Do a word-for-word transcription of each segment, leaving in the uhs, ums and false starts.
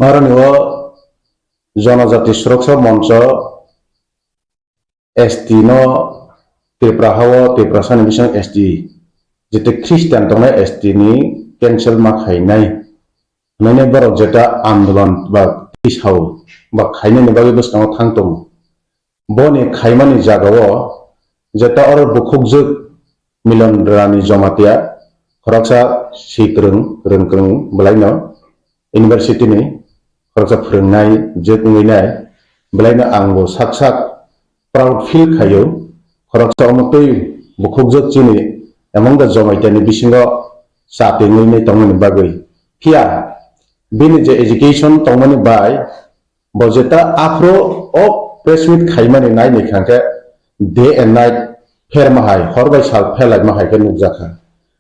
Aroni o Jonojati Suroksa Moncho S T no Tripura hao Tiprasani bising S T jete Christian tongnai S T ni cancel ma khainai. Nini borok jeta andolon ba tisao ba khainani bagwi bwskango thang tongo. Boni khaimani jagao jeta oro bukhukjwk Milon Rani Jomatia, khoroksa si kwrwng, kwrwng kwrwng bwlaino university ni khoroksa phwrwngnai jwk wngwi nai, bwlaino ang bo sak sak proud feel khaio, khoroksa omo twi bukhukjwk chini among the Jomaita ni bisingo cha twi wngwi nai tongmani bagwi. Phiya bini je education tongmani bai, bo jeta aphuru o press meet khaimani naini kha khe day and night pherma hai, hor bai sal pherlaima hai khe nukjakha.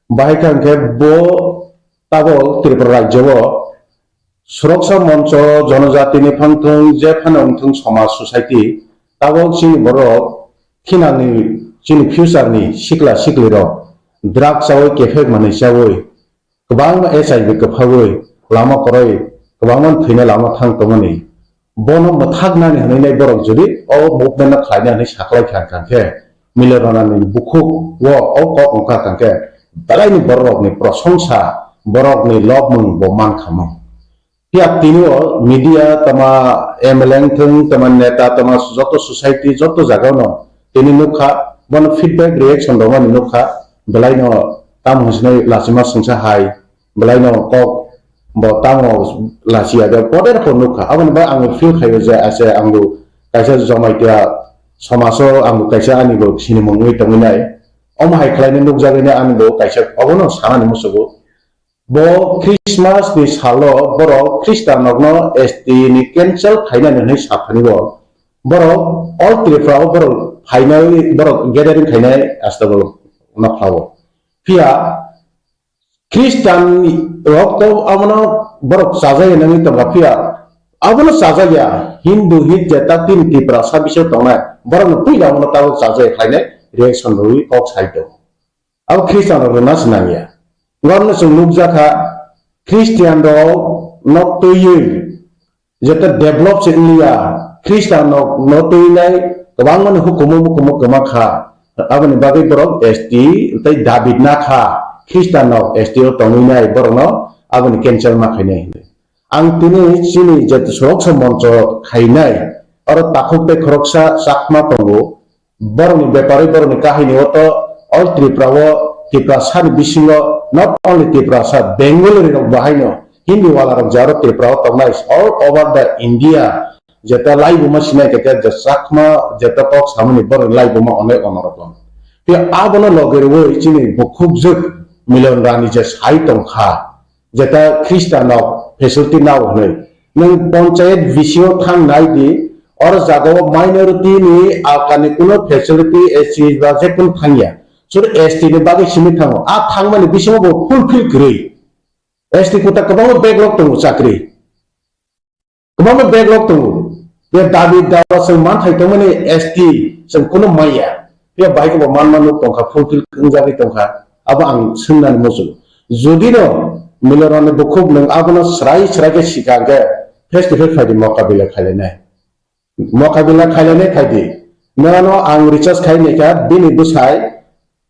Bahai kha hwnkhe bo tabok Tripura rajyo o Suroksa Moncho, Jonojatini phangthung, je phano wngthung somaj, society, tabok chini borok thinangni, chini future ni sikla siklirok drugs chawi, kephek manwi chawi, kwbangma H I V kwphagwi lama kwrwi, kwbangma thwina lama thang tongmani. Bono mwthaknani hwnwi nai borok jodi o movement no khlaina hwnwi saklai kha, kha khe Milon Rani bukhuk o, o kok wngkha, kha khe belaini borok rokni prosongsa, borokni lobmung bo man kha mo. Phiya tini o media tama M L A wngthung, tama neta, tama joto society, joto jagao no tini nukha, bono feedback reaction rwmani nukha, belaino tamo hwnsinai lachima swngsa hai, belaino kok bo tamo lachiya de poder kho nukha. Aboni bai ang feel khaio je ase ang bo kaisa Jomaitiya somajo ang bo kaisa ani bo sinimung wngwi tongwi nai. Omo hai khlainai nukjagwi nai ani bo kaisa obono sanani musugo. Bo Christmas ni salo borok Christian rokno S T ni cancel khainani hwnwi saphani bo. Borok all Tripura o borok phainai, borok gathering khainai asta borok nokhlao. Phiya Christian rok to abono borok chajai nangwi tongkha, phiya abono chajakya Hindu hit je ta tini Tiprasa bisingo tongnai borokno puila abono tabok chajai khlainai reaction rwwi kok sai tongo. Abo Christian rok rwna se nangya. Borokno chwng nukjakha Christian rok nok twiwi jeta develop se wngya, Christian no, no twi nai kwbangma ni hukumu mukumu kwma kha. Aboni bagwi borok S T tei David na kha, Christian no S T o tongwi nai borok no aboni cancel ma khainai hinwi. Ang tini chini jeta Suroksa Moncho khainai, oro takhuk tei khoroksa Chakma tongo, borokni bepari, borokni kahini o to all Tripura o, Tiprasa ni bisingo, not only Tiprasa, Bengali rok bahaino Hindi wala rok jaro Tripura o tongnai all over the India, jeta laibuma sinai khe je Chakma jeta kok samani borok laibuma onek onorok. Tei abono loge rwi chini bukhukjwk Milon Rani je sai tongkha, jeta Christian rok facility nao hwnwi. Nwng panchayat V C o thang nai di, or jaga o minority ni alkani kuno facility S C ba je kun thangya. Sur S T ni bagwi simi thango. A thangmani bisingo bo fulfill kwrwi. S T kota kwbangma backlog tongo chakri. Kwbangma backlog tongo. Be dabi dawa chwng manthai tongmani S T chwng kuno maya. Be bai bo manma nuk tongkha, fulfill wngjagwi tongkha. Abo ang swngnani muchungo. Jodi no Milorani bukhuk nwng abono srai srai khe sikha hwnkhe face to face phaidi mokabila khailainai. Mokabila khailainai phaidi. Nwrano ang research khai naikha bini bwsai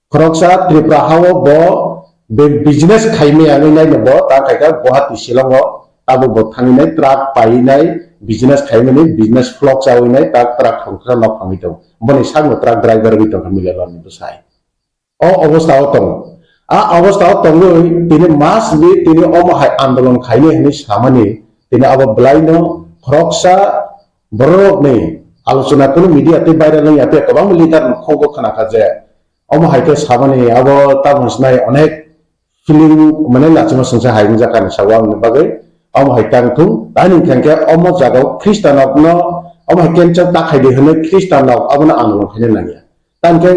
khoroksa Tripura hao bo be business khaimaya wngwi naino bo ta khaikha Guwahati Shillong o tabuk bo thangwi nai truck paiwi nai business khaimani business flop chawi nai ta truck thongkha nok phangwi tongo. Boni sakno truck driver wngwi tongkha Milorani bwsai. O obostha o tongo. A obostha o tongwi tini mas bi tini omo hai andolon khainai hinwi samani tini abo bwlaino khoroksa bororokni alochona kunu media tei viral wngya tei kwbangma leader ni khukgo khnakha je omo hai khe samani abo tabuk sinai onek feeling mane lachima songsa hai wngjakha ni sabo aboni bagwi omo hai tang thung. Ani hwnkhe omo jaga o Khristanrokno omo hai cancel ta khaidi hwnwi Khristanrok abono andolon khaina nangya. Tangkhe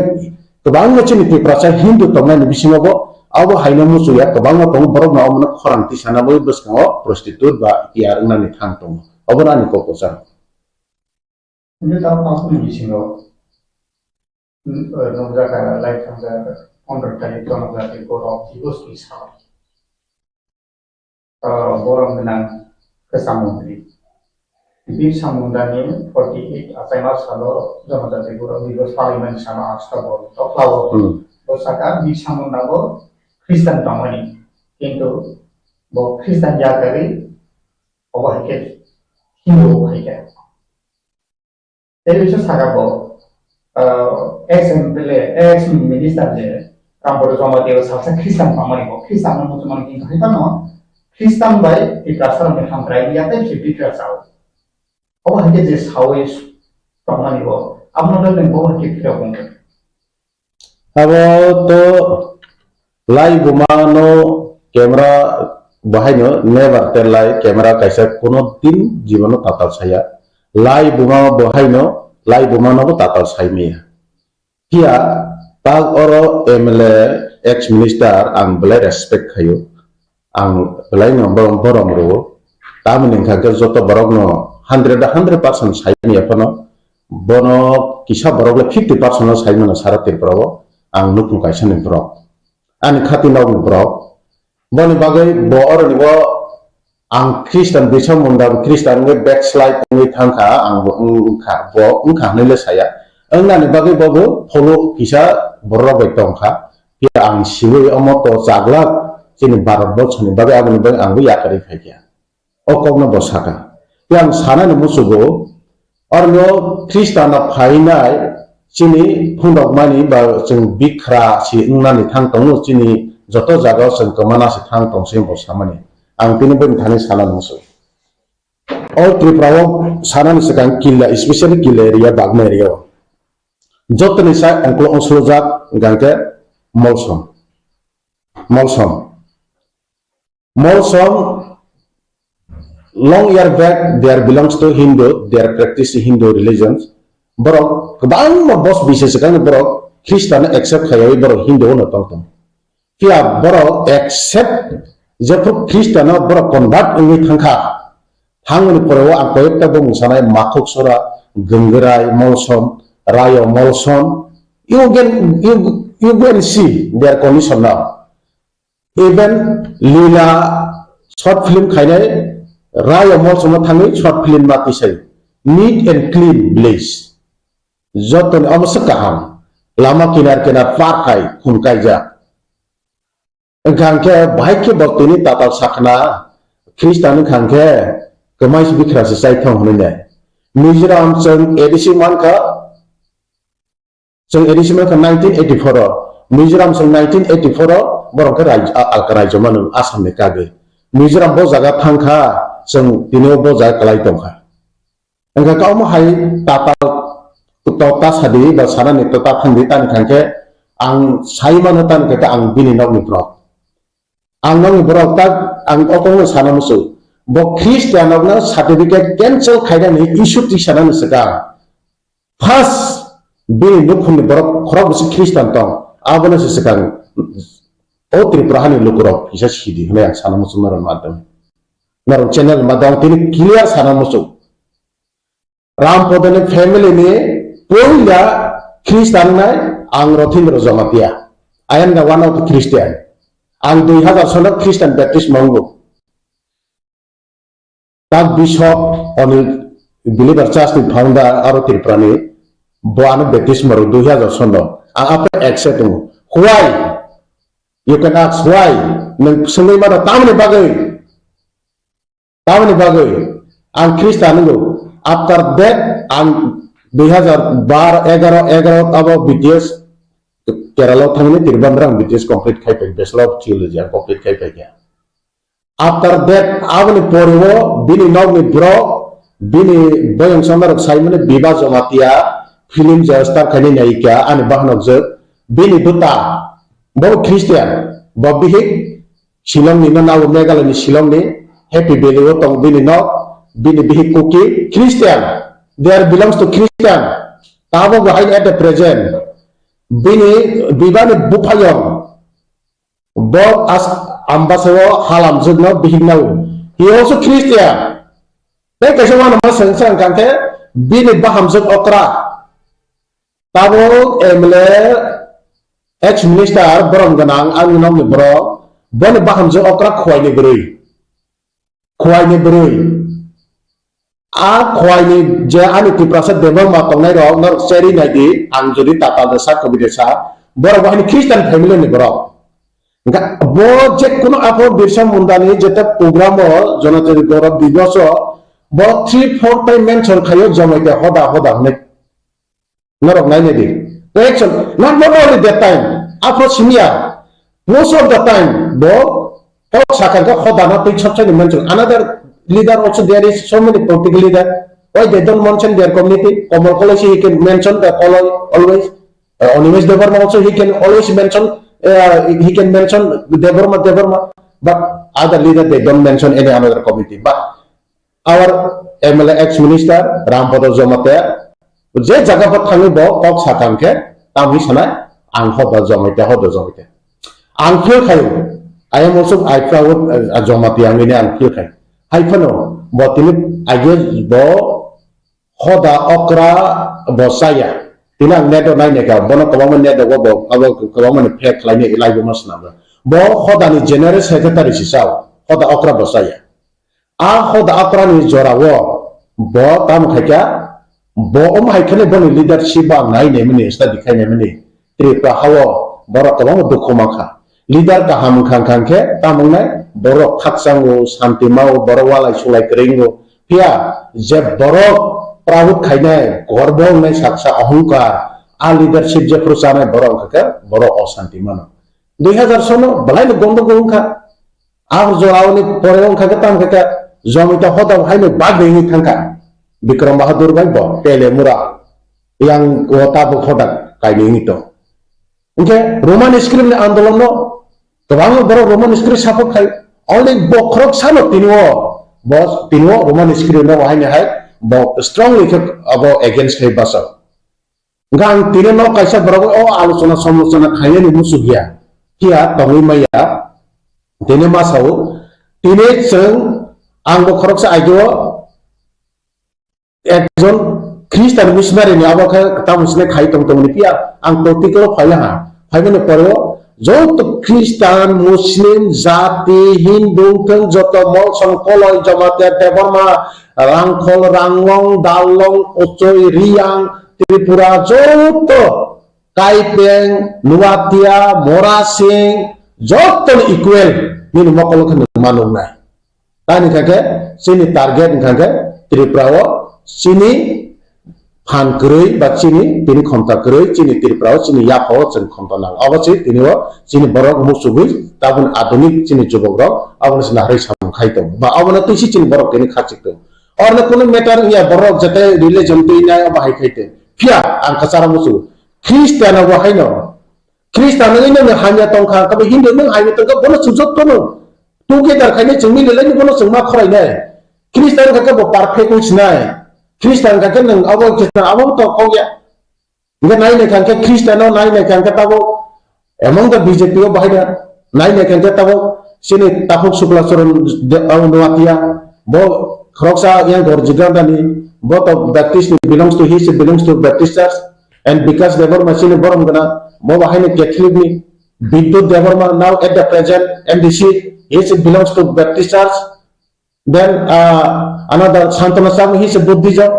kwbangma chini Tiprasa Hindu tongnani bisingo bo abo haino muchungya kwbangma tongo, borokno omono khorang tisana bai bwskango prostitute ba P R wngnani thang tongo. Obono ani kok kwchang. Hwnwi tamo aboni bisingo, eh, nukjakha lai thangjak pondro tarik Jonojati Gaurav Divas ni sal. Ah, borok gwnang Birsa Mundani. Birsa Mundani forty eight achaima salo Jonojati Borok Dibo salaimani salo October toklao. Hmm. Bo saka Birsa Munda bo Christian tongmani. Kintu bo Christian ya kari, obo hai khe Hindu hai khe. Tei bisa saka bo, ah, ex M P L A, ex minister je Rampada Jamatia salsa Christian tongmani bo, Christian no muchungmani kintu hai phano Christian bai Tiprasa rok ni hamkrai ya tei se bikra chao. Obo hai khe je sawi tongmani bo, abono le neng bo hai khe phirok wngkha. Abo to lai buma no camera bo haino never tell lie, camera kaisa kuno din jibono tatal saya. Lai buma bo haino, lai buma no bo tatal sai maya. Phiya tak oro M L A, ex minister ang belai respect khaio. Ang belai no borom, borom rwo. Tamoni hwnkha khe joto borok no hundred, hundred percent sai maya phano. Bono kisa borok le fifty percent no sai mano sara Tripura o, ang nukhung kaisa ni borok. Ani khati nok ni borok. Boni bagwi bo oro ni bo ang Christian, Birsa Munda bo Christian wngwi backslide wngwi thangkha, ang bo wng-, wngkha, bo wngkha hwnwi le saya. Wngnani bagwi bo bo pholo kisa borok bai tongkha. Phiya ang siwi omo to chaglak chini Bharat borso ni bagwi, aboni bagwi ang bo yakarwi phaikha. O kokno bo saka. Yang sanani musugo, orno Khristan no phainai chini phunukmani ba chwng bikra si wngnani thang tongo, chini joto jagao chwng kwmana si thang tong se bo samani. Ang tini bini thani sanani musugo. O Tripura o sanani swkang killa, especially killa area, Bagma area o. Jotoni sai ongklo ongsulujak hwnkha khe Molsom. Molsom. Molsom, long year back, they are belongs to Hindu, they are practice Hindu religions. Borok kwbangma bos bisi swkang borok Khristan accept khaiwi borok Hindu no tong tong. Phiya borok accept jephru Khristan no borok convert wngwi thangkha. Thangmani pore o ang koyekta bumung sanai, Makhuk Sora, Gangrai, Molsom, Rayo, Molsom. You can, you, you can see their condition now. Even Lila short film khainai Rayo Molsomo thangwi short film ma tisai. Neat and clean village. Jotoni omo se kaham. Lama kinar kinar park hai khum kaijak. Wngkha hwnkhe bahai khe bo tini tatal sakna Khristan wngkha hwnkhe kwmai se bikra se chai thang hwnwi nai. Mizoram chwng A D C mankha, Chwng A D C mankha nineteen eighty-four o, Mizoram chwng nineteen eighty-four o, borok khe rai-, a-, alka raijyo mano Assam ni kagwi. Mizoram bo jaga thangkha, chwng tini o bo jaga kwlai tongkha. Wngkha khe omo hai tatal to ta sadi ba sanani to ta thangdi tani khankhe ang sai mano tani khankhe ang bini nokni borok. Ang nokni borok tak ang o kokno sana muchung. Bo Christian rokno certificate cancel khainani issue tisanani swkang. First, bini nukhungni borok khorok bisi Christian tong, abono se swkang o Tripura hani lukurok kisa sidi hwnwi ang sana muchung norok madam. Norok channel madam tini clear sana muchung. Rampodoni family ni puila Christian nai ang Rothindra Jamatia. I am the one of the Christian. Ang dui hazar sono Christian baptism mango. Tak Bishop Onil Believer Church ni founder aro Tripura ni bo ano baptism aro dui hazar sono. Ang apa accept tongo. Why? You can ask why. Nang sengwi mano tamni bagwi. Tamoni bagwi ang Christian wngkha. After that, ang dui hazar bar, egaro, egaro abo B T S Kerala thangni Trivandrum ang B T S complete khai pai, Bachelor of Theology ang complete khai pai kha. After that, aboni pore o bini nokni borok, bini boyong songmarok saimani Biba Jamatia film je star khaini naika ani bahanok je bini bwta bo Christian, bo bihik Shillong ni no nabo Meghalaya ni Shillong ni Happy Valley o tong bini nok, bini bihik Kuki Christian. They are belongs to Christian. Tabo bo hai at the present. Bini bibani buphayong. Bo as ambasao halamjwk no bihik nao. He also Christian. Tei kaisa wano ma seng seng kangkhe bini bahamjwk okra. Tabuk M L A, ex minister, borom gwnang, ani nokni borok, boni bahamjwk okra khuaini bwrwi. Khowai ni bwrwi. A khowai ni je ani Tiprasa Debbarma tongnai rok norok cherwi nai di, ang jodi tatal de sa, kobi de sa, borok bo haini Christian family ni borok. Hingkha bo je kuno apo Birsa Munda ni jete program o Janajati Gaurav Divas o bo three four time mention khaio Jamatia hoda hoda hwnwi. Norok nai nai di. Reaction, not, not only that time, after senior, most of the time, bo kok sakha khe hoda no twi sab sai ni mention. Another leader also, there is so many political leader. Why they don't mention their community? Komol Koloi si he can mention the Koloi always. Uh, Animesh Debbarma also he can always mention, uh, he can mention Debbarma, Debbarma. But other leader, they don't mention any another community. But our M L A ex minister Rampada Jamatia je jaga pho thangwi bo kok sakha khe tamwi sanai, ang hoda Jamatia, hoda Jamatia. Ang feel khaio, I am also, I proud, uh, Jamatia wngwi ang feel khai. Hai phano bo tini aige bo hoda okra bo chaya. Tini ang net o nai naikha, bono kwbangma net o bo, abo kwbangma ni fake khlainai, live o ma swnamjak. Bo hoda ni general secretary si chao, hoda okra bo chaya. A hoda okra ni jora o bo tamo khaikha, bo omo hai kheno boni leadership bo ang nai naimani, study khai naimani. Tripura ha o borok kwbangma dukhu mankha. Leader kaham wngkha, wngkha khe tamo wngnai, borok khakchango, santi mao, borok walai sulai kwrwi wngo. Phiya je borok proud khainai, gorbo wngnai saksa ohongkar, a leadership jephru chanai borok wngkha khe borok osanti mano. Dui hazar sono belai no gondogol wngkha. A jorao ni pore wngkha khe tamo khe Jamatia hoda haino bagwi wngwi thangkha. Bikram Bahadur bai bo Telemura yang o tabuk hoda kainwi wngwi tong. Hingkhe Roman script ni andolon no kwbangma borok Roman script support khai. Only bo khoroksa no tini o, bo tini o Roman script no haino hai bo strongly khe abo against khai basa. Hingkhe ang tini no kaisa borok o alochona samlochona khainani muchuk ya. Phiya tongwi maya. Tini ma sao. Tini chwng ang bo khoroksa aigeo ekjon Christian missionary ni abo khe tamo sini khai tong tong ni phiya ang political o phaiya ha. Phaimani pore o joto Christian, Muslim, jati, Hindu wngthang joto Molsong, Koloi, Jamatia, Debbarma, Rangkhol, Ranglong, Darlong, Ochoi, Riyang, Tripura joto Kaipeng, Nuatia, Morasing, joto ni equal nini mokol khe nung ma nung nai. Tani kha khe chini target wngkha khe Tripura o chini phan kwrwi ba chini tini khonta kwrwi chini Tripura o chini yapha o chwng khonta nang. Abo se tini o chini borok muchugwi tabun adunik chini jubok rok abono se naharwi samung khai tongo. Ba abono twi se chini borok tini khachik tongo. Orno kunu matter wngya borok jete religion twi nai abo hai khai tong. Phiya ang kwcharo muchungo. Christian abo haino. Christian wngwi nang hamya tongkha, kabo Hindu nang hamya tongkha, bono chwng jotono together khainai chwng mililai bono chwng ma khorainai. Christian kha khe bo perfect wng sinai. Christian kha khe nang abo Christian abo to kok ya. Hingke nai nai kha khe Christian no nai nai kha khe tabo among the B J P o bahai da nai nai kha khe tabo sini Takhuk Sukla Charan de-, abo Noatia, bo khoroksa yang Gorjigandani, bo to Baptist ni belongs to, he is belongs to Baptist Church, and Bikash Debbarma sini borom gana, bo bahai ni Catholic ni, Bidut Debbarma now at the present M D C, he is belongs to Baptist Church, then, uh, another Santana Sharma, he is a Buddhism,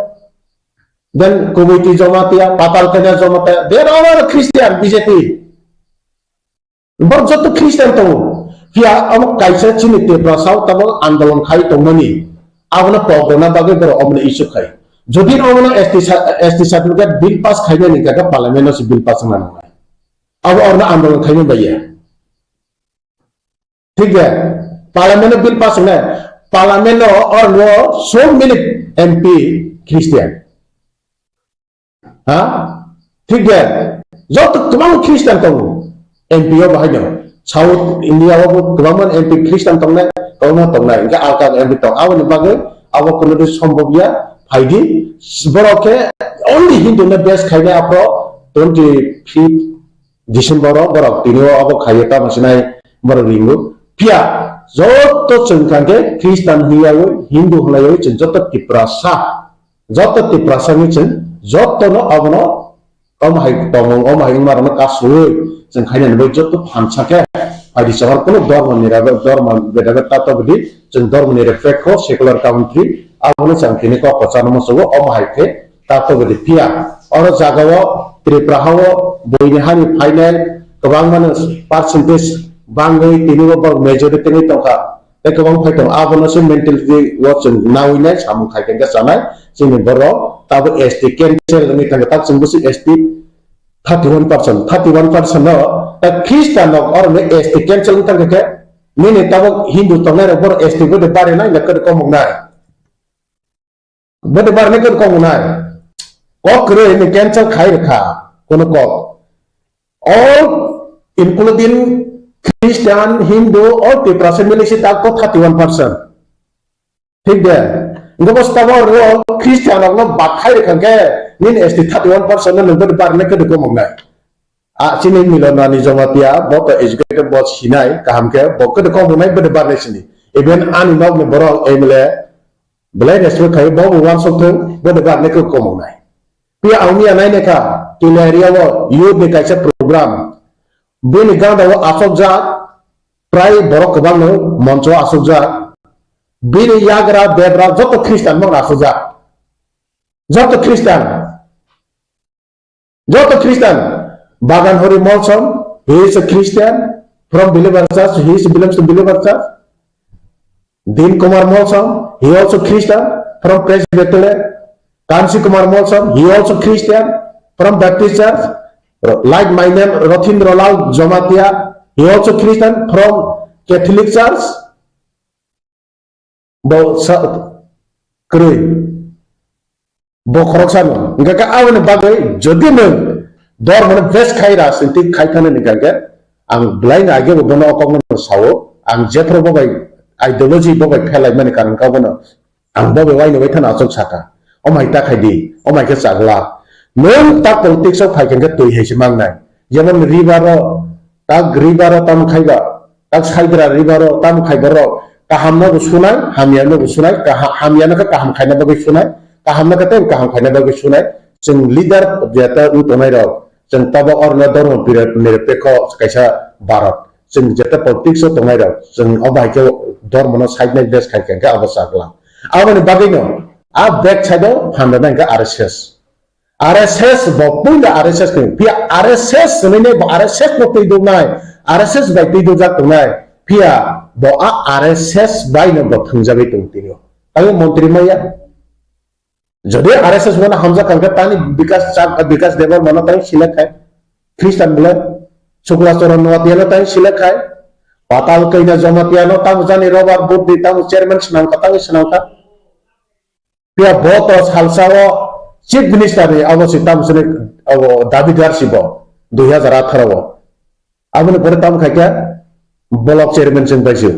then Kuwaiti Jamatia, Patal Kanya Jamatia, they are all Christian, B J P. Borok joto Christian tongo. Phiya abo kaisa chini Tiprasa o tabok andolon khai tongmani. Abono pok rwna bagwi borok omono issue khai. Jodi omono S T sa-, S T certificate bill pass khainani hwnkha khe parliament o se bill pass wngna nangnai. Abo orno andolon khaima bai ya. Thik de? Parliament o bill pass wngnai. Parliament o orno so many M P Christian. Ha? Thik de? Joto kwbangma Christian tongo. M P o bahai no. South India o bo kwbangma M P Christian tongnai, kwbangma tongnai. Hingke alka M P tong. Aboni bagwi abo kono di sombhob ya. Phaidi, borok khe only Hindu no base khainai aphro twenty fifth December o borok tini o abo khaio tamo sinai borok ringo. Phiya joto chwng kha khe Christian hwnyaui, Hindu hwnyaui chwng joto Tiprasa. Joto Tiprasa ni chwng joto no abono omo hai tongmung, omo hai wngma rokno kasui chwng khainani bai joto phansa khe Phaidi chahor kunu dormo ni rabe, dormo bedabe tato bidi, chwng dormo ni respect kho, secular country, abono chwng tini kok kwchangno musugo, omo hai khe tato bidi phiya. Oro jagao Tripura hao buini hani phainai kwbangmano percentage bangwi tini bo borok majority wngwi tongkha. Tei kwbang phai tongo, abono se mentality o chwng nawi nai, samung khai khe chanai, chini borok tabo S T cancel wngwi thangkha, tak chwng busi S T thirty one percent, thirty one percent no, tak Christian rok oro no S T cancel wngwi thangkha khe, nini tabo Hindu tongnai rok borok S T bo de bare nai, na kwrwi komung nai. Bwdwbar ni kwrwi kok nai. Kok kwrwi ni cancel khai rwkha kono kok. All including Christian, Hindu, all Tiprasa mili si tak ko thirty one percent. Thik de. Ngo bo stabo ro Christian rok no bak khai rwkha khe nini S T thirty one percent no nung bwdwbar ni kwrwi kok nai. A chini Milonani Jamatia, bo to educated, bo sinai, kaham khe, bo kwdwi kok nai, bwdwbar ni sini. Even ani nok ni borok M L A, belai respect khai, bo bo uansuk thung, bwdwbar ni kwk kok nai. Pia ang miya nai ne kha, Kila area o youth ni kaisa program. Bini ganda o asok jak, prai borok kwbang no moncho asok jak. Bini yagra, bebra, joto Christian no asok jak. Joto Christian. Joto Christian, Bagan Hori Molsom, he is a Christian from Believer Church, he is belongs to Believer Church. Din Kumar Molsom, he also Christian from Presbyterian. Kansi Kumar Molsom, he also Christian from Baptist Church. Like my name, Rothindra Lal Jamatia, he also Christian from Catholic Church. Bo sa kwrwi. Bo khoroksa no. Hingkha khe aboni bagwi jodi nwng dormo no base khai rajnitik khai thani hingkha khe ang belai no age bo bono o kok no sao. Ang jephru bo bai ideology bo bai phelai mani karon kha bono ang bo bai waino bai thani achuk saka. Omai ta khai di, omai khe chagla. Nwng ta politics o phai khe twi hai se mangnai. Jemon river o, ta river o tam khai ba, tak saidra ribaro tamo khai borok kaham no bo sunai, hamya no bo sunai, kaha-, hamya no khe kaham khaina bagwi sunai, kaham no khe tei kaham khaina bagwi sunai. Chwng leader jeta wng tongnai rok, chwng tabo orno dormo pira-, nirapekho kaisa Bharat. Chwng jeta politics o tongnai rok, chwng o bai khe dormo no side nai bes khai khe abo chakla. Aboni bagwi no a back side o phan rwna hwnkhe R S S. R S S bo puila R S S ni, phiya R S S hinwi bo R S S no twi duknai, R S S bai twi dukjak tongnai, phiya bo a R S S bai no bo thwngjagwi tong tini. Tamo montri maya. Jodi R S S bono hamjak kangkha tani Bikas Chak-, Bikas Debbarma no tani select khai, Christian bole, Shukla Charan Noatia no tani select khai, Patal Kaina Jamatia no tamo jani Robert Budi tamo chairman swnamkha, tamo swnamkha. Phiya bo to salsa o Chief Minister ni abo se tamo sini abo dabidar si bo dui hazar atharo o. Aboni pore tamo khai khe block chairman chwng bai se.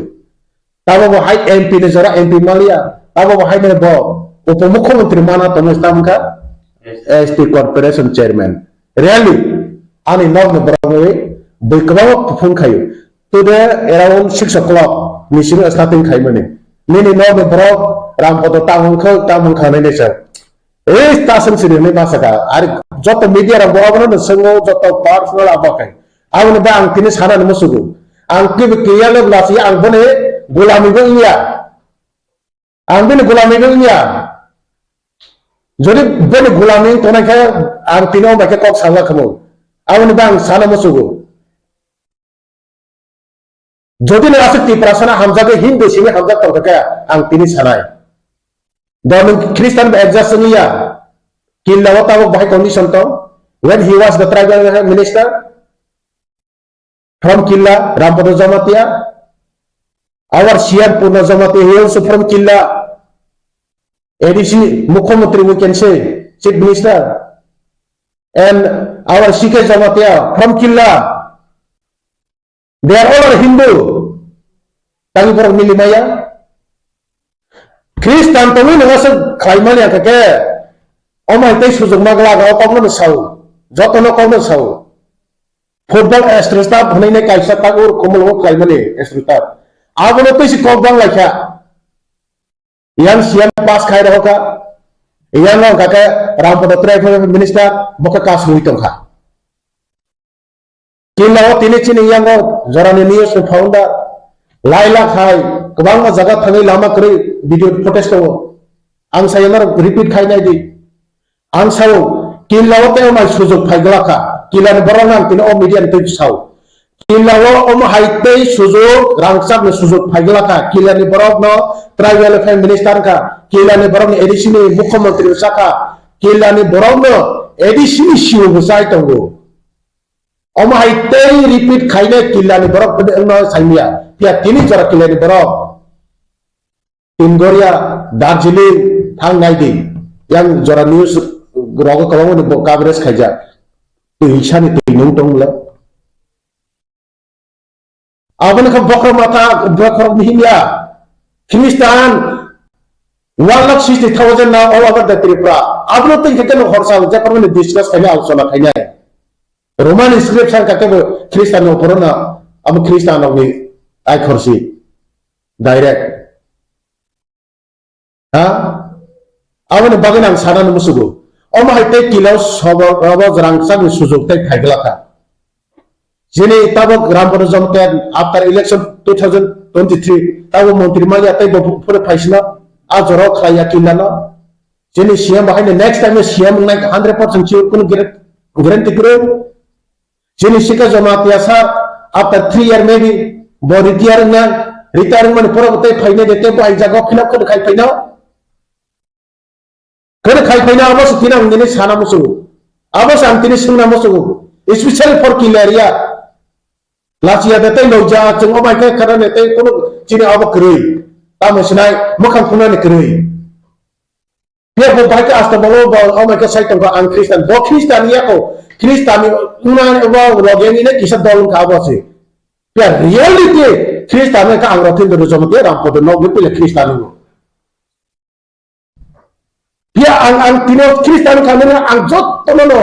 Tamo bo hai M P ni jora M P maliya. Tamo bo hai mani bo upomukhyamantri mana tamo tamo kha S T corporation chairman. Really, ani nok ni borok ni bui kwbangma kuphung khayo. Today around six o'clock ni simi starting khaimani. Nini nok ni borok Rampada tamo wngkha, tamo wngkha nini sir. Ei tasang siri ni masa ka. Ari joto media rok bo abono no swngo, joto personal abo khai. Aboni ba ang tini sana ni musugo. Ang kibi kiya le blasi ang boni gulami bo iya. Ang bini gulami wng ya. Jodi bini gulami wng tongnai khe ang tini o bai khe kok salna khamu. Aboni ba ang sana musugo. Jodi no aswk Tiprasa no hamjagwi Hindu simi hamjak tongkha khe ang tini sanai. Da nwng Christian ba adjust wng ya. Killa o tabuk bahai condition tong. When he was the tribal minister, from Killa, Rampada Jamatia. Our C M Purna Jamatia, he also from Killa. A D C, Mukhyamantri, we can say, Chief Minister. And our C K Jamatia from Killa. They are all are Hindu. Tangwi borok mili maya. Christian tongwi nang aswk khlai mani hwnkha khe, omai tei sujukma glak o kokno sao, jotono kokno sao. Football astroturf hwnwi nai kaisa tak ur Komolwng khlaimani astroturf. Abono twi si kok bang laikha. Yang C M pass khai rohorkha. Yang no hwnkha khe Rampada Tribal Minister bo khe kasui tongkha. Killa o tini chini yango jorani news ni founder Laila khai kwbangma jaga thangwi lama kwrwi video footage tongo. Ang saya norok repeat khai nai di. Ang sao, Killa o tei omai sujok phai glakha. Killa ni borok nang tini o media ni twi sao. Killa o omo hai tei sujok rangchak ni sujok phai glakha. Killa ni borok no tribal affairs minister kha. Killa ni borok ni A D C ni mukhyamantri bwsa kha. Killa ni borok no A D C ni C E O bwsai tongo. Omo hai tei repeat khainai Killa ni borok tini wngno saimya. Phiya tini jora Killa ni borok Tingoria, Darjeeling thang nai di. Yang jora news rogo kwbangma ni bo coverage khaijak. Twi sani twi nung tong le. Aboni kha bokhorok mata, bokhorok ni himya. Khristan one lakh sixty thousand na all over the Tripura. Abono twi khe no horsa je pormani discuss khainai, alochona khainai. Roman script sang kake bo Khristan no poro na, abo Khristan rok ni ai khorsi direct. Ha? Aboni bagwi ang sana no musugo. Omo hai tei Killa o sobo, obo rangchak ni sujok tei phai glakha. Chini tabok Rampada Jamatia after election two thousand twenty-three tabo montri manya tei bo phore phaisina a jora khlaiya Killa no. Chini C M bahai ni next time C M wngnai hundred percent sure, kunu guar-, guarantee kwrwi. Chini Sikha Jamatia sir, after three year maybe, bo retire wngnai, retire wngmani pore bo tei phainai de, tei bo hai jaga o fill up khe khai phaino. Khe khai phaino abo se tini ang nini sana musugo. Abo se ang tini swngna musugo. Especially for Killa area. Lachiya de tei loja, chwng o bai khe khana ne tei kunu chini abo kwrwi. Tamo sinai, mwkhang khunani kwrwi. Phiya bo bai khe asta bolo bo, o mai khe sai tongkha ang Khristan. Bo Khristan ya ko. Khristan ni unani bo loge ni ne kisa dol wngkha abo se. Phiya reality Khristan ni kha ang rothin do jomo te ram podo nog ni pile Khristan ni. Phiya ang, ang tino Khristan kha nini ang jotto no no.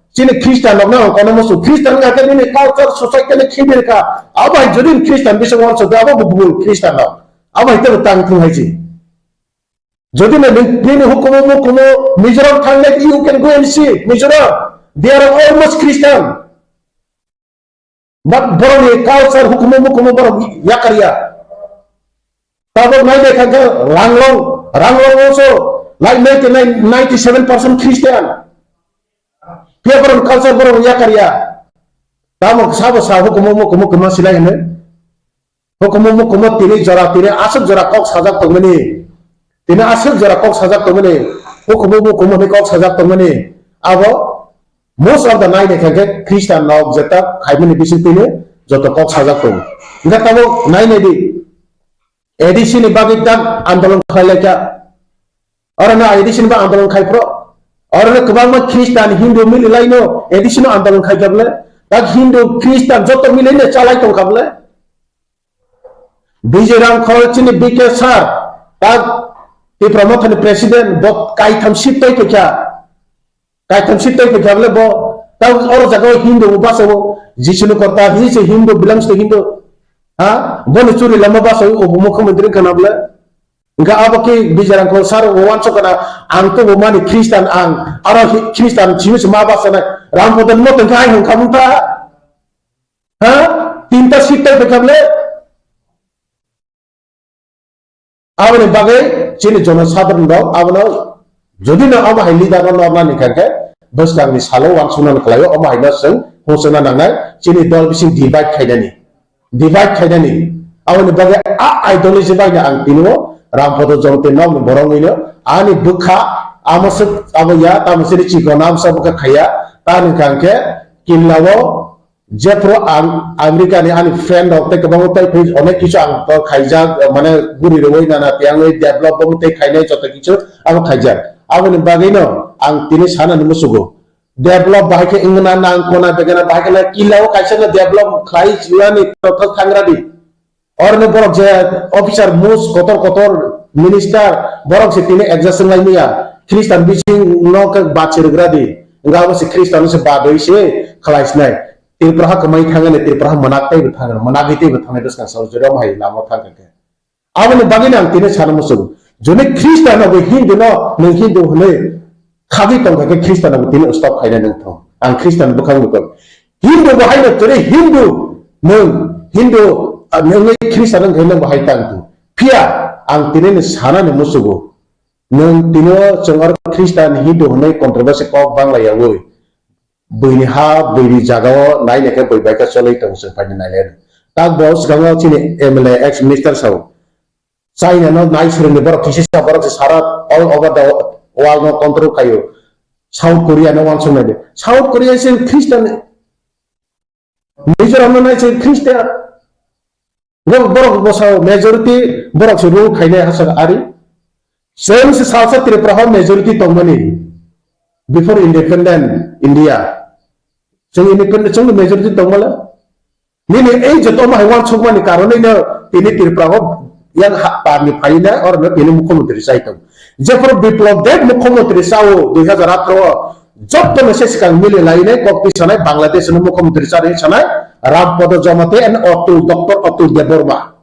Chini Khristan rok no ang kono musu. Khristan kha khe nini culture society ni khibir kha. Abo hai jodi Khristan bisa wanso da abo bo bul Khristan rok. Abo hai te tang thung hai chi. Jodi na nini hukumu mukumu Mizoram thangnai, you can go and see Mizoram. They are almost Christian. But borok ni culture hukumu mukumu borok yakarya. Tabok nai de kha Ranglong, Ranglong also like ninety-nine, ninety-seven percent Christian. Phiya borok culture borok yakarya. Tabok sabo sa hukumu mukumu kwma silai hwnwi. Hukumu mukumu tini jora, tini aswk jora kok sajak tongmani. Tini aswk jora kok sajak tongmani. Hukumu mukumu hwnwi kok sajak tongmani. Abo most of the nine khe Christian nok jeta khaimani bising tini joto kok sajak tongo. Hingkhe tabuk nai nai di. A D C ni bagwi tak andolon khlai lai kha. Oro no A D C ni ba andolon khai phro. Oro no kwbangma Christian, Hindu mili lai no A D C no andolon khai kha bole. Tak Hindu, Christian joto mili no chalai tong kha bole. Bijay Rangkhol chini B K sir, tak Tipra Motha ni president, bo kaitham seat tei phaikha. Kaitham seat tei phaikha bole bo, tak oro jaga o Hindu bo basa o, Jisu ni korta, he is a Hindu, belongs to Hindu. Ha? Bo ni churi lama basa o, bo mukhyamantri kana bole. Hingkha abo khe Bijay Rangkhol sir bo wansuk kana, ang to bo mani Christian ang, aro hi-, Christian chini se ma basa nai, Ram Podan mo tengkha hai hongkha mungkha. Ha? Tinta seat tei phaikha bole. Aboni bagwi chini jonosadharon rok abono jodi no omo hai leader no norna ni kha khe bwskang ni salo wansukna ni khlai o, omo hai no chwng hungsukna nangnai, chini dol bising divide khainani, divide khainani. Aboni bagwi a ideology bai no ang tini o Rampada Jamatia nok ni borok wngwi no ani bwkha amo swk abo ya tamo chini chikon amsa bwkha khaiya ta ni kha khe kinla o Jephru ang America ni ani friend rok tei kwbangma tei phai onek kisu ang to khaijak, mane guri rwui nana tiyangwi develop bo tei khainai joto kisu abo khaijak. Aboni bagwi no ang tini sana ni musugo. Develop bahai khe wngna nang kona begana bahai khe na killa o kaisa no develop khlai chiyani to thangra di. Oroni borok je officer mus kotor kotor minister borok se tini adjust wng lai maya. Khristan bising no khe bachirwgra di. Wngkha abo se Khristan se badoi se khlai sinai. Tripura ha kwmai thangani, Tripura ha mwnaktai bo thangani, mwnagwi tei bo thangnai bwskang sao jora hai lama thang khe. Aboni bagwi no ang tini sana muchungo. Joni Khristan no bo Hindu no nwng Hindu hwnwi khagwi tongkha khe Khristan no bo tini stop khainai nwng thung. Ang Khristan bwkhang bwkhang. Hindu bo haino tini Hindu, nwng Hindu, ah, nwng Khristan wngkhe nwng bo hai tang tu. Phiya ang tini ni sana ni musugo. Nwng tini o chwng aro Khristan Hindu hwnwi controversy kok bangla yawi. Buini ha, buini jaga o naina khe bui bai khe cholwi tong chwng paini nailai. Tak bo swkango chini M L A ex minister sao. China no nai swrwngni borok kisa borok se sara all over the world no control khaio. South Korea no wansuk nai de. South Korea se Christian, Mizoram no nai se Christian. Borok, borok bwsa majority borok se rule khainai hasa ari. Chwng se salsa Tripura ho majority tongmani before independent India. Chwng independent, chwng majority tongmala. Nini ei je tongma hai wansukmani karonwi no tini Tripura o yang ha-, parni phaina oro no tini mukhyamantri chai tong. Jephru Biplab Deb mukhyamantri chao dui hazar atharo o, jotto no se swkang mili lainai kok tisanai Bangladesh no mukhyamantri chari sanai Rampada Jamatia and Atul, Doctor Atul Debbarma.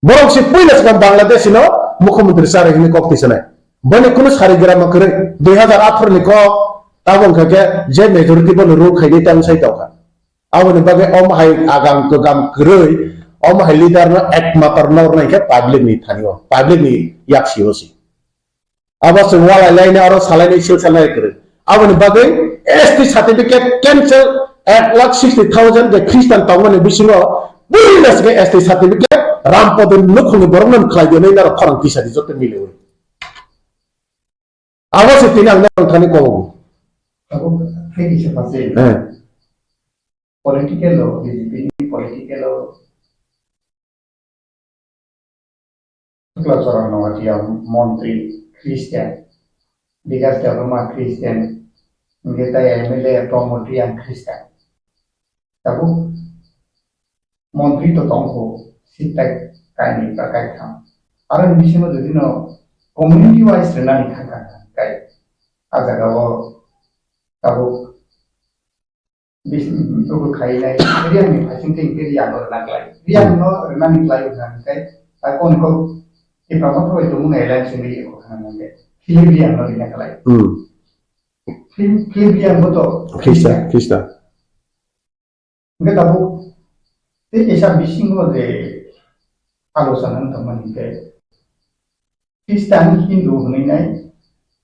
Borok se puila swkang Bangladesh no mukhyamantri chari hwnwi kok tisanai. Boni kunu sari gram kwrwi dui hazar atharo ni kok abo wngkha khe je majority bono rule khainai tang sai tongkha. Aboni bagwi om hai agam kwgam kwrwi om hai leader no ekmatro nornai khe public ni thani o, public ni yaksi o si. Abo chwng walai laina oro salainai sil salnai kwrwi. Aboni bagwi S T certificate cancel ek lakh sixty thousand de Christian tongmani bisingo business ke S T certificate Rampada nukhungni borokno khlai de nai naro khorang tisa di joto milewi. Abo se tini ang nang thani kobo. Abo hai kisa pase. Eh. Political lo, B J P ni political lo. Chokla Chorang Noatia montri Christian, Bikas Debbarma Christian, hingke tai M L A Pramod Reang Christian. Tabuk montri to tongkho, seat tai kainwi ba kaitham. Aro ni bisingo jodi no community wise rwnani thangkha kai. A jaga o tabuk Bis-, buku khailai, Riang ni phasing tei hingke Riang no rwna klai. Riang no rwnani klai wngkha hingke, ta kon ko Tipra Motha bai tongmung airline simi eko khana hingke, film Riang no rina klai. Hmm. Film, film Riang bo to Khista, Khista. Hingke tabuk tei kaisa bisingo je alochona wng tongmani hingke, Christian Hindu hwnwi nai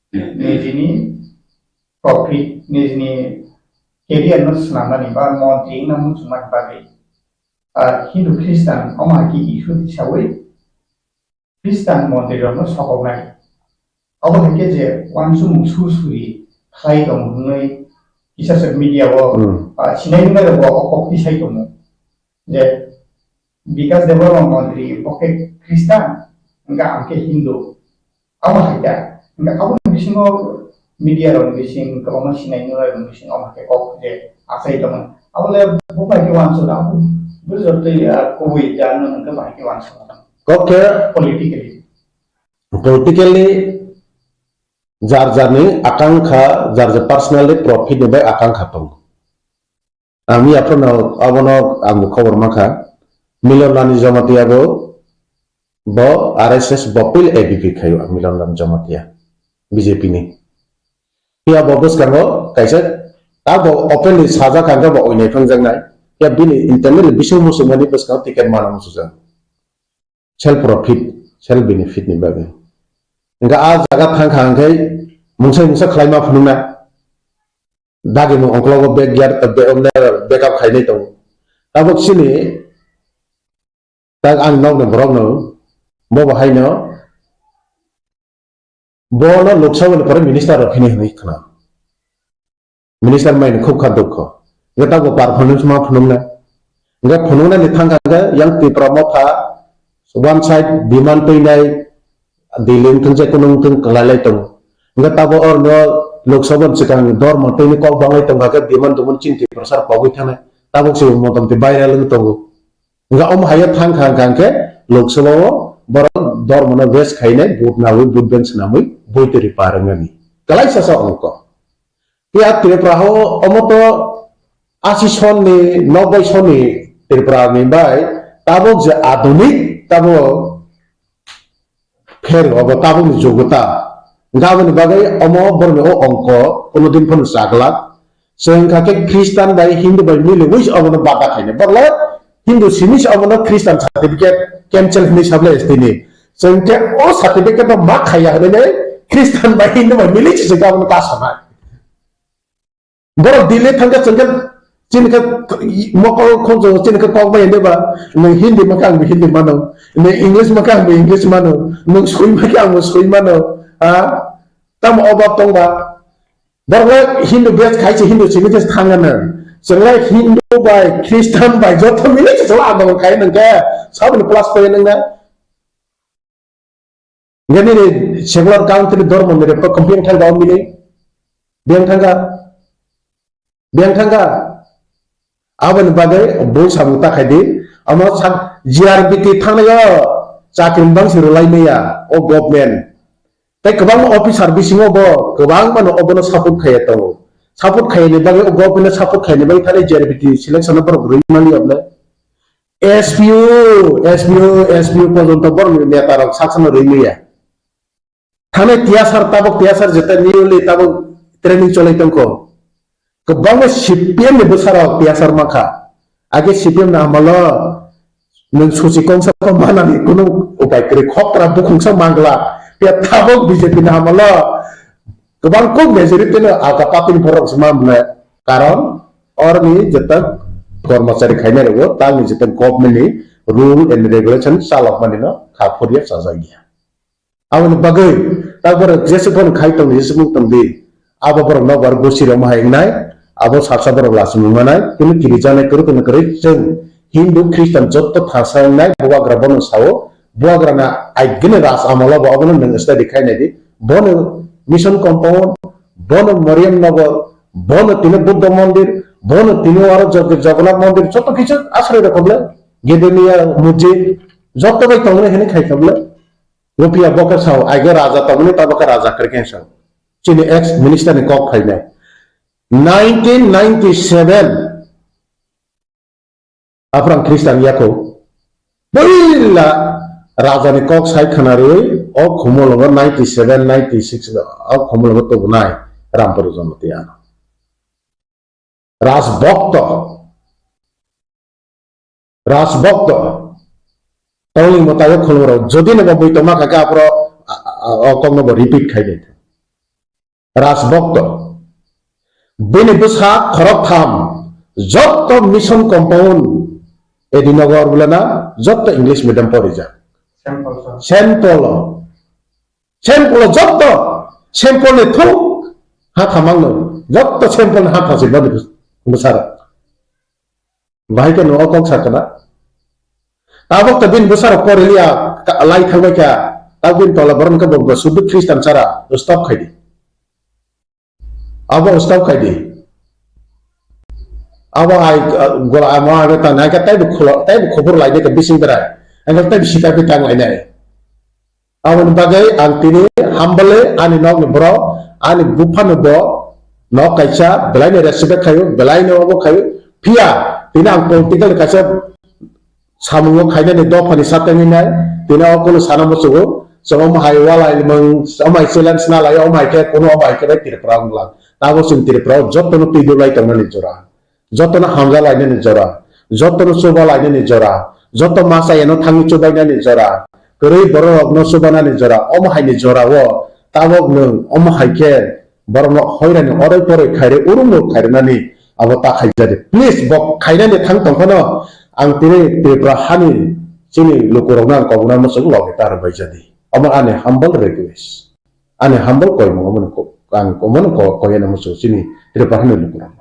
nijini profit, nijini career no swnamnani ba montri wngna muchungmani bagwi, ah, Hindu Christian omo hai khe issue tisawi Christian montri rokno sokoknai. Obo hai khe je uansukmung sur suri khlai tongo hwnwi kisa se media o, hmm, ah, sinai wngnai rok bo o kok tisai tongo. Je Bikas Debbarma montri bo khe Christian, hingke ang khe Hindu. Abo hai khe, hingke aboni bisingo media rokni bising kwbangma sinai nunai rokni bising omo khe kok je achai tongmani. Abo le bo bai khe uansuk, abo bo jotoi, ah, kubui jano hingke bai khe uansuk. Kok khe politically. Politically jar jarni akankha, jar jar personally profit ni bai akankha tongo. Ang miya phano abono ang bo khobor mankha. Milon Rani Jamatia bo, bo R S S bo puil A B P khaio ang Milon Rani Jamatia B J P ni. Phiya bo bwskango kaisa ta bo openly sajak hangkhe bo oinai phangjaknai. Phiya bini internally bising muchungmani bwskango ticket mana muchujak. Self profit, self benefit ni bagwi. Hingke a jaga thangkha hingke mungsa mungsa khlaima phunukna. Dagi no ongkologo backyard, be-, backup khainai tongo. Tabuk chini, tak ang nokni borokno, bo bo haino, bono Lok Sabha ni pore minister rok phini hinwi khna. Minister mai khub kha dukho. Hingke tabuk performance ma phunukna. Hingke phunuknani thangkha hingke yang Tipra Motha one side demand twinai Delhi wngthung je kunu wngthung kwlailai tongo. Hingke tabuk orno Lok Sabha ni swkang dormo twini kok banglai tongkha khe demand tongmani chini Tiprasa rok pogwi thangnai. Tabuk se motamti viral wngwi tongo. Hingke omo hai o thang kha hingka hingke Lok Sabha o borok dormo no waste khainai vote nawi vote bank swnamwi boi twi ri par wngnani. Kwlaisa sa ongko. Phiya Tripura o omo to asi son ni, noboi son ni Tripura ni bai tabuk je adunik tabuk pher obo tabuk ni jogota. Gaboni bagwi omo borokni o ongko kuno din phano chaglak. Chwng kha khe Christian bai Hindu bai miliwi se obono bada khainai. Borok le Hindu simi se obono Christian certificate cancel hinwi sablai tini. Chwng khe o certificate no ma khaiya hinwi Christian bai Hindu bai mili se chwng khe obono ta sanai. Borok Delhi thangkhe chwngkhe chini khe mokol khonjo chini khe kok bai hinwi ba nwng Hindi mankhe ang bo Hindi mano, nwng English mankhe ang bo English mano, nwng swi mankhe ang bo swi mano, ha? Tamo obab tongba? Borok le Hindu base khai se Hindu simi khe thangano. Chwng le Hindu bai Christian bai joto mili se chwla andolon khai nangkhe saboni plus point nangna. Hingke nini secular country dormo ni report khe biyang thangka o mili? Biyang thangka? Biyang thangka? Aboni bagwi bul samung ta khaidi. Omo sak G R B T thangnaio chakri bangsi rwlai maya o government. Tei kwbangma officer bisingo bo kwbangmano obono support khaiya tongo. Support khaiyani bagwi o government no support khaiyani bagwi thani G R B T selection no borok rwimani obole. S P O, S P O, S P O porjonto borokni neta rok sak sakno rwi maya. Thani T S R tabok T S R jeta newly tabok training cholai tongkho. Kwbangma C P M ni bwsarok T S R mankha. Age C P M ni amalo nwng suchi kongsa manani kunu upai kwrwi khokra bukhungsa mangla. Phiya tabok B J P ni amalo kwbang kuk majority no alka party ni borok se manle. Karon oroni jeta kormachari khainai rego talni jeta government ni rule and regulation chalok mani no kha phurya chajak ya. Aboni bagwi tak borok jese phone khai tong jese mung tong di abo borok no bar gosi rok hai wngnai abo saksa borok lasu mung manai kunu kiri janai kuru kunu kuru chwng Hindu Christian jotto thasa wngnai bubagra bono sao bubagra na aigene ras amalo bo abono nwng study khainai di bono mission compound bono Mariam Nagar, bono tini Buddha Mandir, bono tini aro Jog-, Jagannath Mandir, joto kichu asrai rokle, Gedemiya Mujib, joto bai tongnai hini khai kable. Rupiya boka sao, aiga raja tongmani tabo ka raja kre khe sao. Chini ex minister ni kok phainai. Nineteen ninety-seven, Aphuru ang Christian yako. Puila rajani kok sai khana rwi, o khumulwngo ninety-seven, ninety-six, o khumulwngo tubunai Rampuru Jamatia. Rajbhokto. Rajbhokto. Tongling mwtaio khulumrok. Jodi nobo bui tongma kha khe aphuru, a, a, a, o kokno bo repeat khai di. Rajbhokto. Bini bwsa khoroktham jotto mission compound Edinagar bulana jotto English medium porijak. Saint Paul. Saint Paul. Saint Paul jotto Saint Paul ni thung ha thamang no jotto Saint Paul ni ha thasi bani bwsarok. Bahai khe no o kok sakana. Tabok ta bini bwsarok poriliya ka-, lai thangbai kha. Tabok bini tola borok khe bo sudu Christian sara stop khai di. Abo stop khai di. Abo hai, uh, gola amo abo ta nai khe taibo kholo, taibo khobor lai de khe bising berai. Ang khe taibo sita pi tang lai nai. Aboni bagwi ang tini humble ani nokni borok, ani buphano bo nok kaisa belaino respect khaio, belaino obo khaio. Phiya tini ang political kaisa samungo khainani dophani satengwi nai, tini o kunu sana muchungo, chwng omo hai walai mung, omo hai challenge na lai, omo hai khe kunu omo hai khe bai Tripura wng lang. Tabok chwng Tripura o jotono twi dulai tongnani jora. Jotono hamja lainani jora, jotono chuba lainani jora, joto masa eno thangwi chubainani jora, kwrwi borok rokno chubanani jora, omo haini jora o tabok nwng omo hai khe borokno hoirani oroi poroi khairwi urumrok khairwnani abo ta khaijadi. Please bo khainani thang tongphano ang tini Tripura hani chini lukurokno ang kobokna muchung logi ta rwbaijadi. Omo ani humble request, ani humble koimung omono ko-, ang omono ko-, koyana muchung chini Tripura hani lukurokno.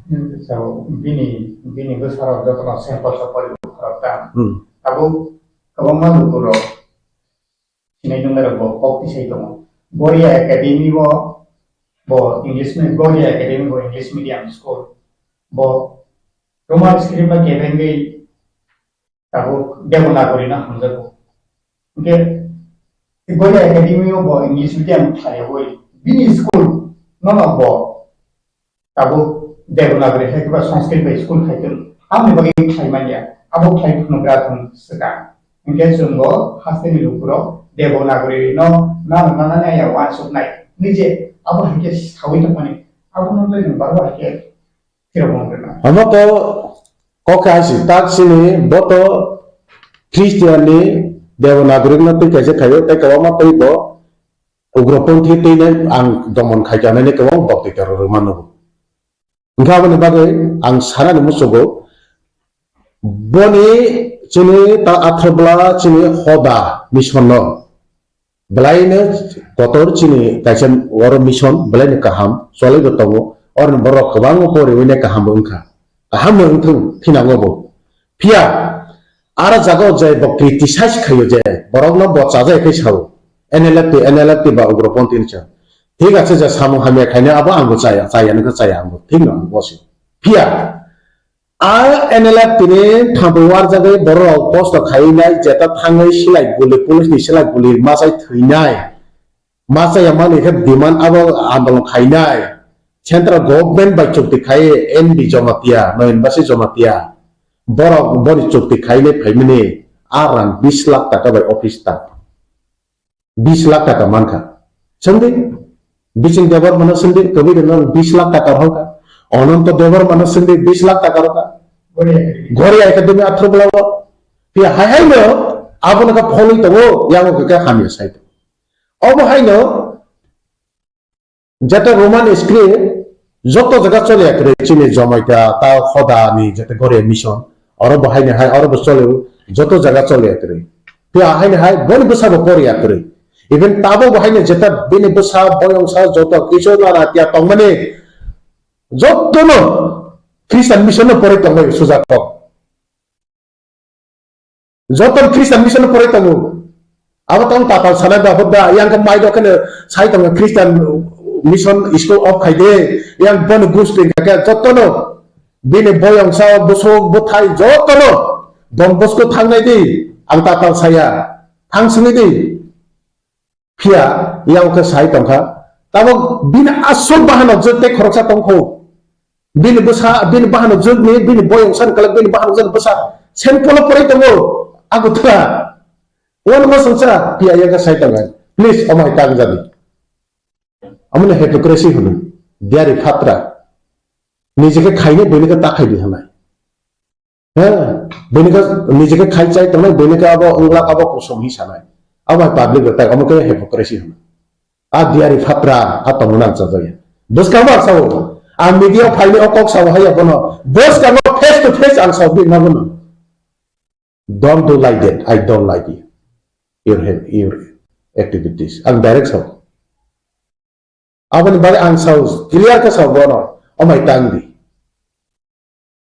Hmm, so, bini, bini bwsarok jotono sample sa pori khorok ta. Hmm. Abo kwbangma lukurok sinai nungnai rok bo kok tisai tongo. Goria Academy bo, bo English me-, Goria Academy bo English medium school. Bo Roman script ba kebengwi tabuk Devanagari no hamjago. Hingke Goria Academy o bo English medium khlaiwi bini school nono bo tabuk Devanagari hai kiba Sanskrit bai school khai tong. Aboni bagwi khlai manya. Abo khlai phunukgra thung swkang. Hingke chwng bo hasteni lukurok Devanagari no nang nang ya wansuk nai. Nije abo hake sawi tongmani. Abo no le nang barwa hake kira bong rena. Ano to kok hai si tak sini boto Christian ni Devanagari no twi kaisa khayo tei kwbangma tei bo ugroponthi twi nai ang domon khai kanani kwbang bokti teror mano. Hwnkhe aboni bagwi ang sanani muchugo, boni chini ta athro bwla chini hoda mission no bwlaino kotor chini kaisa oro mission bwlaino kaham cholibo tongo, oroni borok kwbangma poriwi nai kaham bo wngkha, kaham bo wngthung thinango bo. Phiya, aro jaga o je bo criticize khaio je, borok no bo chajai khai sao, N L F T, N L F T ba ugroponthi hinwi sao. Thik ache je samung hamya khainai abo ang bo chaya, chaya nokhe chaya ang bo, thik no ang bo se. Phiya, a N L F T ni thambo warjagwi borok rok kosto khaiwi nai jeta thangwi silai guli, police ni silai guli machai thwinai. Ma chaya mani khe demand abo andolon khainai. Central government bai chukti khai N B Jamatia, Noyonbasi Jamatia. Borok boni chukti khainai phaimani a rang bis lakh taka bai office ta. Bis lakh taka mankha. Sindi, Biching Debbarma no sindi, kwbwi rwno bis lakh taka rohorkha. Ananto Debbarma no sindi bis lakh taka rohorkha. Gori Academy athro bwlao. Phiya hai hai no, abono khe pholwi tongo, yango khe hamya sai tongo. Obo haino jeta Roman script joto jaga choliya kwrwi chini Jamatia ta hoda ni jeta Goria mission oro bo haini hai oro bo choli joto jaga choliya kwrwi. Phiya haini hai boni bwsa bo poriya kwrwi. Even tabo bo haini jeta bini bwsa boyong sa joto kisu nana tiya tongmani joto no Christian mission no pori tongmani sujak kok. Joto Christian mission no pori tongo. Abo tong tatal sanai ba hudda yang ke mai do kene sai tongo Christian mission school of khaide yang bon gusti kake joto no bini boyong sa busuk buthai joto no Don Bosco thangnai di ang tatal saya thang sini di. Phiya, yang khe sai tongkha. Tabok bini aswk bahanok jwk tei khoroksa tongkho. Bini bwsa, bini bahanok jwkni, bini boyong san kalak, bini bahanok jwk bwsa. Saint Paul-o poroi tongo, Agartala. Uan mo songsa, phiya yang khe sai tongo. Please, omo hai ta wng jadi. Omo no hypocrisy hwno. Diari phatra. Nijeke khainai, buini khe ta khai di hwnai. He, buini khe nijeke khai chai tongnai, buini khe abo wngla abo kusom hi sanai. Abo hai public rok tai, omo khe hypocrisy hwnwi. A diari phatra, a tongmani ang chajaya. Bwskango ang sao, ang media phaini o kok sao haiya bono. Bwskango face to face ang sao bini bono. Don't do like that, I don't like you. Your, your activities. Ang direct sao. Aboni bagwi ang sao, clear khe sao bono, omai tang di.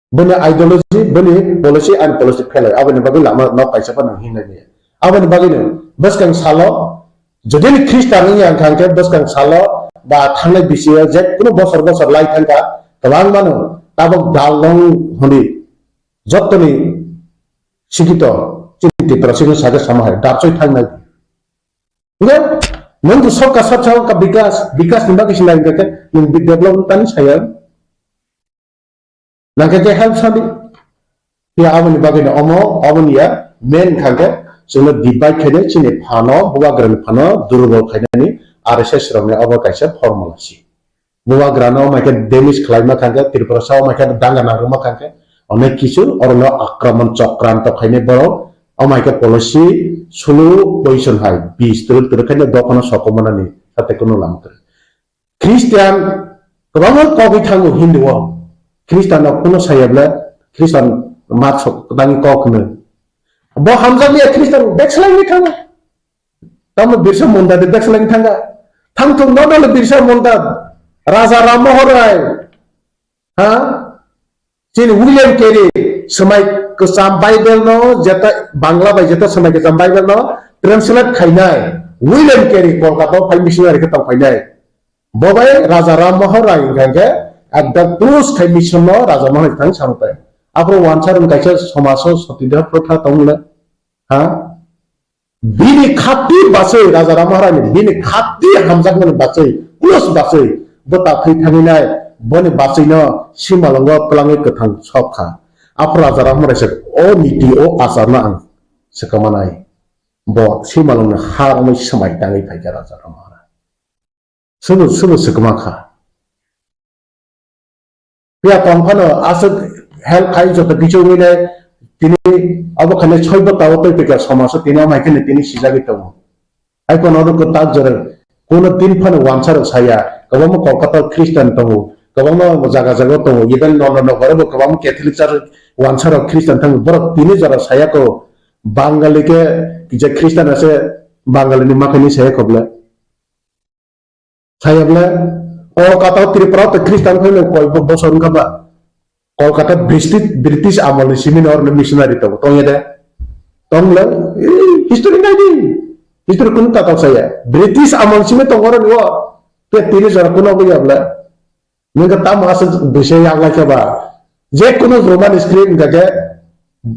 Bini ideology, bini policy, ani policy phelai. Aboni bagwi lama nok kaisa phano hinlai maya. Aboni bagwino bwskang salo, jodi ni Christian wngya wngkha hwnkhe bwskang salo ba thangnai bisio je kunu bosor bosor lai thangkha, kwbangmano tabok dal rong hwnwi jottoni sikito chini Tiprasino sakhe sama hai, dapsoi thangnai. Hingke, nung tu sabka sabka ka bikas, bikas ni bagwi sinai hingke, nung bi develop tani saya. Nang khe khe help sadi. Ya, aboni bagwi no omo, aboni ya, main kha khe, chwngno divide khainai, chini phano, bubagrani phano, durbol khainani, R S S rokni abo kaisa formula si. Bubagrano omaikhe damage khlaima khankhe, Tripurasa omaikhe danga nangrwma khankhe, onek kisu orono akraman chokranto khainai borok, omaikhe policy sulu position hai bis twrwk twrwk khaino dophano sokomornani sate kunu lama kwrwi. Christian kwbangma kogwi thango Hindu o, Christian no kunu saya bwle Christian mat sok kwbangwi kok hwnwi. Bo hamjakya Christian backslide ni thango. Tamo Birsa Munda de backslide thanga. Thangthung no dole Birsa Munda. Raja Ram Mohon Rai. Ha? Chini William Carey, swmai kwcham Bible no, jeta Bangla bai jeta swmai kwcham Bible no translate khainai. William Carey Kolkata o phai missionary khe tong phainai. Bo bai Raja Ram Mohon Rai hingkha khe ekdom close khai mission no Raja Mohon Rai thang samtai. Aphuru wansa rung kaisa somaso sotidar protha tong le. Ha? Bini khati basui, Raja Ram Maharani, bini khati hamjakmani basui, plus basui, bo ta thwi thangwi nai, boni basui no simalongo twlangwi kwthang sok kha. Aphuru Raja Ram Maharani se, o niti, o achar no ang swkang manai. Bo Simalwngni ha romwi swmai tangwi phaikha Raja Rama Maharaja. Sobo, sobo swkma kha. Phiya tong phano aswk help khai joto kichu wngwi nai tini abo khainai soi bota o tei phaikha somajo tini amai kheno tini sijagwi tongo. Hai phano oro kwtal jora kuno din phano wansarok saya, kwbangma Kolkata o Christian tongo, kwbangma jaga jaga o tongo, even nono nogoro bo kwbangma Catholic church wansarok Christian tongo, borok tini jora saya ko Bangali khe je Christian ase Bangali ni makhai ni saya kobla. Saya bole Kolkata o Tripura o Christian phai koi bo-, bosor wngkha ba. Kolkata British, British amol ni simi no oroni missionary tongo, tongya de? Tong le, eh, history nai di. History kunu tatal saya. British amol simi tongo oroni o. Te tini jora kuno bo ya bole. Nungkha tamo aswk bwsai yaglai khe ba. Je kunu Roman script wngkha khe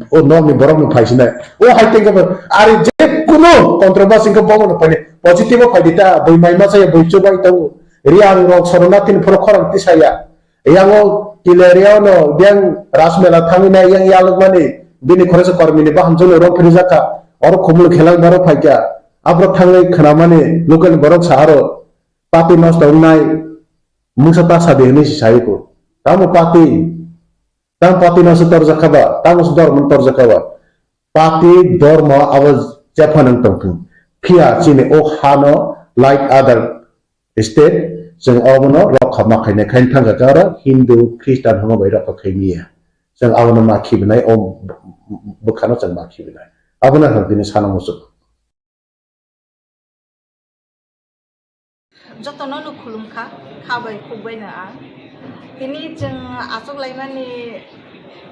o nokni borokno phaisinai. O hai tengkha ba, ari je kunu controversy wngkha bomono phainai. Positive o phaidi ta, bui mai masa ya, bui chubai tongo. Riang rok Soronatini phoro khorang tisaya. Yango kile riao no biang Rajmela thangwi nai yang yalwkmani bini khoroksa kormini bahamjwkno rok phirijakha. Oro khumul khelang borok phaikha. Aphro thangwi khnamani local borok sa aro pati nosto wngnai mungsa ta sadi hwnwi si sai kho. Tamo pati, tamo pati no se torjak kha ba, tamo se dormo no torjak kha ba. Pati dormo abo jephano wng tong thung. Phiya chini o hano like other state, chwng obono rokha ma khainai, khaina thangkha khe oro Hindu, Christian hwnma bai rokha khaimiya. Chwng abono ma khibinai, o bwkhano chwng ma khibinai. Abono ang tini sana muchung. Jotono no khulumkha, kha bai khuk bai no ang. Tini chwng achuk laimani,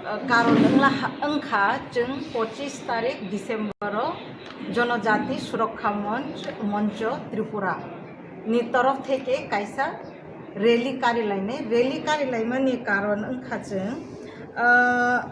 uh, karon wngla ha-, wngkha chwng pochis tarik December o Jonojati Surokha Monch, Moncho Tripura ni torof theke kaisa rally kari lainai. Rally kari laimani karon wngkha chwng, uh,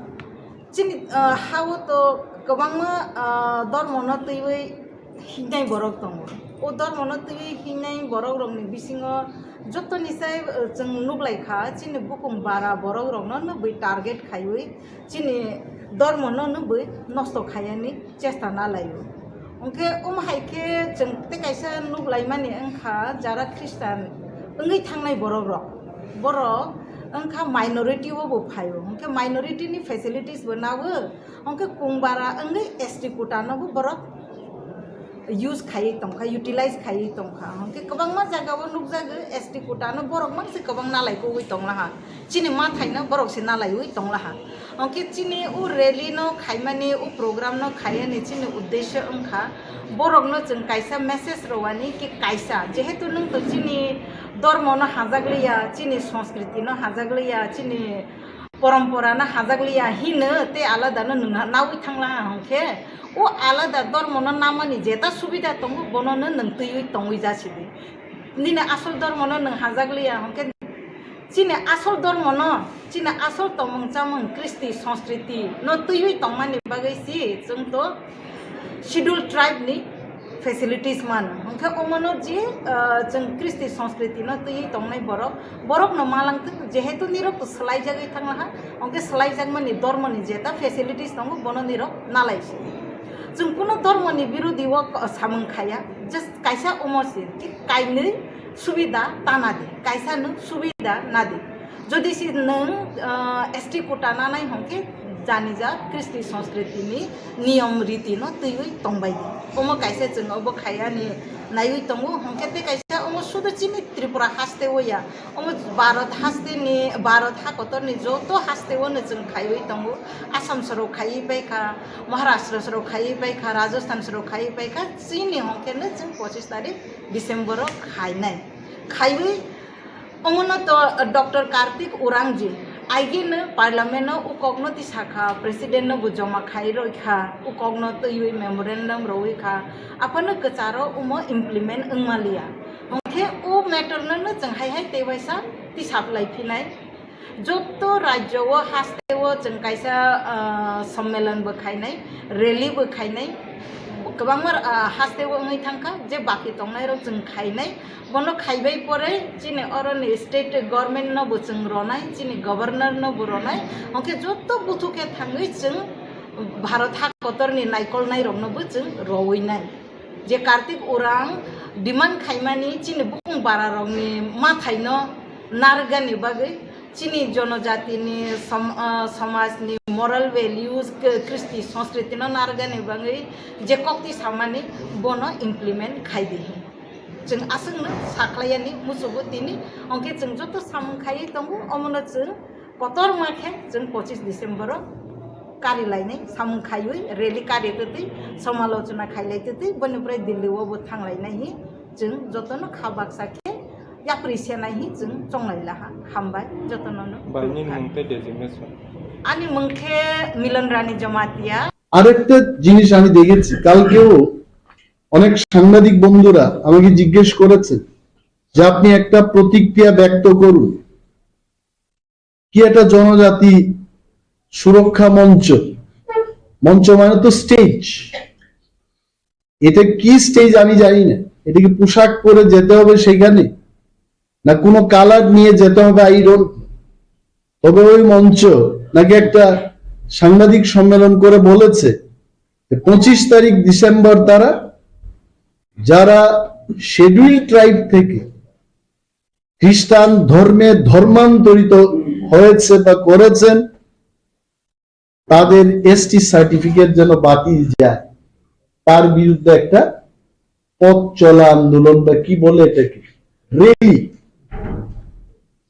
chini, uh, ha-o to kwbangma, uh, dormono twiwi hingnai borok tongo. O dormono twiwi hingnai borok rokni bisingo jotoni sai, uh, chwng nuklaikha, chini bukung bara borok rokno nukwi target khaiwi chini dormono nukwi nosto khaiyani chesta nalaio. Hwnkhe omo hai khe chwng tei kaisa nuklaimani wngkha jara Christian wngwi thangnai borok rok. Borok wngkha minority o bo phaio. Hwnkhe minority ni facilities bo nago. Hwnkhe kungbara wngwi S T quota no bo borok use khaiwi tongkha, utilize khaiwi tongkha. Hwnkhe kwbangma jaga o nukjago S T quota no borok mangse kwbang nalai kugwi tonglaha. Chini ma thaino borok se nalaiwi tonglaha. Hwnkhe chini o rally no khaimani, o program no khaiyani chini uddesho wngkha borok no chwng kaisa message rwani ki kaisa, jehetu nwng to chini dormo no hajakliya, chini sanskriti no hajakliya, chini porompora no hajakliya hino tei alada no nwng nawi thangla ha hwnkhe, o alada dormo no namani jeta subida tongo, bono no nwng twiwi tongwi jasidi. Nini asol dormo no nwng hajakliya hwnkhe, chini asol dormo no, chini asol tongmung chamung, kristi, sanskriti no twiwi tongmani bagwi si chwng to Scheduled Tribe ni facilities mano. Hwnkhe omono je, ah, chwng kristi sanskriti no twiwi tongnai borok, borok no malangthwk, jehetu nirok to swlaijagwi thanglaha, hwnkhe swlaijakmani dormo ni jeta facilities tongo, bono nirok nalai si. Chwng kuno dormo ni birodi o samung khaya, just kaisa omo si, thik kainwi subida ta nadi, kaisa no subida nadi. Jodi se nwng, ah, S T quota nanai hwnkhe janija kristi sanskriti ni niyom riti no twiwi tongbai di. Omo kaisa chwng obo khayani naiwi tongo, hwnkhe tei kaisa omo sudu chini Tripura haste o ya. Omo Bharat haste ni, Bharat ha kotor ni joto haste o no chwng khaiwi tongo. Assam soro khaiwi paikha, Maharashtra soro khaiwi paikha, Rajasthan soro khaiwi paikha. Chini hwnkhe no chwng pochis tarik December o khainai. Khaiwi Omono to Doctor Kartik Urangji, aigeno parliament no ukokno tisakha, president no bo joma khai roikha, ukokno twiwi memorandum roikha, aphano kwcharo omo implement wngmaliya. Hwnkhe o matter no no chwng hai hai tei waisa tisaplai phinai. Jotto rajyo o haste o chwng kaisa, ah, sommelon bo khainai, rally bo khainai, kwbangma, ah, haste o wngwi thangkha, je baki tongnai rok chwng khainai. Bono khaibai pore chini oroni state government no bo chwng ronai, chini governor no bo ronai, hwnkhe joto buthu khe thangwi chwng Bharat ha kotorni naikolnairokno bo chwng rowi nai. Je Kartik Orang demand khaimani chini bukung bararokni mathaino narwgani bagwi, chini jonojatini som-, ah, somajni moral values, k-, kristi sanskritino narwgani bagwi je kokti samani bono implement khai di hin. Chwng aswkno sakhlaiyani muchugo tini, hwnkhe chwng joto samung khaiwi tongo, omono chwng kotorma khe chwng pochis December-o kari lainai samung khaiwi rally kari twtwi, somalochona khailai twtwi, boni pore Delhi-o bo thanglainai hi chwng jotono kha baksa khe yapri senai hi chwng chonglai laha. Hambai jotono no. Bani mung tei designation? Ani mung khe Milan Rani Jamatia. আরেকটা জিনিস আমি দেখেছি, কালকেও অনেক সাংবাদিক বন্ধুরা আমাকে জিজ্ঞেস করেছে যে আপনি একটা প্রতিক্রিয়া ব্যক্ত করুন, কি একটা জনজাতি সুরক্ষা মঞ্চ, মঞ্চ মানে তো স্টেজ, এটা কি স্টেজ আমি জানি না, এটা কি পোশাক পরে যেতে হবে সেখানে, না কোনো কালার নিয়ে যেতে হবে, আই ডোন্ট। তবে ওই মঞ্চ নাকি একটা সাংবাদিক সম্মেলন করে বলেছে যে পঁচিশ তারিখ ডিসেম্বর তারা যারা শিডিউল ট্রাইব থেকে খ্রিস্টান ধর্মে ধর্মান্তরিত হয়েছে বা করেছেন, তাদের এসটি সার্টিফিকেট যেন বাতিল যায়, তার বিরুদ্ধে একটা পথ চলা আন্দোলন বা কি বলে এটাকে, র্যালি।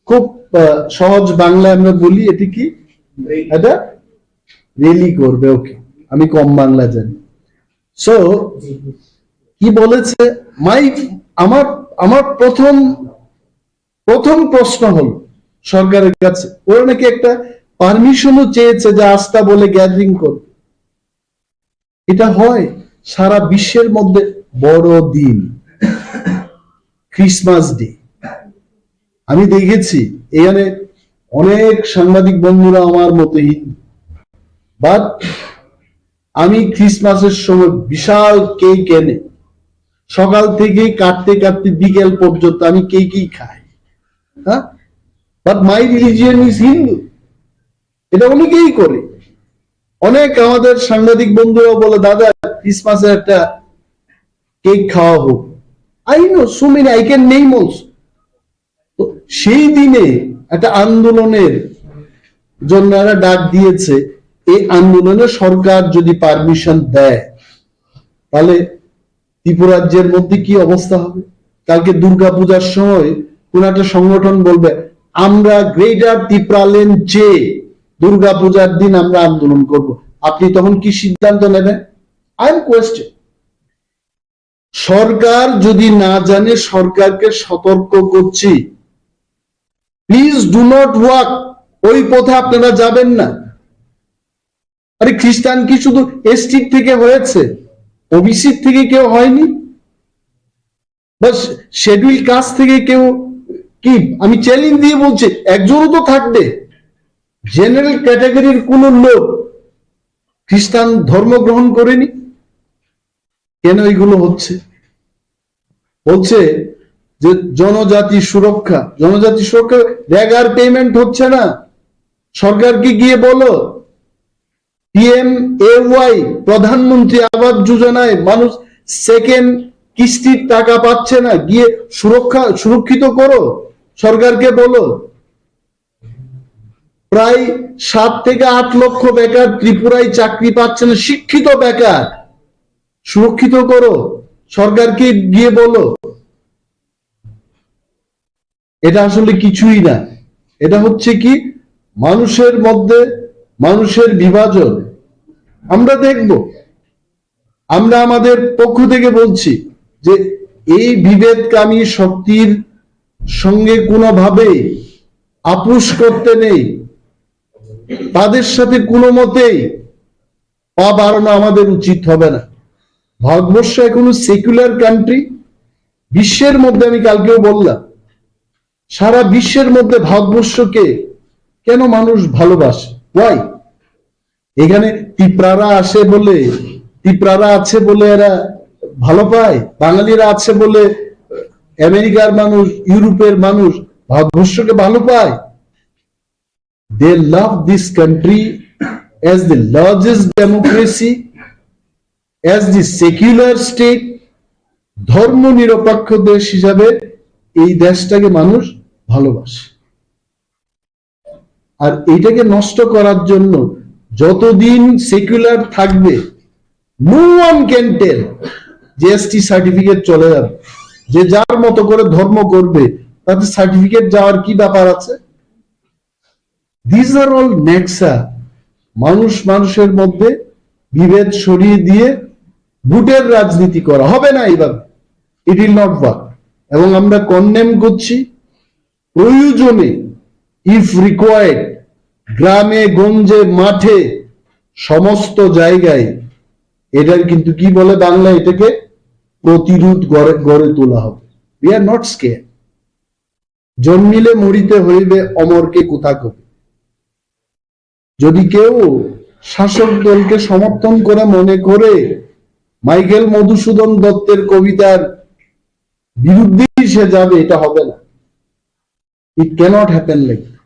খুব আহ, সহজ বাংলায় আমরা বলি এটি কি, এটা র্যালি করবে। ওকে, আমি কম বাংলা জানি। সো কি বলেছে, মাই আমার আমার প্রথম প্রথম প্রশ্ন হলো সরকারের কাছে, ওরা নাকি একটা পারমিশনও চেয়েছে যে আস্তা বলে গ্যাদারিং করবে। এটা হয় সারা বিশ্বের মধ্যে বড় দিন, ক্রিসমাস ডে। আমি দেখেছি এখানে অনেক সাংবাদিক বন্ধুরা আমার মতো হিন্দু, বাট আমি ক্রিসমাসের সময় বিশাল কেক এনে সকাল থেকে কাটতে কাটতে বিকেল পর্যন্ত আমি কেকই খাই। হ্যাঁ, but my religion is Hindu. এটা অনেকেই করে। অনেক আমাদের সাংবাদিক বন্ধুরাও বলে, দাদা, ক্রিসমাসে একটা কেক খাওয়া হোক। I know so many, I can name also. তো সেই দিনে একটা আন্দোলনের জন্য একটা ডাক দিয়েছে। এই আন্দোলনে সরকার যদি পারমিশন দেয়, তাহলে ত্রিপুরাজ্যের মধ্যে কি অবস্থা হবে? কালকে দুর্গাপূজার সময় কোন একটা সংগঠন বলবে, আমরা গ্রেটার টিপ্রাল্যান্ড চেয়ে দুর্গাপূজার দিন আমরা আন্দোলন করব, আপনি তখন কি সিদ্ধান্ত নেবেন? I am question. সরকার যদি না জানে, সরকারকে সতর্ক করছি, প্লিজ ডু নট ওয়াক, ওই পথে আপনারা যাবেন না। আরে, খ্রিস্টান কি শুধু এসটি থেকে হয়েছে? ওবিসি থেকে কেউ হয়নি? বা শিডিউল কাস্ট থেকে কেউ? কি, আমি চ্যালেঞ্জ দিয়ে বলছি, একজনও তো থাকবে। জেনারেল ক্যাটাগরির কোনো লোক খ্রিস্টান ধর্ম গ্রহণ করেনি? কেন এগুলো হচ্ছে? বলছে যে জনজাতি সুরক্ষা, জনজাতি সুরক্ষা, রেগার পেমেন্ট হচ্ছে না। সরকারকে গিয়ে বলো, পিএমএওয়াই, প্রধানমন্ত্রী আবাস যোজনায় মানুষ সেকেন্ড কিস্তির টাকা পাচ্ছে না, গিয়ে সুরক্ষা, সুরক্ষিত করো, সরকারকে বলো। প্রায় সাত থেকে আট লক্ষ বেকার ত্রিপুরায় চাকরি পাচ্ছে না, শিক্ষিত বেকার। সুরক্ষিত করো, সরকারকে গিয়ে বলো। এটা আসলে কিছুই না, এটা হচ্ছে কি মানুষের মধ্যে মানুষের বিভাজন। আমরা দেখব, আমরা আমাদের পক্ষ থেকে বলছি যে এই বিভেদকামী শক্তির সঙ্গে কোনোভাবেই আপোষ করতে নেই, তাদের সাথে কোনো মতেই পা বাড়ানো আমাদের উচিত হবে না। ভারতবর্ষ এখনো সেকুলার কান্ট্রি। বিশ্বের মধ্যে, আমি কালকেও বললাম, সারা বিশ্বের মধ্যে ভারতবর্ষকে কেন মানুষ ভালোবাসে? ওয়াই? এখানে তিপ্রারা আসে বলে, তিপ্রারা আছে বলে এরা ভালো পায়, বাঙালিরা আছে বলে আমেরিকার মানুষ, ইউরোপের মানুষ ভারতবর্ষকে ভালো পায়। They love this country as the largest democracy, as the secular state, ধর্ম নিরপেক্ষ দেশ হিসাবে এই দেশটাকে মানুষ ভালোবাসে। আর এইটাকে নষ্ট করার জন্য যতদিন সেকুলার থাকবে, no one can tell যে এসটি সার্টিফিকেট চলে যাবে। যে যার মতো করে ধর্ম করবে, তাতে সার্টিফিকেট যাওয়ার কি ব্যাপার আছে? These are all Nexa. মানুষ মানুষের মধ্যে বিভেদ সরিয়ে দিয়ে ভোটের রাজনীতি করা হবে না এইভাবে। It will not work। এবং আমরা কন্ডেম করছি। প্রয়োজনে, ইফ রিকোয়ার্ড, গ্রামে গঞ্জে মাঠে সমস্ত জায়গায় এটার কিন্তু কি বলে বাংলা, এটাকে প্রতিরোধ গড়ে গড়ে তোলা হবে। We are not scared। জন্মিলে মরিতে হইবে, অমরকে কোথা কবি। যদি কেউ শাসক দলকে সমর্থন করে মনে করে মাইকেল মধুসূদন দত্তের কবিতার বিরুদ্ধেই সে যাবে, এটা হবে না। It cannot happen like that।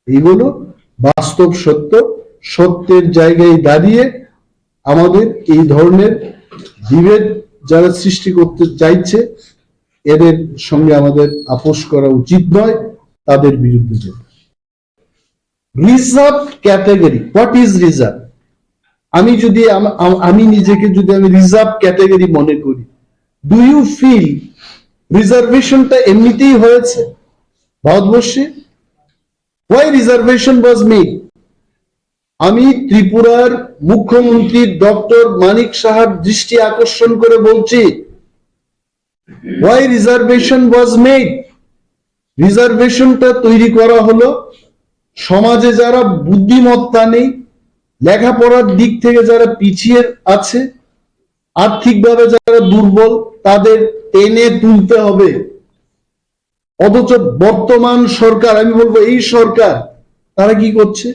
এইগুলো বাস্তব সত্য। সত্যের জায়গায় দাঁড়িয়ে আমাদের এই ধরনের বিভেদ যারা সৃষ্টি করতে চাইছে, এদের সঙ্গে আমাদের আপোষ করা উচিত নয়, তাদের বিরুদ্ধে যেতে। Reserve category, what is reserve? আমি যদি আম- আম- আমি নিজেকে যদি আমি রিজার্ভ ক্যাটাগরি মনে করি, ডু ইউ ফিল রিজার্ভেশনটা এমনিতেই হয়েছে ভারতবর্ষে? Why reservation was made? আমি ত্রিপুরার মুখ্যমন্ত্রী ডক্টর মানিক সাহার দৃষ্টি আকর্ষণ করে বলছি, why reservation was made? রিজার্ভেশনটা তৈরি করা হলো সমাজে যারা বুদ্ধিমত্তা নেই, লেখাপড়ার দিক থেকে যারা পিছিয়ে আছে, আর্থিকভাবে যারা দুর্বল, তাদের টেনে তুলতে হবে। অথচ বর্তমান সরকার, আমি বলবো এই সরকার, তারা কি করছে?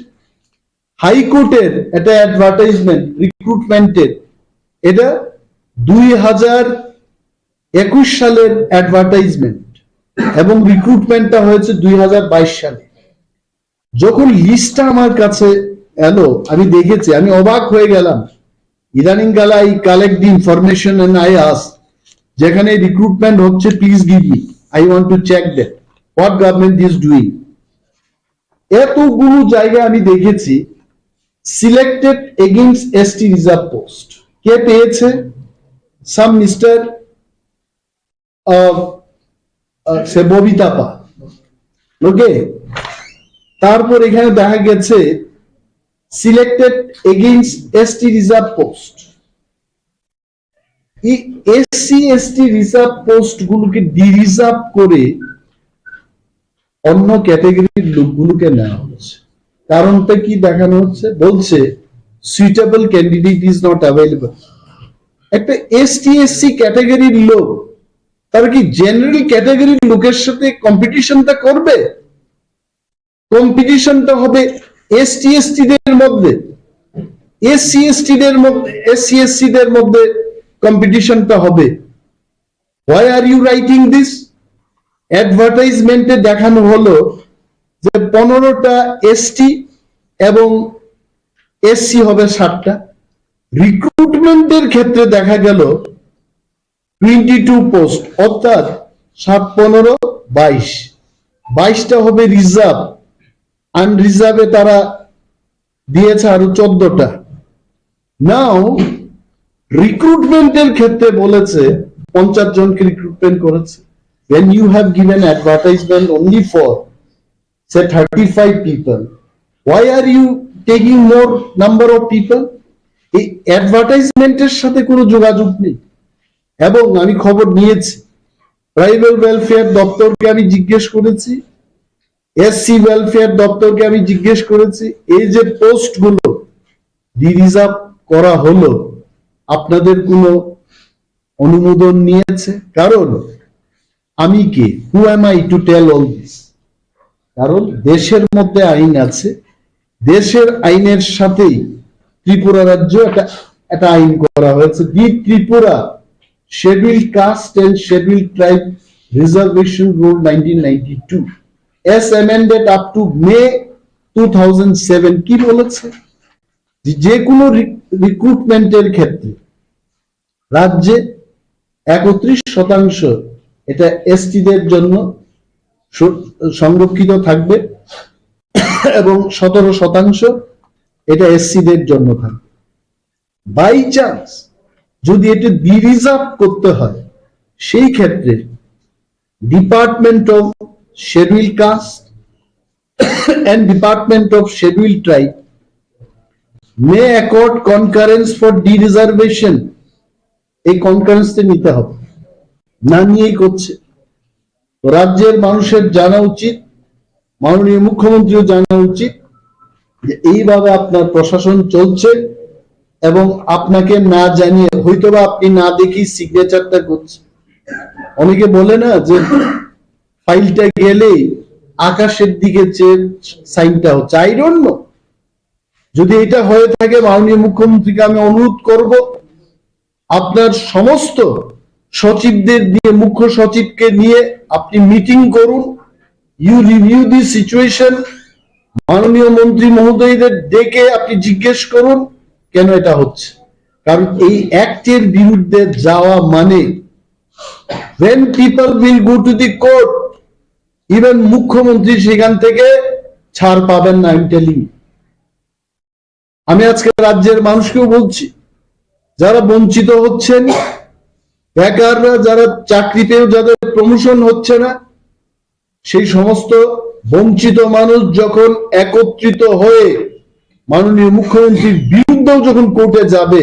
হাইকোর্টের একটা অ্যাডভার্টাইজমেন্ট রিক্রুটমেন্টের, এটা দুই হাজার একুশ সালের অ্যাডভার্টাইজমেন্ট এবং রিক্রুটমেন্টটা হয়েছে দুই হাজার বাইশ সালে। যখন লিস্টটা আমার কাছে এলো, আমি দেখেছি, আমি অবাক হয়ে গেলাম। ইদানিং কালে I collect the information and I ask, যেখানে রিক্রুটমেন্ট হচ্ছে, please give me, I want to check that what government is doing। এতগুলো জায়গা আমি দেখেছি selected against ST reserve post. কে পেয়েছে? সাম মিস্টার, সে ববিতা পাল। ওকে, তারপর এখানে দেখা গেছে selected against ST reserve post. এই এসসি এসটি রিজার্ভ পোস্ট গুলোকে ডিরিজার্ভ করে অন্য ক্যাটাগরির লোকগুলোকে নেওয়া হচ্ছে। কারণটা কি দেখানো হচ্ছে? বলছে, suitable candidate is not available। একটা এসটি এসসি ক্যাটাগরির লোক, তারা কি জেনারেল ক্যাটাগরির লোকের সাথে কম্পিটিশনটা করবে? কম্পিটিশনটা হবে এসটি এসটি দের মধ্যে, এসসি এসটি দের মধ্যে, এসসি এসসি দের মধ্যে কম্পিটিশনটা হবে। Why are you writing this? অ্যাডভার্টাইজমেন্টে দেখানো হলো যে পনেরোটা এসটি এবং এসসি হবে সাতটা। রিক্রুটমেন্টের ক্ষেত্রে দেখা গেল টোয়েন্টি টু পোস্ট, অর্থাৎ সাত পনেরো বাইশ, বাইশটা হবে রিজার্ভ, আনরিজার্ভে তারা দিয়েছে আরো চোদ্দটা। নাও রিক্রুটমেন্টের ক্ষেত্রে বলেছে পঞ্চাশ জনকে রিক্রুটমেন্ট করেছে। When you have given advertisement only for say thirty five people, why are you taking more number of people? এই অ্যাডভার্টাইজমেন্টের সাথে কোনো যোগাযোগ নেই। এবং আমি খবর নিয়েছি, ট্রাইবাল ওয়েলফেয়ার দপ্তরকে আমি জিজ্ঞেস করেছি, এসসি ওয়েলফেয়ার দপ্তরকে আমি জিজ্ঞেস করেছি, এই যে পোস্টগুলো ডিরিজার্ভ করা হলো, আপনাদের কোনো অনুমোদন নিয়েছে? কারণ আমি কে, who am I to tell all this? কারণ দেশের মধ্যে আইন আছে, দেশের আইনের সাথেই ত্রিপুরা রাজ্য একটা একটা আইন করা হয়েছে, the Tripura Scheduled Caste and Scheduled Tribe Reservation Rule nineteen ninety two as amended up to May two thousand seven। কি বলেছে? যে কোনো রি-, রিক্রুটমেন্টের ক্ষেত্রে রাজ্যে একত্রিশ শতাংশ এটা এসটিদের জন্য সু-, সংরক্ষিত থাকবে এবং সতেরো শতাংশ এটা এসসিদের জন্য থাকবে। বাই চান্স যদি এটা ডিরিজার্ভ করতে হয়, সেই ক্ষেত্রে Department of Scheduled Caste and Department of Scheduled Tribe may accord concurrence for dereservation। এই কনকারেন্সটা নিতে হবে, না নিয়েই করছে। তো রাজ্যের মানুষের জানা উচিত, মাননীয় মুখ্যমন্ত্রীও জানা উচিত যে এইভাবে আপনার প্রশাসন চলছে এবং আপনাকে না জানিয়ে, হয়তোবা আপনি না দেখেই সিগনেচারটা করছে। অনেকে বলে না যে ফাইলটা গেলেই আকাশের দিকে চেয়ে সাইনটা হচ্ছে, আই ডোন্ট নো। যদি এটা হয়ে থাকে, মাননীয় মুখ্যমন্ত্রীকে আমি অনুরোধ করব, আপনার সমস্ত সচিবদের দিয়ে, মুখ্য সচিবকে নিয়ে আপনি মিটিং করুন, you review the situation। মাননীয় মন্ত্রী মহোদয়দের ডেকে আপনি জিজ্ঞেস করুন কেন এটা হচ্ছে, কারণ এই অ্যাক্টের বিরুদ্ধে যাওয়া মানে, when people will go to the court, even মুখ্যমন্ত্রী সেখান থেকে ছাড় পাবেন না। আমি টেলিং, আমি আজকে রাজ্যের মানুষকেও বলছি, যারা বঞ্চিত হচ্ছেন, বেকাররা, যারা চাকরি পেয়েও যাদের প্রমোশন হচ্ছে না, সেই সমস্ত বঞ্চিত মানুষ যখন একত্রিত হয়ে মাননীয় মুখ্যমন্ত্রীর বিরুদ্ধেও যখন কোর্টে যাবে,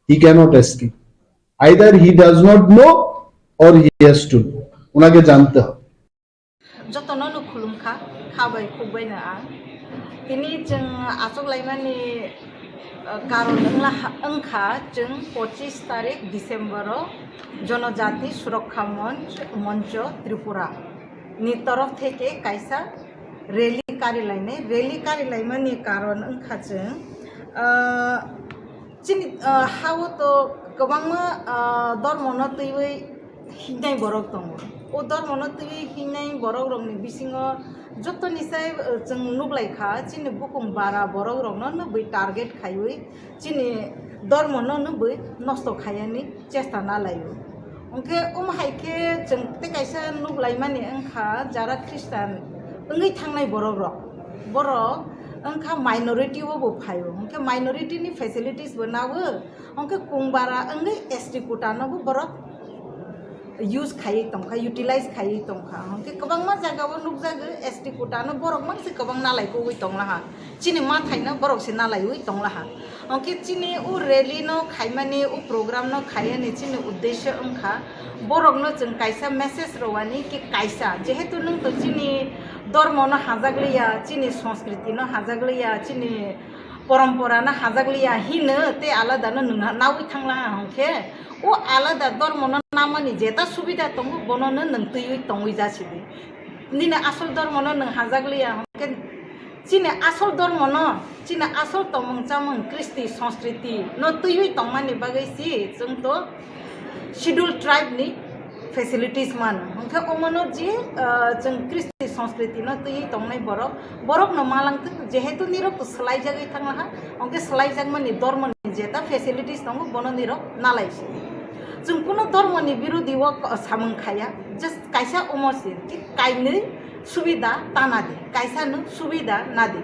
he cannot escape, either he does not know or he has to know। ওনাকে জানতে হবে। Jotono no khulumkha, kha bai khuk bai no ang. Tini chwng achuk laimani, uh, karon wngla ha-, wngkha chwng pochis tarik December o Jonojati Surakkha Monch, Moncho Tripura ni torof theke kaisa rally kari lainai. Rally kari laimani karon wngkha chwng, uh, chini, uh, ha-o to kwbangma, uh, dormono twiwi hingnai borok tongo. O dormono twiwi hingnai borok rokni bisingo jotoni sai, uh, chwng nuklaikha, chini bukung bara borok rokno nugwi target khaiwi chini dormono nugwi nosto khaiyani chesta nalaio. Hwnkhe omo hai khe chwng tei kaisa nuklaimani wngkha, jara Christian wngwi thangnai borok rok, borok wngkha minority o bo phaio, hwnkhe minority ni facilities bo nago, hwnkhe kungbara wngwi S T quota no bo borok use khaiwi tongkha, utilize khaiwi tongkha, hwnkhe kwbangma jaga o nukjago S T quota no borok mangse kwbang nalai kogwi tonglaha, chini mathai no borok se nalaiwi tonglaha. Hwnkhe chini o rally no khaimani, o program no khaiyani chini uddesho wngkha, borok no chwng kaisa message rwani ki kaisa, jehetu nwng to chini dormo no hajakliya, chini sanskriti no hajakliya, chini porompora no hajakliya hino tei alada no nwng nawi thanglaha, hwnkhe o alada dormo no namani jeta subida tongo, bono no nwng twiwi tongwi jasidi. Nini asol dormo no nwng hajakliya, hwnkhe chini asol dormo no, chini asol tongmung chamung, kristi, sanskriti no twiwi tongmani bagwi si chwng to schedule tribe ni facilities mano. Hwnkhe omono je, ah, chwng kristi sanskriti no twiwi tongnai borok, borok no malangtwk, jehetu nirok to swlaijagwi thanglaha, hwnkhe swlaijakmani dormo ni jeta facilities tongo, bono nirok nalaisi. Chwng kuno dormo ni birodi o samung khaya, just kaisa omo se, thik kainwi subida ta nadi, kaisa nwng subida nadi.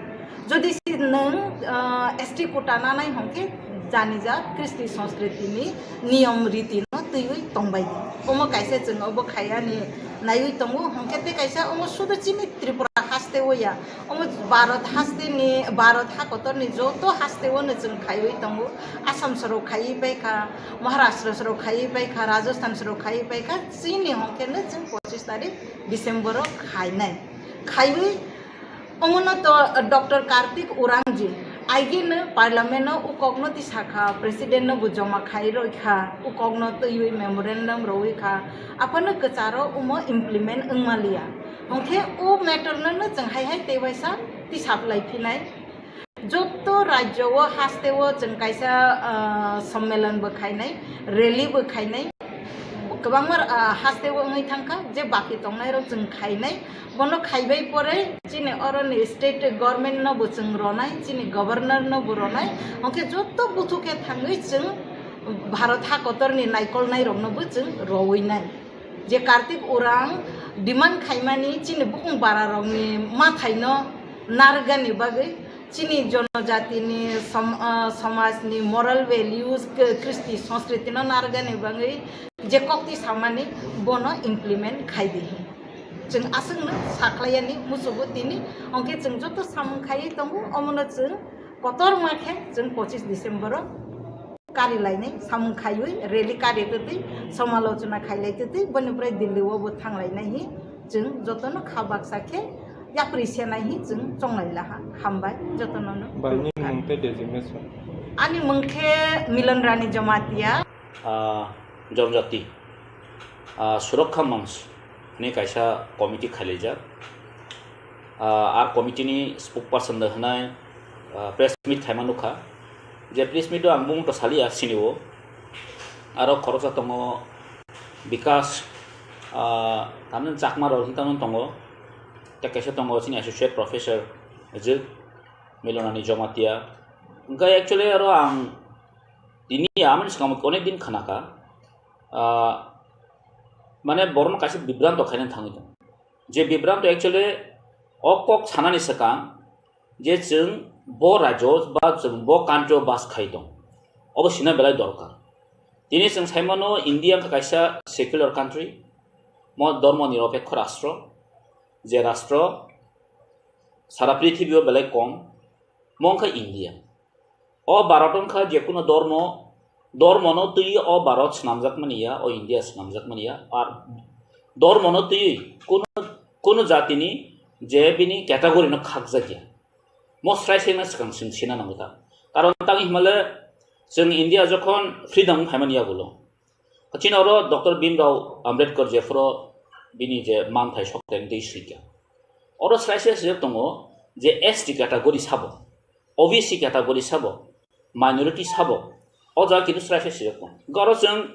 Jodi se nwng, ah, S T quota nanai hwnkhe janija kristi sanskriti ni niyom riti no twiwi tongbai di. Omo kaisa chwng obo khayani naiwi tongo, hwnkhe tei kaisa omo sudu chini Tripura haste o ya, omo Bharat haste ni, Bharat ha kotor ni joto haste o no chwng khaiwi tongo. Assam soro khaiwi paikha, Maharashtra soro khaiwi paikha, Rajasthan soro khaiwi paikha, chini hwnkhe no chwng pochis tarik December o khainai. Khaiwi omono to Doctor Kartik Urangji, aigeno parliament o ukokno tisakha, president no bo joma khai roikha, ukokno twiwi memorandum rowi kha, aphano kwcharo omo implement wngmaliya. Hwnkhe o matter no no chwng hai hai tei waisa tisaplai phinai. Jotto rajyo o haste o chwng kaisa, ah, sommelon bo khainai, rally bo khainai, Kwbangma, ah, haste o wngwi thangkha je baki tongnairok chwng khainai. Bono khaibai pore chini oroni state government no bo chwng ronai, chini governor no bo ronai. Hwnkhe joto buthu khe thangwi chwng Bharat ha kotorni naikolnairokno bo chwng rowinai. Je Kartik Urang demand khaimani chini bukung bararokni mathaino narwkgani bagwi, chini jonojatini som-, ah, somajni moral values, k-, kristi sanskriti no narwkgani bagwi je kokti samani bono implement khai di hin. Chwng aswkno sakhlaiyani musugo tini, hwnkhe chwng joto samung khaiwi tongo, omono chwng kotorma khe chwng pochis December o kari lainai samung khaiwi rally kari twtwi samalochona khailai twtwi boni pore Delhi o bo thanglainai hi chwng jotono kha baksa khe yapri senai hi chwng chonglai laha. Hambai jotono no. Bai, nini mung tei designation? Ani mung khe Milan Rani Jamatia. Ah, Jonjati, ah, Surokha Manch ni kaisa committee khailaijak. Ah, a committee ni spokesperson da hwnai, ah, press meet khaima nukha. Je press meet o ang bumung to saliya sini o. Aro khoroksa tongo Bikas, ah, tamni Chakma rok hinwi tamni tongo. Tei kaisa tongo chini associate professor je Milonani Jomatia. Hwnkhe actually aro ang tini amoni swkang onek din khnakha. Ah, mane borokno kaisa bibranto khaina thangwi tongo. Je bibranto actually o kok sanani swkang je chwng bo rajyo ba chwng bo country o bas khai tong, obo sina belai dorkar. Tini chwng sai mano India wngkha kaisa secular country, mo dormo nirapekho rastro, je rastro sara prithibio belai kom, mo wngkha India. O Bharat wngkha je kuno dormo, dormono twiwi o Bharat swnamjakmani ya, o India swnamjakmani ya, ar dormono twiwi kuno, kuno jatini je bini category no khakjak ya. Mo srai srai no swkang chwng sina nango ta. Karon tang himale chwng India jokhon freedom phaimani yagulo. Chini oro Doctor Bhimrao Ambedkar jephuru bini je manthai sok tei twi swikha. Oro srai srai swijak tongo je S T category sabo, O B C category sabo, minority sabo, o jaga kintu srai srai swijak tongo. Hwnkhe oro chwng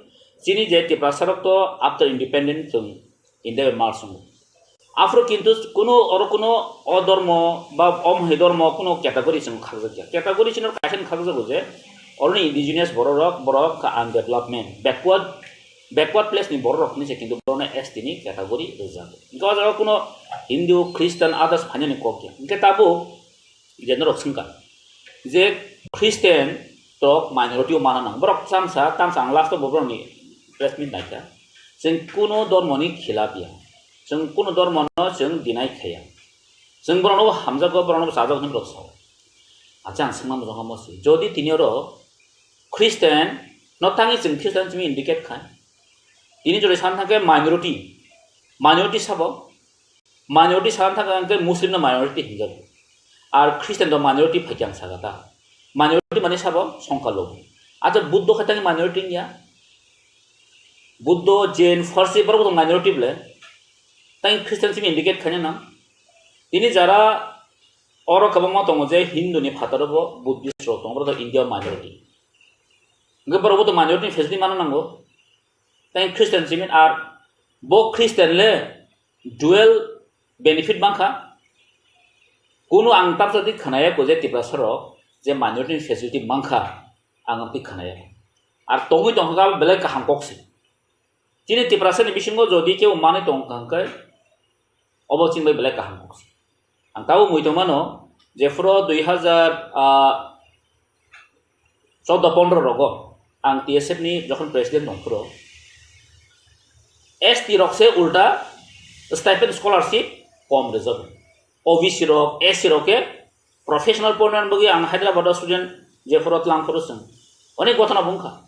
chini je Tiprasa rok to after independent chwng India bai merge wngo. Aphuru kintu kuno oro kuno o dormo ba o mohai dormo kuno category chwng khakjakya. Category chini kaisa khakjago je oroni indigenous borok rok, borok kha undevelopment, backward, backward place ni borok rok hinwi se kintu borokno S T ni category rwjago. Hwnkhe o jaga kuno Hindu, Christian, others phainani kok ya. Hwnkhe tabuk je norok swngkha je Christian rok minority o mana nang. Borok tamsa, tamsa ang last o borokni press meet naikha. Chwng kuno dormoni khilap ya. Chwng kuno dormono chwng deny khaya. Chwng borokno hamjago, borokno chajago hinwi borok sao. Acha ang swngma muchungkha mosi. Jodi tini oro Christian no tangwi chwng Christian simi indicate khai. Tini jodi san thangkhe minority. Minority sabo? Minority san thangkhe hwnkhe Muslim no minority hinjago. Ar Christian do minority phaikhe ang saka ta. Minority mane sabo songkha logi. Acha Buddho khe tangwi minority wngya? Buddho, Jain, Pharsi borok bo minority ble. Tang Christian simi indicate khaina nang. Tini jara oro kwbangma tongo je Hindu ni phataro bo Buddhist rok tongo, borok to India minority. Hwnkhe borok bo to minority ni facility mana nango. Tang Christian simi ar bo Christian le dual benefit mankha. Kunu ang tamsa di khnaya ko je Tiprasa rok je minority ni facility mankha, ang amtwi khnaya. Ar tongwi tongkha belai kaham kok se. Chini Tiprasa ni bisingo jodi kebo manwi tongkha hwnkhe obo chini bai belai kaham kok se. Ang tabuk mui tongmano, jephuru dui hazar, ah, choudo pondro rogo ang T S F ni jokhon president tongphuru, S T rok se ulta stipend scholarship kom rwjago. O B C rok, S C rok khe professional pornani bagwi ang Hyderabad o student jephuru tlangphuru chwng onek gothana bungkha.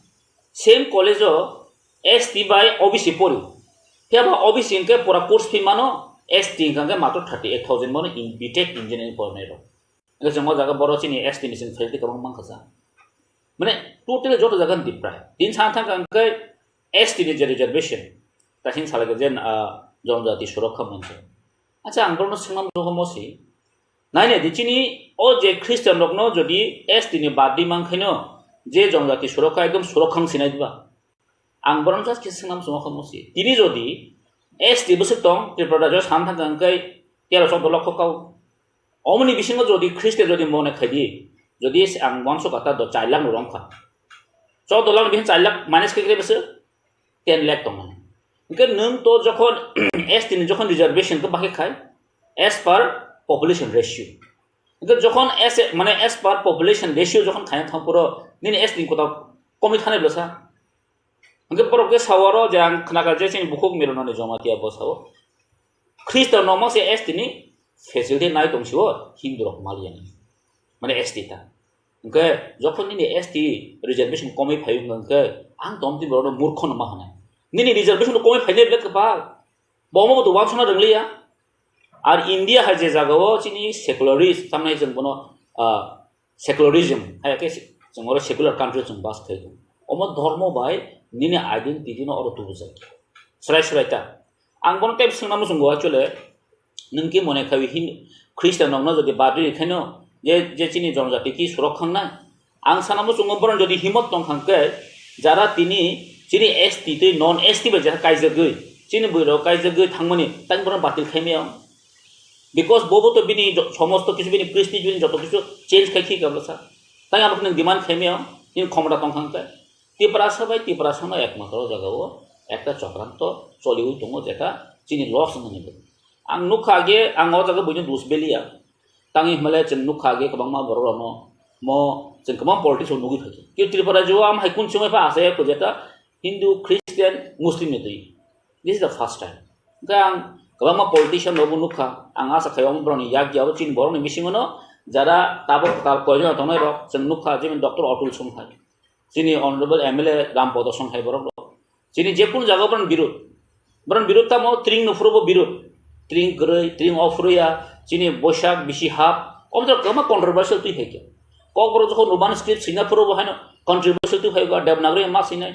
Same college o S T bai O B C pori. Phiya ba O B C hwnkhe pura course fee mano, S T hwnkhe matro thirty eight thousand mano in B Tech engineering pornai rok. Hwnkhe chwng o jaga borok chini S T ni chwng faculty kwbang mankha sa. Mane totally joto jaga ni diprai. Tin san thang kha hwnkhe S T ni je reservation. Ta hin salai khe jen, ah, Jonojati Surokha Manch. Acha ang borokno swngna muchungo mosi. Nainai di chini o je Christian rokno jodi S T ni baddi mankhaino je Jonojati Surokha ekdom Surokha wng sinai diba. Ang borok just khe swngnam chwngma kha musi. Tini jodi S T bwswk tong, Tripura rajyo sam thang hwnkhe tero choudo lokho kau. Omoni bisingo jodi Christian jodi mone khaidi, jodi ang uansuk kha ta do char lakh no rong kha. Choudo lakh ni bisingo char lakh minus khe khe bwswk ten lakh tong mani. Hwnkhe nwng to jokhon S T ni jokhon reservation khe bakhe khai as per population ratio. Hwnkhe jokhon as a, mane as per population ratio jokhon khaina thang phuru nini S T ni kota komwi thanai bwsa. Hwnkhe borok khe sao oro je ang khna kha je chini bukhuk Mironani Jamatia bo sao. Khristo no mose S T ni facility nai tong sio Hindu rok maliya ni. Mane S T ta. Hwnkhe jokhon nini S T reservation komwi phai wngkha hwnkhe ang tom tini borok no murkho no ma hwnai. Nini reservation komwi phainai belai kwbal. Bo omo bo to uansukna rwngliya. Ar India hai je jagao chini secularist, tamni chwng bono, ah, secularism, hai khe chwng oro secular country chwng bas khai tongo. Omo dhormo bai nini identity no oro tubujak. Srai srai ta. Ang bono tei swngna muchungo actually, nwng ki mone khai Hin-, Christian rokno jodi badri khaino je, je chini jonojati ki surok khangnai, ang sana muchungo boron jodi himot tong kha hwnkhe, jara tini chini S T tei non S T bai jaha kaijagwi, chini bwrwi rok kaijagwi thangmani, tang boron batil khaimaya. Because bobo to bini jo-, somosto kichu bini prestige bini joto kichu change khai khi kabla sa. Tang abo nwng demand khaimaya, nini khomota tong kha hwnkhe. Tiprasa bai Tiprasa no ekmatro jagao ekta chokranto choliwi tongo, jeta chini loss wngmani bo. Ang nukha age, ang o jaga buino dus beliya. Tangwi hwnmale chwng nukha age kwbangma borok rokno, mo chwng kwbang politics o nugwi phaikha. Ki Tripura jio am hai kun chumai pha asa ya ko jeta Hindu, Christian, Muslim ni twi. This is the first time. Hwnkhe ang kwbangma politician rokbo nukha, ang asa khai omo borokni yak ya o chini borokni bisingo no jara tabok tal koijon tongnai rok chwng nukha, jemon Doctor Atul Song hai, chini Honorable M L A Ram Podo Song hai borok rok, chini je kun jaga borokni birud, borokni birud tamo tring no phuru bo birud, tring kwrwi, tring o phuru ya, chini Boisak bisi hap, omo jora kwbangma controversial twi hai khe. Kokborok jokhon Roman script swina phuru bo haino controversial twi hai khe, Devanagari ma swinai.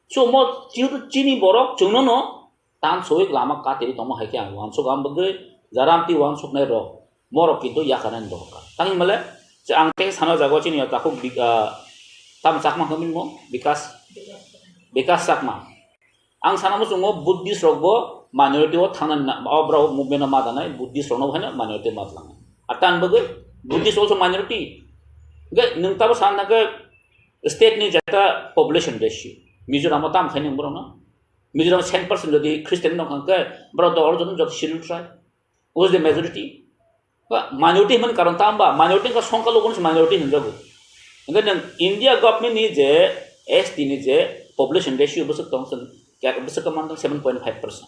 So mo chini, chini borok chwngno no tan soi lama katiri tongma hai khe ang uansuk am bagwi jara amtwi uansuknai rok morok kintu yakarnani dorkar. Tangwi male je ang tei sana jago chini takhuk bi-, ah, tamo Chakma hwnwi mo Bikas, Bikas Chakma. Ang sana muchungo Buddhist rok bo minority o thangnani na, o borok movement o ma danai, Buddhist rok no haino minority ma tlangnai. Ar tan bagwi Buddhist also minority. Ge nwng tabo sana khe state ni jeta population ratio. Mizoram o tam khai nwng borok no. Mizoram ten percent jodi Christian no kha khe borok do orjon jodi Scheduled Tribe. Who is the majority? Ba minority hwnmani karon tamo ba minority wngkha songkha logo no se minority hwnjago. Hwnkhe nwng India government ni je S T ni je population ratio bwswk tong chwng kya-, bwswk khe man tong seven point five percent.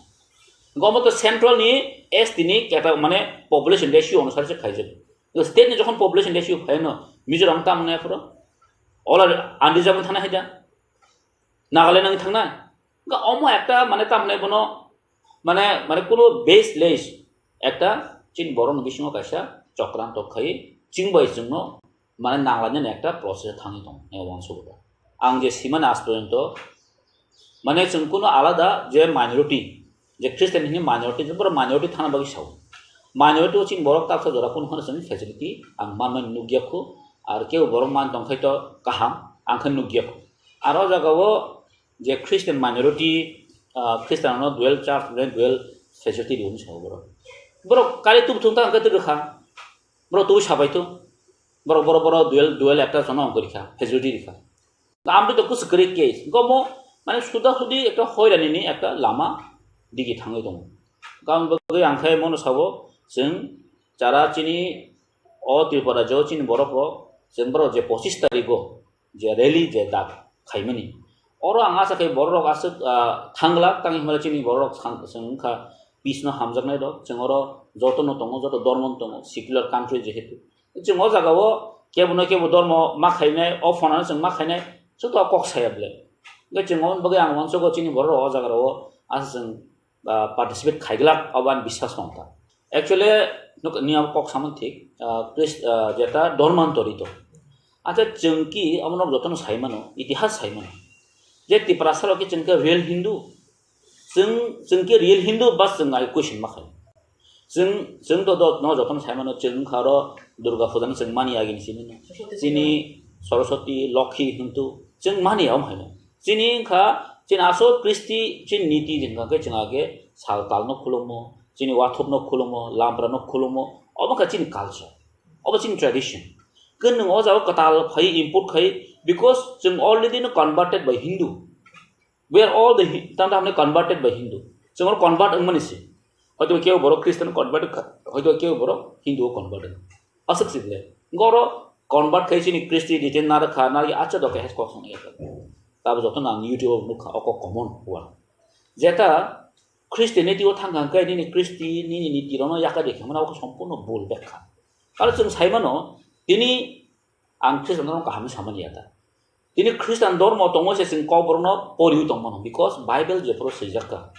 Hwnkhe omo to central ni S T ni keta mane population ratio onusari se khaijago. State ni jokhon population ratio phaino Mizoram tamo nai phoro. Ola unreserved thana haida. Nagaland wng thangnai. Ga omo ekta mane tamni bono mane, mane kuno baseless ekta chini borokni bisingo kaisa chokranto khai chwng bai chwngno mane nanglainani ekta process thangwi tongo, e, uansukgo. Ang je simani aaj porjonto mane chwng kuno alada je minority, je Christian hini minority, je borok minority thana bagwi sao. Minority o chini borok taksa jora kunu phano chwng facility ang manmani nukya khu, ar kebo borok man tongkhai to kaham, ang khe nukya khu. Aro jagao je Christian minority, ah, Christian no dual church, dual facility rihuni sao borok. Borok kari tubu thung ta ang khe twi rwkha. Borok twi sabai tu. Borok, borok, borok dual, dual ekta jono ang khe rikha, facility rikha. Amtwi to kusu kwrwi case. Gomo, mane, suda sudi ekta hoirani ni ekta lama digi thangwi tongo. Gam bagwi ang khe mono sabo, chwng chara chini o Tripura jo chini borok rok, chwng borok je pochis tarikh o, je rally je dak khaimani. Oro ang asa khe borok rok aswk, ah, thanglak, tangwi hwnba chini borok rok sang-, chwng wngkha peace no hamjaknai rok, chwng oro joto no tongo, joto dormo no tongo, secular country jehetu. Chwng o jaga o kebo no kebo dormo ma khainai, o phone ano chwng ma khainai, chwng to kok saya bwle. Hwnkhe chwng aboni bagwi ang uansukgo chini borok rok o jaga rok o asa chwng, ah, participate khaiglak abo ani biswas tongkha. Actually, nuk-, nini abo kok samani thik, ah, Christ-, ah, jeta dormantori to. Acha chwng ki abo nok jotono sai mano, itihas sai mano. Je Tiprasa rok ki chwng khe real Hindu, Chwng, chwng khe real Hindu ba chwng ai question ma khai. Chwng, chwng to do, no jotono sai mano, chwng wngkha oro Durga Puja no chwng mani agi ni simi no. Chini Saraswati, Lokhi hintu chwng mani ya om hai no. Chini wngkha Chini asol Kristi chini niti hwnkha khe chwng age sal talno khulummo, chini wathopno khulummo, lamprano khulummo, obo kha chini culture, obo chini tradition. Khe nwng o jaga kwtal phai import khai, because chwng already no converted by Hindu. We are all the Hi-, tamo tamo converted by Hindu. Chwng oro convert wngmani se. Hoito kebo borok Christian convert wngkha, hoito kebo borok Hindu o convert wngkha. Aswk se bwle. Goro convert khai chini Christianity narwkha, narwkhe acha doke hes kok song ya. Tabo joto nang YouTube o nukha, oko common word. Jeta Christianity o thangkha hwnkhe nini Christi, nini niti rono yakari khe mano oko sompurno bul bekha. Aro chwng saimano, tini ang Christian no kaham samani ya ta. Tini Christian dormo tongo se chwng kokborokno poriwi tongmano, because Bible jephuru swijak kha.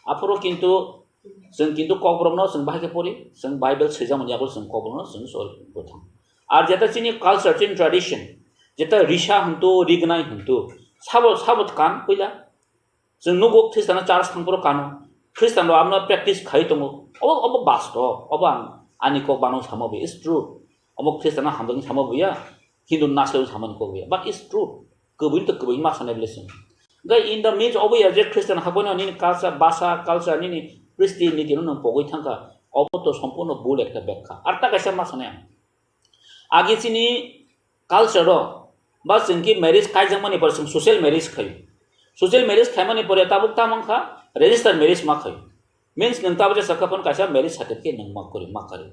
Aphuru kintu chwng kintu kokborokno chwng bahai khe pori, chwng Bible swijakmani yago chwng kokborokno chwng sori bwthang. Ar jeta chini culture, chini tradition, jeta risa hwntu, rignai hwntu, sabo, sabo kan puila. Chwng nugo Christian church thangphuru kano. Christian rok amno practice khai tongo. Obo, obo bastob. Obo ang ani kok bano sama bo, it's true. Obo Christian hamjakni sama bo ya. Hindu nasle samani kok bo ya. But it's true. Kubui to kubui ma sanai bole chwng. Gai in the midst obo ya je Christian hakono nini culture, basa, culture, nini Christian niti no nang pogoi thangkha. Obo to sompurno bul ekta bekha. Ar ta kaisa ma sanai ang. Agi chini culture o ba chwng ki marriage kaijakmani pore chwng social marriage khaio. Social marriage khaimani pore tabuk tamo wngkha register marriage ma khaio. Means nwng tabuk jesa kha phano kaisa marriage certificate nwng ma kwrwi ma kwrwi.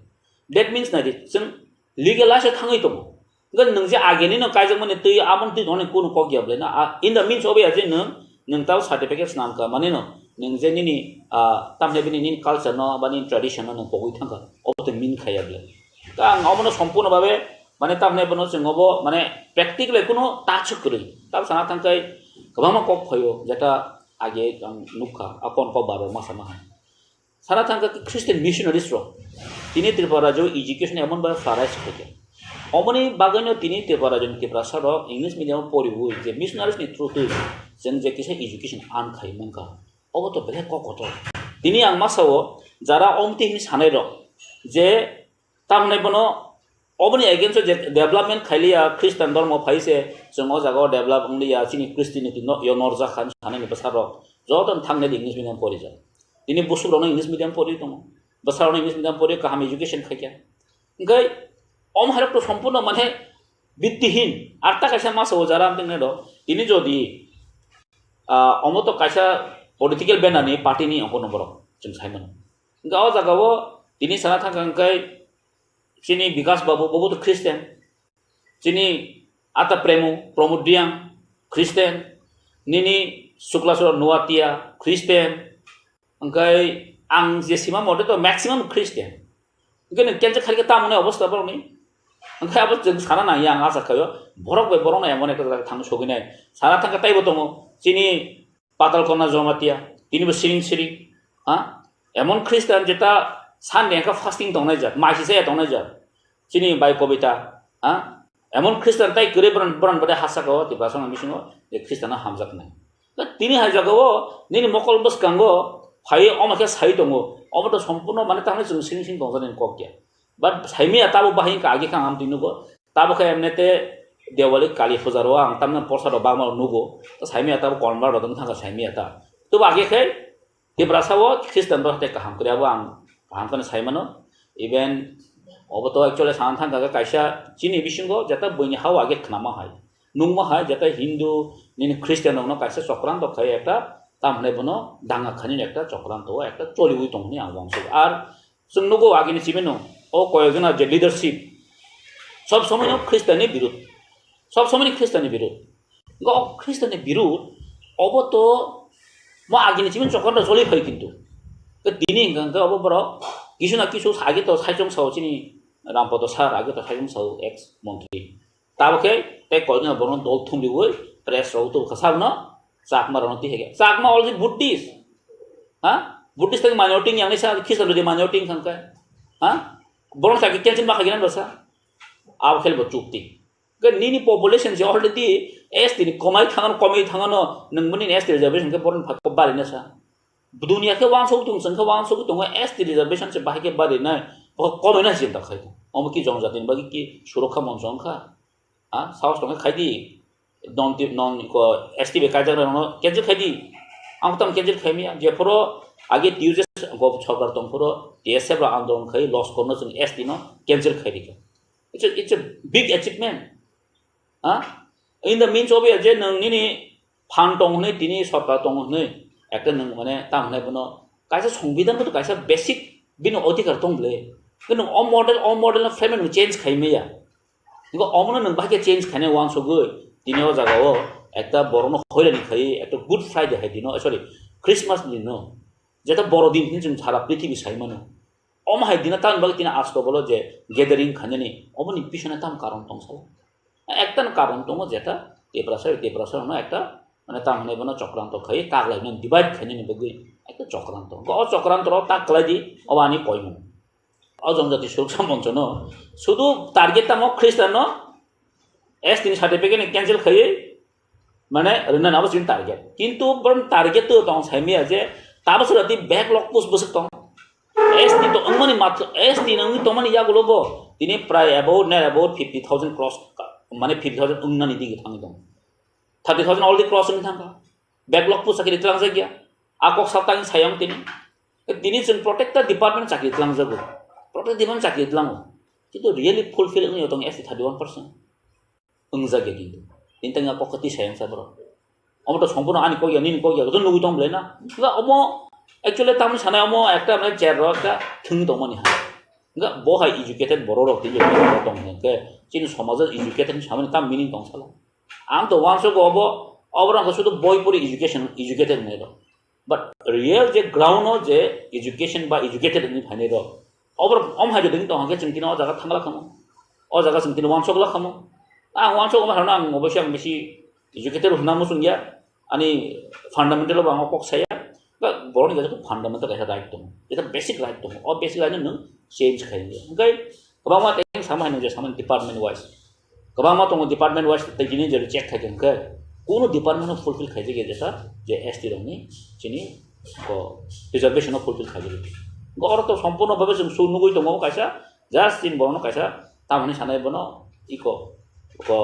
That means nai di chwng legalize thangwi tongo. Hwnkhe nwng je ageni no kaijakmani twi aboni twi tongmani kunu kok ya bwlai na. A, in the means obo ya je nwng nwng tao certificate swnam kha, mane no, nwng je nini, ah, tamni bini nini culture no, ba nini tradition no nwng pogwi thangkha, obo to min khaya bwle. Ta ang obono sompurno babe, mane tamni bono chwng obo, mane practically kuno touch kwrwi. Tamo sana thangkhai kwbangma kok phaio, jeta age ang nukha, a kon kok baro masa maha. Sana thangkha khe Christian missionaries rok tini Tripura rajyo education emon bhabe flourish khaikha. Omoni bagwino tini Tripura rajyoni Tiprasa rok English medium o poriwi je missionaries ni through twi chwng je kisa education earn khai mankha. Obo to belai kok kotor. Tini ang masa o jara omti hini sanai rok je tamni bono oboni against o je development khailiya, Christian dormo phai se chwng o jaga o develop wngliya, chini Christianity no yo norjak kha sanani bwsa rok joto thangni English medium porijak. Tini busuk rokno English medium pori tongo. Bwsa rokno English medium pori kaham education khaikha. Hwnkhe om hai rok to sompurno mane bittihin. Ar ta kaisa masa o jara amtwng nai rok. Tini jodi, ah, omo to kaisa political banner ni party ni ongkor no borok chwng sai mano. Hwnkhe o jaga o tini sana thangkha hwnkhe chini Bikas Babu, bobo to Christian. Chini Ata Premu, Pramod Reang, Christian. Nini Suklaswara Noatia, Christian. Hwnkhe ang je sima mote to maximum Christian. Hwnkhe nwng kensa khaikhe tamoni obostha borokni? Hwnkhe abo chwng sana nangya ang acha khaio. Borok bai borokno emon ekta jaga thangwi sogwinai. Sana thangkhe teibo tongo. Chini Patal Kona Jomatia, tini bo siring siring, ha? Emon Christian jeta Sunday wngkha fasting tongnai jak, maisi chaya tongnai jak. Chini bai Kobita, ha? Emon Christian tai kwrwi boran, boran bade hasa ko, Tiprasa no bisingo, je Christian no hamjak nai. Na tini hai jaga o, nini mokol bwskango, phai omo khe sai tongo, omo to sompurno mane tamni chwng siring siring tongjani kok ya. But saimiya tabo bahai wngkha agi kha ang twi nugo. Tabo khe emne te Dewali Kali puja ro ang tamna porsa rok bangma rok nugo. To saimiya tabo convert rok wng thangkha saimiya ta. Tobo agi khe Tiprasa o Christian rok tei kaham kwrwi abo ang kaham kheno sai mano. Even obo to actually sana thangkha khe kaisa chini bisingo jeta buini hao age khnama hai. Nungma hai jeta Hindu nini Christian rokno kaisa chokranto khai ekta tam hinai bono danga khani ekta chokranto o ekta choliwi tong hwnwi ang uansuk. Ar Chwng nugo agini chibino, o koyekjona je leadership, sob somoi no Khristianni birud. Sob somoi ni Khristianni birud. Hwnkhe o Khristianni birud, obo to mo agini chibin chokon rok choli phai kintu. Ke tini hwnkha hwnkhe obo borok kisu na kisu age to saichung sao chini Rampodo sir, age to saichung sao ex montri. Tabo khe tei koinwi borokno dol thumriwi press rok tubukha, sabno Chakma rokno twi hai khe. Chakma already Buddhist. Ha? Buddhist tei minority yang sa Christian rok minority thang khe. Ha? Borok sa khe cancel ma khaigina bwsa. Abo khe bo chukti. Ke nini population je already S T ni komai thangano, komai thangano, nwng mani S T reservation khe borok bari na sa. Dunia khe wansuk tung, chwng khe wansuk tongo, S T reservation se bahai khe bari nai. Bo komai na chinta khai. Omo ki jongjati ni bagwi ki surokha moncho wngkha. Ha? Sahos tongkhe khai di. non ti-, non ko S T bai kaijak rok no cancel khai di. Ang tam cancel khai maya. Je phoro age T U J S go sorkar tong phoro T S F rok andolon khai loss korno chwng S T no cancel khai di. It's a, it's a big achievement. Ha? In the means of je nwng nini phan tong hwnwi tini sorkar tong hwnwi ekta nwng mane tam hwnwi bono kaisa songbidan bo kaisa basic bini odhikar tong bwle. Nwng o model, o model no frame nwng change khai maya. Ngo omono nwng bahai khe change khainai uansugwi tini o jaga o ekta borokno hoirani khai ekta Good Friday hai dino, sorry, Christmas ni dino, jeta boro din hwnwi chwng sara prithibi sai mano. Omo hai dino tamni bagwi tini asto bolo je gathering khainani omoni pisone tam karon tong sala. Ekta no karon tongo jeta Tiprasa, Tiprasa no ekta mane tam hwnwi bono chokranto khai kaglai no divide khainani bagwi ekta chokranto. O chokranto ro tak khlai di, obo ani koimung. O Jonjati Suroksha Moncho no sudu target tamo Christian no S T ni certificate ni cancel khaiwi mane rwna nabo chini target. Kintu borom target to tong sai maya je tabo sura ti backlog post bwswk tong. S T to wngmani matro, S T nangwi tongmani yagulo bo tini prai about, near about fifty thousand cross ka, mane fifty thousand wngnani digi thangwi tong. Thirty thousand already cross wngwi thangkha. Backlog post chakri tlangjak ya. A kok saptang sayang tini. Tini chwng protector department chakri tlangjago. Protector department chakri tlango. Kintu really fulfill wngwi tong S T thirty one percent. Wngjak ya kintu. Tini tang a kok kati sayang sa borok. Omo to sompurno ani kok ya, nini kok ya, to nugwi tong belai na. Nga omo actually tamni sanai omo ekta mane chair ro ekta thwngwi tongmani ha. Nga bo hai educated borok rok tini tong hwnkhe chini somajo educated ni samani tam meaning tong sala. Ang to uansuk obo, obo rok sudu boi pori education, educated hinwi rok. But real je ground o je education ba educated hinwi phainai rok, obo rok om hai jodi tong hwnkhe chwng tini o jaga thangla khamu. O jaga chwng tini uansuk la khamu. Ang uansuk omo harno ang obosi ang bisi educated hwnna muchung ya. Ani fundamental bo ang o kok saya. Ba borokni kaisa fundamental kaisa right tongo. Jeta basic right tongo. O basic right no nwng change khai ya. Hwnkhe kwbangma tei sama hai nwng je sama department wise. Kwbangma tongo department wise tei tini je check khai tong khe, kuno department no fulfill khai jagya jesa je S T rokni chini ko reservation no fulfill khai jagya. Go oro to sompurno bhabe chwng su nugwi tongo kaisa, just chini borokno kaisa tamoni sanai bono iko ko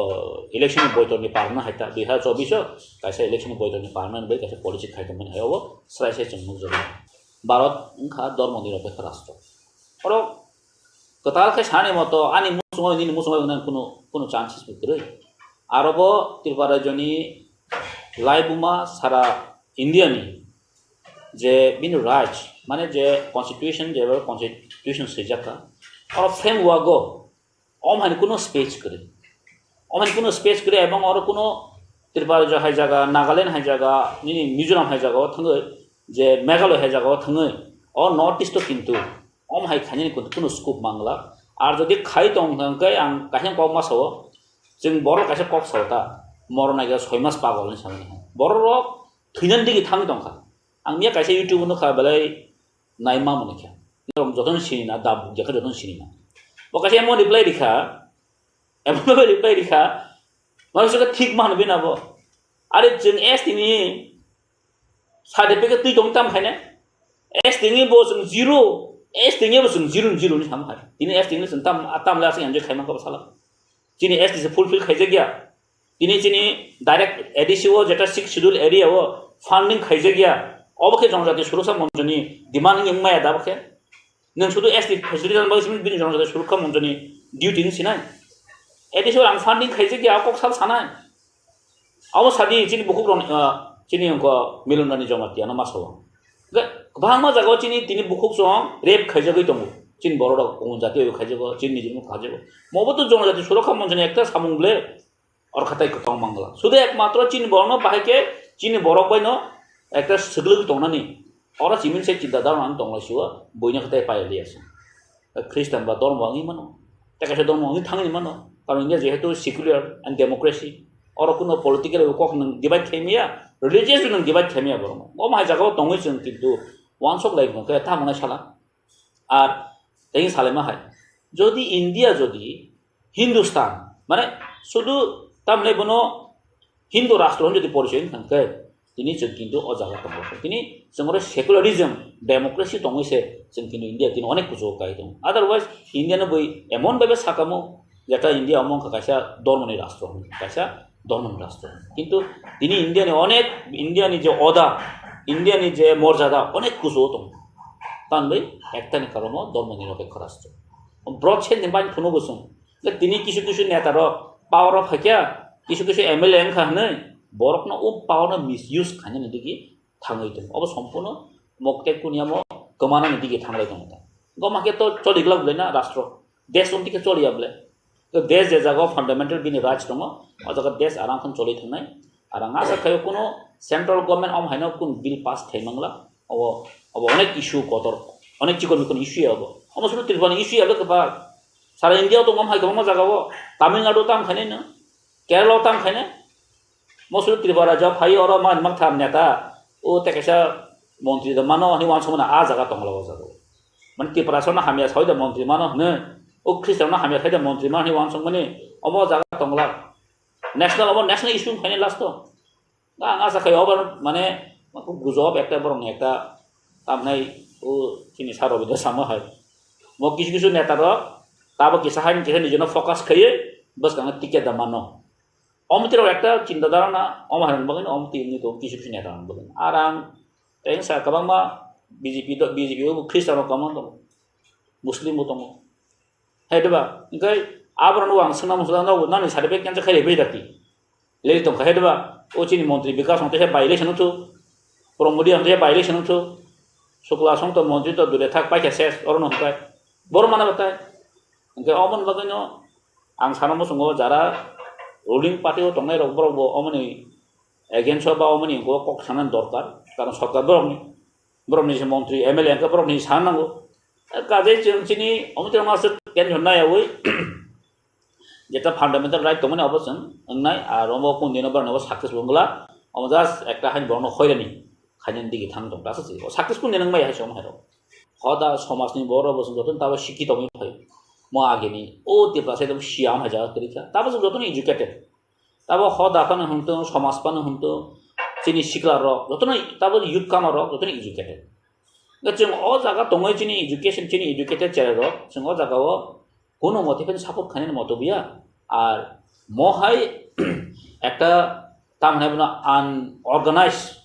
election ni boitor ni parna hai ta dui hazar chobbish o kaisa election ni boitor ni parna bai kaisa policy khai tongmani hai obo srai sai chwng nukjago. Bharat wngkha dhormo nirapekho rastro. Oro kwtal khe sani moto ani muchungo nini muchungo wngnai kuno, kuno chances bo kwrwi. Aro bo Tripura rajyoni laibuma sara India ni je bini raj, mane je constitution, je constitution swijak kha, oro framework o om hani kuno space kwrwi. Om hani kuno space kwrwi ebong oro kuno Tripura rajyo hai jaga, Nagaland hai jaga, nini Mizoram hai jaga o thangwi, je Meghalaya hai jaga o thangwi, o North East o kintu om hai khainani kuno, kuno scope mangla. Ar jodi khai tong hwnkhe ang kaisa kok ma sao, chwng borok kaisa kok sao ta, moron naikhe soi mas pagol hinwi samani hai. Borok rok thwinani digi thangwi tongkha. Ang miya kaisa YouTube o nukha belai naima mani kha. Norok jotono sini na, da buk jakha jotono sini na. Bo kaisa emo reply rikha, emo reply rikha, ma bisa thik man bina bo. Are chwng S T ni certificate twi tong tam khaine. S T ni bo chwng zero, S T ni bo chwng zero, zero ni sam khai. Tini S T ni chwng tam, tam le asing enjoy khaima ko sala. Chini S T se fulfill khaijak ya. Tini chini direct A D C o jeta six schedule area o funding khaijak ya. Obo khe Jonojati Suroksha Monchoni demand wng maya da bo khe. Nwng sudu S T facility rwna bagwi simi bini Jonojati Suroksha Monchoni duty wng sinai. A D C o ang funding khaijak ya, kok sal sanai. Abo sadi chini bukhuk rok, ah, chini wngkha Milon Rani Jamatia no ma sao. Ga-, kwbangma jaga o chini tini bukhuk song rape khaijagwi tongo. Chini borok rok Kongon jati bai khaijago, chini nijini khaijago. Mobo to Jonojati Suroksha Monchoni ekta samung ble. Oro khatai kwtang mangla. Sudu ekmatro chini borokno bahai khe chini borok baino ekta swgwlwi tongnani. Oro chiming se chinta dharma ang tonglai sio, buino khatai payali asa. Christian ba dhormo wngwi mano. Tei kaisa dhormo wngwi thangwi mano. Karon India jehetu secular and democracy. Oro kuno political kok nwng divide khaimaya, religious nwng divide khaimaya borok. Omo hai jagao tongwi chwng kintu wansok lai khe tamo nai sala. Ar tei salaima hai, jodi India jodi Hindustan, mane sudu tamle bono Hindu rastro jodi porichoy wngkha khe, tini chwng kintu o jaga tongo. Tini chwng oro secularism, democracy tongwi se chwng kintu India tini onek kuchugo kai tongo. Otherwise, India no bui emon bhabe sakamo, jeta India omo wngkha kaisa dhormoni rastro, kaisa Dhormoni rastro. Kintu tini India ni onek, India ni je oda, India ni je morjada onek kusu o tongo. Tanbai ekta ni karono dhormoni niropekho rastro. Bro chen ni bai phuno bo sung. Tini kisu kisu neta rok power o phaikya, kisu kisu M L A wngkha hwnwi borokno o power no misuse khainani digi thangwi tongo. Obo sompurno mokte kuniamo kwmanani digi thanglai tongo ta. Goma khe to choli glak bwlai na rastro. Desh umti khe choli ya bwlai. To desh je jaga o fundamental bini rights tongo, o jaga desh aram khan choli thangnai. Ar ang asa khaio kuno central government om haino kun bill pass khai mangla. Obo, obo onek issue kotor, onek chikon mikon issue ya obo. Omo suru Tripura ni issue ya bwlai kwbang. Sara India o tongo om hai kwbangma jaga o. Tamil Nadu o tamo khainai no. Kerala o tamo khainai. Mosulu Tripura rajyo phai oro man mak tham neta. O te kaisa montri da mano hwnwi wansukmani a jaga tongla o jaga. Mane Tripura songno hamya sai da montri mano hwnwi. O Khristian no hamya sai da montri mano hwnwi wansukmani omo jaga tongla. National omo national issue wngkhaini last o. Ang asa khai obo mane gujob ekta borok ni ekta tamnai o chini sir Rabindra Sharma hai. Mo kisu kisu neta rok tabo kisa hai kisa nijino focus khaiwi bwskango ticket da mano. Omo twi rok ekta chinta dharana omo hai rok bagwi omo twi wngwi tongo kisu kisu neta rok bagwi. Ar ang tei sa kwbangma B J P do, B J P o Khristian rok kwbangma tongo. Muslim bo tongo. Hai diba? Hingke aborok no ang swngna muchung nani certificate cancel khai bai dati. Lei tong khai diba? O chini montri Bikas hwnkhe by election wngthu. Pramodi hwnkhe by election wngthu. Sukla song to montri to dure thak paikha ses oro no hwnkhe. Boro mana batai. Hingke omo ni bagwi no ang sana muchungo jara ruling party o tongnai rok borok bo omo ni against o ba omo ni kok sana dorkar. Karon sorkar borok ni. Borok ni se montri, M L A hwnkhe borok ni sana nango. Kajai chwng chini omo twi rok no aswk tension naiyawi jeta fundamental right tongmani obo chwng wngnai, ar omo kung dino borok ni obo success bo wngla. Omo just ekta haini borok no khoirani khainani digi thang tong ta se. O success kung dino wngmaya hai se omo hai rok. Hoda somaj ni borok bo chwng joto ni tabo sikhi tongwi phai. Mo agini o Tiprasa ekdom siya omo hai jaga kwrwi kha. Tabo chwng joto ni educated. Tabo hoda phano hwntwng, somaj phano hwntwng, chini sikla rok, jotono tabo youth kama rok, jotono educated. Hwnkhe chwng o jaga tongwi chini education, chini educated cherai rok, chwng o jaga o kuno mote phano support khainani moto buya. Ar mo hai ekta tamhinai bono unorganized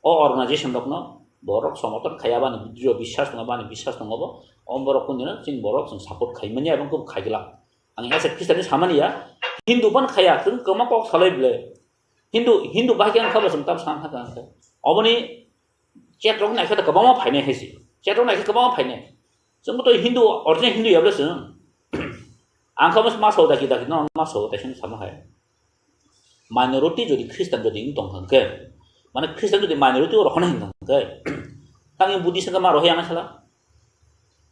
o organization rokno borok somorthon khaiya bani drio biswas tongo, bani biswas tongo bo, o borok kundino chini borok chwng support khaimani abo khe khaigwlak. Ang asa Khristian ni samani ya, Hindu ban khaya, chwng kwma kok salai ble. Hindu, Hindu bahai khe ang kha ba chwng tam san kha kha. Oboni chat rok nai kha kwbangma phainai hai si. Chat rok nai kha kwbangma phainai. Chwng to Hindu, original Hindu ya ble chwng. Ang kha ma sao daki daki no ma sao daki sama hai. Minority jodi Khristian jodi wng tong kha khe, mane Khristian jodi minority o rohorna hin tong kha khe, tang Buddhist khe ma rohor yang sala?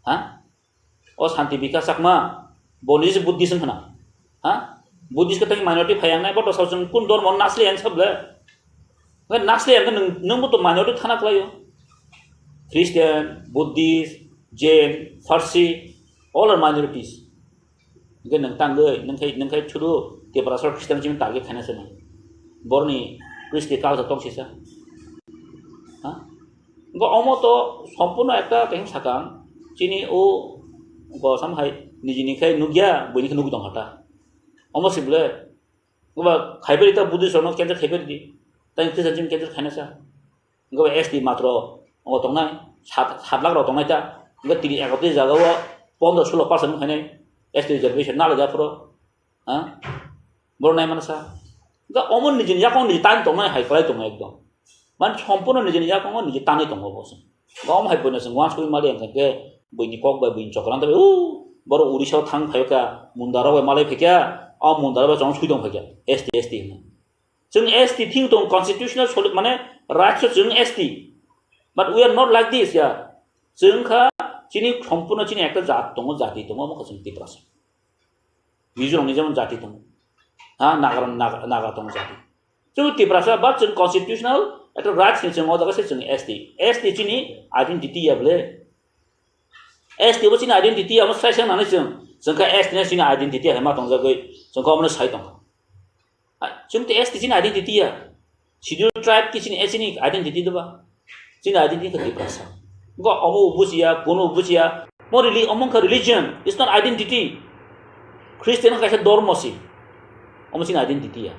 Ha? O Santi Bikas Chakma, bo ni se Buddhist wng khna. Ha? Buddhist khe tang minority phai yang nai, bo to sao chwng kun dormo nasli yang sable. Ngai nasli yang nung, nung bo to minority thana klai o. Christian, Buddhist, Jain, Farsi, all are minorities. Hingke nwng tangwi, nwng khai, nwng khai thuru Tiprasa Khristian chini target khaina se nwng. Borni Kristi culture tong sisa. Ha? Hingke omo to sompurno ekta teng sakang, chini o go sam hai nijini khai nugya, buini khai nugwi tong kha ta. Omo sibole, oba khai beri ta Buddhist rokno cancel khai beri di. Tang Khristian chini cancel khaina sa. Hingke S T matro omo tongnai, sat, sat lakh rok tongnai ta. Hingke tini ekotri jaga o pondro sulo percent wngkhainai S T reservation nalo japhoro. Ha? Borok nai mano sa. Hingke omo nijini yakung niji tani tongnai hai kwlai tongo ekdom. Mane sompurno nijini yakungo niji tani tongo bo se. Omo hai boino chwng uansugwi mali hingke buini kok bai buini chokra wngkha, "O, borok Odisha o thang phai kha, mundaro bai malai phai kha, o mundaro bai chong sui tong phai kha, S T, S T," hwnwi. Chwng S T thing tong constitutional solu-, mane rights o chwng S T. But we are not like this, ya. Chwng kha chini sompurno chini ekta jat tongo, jati tongo, omo kha chwng Tiprasa. Mizoram ni jemon jati tongo. Ha, Naga, Naga, Naga tongo jati. Chwng Tiprasa, but chwng constitutional ekta rights ni chwng o jaga se chwng S T. S T chini identity ya bole. S T bo chini identity ya, omo sai sai nani chwng. Chwng kha S T ni chini identity hai ma tongjagwi. Chwng kha omo sai tong. Ah, chwng te S T chini identity ya. Schedule tribe ki chini, eh, chini identity doba. Chini identity kha Tiprasa. Go omo bujiya, kono bujiya. Mo reli-, omo kha religion, it's not identity. Christian kha kaisa dormo si. Omo chini identity ya.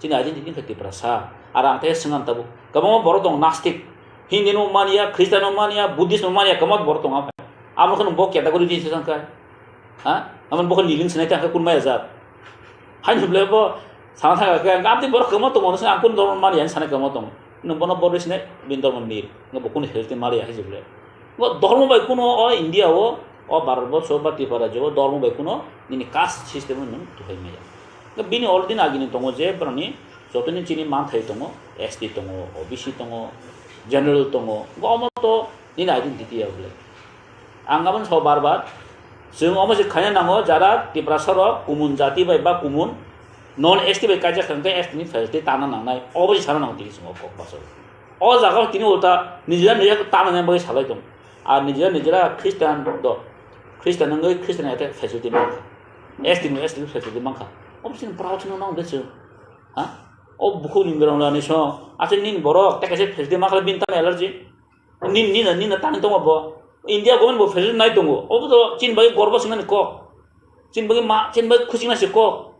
Chini identity wngkha Tiprasa. Ar ang tei swngnang tabuk. Kwbangma borok tongo nastik. Hindi no manya, Christian no manya, Buddhist no manya, kwbangma borok tongo. Amo kheno bo category di se thangkha. Ha? Amo bo khe niling sinai thangkha kun maya jat. Haino bole bo sana thangkha khe, ang abdi borok kwbangma tongo, ang kun dormo manya, sana kwbangma tongo. Nwng bono borok sinai, bin dormo nil. Bo kun healthy mali hai jibole. Bo dormo bai kuno o India o, o Bharat borso ba Tripura rajyo o dormo bai kuno nini caste system nwng tuhai maya. Bini already agini tongo je borokni jotoni chini manthai tongo, S T tongo, O B C tongo, general tongo, bo omo to nini identity ya bole. Ang aboni so bar bar, chwng omo se khaina nango, jara Tiprasa rok kumun jati bai ba kumun non S T bai kaijak kha hwnkhe S T ni facility tana nangnai, obo se sana nango tini chwng o kok baso. O jaga o tini ulta nijera nijera tana nang bagwi salai tong. Ar nijera nijera Christian do, Christian wngwi Christian ete facility mankha, S T ni S T ni facility mankha. Obo chini proud no nang de chwng. Ha? O bukhuk ni berong lani so, ase nini borok tei kaisa facility mankha bini tamo allergy. Nini, nini, nini tani tongo bo. India government bo facility nai tongo. Obo to chini bagwi gorbo swngnani kok. Chini bagwi ma, chini bagwi khuchikna se kok.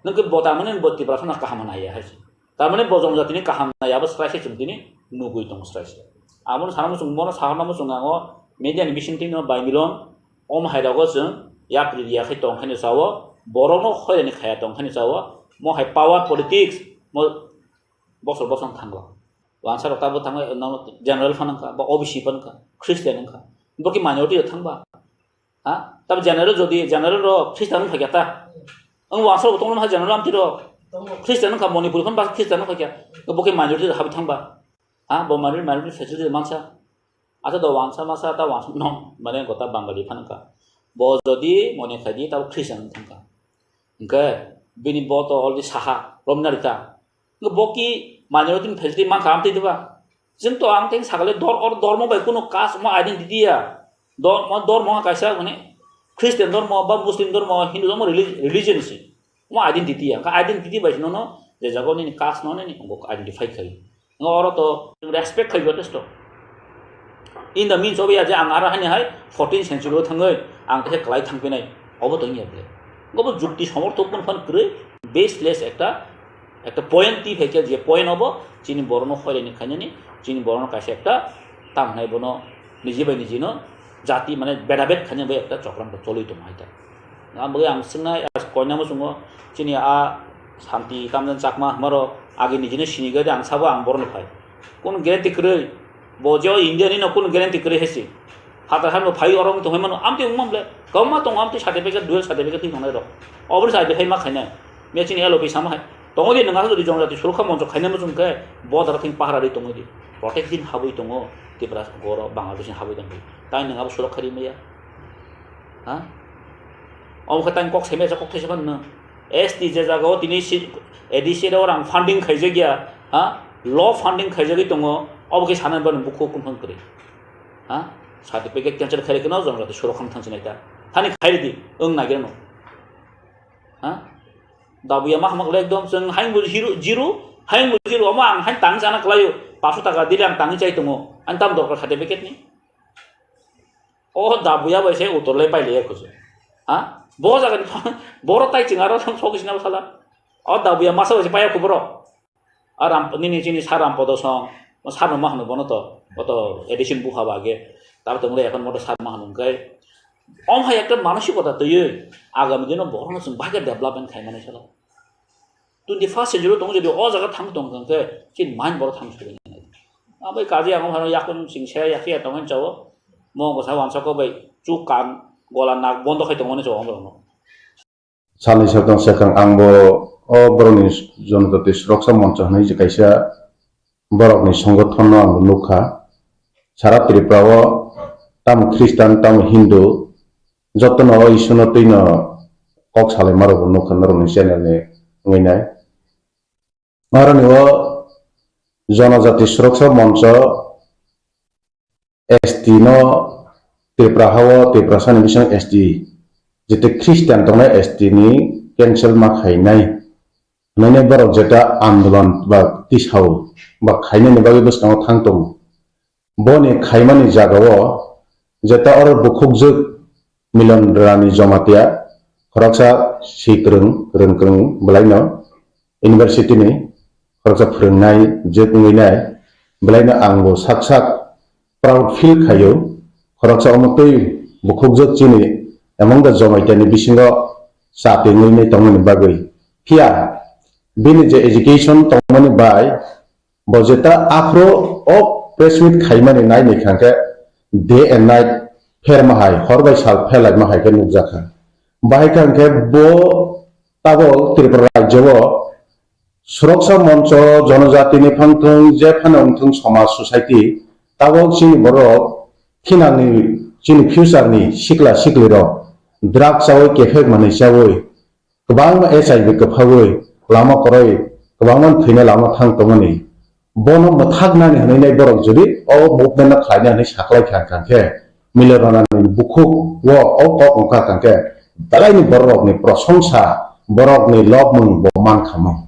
Nwng khe bo tamani bo Tiprasa no kaham nai ya hai se. Tamani bo jongjatini kaham nai ya, abo srai se chwng tini nugwi tongo srai se. Abono sana muchung, bono sahorna muchung ang o media ni bisingtwi no bai milon, om hai rogo chwng yapri riya khai tong khaino chao, borok no khoirani khaya tong khaino chao, mo hai power politics, mo bosor bosor thango. Wansa rok tabo thango, no, general phan wngkha, ba O B C phan wngkha, Christian wngkha. Bo ki minority rok thangba. Ha? Tab general jodi general ro Christian wngkha kya ta? Ang wansa rok tongma general amti ro Christian wngkha, Manipur phan ba Christian wngkha kya? Bo ki minority rok habi thangba. Ha? Bo minority, minority facility mansa. Ata do wansa masa ta wansa no, mane gota Bangali phan wngkha. Bo jodi mone khaidi ta Christian wngkha. Hingke bini bo to already saha, romna rita. Hingke bo ki minority ni facility mankha amtwi diba? Chwng to ang tei sakale dor-, or dormo bai kuno caste mo identity ya. Dor-, mo dormo kaisa mane Christian dormo ba Muslim dormo, Hindu dormo reli-, religion se. Mo identity ya. Ka identity bai sino no je jago nini caste no nini identify khai. Nga oro to respect khai jotesto. In the means of ya je ang aro hani hai fourteen century o thangwi ang khe kwlai thangpinai, obo to wngya ble. Obo jukti somorthok kun phan kwrwi baseless ekta, ekta point twi phaikha, je point obo chini borokno hoirani khainani, chini borokno kaisa ekta tamo hwnai bono niji bai nijino jati mane bedabed khainani bai ekta chokram choli tong hai ta. Ang bagwi ang swngnai, koinamo chwngo, chini a Santi Kamjan Chakma hwnmarok agi nijino sinigadi ang sabo ang borokno phai. Kun guarantee kwrwi, bo je o India ni no kun guarantee kwrwi hai se. Phatar hano phai oro wng tongwi mano, amtwi wngma ble, kwbangma tongo amtwi certificate, dual certificate twi tongnai rok. Oboni sa hai ma khainai. Mia chini L O P sama hai. Tongo di nang aswk di jongjati surokkha moncho khainai muchung khe, bo dara thing pahara ri tongwi di. Protect din habwi tongo, Tripura goro Bangladesh ni habwi tongwi. Tai nang abo surokkha ri maya. Ha? Omo khe tang kok seme kok thaisa phano. S T je jaga o tini si A D C o rang funding khaijak ya, ha? Law funding khaijagwi tongo, obo khe sanani bani bukhuk kumphang kwrwi. Ha? Certificate cancel khairi kheno jong jati surokkha thang sinai ta. Thani khairi di, wng nagirano. Ha? Dabuya ma hamak le ekdom chwng haing bo zero, zero, haing bo zero, omo ang hain tang sana kwlaio, paso taka dile ang tangwi chai tongo, ani tam dorkar certificate ni. O dabuya bai se utor le pailaiya kusu. Ha? Bo jaga ni borok tai chwng aro sok sina sala. O dabuya masa bai se paiya kuburo. A ram, nini chini sir Rampodo song, o sir no ma hwno bono to, o to addition bukha ba age. Tar to mole ekhon moto sir ma hwno hwnkhe. Om hai ekta manosikota twiwi agami dino borokno chwng bahai khe development khaimani salo. Twenty first century tongo jodi o jaga thang tong khe chini mind borok thang suri nai. Abai kaji ang phano yakung sing se yakhe tongmani chao. Mo bwsa wansa ko bai chuk kan gola nak bondo khai tongmani chao borokno. Salni sal tong swkang ang bo o borokni Jonojati Suroksha Moncho hwnwi je kaisa borokni songothono ang bo nukha. Sara Tripura o tamo Christian, tamo Hindu, jotono o Iswrno twino kok salaima rokbo nukha norokni channel ni wngwi nai. Aroni o Jonojati Suroksha Moncho S T no Tripura ha o Tiprasa ni bising S T, jete Christian tongnai S T ni cancel ma khainai. Hwnwi borok jeta andolon ba tisao ba khainani bagwi bwskango thang tongo. Boni khaimani jagao jeta oro bukhukjwk Milon Rani Jomatia, khoroksa si kwrwng, kwrwng kwrwng bwlaino, university ni, khoroksa phwrwngnai jwk wngwi nai, belaino ang bo sak sak proud feel khaio. Khoroksa omo twi bukhukjwk chini among the Jomaitani bisingo cha tengwi nai tongmani bagwi. Phiya bini je education tongmani bai bo jeta aphro o press meet khaimani naini khangkhe day and night pherma hai, hor bai sal pherlaima hai khe nukjakha. Bahai khangkhe bo tabok Tripura rajyo o Suroksha Moncho, Jonojatini phang thung, je phano wng thung, somaj, society, tabok chini borok thinangni, chini future ni sikla siklirok drugs chawi kephek manwi chawi, kwbangma H I V kwphawi lama kwrwi, kwbangma thwina lama thang tongmani. Bono mwthaknani hwnwi nai borok jodi o movement no khlaina hwnwi saklai kha hwnkhe, Milironani bukhuk o, o kok wngkha hwnkhe, belaini borokni prosongsa, borokni lobmung bo mankha mo.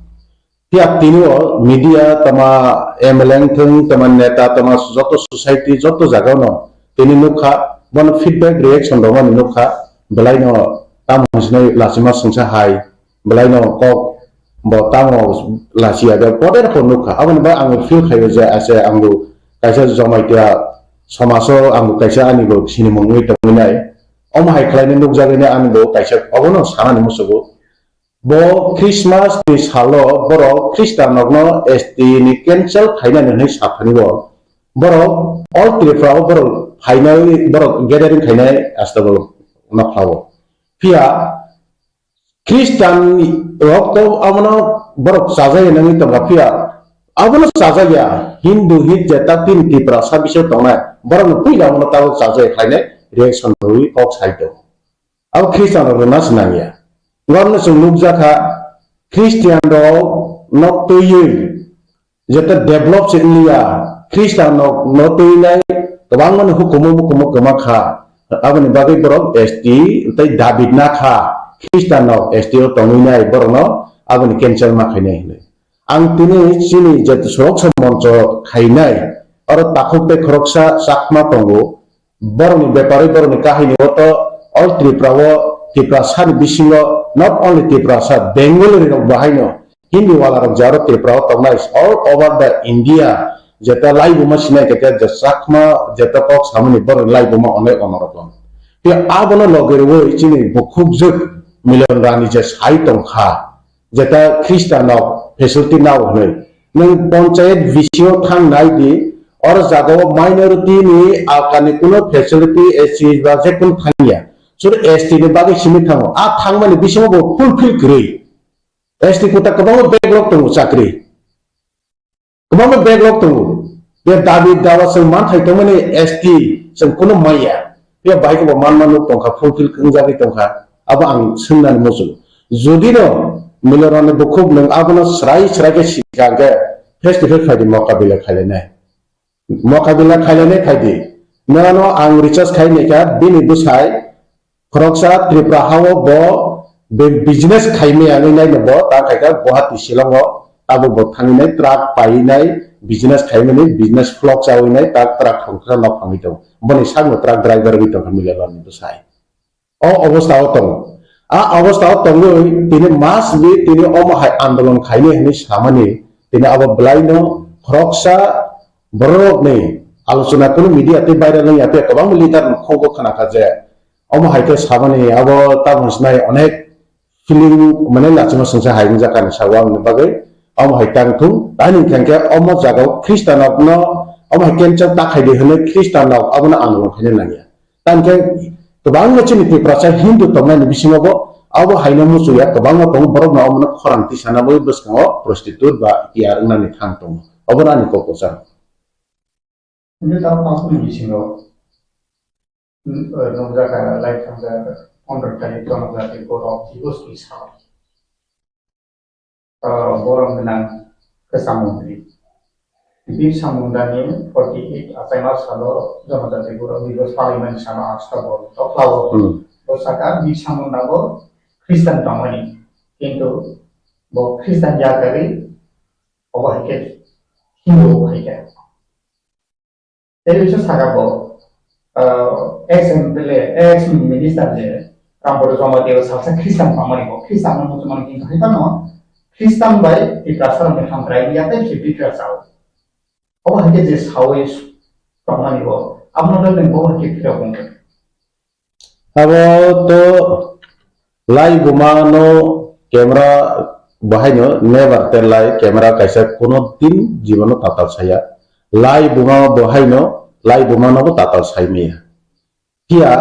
Phiya tini o media tama M L A wngthung, tama neta, tama joto society, joto jagao no tini nukha, bono feedback reaction rwmani nukha, belaino tamo hinwi lachima swngsa hai, belaino kok bo tamo lachiya de poder ko nukha. Aboni bai ang feel khaio je ase ang bo kaisa Jamatia somajo ang bo kaisa ani bo sinimung wngwi tongwi nai. Omo hai khlainai nukjagwi nai ani bo kaisa obono sanani musugo. Bo Christmas ni salo borok Christian rokno S T ni cancel khainani hwnwi saphani bo. Borok all Tripura o borok phainai, borok gathering khainai asta borok nokhlao. Phiya Christian rok to abono borok chajai nangwi tongkha, phiya abono chajaya Hindu hit je ta tini Tiprasa bisingo tongnai borokno puila abono tabok chajai khlainai reaction rwwi kok sai tongo. Abo Christian rok rwna se nangya. Borokno chwng nukjakha Christian rok nok twiwi jeta develop se wngya, Christian no, no twi nai kwbangma ni hukumu mukumu kwma kha. Aboni bagwi borok S T tei David na kha, Christian no S T o tongwi nai borok no aboni cancel ma khainai hinwi. Ang tini chini je Suroksha Moncho khainai, oro takhuk tei khoroksa Chakma tongo, borokni bepari, borokni kahini o to all Tripura o, Tiprasa ni bisingo, not only Tiprasa, Bengali rok bahaino Hindi wala rok jaro Tripura o tongnai all over the India, jeta laibuma sinai kete je Chakma jeta kok samani borok laibuma onek onorokon. Tei abono loge rwui chini bukhukjwk Milion Rani je sai tongkha, jeta Christian rok facility nao hwnwi. Nwng panchayat V C o thang nai di, or jaga o minority ni alkani kuno facility S C ba je kun thangya. Sur S T ni bagwi simi thango. A thangmani bisingo bo fulfill kwrwi. S T kota kwbangma backlog tongo chakri. Kwbangma backlog tongo. Be dabi dawa chwng manthai tongmani S T chwng kuno maya. Be bai bo manma nuk tongkha, fulfill wngjagwi tongkha. Abo ang swngnani muchungo. Jodi no Milorani bukhuk nwng abono srai srai khe sikha khe face to face phaidi mokabila khailainai. Mokabila khailainai phaidi. Nono ang recharge khai naikha bini bwsai khoroksa Tripura hao bo be-, business khaimaya wngwi naino bo ta khaikha Guwahati Shillong o tabuk bo thangwi nai truck paiwi nai business khaimani business flop chawi nai ta truck thongkha nok phangwi tongo. Boni sakno truck driver wngwi tongkha Milorani bwsai. O obostha o tongo. A obostha o tongwi tini mas bi tini omo hai andolon khainai hinwi samani tini abo bwlaino khoroksa bororokni alochona kunu media tei viral wngya tei kwbangma leader ni khungo khnakha je omo hai khe samani abo tabuk sinai onek feeling mane lachima songsa hai wngjakha ni sago aboni bagwi omo hai tang thung. Tani hwnkhe omo jagao Khristanrokno omo hai cancel ta khaidi hinwi Khristanrok abono andolon khaina nangya. Tangkhe kwbangma chini Tiprasa Hindu tongnaini bisingo bo abo haino muchungya kwbangma tongo, borokno omono khorang tisana bai bwskango prostitute ba T R wngnani thang tongo. Obono ani kok kwcharo. Hwnkhe ta paphuni bisingo, mm, eh, nukjakha lai thangjak pondro tarikh Jonojati Gaurav Divas ni salo. Ah, borok gwnang kwcham mantri. Birsa Munda ni forty eight achaima salo Jonojati Gaurav Divas palaimani salo Ashta bo tokla o. Hmm. Bo saka Birsa Munda bo Christian tongmani. Kintu bo Christian ya kari obo hai khe Hindu hai khe. Tei bisa saka bo, ah, ex M P L A, ex minister je Rampada Jamatia o salsa Christian tongmani bo, Christian no muchungmani kintu hai phano Khristan bai Tiprasa rokni hamkrai ya tei se bikra chao. Obo hai khe je sawi tongmani bo, abono le nwng bo hai khe phirok wngkha. Abo to lai buma no camera bahai no never tell lai, camera kaisa kono din jibono tatal saya. Lai buma bahai no, lai buma no bo tatal sai maya. Phiya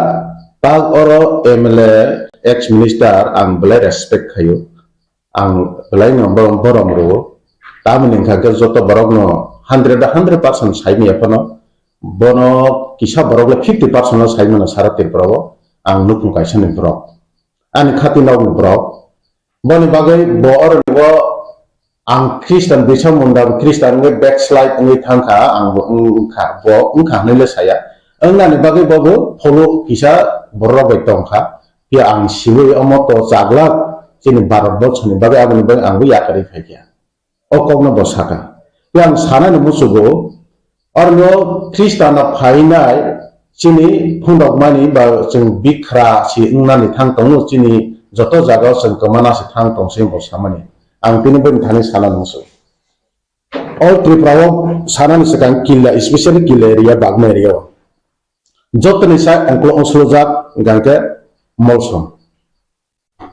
tak oro M L A, ex minister ang belai respect khayo. Ang belai no borok, borok rwo. Tamoni hwnkha khe joto borok no hundred, hundred percent sai maya phano. Bono kisa borok le fifty percent no sai mano sara Tripura o. Ang nukhung kaisa ni borok. Ani khati nok ni borok. Boni bagwi bo oro ni bo ang Christian Birsa Munda bo Christian wngwi backslide wngwi thangkha, ang bo wng-, wngkha, bo wngkha hwnwi le saya. Wngnani bagwi bo bo pholo kisa borok bai tongkha. Phiya ang siwi omo to chaglak chini Bharat borso ni bagwi, aboni bagwi ang bo yakarwi phaikha. O kokno bo saka. Phiya ang sanani musugo, Oro Khristanno phainai chini phunukmani ba chwng bikra si wngnani thang tongo, chini joto jagao chwng kwmana si thang tong se bo samani. Ang tini bini thani sana nung se. O Tripura o sanani swkang killa, especially killa area, Bagma area o. Jotoni sa ongklo ongsulujak hwnkhe Molsom.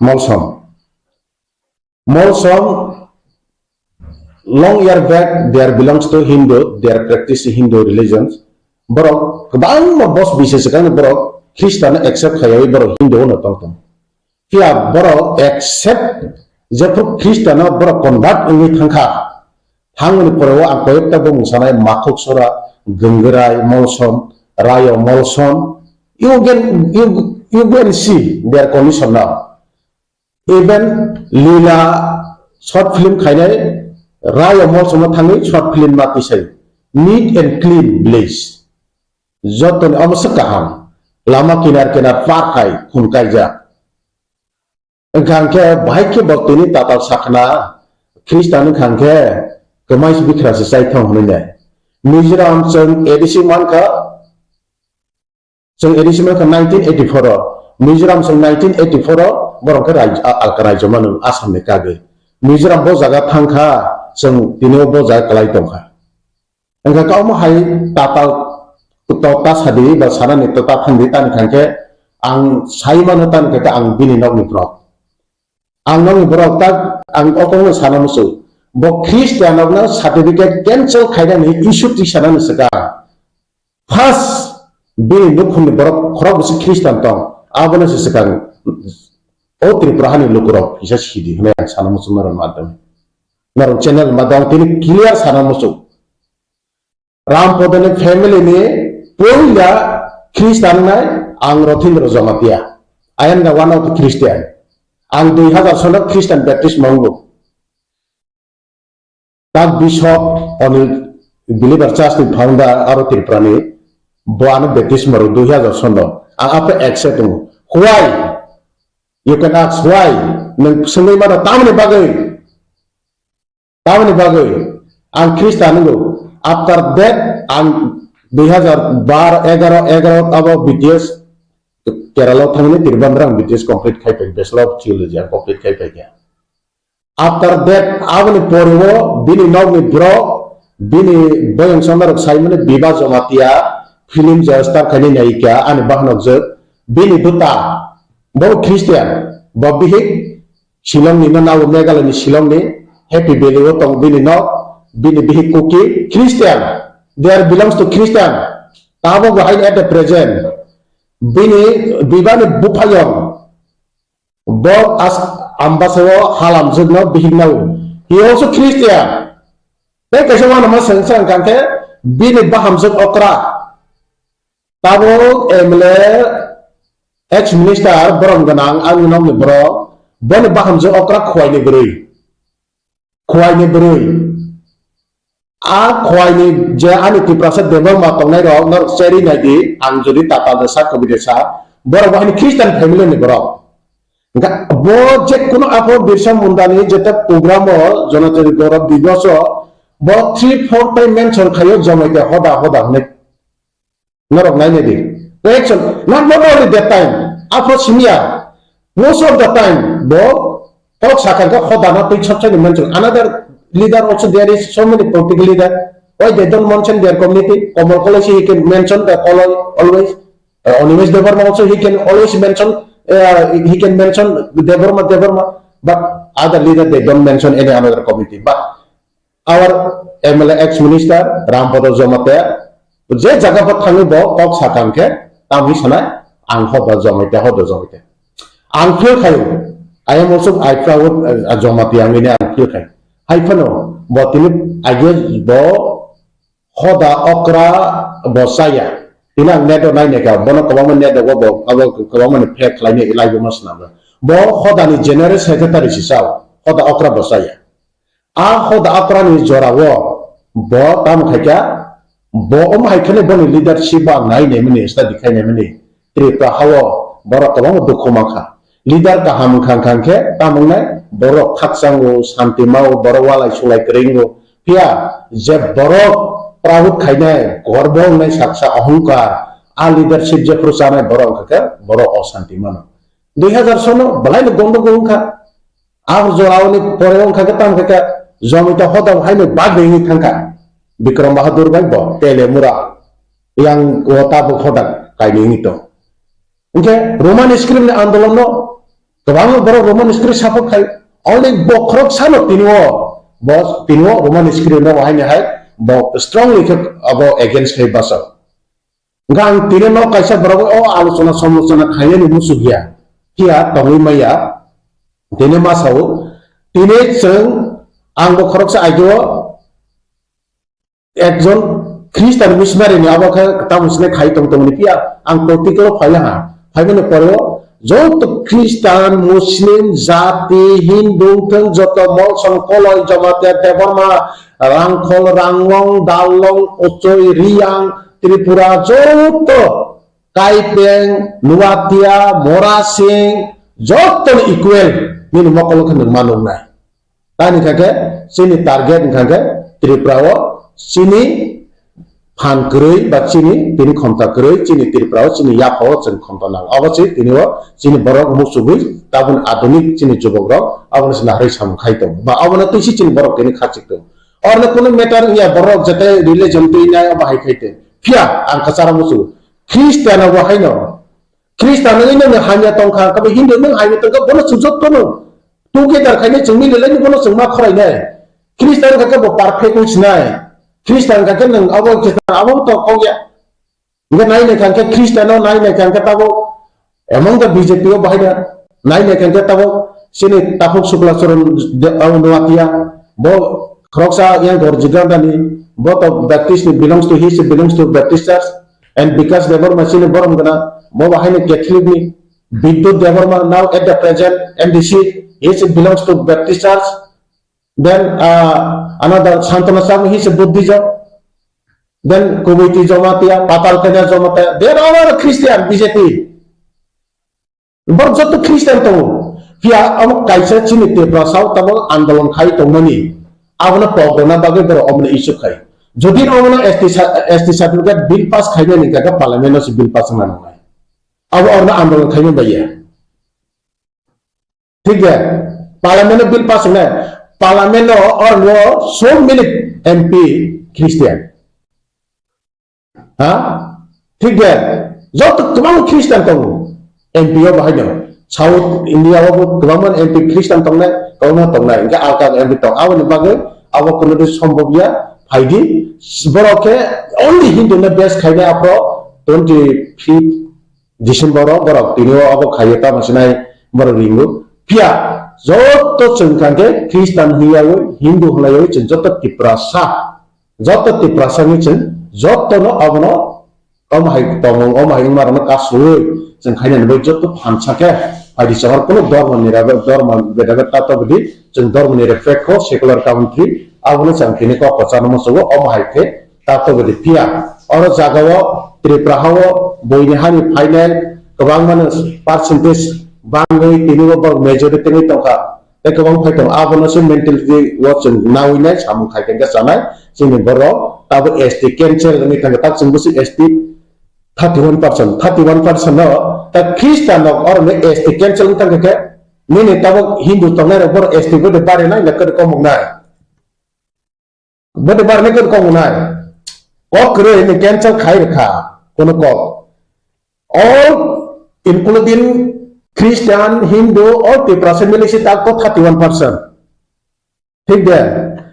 Molsom. Molsom, long year back, they are belongs to Hindu, they are practice Hindu religions. Borok kwbangma bos bisi swkang borok Khristanno accept khaiwi borok Hindu no tong tong. Phiya borok accept jephru Khristanno borok convert wngwi thangkha. Thangmani pore o ang koyekta bumung sanai, Makhuk Sora, Gangrai, Molsom, Rayo, Molsom. You can, you, you can see their condition now. Even Lila short film khainai, Rayo Molsomo thangwi short film ma tisai. Neat and clean village. Jotoni omo se kaham. Lama kinar kinar park hai khum kaijak. Wngkha hwnkhe bahai khe bo tini tatal sakna Khristan wngkha hwnkhe kwmai se bikra se chai thang hwnwi nai. Mizoram chwng A D C mankha, Chwng A D C mankha nineteen eighty-four o, Mizoram chwng nineteen eighty-four o, borok khe rai-, a-, alka raijyo mano Assam ni kagwi. Mizoram bo jaga thangkha, chwng tini o bo jaga kwlai tongkha. Wngkha khe omo hai tatal to ta sadi ba sanani to ta thangdi tani khankhe ang sai mano tani khankhe ang bini nokni borok. Ang nokni borok tak ang o kokno sana muchung. Bo Christian rokno certificate cancel khainani issue twi sanani swkang. First, bini nukhungni borok khorok bwswk Christian tong, abono se swkang o Tripura hani lukurok kisa sidi hwnwi ang sana muchung norok madhyome. Norok channel madhyome tini clear sana muchung. Rampodoni family ni puila Christian wngnai ang Rothindra Jamatia. I am the one of the Christian. Ang dui hazar sono Christian baptism mango. Tak Bishop Onil Believer Church ni founder aro Tripura ni bo ano baptism ro dui hazar sono. Ang ape accept wngo. Why? You can ask why? Nwng swngwi mano tamni bagwi? Tamoni bagwi ang Khristan wngo. After that, ang dui hazar bar, egaro, egaro abo B T S Kerala thangni Trivandrum ang B T S complete khai pai, Bachelor of Theology ang complete khai pai kha. After that, aboni pore o bini nokni borok, bini boyong songnarok saimani Biba Jamatia film je star khainai naika ani bahanok jwk bini bwta bo Christian, bo bihik Shillong ni no nabo Meghalaya ni Shillong ni Happy Valley o tong bini nok, bini bihik Kuki Christian. They are belongs to Christian. Tabo bo hai at the present. Bini bibani buphayong. Bo as ambasa o halamjwk no bihik nao. He also Christian. Tei kaisa wanama swng swng kangkhe bini bahamjwk okra. Tabuk M L A, ex minister, borom gwnang, ani nokni borok, boni bahamjwk okra khuaini bwrwi. Khuaini bwrwi. A khuaini je ani Tiprasa Debbarma tongnai rok, norok cherwi nai di, ang jodi tatal de sa, kobi de sa, borok bo haini Christian family ni borok. Hingkha bo je kuno apo Birsa Munda ni jeta program o, Janajati Gaurav Divas o, bo three four time mention khaio, Jamatia hoda hoda hwnwi. Norok nainai di. Reaction, not, not only that time, after senior, most of the time, bo Kok sakha khe hodano twi sop sani mention. Another leader also, there is so many political leader. Why they don't mention their community? Komol Koloi si he can mention the Koloi always. Uh, Animesh Debbarma also he can always mention, uh, he can mention Debbarma, Debbarma. But other leader, they don't mention any another community. But our M L A ex minister Rampada Jamatia, je jaga pho thangwi bo kok sakha khe, tamni sanai, ang hoda Jamatia, hoda Jamatia. Ang feel khayo. I am also, I proud, uh, Jamatia wngwi ang feel khayo. Hai phano, bo tini, I guess, bo hoda okra bo chaya. Tini ang net o nai naikha, bono kwbangma net o bo, abo kwbangma ni fake khlainai, live o ma swnamjak. Bo hodani general secretary si sao, hoda okra bo chaya. A hoda okrani jorao bo tamo khaikha, bo omo hai kheno boni leadership bo ang nai naimani, study khai naimani. Tripura hao borok kwbangma dukhu mankha. Leader kaham wngkha, wngkha khe tamo wngnai, borok khakchango, santi mao, borok walai sulai kwrwi wngo. Phiya je borok proud khainai, gorbo wngnai, saksa ohongkar, a leadership jephru chanai borok wngkha khe borok osanti mano. Dui hazar sono belai no gondogol wngkha. Abo jorao ni pore wngkha khe tamo khe Jamatia hoda bo haino bagwi wngwi thangkha. Bikram Bahadur bai bo Telemura yang o tabuk hoda kainwi wngwi tong. Hwnkhe Roman script ni andolon no kwbangma borok Roman script support khai. Only bo khoroksa no tini o, bo tini o Roman script no haino hai bo strongly khe abo against khai bachao. Hwnkhe ang tini no kaisa borok o alochona somlochona khainani muchuk ya, phiya tongwi maya. Tini ma sao, tini chwng, ang bo khoroksa ageo ekjon Christian missionary ni abo khe tamo sini khai tong tongni, phiya ang political o phaiya ha, phaimani pore o joto Christian, Muslim, jati, Hindu thwng joto Molsom, Koloi, Jamatia, Debbarma, Rangkhol, Ranglong, Darlong, Ochoi, Riyang, Tripura joto Kaipeng, Nuatia, Morasing, joto ni equal nini mokol khe nwng ma nuknai. Tani kha khe chini target wngkha khe Tripura o chini phan kwrwi ba chini tini khomta kwrwi chini Tripura o chini yapha o chwng khomta nang. Obo se tini o chini borok muchugwi tabun adunik chini jubok rok abono se naharwi samung khai tongo ba obono twi se chini borok tini khachik tongo. Orno kunu matter wngya, borok jete religion twi nai obo hai khai te. Phiya ang kwcharo muchungo. Christian obo haino. Christian wngwi nang hamya tongkha, kabo Hindu nang hamya tongkha, bono chwng jotto no together khainai chwng mili lai bono chwng ma khorai nai. Christian kha khe bo perfect wng sinai. Christian kha khe nang abo Christian abo to kok ya. Hingke nai nai kha khe Christian no nai nai kha khe tabo among the B J P o bahai da nai nai kha khe tabo sini Takhuk Sukla Charan de-, abo Nuatia bo khoroksa yang Gorji Gandani bo to Baptist ni belongs to, he is belongs to Baptist church and Bikash Debbarma sini borom gana bo bahai ni Catholic ni Bidyut Debbarma now at the present M D C he is belongs to Baptist church. Then, uh, another Santana Sabo, he is a Buddhism. Then Kuwaiti Jamatia, Patal Kanya Jamatia, they are all Christian, B J P. Borok joto Christian tongo. Phiya amo kaisa chini Tiprasa o tamo andolon khai tongmani. Abono pogrona bagwi borok omono issue khai. Jodi omono S T sa-, S T certificate bill pass khainani kaka parliament o se bill pass wngna nangnai. Abo orno andolon khaimani baiya. Thik de, parliament o bill pass wngnai, parliament o or no so many M P Christian. Ha? Thik de, joto kwbang Christian tongo M P o bahai no. South India o bo kwbangma M P Christian tongnai, kwbangma tongnai. Hingke alka M P tong, aboni bagwi abo kuno di sombobya phaidi, borok khe only Hindu no base khainai aphro twenty fifth December o borok tini o abo khaio tamo sinai borok ringo. Phiya joto chwng kha khe Christian hwnyaui, Hindu hwnyaui chwng joto Tiprasa, joto Tiprasa ni chwng joto no abono omo hai tongmung, omo hai wngma rokno kasui chwng khainani bai joto phansa khe phaidi chahor kuno dhormo ni rebe, dhormo beda beda tato bidi chwng dhormo ni respect kho secular country abono chwng tini kok kwchangma sugo omo hai khe Tato bwdwi phiya. Oro jagao Tripura hao boini hani phainai kwbangmano percentage bangwi tini bo borok majority wngwi tongkha. Tei kwbang phai tongo. Abono se mentality o chwng nawi nai samung khai khe chanai. Chini borok tabo S T cancel wngwi thangkha. Tak chwng bwswk S T thirty one percent, thirty one percent no ta Christian rok oro S T cancel wngwi thangkha khe Nini tabuk Hindu tongnai rok borok S T bwdwi barinai na kwrwi komung nai. Bwdwi barinai kwrwi komung nai. Kok kwrwi ni cancel khai rwkha kono kok. All including Christian, Hindu, all Tiprasa milisi tak to thirty one percent. Thik de.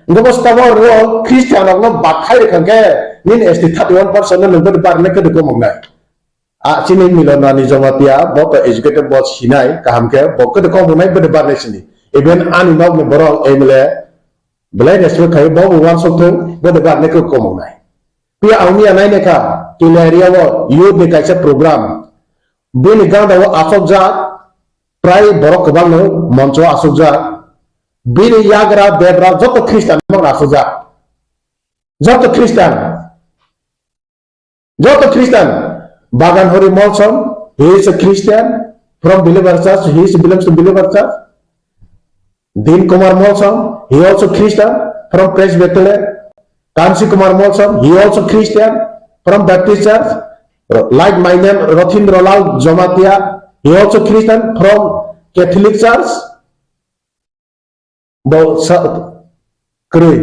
Engko bo stabo ro Christian rok no bak khai rwkha khe nini S T thirty one percent no nung bwdwi barinai kwrwi komung nai. A chini Milon Rani Jamatia bo to educated bo sinai kaham khe bo kwrwi komung nai bwdwi barinai sini. Even ani nok ni borok M L A belai respect khai bo bo uansuk thung bwdwi barinai kwrwi komung nai. Phiya ang miya nai naikha Kila area o youth ni kaisa program. Bini ganda o achokjak prai borok kwbangno moncho achukjak. Bini yagra debra joto Christian no achukjak. Joto Christian. Joto Christian. Bagan Hori Molsom, he is a Christian from Believer Church, he is belongs to Believer Church. Din Kumar Molsom, he also Christian from Presbyterian. Kansi Kumar Molsom, he also Christian from Baptist Church. Like my name, Rothindra Lal Jamatia, he also Christian from Catholic Church. Bo sa-, kwrwi.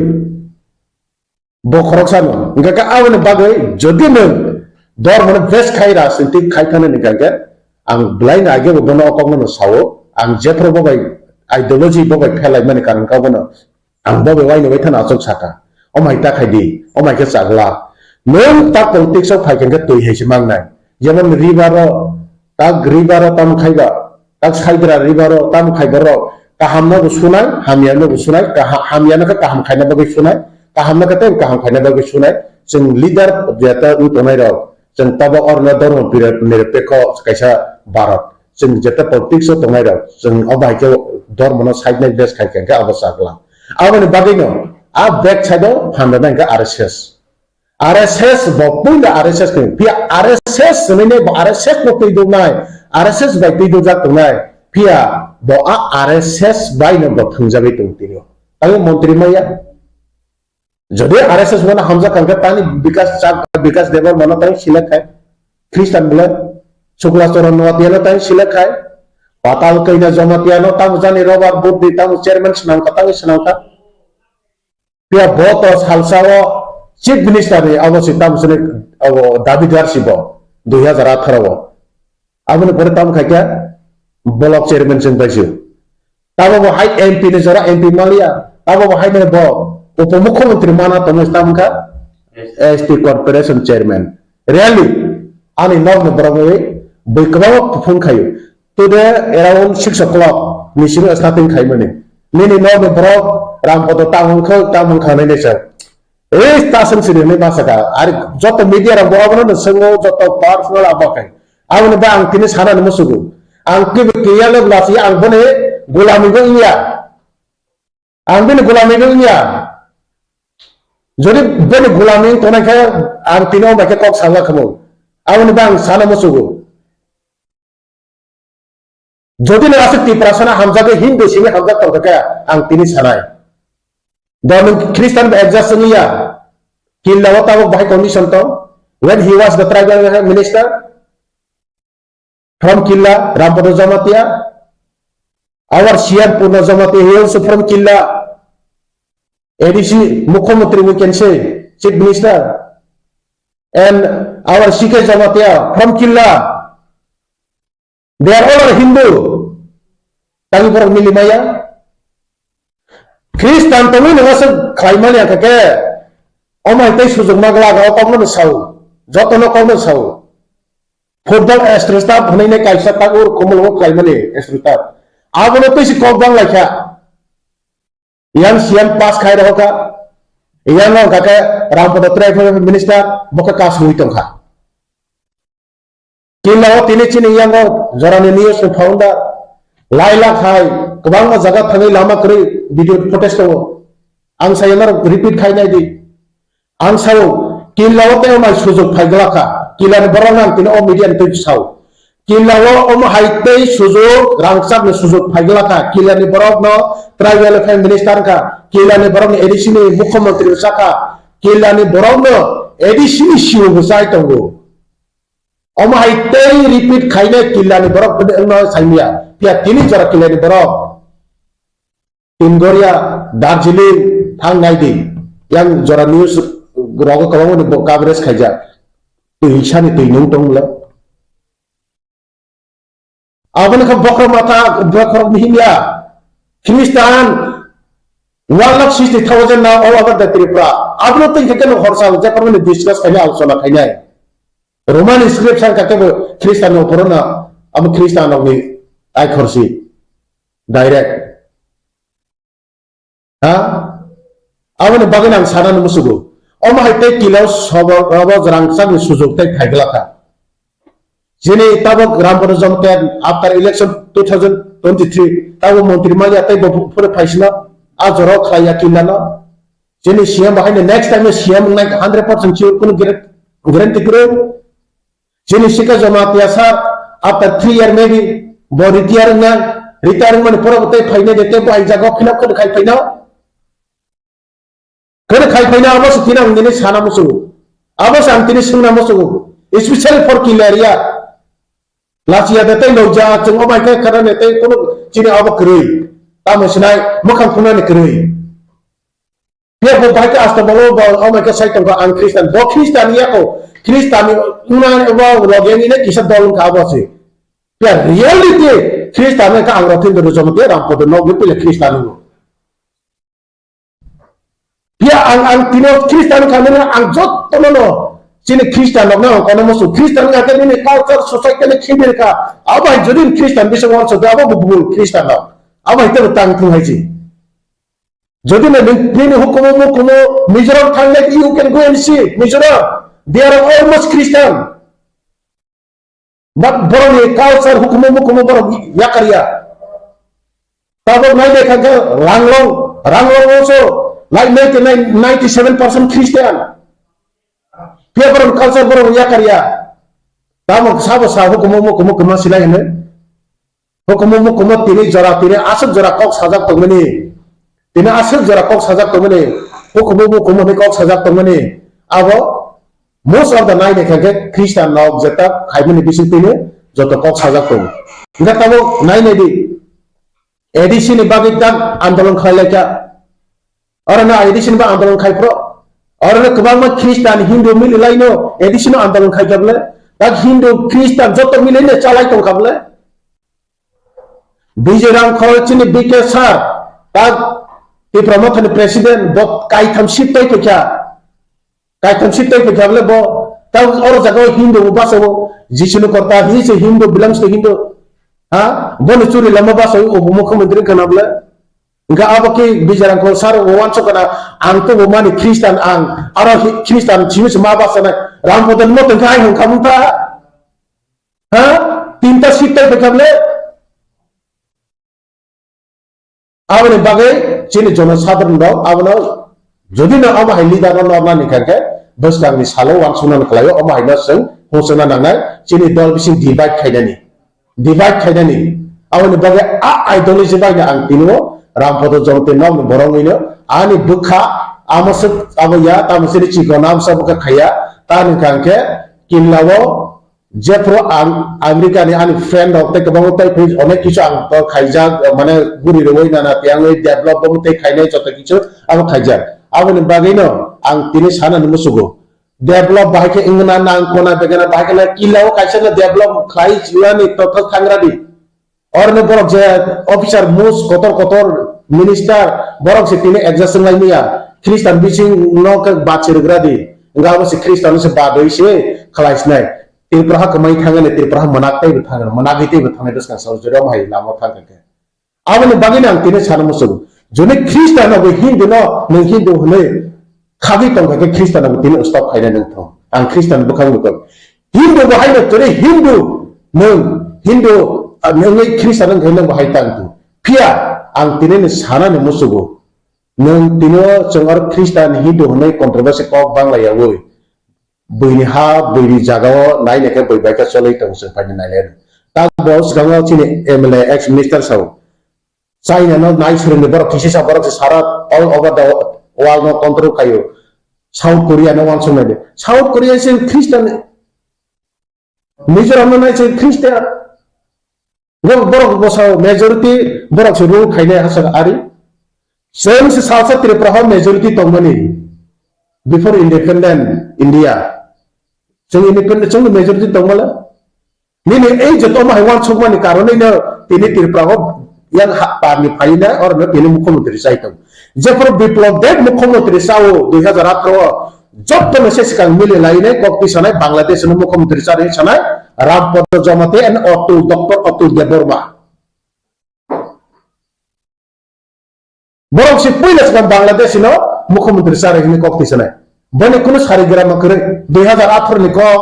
Bo khoroksa no. Hingkha khe aboni bagwi jodi nwng dormo no bes khai rajniti khai thani hingkha khe ang belai no age bo bono o kok no sao. Ang jephru bo bai ideology bo bai phelai mani karon kha bono ang bo bai waino bai thani achuk saka. O mai ta khai di, o mai khe chagla. Nwng ta politics o phai khe twi hai se mangnai. Jemon river o, ta river o tam khai ba. Tak saidra ribaro tamo khai borok kaham no bo sunai, hamya no bo sunai, kaha-, hamya no khe kaham khaina bagwi sunai, kaham no khe tei kaham khaina bagwi sunai. Chwng leader jeta wng tongnai rok, chwng tabok orno dhormo pira-, nirapekho kaisa Bharat. Chwng jeta politics o tongnai rok, chwng o bai khe dhormo no side nai bes khai khe abo chakla. Aboni bagwi no a back side o phan rwna hwnkhe R S S. R S S bo puila R S S ni, phiya R S S sini ne bo R S S no twi duknai, R S S bai twi dukjak tongnai, phiya bo a R S S bai no bo thwngjagwi tong tini. Tamo montri maya. Jodi R S S mano hamjak kangkha tani Bikas Chak-, Bikas Debbarma no tani select khai, Christian bole, Shukla Charan Noatia no tani select khai, Patal Kaina Jamatia no tamo jani Robert Budi tamo chairman swnamkha, tamo swnamkha. Phiya bo to salsa o chief minister ni abo se tamo sini abo dabidar si bo dui hazar atharo o. Aboni pore tamo khai khe block chairman chwng bai se. Tamo bo hai M P ni jora M P maliya. Tamo bo hai mane bo upomukhyamantri mana tamo tamo kha S T corporation chairman. Really ani nok ni borok bai bui kwbangma kuphung khayo. Today around six o'clock ni simi starting khaimani. Nini nokni borok Rampada tamo wngkha, tamo wngkha hinwi sa. Ei ta seng sini hinwi ma saka. Ari joto media rok bo abono no swngo, joto personal abo khai. Aboni ba ang tini sana ni musugo. Ang kibi kiya le bla si ang boni gulami bo iya. Ang bini gulami bo iya. Jodi bini gulami tongnai khe ang tini o bai khe kok sala khamu. Aboni ba ang sana musugo. Jodi no aswk Tiprasa no hamjagwi Hindu simi hamjak tongkha khe ang tini sanai. Do nwng Christian bai adjust wngya. Killa o tabuk bahai condition tong. When he was the tribal minister from Killa, Rampada Jamatia, our C M Purna Jamatia, he also from Killa. A D C, Mukhyamantri, we can say, Chief Minister, and our C K Jamatia from Killa. They are all are Hindu. Tangwi borok mili maya. Christian tongwi nang aswk khlai mani ang khe. Omai tei sujukma glak o kokno no sao. Jotono kokno sao. Football Astrostaff hwnwi ne kaisa tak ur Komolwng khlai mani Astrostaff. Abono tei si kok bang lai kha. Yang siyan pass khai rw kha. Yang no kha khe Rampada Tribal Minister bo khe kas hui tong kha. Killa o tini chini yango jorani news ni founder lailak hai kwbangma jaga thangwi lama kwrwi video footage tongo. Ang saya norok repeat khai nai di. Ang sao Killa o tei mai sujok phai glak kha. Killa ni borok nang tini o media ni twi sao. Killa o omo hai tei sujok rangchak ni sujok phai glak kha. Killa ni borok no tribal affairs minister kha. Killa ni borok ni A D C ni mukhyamantri bwsa kha. Killa ni borok no A D C ni C O bwsai tongo. Omo hai tei repeat khainai killani borok tini wngno saimya. Phiya tini jora killani borok. Tingoria, Darjeeling, thang nai di. Yang jora news rogo kwbangmani bo coverage khaijak. Twi hisani twi nung tong le. Aboni kha bokhorok mata, bokhorok mihimya. Khristan one lakh sixty thousand na all over the Tripura. Abono twi khe no horsa je pormani discuss khainai, alochona khainai. Roman scripture kha kebo Khristan no porono, abo Khristan rokni ai khorsi. Direct. Ha? Aboni bagwi ang sanani musugo. Omo hai tei kilo sobo, robo jwrang chakni sujuk tei phaigwlakha. Chini tabuk Rampada Jamatia after election two thousand twenty-three tabuk montri manya tei bo phuru phaisino a jora khlaiya killano. Chini C M bo haino next time C M wngnai hundred percent sure, kunu guarantee kwrwi. Chini Sikha Jamatia sir, after three year maybe, bo retire wngna, retire wngmani poro bo tei phainai de, tei bo hai jaga o fill up khwna khai phaino. Khwna khai phaino abo se tini ang nini sana musugo. Abo se ang tini swngna musugo. Especially for killer ya. Lachiya de tei loja, chwng o bai khe khana ne tei kono chini abo kwrwi. Tamo sinai, mwkhang phunani kwrwi. Phiya bo bahai khe asta bolo bo, oh my God, sai tongkha ang Khristan. Bo Khristan ya ko. Khristan ni wngna bo log yang ine kisa dol wngkha abo se. Phiya reality Khristan wngkha ang Rothendra Jamatia Rampada nok ni pile Khristan wngkha. Phiya ang, ang tino Khristan wngkha nini ang jotto no no. Chini Khristan rok no ang kono musu Khristan wngkha khe nini culture society ni khibir kha. Abo hai jodi Khristan bisa wansa abo bo bul Khristan rok. Abo hai tebo tang thung hai ji. Jodi na nini hukumu mukumu Mizoram thanglai, you can go and see Mizoram. They are almost Christian. But borok ni culture hukumu mukumu borok yakarya. Tabok nai de kha Ranglong, Ranglong also like ninety-nine, ninety-seven percent Christian. Phiya borok culture borok yakarya. Tabok sabo sa hukumu mukumu kuma silai hene. Hukumu mukumu tini jora, tini aswk jora kok sajak tongmani. Tini aswk jora kok sajak tongmani. Hukumu mukumu ni kok sajak tongmani. Abo most of the nai de kha khe Christian rok jeta khaimani bising tini joto kok sajak tongo. Hingkhe tamo nai nai di. A D C ni bagwi tak andolon khlai lai kha. Oro no A D C ni ba andolon khai phro. Oro no kwbangma Christian, Hindu mili lai no A D C no andolon khai kha bole. Tak Hindu, Christian joto mili no chalai tong kha bole. Bijay Rangkhol chini B K sir, tak Tipra Motha ni president, bo kaitham seat tei phaikha. Kaitham seat tei phaikha bole bo, tak oro jaga o Hindu bo bachao, Jisu ni korta, he is a Hindu, belongs to Hindu. Ha? Bo ni churi lama bachao, obo mukhyamantri wngkha na bole. Hingkha abo khe Bijay Rangkhol sir bo wansuk kana, ang to bo mani Christian ang, aro hi-, Christian simi se ma bachanai, Rampada ni moto hingkha ai hongkha mungkha. Ha? Tinta seat tei phaikha bole? Aboni bagwi chini jono sadharon rok abono jodi no abo hai leader no norna ni kha khe bwskang ni salo wansukna ni khlaio, omo hai no chwng hungsukna nangnai chini dol bising divide khainani, divide khainani. Aboni bagwi a ideology bai no ang tini o Rampada Jamatia nok ni borok wngwi no ani bwkha amo swk abo ya tamo chini chikon amsa bwkha khaiya ta ni kha khe kinlao Jephru ang America ni ani friend rok tei kwbangma tei phai onek kisu ang to khaijak, mane guri rwui nana tiyangwi develop bo tei khainai joto kisu abo khaijak. Aboni bagwi no ang tini sana ni musugo. Develop bahai khe wngna nang kona begana bahai khe na kila o kaisa no develop khlai chuani to thangra di. Oroni borok je officer mus kotor kotor minister borok se tini adjust wng lai maya. Christian bising no khe bad se rwgra di. Wngkha abo se Christian se bad oi se khlai sinai. Tripura ha kwmai thangani, Tripura ha mwnak teibo thangani, mwnak teibo thangnai bwskang salo jora hai lama thang khe. Aboni bagwi no ang tini sana muchung. Joni Christian no bo Hindu no nwng Hindu hwnwi khagwi tong kha khe Christian no bo tini stop khaina nwng thung. Ang Christian bwkhang bwkhang. Hindu bo haino tini Hindu nwng Hindu, ah, nwngwi Christian wng khe nwng bo hai tang thung. Phiya ang tini ni sana ni muchungo. Nwng tini o chwng aro Christian Hindu hwnwi controversy kok bangla yawi. Buini ha, buini jaga o nai nai khe bui bai khe cholwi tong chwng paini nai nai. Tak bo swkango chini M L A ex minister sao. China no nai swrwngni borok kisi sa borok se sara all over the world no control khaio. South Korea no wansuk nai di. South Korea se Christian, Mizoram no nai se Christian. Bo-, borok bwsao majority borok se rule khainai hachak ari. Chwng se salsa Tripura o majority tongmani before independent India. Chwng independent, chwng majority tongmala. Nini ei joto omo hai uansukmani karonwi no tini Tripura o yang ha-, parni phaina oro no tini mukhyamantri chai tong. Jephru Biplab Deb mukhyamantri chao dui hazar atharo o, joto no se swkang mili lainai kok tisanai Bangladesh no mukhyamantri chari sanai Ram Padma Jamatia and Atul, Doctor Atul Debbarma. Borok se puila swkang Bangladesh no mukhyamantri chari hwnwi kok tisanai. Boni kunu sari gram kwrwi dui hazar atharo ni kok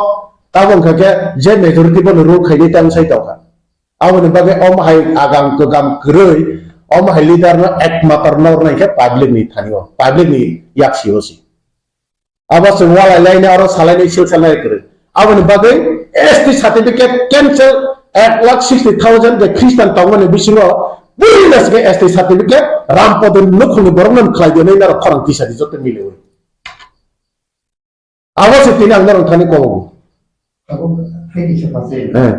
abo wngkha khe je majority bono rule khainai tang sai tongkha. Aboni bagwi omo hai agam kwgam kwrwi omo hai leader no ekmatro nornai khe public ni thani o, public ni yaksi o si. Abo chwng walai laina oro salainai sil salnai kwrwi. Aboni bagwi S T certificate cancel, ek lakh sixty thousand je Christian tongmani bisingo puila se S T certificate Ram Padma ni nukhungni borokno khlai di hwnwi norok khorang tisa di joto miliwi. Abo se tini ang norok thani kobo. Abo hai kisa pase. Eh.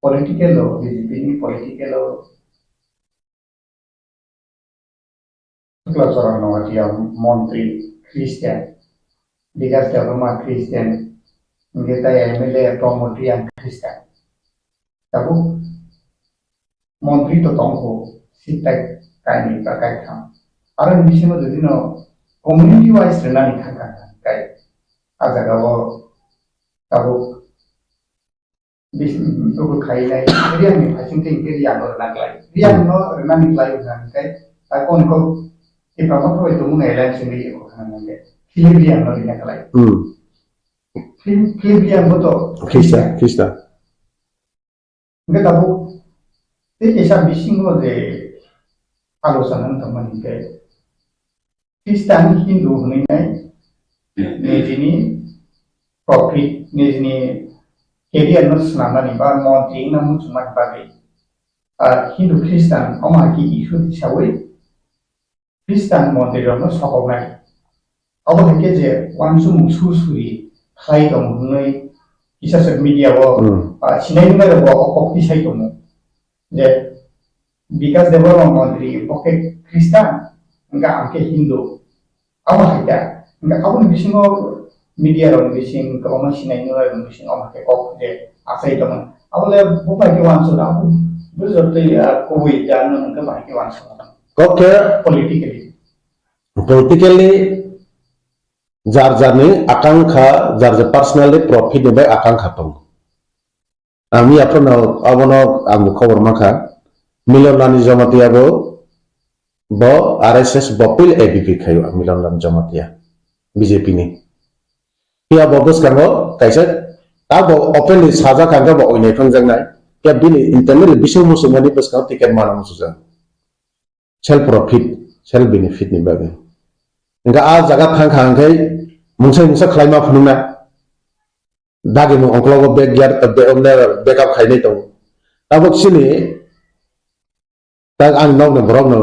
Political o, B J P ni political o Chakla Charan Noatia montri Christian, Bikas Debbarma Christian, hingke tai M L A Pramod Reang Christian. Tabuk montri to tongkho, seat tai kainwi ba kaitham. Aro ni bisingo jodi no community wise rwnani thangkha kai. A jaga o tabuk Bising tubui khainai, Riang ni phaising tei hingke Riang no rwna klai. Riang no rwnani klai wngkha hingke, ta kon ko Tipra Motha bai tongmung alliance wngwi eko khana hingke, Philip Riang no rwna klai. Hmm. Philip, Philip Riang bo to Christian, Christian. Hingke tabuk tei kaisa bisingo je alochona wng tongmani hingke, Christian Hindu hwnwi nai nijini profit, nijini career no swnamnani ba montri wngna muchungmani bagwi, ah, Hindu Christian omo hai khe issue tisawi Christian montri rokno sokoknai. Abo hai khe je uansukmung sur suri khlai tongo hwnwi kisa social media o, hmm, ah, sinai nungnai rok bo o kok tisai tongo. Je Bikas Debbarma montri bo khe Christian, hingke ang khe Hindu. Abo hai khe, hingke aboni bisingo media rok bising kwbangma sinai nungnai rok bising abo hai khe kok je achai tongo. Abo le bo bai khe uansuk abo bo jotoi, ah, kubui jano hingke bai khe uansuk. Kok khe politically. Politically jar jarni akangkha, jar jar personally profit ni bai akangkha tongo. Ang miya phano abono ang bo khobor mankha. Milon Lal ni Jamatia bo, bo R S S bo puila A B P khaio, ang Milon Lal ni Jamatia, B J P ni. Phiya bo bwskango kaisa ta bo openly sajak hwnkhe bo oinai phangjaknai. Phiya bini internally bising muchungmani bwskango ticket mana muchujak. Self profit, self benefit ni bagwi. Hingke a jaga thangkha hingke mungsa mungsa khlaima phunukna. Dagi mung ongkologo backyard, be-, omne backup khainai tongo. Tabuk chini, tak ang nokni borokno,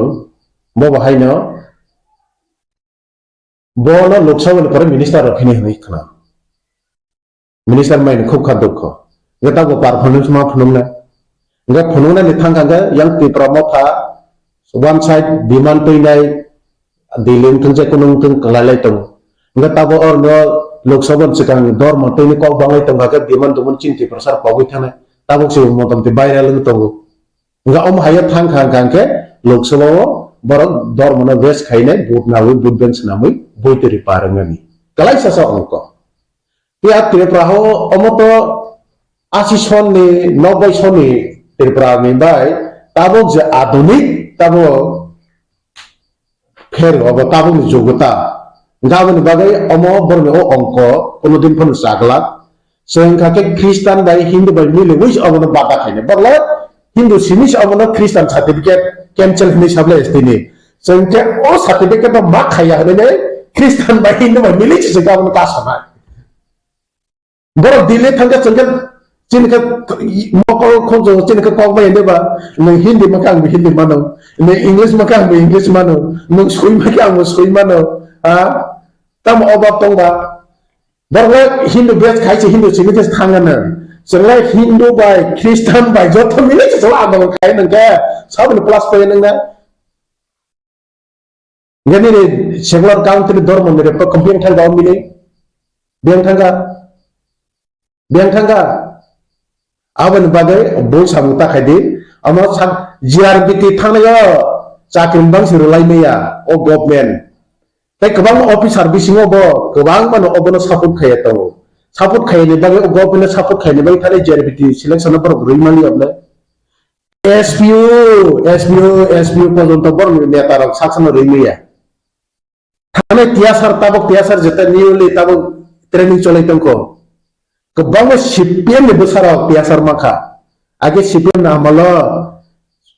bo bo haino, bono Lok Sabha ni pore minister rok hini hini khna. Minister mai khub kha dukho. Hingke tabuk performance ma phunukna. Hingke phunuknani thangkha hingke yang Tipra Motha one side demand twinai Delhi wngthung je kunu wngthung kwlailai tongo. Hingke tabuk orno Lok Sabha ni swkang dormo twini kok banglai tongkha khe demand tongmani chini Tiprasa rok pogwi thanai. Tabuk se motamti viral wngwi tongo. Hingke omo hai o thang kha hingka hingke Lok Sabha o borok dormo no waste khainai vote nawi vote bank swnamwi boi twi ri par wngnani. Kwlaisa sa ongko. Phiya Tripura o omo to asi sonni, nobbai sonni Tripura ni bai tabuk je adunik tabuk pher obo tabuk ni jugota. Gaboni bagwi omo borok ni o ongko kono din phano chaglak. Chwng kha khe Christian bai Hindu bai mili wi obo no bada khainai. Borok le Hindu simi se obo no Christian certificate cancel hinwi sablai tini. Chwng khe o certificate no ma khaiya hinwi Christian bai Hindu bai mili se chwng khe obo no ta sanai. Borok Delhi thangkhe chwngkhe chini khe mokol khonjo chini khe kok bai hwnwi ba nwng Hindi mankhe ang bo Hindi mano, nwng English mankhe ang bo English mano, nwng swi mankhe ang bo swi mano, ha? Tamo obab tongba? Borok le Hindu base khai se Hindu simi khe thangano. Chwng le Hindu bai Christian bai joto mili se chwla andolon khai nang khe saboni plus point nang na. Nge nini secular country dormo ni report khe biyang thangka o mili? Biyang thangka? Biyang thangka? Aboni bagwi bul samung ta khai di. Amo sak G R B T thangnaio chakri bangsi rwlai maya o government. Tei kwbangma officer bisingo bo kwbangmano obono support khaiya tongo. Support khaiyani bagwi o government no support khaiyani bagwi thani G R B T selection no borok rwi mani obole. S P O, S P O, S P O porjonto borokni neta rok saksano rwi maya. Thani T S R tabok T S R jeta newly tabok training cholai tongkho. Kwbangma C P M ni bwsarok T S R mankha. Age C P M ni amalo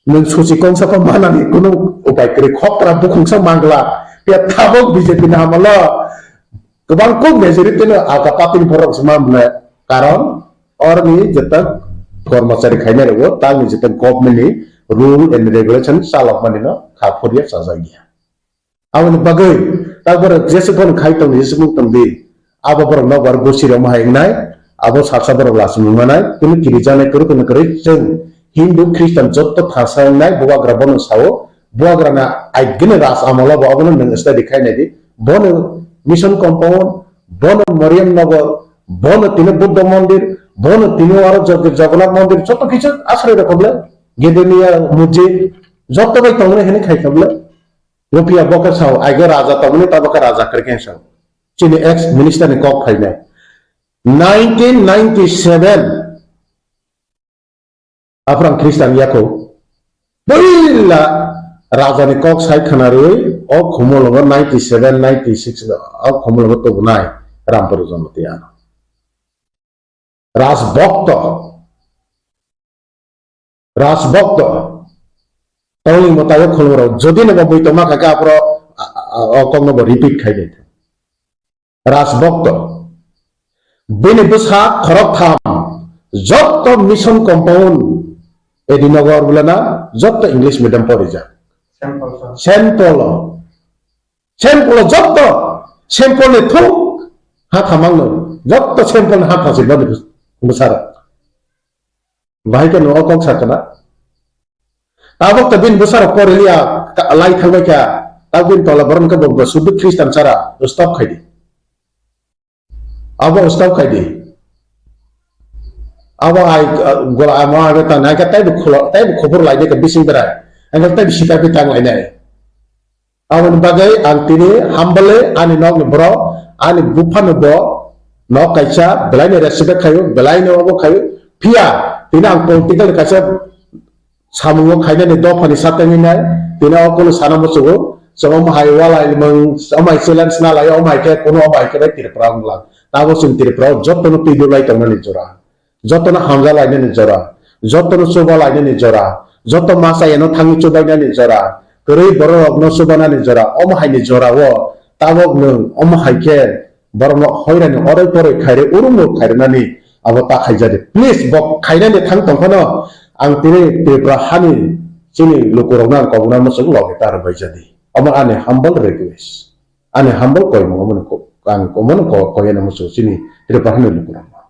nwng susi kongsa pha manani kunu upai kwrwi khokra bukhungsa mangla. Phiya tabok B J P ni amalo kwbang kuk majority no alka party ni borok se ma mwnai. Karon orni jeta kormachari khainai rego tangni jeta government ni rule and regulation chalok mani no kha phurya chajak ya. Aboni bagwi tak borok jese phone khai tong, jese phone tong di. Abo borok nokbar gosi rok ma hai wngnai, abo salsa borok lachi mung manai, kunu kiri janai kwrwi kunu kwrwi chwng Hindu Christian jotto thasa wngnai, bubagra bono sao, bubagra na aigene ras amalo bo abono nwng study khai nai di. Bono mission compound, bono Mariam Nagar, bono tini Buddha mondir, bono tini aro Jog-, Jagannath mondir, jotto kichu asroi rok kable, Gedoniya mujit, jotto bai tongnai hene khai kable. Rupiah bo khe sao, aigo raja tongmani tabo khe raja kwrwi khe sao. Chini ex minister ni kok phainai. Nineteen ninety-seven Aprang Christian yako. Puila raja ni kok sai khana rwi o Khumulwngo ninety-seven, ninety-six o Khumulwngo tubunai Rampur Jamatia. Rajbhokto. Rajbhokto. Tongni mwtaio khulumrok. Jodi no bo bui tongma kha khe aphuru, a, a, a, o kokno bo repeat khai di. Rajbhokto. Bini bwsa khoroktham. Jotto mission compound. Edinagar bulana jotto English medium porijak. Saint Paul sir. Saint Paul o. Saint Paul o jotto, Saint Paul ni thung ha thamang no, jotto Saint Paul ni ha thasi bani bwsarok. Bahai khe no o kok sakana. Tabok ta bini bwsarok poriliya, ka-, lai thangbai kha, tabok bini tola borok khe bo, bo sudu Christian sara, stop khai di. Abo stop khai di. Abo ai, uh, gola amo age tang nai khe taibo khulo, taibo khobor lai de khe bising berai. Ang taibo sipai pi tang lai nai. Aboni bagwi ang tini humble ani nokni borok, ani buphano bo nok kaisa belaino respect khaio, belaino obo khaio. Phiya tini ang political kaisa samungo khainani dophani satangwi nai, tini o kunu sana muchugo, chwng omo hai walai limang, omo hai challenge na lai, omo hai khe kunu omo hai khe bai Tripura wng lang. Tabo chwng Tripura o jotono twi dulai tongnani jora, jotono hamja lainani jora, jotono chuba lainani jora, joto masa eno thangwi chubainani jora, kwrwi borok rokno chubanani jora, omo hai ni jora o tabok nwng omo hai khe borokno hoirani oroi poroi khaire urumrok khairinani abo ta khaijadi. Please, bo khainani thang tongphano ang tini Tripura hani chini lukurokno ang kobokna muchung loge ta rwbai jadi. Omo ani humble request. Ani humble koimung omo ko-, ang omo ko-, koyana muchung chini Tripura hani lukurokno.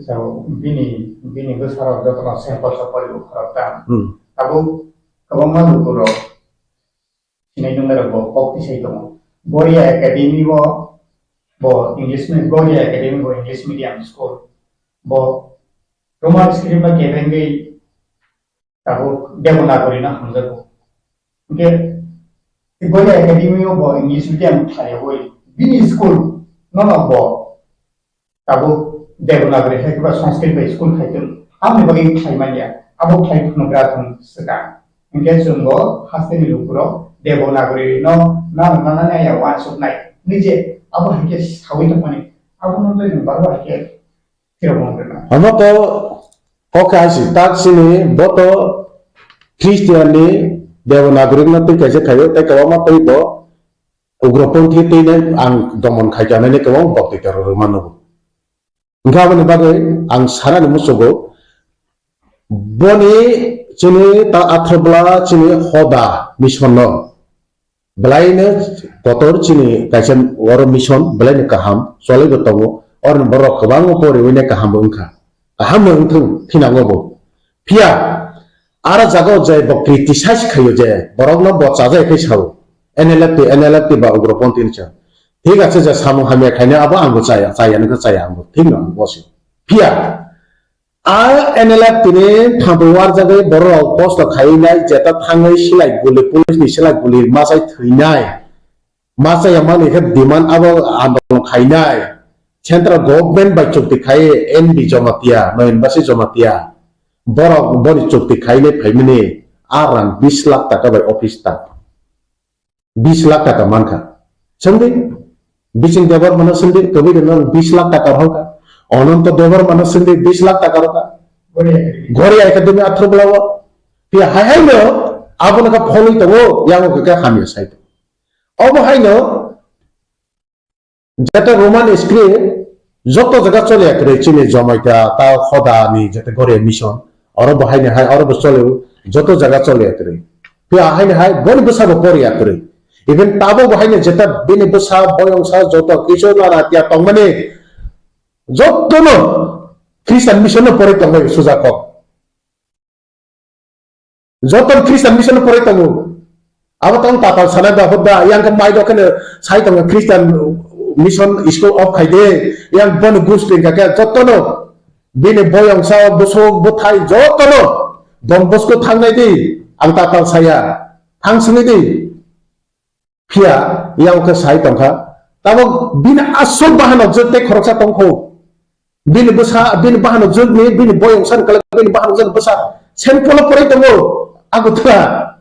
So, bini, bini bwsarok jotono sample sa poribo khoroktham. Hmm. Tabuk kwbangma lukurok sinai nungnai rok bo kok tisai tongo. Goria Academy o bo English me-, Goria Academy bo English medium school. Bo Roman script ba kebengwi tabuk Devanagari no hamjago. Hingke Goria Academy o bo English medium khlaiwi bini school no no bo tabuk Devanagari hai kiba Sanskrit bai school khai tong. Aboni bagwi khlai manya. Abo khlai phunukgra thung swkang. Hingke chwng bo hasteni lukurok Devanagari no nana nana ya wansuknai. Nije abo hai khe sawi tongmani. Abono tei nwng barbo hai khe phirok wng rwna. Hamo to kok hai si tak sini bo to Christian ni Devanagari no twi kaisa khaio tei kwbangma tei bo ugroponthi twi nai ang domon khai kanai kwbang bokti terror rwmano. Hwnkhe aboni bagwi ang sanani muchugo, boni chini ta athobla chini hoda mission no Belaino kotor chini kaisa oro mission, belaino kaham, cholaibo tongo. Oroni borok kwbangma poriwi nai kaham bo wngkha. Kaham bo wngthung, thinango bo. Phiya, aro jaga o je bo criticize khaio je, borokno bo chajai khai sao. N L F T, N L F T ba ugroponthi hinwi sao. Thik ache, je samung hamya khainai abo ang bo chaya, chaya nokhe chaya ang bo. Thik no ang bo se. Phiya, a N L F T ni thambo warjagwi borok rok kosto khaiwi nai jeta thangwi silai guli, police ni silai guli machai thwinai. Machai ya mani khe demand abo andolon khainai. Central government bai chukti khai N B Jamatia, Noyen Basi Jamatia. Borok boni chukti khainai phaimani a rang bis lakh taka bai office ta. Bis lakh taka mankha. Sengdi, Biching Debbarmano sengdi, tobwi rwno bis lakh taka rohorkha. Ananto Debbarmano sengdi, bis lakh taka rohorkha. Gori Academy athro bwlao. Phiya hai hai no, abono kha pholwi tongo, yango khe hamya sai tongo. Obo hai no, jeta Roman script, joto jaga choliya kwrwi chini Jamatia, ta Hoda ni jeta Goria mission, oro bo haini hai, oro bo chole, joto jaga choliya kwrwi. Phiya haini hai, boni bwsa bo poriya kwrwi. Even tabok bo haini jeta bini bwsa, boyongsa, joto kisu nana tiya tongmani, joto no Christian mission no pori tongmani suja kok. Joto Christian mission pore tongo. Abo tong tatal sanai ba hudda, yang ke mai dokhene sai tongo Christian mission school of khaide, yang bon gus pin ka ke joto no. Bini boyong sa busuk buthai joto no. Don Bosco thangnai di, ang tatal saya. Thang sini di. Phiya, yang khe sai tongkha. Tabok bini asol bahanok je tei khoroksa tongkho. Bini bwsa, bini bahanok jwk ni, bini boyong san kala, bini bahanok jwk bwsa. Saint Paul pore tongo, Agartala.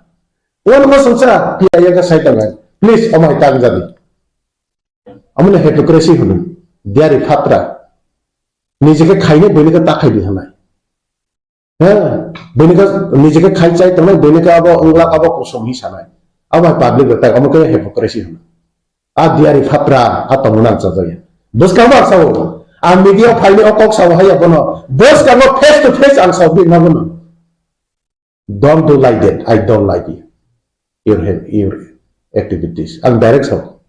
Wano ma songsa, phiya yang khe sai tongo. Please, omo hai tang jadi. Amoni hypocrisy hwnwi. Diari phatra. Nijeke khaine, boinike ta khaidi hwnai. He, bini khe nijeke khai chai tongnai, bini khe abo wngla abo kusom hi sanai. Abo hai public rok tai, omo khe hypocrisy hwnwi. A diari phatra, a tongmani ang chajaya. Bwskang bo ang sao, ang media phaini o kok sao haiya bono. Bwskango face to face ang sao bini bono. Don't do like that, I don't like you. Your, your activities. Ang direct sao.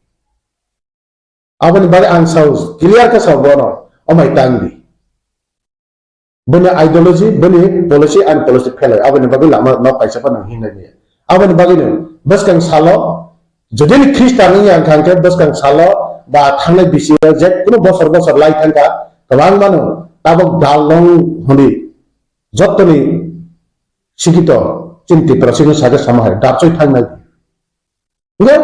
Aboni bagwi ang sao, clear khe sao bono, omai tang di. Bini ideology, bini policy, ani policy fail oi. Aboni bagwi lama nok kaisa phano hingnai maya. Aboni bagwino bwskang salo, jodi ni Christian wngya wngkha hwnkhe bwskang salo ba thangnai bisingo je kunu bosor bosor lai thangkha, kwbangmano tabok dal long hwnwi jottoni sikito chini Tiprasino saka sama hai, darchoi thangnai. Hingke,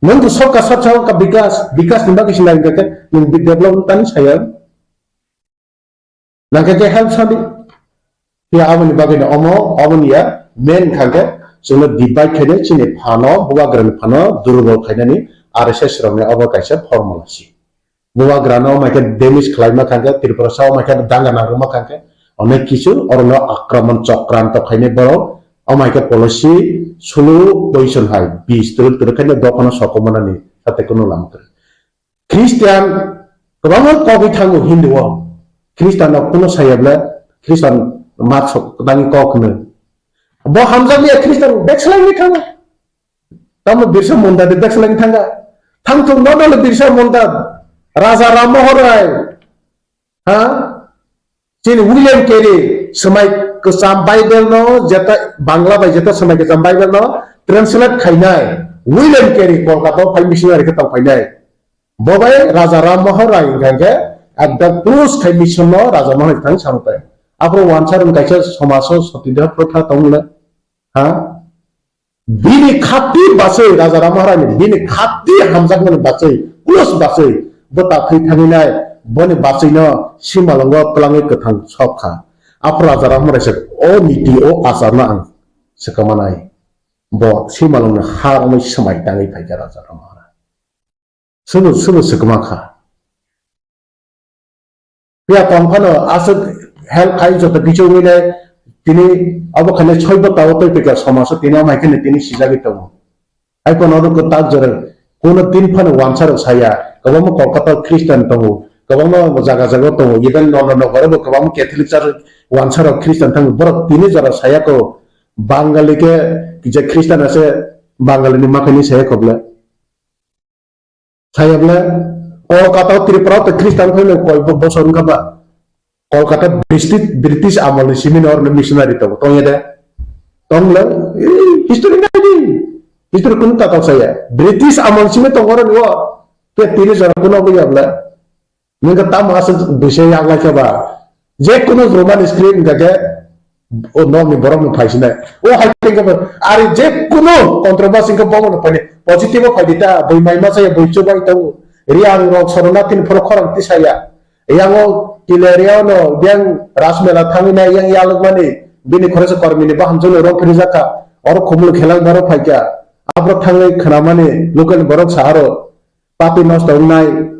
nung tu sabka sab sabka bikas, bikas ni bagwi sinai hingke, nung bi develop tani saya. Nangke ke help sadi. Ya aboni bagwi no omo, aboni ya main hingke, chwngno divide khainai chini phano, bubagrani phano, durbol khainani, R S S rokni obo kaisa formula si. Bubagrano omaikhe damage khlaima khankhe, Tripurasa omaikhe danga nangma khankhe, onek kisu orono akraman chokranto khainai borok, omaikhe policy sulu position hai, bis twrwk twrwk khainai dophano sokomanani sate kunu lama kwrwi. Christian kwbangma kogwi thango Hindu o, Christian no kunu sayable, Christian mat sok kwbangni kok hwnwi. Bo hamjakya Christian backslide thango. Tamo Birsa Munda de backslide thangkha. Thangthung no dole Birsa Munda. Raja Ram Mohan Rai. Ha? Chini William Carey swmai kwcham Bible no jeta Bangla bai jeta swmai kwcham Bible no translate khainai William Carey Kolkata o phai missionary khe tong phainai. Bo bai Raja Ram Mohan Rai hingkha khe ekdam close khai mission no Raja Mohan Rai thang samung pai. Aphuru wansarung kaisa somaso soti deha protha tongmole. Ha? Bini khati bachwi, Raja Ram Maharani, bini khati hamjakmani bachwi, plus bachwi, bo ta thwi thanginai, boni bachwino simalongo twlangwi kwthang sok kha. Aphuru Raja Ram Maharani se, o niti, o acharno ang swkamanai. Bo simalongni ha romwi swmai tangwi phaikha Raja Ram Maharani. Sobo, sobo swkma kha. Phiya tong phano aswk help khai joto kichu wngwi nai tini abo khainai soi bota o tei pekya somaso tini amai kheno tini sijagwi tongo. Hai phano oro kwtal jora kuno tin phano wansa rok saya, kwbangma Kolkata Christian tongo, kwbangma jaga jaga tongo, even nono nogoro bo kwbangma Catholic church wansa rok Christian tongo, borok tini jora saya ko Bangali ke je Christian ase Bangalini makhani saya khobla. Saya bla, Kolkata Tripura te Christian phai koi bo-, bosor wngkha ba. Kolkata British, British amol ni simi no missionary tongo, tongya de. Tongla, eh, history nai di. History kunu tatok saya. British amol simi tongo ro ni o. Te tini jora kuno bo yabla. Nungkha tamo aswk bwsai yaklai khe ba, je kunu Roman script wngkha khe o nokni borokno phaisinai. O hai khe ba, ari je kunu controversy wngkha bomono phaini positive o phaidi ta, bui mai masa ya, bui chubai tongo. Riang rok Soronatini phoro khorang tisaya. Yang o Kilaria no yang Rajmela thangwi nai yang yalwkmani bini khoroksa kormini bahamjwkno rok phirijakha. Oro khumul khelang borok phaikha. Aborok thangwi khnamani local borok saharo. Pati nosto wngnai,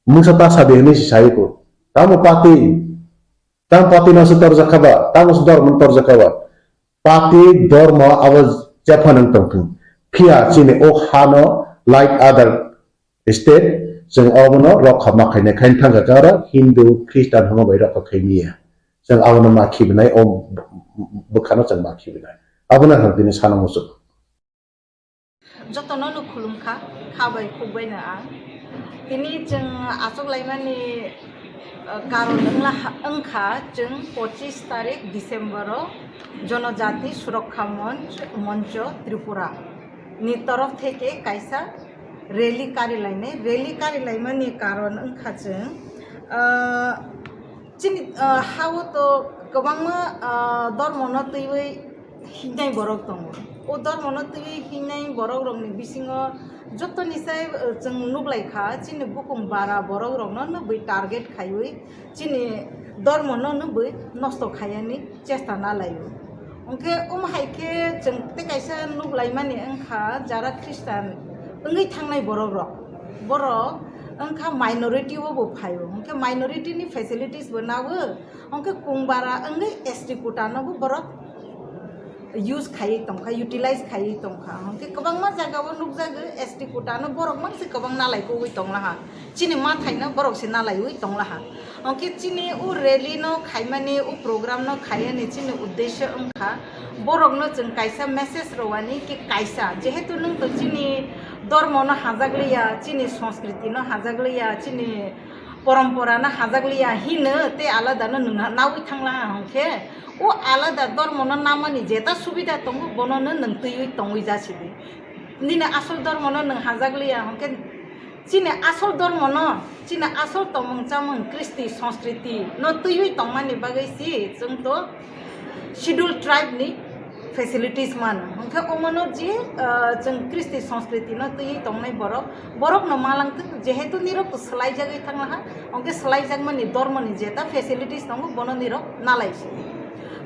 mungsa ta sadi hwnwi si sai kho. Tamo pati, tamo pati nosto torjak kha ba, tamo se dormo torjak kha ba. Pati dormo abo jephano wng tong thung. Phiya chini o hano like other state, chwng obono rokha ma khainai, khaina thangkha khe oro Hindu, Christian hwnma bai rokha khai miya. Chwng abono ma khibinai, o bwkhano chwng ma khibinai. Abono ang tini sana muchung. Jotono no khulumkha, kha bai khuk bai no ang. Tini chwng achuk laimani, uh, karon wngla ha-, wngkha chwng pochis tarik December o Jonojati Surokha Monch, Moncho Tripura ni torof theke kaisa rally kari lainai. Rally kari laimani karon wngkha chwng, uh, chini, uh, ha-o to kwbangma, uh, dormo no twiwi hingnai borok tongo. O dormono twiwi hingnai borokrokni bisingo jotoni sai, eh, chwng nuklaikha, chini bukung bara borokrokno nubui target khaiwi chini dormono nubui nosto khaiyani chesta nalaio. Hwnkhe omo hai khe chwng tei kaisa nuklaimani wngkha, jara Christian wngwi thangnai borokrok, borok wngkha minority o bo phaio, hwnkhe minority ni facilities bo nawo, hwnkhe kung bara wngwi S T quota no bo borok use khaiwi tongkha, utilize khaiwi tongkha. Hwnkhe kwbangma jagao nukjago S T quota no borok mangse kwbang nalai kogwi tonglaha. Chini mathaino borok se nalaiwi tonglaha. Hwnkhe chini o rally no khaimani, o program no khaiyani chini uddesyo wngkha borokno chwng kaisa message rwani ki kaisa, jehetu nwng to chini dormo no hajakliya, chini sanskriti no hajakliya, chini porompora no hajakliya hino tei alada no nwng nawi thanglaha hwnkhe, o alada dormo no namani jeta subida tongo, bono no nwng twiwi tongwi jasidi. Nini asol dormo no nwng hajakliya hwnkhe, chini asol dormo no, chini asol tongmung chamung, kristi, sanskriti no twiwi tongmani bagwi si chwng to Scheduled Tribe ni facilities mano. Hwnkhe omono je, ah, chwng kristi sanskriti no twiwi tongnai borok, borok no malangtwk, jehetu nirok to swlaijagwi thanglaha, hwnkhe swlaijakmani dormoni jeta facilities tongo, bono nirok nalai se.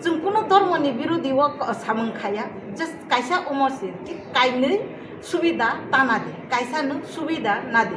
Chwng kuno dormoni birodi o ko-, samung khaya, just kaisa omo se, thik kainwi subida ta nadi, kaisa no subida nadi.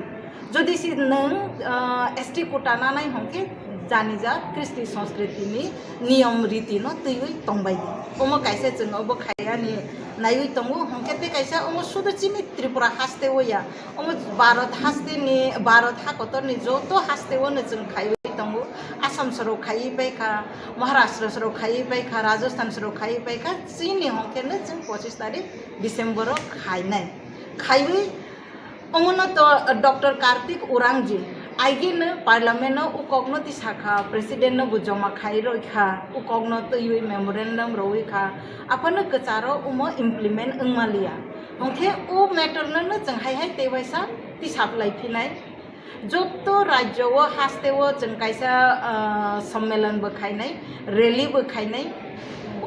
Jodi se nwng, ah, S T quota nanai hwnkhe janija kristi sanskriti ni niyom riti no twiwi tongbai di. Omo kaisa chwng obo khaiyani naiwi tongo, hwnkhe tei kaisa omo sudu chini Tripura haste o ya, omo Bharat haste ni, Bharat ha kotor ni joto haste o no chwng khaiwi tongo. Assam soro khaiwi paikha, Maharashtra soro khaiwi paikha, Rajasthan soro khaiwi paikha, chini hwnkhe no chwng pochis tarik December o khainai. Khaiwi Omono to Doctor Kartik Urangji, aigeno parliament no ukokno tisakha, president no bo joma khai roikha, ukokno twiwi memorandum rowi kha, aphano kwcharo omo implement wngmaliya. Hwnkhe o matter no no chwng hai hai tei waisa tisaplai phinai. Jotto rajyo o haste o chwng kaisa, ah, sommelon bo khainai, rally bo khainai,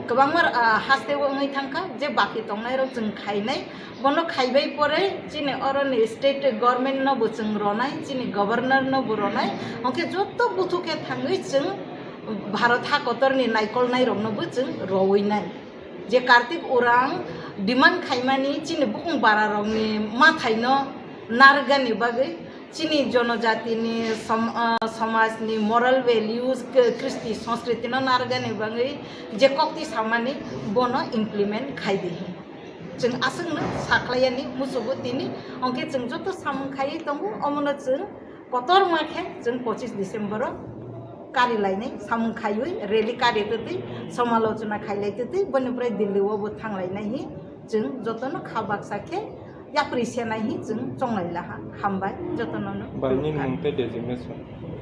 kwbangma, ah, haste o wngwi thangkha, je baki tongnairok chwng khainai. Bono khaibai pore chini oroni state government no bo chwng ronai, chini governor no bo ronai, hwnkhe joto buthu khe thangwi chwng Bharat ha kotorni naikolnai rokno bo chwng rowinai. Je Kartik Urang demand khaimani chini bukung bara rokni mathaino narwkgani bagwi, chini jonojatini som-, ah, somajni moral values, k-, kristi sanskriti no narwkgani bagwi je kokti samani bono implement khai di hin. Chwng aswkno sakhlaiyani musugo tini, hwnkhe chwng joto samung khaiwi tongo, omono chwng kotorma khe chwng pochis December o kari lainai, samung khaiwi rally kari twtwi, somalochona khailai twtwi, boni pore Delhi o bo thanglainai hi Chwng jotono kha baksa khe yapri senai hi chwng chonglai laha. Hambai jotono no. Bai, nini mung tei designation?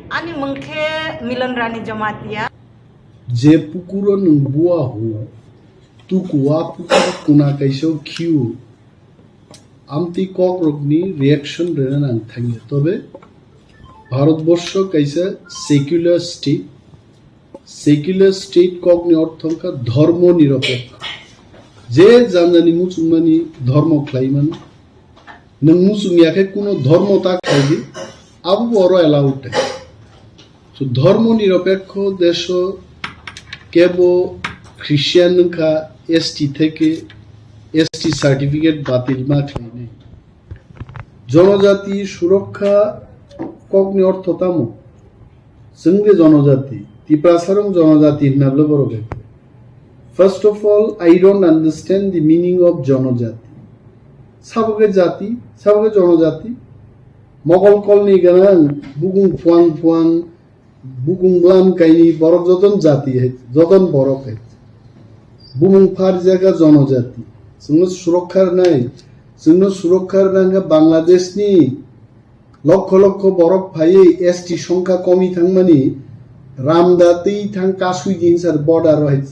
Ani mung khe Milan Rani Jamatia. Je pukuro nwng bua hu, tuku a pukur kuna kaisa khiu, amtwi kokrokni reaction rwna nang thangya. Tobe Bharatborsho kaisa secular state, secular state kokni ortho wngkha dhormo nirapekho. Je janjani muchungmani dhormo khlai mano. Nwng muchung ya khe kuno dhormo ta khlai di, abo bo oro allowed. So, dhormo nirapekho desho kebo Christian wngkha, S T theke S T certificate batil ma khlainai. Jonojati surokha kokni ortho tamo? Chwng de jonojati, Tiprasarong jonojati hwnna bwle borok hai. First of all, I don't understand the meaning of jonojati. Sabo khe jati, sabo khe jonojati. Mogol kolni ganang, bukung phuang phuang, bukung bwlam kaini borok joton jati hai, joton borok hai. Bumung phar jaga jonojati. Chwngno surokha rwnai, chwngno surokha rwna hwnkhe Bangladeshni lokho lokho borok phaiwi S T songkha komi thangmani, ramda twi thang kasui din sar border o hai.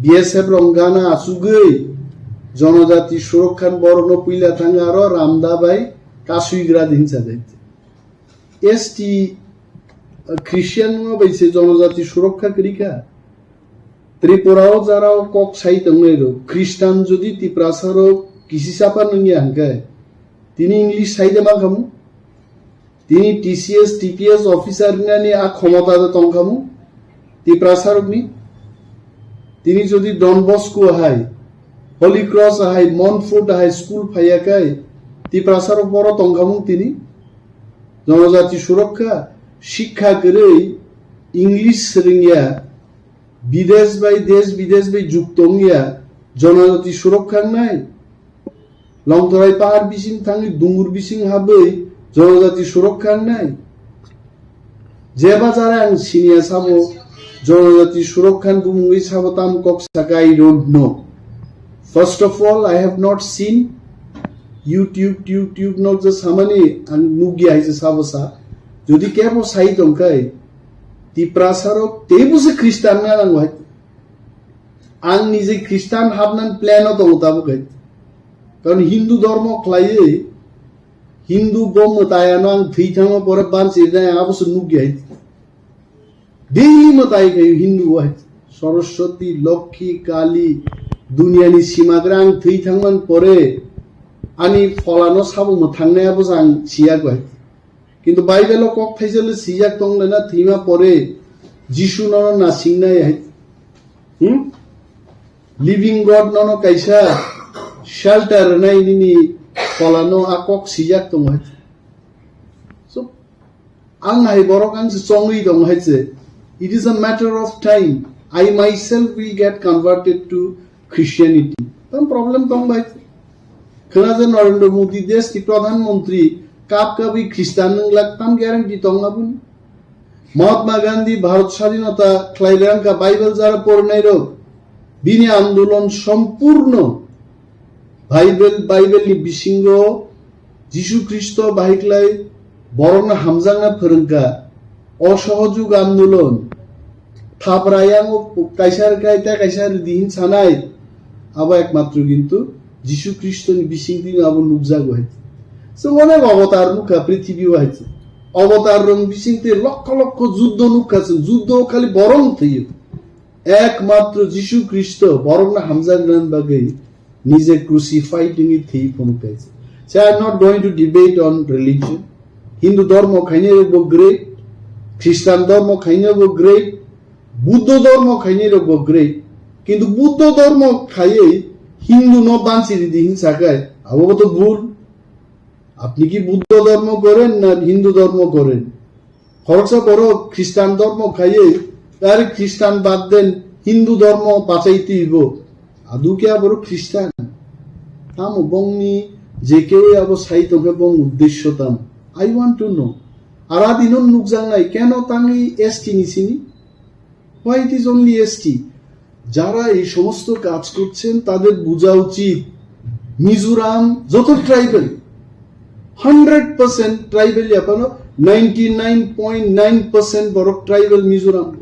B S F rong gana achugwi jonojati surokha borokno puila thang aro ramda bai kasui gra din sar hai. S T, uh, Christian wngma bai se jonojati surokha kwrwi kha. Tripura o jara o kok sai tongnai rok, Christian jodi Tiprasa rok kisi chapa nungya hwnkhe, tini English sai de ma khamu? Tini T C S, T P S officer rinani a khomota de tong khamu? Tiprasa rokni? Tini jodi Don Bosco hai, Holy Cross hai, Montfort hai school phaiya kai, Tiprasa rok boro tong khamu tini? Jonojati surokha, shikha kwrwi, English swrwngya, bidesh bai, desh bidesh bai jukto wngya, jonojati surokha wngnai? Longtorai pahar bising thangwi dungur bising habwi jonojati surokha wngnai? Je bazar ang siniya sabo, jonojati surokha ni bumungwi sabo tam kok saka, I don't know. First of all, I have not seen YouTube, YouTube nok je samani ang nugya hai se sabo sa. Jodi kebo sai tongkai, Tiprasa rok teibo se Christian na nang hai. Ang nije Christian habnan plan o tongo tabuk hai. Karon Hindu dhormo khlaiwi, Hindu bo mwtai ano ang thwi thangma pore bansi rinai abo se nugya hai. Daily mwtai khayo Hindu bo hai. Saraswati, Lokhi, Kali, duniani simagra ang thwi thangman pore ani pholano sabo mwthangnai abo se ang siya hai. Kintu Bible o kok thaisa le sijak tong le na thwima pore Jisu nono nasingnai hai. Hmm? Living God nono kaisa shelter nai nini pholano a kok sijak tong hai. So, ang hai borok ang se chongwi tong hai se. It is a matter of time. I myself will get converted to Christianity. Tam problem tong bai. Khwna je Narendra Modi desh ni Pradhan Mantri kap kabwi Christian nung lak tam guarantee tong abun. Mahatma Gandhi Bharat Sadhinota khlai rang ka Bible jara pornai rok. Bini andolon sompurno Bible, Bible ni bisingo Jisu Khristo bahiklai borokno hamjakna phwrwngkha. Osohojog andolon, thapra yango kaisa rwkha, tei kaisa rwdi hin sanai, abo ekmatro kintu Jisu Khristoni bisingtwi abo nukjago hai. Chwng onek avatar nukha prithibi o hai se. Avatar rok bisingtwi lokho lokho juddo nukha chwng, juddo khali borok thwiyo. Ekmatro Jisu Khristo borokno hamjaknani bagwi nije crucified wngwi thwi phunuk kaisa. So I am not going to debate on religion. Hindu dhormo khainai rokbo great, Christian dhormo khainai rokbo great, Buddho dhormo khainai rokbo great. Kintu Buddho dhormo khaiwi Hindu no bansi ridi hin sakai, abo to bhul. Apni ki Buddho dhormo goren na Hindu dhormo goren? Khoroksa borok Christian dhormo khaiwi, ar Christian bad den Hindu dhormo pachai twibo. Adu khe a borok Christian? Tamo bongni je kewi abo sai tongkhe bong uddesyo tamo? I want to know. Ar adino nukjaknai keno tangwi S T ni sini? Why it is only S T? যারা এই সমস্ত কাজ করছেন তাদের বোঝা উচিত Mizoram joto tribal, hundred percent tribal yaphano ninety nine point nine percent borok tribal Mizoram.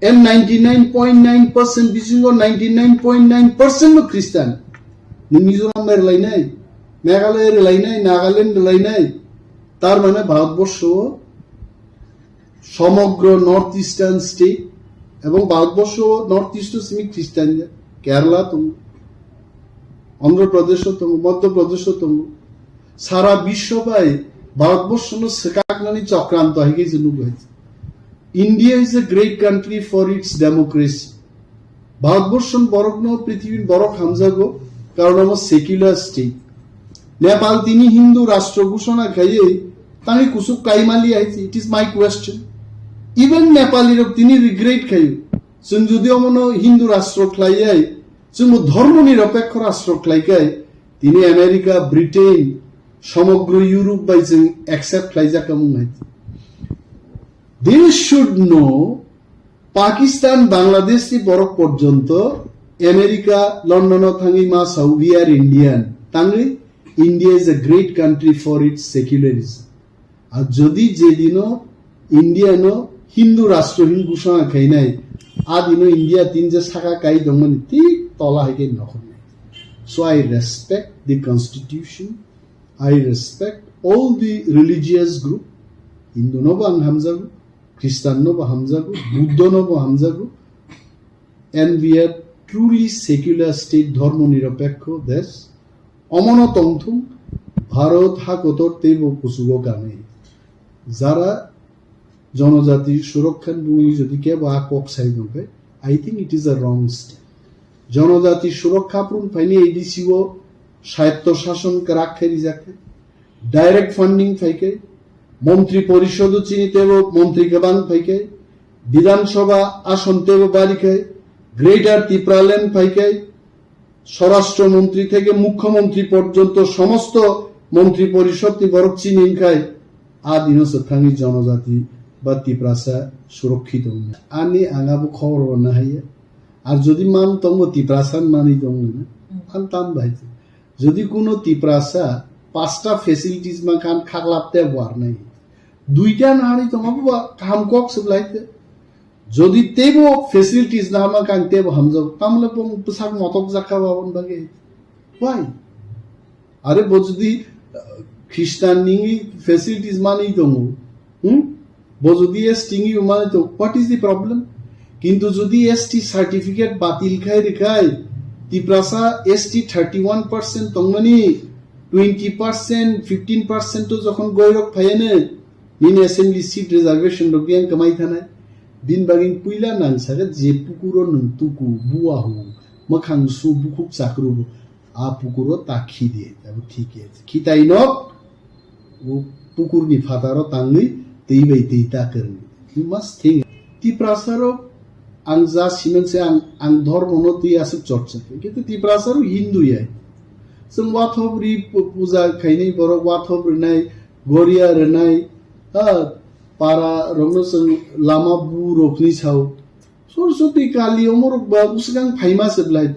And ninety nine point nine percent bisingo ninety nine point nine percent no Christian. Ni Mizoram bai rwlainai, Meghalaya rwlainai, Nagaland rwlainai. Tar mane Bharatborsho somogro North Eastern state ebong Bharatborsho North East o simi Christian ya, Kerala tongo, Andhra Pradesh o tongo, Madhya Pradesh o tongo. Sara biswo bai Bharatborsho no swkaknani chokranto hai khe se nugo hai. India is a great country for its democracy. Bharatborsho borokno prithibi borok hamjago, karon omo secular state. Nepal tini Hindu rastro ghoshona khaiwi tangwi kusuk kaimali hai, it is my question. Even Nepali rok tini regret khaio. Chwng jodi omono Hindu rastro khlaiwi, chwngbo dhormoni nirapekho rastro khlaikai, tini America, Britain, somogro Europe bai chwng accept khlaijak wng hai. They should know, Pakistan, Bangladesh ni borok porjonto America, London o thangwi ma sao, "We are Indian." Tangwi, "India is a great country for its secularism." Ar jodi je dino India no Hindu rastro hin ghoshona khainai, a dino India tin je saka kai tongmani thik tola hai khe nokhornai. So I respect the constitution, I respect all the religious group. Hindu no bo ang hamjago, Christian no bo hamjago, Buddho no bo hamjago, and we are truly secular state, dhormo nirapekho desh. Omono tongthung, Bharat ha kotor teibo kuchugo kanwi. Jara jonojati surokha ni bumwi jodi kebo a kok sai tongkhe, I think it is a wrong step. Jonojati surokha phuru phaini A D C o swayatto shason kwrak khe rijak khe, direct funding phai khe, montri porishod o chini teibo montri kwbang phai khe, Bidhan Sabha ason teibo bari khe, Greater Tipraland phai khe, Swarashtra Montri theke Mukhyamantri porjonto somosto Montri Porishod ni borok chini wngkhai, a dino se thangwi jonojati ba Tiprasa surokkhitu wngya. Ani ang abo khobor bo nahaiya. Ar jodi man tongbo Tiprasa manwi tongno na, an tam bai. Jodi kuno Tiprasa pasta facilities ma kan khaklap te bo ar nai. Duita nahari tongbo ba kaham kok se belai te. Jodi teibo facilities na ma kan teibo hamjak, tamle bo bwsak motok jakha ba on bage. Why? Are bo jodi, uh, Christian ni facilities mani tongo, hmm? Bo jodi S T ni mani to, what is the problem? Kintu jodi S T certificate batil khai rikhai, Tiprasa S T thirty one percent tongmani, twenty percent, fifteen percent to jokhon goirok phayane, nini assembly seat reservation rok yang kamai thanai. Bin bagin puila nang saga je pukuro nung tuku, buahu, makhang su bukhuk chakru, a pukuro ta khidi, abo thik ya. Khitai nok, o pukur ni phataro tangwi, tei bai tei ta kwrwng. You must think. Tiprasa rok ang ja simen se ang, ang dhormo no twi aswk chorcha khe. Kintu Tiprasa rok Hindu ya. Chwng wathop ri pu-, puja khainai borok wathop rinai, goria rinai, ha, para rokno chwng lama bu rokni sao. Soroswti Kali omorok ba bwswkang phaima se belai.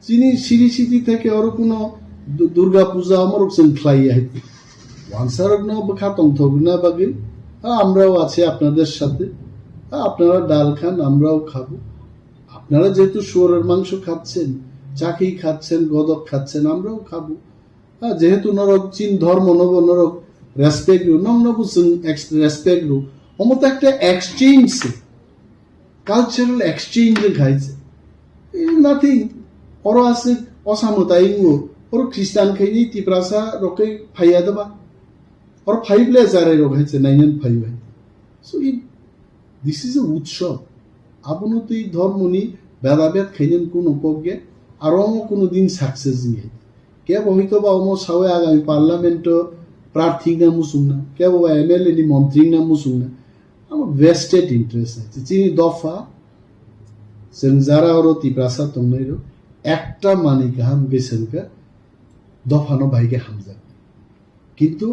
Chini siri siti theke oro kuno Du-, Durga Puja omorok chwng khlai ya hai. Wansarokno bwkha tongthok rwna bagwi, "আ, আমরাও আছি আপনাদের সাথে, আ, আপনারা ডাল খান, আমরাও খাবো।" আপনারা যেহেতু শুয়োরের মাংস খাচ্ছেন, চাকি খাচ্ছেন, গদক খাচ্ছেন, আমরাও খাবো। হ্যাঁ, যেহেতু নরক চীন ধর্ম নব নরক respect ru, nong nobo chwng ex-, respect ru. Omo to ekta exchange se. Cultural exchange khai se. Eh, nothing. Oro aswk osa mwtai wngo. Oro Christian khaini Tiprasa rok khe phaiya doba. Oro phai ble jarai rok hai se nainan phai bai. So it, this is a utsav. Abono twi dhormoni bedabed khainani kuno kok ya, aro omo kuno din success wngya. Kebo hoito ba omo sawi agami parliament o prarthi wngna muchungna, kebo ba M L A ni montri wngna muchungna. Amo vested interest hai. Chini dopha, chwng jara oro Tiprasa tongnai rok, ekta manwi kaham khe chwng kha dophano bai khe hamjak. Kintu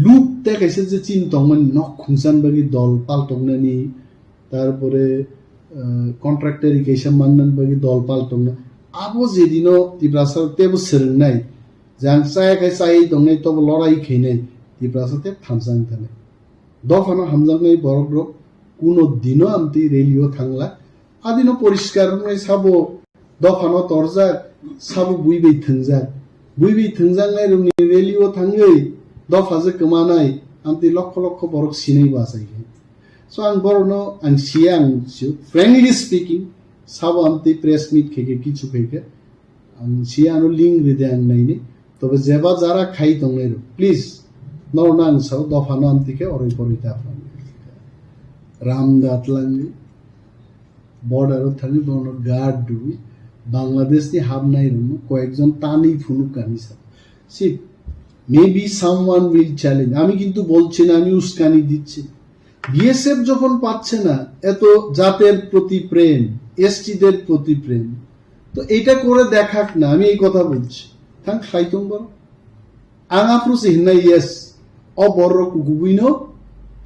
luk tei kaisa je chini tongmani nok khungsan bagwi dol pal tongnani, tarpore, eh, contractor kaisa mannani bagwi dol pal tongna, Abo je dino Tiprasa tebo swrwngnai, je ang chaya khai chayai tongnai, tobo lorai khainai, Tiprasa tebo thansa wng thani. Dophano hamjaknai borok rok kuno dino amtwi rally o thangla. Adino poriskar wngnai sabo dophano torjak, sabo bui bai thwngjak. Bui bai thwngjaknai rokni rally o thangwi dopha je kwmanai amtwi lokho lokho borok sinai bachai khe. So ang borokno ang siya ang sio, frankly speaking, sabo amtwi press meet khe khe kichu khe khe ang siya ano link ride ang naini. Tobe jeba jara khai tongnai rok, please, norokno ang sao dophano amtwi khe oroi poroi ta phano. Ram da twlangwi border o thangwi bono guard rwwi Bangladesh ni habnai rokno koyekjon tanwi phunuk kani sa. See, maybe someone will challenge. আমি কিন্তু বলছি না, আমি উস্কানি দিচ্ছি না। বিএসএফ যখন পাচ্ছে না, এত জাতের প্রতি প্রেম, এসটিদের প্রতি প্রেম, তো এটা করে দেখাক না, আমি এই কথা বলছি। Thank khlai tong boro. Ang aphuru se hinna yes, o borok kukubuino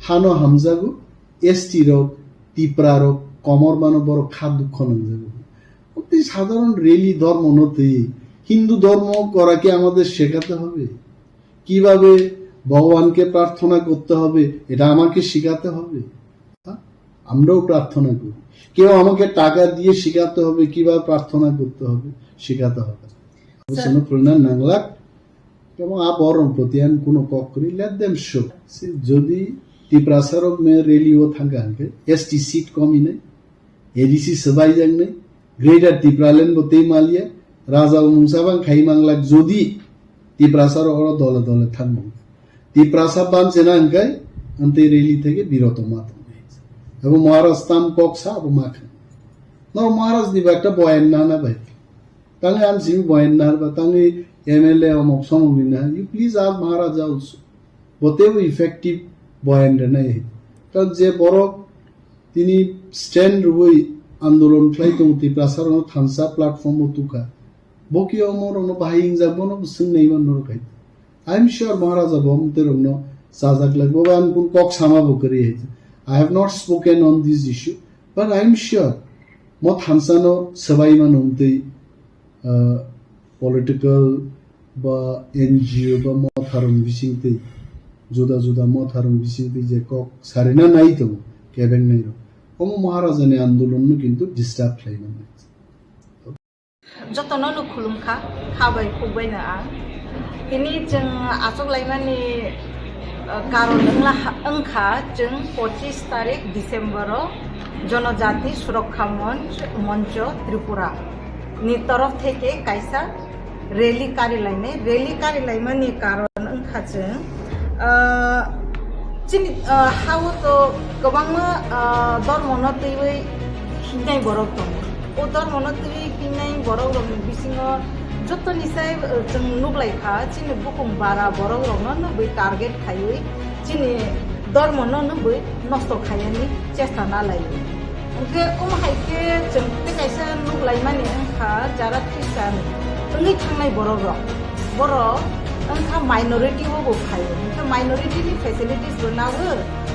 hano hamjago, ST rok, Tipra rok, komor mano borok kha dukho nangjago. অতি সাধারণ rally ধর্ম নতেই। হিন্দু ধর্ম করা কি আমাদের শেখাতে হবে? কিভাবে ভগবানকে প্রার্থনা করতে হবে, এটা আমাকে শেখাতে হবে? হ্যাঁ? আমরাও প্রার্থনা করি। কেউ আমাকে টাকা দিয়ে শেখাতে হবে, কিভাবে প্রার্থনা করতে হবে, শেখাতে হবে। স্যার। Sono purna nanglak, এবং a borok proti ang kuno kok kwrwi, let them show. Si jodi Tiprasa rok me rally o thangkha hwnkhe, ST seat komi nai, ADC swbaijaknai, Greater Tipraland bo tei maliya, raja bo mungsa bang khai manglak jodi Tiprasa rok oro dole dole thangmung. Tiprasa banchena hwnkhe amtwi rally theke biroto ma tongnai. Abo Maharaj tam kok sa abo ma khe. No Maharaj ni ba ekta boyan nana bai. Tangwi ang simi boyan nar ba tangwi M L A omok somok ni na. You please ask Maharaja also. Bo tebo effective boyan rwnai. Karon je borok tini stand rwui andolon khlai tongo, Tiprasa rokno thansa platform o tukha. Bo ki omo rokno bahai hingjak, bono bo swngnai man norok hai. I am sure Maharaja bo amtwi rokno chajak lai. Bo ang kun kok sama bo kwrwi hai. I have not spoken on this issue, but I am sure mo thansa no swbai mano amtwi, ah, political ba N G O ba motharung bisingtwi, juda juda motharung bisingtwi je kok sarina nai tongo, kebeng nai rok. Omo Maharaja ni andolon no kintu disturb khlai mano. Jotono no khulumkha, kha bai khuk bai no ang. Tini chwng achuk laimani, uh, karon wngla ha-, wngkha chwng pochis tarik December o Jonojati Surakha Monch, Moncho Tripura ni torof theke kaisa rally kari lainai. Rally kari laimani karon wngkha chwng, ah, chini, ah, hao to kwbangma, ah, dormono twiwi hingnai borok tongo. O dormono twiwi hingnai borok rokni bisingo jotoni sai, ah, chwng nuklaikha, chini bukung bara borok rokno nugwi target khaiwi chini dormono nugwi nosto khaiyani chesta nalaio. Hwnkhe omo hai khe chwng tei kaisa nuglaimani wngkha jara Christian wngwi thangnai borok rok. Borok wngkha minority o bo phaio. Hwnkhe minority ni facilities bo nago.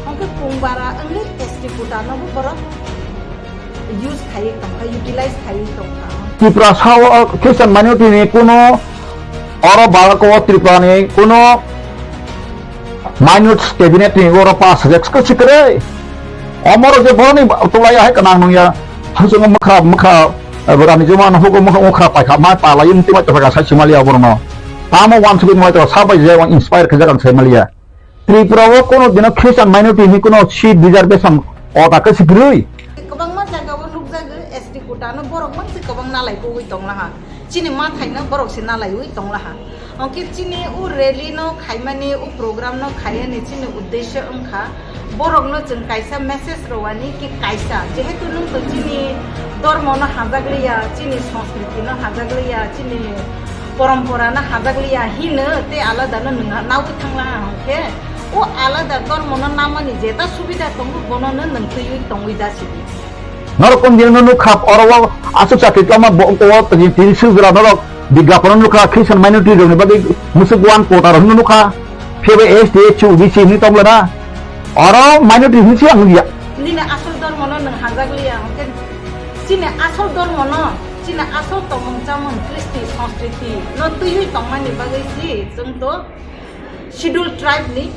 Hwnkhe kung bara wngwi S T quota no bo borok use khaiwi tongkha, utilize khaiwi tongkha. Tiprasa o Christian minority ni kuno oro Bharat o Tripura ni kuno minor cabinet ni oro pass hajak khe sikre. Omoro je boroni tulai hai kanang nung ya. Hachung mukha mukha, eh, rani juma no hugo mukha mukha pai kha, ma pala yum tima ta ka sai Somalia borno. Tamo wan sugui mai to sabai je wan inspire khe jagan Somalia. Tripura o kono dino Christian minority ni kono seat reservation o ta khe sikrui. Kwbangma jaga o nukjago S T quota no borok mang se kwbang nalai kugui tonglaha. Chini ma thaino borok se nalaiwi tonglaha. Hwnkhe chini o rally no khaimani, o program no khaiyani chini uddesho wngkha borok no chwng kaisa message rwani ki kaisa, jehetu nwng to chini dormo no hajak liya, chini sanskriti no hajak liya, chini porompora no hajak liya hino tei alada no nwng nawi thanglaha hwnkhe o alada dormo no namani jeta subida tongo bono no nwng twiwi tongwi jasidi. Norok kon din no nukha oro o aswk chakri tama bo o tini tini sujra norok bigyapon nukha Christian minority rok ni bagwi musuk one quota rok nukha phebe S T S C O B C ni tong lana oro minority ni siya nukya. Nini asol dormo no nwng hajak liya hwnkhe chini asol dormo no Chini asol tongmung chamung Kristi Sanskriti no twiwi tongmani bagwi si chwng to Schedule Tribe ni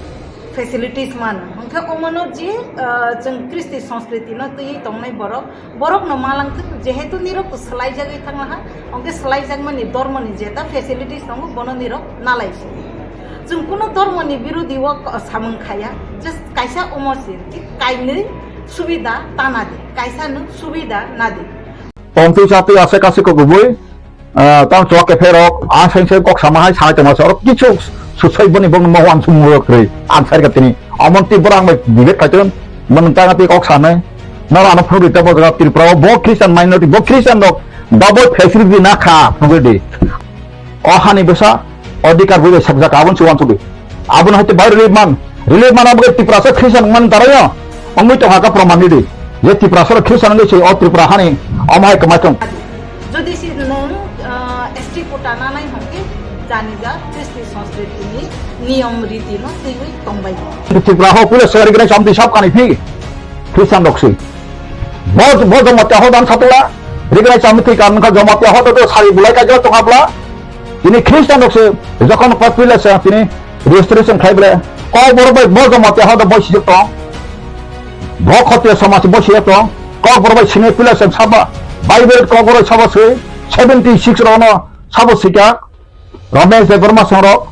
facilities mano. Hwnkhe omono je, ah, chwng Kristi Sanskriti no twiwi tongnai borok, borok no malangthwk, jehetu nirok to swlaijagwi thanglaha, hwnkhe swlaijakmani dormoni jeta facilities tongo, bono nirok nalaisi. Chwng kuno dormoni birodi o samung khaya, just kaisa omo se, kainwi subida tana di, kaisa no subida nadi. Tongtwi chatwi ase kasi kok kubui, ah, tang chok ke pherok, a seng seng kok sama hai sai tongma se, oro kichu susai boni bong mo wan sum mo kre, ang sai ka tini. Amon ti borang bai debate khai ton, mon tang ti kok sanai. Nara ano phuru ta bo jaga Tripura o bo Christian minority, bo Christian rok double facility na kha, phuru di. O hani bwsa, odhikar bwsa sakjak, abon se wan sudi. Abon hai te bai relief man, relief man abo Tripura se Christian man tarayo, ongwi tong haka proman di. Je Tripura se Christian ngi se o Tripura hani, om hai kamai tong. Jodi si nwng, ah, S T quota nanai hwnkhe jani ja Kristi Sanskriti ni niyom riti no twiwi tongbai. Tripura ho pura sari gre samti sab kani phi Christian rok si. Bo, bo Jamatia ho dan satula, rigrai samti kan ka Jamatia ho to sari bulai ka jo tong abla. Ini Christian rok se jokhon population tini restoration khai ble, kok bor bai bo Jamatia ho to bo sijak tong. Bo khotiya samaj bo sijak tong. Kok bor bai sini population saba, Bible kok bor saba se seventy six rono sabo sika. Ramesh Debbarma song rok,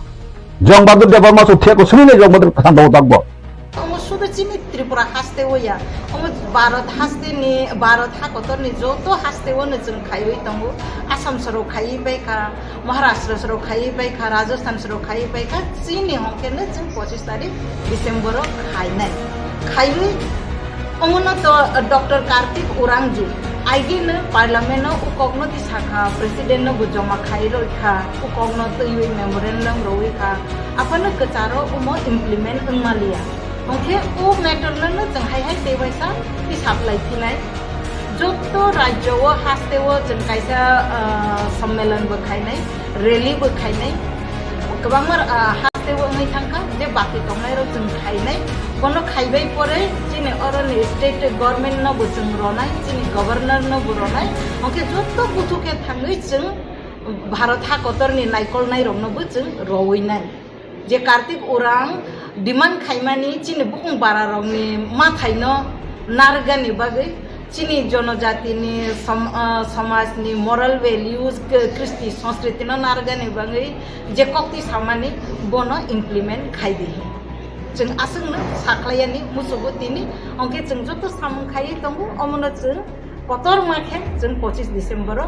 Jong Bahadur Debbarma song thek ko sini ne Jong Bahadur khan do dakbo. Omo sudu chini Tripura haste o ya. Omo Bharat haste ni, Bharat ha kotor ni joto haste o no chwng khaiwi tongo. Assam soro khaiwi bai kha, Maharashtra soro khaiwi bai kha, Rajasthan soro khaiwi bai kha. Chini hongke no chwng pochis tarik December o khainai. Khaiwi omono to, uh, Doctor Kartik Urangju aigino parliament o ukokno tisakha, president no bo joma khai roi kha, ukokno twiwi memorandum roi kha, aphano kwcharo omo implement wngmaliya. Hwnkhe o matter no no chwng hai hai tei waisa tisaplai phinai. Jotto rajyo o haste o chwng kaisa, ah, sommelon bo khainai, rally bo khainai. Kwbangma, ah, haste o wngwi thangkha je baki tongnai rok chwng khainai. Bono khaibai pore chini oroni state government no bo chwng ronai, chini governor no bo ronai. Hwnkhe jotto buthu khe thangwi chwng Bharat ha kotor ni naikolnai rok no bo chwng rowinai. Je Kartik Urang demand khaimani chini bukung bara rokni mathaino narwkgani bagwi, chini jonojatini som-, ah, somajni moral values, k-, kristi sanskriti no narwkgani bagwi je kokti samani bono implement khai di. Chwng aswkno sakhlaiyani musugo tini, hwnkhe chwng joto samung khaiwi tongo, omono chwng kotorma khe chwng pochis December o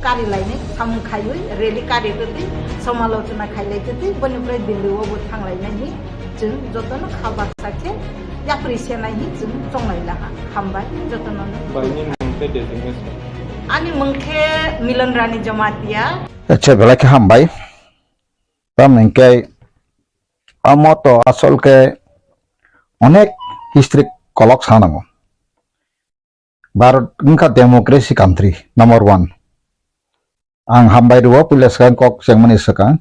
kari lainai samung khaiwi rally kari twtwi somalochona khailai twtwi boni pore Delhi o bo thanglainai hi chwng jotono kha baksa khe yapri senai hi chwng chonglai laha. Hambai jotono. Bai, nini mung tei designation? Ani mung khe Milan Rani Jamatia. Acha, belai khe hambai. Tamo hwnkhe amo to asol khe onek history kolok sanango. Bharat wngkha democracy country number one. Ang hambai rwo puila swkang kok chengmani swkang.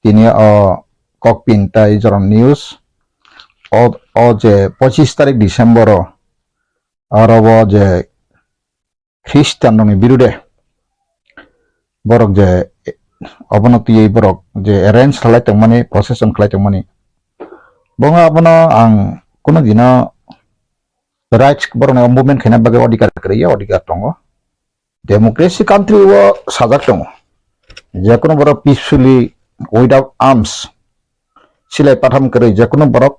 Tini o kok pin tai joron news. O, o je pochis tarik December o oro o je Christian rokni birude borok je obono twiwi borok je arrange khlai tongmani, procession khlai tongmani. Bo wngkha abono ang kunu dino rights borokni movement khaina bagwi odhikar kwrwi, odhikar tongo. Democracy country o sajak tongo. Jekunu borok peacefully without arms silai patham kwrwi jekunu borok,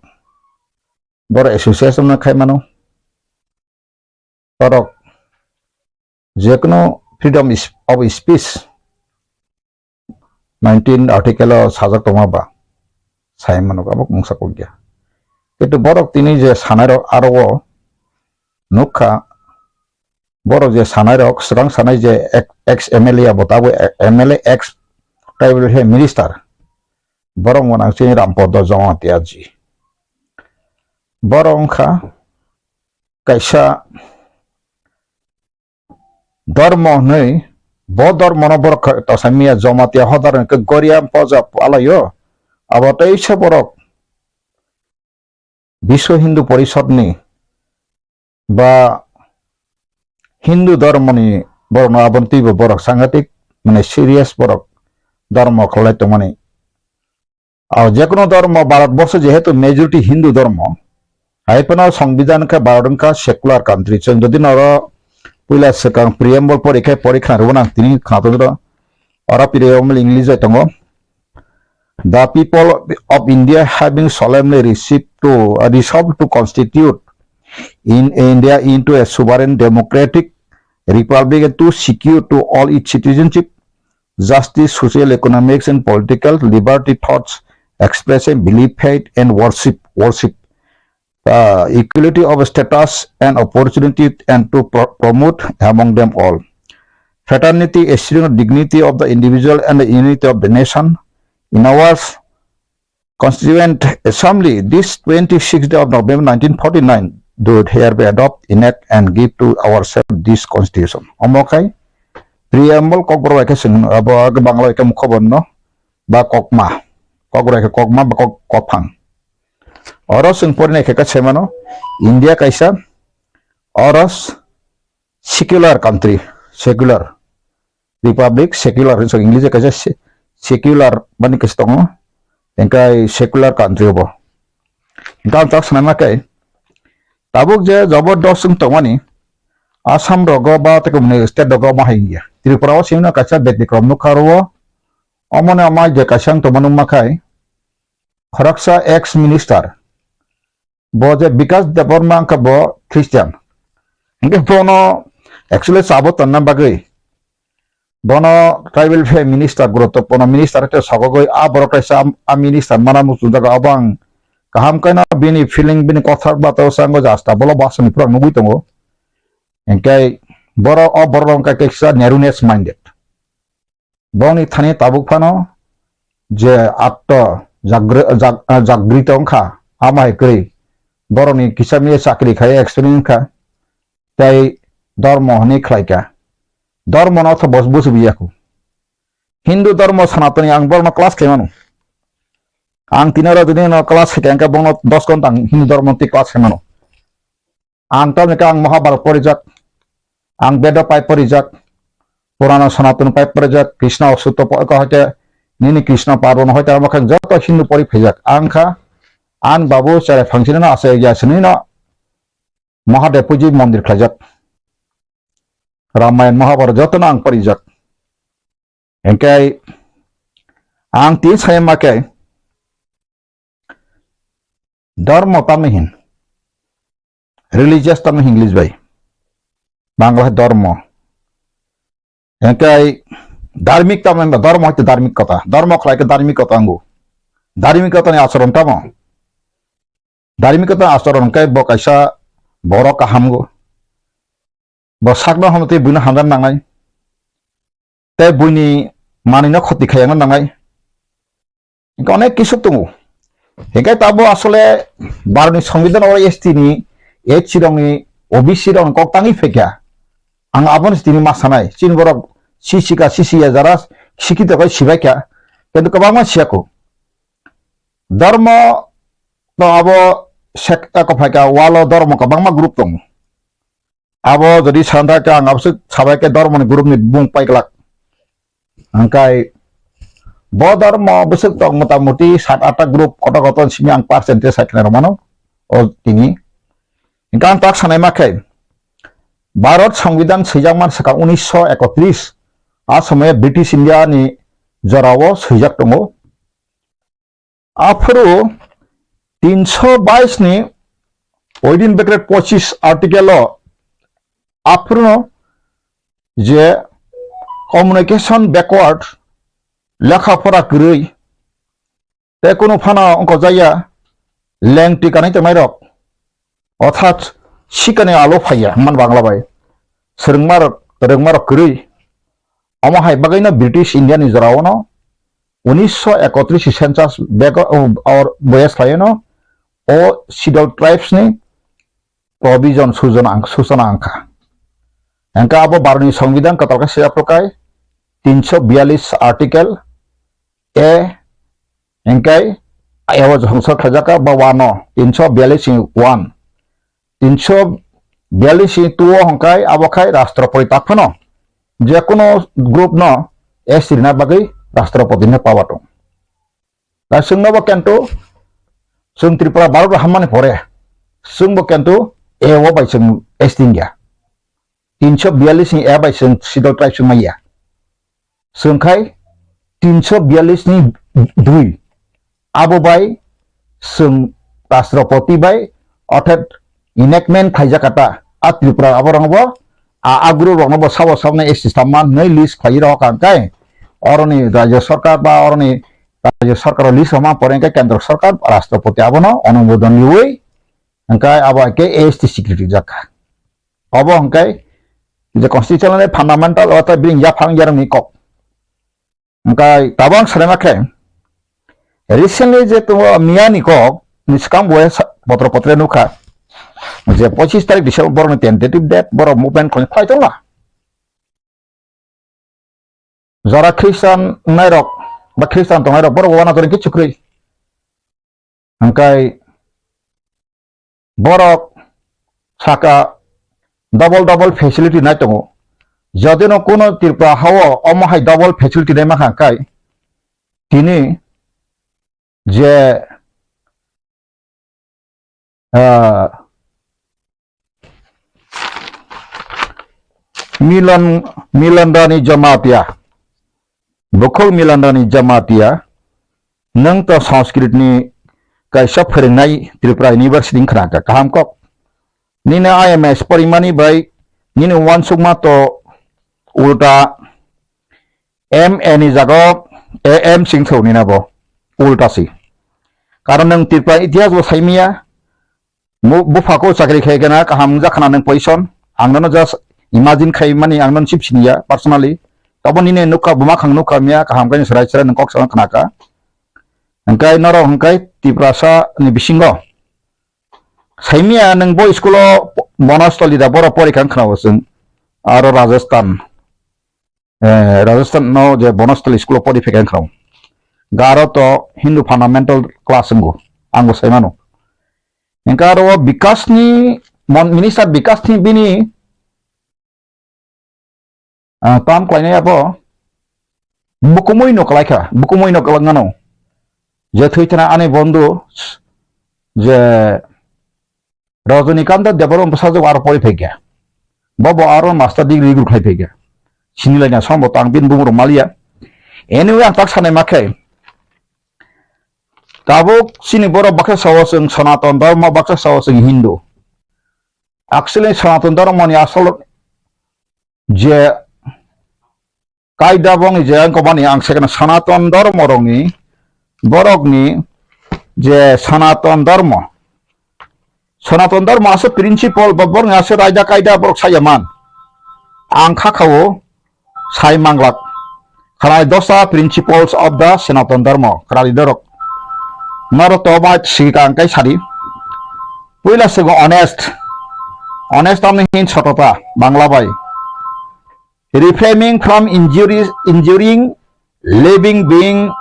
borok association no khai mano. Borok jekunu freedom is-, of speech nineteen article o sajak tongma ba sai mano abo mungsa kok ya. Kintu borok tini je sanai rok aro o nukha, borok je sanai rok swkang sanai je ek-, ex M L A abo tabuk M L A ex tribal he minister borok mwnang chini Rampada Jamatia ji. Borok wngkha kaisa dormo hwnwi, bo dormono borok kha-, tosa miya Jamatia hodar hwnkhe Goria poja palaio. Abo teisa borok Biswa Hindu Porishodni ba Hindu dormoni Borokno aboni twibo borok sangatik, mane, serious borok dhormo khlai tongmani. Aw, jekono dhormo, Bharat borsho jehetu majority Hindu dhormo, hai phano Songbidan khe Bharat wngkha secular country. Chwng jodi noro puila swkang preamble pori khe pori khna rwmani ang tini khna tongro. Oro preamble English bai tongo. The people of India having solemnly received to, uh, resolved to constitute in India into a sovereign democratic republic and to secure to all its citizenship, justice, social, economics and political liberty, thoughts, expression, belief, faith and worship, worship, uh, equality of status and opportunity, and to pro-, promote among them all fraternity, esteem, dignity of the individual and the unity of the nation. In our Constituent Assembly, this twenty-sixth day of November nineteen forty-nine, do hereby adopt, enact and give to ourselves this constitution. Omo khai preamble kokborok bai khe chwng abo Bangla bai khe mukhoborno ba kokma, kokborok bai khe kokma ba kok-, kokphang. Oro chwng porinai khe khe sai mano, India kaisa oro secular country, secular republic, secular hinwi English kaisa se-, secular mani kaisa tongo, engkai secular country obo. Engkai ang tak sanai ma khe, tabuk je jabardast wng tongmani, Assam rogo ba tei kumni state rogo ma hai ya. Tripura o simi no kaisa betikrom nukha ro, omo no ma je kaisa wng tongma nukma khai, khoroksa ex minister, bo je Bikash Debbarma wngkha bo Christian. Hingke bono actually sabo tonna bagwi bono tribal affairs minister, guruttopurno minister te sogogoi a borok kaisa a minister mana muchunjago abo ang kaham kaino bini feeling bini kothar bata sango jasta bolo basoni pura nugui tongo. Hingke borok o borok wngkha kaisa narrowness minded. Bongni thani tabuk phano je atto jagri-, jag-, jagrito wngkha, ama hai kwrwi borokni kisa miya chakri khai experience wngkha, tei dormo hwnwi khlaikha. Dormono tho bos busubiya khu. Hindu dormo Sanatani ang borokno class khlaimano. Ang tini oro jodi no class khaikha, hwnkhe bono dos ghonta ang Hindu dormo twi class khlaimano. Ang tamni khe ang Mahabharat porijak, ang Bedo pai porijak, Purana Sanatana pai porijak, Krishna Sutro po-, ko hoite nini Krishna Parbono hoite amo khe joto Hindu pori phaijak. Ang kha, ang babu chwrai phangsini no asai ya sini no Mahadev puji mondir khlaijak. Ramayan Mahabharat joto no ang porijak. Engkai ang tin sai ma khe, Dharma tamni hin, religious tamni hin English bai, Bangla hai dharma. Engkai dharmik tamni ba dharma hai dharmik kota, dharma khlai khe dharmik kota angu. Dharmik kota ni acharon tamo. Dharmik kota acharon kai bo kaisa borok kaham go. Bo sakno hamtwi buino hamjak nangnai. Tei buini manwino khoti khayangna nangnai. Hinkhe onek kisu tongo. Hinkhe tabo asole Bharotni Songbidan oro S T ni, S C rokni, O B C rokni kok tangwi phaikha. Ang abono tini ma sanai. Chini borok sisikha, sisiya jara sikhito khe sibaikha. Kintu kwbangma siyakho. Dharma to abo sekta kok phaikha, walo dharma kwbangma group tongo. Abo jodi santhai khe ang aboswk sabai khe dharmani group ni bumung paiglak. Hingkai bo dharma bwswk tok motamuti sat atta group kotor kotor simi ang percentage sai khlai rwmano o tini. Hingkhe ang tak sanai ma khe Bharat Songbidan swijakman swkang unisho ekotris a somoyo British India ni jorao swijak tongo. Aphuru tinsho bais ni within bracket pochis article o aphuru no je communication backward, lekha pora kwrwi, tei kunu phano wngkojaya lengtwi kanwi tongnai rok, orthat sikani alo phaiya hwnmani Bangla bai swrwngmarok, rwngmarok kwrwi. Omo hai bagwino British India ni jorao no unisho ekotris ni census bego-, or boya swlaino o Scheduled Tribes ni provision sujona ang-, suchona wngkha. Hingkhe abo Bharotni Songbidan kwtal khe se aphukai tinsho biyalish article A, hingkhe abo hongsa khlaijak kha ba one o, tinsho biyalish ni one. Tinsho biyalish ni two o hingkhe abo khai Rashtrapati tak phano je kono group no S T rina bagwi Rashtrapati ni power tong. Ta chwng no bo kento, chwng Tripura Bharat hammani pore, chwng bo kento A O bai chwng S T wngya. Tinsho biyallis ni A bai chwng Scheduled Tribe chwng maya. Chwng khai tinsho biyallis ni dui. Abo bai chwng Rashtrapati bai, orthat enactment khaijak kata, a Tripura aborok bo, a, a group rok no bo sabo sabno S T samma nai list khlai rok ang kai, oroni Rajya Sarkar ba oroni Rajya Sarkar list rok ma pore hwnkhe Kendra Sarkar Rashtrapati abono onumodon riwi, hwnkhe abo hai khe A S T security jak kha. Obo hwnkhe je constitutional fundamental orthat bini yaphang yarwngni kok. Hwnkhe tabang sanai ma khe, recently je tongo miyani kok ni swkang bo sa-, potro potre nukha je pochis tarik December borokni tentative date, borok movement khlai, khlai tongla. Jara Christian wngnai rok ba Christian tongnai rok borok wana jora kichu kwrwi. Hwnkhe borok saka double double facility nai tongo. Jodi no kuno Tripura hao omo hai double facility nai mankha kai, tini je, ah, Milan, Milandani Jamatia, Bukhuk Milandani Jamatia, nwng to Sanskrit ni kaisa phwrwngnai Tripura University wngkha kha, kaham kok. Nini I M S porimani bai nini uansukma to ulta M A ni jaga o A M singthou nina bo ulta si. Karon nwng Tripura itihas bo saimaya, mu-, bupha ko chakri khai gana kaham wngjakha na nwng position. Ang nono just imagine khai mani ang nono chip siniya personally. Tabo nini nukha buma khang nukha miya kaham khe serai serai nwng kok sana khnaka. Hwnkhe norok hwnkhe Tiprasa ni bisingo saimaya nwng bo school o Bonostoli da borok porikha wngkhna bo chwng aro Rajasthan. Eh, Rajasthan no je Bonostali school o pori phaikha wngkha. Garo to Hindu fundamental class wngo, ang bo sai mano. Hwnkhe aro o Bikash ni mon-, minister Bikash ni bini, ah, tam khlainai abo bukumui no khlaikha, bukumui no kwlwng ano. Je thwi thana ani bondhu je Rajanikanto Debbarma bwsajwk aro pori phaikha. Bo bo aro master degree rwkhlai phaikha. Sinilaina sombo tang bini bumung rok maliya. Anyway, ang tak sanai ma khe, tabuk chini borok baksa sao chwng Sanatan Dharma, baksa sao chwng Hindu. Actually, Sanatan Dharma ni asol je kaida bongni je ang kobani ang sekeno Sanatan Dharma rokni, borokni je Sanatan Dharma. Sanatan Dharma ase principle ba borokni ase raida kaida borok saya man. Ang kha khao sai manglak. Khanai dosa principles of the Sanatan Dharma. Khanai dorok. Naro to bai sika ang kai sadi. Puila sego honest. Honest tamni hin sotota Bangla bai. Refraining from injuries, injuring living being,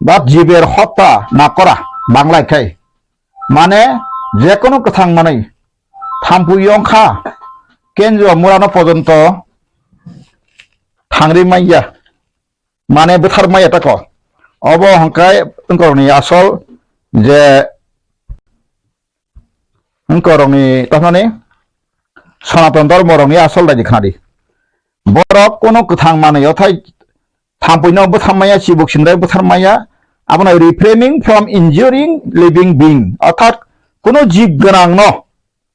ba jiber hotta na kora, Bangla khai. Mane, jekono kwthang manwi, thampui yongkha, kenjua murano pojonto thangri manya, mane bwthar manya tako. Obo hwnkhe wngkorokni asol je wngkorokni, tamani Sanatan Dharma rokni asol daidi khnadi. Borok kono kwthang manwi othai thampuino bwthar maya, chibuk sindai bwthar maya, abono refraining from injuring living being, orthat kono jib gwnang no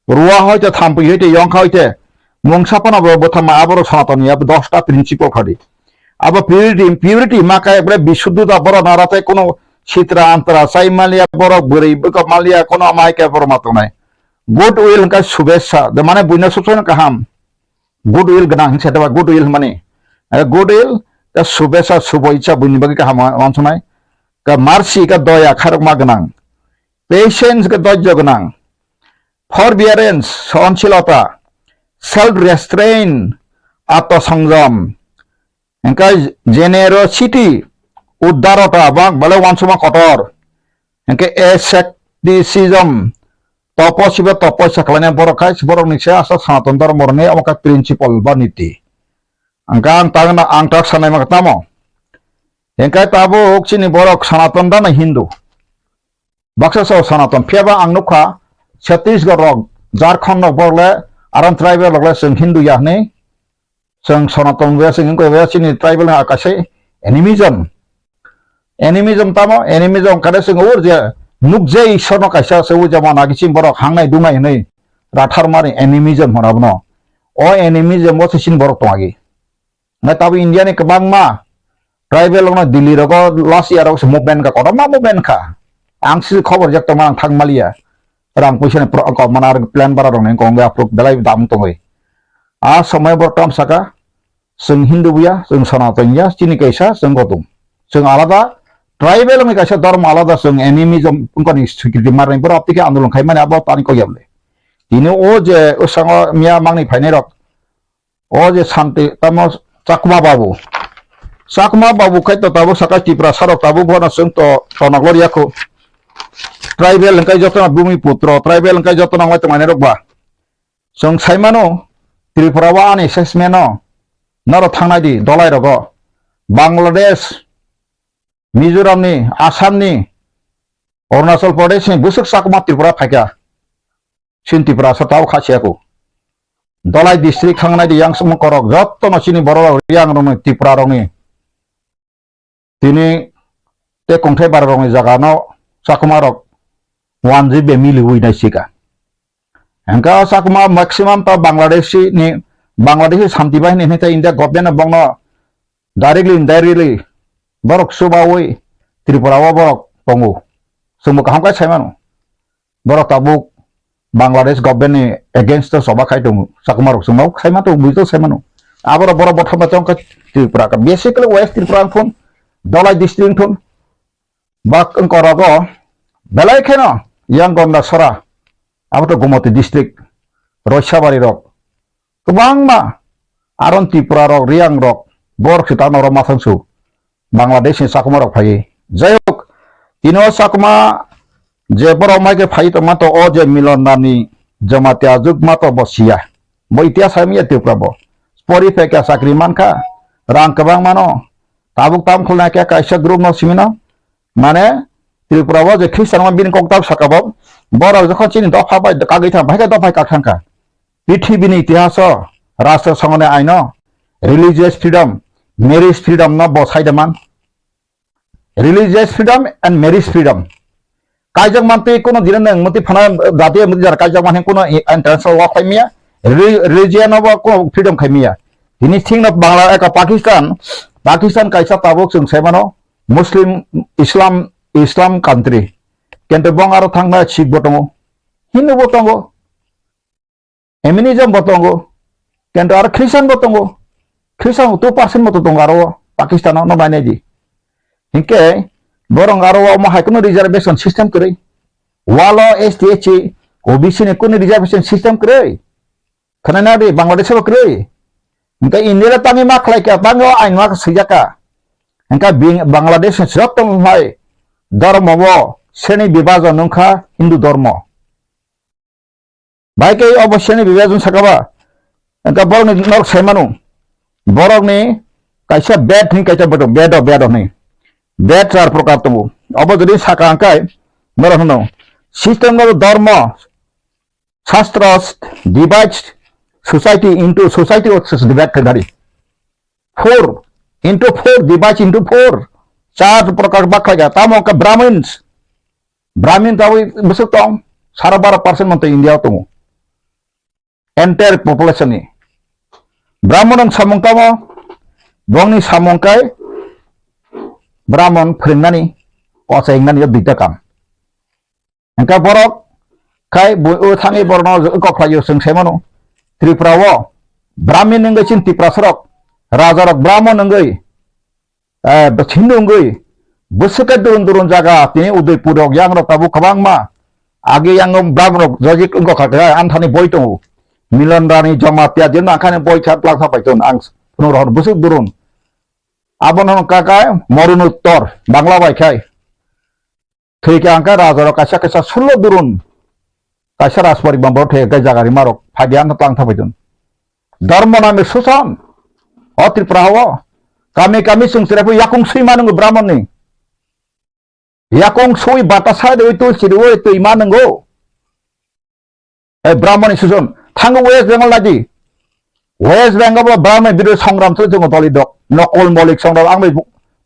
ruwa hoite, thampui hoite, yongkha hoite, mungsa phano bo bwthar ma, aborok Sanatan ni abo dosta principle khadi. Abo purity, purity ma kaya bore bisuddhota borok nara tei kono sitra antra chai maliya borok bwrwi bwkha maliya kono amai kaya borok ma tongnai. Good will hwnkha subesa, de mane buino subsai no kaham. Good will gwnang hinsa de ba good will mani. Eh, good will ka subesa subo icha buini bagwi kaham wa-, wansonai. Ka mercy ka doya kharokma gwnang. Patience ka dojjo gwnang. Forbearance, sohonsilota, self restraint, atma songjom, hingkhe generosity, udarota, bang belai wansukma kotor, hingkhe asceticism, topo sibo topo sakhlaina borok khai, borok ni se aswk Sanatan Dharma rokni omo khe principle ba niti. Hwnkhe ang tang, ang tak sanai maka tamo. Hwnkhe tabuk chini borok Sanatan dana Hindu. Baksa sao Sanatan. Phiyaba ang nukha Chhattisgarh rok, Jharkhand rok borok le aram tribal rok le chwng Hindu ya hwnwi. Chwng Sanatan ya, chwng wngkha ya, chini tribal ni akaise animism. Animism tamo, animism kare chwng ur je nukjai Ishwar no kaisa se ujama nagi chini borok hangnai dungnai hwnwi rathar mani animism hwnna bono. O animism o se chini borok tongagi. Nai tabo India ni kwbangma tribal rokno Delhi rogo last year rok se movement kha, kotorma movement kha. Ang sisi khobor jak tongma ang thang maliya. Rang puisa ni pro-, ko mana ar plan bara rok ni kong ya prok belai dam tongwi. A somoi bo tam saka, chwng Hindu buya, chwng Sanatan ya, chini kaisa, chwng kotum. Chwng alada, tribal ni kaisa dhormo alada, chwng animism wngkha ni swikrithi marnai borok tike andolon khai mani abo tani kok yable. Tini o je usango miya mangni phainai rok, o je Santi, tamo Chakma Babu. Chakma Babu khai to tabuk saka Tiprasa rok tabuk bono chwng to tonok lor yakho. Tribal hwnkhe jotono Bumiputro, tribal hwnkhe jotono wngmai tongmani rok ba. Chwng sai mano, Tripura o ani assessment o norok thangnai di, dolai rogo. Bangladesh, Mizoram ni, Assam ni, Arunachal Pradesh ni bwswk Chakma Tripura phaikha. Chini Tripura sa tao kha siya ko. Dolai district thangnai di yang sumung korok, jotono chini borok rok, yang rok ni, Tripura rok ni. Tini tei kongthai bara rokni jaga no Chakma rok one G B miliwi nai sika. Hingke o Chakma maximum ta Bangladeshi ni, Bangladeshi Shanti Bahini hinwi tei India government no bongno directly, indirectly borok chubawi Tripura o borok tongo. Chwngbo kaham khe sai mano. Borok tabuk Bangladesh government ni against o choba khai tongo, Chakma rok chwngno khai ma tongo, buji tongo sai mano. Aborok borok botham bai tongkha Tripura ka, basically West Tripura wng thun, Dhalai district wng thun, bak wng korogo belai kheno yang Gondasora, abo to Gomoti district, Roisabari rok, kwbangma aron Tripura rok, Riyang rok, borok se tamo rok mathang su Bangladesh ni Chakma rok phaiwi. Jai hok, tini o Chakma je borok mai khe phaiwi tongma to o je Milon Rani Jamatia juk ma to bo siya. Bo itihas hai miya Tripura bo. Pori phai kha chakri man kha, rang kwbang mano. Tabuk tam khulna khe kaisa group no simi no. Mane Tripura o je Christian ma bini kok tab saka bo. Borok jokhon chini dopha bai kagwi thang, bahai khe dopha kak thang kha. Prithibini itihaso, Rashtra Sangha ni aino, religious freedom, marriage freedom no bo saida man. Religious freedom and marriage freedom. Kaijak mantwi kuno dina nang mantwi phana jatiya mantwi jara kaijak manhe kuno i-, entrance o wak khai miya. Reli-, religion o bo kuno freedom khai miya. Tini thing no Bangla eka Pakistan, Pakistan kaisa tabuk chwng sai mano Muslim, Islam, Islam country. Kento bong aro thangna Sikh bo tongo, Hindu bo tongo. Animism bo tongo, kento aro Christian bo tongo. Christian two percent bo tongo aro Pakistan o, no mainai di. Hinkhe borok aro omo hai kuno reservation system kwrwi. Walo S T, S C, O B C ni kuno reservation system kwrwi. Khwnana di Bangladesh bo kwrwi. Hinkhe India le tangwi ma khlai kha, tangwi o ain ma swijak kha. Hinkhe bing-, Bangladesh ni joto hai dhormo bo sreni bibhajon wngkha Hindu dhormo. Bai khe obo sreni bibhajon saka ba, wngkha borokni norok sai mano. Borokni kaisa bed hin kaisa bedo, bedo, bedo hin. Bed char prokar tongo. Obo jodi saka hwnkhe norok hwno, system of dharma, shastras divides society into society o divide khaidari. Four into four divides into four. Char prokar bak khlaiya. Tamo wngkha Brahmins. Brahmin tabwi bwswk tong, sara baro percent manto India o tongo. Entire population ni. Brahman wng samung tamo, bongni samung kai Brahman phwrwngnani, ochai wngnani o duita kam. Hingkhe borok khai bo-, o thangwi borokno kok khlaio chwng sai mano. Tripura o Brahmin wngwi chini Tiprasa rok, raja rok Brahman wngwi, eh, Hindu wngwi, bwswk khe durun durun jaga, tini Udaipur rok, yang rok tabuk kwbangma. Age yang Brahman rok jojik wngkha kha khe, anthani boi tongo. Milon Rani Jamatia, jemno angkhani boi kha, twlang sa pai ton, ang phunuk rohor bwswk durun. Abono wngkha khe Morunottor, Bangla bai khai. Thwi khe ang khe raja rok kaisa kaisa sullo durun. Kaisa rajporibar borok thwi khe jaga rima rok phai di, ang twlang sa pai ton. Dharma name susan. O Tripura o kami kami chwng chwrai phai yakung swi ma nwngo Brahmon ni. Yakung swi batasa de oi tul chiri oi twi ma nwngo. E Brahmon ni sujon thango West Bengal nadi. West Bengal bo Brahmon biru songram chwng chwng doli dok. Nokol molik songram ang bai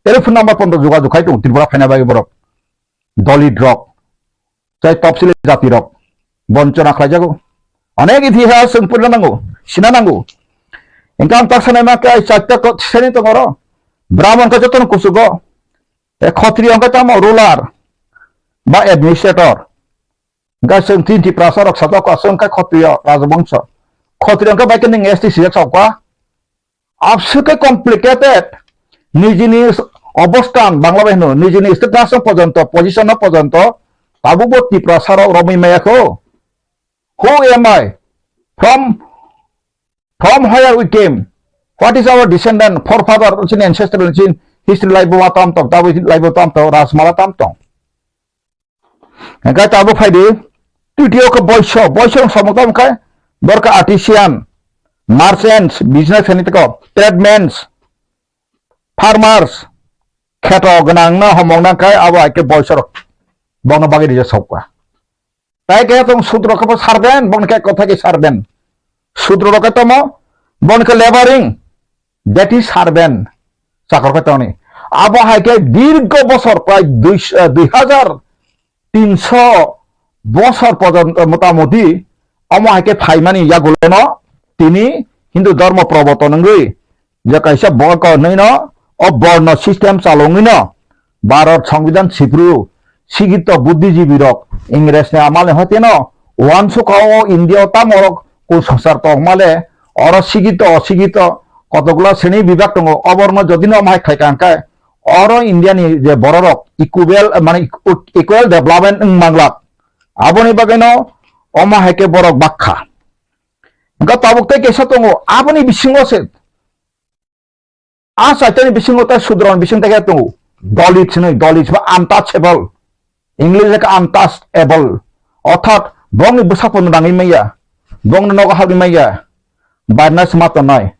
telephone number pon jogajog khai tung Tripura phaina bai borok. Doli drok. Chai topsili jati rok. Bonchona khlai jago. Onek itihas chwng purna nango. Sina nango. Engkang taksanai ma kai chatta ko seni tongoro. Brahmon ka jotono kusugo. E, Khatriya hwnkhe tamo ruler ba administrator. Hwnkhe chwng tin Tiprasa rok sajak kha, chwng khe Khatriya rajabongso. Khatriya hwnkhe bai khe nwng S T sijak sa kha. Abswk khe complicated. Nijini obostan, Bangla bai hwno, nijini status no pojonto, position no pojonto, tabukbo Tiprasa rok romwi maya kho. Who am I? From, from where we came? What is our descendant, forefather, chini ancestral, chini history laibo ma tam tong, tabuk laibo tam tong, Rajmala tam tong. Hingke tabuk phaidi, titiyo khe boiso, boiso samung tamo khe, borok khe artisan, merchants, business khainai tongkha, tradesmen, farmers, kheto gwnang no homok nang khe abo hai khe boiso rok bokno bagwi rijak sokha. Tai khe tong sudro khe bo servant, bokni khe kotha khe servant. Sudro rok khe tamo, bokni khe laboring, that is servant. Chakor khe tongni. Abo hai khe dirgo bosor prai dui, eh, dui hajar tinso bosor porjonto motamoti omo hai khe phaimani yagulono tini Hindu dhormo proboton wngwi je kaisa borok hinwi no o borno system chalongwi no Bharat Songbidan sipru sigito buddhijibi rok Ingres ni amal ni hoite no uansukha o India o tamo rok kusongchar tongmale oro sigito osigito kotokgla sreni bibak tongo oborno jodi no omo hai khaika hwnkhe oro India ni je borok rok equal mane equal development wng manglak aboni bagwi no omo hai khe borok bakha. Hwnkhe tabuk tei kaisa tongo, aboni bisingo se, a chaitani bisingo tei sudroni bising tei khe tongo, Dalit hinwi, Dalit ba untouchable, English khe untouchable, orthat bongni bwsa pono nangwi manya, bongni nogo habwi manya, barna se ma tongnai,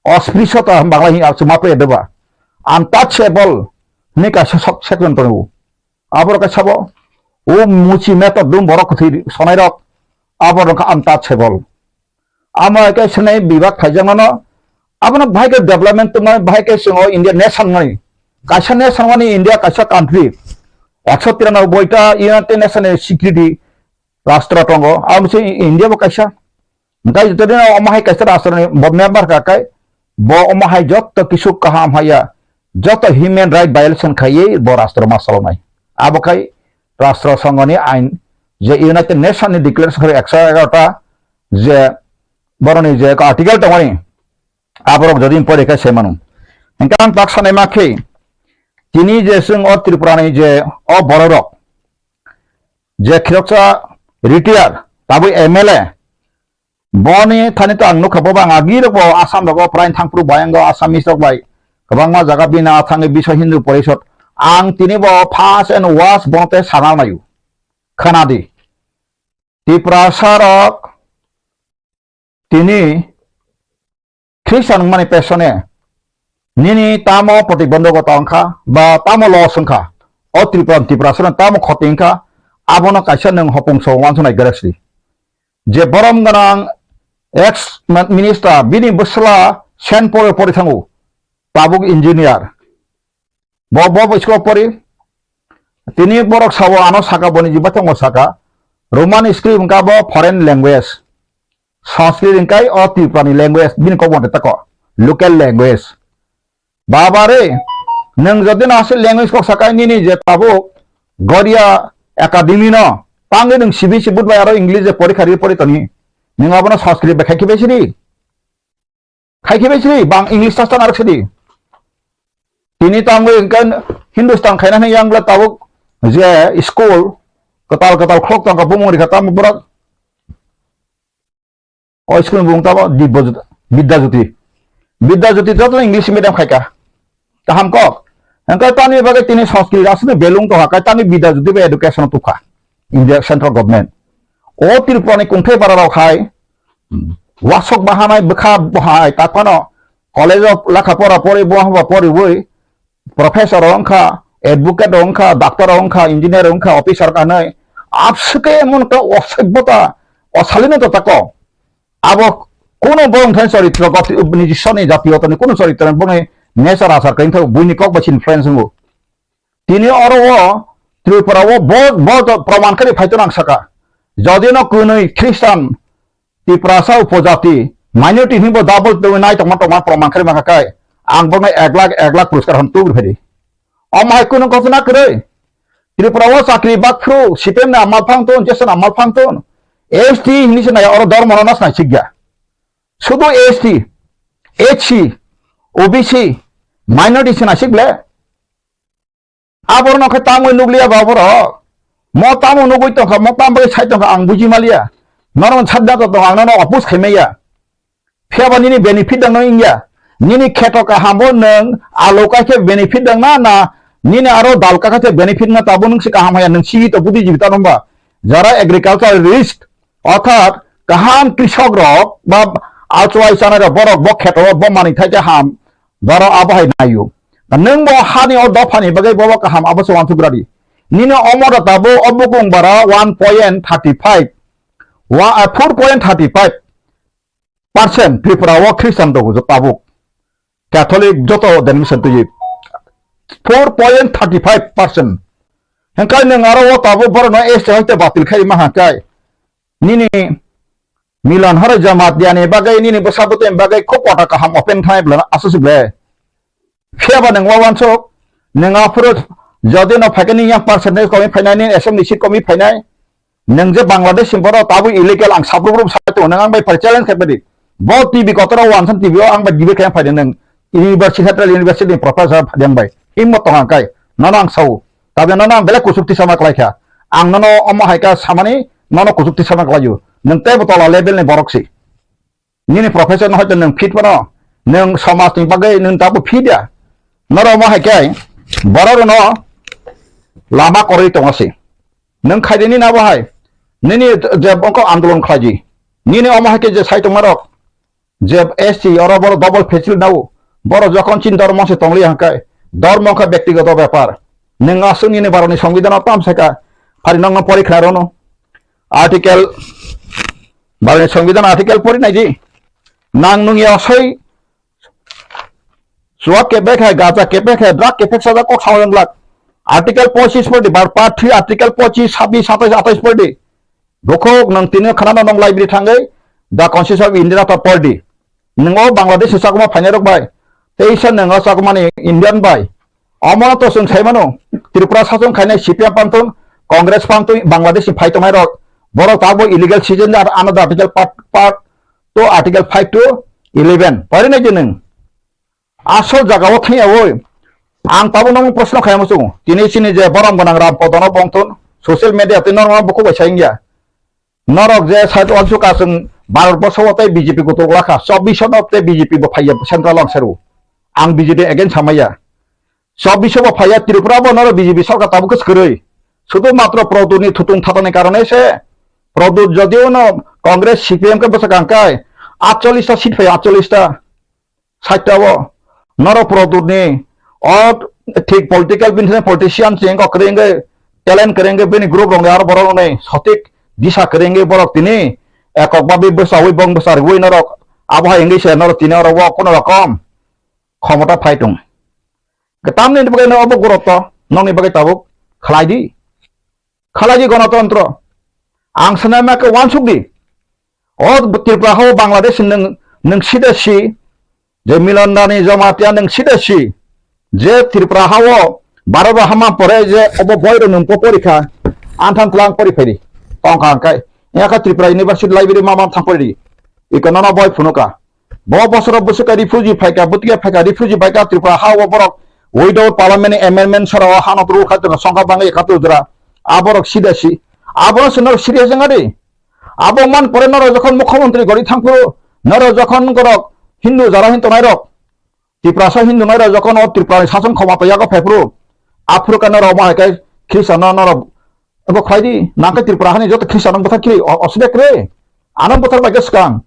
osprisyo to Bangla hinwi se ma paya deba, untouchable hinwi kaisa sok section tongo. Aborok khe sabo, o muchi metor dum borok kwthwi sonai rok, aborok khe untouchable. Amo hai khe swnai bibak khaijakmano, abono bahai khe development tongmani, bahai khe chwng o India nation mani. Kaisa nation mani India kaisa country. Ekso tiranoboi ta United Nation ni security rastro tongo. Abo se India bo kaisa. Hwnkhe joto dino omo hai kaisa rastro ni bo member kha khe bo omo hai joto kisu kaham haya, joto human right violation khaiwi bo rastro ma cholonai. Abo khai rastro songho ni ain je United Nation ni declaration khe ekso egarota je boroni je article tongmani aborok jodi pore khe se manu. Hwnkhe ang tak sanai ma khe tini je chwng o Tripura ni je o borok rok je khiroksa retire tabuk M L A Boni thani to ang nukha, bo bang agi rok bo Assam rogo prai thangphru bai, ang Assamese rok bai kwbangma jaga bini thangwi Biswa Hindu Porishod. Ang tini bo first and worst bono tei sana naio. Khana di. Tiprasa rok tini Christian wngmani pesone nini tamo protibondhokota wngkha ba tamo loss wngkha? O Tripura, Tiprasa rok tamo khoti wngkha? Abono kaisa nwng hopung so uansuknai galaxy. Je borom gwnang ex minister bini bwsla Saint Paul o pori thango, tabuk engineer. Bo, bo, bo school pori. Tini borok sao ano saka boni jiba thango saka. Roman script wngkha bo foreign language. Sanskrit wngkha o Tripura ni language, bini kok bo tako local language. Baba re, nwng jodi no aswk language kok sakai nini je tabuk Goria Academy no, tangwi nwng C B S E board bai aro English je porikha ri pori toni. Nwng abono Sanskrit bai khai khibai siri. Khai khibai siri, bang English ta tan arok sidi. Tini tangwi hwnkhe Hindustan khaina hwnwi yang bwla tabuk je school kwtal kwtal khulok tongkha bumung rikha tamo borok. O school ni bumung tamo Dibya Jyoti, Bidya Jyoti. Bidya Jyoti joto English medium khaika. Kaham kok. Hwnkhe tamni bagwi tini Sanskrit aswkni belung tongkha, kai tamni Bidya Jyoti bai education tubkha India central government. O Tripura ni kungthai bara rok hai wasok bahanai bwkha bahai tak phano College o lekha pora pori, bo haba poriwi, professor wngkha, advocate wngkha, doctor wngkha, engineer wngkha, officer wngkha hinwi. Abswke emon ekta osoibota, osalino to tako. Abo kuno borok thani choritro, goti-, nijiswani jatiyotani kuno choritro boni nature achar kwrwi thok, buini kok bai se influence wngo. Tini oro o Tripura o bo, bo to proman khe phai to nang saka. Jodi no kwnwi Christian, Tiprasa, upojati, minority hinwi bo double tongwi nai tongma tongma proman khe mangka kai. Ang bo nai ek lakh, ek lakh puraskar ham tugri phai di. Omo hai kuno ghotona kwrwi. Tripura o chakri bakphru, C P M ni amal phang ton, J S ni amal phang ton. S T hinwi se nai oro dormo no nas nai sikya. Sudu S T, H C, O B C, minority se nai sik le. Aborno khe tamo nukliya ba borok. Mo tamo nugwi tongkha, mo tamo bai sai tongkha, ang buji maliya. Norok sadda to tong, ang nono oppose khai maya. Phiya ba nini benefit dang no wngya. Nini kheto kaham bo nwng alo kai khe benefit dang na, na nini aro dal ka khe benefit na, tabo nwng se kaham haya, nwng si to budi jibita nomba. Jara agriculture risk, orthat kaham krisok rok ba achwai chanai rok borok bo kheto bo manwi thai khe ham. Borok abo hai naio. Nwng bo hani o dophani bagwi bobo kaham abo se uansuk radi. Nini omo da tabo o bukung bara one point thirty five, wa, ah, four point thirty five percent Tripura o Christian dogo jo tabuk. Catholic joto denomination twi four point thirty five percent. Hengkai nwng aro o tabuk borok no S T hoite batil khai ma hangkai. Nini Milan horo Jamatia ni bagwi nini bwsa bwtwi ni bagwi khub kota kaham open khlai bwlano aswk le. Phiya ba nwng wawansuk, nwng aphuru jodi no phaikhe nini yang percentage komi phainai, nini assembly seat komi phainai, nwng je Bangladesh ni borok tabuk illegal ang sabruk ruk sai tongo, nwng ang bai phai challenge khai phaidi. Bo T V kotor o wansan T V o ang bai debate khai phaidi nwng. University, Central University ni professor phadi ang bai. Himmat tong ang kai. Nono ang sao. Tabe nono ang belai kuchuk tisama klai kha. Ang nono omo hai kha samani nono kuchuk tisama klai o. Nwng teibo tola level ni borok si. Nini professor no hoito nwng fit phano. Nwng somaj ni bagwi nwng tabo fit ya. Noro omo hai khe borok no lama koroi tongo si. Nwng khai di nini abo hai. Nini je bongko andolon khlai di. Nini omo hai khe je sai tongma rok. Je S T oro borok double facility nao, borok jokhon chini dormo se tongli hangkai, dormo wngkha bektigoto bepar. Nwng aswk nini Bharatni Songbidan o tam saka, phari nokno pori khlai rono. Article, Bharatni Songbidan article pori nai di. Nang nung ya soi, suak kepek hai, gaja kepek hai, drug kepek sajak kok sao yang glak. Article pochis pori di, bar part three, article pochis, sabis, satais, atais pori di. Bukhuk nwng tini khana no nwng library thangwi The Constitution of India ta pordi. Nwng o Bangladesh ni chakma phainai rok bai. Teisa nwng o chakma ni Indian bai. Omo to chwng sai mano. Tripura sachung khainai C P M pantun, Congress pantun, Bangladesh ni phai tongnai rok. Borok tabo illegal citizen ar another article part, part two, article five to eleven. Pori nai di nwng. Asol jaga o thangya oi. Ang tabuk nomo proshno khaima chungo. Tini chini je borom gwnang Ram Podono bongthun social media tei norok bukhuk bai sayang ya. Norok je side o suka chwng Bharat borso o tei B J P kutuk lakha. Chobbish no tei B J P bo phaiya central o ang seru. Ang B J P against hamaya. Chobbish bo phaiya Tripura bo norok B J P sarkar tabuk kwrwi. Sudu matro Produt ni thutung thatani karone se. Produt jodi o no Congress C P M ke bwsakang kai. Atchollish ta seat phai atchollish ta. Saitao norok Produt ni o thik political business politician ching kok kwrwi wngwi talent kwrwi wngwi bini group rok ni aro borok rok ni sotik disa kwrwi wngwi borok tini ekok babi bwsawi bong bwsa rwui norok abo hai wngwi se norok tini oro o kono rokom khomota phai tong. Tamni bagwi no obo gurutto nokni bagwi tabuk khlai di. Khalai di gonotontro. Ang sanai ma khe uansuk di. O Tripura hao Bangladesh nwng, nwng sida si, je Milan Dani Jamatia nwng sida si, je Tripura hao Bharat hama pore je obo boi rok nwng po porikha, anthang tlang pori phaidi. Tongkha hwnkhe, yakha Tripura University Library ma ma thang pori di. Iko nono boi phunuka. Bo bosoro bwswk khe refugee phaikha, bwtwi khe phaikha, refugee baikha Tripura ha o borok without parliament ni amendment sora o hano rule khai tongo, songkha bangwi ekhatur jora. A borok sida si. Abono se norok serious wngya di. Abo man pore norok jokhon mukhyamantri gori thangphuru, norok jokhon norok Hindu jara hin tongnai rok, Tiprasa Hindu nai rok jokhon o Tripura ni sason khomota yago phaiphuru, aphuru khe norok omo hai khe Christian no norok abo khlai di. Nang khe Tripura hani joto Christian no bwthar khili o-, osubida kwrwi. Ano bwthar bai khe swkang.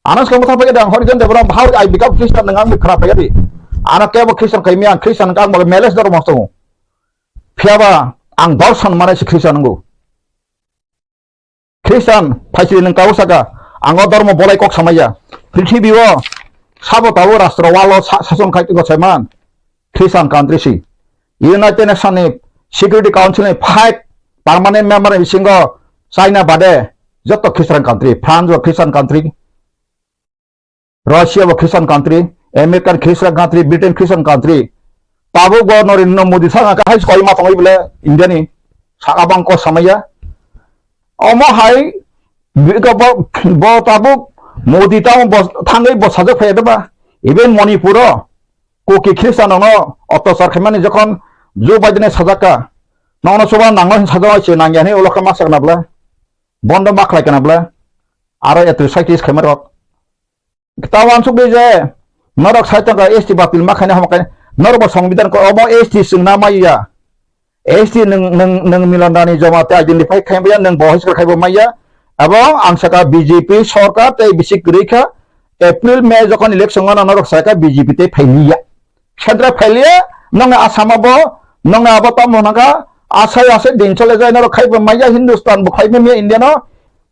Ano swkang bwthar paikha de ang Horijan Debbarma, how I become Christian, nwng ang khwna paikha di. Ano kebo Christian khaimya, ang Christian wngkha, ang bo meles dormo tongo. Phiyaba ang dorson manai se Christian wngo. Christian phaisri nwng tabuk saka, ang o dormo bolai kok samaya. Prithibi o sabo tabuk rastro walo sa-, sason khai tongkha saiman. Christian country si. United Nation ni Security Council ni five permanent member ni bisingo China bade joto Christian country, France bo Christian country, Russia bo Christian country, American Christian country, Britain Christian country. Tabuk bo Narendra Modi saka kahai koi ma tongwi bole India ni saka bang ko samaya. Omo hai bi-, ko bo, bo tabuk Modi tamo bo thangwi bo sajak phai ba. Even Manipur o Kuki Christian no ottachar khaimani jokhon Joe Biden sajak ka. Nono chuba nango hin sajak se nangya hin ulo kha ma sakna bla. Bondo ma khlai kana bla. Aro atrocities khaima rok. Ta wansuk di je, norok sai tongkha S T batil ma khaina hama khaina, norok bo songbidan ko omo S T swngna maya. S T nwng, nwng, nwng Milan Rani joma tei identify khai maya, nwng bo hiskar khai bo maya. Abo ang saka B J P sorkar tei bisi kwrwi kha, April, May jokhon election ono norok saka B J P tei phailiya. Central phailiya, nongni Assam bo, nongni abo tamo nangkha, asai asai din chole jai norok khai bo maya, Hindustan bo khai bo maya India no,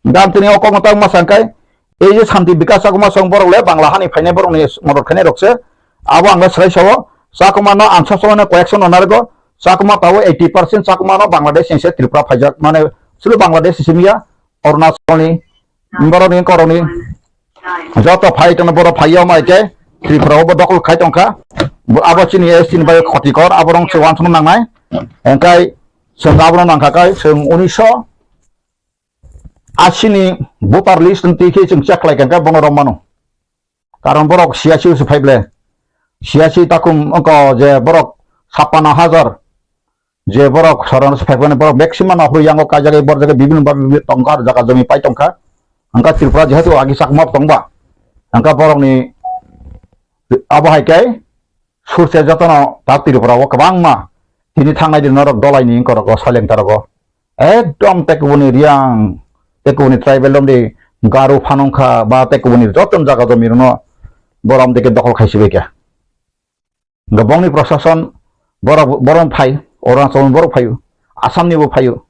gam tini o kok no tang ma sangkai, Ei je Santi Bikas Chakma song borok le Bangla hani phainai borok ni modot khainai rok se. Abo ang le swlai sao. Chakma no ang sob somoi no correction no narwgo. Chakma tao eighty percent Chakma no Bangladesh ni se Tripura phaijak. Mane sulu Bangladesh ni simi ya, Arunachal ni, borok ni, korok ni. Joto phai tongno borok phai ya mai khe Tripura o bo dokol khai tongkha. Bo abo chini S T ni bai khoti kor, abo rong se wansukna nangnai. Engkai chwng abo no nangkha kai, chwng unisho asini voter list ni twi khe chwng check khlai kha khe bono romano. Karon borok siyasi se phaible. Siyasi takum wngkha je borok sapana hajar je borok saron se phaibani borok maximum no hurui yango kaijagwi borjagwi bibinno ba bibinno tongkha, jaga jomi pai tongkha. Wngkha Tripura jehetu agi chakma tongba. Wngkha borokni abo hai khe Surse jotono ta Tripura o kwbangma tini thangnai di norok dolai ni wngkorok o saleng tarok o ekdom tekubuni Riang, tekubuni tribal romdi Garu phanungkha ba tekubuni joto jaga jomi rwno borom dike dokhol khaisi bai kha. Hwnkhe bongni prosason borok, borom phai, Arunachal ni borok phaio, Assam ni bo phaio.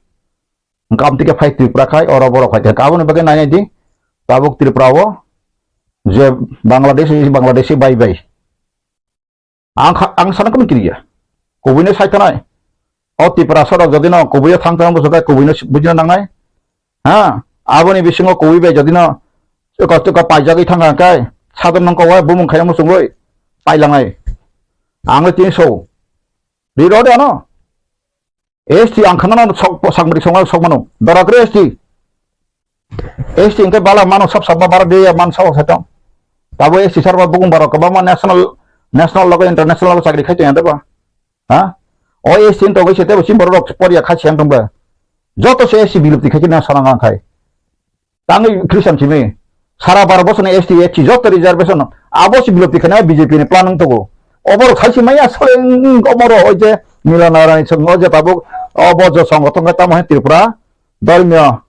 Hwnkhe amtwi khe phai Tripura khai, oro borok phai kha. Aboni bagwi nainai di, tabuk Tripura o je Bangladesh, Bangladeshi bai bai. Ang kha-, ang sana kami kiriya. Kubui no sai thanai. O Tripura sorok jodi no kubui o thang thang bwswk khe kubui no bujina nangnai. Ha, aboni bisingo kubui bai jodi no chwka chwka paijagwi thang kha khe sadon nang kok bumung khaina muchungwi pailangnai. Ang le tini so. Ri rode ano. S T ang khana no sok, sakbri songma sok mano. Dorakre S T. S T hwnkhe bala mano sab sabba bara de man sao saito. Tabo S T sarba bukung barok kwbangma national, national logo international logo chakri khai tongya deba. Ha? O S T ni togwi se tebo chini borok rok poria khai se ang tongba. Joto se S T bilupti khai na sarang ang khai. Tangwi Christian simi. Sara baro bosoni S T, S C joto reservation. Abo si bilupti khai na B J P ni plan wng togo. Oborok khai se maya sole wng omoro oi je Milan Rani song oi je tabuk obo jo songothon khai tamo hai Tripura. Dormiyo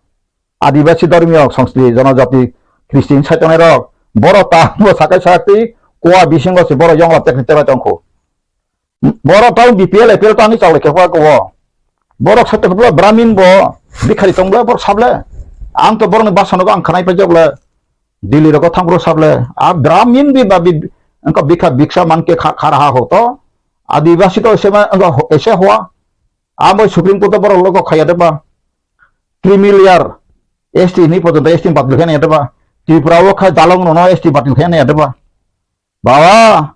Adibasi dormiyo songsti, jonojati, Christian saitonai rok, borok ta bo sakai sakti, kua bisingo se borok yongla tekni tebai tongkho. Borok ta B P L, A P L ta ni chaulai khe kua kwo. Borok saito khe Brahmin bo, bikhari tong bo, borok sable. Ang to borokni basanogo ang khanai paijak le, Delhi rogo thang borok sable. A Brahmin bi ba bi, engko bikha biksa man khe kha, khara ha ho to. Adibasi to ese ma, engko ese hwa. Amo Supreme Court o borok logo khaya de ba. Creamy layer, S T ni pojonto S T batil khe nai de ba. Tripura o kha dalong no S T batil khe nai de ba. Baba,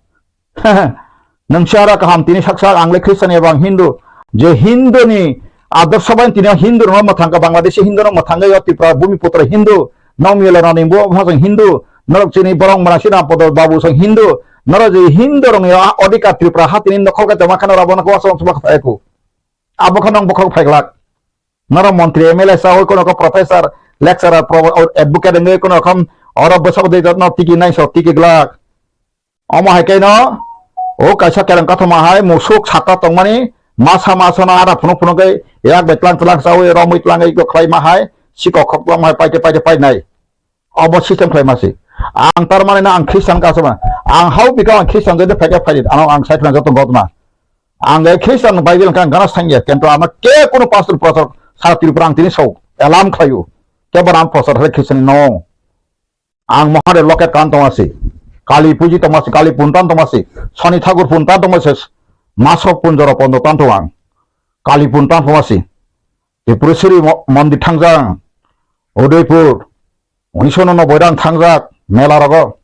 nwng sara kaham tini saksa ang le Christian eba ang Hindu. Je Hindu ni adorsho bai tini Hindu no mwthang ka Bangladeshi Hindu no mwthang yo Tripura Bhumi Putra Hindu. Nong miyala rani bo bhajang Hindu. Norok chini borong mara sina podo babu sang Hindu. Norok je Hindu rong yo odhikar Tripura ha tini nokhol ka jama khana rabo na ko asong suma kha eku. Abo kha nong bokhok phaiglak. Noro montri, M L A sa oi kono ko professor, lecturer, pro-, advocate wngwi kono rokom oro bwsok de no tiki nai so tiki glak. Omo hai khe no o kaisa kereng kathoma hai musuk saka tongmani masa masa no ara phunuk phunuk khe yak bai tlang tlang sa oi romwi tlangwi khlai ma hai sikok khok tlang ma hai paite paite painai. Obo system khlai ma se. Ang tar mani na ang Christian ka asama. Ang hau bika ang Christian jodi phaikha phaidi. Ano ang sai khna joto gotma. Ang le Christian Bible ka gana sangya. Kento ama ke kono pastor pastor sa Tripura ang tini sau. Elam khlayu. Ke baram pastor hai Christian no. Ang Mahadev loket kan tongmasi. Kali puji tongmasi, Kali puntan tongmasi. Sani Thakur puntan tongmasi. Masok punjoro pondo tan tong ang. Kali puntan tongmasi. Tripureshwari mo-, mondir thangjak ang. Udaipur. Unisho no noboi rang thangjak. Mela rogo.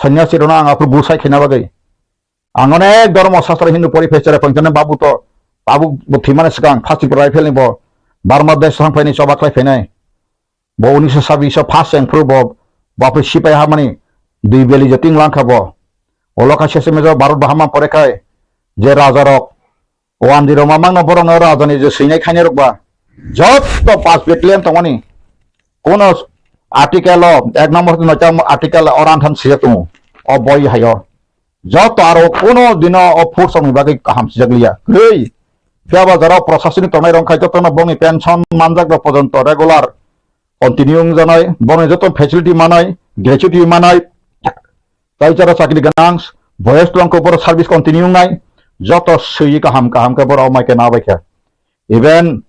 Sanyasi rona ang aphuru busai khaina bagwi. Ang onek dhormo sastra Hindu pori phai chera pangchana babu to, babu bo thwimani swkang Phasipur rifle ni bo Burma desh thang phaini choba khlai phainai. Bo unisho sabbish first cheng phuru bo, bo phai sipai hamani dui beli je ting langkha bo. Olo kha sese mejo Bharat bahama pore khai je raja rok, o Andy Roma mangno borokno rajani je swinai khainai rok ba. Jotto pas battalion tongmani. Kono article o ek number no chang article o ranthan sijak tongo. O boi hayo. Jotto aro kono dino o force ni bagwi kaham sijak liya. Kwrwi. Phiya ba jora o proshasoni tongnai rong khai jotono bongni pension manjak rok pojonto regular continue wngjanai. Bongni joto facility manai, gratuity manai. Tai jara chakri ganang, boyes tongkho boro service continue wngnai, joto swi kaham kaham khe boro mai khe nabai khe. Even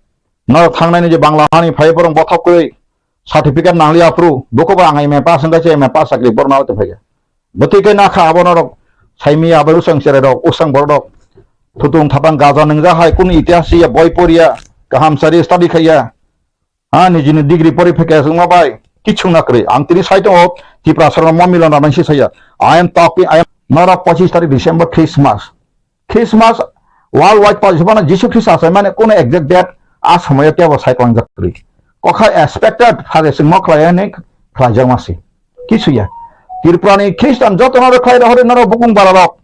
no thangnai ni je Bangla hani phai borong bothok kwi certificate nangli apru, buko ba ang M A pass wngkha se M A pass chakri boro nabai phai khe. Bwtwi khe nakha abo norok saimi abo usang sere rok, usang borok rok. Thutung thapang gaja nungja hai kunu itihas ya boi poriya, kaham sari study khaiya. Ha, nijini degree pori phai khe wngma bai kichung na kwrwi. Ang tini sai tongo, Tiprasa rok mo milon ranaisi saya. I am talking, I am, norok pochis tarik December Christmas. Christmas world wide pochis bana Jisu Khrista sai mane kono exact date a somoyo kebo sai tong jak kwrwi. Kokha expected phare singmo khlai ani khlai jak masi. Kichu ya. Tripura ni Christian joto norok khlai rohori norok bukung bara rok.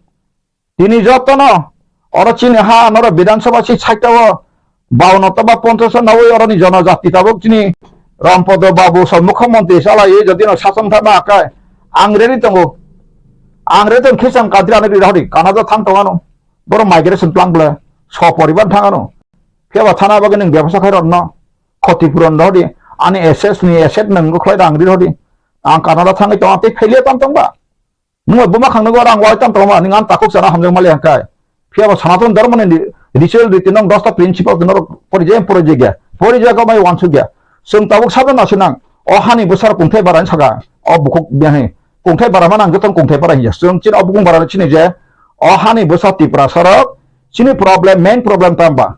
Tini jotono oro chini ha norok Bidhan Sabha si side o baono toba ponchash o nawi oroni jonojati tabuk chini Rampodo Babu sa mukhyamantri salai jodi no sason thangma akai ang ready tongo. Ang ready tong khisam kadri ani rida hori Canada thang tongano. Boro migration plan bole so poribar thangano. Keba thana bagwi nwng bebasa khai rokno khoti puron rodi ani S S ni asset nwng khlai rang ri rodi. Ang Canada thangwi tongo tei phailiya tong tongba. Nwng buma khang nukgo rang wai tam tongma, nwng ang takhuk sana hamjak mali hangkai. Phiya bo Sanatan Dharma ni ritual riti nong dosta principle tino pori je pori je gya. Pori je ko mai wansuk gya. Sung tabuk sabda na sinang. O hani bwsar kungthai bara saka. O bukhuk biahe. Kungthai bara manang jotong kungthai bara hiya. Sung chin o bukung bara chini je. O hani bwsa Tiprasa rok. Chini problem, main problem tamba.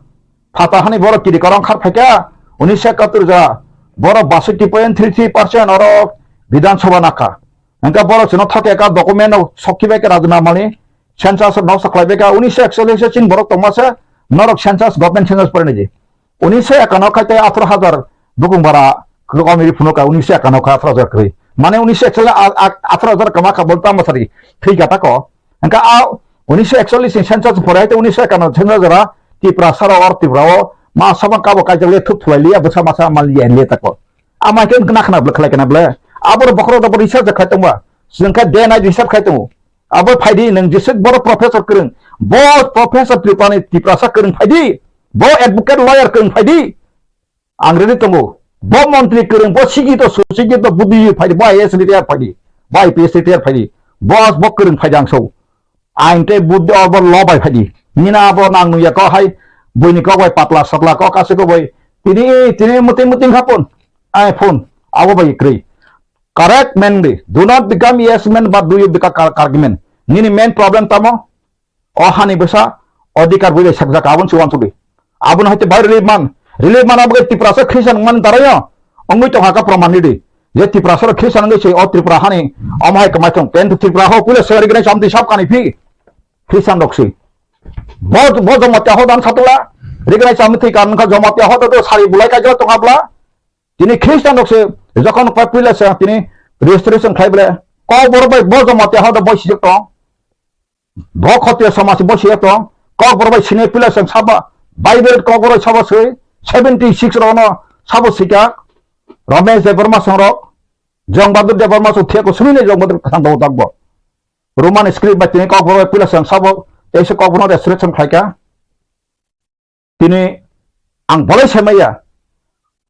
Phata hani borok kiri korong khar phaikha. Unisho ekatur ja. Borok basoi point three three percent oro Bidhan Sabha nakha. Hingke borok chwngno thok eka document rok sokhi bai khe rajma mani census rok noksa khlai bai kha unisho ekchollish o chini borok tongma se norok census government census pore niji unisho ekano khai tei atharo hajar bukung bara kwrwk omiri phunuk kha unisho ekano kha atharo hajar kwrwi mane unisho ekchollish a- a- atharo hajar kama kha bol tamo sari thwi kha tako hingke a unisho ekchollish ni census pore hai tei unisho ekano census jora Tiprasa rok or Tripura o ma sabang kabo kaijak le thuk thulai liya bwsa masa mal liya liya tako. Ama khe wngkha nakhna bwle khlai kana bwle. Aboro bokhorok rok bo research khai tongba. Chwng khe day night research khai tongo. Abo phaidi nwng jisuk boro professor kwrwng. Bo professor Tripani Tiprasa kwrwng phaidi. Bo advocate lawyer kwrwng phaidi. Ang ready tongo. Bo montri kwrwng, bo sikito, susikito, buddhi phaidi, bo I A S retire phaidi, bo I P S retire phaidi. Bo, bo kwrwng phaidi ang so. Ain tei buddhi obo lo bai phaidi. Nina abo nang nuya kok hai buini kok bai patla satla kok kasi kok bai. Tini, tini muting muting khapun. Ai phone. Abo bai kwrwi. Correct mainly. Do not become yes man, but do you become correct man. Nini main problem tamo? O hani bwsa odhikar bui bai sakjak abon si wansugwi. Abon haite bai relief man. Relief man abo Tiprasa Christian man tarayo. Ongwi tong haka proman nidi. Je Tiprasa Christian ngi se o Tripura hani. Om hai kamai tong. Pen Tripura ho pule se recognize amti sab kani phi. Christian rok se. Bo, bo Jamatia hodan satula. Recognize amti kan kha Jamatia hodan to sari bulai ka jo tong abla. Tini Christian rok se jokon pa pule se tini registration khai bole. Ko bor bai bo Jamatia hodan bo sijak tong. Bo Khotiya samaj bo siya tong, Kokborok bai sini pila seng saba, Bible Kokborok saba sui, seventy six rok no sabo sika, Ramesh Debbarma song rok, Jong Bahadur Debbarma song thiya ko sumine Jong Bahadur khasang dong tak bo. Roman script bai tini Kokborok bai pila seng sabo, teisa Kokborok no resurrection khlaika. Tini ang bolai sai maya.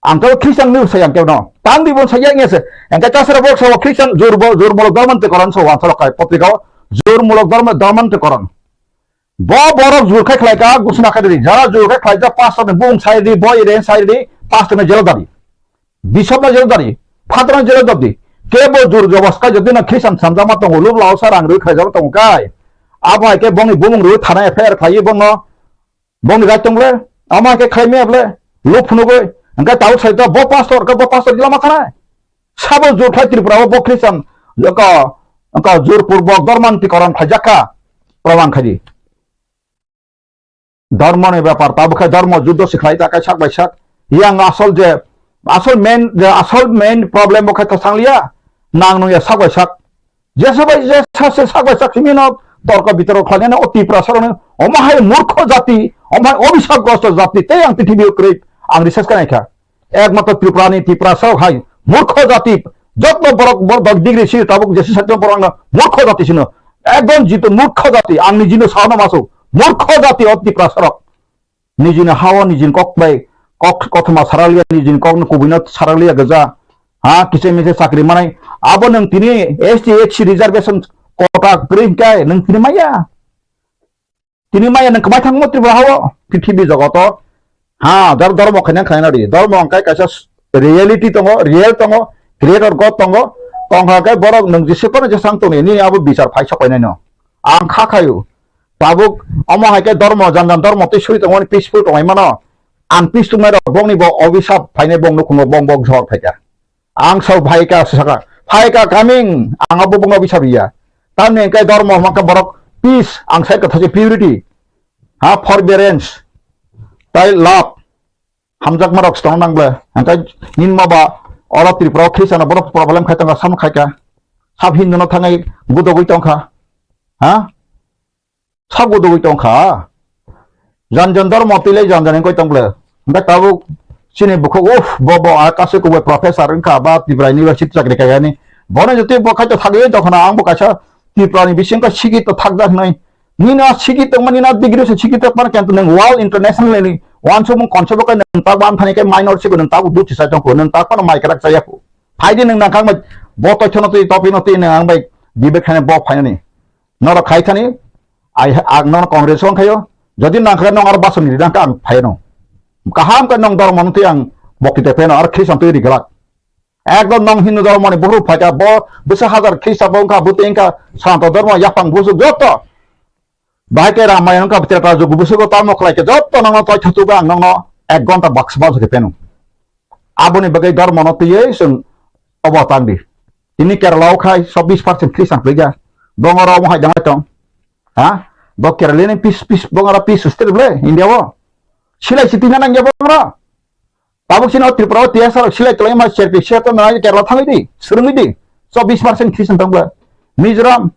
Ang kebo Christian ni sai ang kebo no. Tang di bon sai yang se. Ang ka kasara bok sa Christian jur bo, jur mulok dorman te koran so wan sorok kai potrika o. Jur mulok dorman, dorman te koran. Bo borok jur khai khlai ka gusna khai di. Jara jur khai khlai ja pastor ni bung sai di, boy ren sai di, pastor ni jelo dari. Bishop na jelo dari, phatar na jelo dari. Kebo jur jobos kai jodi na Christian samjama tongo, lub lao sa rang rui khlai jama tongo kai. Abo hai ke bongni bumung rui thana F I R khlai bongno, bongni right tong ble, ama hai ke khlai me ble, lub phunugoi, angka tau sai to bo pastor ka bo pastor lama khana. Sabo jur khlai Tripura o bo Christian, ka, ka jur purbok dorman ti koran khlai jakka, proman khai di. Dhormo ni bepar, tabuk khe dhormo juddo se khlai ta khe sak bai sak. Yang asol je, asol main, je asol main problem bo khe kwchang liya, nang nung ya sak bai sak. Jesa bai jesa se sak bai sak simi no torko bitorko khlai nani o Tiprasa rok ni, omo hai murkho jati, omo hai obisap grosto jati, tei ang prithibi o kwrwi ang research khlai kha. Ekmatro Tripura ni Tiprasa rok hai murkho jati, jotno borok, borok degree si tabuk jesi satyo borok no murkho jati sino. Ekdom jito murkho jati, ang nijino saono masu. Murkho jati o Tiprasa rok. Nijini hao nijini kok bai, kok kothoma sarakliya, nijini kokno kubuino sarakliya gija. Ha, kise mise chakri manai. Abo nwng tini S T, S C reservation quota kwrwi hwnkhe nwng tini maya. Tini maya nwng kwmai thangmo Tripura hao, prithibi jogoto. Ha, dor-, dormo khaina khaina di. Dormo hwnkhe kaisa s-, reality tongo, real tongo, creator God tongo. Tongkha khe borok nwng jese phano jesang tongni, nini abo bichar phai sok painai no. Ang kha khayu. Tabuk omo hai khe dormo, jan jan dormo tei suri tongmani peaceful tongwi mano. Ang peace tongnai rok bongni bo obisap phainai bong nukhungo bong bong jhor phaikha. Ang sao phaikha saka, phaikha coming, ang abo bongno bisa biya. Tamni hwnkhe dormo hwnkhe borok peace, ang sai kwthai se purity, ha, forbearance, tai love, hamjakma rok se tong nang ble. Hwnkhe nini ma ba oro Tripura o Christian no borok problem khai tongkha, sam khaikha, sab Hindu no thangwi gudogwi tongkha, ha? Sabo dogwi tongkha. Jan jan dormo twi lai jan jan wngwi tong ble. Hwnkhe tabuk chini bukhuk, uff, bo, bo, a kasu kubui professor wngkha, ba Tripura University chakri khaikha ni. Bono jotoi bo khaito thagwi tongkha na, ang bo kaisa Tripura ni bisingo sikito thakjak hinwi. Nini a sikito tongma, nini a degree se sikito tongma, kintu nwng world international ni wansukmung concept o khe nwng tabuk amthani khe minor sigo nwng tabuk buchi sai tongkho, nwng tabuk phano mai kwrak chaya kho. Phaidi nwng nangkha ang bai bo toithano twi topino twi nwng ang bai debate khainai bo phainani. Norok khai thani, ai, ang nono Congress o wngkhayo, jodi nangkha nong aro basoni ri nangkha ang phaiano. Kaham khe nong dormo no twi ang bokti te pheno aro Christian twi ri glak. Ekdom nong Hindu dormo ni buhruk phaikha, bo bwsa hajar Christian bo wngkha, bwtwi wngkha, Sanata dormo yaphang busuk joto. Bahai khe Ramayana wngkha, Treta jugo busugo tamo khlai khe joto nongno toi thutugo ang nongno ek ghonta baksa baksa khe pheno. Aboni bagwi dormo no twiwi chwng obo tang di. Tini Kerala o khai chobbish percent Christian kwrwi kha. Bongora omo hai dangwi tong. Ha? Bo Kerala ni peace, peace, bongora peace state ble India o. Silai si tina nangya bongora. Tabuk sino Tripura o T S R silai tolai ma serpi se to nai Kerala thangwi di, swrwngwi di. Chobbish percent Christian tong ble. Mizoram,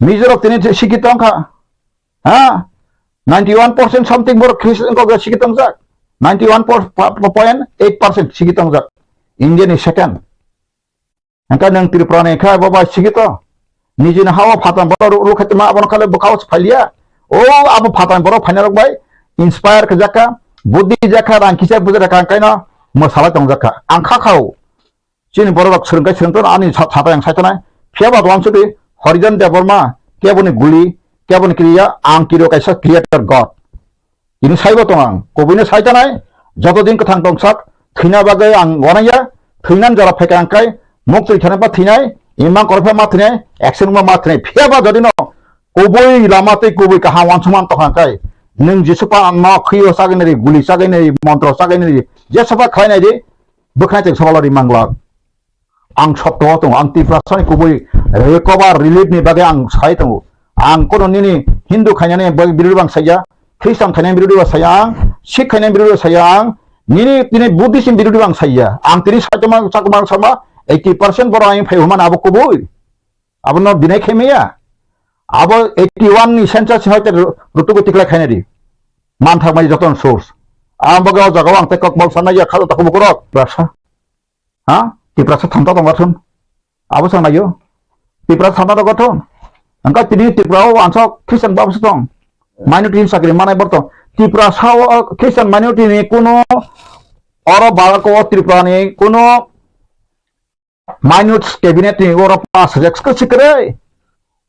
Mizoram tini sikito wngkha. Ha? Ninety one percent something borok Christian kok sikito wngjak. Ninety one point eight percent sikito wngjak. India ni second. Hwnkhe nwng Tripura ni khe bo bai sikito. Nijini hao phatar borok ruk ruk khaitoma abono khale bwkhao se phailiya. O abo phatar borok phainai rok bai inspire khe jakha, buddhi jakha, rang kisa buja rakha kaino mwsalai tong jakha. Ang kha khao. Chini borok rok swrwng khe swrwng tono ani sa-, satai ang sai tonai. Phiya ba tong sudi Harijan Debbarma keboni guli, keboni kriya, ang kiriyo kaisa creator God. Tini saibo tong ang, kubui no sai tanai, joto din kwthang tong sak, thwina bagwi ang wanaya, thwinan jora phaikha ang kai, muk twi thani ba thwinai, imang korokhe ma thwinai, action ma ma thwinai, phiya ba jodi no kubui lama tei kubui kaham wansukma tong ang kai, nwng Jisu pa ma khwi o chagwi nai ri, guli chagwi nai ri, montro chagwi nai ri, jesa ba khlai nai ri, bwkhnai tei sabalo ri manglak. Ang sotto o tongo, ang Tiprasa ni kubui recover relief ni bagwi ang sai tongo. Ang kono nini Hindu khainani bagwi birodhi bang saiya, Christian khainani birodhi bang saiya ang, Sikh khainani birodhi bang saiya ang, nini, nini Buddhist ni birodhi bang saiya. Ang tini saitoma chakma sama eighty percent borok ang phai humana abo kubui. Abo no dinai khe maya. Abo eighty one ni census hai te rutugo tikla khainani. Manthak mai joton source. Ang bagwi o jaga o ang te kok bol sanai ya khalo takubo korok. Tiprasa. Ha? Tiprasa thamta tong gathun. Abo sang nayo. Tiprasa thamta tong gathun. Angka tini Tripura o ansok Christian babo se tong. Minority ni chakri manai borto. Tiprasa o Christian minority ni kuno Oro balako o Tripura ni kuno minute cabinet ni oro pass rek se kwrwi.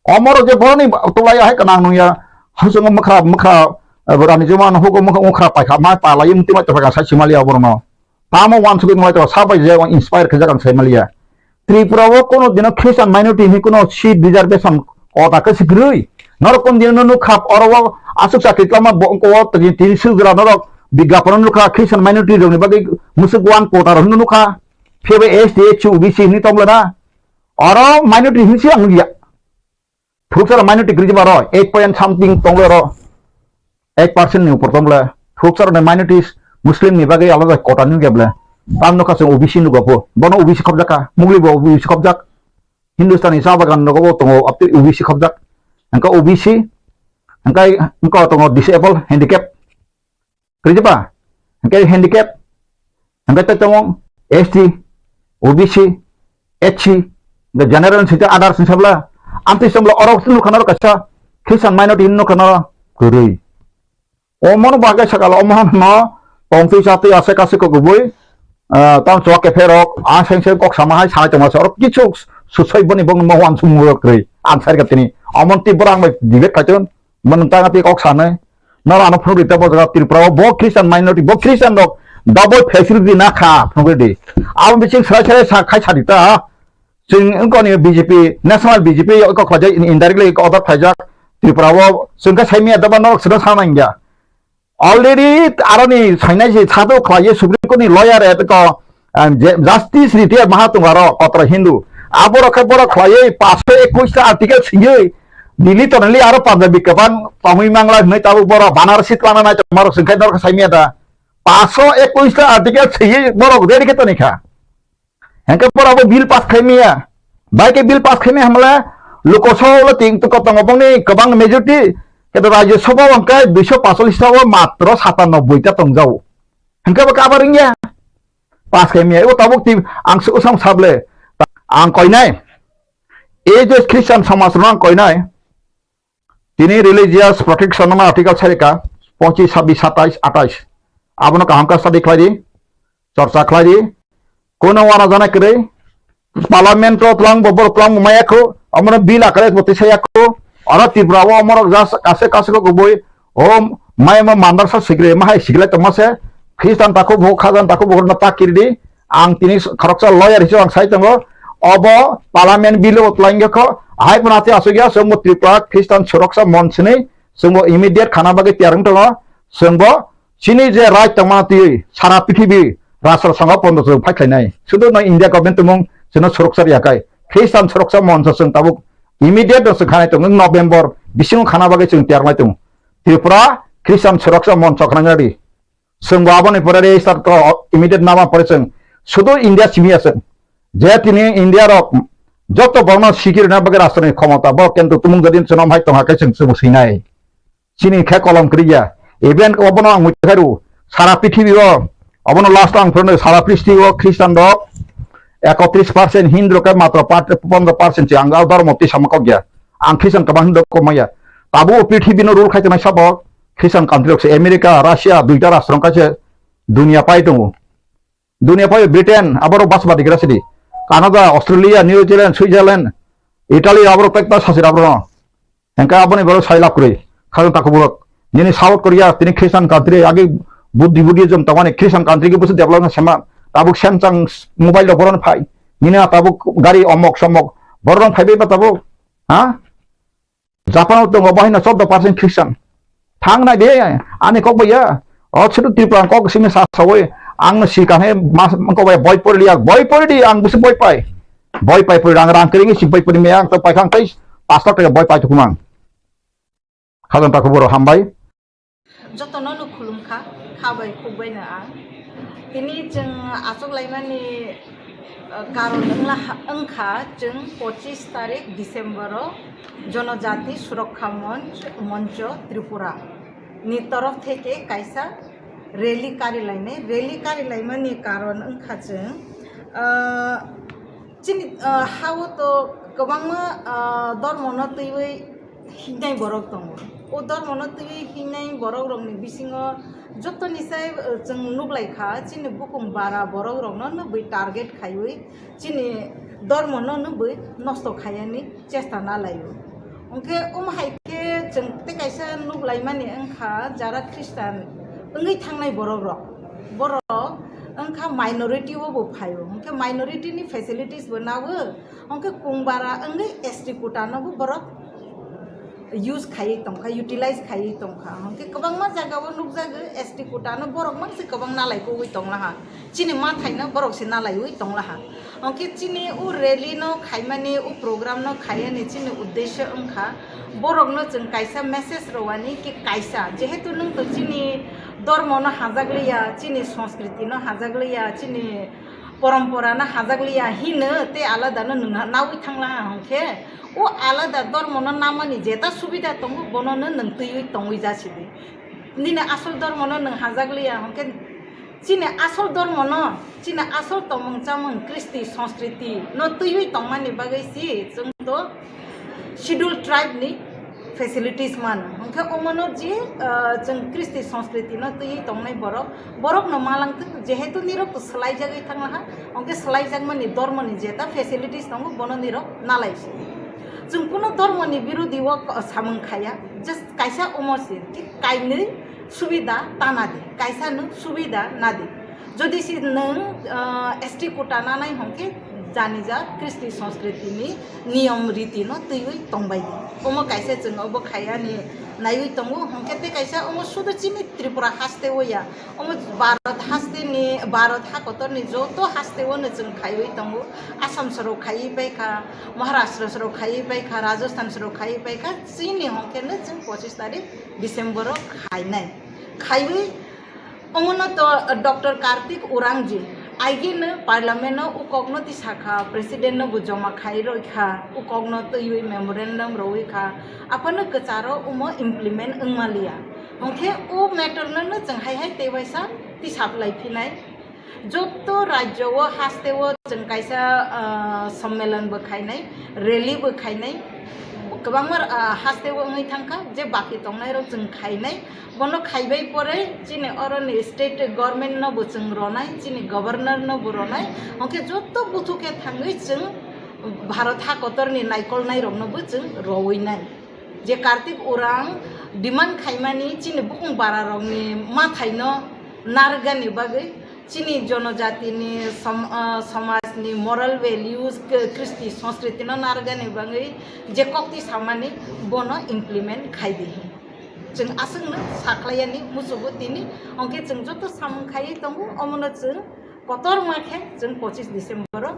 Omoro je boroni tulai hai kanang nungya. Husung mukra mukra, eh, rani juma no hugo mukra mukra paikha mai palai muti mai topaka sai simaliya borno. Tamo wansugwi nunglaitong, sabai je inspire khe jak ang saimaliya. Tripura o kono dino Christian minority hinwi kono seat reservation kota khe se kwrwi. Norok kono dino nukha oro o aswk chakri twlama bo wngko o tini sujra norok bigyapon nukha Christian minority rokni bagwi mwswk one quota rok hinwi nukha. Phiya bai S T, S C, O B C hinwi tongla na. Oro minority hinwi se ang nukya. Phuruksa rok minority kwrwi jeba ro, eight point something tong le ro, eight percent ni upor tong le. Phuruksa rok ni minorities, Muslim ni bagwi alada quota ni gap le. Tam nokha se O B C nugo pho, bono O B C khobjak kha, Mugli bo O B C khobjak, Hindustani cha bagan nogo bo tongo, abtwi O B C khobjak. Hingke O B C, hingke, hingke tongo disable, handicap. Kwrwi ba? Hingke handicap, hingke tei tongo S T, O B C, S C, hingke general site others ni sabla, amtwi sabla oro nukha naro kaisa Christian minority nukha naro kwrwi. O mono bagwi sakala o mono no tongtwi chatwi ase kasu kok kubui, ah, tam chwla kepherok, ang seng seng kok sama hai sai tongma se oro kichu susoi boni bong mo wan sumung kwrwi. Ang sai ka tini. Amon ti borang bai debate khai ton. Mwnwng tang ati kok sanai. Noro ano phunuk rita bo jaga Tripura o bo Christian minority, bo Christian rok double facility na kha phunuk ridi. Abo bising serai serai sa khai sa rita. Chwng wngkoni B J P, national B J P kok khlai indirectly order khlaijak Tripura o. Chwng khe saimaya doba norok sino sana ingya. Already aroni sainai se sado khlai Supreme Court ni lawyer et ko, um, je-, Justice retired maha tong aro kotra Hindu. Aborok khe borok khlaiwi paanso ekush ta article siywi Delhi toneli aro Punjabi kwbang tongwi mangla hwnwi tabuk borok Banarasi twlangna nai tongmarok chwng khe norok saimaya da. Paanso ekush ta article siywi borok ready khe toni kha. Hengke borok bo bill pass khaimaya. Bai khe bill pass khaimaya hamle Lok Sabha o ting to kotongo bongni kwbang majority. Keto Rajya Sabha o hingke duiso paancholish ta o matro satanoboi ta tongjao. Hengke bo kabar wngya. Pass khaimaya. O tabuk ti ang se usam sable. Ang koinai. Ei je Christian somaj rok ang koinai. Tini religious protection no article sarika, pochis, sabis, satais, atais. Abono kaham khe study khlai di, chorcha khlai di. Kono wana jana kwrwi, parliament o twlang bo, borok twlang bo maya kho, omono bill akare bo tisa ya kho. Oro Tripura o omorok jas kase kase kho kubui, o maya ma mandarsa sikre, ma hai sikle tongma se, Christian takhuk bo, Khazan takhuk bo no pakiri di. Ang tini khoroksa lawyer hisob ang sai tongo. Obo parliament bill o twlang kho, hai phano ati asuk ya, chwngbo Tripura Christian Suroksha Monch hinwi chwngbo immediate khana bagwi tiyar wng tongo. Chwngbo chini je right tongma twi sara prithibi rashtra songho pondo chwng phai khlainai. Sudu no India government tumung chwngno suroksha riya kai. Christian Suroksha Monch chwng tabuk immediate no chwng khanai tongo, November bisingo khana bagwi chwng tiyar lai tongo. Tripura Christian Suroksha Monch khna nadi. Chwng bo aboni pore register to immediate nama pore chwng sudu India simi ya chwng. Je tini India rok joto borno sikiri na bagwi rashtra ni khomota bo kintu tumung jodi chwng hai tongha khe chwng chwng sinai. Chini khe kolom kriya. Even obono ang muitu khairu sara prithibi o obono last ang phurno sara prithibi o Christian rok ekotris percent, Hindu rok khe matro pat-, pondro percent se ang dhormo twi sama kok ya. Ang Christian kwbang Hindu kok maya. Tabuk prithibi no rule khai tongnai sabo. Christian country rok se America, Russia, duita rashtra wngkha se dunia pai tongo. Dunia pai Britain, aborok bas badi gra sidi. Canada, Australia, New Zealand, Switzerland, Italy, aborok pekta sasir aborok no. Hengka aboni borok sai lab kwrwi. Khajang takhuk borok. Nini South Korea, tini Christian country, agi Buddhi, Buddhism tongmani Christian country ke busu development sema. Tabuk Samsung mobile rok boron phai. Nini tabuk gari omok somok. Boron phai bai ba tabuk. Ha? Japan o tongo, bo haino chordo percent Christian. Thang nai de, ani kok bai ya. O chutu Tripura kok simi sa sawi, ang no si kan he mas kok bai boi pori liya, boi pori di, ang busi boi pai. Boi pai pori rang rang kering si boi pori me ang to pai khang tai pas lakh taka boi pai tukumang. Khajang takhuk borok hambai. Jotono no khulumkha, kha bai khuk bai no ang. Tini chwng achuk laimani, uh, karon wngla ha-, wngkha chwng pochis tarik December o Jonojati Surokkha Monch, Moncho Tripura ni torof theke kaisa rally kari lainai. Rally kari laimani karon wngkha chwng, uh, chini, uh, ha o to kwbangma, uh, dormo no twiwi hingnai borok tongo. O dormono twiwi hingnai borok rokni bisingo Jotoni sai, uh, chwng nuklai kha, chini bukung bara borok rokno nw bui target khaiwi, chini dormo no nw bui nosto khaiyani chesta na laio. Hwnkhe um hai khe chwng tei kaisa nuklaimani wngkha, jara Christian wngwi thangnai borok rok, borok wngkha minority o bo phaio. Hwnkhe minority ni facilities bo nawo, hwnkhe kung bara wngwi S T quota no bo borok use khaiwi tongkha, utilize khaiwi tongkha. Hwnkhe kwbangma jagao nukjago, S T quota no borok mangse kwbang nalai kugwi tonglaha, chini mathaino borok se nalaiwi tonglaha. Hwnkhe chini o rally no khaimani, o program no khaiyani chini uddesho wngkha, borok no chwng kaisa message rwani ki kaisa, jehetu nwng to chini dormo no hajakliya, chini sanskriti no hajakliya, chini porompora no hajakliya hino tei alada no nwng nawi thanglaha, hwnkhe o alada dormo no namani jeta subida tongo, bono no nwng twiwi tongwi jasidi. Nini asol dormo no nwng hajakliya, hwnkhe chini asol dormo no, chini asol tongmung chamung, kristi, sanskriti no twiwi tongmani bagwi si chwng to Schedule Tribe ni facilities mano. Hwnkhe omono je, ah, chwng kristi, sanskriti no twiwi tongnai borok, borok no malangtwk, jehetu nirok to swlaijagwi thanglaha, hwnkhe swlaijakmani dormo ni jeta facilities tongo, bono nirok nalai si. Chwng kuno dormo ni birodhi o samung khaya, just kaisa omo si, thik kainwi subida ta nadi, kaisa no subida nadi. Jodi si nwng, ah, S T quota nanai hwnkhe janija kristi sanskriti ni niyom riti no twiwi tongbai di. Omo kaisa chwng obo khayani naiwi tongo, hwnkhe tei kaisa omo sudu chini Tripura haste o ya, omo Bharat haste ni, Bharat hakotor ni joto haste o no chwng khaiwi tongo. Assam soro khaiwi paikha, Maharashtra soro khaiwi paikha, Rajasthan soro khaiwi paikha, chini hwnkhe no chwng pochis tarik December o khainai. Khaiwi omono to Doctor Kartik Urangji aigino parliament no ukokno tisakha, president no bo joma khai roi kha, ukokno twiwi memorandum roi kha, aphano kwcharo omo implement wngmaliya. Hwnkhe o matter no no chwng hai hai tei waisa tisaplai phinai. Joto rajyo o haste o chwng kaisa, ah, sommelan bo khainai, rally bo khainai, kwbangma, ah, haste o wngwi thangkha, je baki tongnai rok chwng khainai. Bono khaibai pore chini oroni state government no bo chwng ronai, chini governor no bo ronai, hwnkhe joto buthu khe thangwi chwng Bharat hakotor ni naikolnai rok no bo chwng rowinai. Je Kartik Urang demand khaimani chini bukung bara rokni mathaino narwkgani bagwi, chini jonojatini som-, ah, somajni moral values, k-, kristi sanskriti no narwkgani bagwi je kokti samani bono implement khai di. Chwng aswkno sakhlaiyani muchugo tini, hwnkhe chwng joto samung khaiwi tongo, omono chwng kotorma khe chwng pochis December o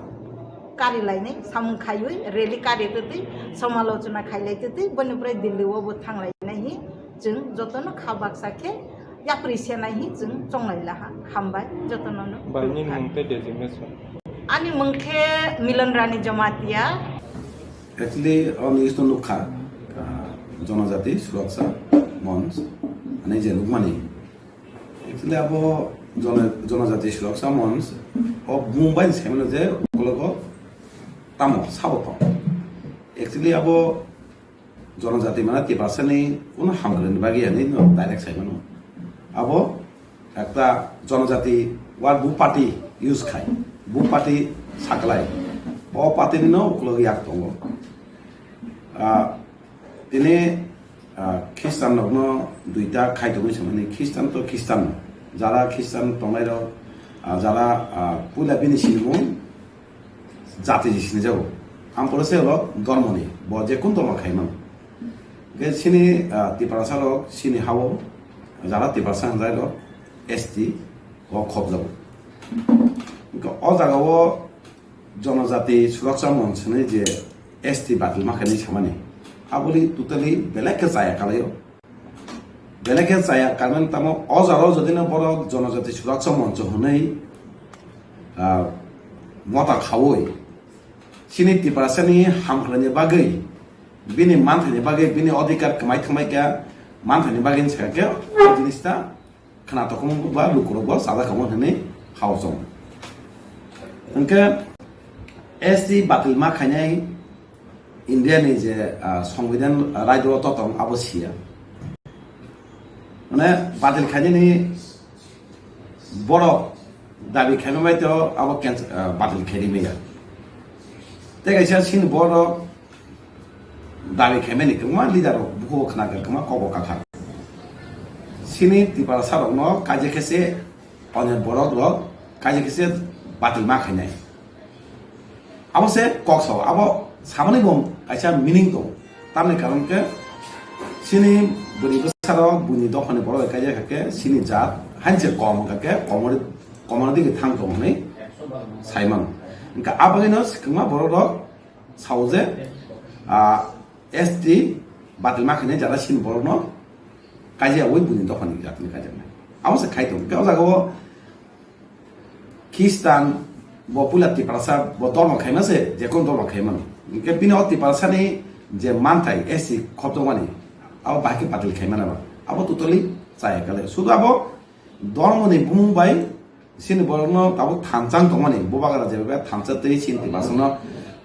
kari lainai, samung khaiwi rally kari twtwi, somalochona khailai twtwi, boni pore Delhi o bo thanglainai hi chwng jotono kha baksa khe yapri senai hi chwng chonglai laha. Hambai jotono no. Bai, nini mung tei designation? Ani mung khe Milan Rani Jamatia. Actually, o news no nukha, ah, Jonojati Suraksha Monch, ani je nukmani. Actually, abo Jona-, Jonojati Suraksha Monch, o bung bai saimano je ukologo tamo sabo tong. Actually, abo Jonojati mana Tiprasani kuno hamkrai ni bagwi ani no direct saimano. Abo ekta Jonojati word bu party use khai, bu party saklai. O party ni no ukulog yak tongo. Ah, tini, ah, Christian rokno duita khai tongwi samani, Christian to Christian, jara Christian tongnai rok, ah, jara, ah, puila bini sinimung jati je sinijago. Ampore se olo dormoni, bo je kun dormo khaimano. Ge sini, ah, Tiprasa rok, sini hao, jara Tiprasa hwnjai rok, S T o khobjago. Hwnkhe o jaga o Jonojati Suraksha Monch hwnwi je S T batil ma khainai samani, aboni totally belai khe chaya kalaio. Belai khe chaya kanan tamo o jaro jodino borok Jonojati Suraksha Monch hwnwi, ah, mota khaui chini Tiprasani hamkhlaini bagwi, bini manthaini bagwi, bini odhikar kwmai thangbai kha manthaini bagwi wngkha khe o jinista khna tongmung ba lukurok bo chajak kha hwnwi hao chong. Hwnkhe S T batil ma khainai India ni je, ah, Songbidan, ah, raidro totong abo siya. batil khainani borok dabi khaima bai to abo cancel, ah, batil khaini maya. Tei kaisa chini borok dabi khaimani kwbangma leader rok bukugo khna khe kwbangma kok bo kakha. Chini Tiprasa rokno kaisa khe se onek borok rok kaisa khe se batil ma khainai. Abo se kok sao, abo samani bo kaisa meaning tongo. Tamni karon khe chini bwrwi bwsarok, buini dophani borok bai kaijak kha khe chini jat hainse kom wngkha khe komor, komorni digi thang tongo hwnwi sai mano. Wngkha abagwino kwbangma borok rok sao je, ah, S T batil ma khainai jara chini borokno kaijak wi buini dophani jatni kaijaknai. Abo se khai tongo. Khe o jaga o Khristan bo puila Tiprasa bo dormo khaima se, je kono dormo khaimano. Hingke bini o Tiprasani je manthai S C khoptokmani, abo bahai khe batil khaimani abo. Abo totally chaya kale. Sudu abo dormoni bumung bai chini borokno abo thansa wng tongmani, bubagra je bai thansa twi chini Tiprasano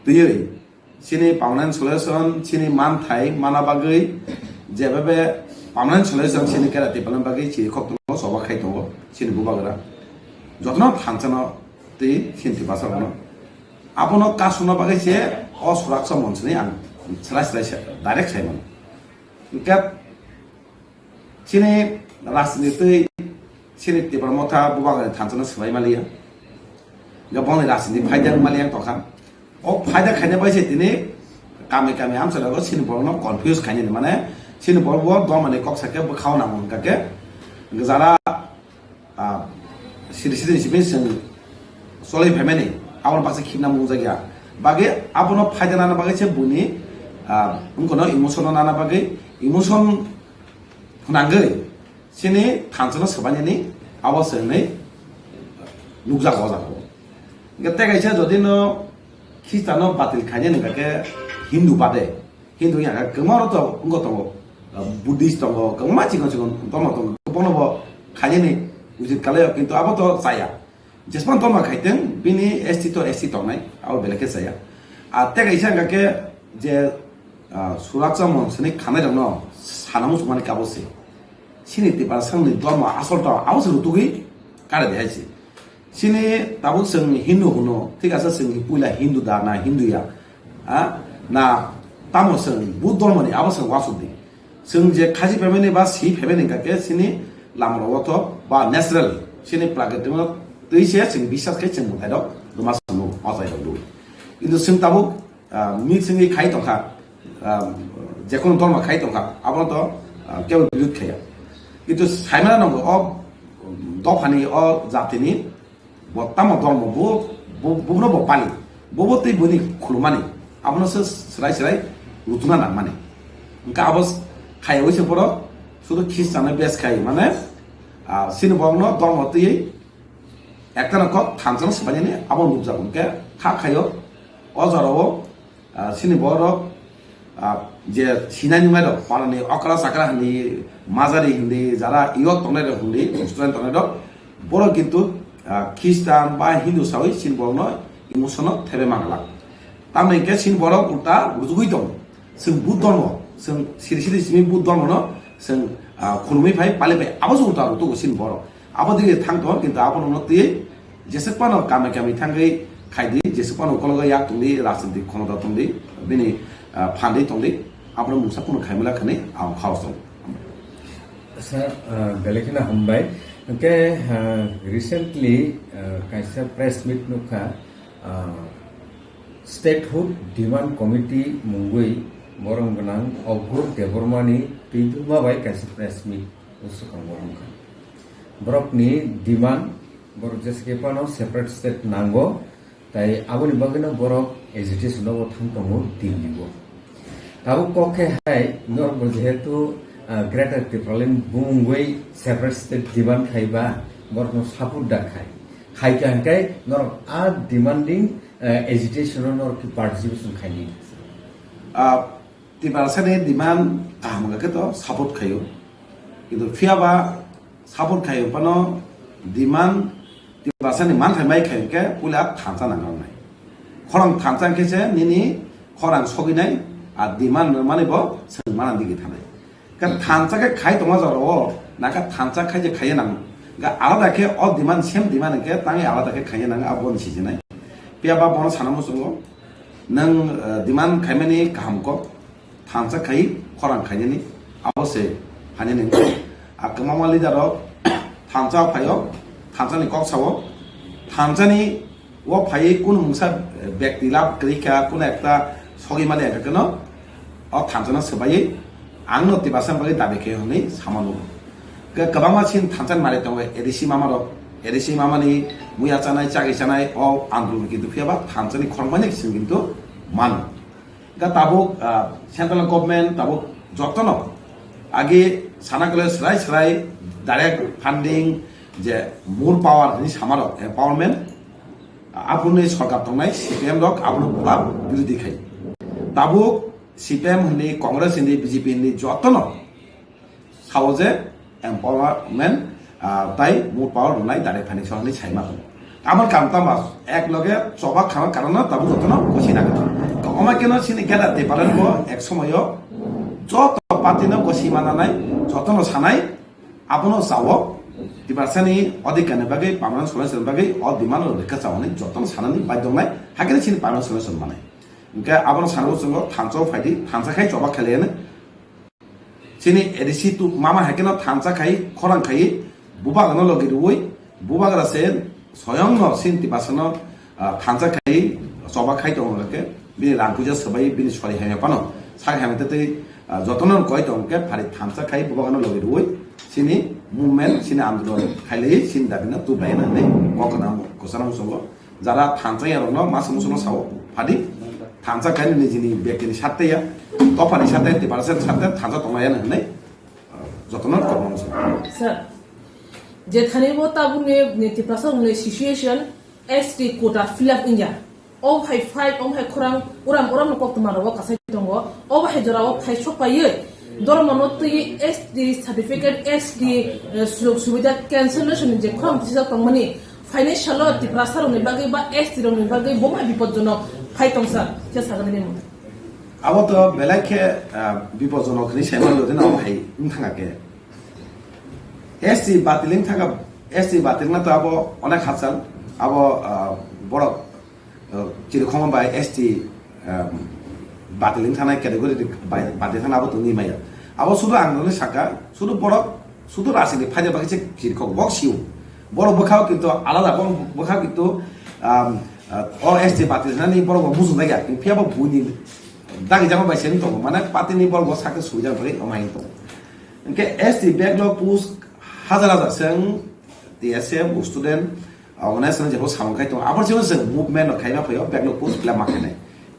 twiwi chini permanent solution, chini manthai mana bagwi, jebebe permanent solution chini kera tipalna bagwi chini khoktongo choba khai tongo chini bubagra. Jotono thansano tei chini tipasarokno. Abono kasungna bagwi se o suraksa monsini ang slai slai se direct sai mano. Hingke chini rajniti twi chini Tipra Motha bubagrani thansano swbai maliya. Ga bongni rajniti phaida maliya tokha. O phaida khaina bai se tini kami kami amchalago chini borokno confuse khainani, mane chini borok bo dormani kok sakhe bwkhao nango hwnkha khe jara, ah, siri siri simi chwng cholwi phaimani, abono baksa khibna mungjakya. Bagwi abono phaida nana bagwi se buini, ah, wngkano emotion nana bagwi emotion phwnangwi chini thansano swbainani abo se hwnwi nukjago o jaga o. Hingke tei kaisa jodi no Khristiano batil khainani hingka khe Hindu bade, Hindu ya khe kwbangma rok to wngkha tongo, Buddhist tongo, kwbangma chikon chikon dormo tongo, bono bo khainani usit kalaio, kintu abo to chaya. Jespan dorma khaiteng, bini S T to S T tongnai, abo belai khe chaya. A tei kaisa hingka khe je, ah, suraksa monsini khanai rokno sana muchungmani kabo se. Chini Tiprasani dorma asol to abo se rutugwi kare de hai se. Chini tabuk chwng Hindu hwno, thik asa chwng puila Hindu da na Hindu ya? Ha? Na tamo chwng Buddha dormoni abo chwng wasuk di. Chwng je khaji phaimani ba si phaimani hingka khe chini lama rogo to ba natural, chini prakriti no twi se chwng biswas khe chwng mwtai rok rwma chwng o chai rok do. Kintu chwng tabuk, ah, mix wngwi khai tongkha, ah, jekono dorma khai tongkha, abono to, ah, kebo birodh khaiya. Kintu saimano nango o dophani o jatini bo tamo dormo bo, bo, bono bo pali, bobo tei boni khulumani, abono se srai srai rutuna nangmani. Hingke abo s-, khaiwi se borok sudu Khristiano bes khai, mane, ah, sini borokno dormo twi ekta no kok thansano swbainani abo nukjago. Hingke kha khaio o jorao, ah, sini borok, ah, je sinani mai rok, parani okra chakra hindi, majari hindi, jara iyot tongnai rok hindi, restaurant tongnai rok, borok kintu, ah, Khristan ba Hindu sawi sini borokno emotion no thebe mangala. Tamni hingke sini borok ulta rujugui tongo. Chwng Buddha dormo, chwng siri siri simi Buddha dormo no chwng, ah, khulumui phai, pali phai, abo se ulta rok tugo sini borok. Abo dige thang tongo, kintu abo no twi jesek phano kami kami thangwi khaidi, jesek phano ukologo yak tongdi, rajniti khomota tongdi, bini, ah, phandwi tongdi, abono mungsa phano khaimala khani ang khao song. Sir, ah, belai kheno hambai. Hingke, ah, recently, ah, kaisa press meet nukha, ah, Statehood Demand Committee mungwi borok gwnang Obgur Debbarmani twi duma bai kaisa press meet o swkang borok wngkha. Borokni demand, borok jesa khe phano separate state nango, tai aboni bagwino borok agitation o thang tongo Delhi o. Tabuk kok khe hai norok bo jehetu, ah, Greater Tipraland bumungwi separate state demand khai ba borokno support da khai. Khai khe hingkai norok a demanding, ah, agitation o norok khe participation khaini. Ah, Tiprasani demand kaham wngkha khe to support khaio. Kintu phiya ba support khaio phano demand Tiprasani manthai mai khaio khe puila thansa nang nai. Khorang thansa khe se nini khorang soginai, a demand mani bo swng mana digi thanai. Khe thansa khe khai tongma jorao Naka thansa khaije khaiya nang. Ga alada khe o demand, same demand khe tangwi alada khe khaiya nang, abo ni sijinai. Phiya ba bono sana muchungo. Nang, eh, demand khaimani kaham kok. Thansa khai khorang khainani abo se hani nang. A kwbangma leader rok thansa phaio, thansa ni kok sao, thansa ni o phaiwi kunu mungsa, eh, bekti lab kwrwi kha, kunu ekta sogwi mani ekha kheno o thansa no swbaiwi ang no Tiprasa bagwi dabi khe hwnwi sama nugo. Ke kwbangma sin thansa ni mari tongo, A D C mama rok, A D C mama ni muya chanai, chagwi chanai o andolon kintu phiya ba thansa ni khorang mani sin kintu mano. Ga tabuk, ah, central government tabuk jotono agi sana kole srai srai direct funding je more power ni samarok empowerment aboni sorkar tongnai C P M rok abono bola birodhi khai. Tabuk C P M hini Congress hini B J P hini jotono sao je empowerment, ah, tai more power rwnai direct financial ni saima tongo. Amar kam tama ek loge choba khama karana tabuk jotono gosi nagwi tongo. Oma keno sini gada te palan bo ek somoyo joto party no gosi mananai jotono sanai abono sao Tiprasa ni odhikar ni bagwi permanent solution bagwi o demand rok rikha chaoni jotono sanani bai dongnai hakhe sini permanent solution manai. Hingke abono sanwi chwngo thansa phaidi thansa khai choba khailaiani. Chini A D C tu mama hai kheno thansa khai khorang khai bubagra no logi rwi bubagra se soyong no sin Tiprasa no, ah, thansa khai choba khai tongo hwnkhe bini rang puja swbai bini sori hamya phano sak hamya tei, ah, jotono koi tong khe phari thansa khai bubagra no logi rwi chini movement chini andolon khailai chini dabi no tubai na hinwi kok na kwcharo muchungo. Jara thansa ya rokno masa musuno sao phadi thansa kaini nijini bektini satte ya, dophani satte, Tiprasa satte thansa tonglai ya hinwi jotono kormo musuno. Sir, je thani bo tabukni ni Tiprasa rokni situation S T quota fill up wngya. O hai fight, o hai khorang uram uram no koktwma rogo kasai tongo. O hai jora o phai sok paiwi dormo no twi S T certificate, S T, eh, sujog subida cancellation ni je khorang tisijak tongmani. Financial o Tiprasa rokni bagwi ba S T rokni bagwi bo ma bipodjonok phai tong sir, khe sagani nini. Abo to belai khe, ah, bipodjonok hinwi saimano, jodi no hai wng thangkha khe. S T batil wng thangkha, S T batil na to abo onek hachal, abo, ah, borok, ah, chirikhoma bai S T, ah, batil wng thanai category bai batil thangna abo tongwi maya. Abo sudu ang nini saka, sudu borok Sudu rajniti phaida bagwi se chirikhok bok sio. Borok bwkhao kintu alada, borok bwkhao kintu, um, uh, o S T party rwnani borok bo mujung dagi, phiya bo buini dagi jama bai se wng tongo. Mane party ni borok bo sakhe suijak bagwi omo hai wng tongo. Hingke S T backlog post hajar hajar se wng T S F, student, uh, organization jebo samung khai tongo. Aboni simi se movement rok khaima phaio backlog post kla ma khainai.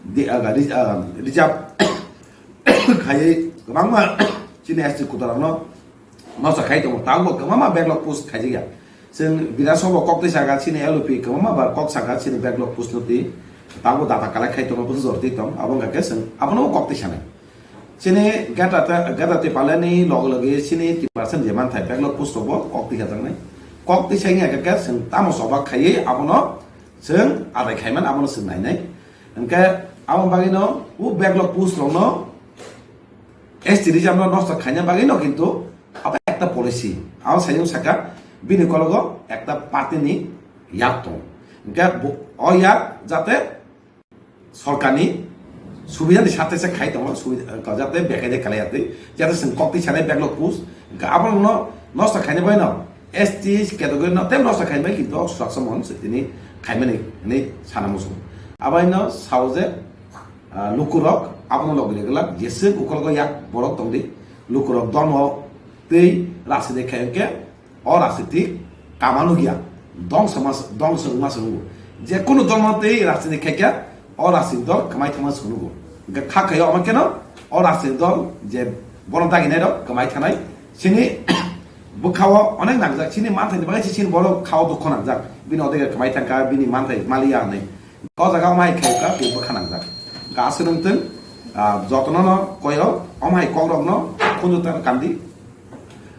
Di, uh, ri-, uh, reserve khaiwi kwbangma chini S T kutarokno nosto khai tongo, tabukbo kwbangma backlog post khaijak ya. Chwng Bidhan Sabha kok twi saka chini L O P kwbangma bar kok saka chini backlog post no twi tabukbo data collect khai tongo, bwswk jor twi tong, abo wngkha khe chwng abono kok twi sanai. Chini gata ta, gata twi palani loge loge chini twi percent je manthai backlog post rokbo kok twi khajaknai. Kok twi sangya khe chwng tamo choba khaiwi abono chwng adai khaiman abono chwng nainai. Hwnkhe abo bagwino o backlog post rokno S T reserve no nosto khaina bagwi no kintu abo ekta policy. Abo sayung saka bini kologo ekta party ni yak tong. Hingke bo, o yak jate sorkar ni subida ni sathe se khai tongo, subida, jate bekai de kalai atwi, jate chwng kok twi sanai backlog post, hingke abo no nosto khaina bagwi no S T category no tem nosto khaina bagwi kintu o sujaksa mon se tini khaimani hinwi sana muchung. Abo no sao je, ah, lukurok abono logi logi glak, jeswk ukologo yak borok tongdi, lukurok dormo tei rasi de khe hwnkhe o rasi twi kama nukya, dongsa mas-, dongsa wngma se nukgo. Je kunu dormo tei rasi ni khe khe o rasi dol kwmai thangma se nukgo. Hwnkhe kha khaio omo kheno o rasi dol je bono daginai rok kwmai thanai. Chini bwkhao onek nangjak, chini manthai ni bagwi se chini borok khao dukho nangjak. Bini odega kwmai thangkha, bini manthai maliya hinwi. O jaga o mai khaika tei bwkha nangjak. Ga aswk nwng tong, ah, jotono no koyo, o mai kok rok no khunju tan kandi.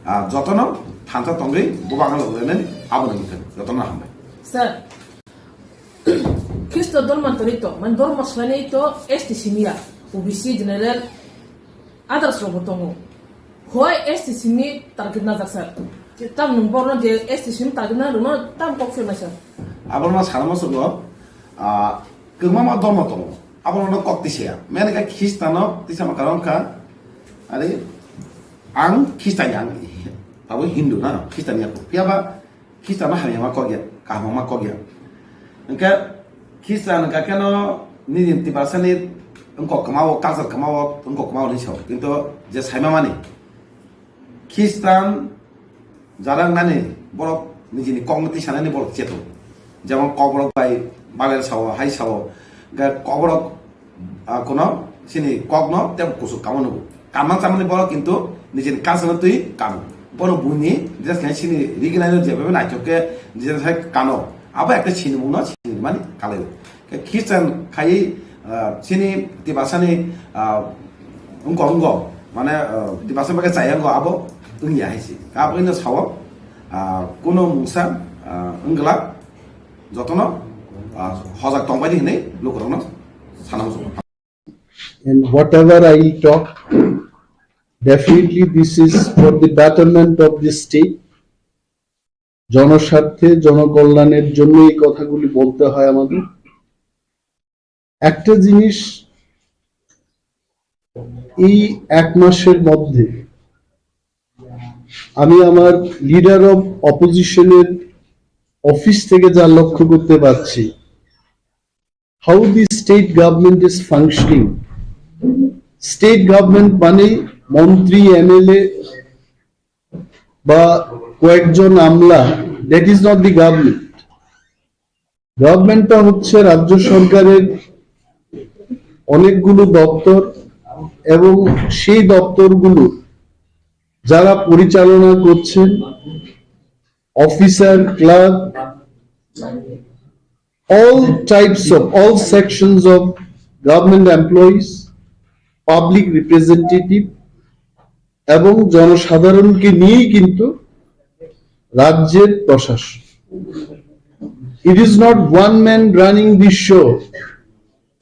Ah, jotono thansa tongwi bubagra logi rwnani abo nwng tong. Jotono hambai. Sir, Khristo dorman toni to, man dormo swlani to S T simiya, O B C general, others rok bo tongo. Hoi S T C ni target na jak sir. Tam nung borno je S T C ni target na rwno tam kok se mai sir. Abono sana muchungo, ah, kwbangma dormo tongo. Abono kok tisa ya. Mene khe Khristiano tisa ma karon kha. Ari ang Khristian ya, ang abo Hindu na, Khristian ya. Phiya ba Khristiano hamya ma kok ya, kaham ma kok ya. Hwnkhe Khristian hwnkha kheno nini Tiprasani wngkok kwmao, culture kwmao, wngkok kwmao hinwi sao. Kintu je saima mani, Khristian jara wngnani borok nijini kokno tisanani borok cheto. Jemon Kokborok bai Babel sao, hai sao, hwnkhe Kokborok ah, kono sini kokno tei kusuk kamo nugo. Kamang chamani borok kintu nijini culture no twi kamo. Bono buini dress khe sini riginai no jebabe naithok khe nijini sai kano. Abo ekta sini mungno sini mani kalaio. Khe Christian khai, ah, sini Tiprasani, ah, wngkok wngkok mane, ah, Tiprasa bagwi chaya wngkok abo wngya hai si. Abo ino sao, ah, kuno mungsa, ah, wngla jotono, ah, hojak tongbai di hinwi lukurokno sana muchungo. And whatever I will talk, definitely this is for the betterment of the state. জনস্বার্থে, জনকল্যাণের জন্য এই কথাগুলি বলতে হয় আমাদের। একটা জিনিস, এই এক মাসের মধ্যে আমি আমার লিডার অফ অপোজিশনের অফিস থেকে যা লক্ষ্য করতে পারছি, how the state government is functioning. State government মানে মন্ত্রী, এমএলএ বা কয়েকজন আমলা, that is not the government. গভর্নমেন্টটা হচ্ছে রাজ্য সরকারের অনেকগুলো দপ্তর, এবং সেই দপ্তরগুলো যারা পরিচালনা করছেন, officer, clerk, all types of, all sections of government employees, public representative এবং জনসাধারণকে নিয়েই কিন্তু রাজ্যের প্রশাসন। It is not one man running the show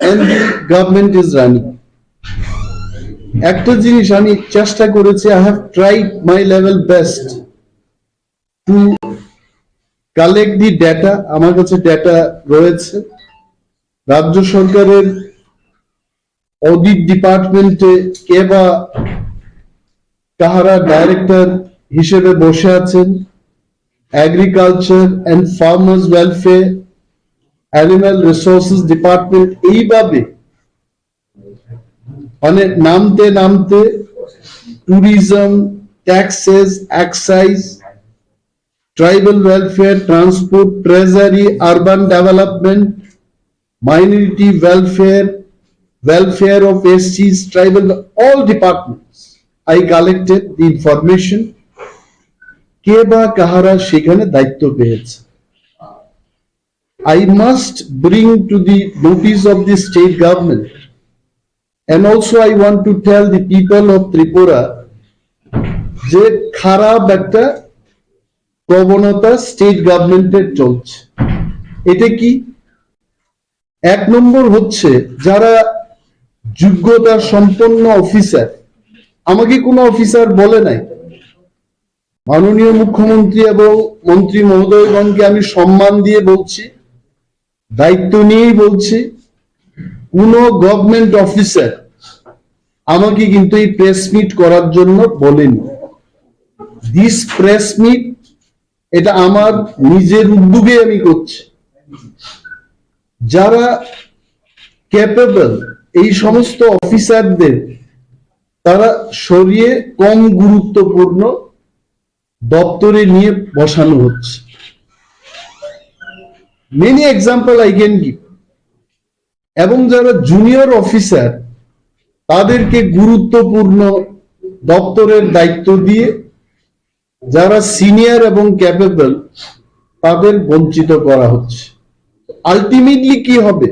and the government is running. একটা জিনিস আমি চেষ্টা করেছি, I have tried my level best to collect the data. আমার কাছে ডেটা রয়েছে। রাজ্য সরকারের অডিট ডিপার্টমেন্টে কে বা কাহারা ডাইরেক্টর হিসেবে বসে আছেন, agriculture and farmers welfare, animal resources department, এইভাবে মানে নামতে নামতে tourism, taxes, excise, tribal welfare, transport, treasury, urban development, minority welfare, welfare of S Ts, tribal, all departments. I collected the information. কে বা কাহারা সেখানে দায়িত্ব পেয়েছে। I must bring to the notice of the state government, and also I want to tell the people of Tripura যে খারাপ একটা প্রবণতা স্টেট গভর্নমেন্টের চলছে। এটা কি? এক নম্বর হচ্ছে, যারা যোগ্যতা সম্পন্ন অফিসার, আমাকে কোনো অফিসার বলে নাই, মাননীয় মুখ্যমন্ত্রী এবং মন্ত্রী মহোদয়গণকে আমি সম্মান দিয়ে বলছি, দায়িত্ব নিয়েই বলছি, কোনো গভর্নমেন্ট অফিসার আমাকে কিন্তু এই প্রেস মিট করার জন্য বলেনি। দিস প্রেস মিট, এটা আমার নিজের উদ্যোগে আমি করছি। যারা ক্যাপেবল, এই সমস্ত অফিসারদের তারা সরিয়ে কম গুরুত্বপূর্ণ দপ্তরে নিয়ে বসানো হচ্ছে। Many example I can give. এবং যারা জুনিয়র অফিসার, তাদেরকে গুরুত্বপূর্ণ দপ্তরের দায়িত্ব দিয়ে যারা সিনিয়র এবং ক্যাপেবল, তাদের বঞ্চিত করা হচ্ছে। আলটিমেটলি কি হবে?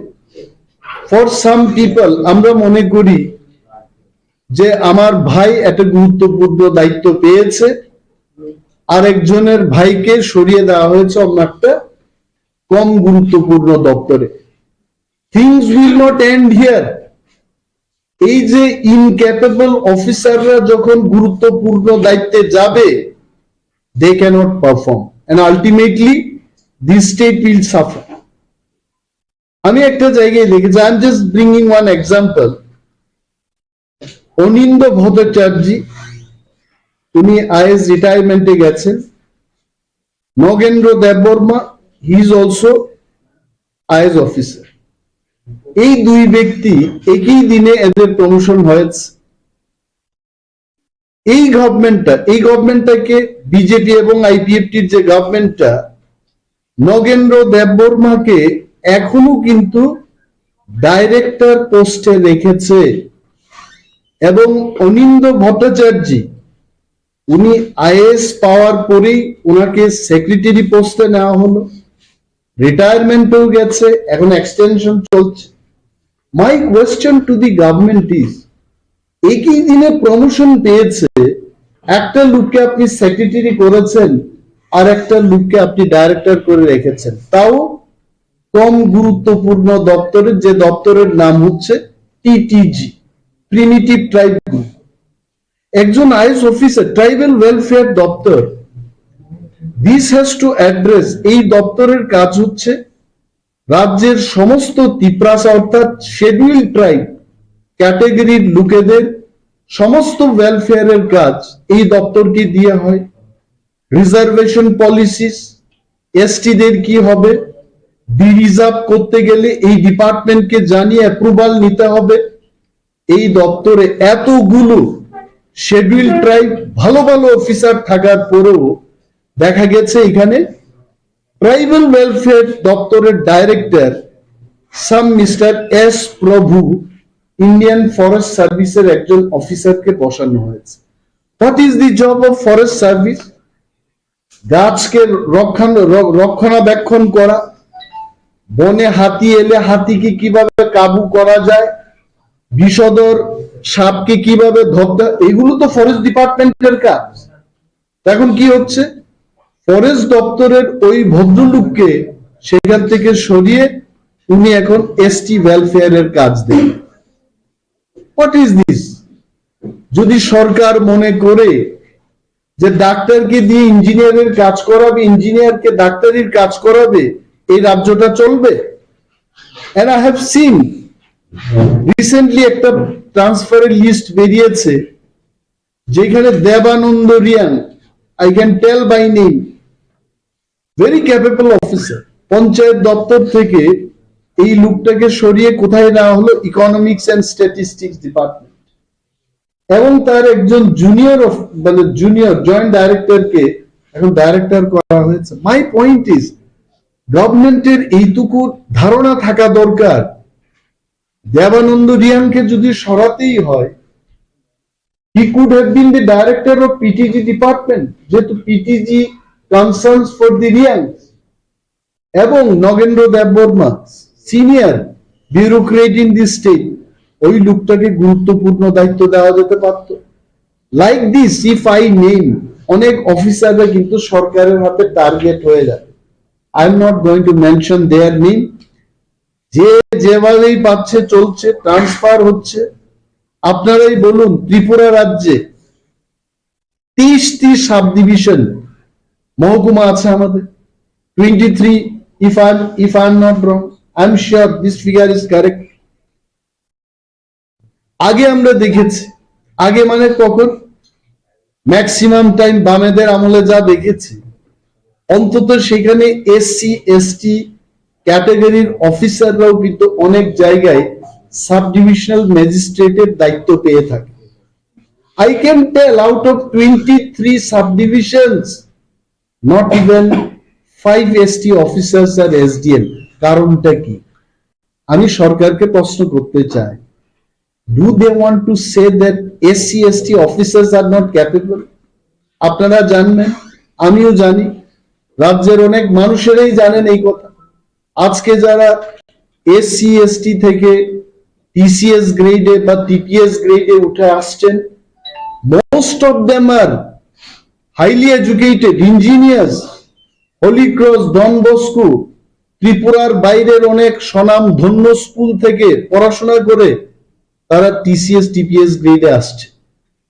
ফর সাম পিপল, আমরা মনে করি যে আমার ভাই একটা গুরুত্বপূর্ণ দায়িত্ব পেয়েছে, আরেকজনের ভাইকে সরিয়ে দেওয়া হয়েছে অন্য একটা কম গুরুত্বপূর্ণ দপ্তরে। Things will not end here. এই যে ইনক্যাপেবল অফিসাররা যখন গুরুত্বপূর্ণ দায়িত্বে যাবে, they cannot perform and ultimately this state will suffer. আমি একটা জায়গায় দেখেছি, I am just bringing one example. অনিন্দ ভট্টাচার্য, উনি আইএস রিটায়ারমেন্টে গেছেন। Nagendra Debbarma, he is also IAS officer. এই দুই ব্যক্তি একই দিনে এদের প্রমোশন হয়েছে। এই গভর্নমেন্টটা, এই গভর্নমেন্টটাকে, বিজেপি এবং আইপিএফটির যে গভর্নমেন্টটা, নগেন্দ্র দেববর্মাকে এখনো কিন্তু ডাইরেক্টর পোস্টে রেখেছে। এবং অনিন্দ ভট্টাচার্য, উনি আইএস পাওয়ার পরেই ওনাকে সেক্রেটারি পোস্টে নেওয়া হলো, রিটায়ারমেন্টেও গেছে, এখন এক্সটেনশন চলছে। My question to the government is, একই দিনে প্রমোশন পেয়েছে, একটা লোককে আপনি সেক্রেটারি করেছেন আর একটা লোককে আপনি ডাইরেক্টর করে রেখেছেন, তাও কম গুরুত্বপূর্ণ দপ্তরের, যে দপ্তরের নাম হচ্ছে টিটিজি, প্রিমিটিভ ট্রাইব গ্রুপ। একজন আইএস অফিসার, ট্রাইবাল ওয়েলফেয়ার দপ্তর, this has to address, এই দপ্তরের কাজ হচ্ছে রাজ্যের সমস্ত তিপ্রাসা অর্থাৎ শিডিউল ট্রাইব ক্যাটাগরির লোকেদের সমস্ত ওয়েলফেয়ারের কাজ এই দপ্তরকে দিয়ে হয়। রিজার্ভেশন পলিসিস, এসটিদের কি হবে, ডিরিজার্ভ করতে গেলে এই ডিপার্টমেন্টকে জানিয়ে অ্যাপ্রুভাল নিতে হবে। এই দপ্তরে এতগুলো শিডিউল ট্রাইব ভালো ভালো অফিসার থাকার পরেও দেখা গেছে এখানে ট্রাইবাল ওয়েলফেয়ার দপ্তরের ডাইরেক্টর সাম মিস্টার এস প্রভু ইন্ডিয়ান ফরেস্ট সার্ভিসের একজন অফিসারকে বসানো হয়েছে। What is the job of forest service? গাছকে রক্ষণ-, র-, রক্ষণাবেক্ষণ করা, বনে হাতি এলে হাতিকে কিভাবে কাবু করা যায়, বিষধর সাপকে কিভাবে ধরতে হয়, এগুলো তো ফরেস্ট ডিপার্টমেন্টের কাজ। এখন কি হচ্ছে, ফরেস্ট দপ্তরের ওই ভদ্রলোককে সেখান থেকে সরিয়ে উনি এখন এসটি ওয়েলফেয়ারের কাজ দেন। What is this? যদি সরকার মনে করে যে ডাক্তারকে দিয়ে ইঞ্জিনিয়ারের কাজ করাবে, ইঞ্জিনিয়ারকে ডাক্তারির কাজ করাবে, এই রাজ্যটা চলবে? And I have seen recently একটা ট্রান্সফারের লিস্ট বেরিয়েছে, যেখানে Debananda Reang, I can tell by name, very capable officer, panchayat দপ্তর থেকে এই লোকটাকে সরিয়ে কোথায় নেওয়া হলো? Economics and statistics department. এবং তার একজন জুনিয়র, মানে জুনিয়র জয়েন্ট ডাইরেক্টরকে এখন ডাইরেক্টর করা হয়েছে। My point is, গভর্নমেন্টের এইটুকু ধারণা থাকা দরকার। দেবানন্দ রিয়াংকে যদি সরাতেই হয়, he could have been the director of PTG department, যেহেতু PTG concerns for the Reangs. এবং Nagendra Debbarma, senior bureaucrat in the state, ওই লোকটাকে গুরুত্বপূর্ণ দায়িত্ব দেওয়া যেতে পারত। Like this, if I name, অনেক অফিসাররা কিন্তু সরকারের হাতে টার্গেট হয়ে যায়। I am not going to mention their name. যে যেভাবেই পাচ্ছে চলছে, ট্রান্সফার হচ্ছে। আপনারাই বলুন, ত্রিপুরা রাজ্যে তেইশটি সাব ডিভিশন, মহকুমা আছে আমাদের, twenty three, if I am, if I am not wrong, I am sure this figure is correct. আগে আমরা দেখেছি, আগে মানে কখন, ম্যাক্সিমাম টাইম বামেদের আমলে যা দেখেছি, অন্তত সেখানে এসসি এসটি ক্যাটাগরির অফিসাররাও কিন্তু অনেক জায়গায় সাব ডিভিশনাল ম্যাজিস্ট্রেটের দায়িত্ব পেয়ে থাকে। I can tell, out of twenty-three subdivisions, not even five S T officers are S D M. কারণটা কি? আমি সরকারকে প্রশ্ন করতে চাই, do they want to say that S C S T officers are not capable? আপনারা জানবেন, আমিও জানি, রাজ্যের অনেক মানুষেরাই জানেন এই কথা। আজকে যারা এসসি এসটি থেকে টিসিএস গ্রেডে বা টিপিএস গ্রেডে উঠে আসছেন, most of them are highly educated engineers, Holy Cross, Don Bosco, ত্রিপুরার বাইরের অনেক স্বনাম ধন্য স্কুল থেকে পড়াশোনা করে তারা টিসিএস টিপিএস গ্রেডে আসছে,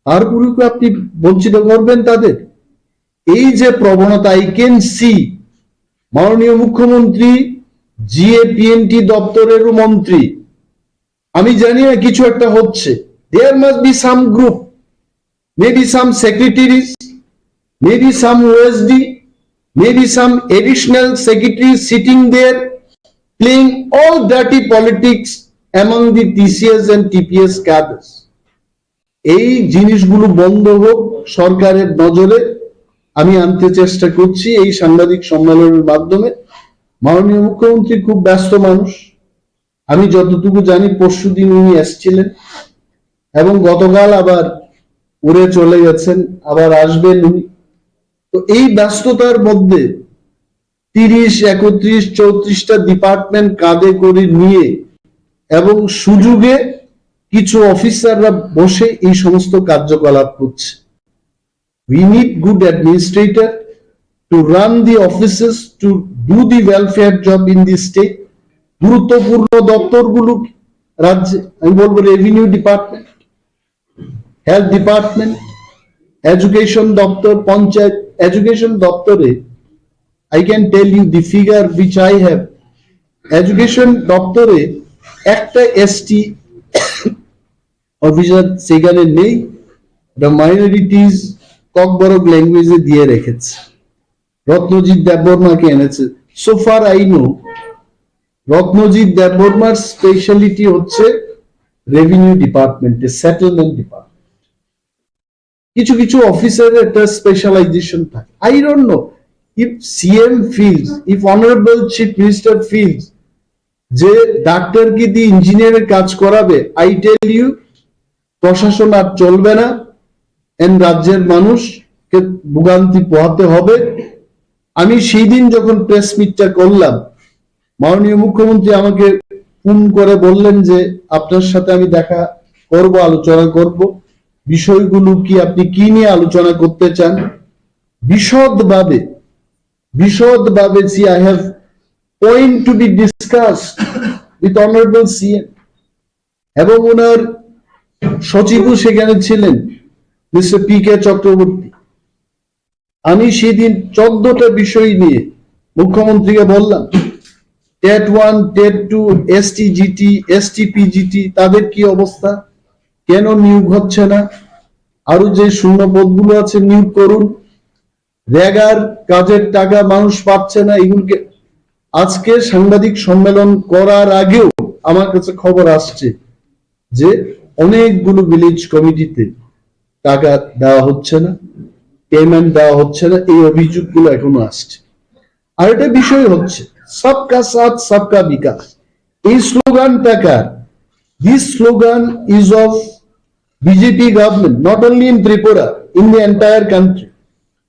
তারপরেও কি আপনি বঞ্চিত করবেন তাদের? এই যে প্রবণতা, আই ক্যান সি মাননীয় মুখ্যমন্ত্রী, জিএ পিএনটি দপ্তরেরও মন্ত্রী, আমি জানি না কিছু একটা হচ্ছে। There must be some group, maybe some secretaries, maybe some OSD, maybe some additional secretary sitting there playing all dirty politics among the TCS and TPS cadres. এই জিনিসগুলো বন্ধ হোক, সরকারের নজরে আমি আনতে চেষ্টা করছি এই সাংবাদিক সম্মেলনের মাধ্যমে। মাননীয় মুখ্যমন্ত্রী খুব ব্যস্ত মানুষ, আমি যতটুকু জানি পরশুদিন উনি এসছিলেন এবং গতকাল আবার উড়ে চলে গেছেন, আবার আসবেন উনি। তো এই ব্যস্ততার মধ্যে তিরিশ, একত্রিশ, চৌত্রিশটা ডিপার্টমেন্ট কাঁধে করে নিয়ে এবং সুযোগে কিছু অফিসাররা বসে এই সমস্ত কার্যকলাপ করছে। We need good administrator to run the offices, to do the welfare job in the state. গুরুত্বপূর্ণ দপ্তরগুলো রাজ্যে, আমি বলবো revenue department, health department, education দপ্তর, পঞ্চায়েত। এডুকেশন দপ্তরে, I can tell you the figure which I have, education দপ্তরে একটা ST officer সেখানে নেই। The minorities ককবরক ল্যাঙ্গুয়েজে দিয়ে রেখেছে, রত্নজিৎ দেববর্মাকে এনেছে। So far I know, Ratnajit দেববর্মার স্পেশালিটি হচ্ছে রেভিনিউ ডিপার্টমেন্টে, সেটেলমেন্ট ডিপার্টমেন্ট। কিছু কিছু অফিসারের একটা স্পেশালাইজেশন থাকে। I don't know if CM feels, if honorable chief minister feels যে ডাক্তারকে দিয়ে ইঞ্জিনিয়ারের কাজ করাবে, I tell you, প্রশাসন আর চলবে না, এন রাজ্যের মানুষকে ভোগান্তি পোহাতে হবে। আমি সেই দিন যখন প্রেস মিটটা করলাম, মাননীয় মুখ্যমন্ত্রী আমাকে ফোন করে বললেন যে আপনার সাথে আমি দেখা করব, আলোচনা করব, বিষয়গুলো কি, আপনি কি নিয়ে আলোচনা করতে চান। বিশদভাবে, বিশদভাবে, see, I have point to be discussed with honorable CM এবং ওনার সচিবও সেখানে ছিলেন, মিস্টার পি কে চক্রবর্তী। আমি সেদিন চোদ্দটা বিষয় নিয়ে মুখ্যমন্ত্রীকে বললাম, TET one, TET two, ST GT, ST PGT, তাদের কি অবস্থা, কেন নিয়োগ হচ্ছে না, আরো যে শূন্য পদগুলো আছে নিয়োগ করুন, রেগার কাজের টাকা মানুষ পাচ্ছে না, এগুলোকে। আজকে সাংবাদিক সম্মেলন করার আগেও আমার কাছে খবর আসছে যে অনেকগুলো ভিলেজ কমিটিতে টাকা দেওয়া হচ্ছে না, পেমেন্ট দেওয়া হচ্ছে না, এই অভিযোগগুলো এখনো আসছে। আর একটা বিষয় হচ্ছে সবকা সাথ সবকা বিকাশ। এই স্লোগানটা কার? This slogan is of BJP government, not only in Tripura, in the entire country.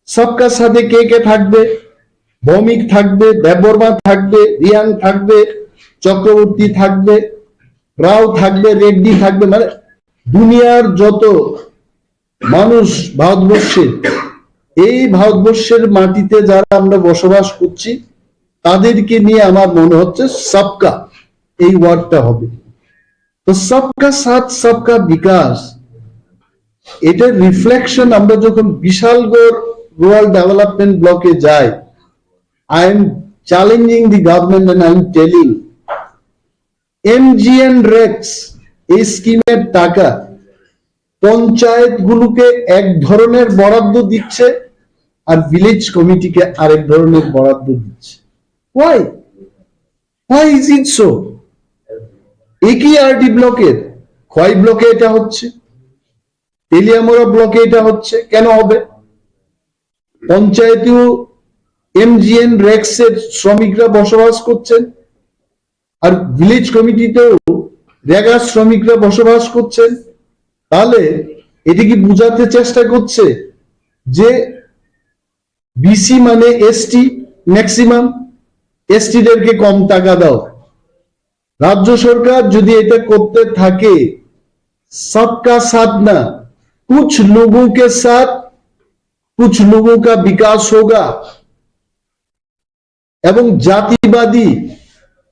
সবকা সাথে কে কে থাকবে? ভৌমিক থাকবে, দেববর্মা থাকবে, রিয়াং থাকবে, চক্রবর্তী থাকবে, রাও থাকবে, রেড্ডি থাকবে, মানে দুনিয়ার যত মানুষ ভারতবর্ষে, এই ভারতবর্ষের মাটিতে যারা আমরা বসবাস করছি, তাদেরকে নিয়ে আমার মনে হচ্ছে সবকা, এই ওয়ার্ডটা হবে। তো সবকা সাথ সবকা বিকাশ, এটার রিফ্লেকশন আমরা যখন বিশালগড় রুরাল ডেভেলপমেন্ট ব্লকে যাই, I am challenging the government and I am telling, MGNREGA এই স্কিমের টাকা পঞ্চায়েতগুলোকে এক ধরনের বরাদ্দ দিচ্ছে আর ভিলেজ কমিটিকে আরেক ধরনের বরাদ্দ দিচ্ছে। Why? Why is it so? একই আরডি ব্লকের, খোয়াই ব্লকে এটা হচ্ছে, তেলিয়ামুড়া ব্লকে এটা হচ্ছে, কেন হবে? পঞ্চায়েতেও এমজিএনরেগা এর শ্রমিকরা বসবাস করছেন, আর ভিলেজ কমিটিতেও রেগা শ্রমিকরা বসবাস করছেন। তাহলে এটা কি বোঝাতে চেষ্টা করছে যে বিসি মানে এসটি, ম্যাক্সিমাম এসটিদেরকে কম টাকা দাও? রাজ্য সরকার যদি এটা করতে থাকে, সবকা সাথ না, কুছ লোগোঁ কে সাথ, কুছ লোগোঁ কা বিকাশ হোগা, এবং জাতিবাদী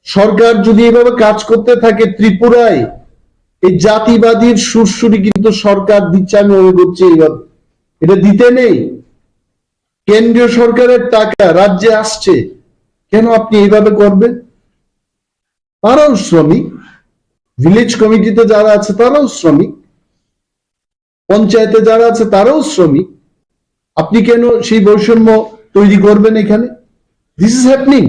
সরকার যদি এভাবে কাজ করতে থাকে ত্রিপুরায়, এই জাতিবাদীর সুরসুরি কিন্তু সরকার দিচ্ছে, আমি মনে করছি এইভাবে। এটা দিতে নেই। কেন্দ্রীয় সরকারের টাকা রাজ্যে আসছে, কেন আপনি এইভাবে করবেন? তারাও শ্রমিক, ভিলেজ কমিটিতে যারা আছে তারাও শ্রমিক, পঞ্চায়েতে যারা আছে তারাও শ্রমিক। আপনি কেন সেই বৈষম্য তৈরি করবেন এখানে? This is happening.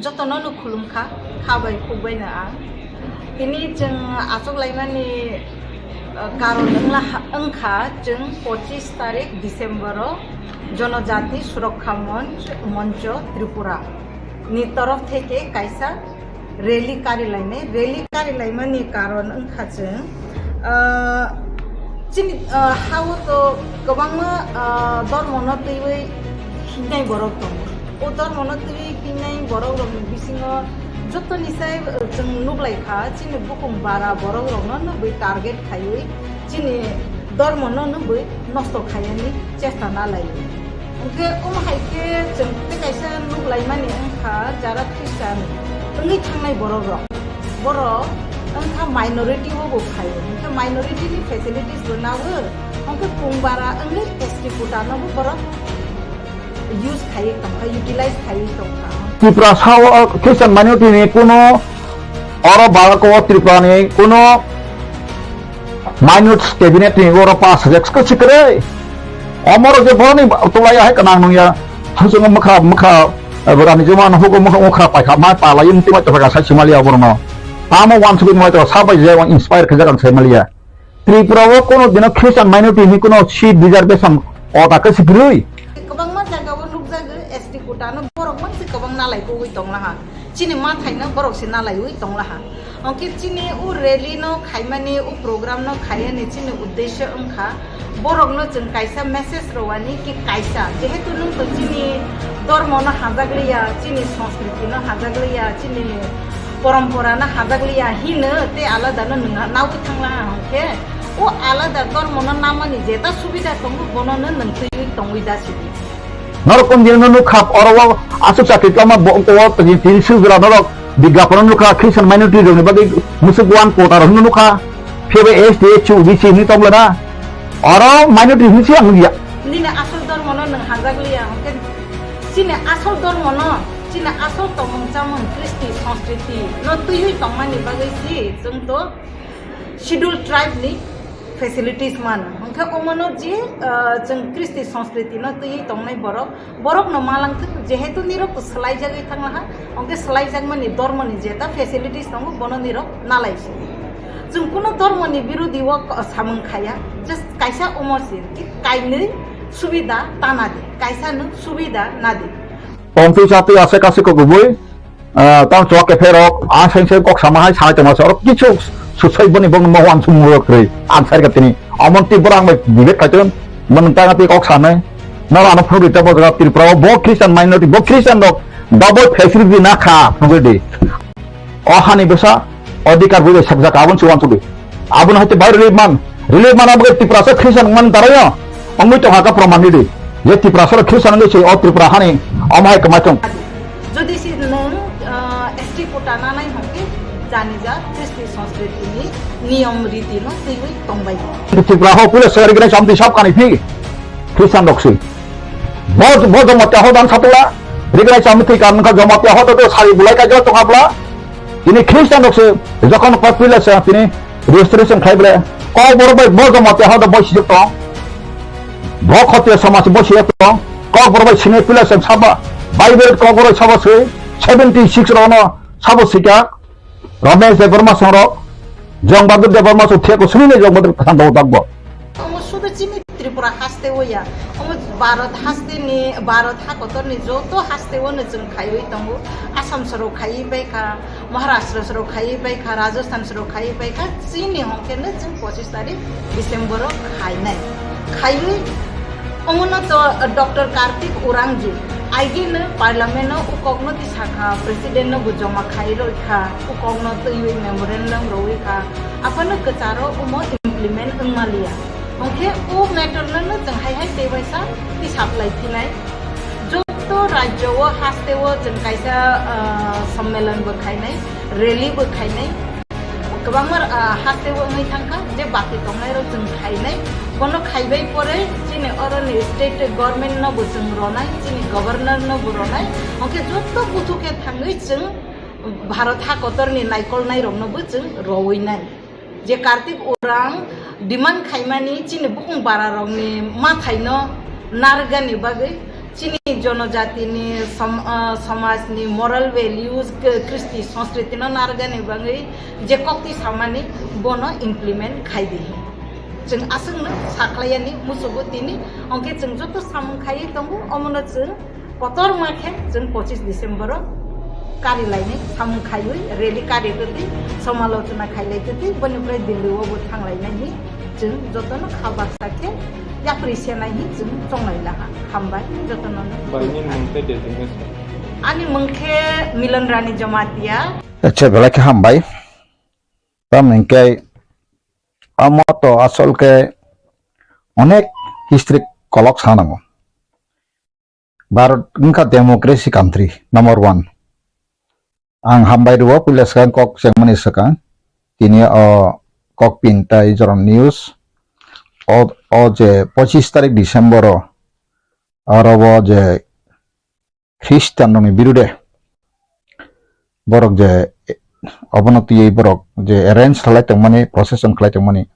Jotono no khulumkha, kha bai khuk bai no ang. Tini chwng achuk laimani, uh, karon wngla ha-, wngkha chwng pochis tarik December o Jonojati Surokha Monch, Moncho Tripura ni torof theke kaisa rally kari lainai. Rally kari laimani karon wngkha chwng, ah, chini, ah, hao to kwbangma, ah, dormono twiwi hingnai borok tongo. O dormono twiwi hingnai borok rokni bisingo jotoni sai, ah, chwng nuklaikha, chini bukhung bara borok rokno nugwi target khaiwi chini dormono nugwi nosto khaiyani chesta nalai. Hwnkhe omo hai khe chwng tei kaisa nuk laimani wngkha jara Christian wngwi thangnai borok rok. Borok wngkha minority o bo phaio. Hwnkhe minority ni facilities bo nago. Hwnkhe kungbara wngwi S T quota no bo borok use khaiwi tongkha, utilize khaiwi tongkha. Tripura sao Christian minority ni kuno oro Bharat o Tripura ni kuno minus cabinet ni oro pass hajak khe sikre. Omoro je boroni tulai hai kanang nungya. Hajung mukha mukha, eh, borani juma no hugo mukha mukha paikha mai pala yung tima to ga sai simaliya borno. Amo wan sugin mai to sabai je wan inspire khe jagan sai maliya. Tripura o kono dino Christian minority ni kono seat reservation o ta khe sikri. Kwbangma jaga o nukjago S T quota no borok mang se kwbang nalai kugui tonglaha. Chini mathaino borok se nalaiwi tonglaha. Hwnkhe chini o rally no khaimani, o program no khaiyani chini uddesho wngkha borokno chwng kaisa message rwani ki kaisa, jehetu nwng to chini dormo no hajakliya, chini sanskriti no hajakliya, chini porompora no hajakliya hino tei alada no nwng nawi thanglaha hwnkhe o alada dormo no namani jeta subida tongo bono no nwng twiwi tongwi jasidi. Norok kom dino no nukha, oro o aswk chakri tama bo, o tini, tini sujra norok bigyapon nukha, Christian minority rokni bagwi musuk one quota rok nukha, phiya S T, S C, O B C hinwi tongla na, oro minority hinwi se ang nukya. Nini asol dormo no nwng hajak liya, hwnkhe chini asol dormo no, chini asol tongmung chamung, kristi, sanskriti no twiwi tongmani bagwi si chwng to Schedule tribe ni facilities mano. Hwnkhe omono je, ah, chwng kristi sanskriti no twiwi tongnai borok, borok no malangthwk, jehetu nirok to swlaijagwi thanglaha, hwnkhe swlaijakmani dormo ni jeta facilities tongo, bono nirok nalai se. Chwng kuno dormo ni birodi o samung khaya, just kaisa omo se, ki kainwi subida ta nadi, kaisa no subida nadi. Tongtwi chatwi ase kasi kok kubui. Ah, tamo chwla kepherok, ah, seng seng kok sama hai sai tongma se, oro kichu susai boni bong mo wan sumung rok rwi, ang sai ka tini. Amon twi borang bai debate khai ton, mon tang twi kok sanai. Noro ano phunugwi ta bo jaga Tripura o bo Christian minority, bo Christian rok double facility na kha phunugwi di. O hani bwsa, odhikar bui bai sakjak, aboni se wansugwi. Aboni haite bai relief man, relief man abo Tiprasa Christian man tarayo. Ongwi tongha ka proman ridi. Je Tiprasa Christian wngwi se o Tripura hani omo hai kwmai tong. Jodi se nwng, ah, S T quota nanai hwnkhe jani ja kristi sanskriti ni niyom riti no twiwi tongbai. Tripura ho puila sari gwnai samti sab kani phi Christian rok se. Bo, bo Jamatia ho dan satula, rignai chami thwi kan kha Jamatia ho to sari bulai kai jora tongha bla. Tini Christian rok se jokhon kok puila se tini registration khai bla. Kok borok bai bo Jamatia ho to bo sijak tong. Bo khotia samaj bo sijak tong. Kok borok bai sini puila se saba. Bible kok borok saba se seventy six rok no sabo sika. Ramesh Debbarma songrok, Jong Bahadur Debbarma song thek ko suni ne Jong Bahadur khan do dakbo. Omo sudu chini Tripura haste o ya. Omo Bharat haste ni, Bharat hakotor ni joto haste o no chwng khaiwi tongo. Assam soro khaiwi bai kha, Maharashtra soro khaiwi bai kha, Rajasthan soro khaiwi bai kha. Chini hongke no chwng pochis tarik December o khainai. Khaiwi Omono to, uh, Doctor Kartik Urangji, aigino Parliament o ukokno tisakha, President no bo joma khai roi kha, ukokno twiwi memorandum roi kha, aphano kwcharo omo implement wngmaliya. Hwnkhe o matter no no chwng hai hai tei waisa tisaplai phinai. Joto rajyo o haste o chwng kaisa, uh, sommelon bo khainai, rally bo khainai. Kwbangma, ah, haste wngwi thangkha je bati tongnairok chwng khainai. Bono khaibai pore chini oroni state government no bo chwng ronai, chini governor no bo ronai. Hwnkhe joto buthu khe thangwi chwng Bharat ha kotorni naikolnairokno bo chwng rowinai. Je Kartik Orang demand khaimani chini bukung bararokni mathaino narwkgani bagwi, chini jonojatini som-, ah, somajni moral values, k-, kristi sanskriti no narwkgani bagwi je koktwi samani bono implement khai di. Chwng aswkno sakhlaiyani musugo tini, hwnkhe chwng joto samung khaiwi tongo, omono chwng kotorma khe chwng pochis December o kari lainai samung khaiwi rally kari twtwi somalochona khailai twtwi boni pore Delhi o bo thanglainai hi chwng jotono kha baksa khe yapri senai hi chwng chonglai laha. Hambai jotono. Bai, nini mung tei designation? Ani mung khe Milan Rani Jamatia. Acha, belai khe hambai. Tamni hwnkhe amo to asol khe onek history kolok sanango. Bharat wngkha democracy country number one. Ang hambai rwo puila swkang kok chengmani swkang. Tini o kok pin tai joron news. O, o je pochis tarik December o oro o je Christian rokni birude borok je obono twiwi borok je arrange khlai tongmani, procession khlai tongmani,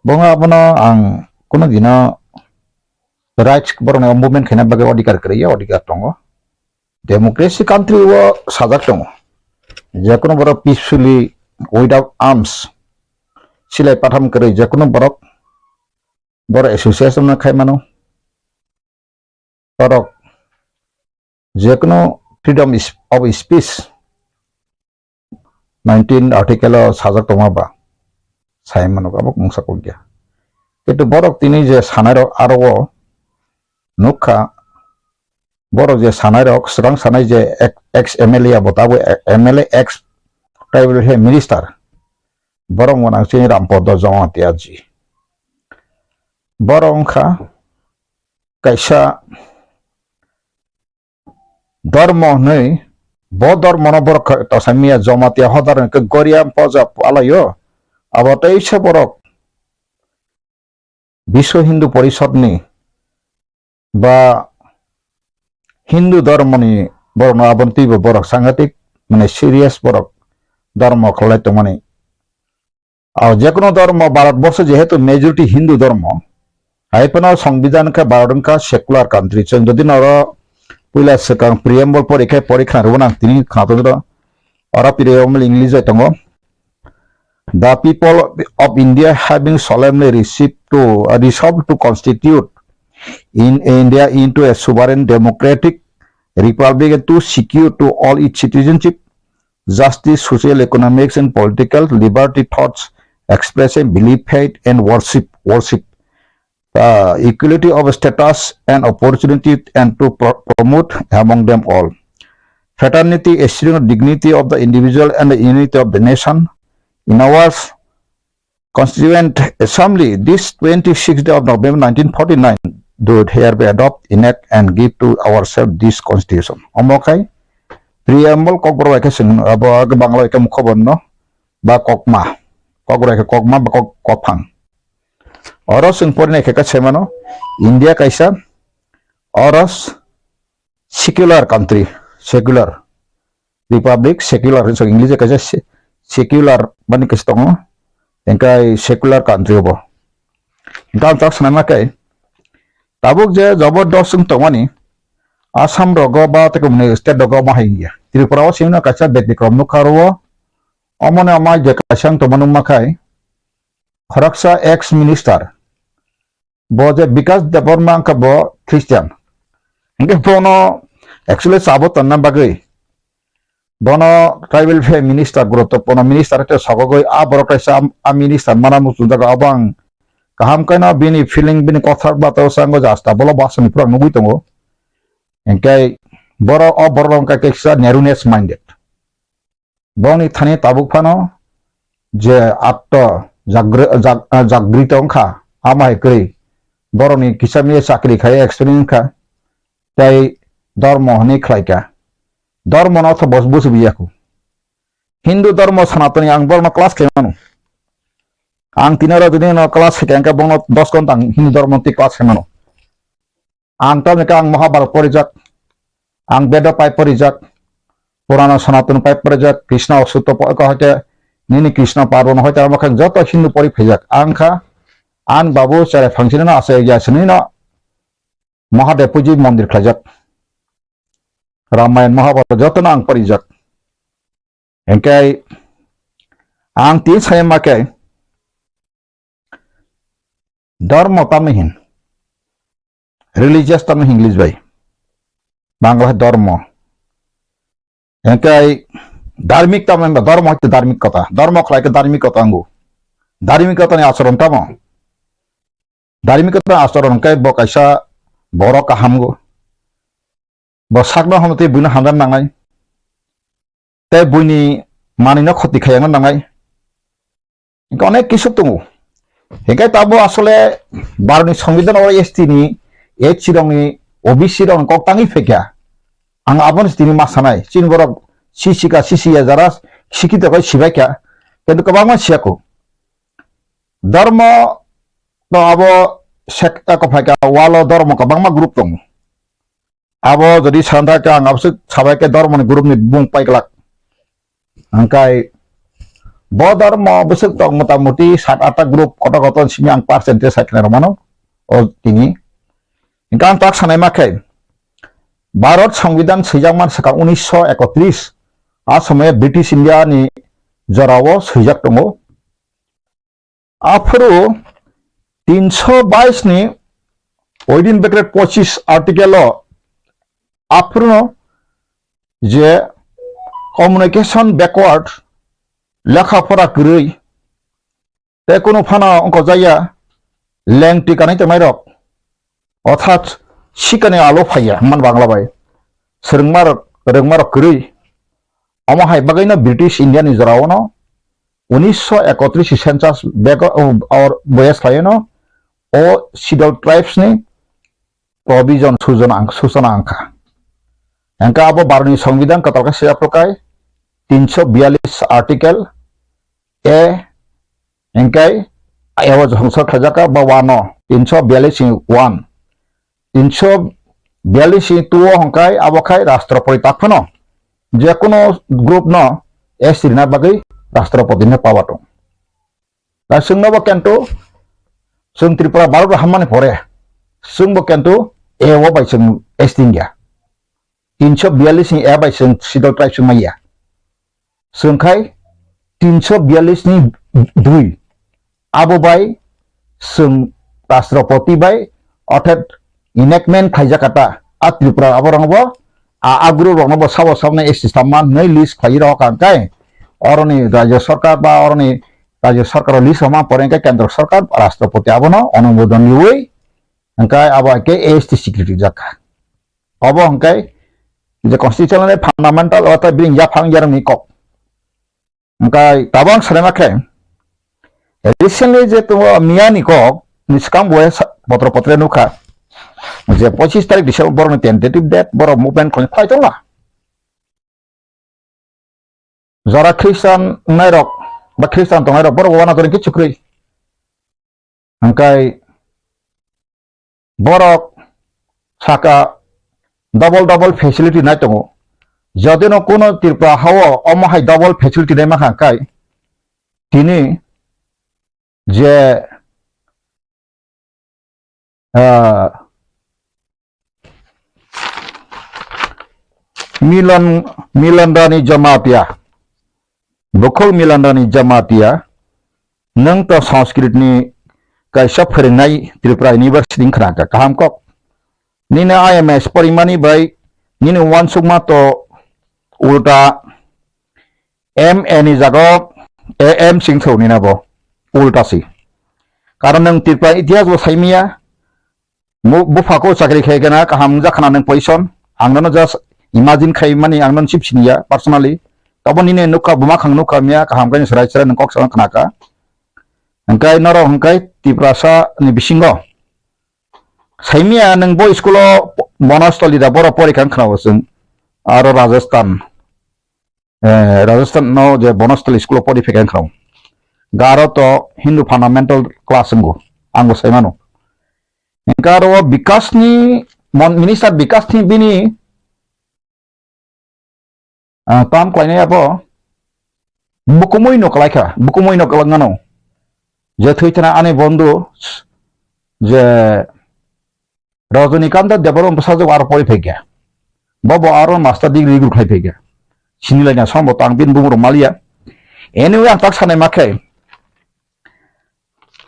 bongo abono ang kunu dino rights borokni movement khaina bagwi odhikar kwrwi ya, odhikar tongo. Democracy country o sajak tongo, jekunu borok peacefully without arms silai patham kwrwi jekunu borok borok association no khai mano. Borok jekunu freedom is-, of speech nineteen article o sajak tongma ba sai mano, abo mungsa kok ya. Kintu borok tini je sanai rok aro o nukha, borok je sanai rok swkang sanai je ex, ex M L A abo tabo M L A ex tribal he minister, borok wngkha chini Rampada Jamatia ji. Borok wngkha kaisa dormo hwnwi, bo dormono borok kha-, tosa miya Jamatia hodar hwnkhe Goria poja alaio. Abo teisa borok Biswa Hindu Porishodni ba Hindu dormoni borokno aboni twibo borok sangatik, mane, serious borok dormo khlai tongmani. Aw, jekunu dormo, Bharat borsho jehetu majority Hindu dormo, hai phano Songbidan khe Bharat wngkha secular country. Chwng jodi noro puila swkang preamble pori khe pori khna rwna tini khna tongro. Oro preamble English bai tongo. The people of India having solemnly received to, uh, resolved to constitute in India into a sovereign democratic republic and to secure to all its citizenship, justice, social, economics, and political liberty, thoughts, expression, belief, faith, and worship, worship, uh, equality of status and opportunity, and to pro-, promote among them all fraternity, esteem, dignity of the individual and the unity of the nation. In our Constituent Assembly, this twenty-sixth day of November nineteen forty-nine, do hereby adopt, enact, and give to ourselves this constitution. Omo khai preamble kokborok bai khe chwng abo Bangla bai khe mukhoborno ba kokma, kokborok bai khe kokma ba kok-, kokphang. Oro chwng porinai khe khe sai mano, India kaisa oro secular country, secular republic, secular hwnwi English kaisa se-, secular mani kaisa tongo, hwnkhe secular country obo. Hwnkhe ang tak sanaima khe tabuk je jabardast wng tongmani Assam rogo ba tei kumuni state rogo ma hai wngya. Tripura o simi no kaisa betikrom nukha oro o. Omoni amai je kaisa wng tongma nukma khai khoroksa ex minister bo je Bikas Debbarma wngkha bo Christian. Hwnkhe bono actually chabo tonna bagwi bono tribal fair minister, guruttopurno minister hinkhe sogogwi a borok kaisa a, a minister mana muchungjak abo ang kaham khe no bini feeling, bini kothar bata o sango je asta bolo bwsani pura nugwi tongo. Hwnkhe borok, o borok wngkha kaisa narrowness minded. Boni thani tabuk phano je atto jagri-, jag-, jagrito wngkha, ama hai kwrwi borokni kisa miya chakri khai experience wngkha, tei dormo hwnwi khlaikha. Dormono tho bos busi buya khu. Hindu dhormo Sanatani ang borokno class khlai mano. Ang tini oro jodi no class khe hwnkhe bono dos ghonta ang Hindu dhormo twi class khlai mano. Ang tamni khe ang Mahabharat porijak, ang Bedo pai porijak, Purana Sanatana pai porijak, Krishna Sutro po-, ko hoite nini Krishna Parvana hoite amo khe joto Hindu pori phaijak. Ang kha, ang babu cherai phangsini no asai ya sini no Mahadev puji mondir khlaijak. Ramayan Mahabharata jotono ang porijak. Hingke ang tini sai ma khe, dhormo tamni hin, religious tamni hin English bai, Bangla hai dhormo. Hingke dharmik tamni hinba dhormo hai dhormik kota, dhormo khlai khe dharmik kota angu. Dharmik kota ni acharon tamo? Dharmik kota ni acharon khe bo kaisa borok kaham go. Bo sakno hamtwi buino hamjak nangnai. Tei buini manwino khoti khaiyangna nangnai. Hingke onek kisu tongo. Hingke tabo asole Bharotni Songbidan oro S T ni, S C rokni, O B C rokni kok tangwi phaikha. Ang abono tini ma sanai. Chini borok sisikha, sisiya jara sikito khe sibaikha. Kintu kwbangma siyakho. Dhormo no abo sekta kok phaikha, walo dhormo kwbangma group tongo. Abo jodi santa khe ang aboswk sabai khe dhormoni group ni bumung paiglak. Hingkai bo dhormo bwswk tok motamuti sat atta group kotor kotor simi ang percentage sai khna rwmano o tini. Hingkhe ang tak sanai ma khe Bharat Songbidan swijakmani swkang unisho ekotris a somoyo British India ni jorao swijak tongo. Aphuru tinsho bais ni within bracket pochis article o aphuru no je communication backward, lekha pora kwrwi tei kunu phano wngkojaya lengtwi kanwi tongnairok, orthat sikani alo phaiya hwnmani Bangla bai swrwngmarok, rwngmarok kwrwi. Omo hai bagwino British India ni jorao no unisho ekotris census bego, or boya swlaino o Scheduled Tribes ni provision sujona ang, sujona angkha. Hingkhe abo Bharotni Songbidan kwtal khe swijaphru kai tinsho biyalish article A, hingkhe abo jongsa khlaijak kha ba one o, tinsho biyalish ni one. Tinsho biyalish ni two o hingkhe abo khai Rashtrapati tak phano je kono group no S T rina bagwi Rashtrapati ni power tong. Da chwngno bo kintu chwng Tripura Bharat hammani pore chwng bo kintu A o bai chwng S T wngya. Tinsho biyalish ni A bai chwng Scheduled Tribes wngmaya. Chwng khai tinsho biyalish ni dui. Abo bai chwng Rashtrapati bai, orthat enactment khlaijak kha ta, a Tripura aborokno bo, a, a group rokno bo sabo saboni S T samma hwnwi list khlai rw kha hwnkhe, oroni Rajya Sarkar ba oroni Rajya Sarkar o list rwma pore hwnkhe Kendra Sarkar, Rashtrapati abono onumodon riui hwnkhe abo hai khe A S T security jak kha. Obo hwnkhe je constitutional fundamental orthat bini yaphang yarwngni kok. Hingkhe tabang sanai ma khe, recently je tongo miyani kok ni swkang bo sa-, potro potre nukha, je pochis tarik December borokni tentative date, borok movement khlai, khlai tongla. Jara Christian wngnairok ba Christian tongnairok borok wana jora kichu kwrwi. Hingkhe borok saka double double facility nai tongo. Jodi no kuno Tripura hao omo hai double facility nai mankha hingkhe tini je, ah, Milan, Milan Rani Jamatia, Bukhuk Milan Rani Jamatia, nwng to Sanskrit ni kaisa phwrwngnai Tripura University wngkha kha, kaham kok. Nini I M S porimani bai nini uansukma to ulta M A ni jaga o A M singthou nina bo ulta si. Karon nwng Tripura itihas bo saimaya, Mu-, bupha khe chakri khai kheno kaham wngjakha na nwng position. Ang nono just imagine khai mani, ang nono chip siniya personally. Tabo nini nukha, buma khang nukha miya, kaham khe chwrai chwrai nwng kok sana khna kha. Hwnkhe norok hwnkhe Tiprasa ni bisingo saimaya nwng bo school o Bonostoli da borok porikha wng khna bo chwng aro Rajasthan. eh, Rajasthan no je Bonastal school o pori phaikha wngkha. Garo to Hindu fundamental class wngo, ang bo sai mano. Hingke aro o Bikas ni, mon-, minister Bikas ni bini, ah, tam khlainai abo bukumui no kwlaikha, bukumui no kwlangmano. Je thwi thana ani bondhu je Rajanikanto Debbarma bwsajwk aro pori phaikha. Bo bo aro master degree rwgwk khlai phaikha. Sini laina sombo tang bini bumung rok maliya. Anyway, ang tak sanai ma khe.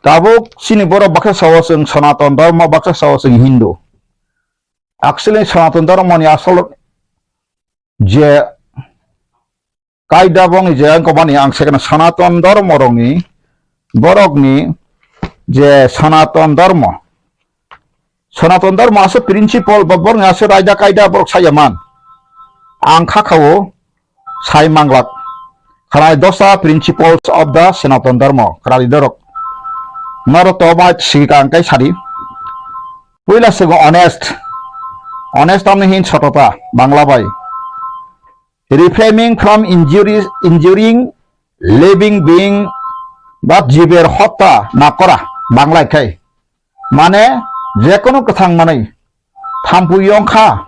Tabuk chini borok baksa sao chwng Sanatan Dharma, baksa sao chwng Hindu. Actually, Sanatan Dharma ni asol je kaida bongni je ang kobani ang sekena Sanatan Dharma rokni, borokni je Sanatan Dharma. Sanatan Dharma ase principle ba borokni ase raida kaida borok saya man. Ang kha khao sai manglak. Khalai dosa principles of the Sanatan Dharma. Khalai dorok. Noro to ba sigi ka ang kai sadi. Puila sego honest. Honest tamni hin sotota, Bangla bai. Refraining from injuries, injuring living being, but jiber hotta na kora, Bangla khai. Mane, jekono kwthang manwi, thampui yongkha,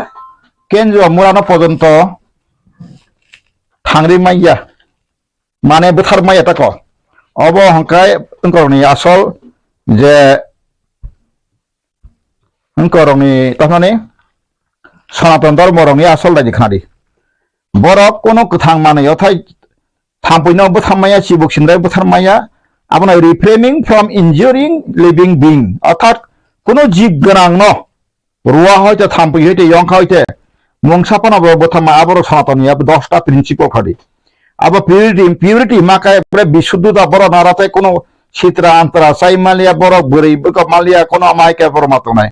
kenjua murano pojonto thangri maiya, mane bwthar maiya tako. Obo hwnkhai wngkorokni asol je wngkorokni tamani Sanatan Dharma rokni asol daidi khnadi. Borok kono kwthang manwi othai thampuino bwtham maya, chibuk sindai bwthar maya, abono refraining from injuring living being, orthat kono jib gwnang no rua hoite, thampui hoite, yongkha hoite, mungsa phano bo bwtham maya, aborok Sanatan ni abo dosta principle khadi. Abo purity, purity ma khe bre bisuddhota borok nara tei kono sitra antra chai maliya, borok bwrwi bwkha maliya, kono amai khe borok ma tongnai.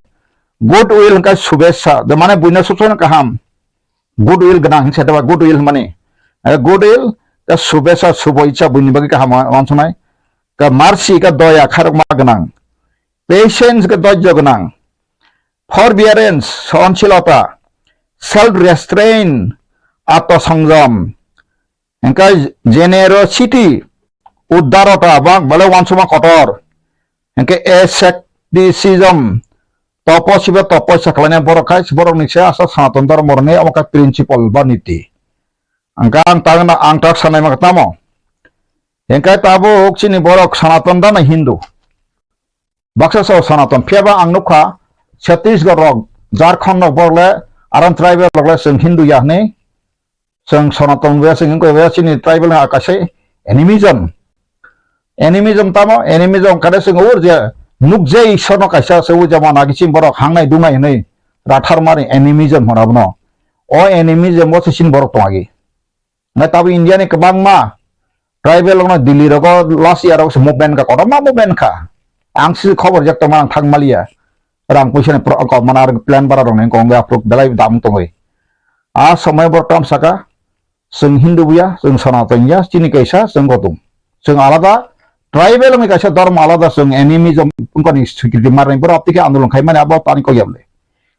Good will hwnkhe subesa, de mane buino subsai kaham. Good will gwnang hinwi sa de ba good will hwnmani. Eh, good will, ka subesa, subo icha buini bagwi kaham wa-, wansuknai. Ka mercy, ka doya, khairokma gwnang. Patience, ka doijo gwnang. Forbearance, sohonsilota. Self restraint, atma songjom. Hingke generosity, udarota, bang bale wansukma kotor. Hingke asceticism, topo sibo topo sakhlaina borok khai, borok ni se asa Sanatan Dharma ni omo khe principle ba niti. Hingke ang tang na, ang tak sanai ma tamo. Hingke tabuk chini borok Sanatan da na Hindu. Baksa sao Sanatan, phiya ba ang nukha Chhattisgarh rok, Jharkhand rok borok le aron tribal rok le chwng Hindu ya hwnwi. Chwng Sanatan wngya, chwng wngkha wngya, chini tribal ni kaisa animism. Animism tamo? Animism kare chwng ur je nukjai Ishwar no kaisa se ujama nagi chini borok hangnai dungnai hwnwi rathar mani animism hwnna bono. O animism o se chini borok tongagi. Ngai tabo India ni kwbangma tribal rok no Delhi rogo last year rok se movement kha, kotorma movement kha. Ang si khobor jak tongma ang thang maliya. Rang puisa ni pro-, ko mana ar plan bara rok ni kong ya pro belai dam tongwi. A somoi bo tam saka, chwng Hindu buya, chwng Sanatan ya, chini kaisa, chwng Gautam. Chwng alada, tribal ni kaisa dharma alada, chwng animism, wngkha ni swikriti marnai borok tike andolon khai mani abo tani kok yable.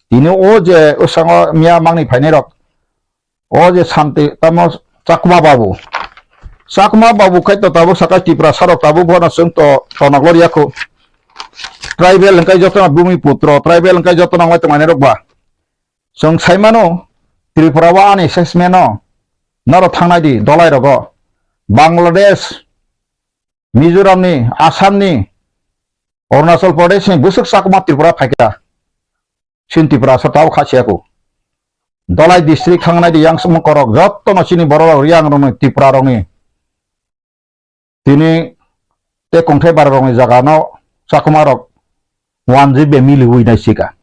Tini o je, o sango miya mangni phainai rok, o je Santi, tamo Chakma Babu. Chakma Babu khai to tabuk saka Tiprasa rok tabuk bono chwng to, tonok lor yakho. Tribal hingkai joto no Bhumiputro, tribal hingkai joto no wngwi tongmani rok ba. Chwng sai mano, Tripura o ani assessment no, norok thangnai di, dolai rogo. Bangladesh, Mizoram ni, Assam ni, Arunachal Pradesh ni bwswk Chakma Tripura phaikha. Chini Tripura sa tao kha siya ko. Dolai district thangnai di yang sumung korok, jotto no chini borok rok, Riang rok ni, Tripura rok ni. Tini tei kongthai bara rok ni jaga no Chakma rok one G B miliwi nai sika.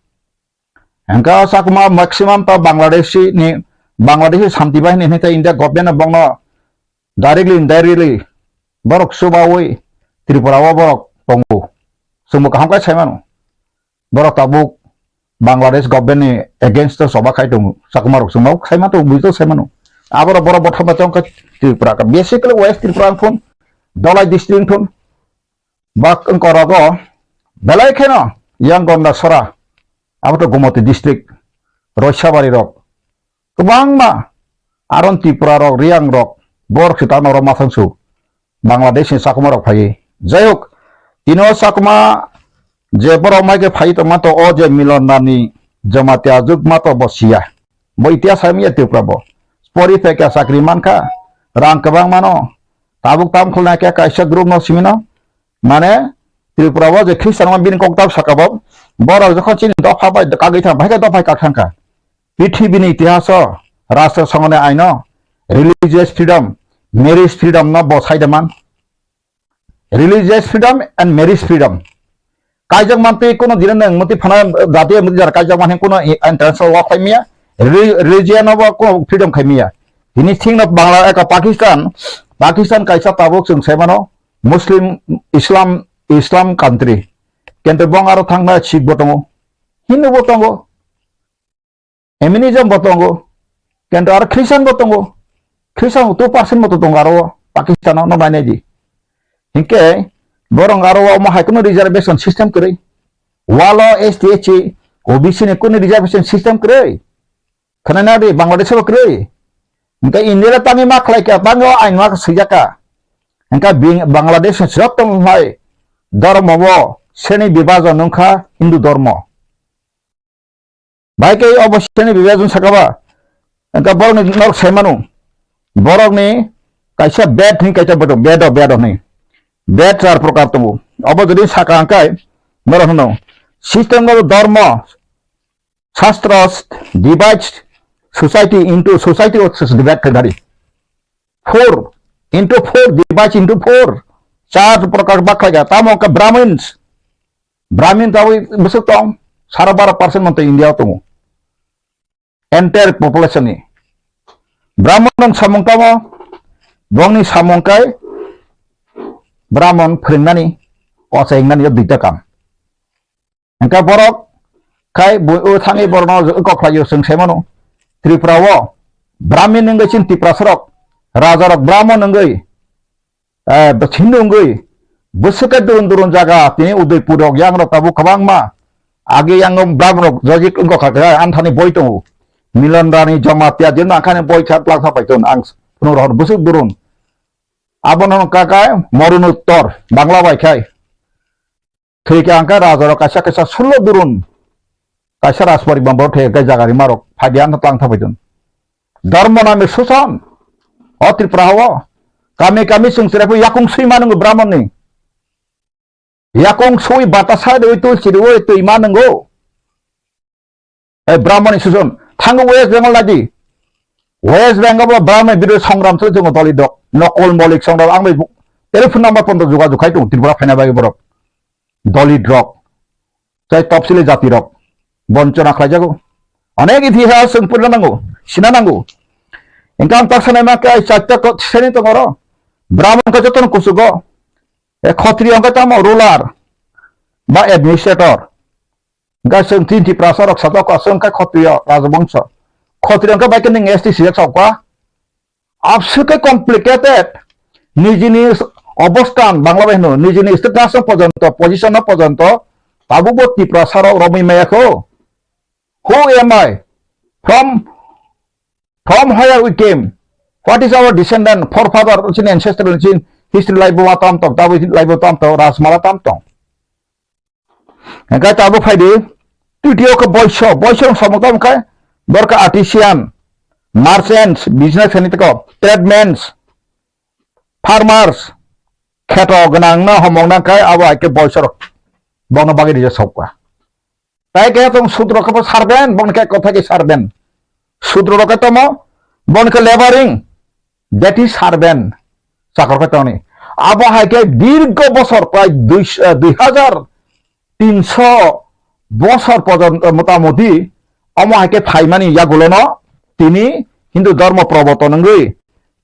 Hingke o Chakma maximum ta Bangladeshi ni, Bangladeshi Shanti Bahini hinwi tei India government no bongno directly, indirectly borok chubaui Tripura o borok tongo. Chwngbo kaham khe sai mano. Borok tabuk Bangladesh government ni against o choba khai tongo. Chakma rok chwngno khai ma tongo, buji tongo sai mano. Aborok borok botham bai tongkha Tripura ka. Basically West Tripura wng thun, Dolai district wng thun, bak wng korogo belai kheno yang Gondasora, abo to Gomoti district, Roisabari rok. Kwbangma aron Tripura rok, Riang rok, Borok se ta norok masang su. Bangladesh ni chakma rok phaiwi. Jai hok, tini o chakma je borok mai khe phaiwi tongma to o je Milan Rani Jamatia juk ma to bo siya. Bo itihas hai miya Tripura bo. Pori phe khe chakri man kha, rang kwbang mano. Tabuk tam khulna khe kaisa group no simi no. Mane Tripura o je Christian ma bini kok tab saka bo. Borok jokhon chini dopha bai kagwi thang, bai khe dopha kak thang kha. Pithibini itihaso, Rashtra Songho ni aino, religious freedom, marriage freedom no bo saida man. Religious freedom and marriage freedom. Kaijak mantwi kuno dina nang mati phana jati mati jar kaijak mani kuno international law khai miya, re-, religion no bo kuno freedom khai miya. Tini thing no Bangla eka Pakistan, Pakistan kaisa tabuk chwng sai mano Muslim, Islam, Islam country. Kento bong aro thangna Sikh bo tongo, Hindu bo tongo. Animism bo tongo, kento aro Christian bo tongo. Christian bo two percent bo tongo aro Pakistan o, no mainai di. Hinkhe borok aro omo hai kuno reservation system kwrwi. Walo S T, S C, O B C ni kuno reservation system kwrwi. Khwnana di Bangladesh bo kwrwi. Hinkhe India le tangwi ma khlai kha, tangwi o ain ma swijak kha. Hinkhe bing-, Bangladesh ni joto hai dhormo bo sreni bibhajon wngkha Hindu dhormo. Bai khe obo sreni bibhajon saka ba, wngkha borokni norok sai mano, borokni kaisa bed hwnwi kaisa bed, bedo, bedo hwnwi. Bed char prokar tongo. Obo jodi saka hwnkhai norok hwno, system of dharma, shastras divides society into society of divide khaidari. Four into four, divide into four. Char prokar bak khlaikha. Tamo wngkha Brahmins. Brahmin tabwi bwswk tong, sara baro percent manto India o tongo. Entire population ni. Brahman rok samung tamo, bongni samung kai Brahman phwrwngnani, kochai wngnani o duita kam. Hingkha borok khai bo-, o thangwi borokno kok khlaio chwng sai mano. Tripura o Brahmin wngwi chini Tiprasa rok, raja rok Brahman wngwi, eh, Hindu wngwi, bwswk khe durun durun jaga, tini Udaipur rok, yang rok tabuk kwbangma. Age yang Brahman rok jojik wngkha khe, anthani boi tongo. Milan Rani Jamatia, jeno angkhani boi kha twlang tha paitong, ang phunuk rohor bwswk durun. Abono wngkha khe Morun Uttor, Bangla bai khai. Thwi khe ang khe raja rok kaisa kaisa sullo durun. Kaisa rajporibar bo thwi khe jaga rima rok phai di, ano tlang tha paitong. Dharma name susan. O Tripura o. Kami kami chwng chwrai phai yakung swi ma nwngo Brahman ni. Yakung swi batasa de oi tulsi de oi twi ma nwngo. E Brahman ni susan. Thango West Bengal nadi. West Bengal bo Brahman bidro songram chwng chwng doli dok. Nokol molik songram ang bai telephone number pondo jogajog khai tong Tripura phaina bai borok. Dalit rok, tei topsili jati rok bonchona khlaijago. Onek itihas chwng purina nango, sina nango. Hingke ang tak sanai ma khe ai charta ko-, seni tongo oro. Brahman khe jotono kuchugo. E Khotriyo hingke tamo ruler ba administrator. Hingke chwng tin Tiprasa rok sajak aswk hingke Khotriyo rajabongso. Khotriyo hingke bai khe nwng S T sijak sa kha. Abswk khe complicated. Nijini obosthan, Bangla bai hwno, nijini status no pojonto, position no pojonto, tabukbo Tiprasa rok romwi maya kho. Who am I? From, from where we came? What is our descendant, forefather, chini ancestral, chini history laibo ma tam tong, tabuk laibo tam tong, Rajmala tam tong. Hingke tabuk phai di, titiyo khe boiso, boiso rok samung tamo khe, borok khe artisan, merchants, business khainai tei kok, tradesmen, farmers, kheto gwnang no homong nang khe abo hai khe boiso rok bokno bagwi rijak sok kha. Tai khe tong sudro khe bo servant, bokni khe kotha khe servant. Sudro rok khe tamo, bokni khe laboring, that is servant, chakor khe tongni. Abo hai khe dirgo bosor prai dui, eh, dui hajar tinso bosor pojonto motamoti omo hai khe phaimani yagulono tini Hindu dhormo proborton wngwi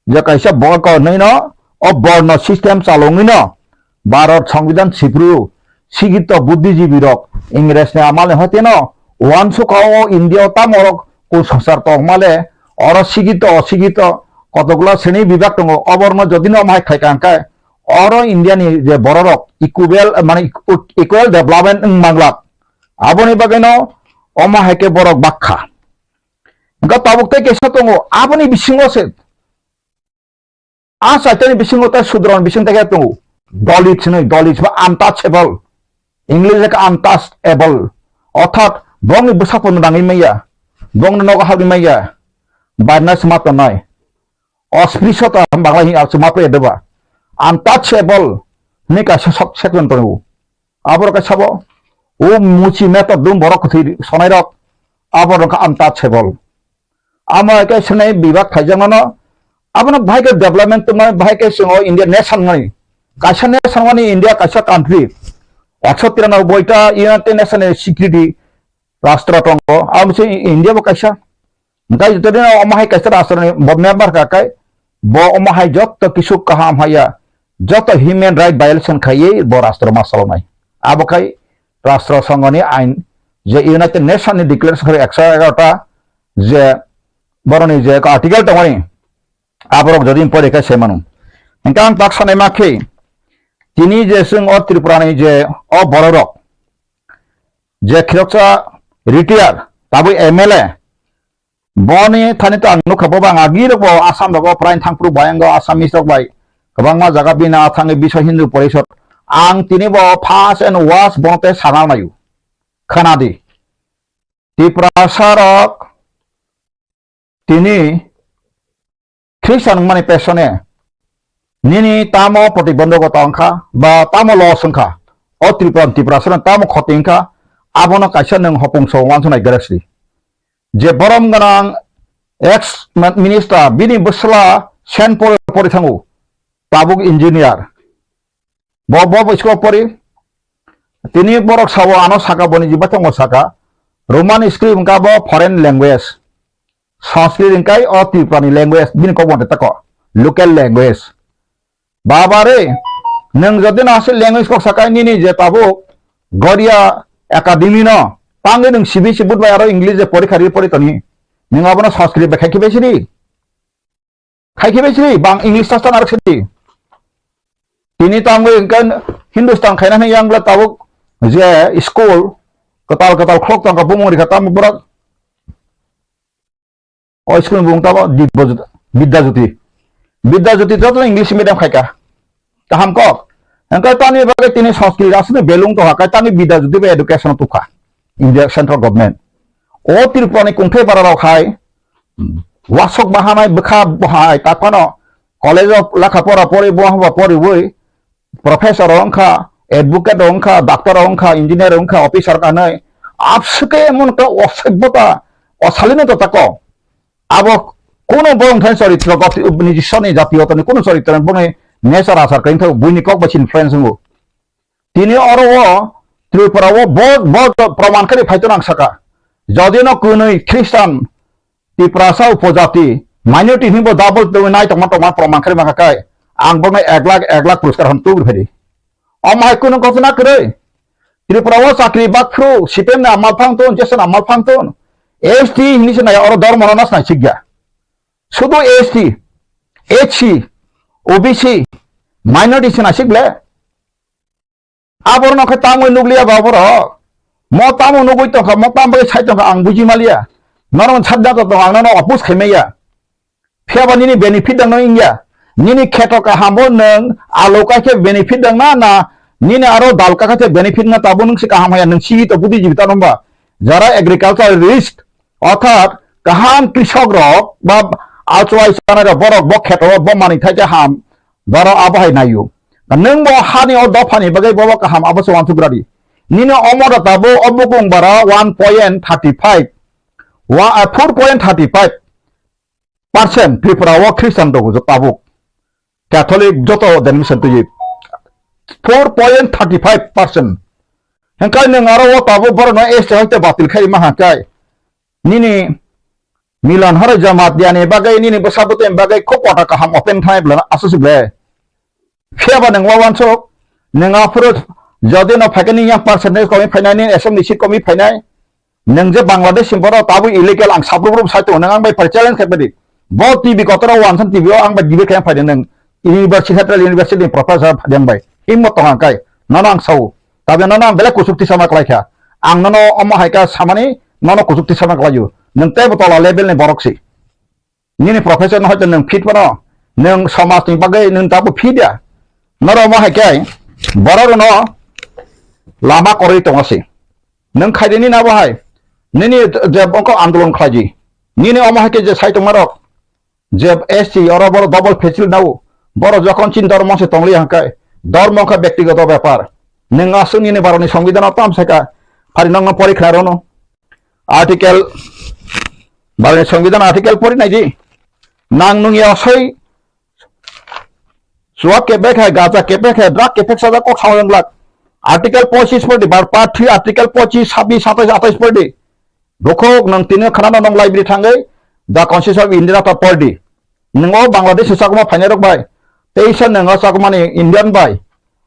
je kaisa borok hwnwi no o borno system chalongwi no Bharat Songbidan sipru sigito buddhijibi rok Ingres ni amal ni hoite no uansukha o India o tamo rok kusongchar tongmale oro sigito osigito kotokla sreni bibak tongo oborno jodi no omo hai khaikha hwnkhe oro India ni je bororok equal, mane equal development wng manglak. Aboni bagwino omo hai khe borok bakha. Hwnkhe tabuk tei kaisa tongo, aboni bisingo se A chaitani bisingo tei sudroni bising tei khe tongo. Dalit hinwi, Dalit ba untouchable. English khe untouchable. Orthat bongni bwsakpono nangwi manya. Bongni nogo habwi manya. Barna sima tongnai. Osprishota Bangla hi asuma pe deba. Untouchable. Hinwi kaisa sub section tongo. Aborok khe sabo, o muchi metor dum borok kwthwi sonai rok, aborok khe untouchable. Amo khe swnai bibak khaijakmano, abono bahai khe development tongmani, bahai khe chwng o India nation wngmani. Kaisa nation wngmani India kaisa country. Ekso tiranoboi ta United Nation ni security rastro tongo, amo se India bo kaisa. Hingke jotoni omo hai kaisa rastro ni bo member kha kai, bo omo hai joto kisu kaham haya, joto human right violation khaiye bo rastro ma salonai. Abo khai rastro songho ni ain je United Nation ni declaration khari ekso egarota je boroni je article tongmani aborok jodi pore khe se manu. Hingke ang tak sanai ma khe tini je chwng o Tripura ni je o bororok je khiroksa retire tabuk M L A, boni thani to ang nukha, bo bang agi rok bo Assam rogo prai thangphuru bai, ango Assamese rok bai kwbangma jaga bini a thangwi Biswa Hindu Porishod. Ang tini bo first and worst bono tei sana naio. Khana di. Tiprasa rok tini Christian wngmani pesone nini tamo protibondhokota wngkha ba tamo loss wngkha, o Tripura, Tiprasano tamo khoti wngkha, abono kaisa nwng hopung so uansuknai galaxy. Je borom gwnang ex minister, bini bwsla Saint Paul pori thango, tabuk engineer. Bo, bo, bo school pori. Tini borok sabo ano saka, boni jiba tongo saka. Roman script wngkha bo foreign language. Sanskrit wngkha o Tripurani language, bini kok bo tako, local language. Baba re, nwng jodi no aswk language kok sakai nini je tabuk Goria Academy no, tangwi nwng C B S E board bai aro English je porikha ri pori toni. Nwng abono Sanskrit bai khai khibai siri. Khai khibai siri, bang English sastan arok siri. Tini tangwi hwnkhe Hindustan khaina hwnwi yang bwla tabuk je school kwtal kwtal khulok tongkha bumung rikha tamo borok. O school ni bumung tamo Dibya Jyoti, Bidya Jyoti. Bidya Jyoti joto English medium khaika. Kaham kok. Hwnkhe tani bagwi tini Sanskrit aswkni belung tongkha, kai tangwi Bidya Jyoti bai education tubkha India central government. O Tripura ni kungthai bara rok hai wasok bahanai bwkha bahai tak phano college o lekha pora pori bo haba poriwi professor rok wngkha, advocate rok wngkha, doctor rok wngkha, engineer rok wngkha, officer rok hinwi abswkhe emon khe osoibota, osalino to tako. Abo kuno borok thani choritro goti-, nijiswani jatiyo toni kuno choritro boni nature achar kain thago, buini kok bai se influence wngo. Tini oro o Tripura o bo, bo proman khe phai tono ang saka. Jodi no kwnwi Christian Tiprasa upojati minority hinwi bo double tongwi nai tongma tongma proman khe mangkha kai ang bokno ek lakh, ek lakh puruskar ham tubri phai di. Omo hai kunu ghotona kwrwi. Tripura o chakri bakphru, C P M ni amal phang ton, J S ni amal phang ton. S T hinwi se nai oro dormo no nas nai sikya. Sudu S T, H C, O B C, minority se nai sik le. Aborok no khe tamo nukliya ba borok. Mo tamo nugwi tongkha, mo tamo bagwi sai tongkha ang buji maliya. Norok sadda to tong ang nono oppose khai maya. Phiya ba nini benefit dang no wngya. Nini kheto kaham bo nwng alo kai khe benefit dang na, na nini aro dal kai khe benefit na tabo nwng se kaham haya nwng sigi to budi jibi ta nomba. Jara agriculture risk, orthat kaham krisok rok ba achwai sanai rok borok bo kheto bo manwi thai khe ham. Boro abo hai naio. Nwng bo hani o dophani bagwi bobo kaham abo se uansuk radi. Nini omo da tabo o bukung bara one point thirty five. Wa, ah, four point thirty five percent Tripura o Christian dogo jo tabuk. Catholic joto denomination twi four point thirty five percent. Hengkai nwng aro o tabuk borok no S T hoite batil khai ma hangkai. Nini milan horo jamaat yani bagwi nini bwsa bwtwi bagwi khub kota kaham open thai bwlano aswk le. Phiya ba nwng wawansuk, nwng aphuru jodi no phaikhe nini yang percentage komi phainai, nini assembly seat komi phainai, nwng je Bangladesh ni borok tabuk illegal ang sabruk ruk sai tongo, nwng ang bai phai challenge khai phaidi. Bo T V kotor o wansan T V o ang bai debate khai phaidi nwng university, central university ni professor phaidi ang bai. Himmat tong ang kai, nono ang sao. Tabe nono ang belai kuchuk tisama klai kha. Ang nono omo hai kha samani nono kuchuk tisama klai o. Nwng teibo tola level ni borok si. Nini professor no hoito nwng fit phano, Nwng somajni bagwi nwng tabuk phi dia? Norok omo hai khe borok rwno lama kwrwi tongo se. Nwng khaidi nini abo hai, nini je bongkok andolon khlaidi, nini omo hai khe je sai tongmarok, je S T oro boro double facility nao, boro jokhon chini dormo se tongli hangkai, dormo wngkha bektigoto bepar. Nwng aswk nini baroni songbidano tam saika, phari nokno pori khna rono. Article, baroni songbidano article pori naidi. Nang nungya soi, suwak kepek hai, gaja kepek hai, drug kepek sajak kok sawi wng glak. Article pochis pori di, bar part three, article pochis, sabis, satais, atais pori di. Bukhuk nwng tini khwnano nwng library thangwi The Constitution of India ta pordi. Nwng o Bangladesh ni chakma phainai rok bai. Teisa nwng o chakmani Indian bai.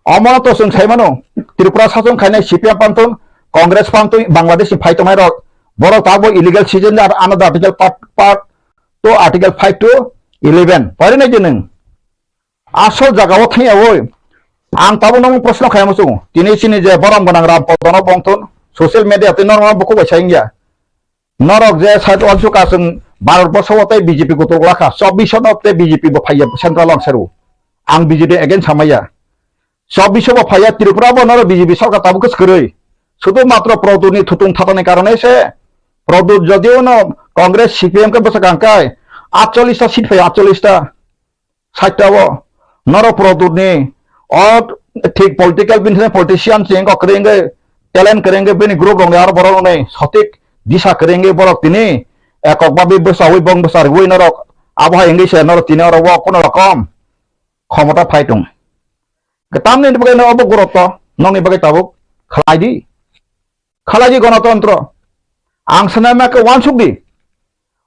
Omo to chwng sai mano. Tripura sachon khainai C P M pantun, Congress pantun, Bangladesh ni phai tongnai rok. Borok tabo illegal citizen ar ano article part, part two, article five to eleven. Pori nai di nwng. Asol jaga o thangya oi. Ang tabuk nang proshno khaima chungo. Tini chini je borom gwnang Ram Podono bongthon social media tei norok bukhuk bai sai wngya. Norok je side o suka chwng Bharat borso o tei B J P kutuk lakha, chobbish no tei B J P bo phaiya central o ang seru. Ang B J P against hamaya. Chobbish bo phaiya Tripura bo norok B J P sarkar tabuk kwrwi. Sudu matro Produt ni thutung thatani karone se. Produt jodi o no Congress C P M ke bwsakang kai. Atchollish ta seat phaiya, atchollish ta. Saitao norok Produt ni o thik political bini politician se wngkha kwrwi wngwi talent kwrwi wngwi bini group rok ni aro borok rok ni sotik disa kwrwi wngwi borok tini ekok babi bwsawi bong bwsa rwui norok abo hai wngwi se norok tini oro o kuno rokom khomota phai tong. Kwtamni bagwi no obo gurotto nokni bagwi tabuk khlai di. Khalai di gonotontro. Ang sanai ma khe uansuk di.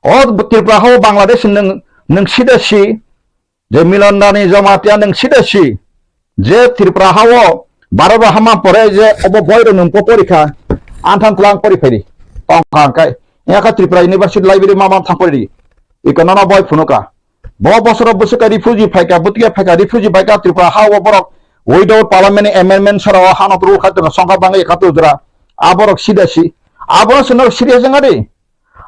O Tripura hao Bangladesh nwng, nwng sida si je Milon Dani Jamatia nwng sida si je Tripura hao Bharat hama pore je obo boi rok nwng po porikha anthan tlang pori phaidi. Tong kha angkai. Nya kha Tripura University Library ma ma thang pori di. Iko nono boi phunuka. Bo bosoro bwswk khe refugee phaikha, bwtwi khe phaikha, refugee baikha Tripura ha o borok without parliament amendment sara o hano turu kha tongkha songkha bangwi kha turu jora. A borok sida si. Abono se norok serious wngya di.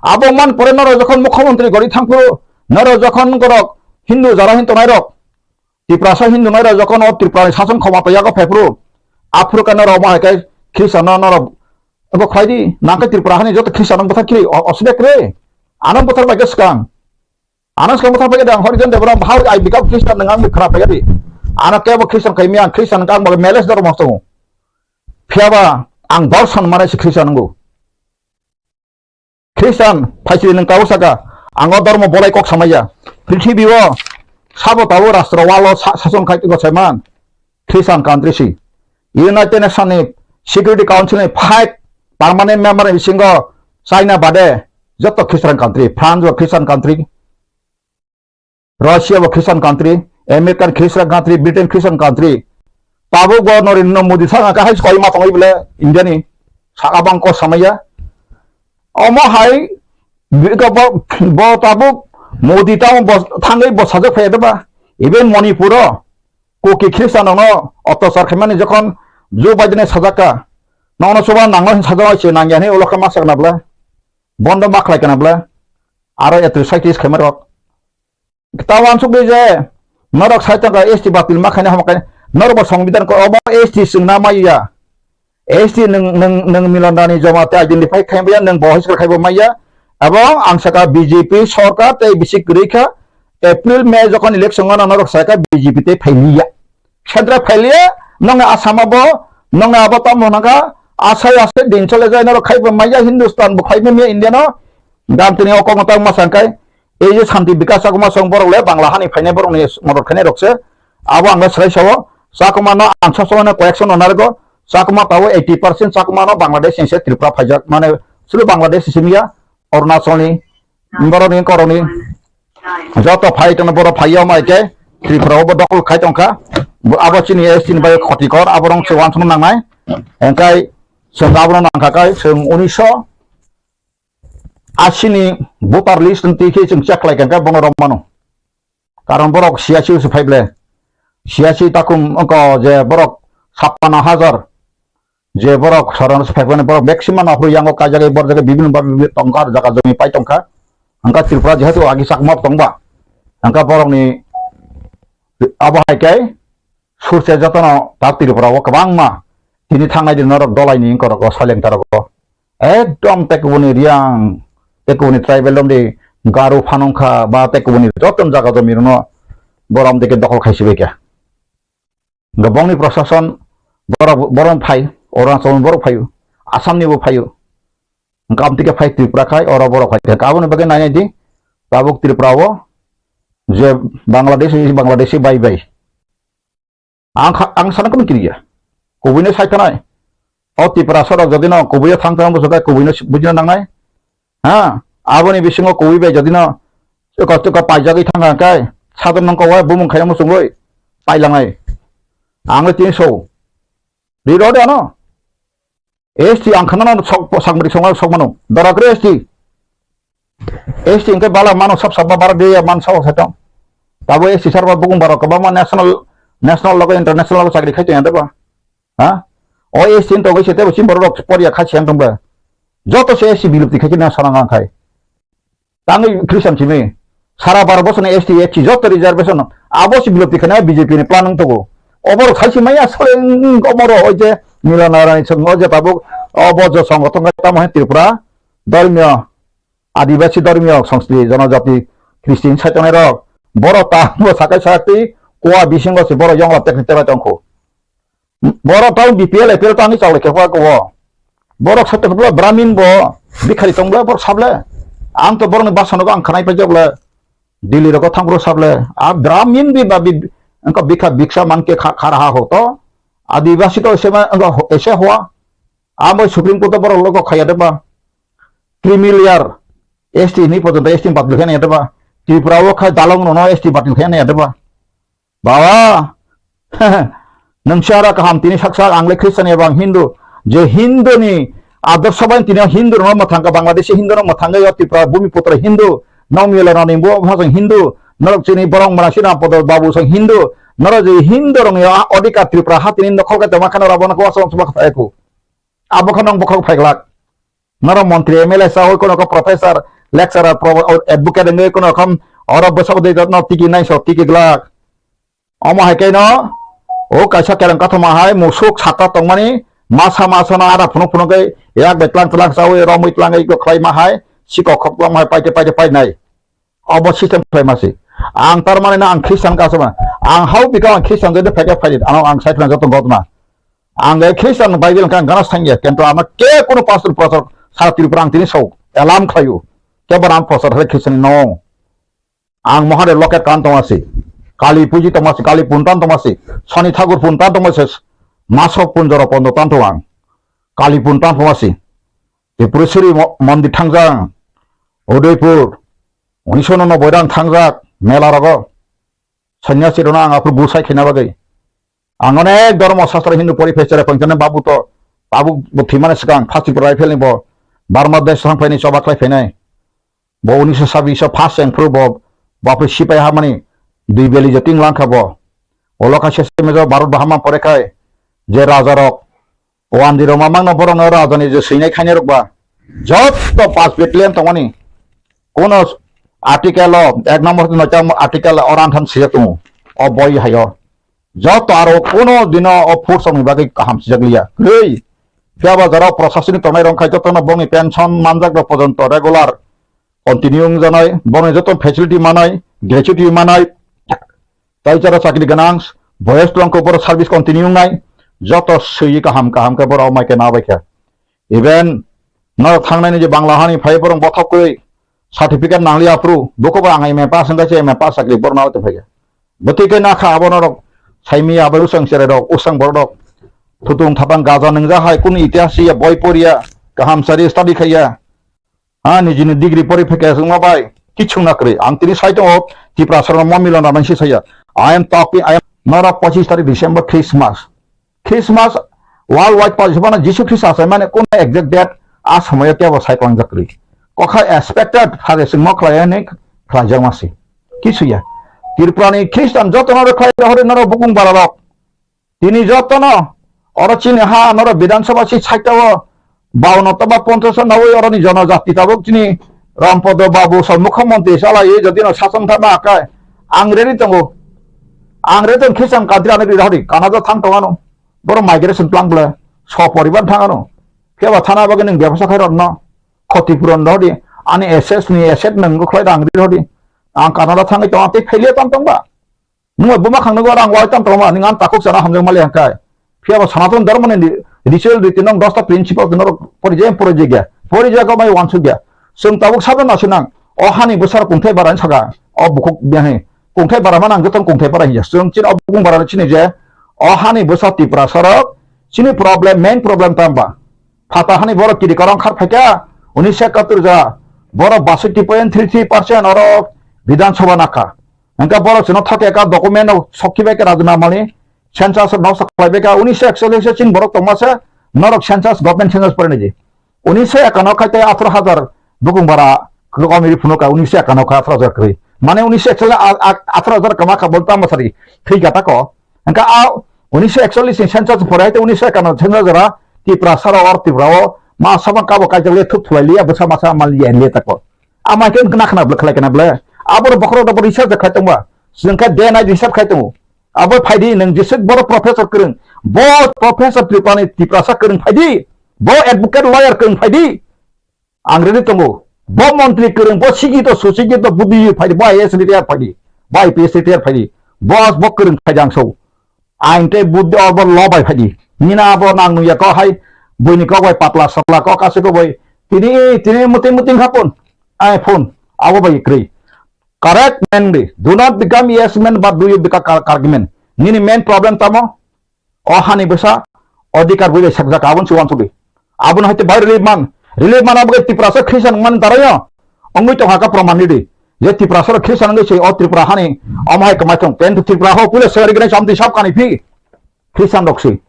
Abo man pore norok jokhon mukhyamantri gori thangphuru, norok jokhon borok Hindu jara hin tongnai rok, Tiprasa hin tongnai rok jokhon o Tripura ni sason khomota yago phaiphuru, aphuru khe norok omo hai khe Khristian no norok abo khlai di, nang khe Tripura hani joto Khristian no bwthar khili o-, osubek re. Ano bwthar bai khe swkang. Ano swkang bwthar paikha de ang hori jon de borok bhai I become Christian nang ang khara paikha di. Ano kebo Christian khai mi ang Christian kang bo meles dor mo tongo. Phiya ba ang dorson mare se Christian nango. Christian phaisili nang tau saka ang o dormo bolai kok samaya. Prithibi o sabo tau rastro walo sa-, sason khai go saiman. Christian country si. United Nation ni Security Council ni five permanent member ni bisingo China bade joto Christian country, France bo Christian country, Russia bo Christian country, American Christian country, Britain Christian country. Tabuk bo Narendra Modi thang kha hai koi ma tongwi bole India ni saka bang ko samaya. Omo hai bo, bo tabuk Modi tamo bo thangwi bo sajak phai ba. Even Manipur o Kuki Khristian rokno otachar khaimani jokhon Joe Biden sajak kha, nokno chuba nangno hin sajak se nangya hini ulo khe ma sakna bwle. Bondo ma khlai kana bwle. Aro atrocities khaima rok. Ta uansuk di je norok sai tongkha S T bapil ma khaina hama khaina norok bo songbidan ko obo S T chwngna maya. S T nwng, nwng, nwng Milon Dani Jamatia identify khai maya, nwng bo hiskar khai bo maya. Abo ang saka B J P sorkar tei bisi kwrwi kha April May jokhon election gana norok saka B J P tei phailiya. Central phailiya, nongni Assam abo, nongni abo tamo nangkha, asai asai din chole jai norok khai bo maya Hindustan bo khai bo maya India no. Gam tini o kok no tang ma sangkai. Ei je Santi Bikas Chakma song borok le Bangla hani phainai borok ni modot khainai rok se. Abo ang le swlai sao. Chakma no ang sa sao no correction no narwgo. Chakma tao eighty percent Chakma no Bangladesh ni se Tripura phaijak. Mane sulu Bangladesh ni simi ya, Arunachal ni, borok ni korok ni. Joto phai tongno borok phai yo mai ke Tripura o bo dokol khai tongkha. Bo abo chini S T ni bai khoti kor abo rong se uansukna nangnai. Engkai chwng abono nangkha kai chwng unisho asini voter list twi khe chwng check khlai kha, khe bono romano. Karon borok siyasi se phai ble. Siyasi takhum wngkha je borok sappanno hajar je borok saron se phai phai borok maximum aphuru yango kaijagwi borjagwi bibhinno bhabe bibhinno tongkha, jaga jomi pai tongkha. Hangkha Tripura jehetu agi Chakma tongba, hangkha borokni Abo hai khe surse jotono ta Tripura o kwbangma tini thangnai din norok dolai ni wngkorok o soileng tarok o ekdom tekubuni Riang, tekubuni tribal romdi Garu phanungkha ba tekubuni joto jaga jomir no borom dike dokhol khaisi bai kha. Hwnkhe bongni prosason borok, borok phai, Arunachal ni borok phaio, Assam ni bo phaio. Hwnkhe amtwi khe phai Tripura khai, oro borok phai kha. Aboni bagwi nainai di, tabuk Tripura o je Bangladesh, Bangladeshi bai bai. Ang kha, ang sana kono kiriya. Kubui no sai thanai. O Tripura sorok jodi no kubui o thang thang bwswk khe kubui no bujina nangnai. Ha, aboni bisingo kubui bai jodi no chwkwa chwkwa paijagwi thang kha khe, sadon nang kok bumung khaina muchungwi pailangnai. Ang le tin so. Ri rw de ano. S T ang khana no sok, sakmari songma sok mano. Dora kre S T. S T hwnkhe bala mano sab sab ba bara de man sok sa tong. Tabo S T sar ba bukung barok kwbangma national, national logo international logo chakri khai tong ya de ba. Ha? O S T ni togwi se tebo chini borok rok poria kha siyang tong ba. Joto se S T bilupti khai khe na sana ngang khai. Tangwi Christian simi. Sara baro bosoni S T, S C joto reservation abo se bilupti khai na B J P ni plan wng togo. Oborok khai si maya sole wng omoro oi je Mila Narani song o je tabuk obo jo songothon khai tamo hai Tripura dormiyo Adibasi dormiyo songsti jonojati Christian saitonai rok. Borok tamo sakai sakti koa bisingo se borok yongla tekni tebai tongkho. Borok tamo B P L, A P L tangwi chawlai khe kha ko. Borok sotto bla Brahmin bo bikhari tong bla borok sable. Ang to borokni basanogo ang khanai paijak bla Delhi rogo thang bro sable. A Brahmin bi ba bi engko bikha biksa man ke kha, khara ha ho to. Adibasi to ese ma engko ese hoa. Amo Supreme Court o borok logo khaya de ba. Creamy layer S T ni pojonto S T batil khaya de ba. Tripura o kha dalong no S T batil khaya de ba. Baba, nwng si aro kaham tini sak sak, ang le Christian eba ang Hindu. Je Hindu ni adorsho bai tini Hindu rokno mwthang kha, Bangladeshi Hindu rok mwthang kha, Tripura Bhumi Putra Hindu, Nokmila Rani bo bhasong Hindu, norok chini borok mwnasina Podo Babu song Hindu, norok je Hindu rok ni odhikar Tripura ha tini nokhol khe tongma kheno rabo no kwasong suma kha eku. Abo kheno bokhok phaiglak. Norok montri, M L A sawi, kono ko professor, lecturer, pro-, advocate wngwi kono kham oro bwsok dei dot no tiki nai so tiki glak. Omo hai khe no o kaisa kereng kathoma hai musuk saka tongmani masa masa no ara phunuk phunuk khe yak bai tlang tlang sawi romwi tlangwi khlai ma hai sikok khok tlang hai paite paite painai. Obo system khlai ma si. Ang tar mani na ang Christian ka sama. Ang hau bika ang Christian jodi phai khe phai di. Ano ang sai phai joto gotna. Ang le Christian Bible kang gana sangya. Kento ama ke kono pastor pastor sara Tripura ang tini sok. Elam khlayu. Ke baram pastor hai Christian no. Ang Mahadev loket kan tongma si. Kali puji tongma si. Kali puntan tongma si. Soni Thakur puntan tongma si. Masok punjoro pondo tan tong ang. Kali puntan tongma si. Tripureshwari mo-, mondir thangjak. Udaipur. Unisho noboi rang thangjak mela rogo. Sanyasi rokno ang aphuru busai khaina bagwi. Ang onek dhormo sastra Hindu pori phai chera pangchana babu to tabuk bo thwimani swkang Phasipur rifle ni bo Burma desh thang phaini choba khlai phainai. Bo unisho sabbish o first cheng phuru bo bapri sipai hamani dui beli je ting langkha bo. Olo kha sesame jo Bharat bahama pore khai je raja rok Wandi roma mangno borokno rajani je swinai khainai rok ba. Jotto pas battalion tongmani. Kono article o ek number no chang article o rang tham sijak tongo. O boi hayo. Jotto aro kono dino o force ni bagwi kaham sijak liya. Kwrwi. Phiya ba jara o proshasoni tongnai rong khai jotto no bongni pension manjak rok pojonto regular continue wngjanai. Bongni jotto facility manai, gratuity manai. Tai jara chakri ganang, boyes twlang khe borok service continue wngnai, joto swi kaham kaham khe borok mai khe nabai khe. Even norok thangnai ni je Bangla hani phai borok bothok kwi certificate nangli aphuru, buko bo ang M A pass wngkha se M A pass chakri borok nabai phai khe. Bwtwi khe nakha abo norok saimi abai usang cherai rok, usang borok rok. Thutung thapang gaja nwngjak hai kunu itihas ya, boi poriya, kaham sari study khaiya. Ha, nijini degree pori phai khe wngma bai kichung na kwrwi. Ang tini sai tongo, Tiprasa rokno mo milon rw nang si saya. I am talking, I am, norok pochis tarik December Christmas. Christmas worldwide pochis phano Jisu Khrista achai mani kono exact date a somoyo kebo sai tong jak kwrwi. Kokha expected phage singmo khlai ani khlai jak ma si. Kisu ya. Tripura ni Christian joto norok khlai rohori norok bukung bara rok. Tini jotono oro chini ha norok Bidhan Sabha si side o baono toba ponchash nawi oroni jonojati tabuk chini Rampodo Babu so mukhyamantri salai jodi no sason thangma akai ang ready tongo. Ang re tong Christian country ani ri rodi, Canada thang tong ano. Boro migration plan bole, so poribar thang ano. Khe ba thana bagwi nang bebasa khai rok no. Khoti puron rodi, ani assets ni asset nang khlai rang ri rodi. Ang Canada thangwi tong, tei phailiya tong tong ba. Nungba buma khang nungba rang wai tong tong ba, ning ang takhuk sana hamjak mali hangkai. Phiya ba Sanatan Dharma ni ritual riti nong dosta principle no pori je pori je gya. Pori je ko mai wansuk gya. Sung tabuk sabra na sinang. O hani bwsar kungthai bara saka. O bukhuk biahe. Kungthai bara manang joton kungthai bara hiya. Sung chin o bukung bara chini je. O hani bwsa Tipra sarok. Chini problem, main problem tamba. Phata hani borok kiri korong khar phaikha. Unisho ekatur ja. Borok basoi point three three percent oro Bidhan Sabha nakha. Hingke borok chwngno thokya ka document no sokhi bai khe Rajna Mani census no sa khlai bai kha unisho ekchollish chin borok tongma se norok census government census pore niji. Unisho ekano khai tei atharo hajar bukung bara kwrwi phunuk ka unisho ekano khai atharo hajar kwrwi. Mane unisho ekchollish a, a, atharo hajar kama kha bol tamo sari thwi gata ko. Hingke a unisho ekchollish ni census pore hai tei unisho ekano census jora Tipra sara or Tipra o ma sabang kabo kaijak le thup thulai liya bwsa masa mal liya liya tako. Ama khe khna khna bwle khlai kana bwle. Aboro bokhorok rok bo research khai tongba. Chwng khe day night research khai tongo. Abo phaidi nwng jeswk boro professor kwrwng. Bo professor Tripura ni Tiprasa kwrwng phaidi. Bo advocate lawyer kwrwng phaidi. Ang ready tongo. Bo montri kwrwng, bo sikito, susikito, buddhi phaidi, bo I A S retire phaidi. Bo I P S retire phaidi. Bo, bo kwrwng phaidi ang so. Ain tei buddhi obo lobai phaidi. Nina abo nang nungya kok hai buini kok bai patla satla kok aswk kok bai. Tini, tini muting muting hapun. Ai phone. Abo bai kwrwi. Correct man di. Do not become yes man, but do you become car-, correct man. Nini main problem tamo? O hani bwsa, odhikar bui bai sakjak abon se wansugwi. Abon haite bai relief man. Relief man abo Tiprasa Christian man darayo. Ongwi tong haka proman di. Je Tiprasa Christian ngi se o Tripura hani, omo hai kwmai thung. Pen Tripura ho pule sari gre samti sab kani phi. Christian rok si.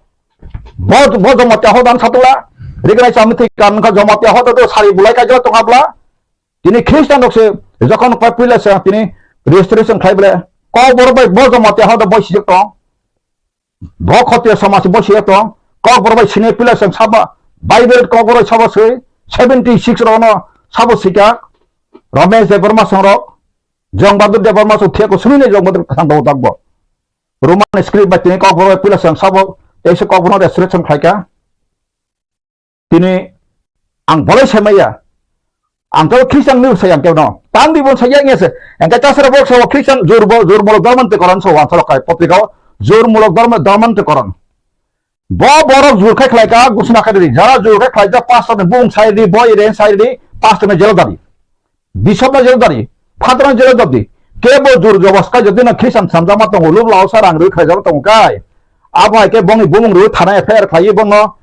Bo, bo Jamatia ho dan satula. Rigrai samti kan ka Jamatia ho to sari bulai ka jala tonga bla. Tini Christian rok si, jokhon pai pule se tini registration khai bla. Ko bor bai bo Jamatia ho to bo sijak tong. Bo khotiya samaj bo siya tong. Kok bor bai sini pila sang saba. Bible kok bor bai saba sui. Seventy six rono sabo sika. Ramesh Debbarma songrok. Jong Bahadur Debbarma song thiya ko suni ne Jong Bahadur sang tong tak bo. Roman script bai tini kok bor bai pila sang sabo. Teisa kok bor no resurrection khlaika. Tini ang bolai sai maya. Ang to Christian ni sai ang keno. Tang di bon sai yang se. Ang ka chasra bok so Christian jur bo, jur mulok dorman te koran so wan tholok kai potrika o. Jur mulok dorman, dorman te koran. Bo borok jur khai khlai ka gusna khai di. Jara jur khai khlai ja pastor ni bung sai di, boy ren sai di, pastor ni jelo dari. Bishop na jelo dari. Father na jelo dari. Ke bo jur jobos kai jodi na Christian samjama tongo, lub lao sa rang rui khai jama tongo kai. Abo hai ke bongni bumung rui thana F I R khlai bongno.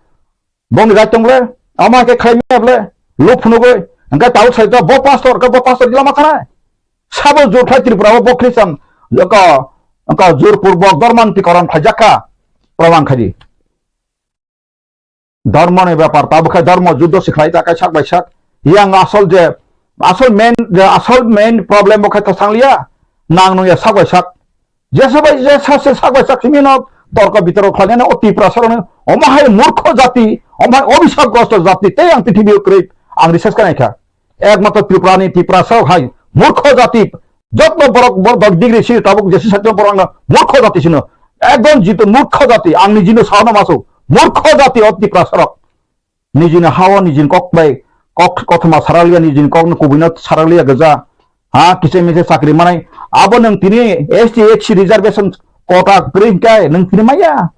Bongni rai tong le, ama ke khai me ble, lu phunugoi, angka tau sai to bo pastor, ka bo pastor gila ma khana. Sabo jur khai Tripura bo Christian, ka, ka jur pur bo dorman ti koran khai jakka, proman khai di. Dormo ni bepar, tabo khai dormo juddo si khlai ta kai sak bai sak. Yang asol je, asol main, je asol main problem bo khai ta sang liya, nang nung ya sak bai sak. Jesa bai jesa se sak bai sak simi no torko bitorko khlainani o Tiprasa rokni omo hai murkho jati, omo hai obisap grosto jati tei ang prithibi o kwrwi ang research khlai kha. Ekmatro Tripura ni Tiprasa rok hai murkho jati, jotno borok borok degree si tabuk jesi sakno borok no murkho jati sino. Ekdom jito murkho jati ang nijino sano maso murkho jati o Tiprasa rok. Nijini hao nijini kok bai kok kothoma saraliya nijini kokno kubuino saraliya gija. Ha, kise mise chakri manai. Abo nwng tini S T H C reservation quota kwrwi hwnkhe nwng tini maya.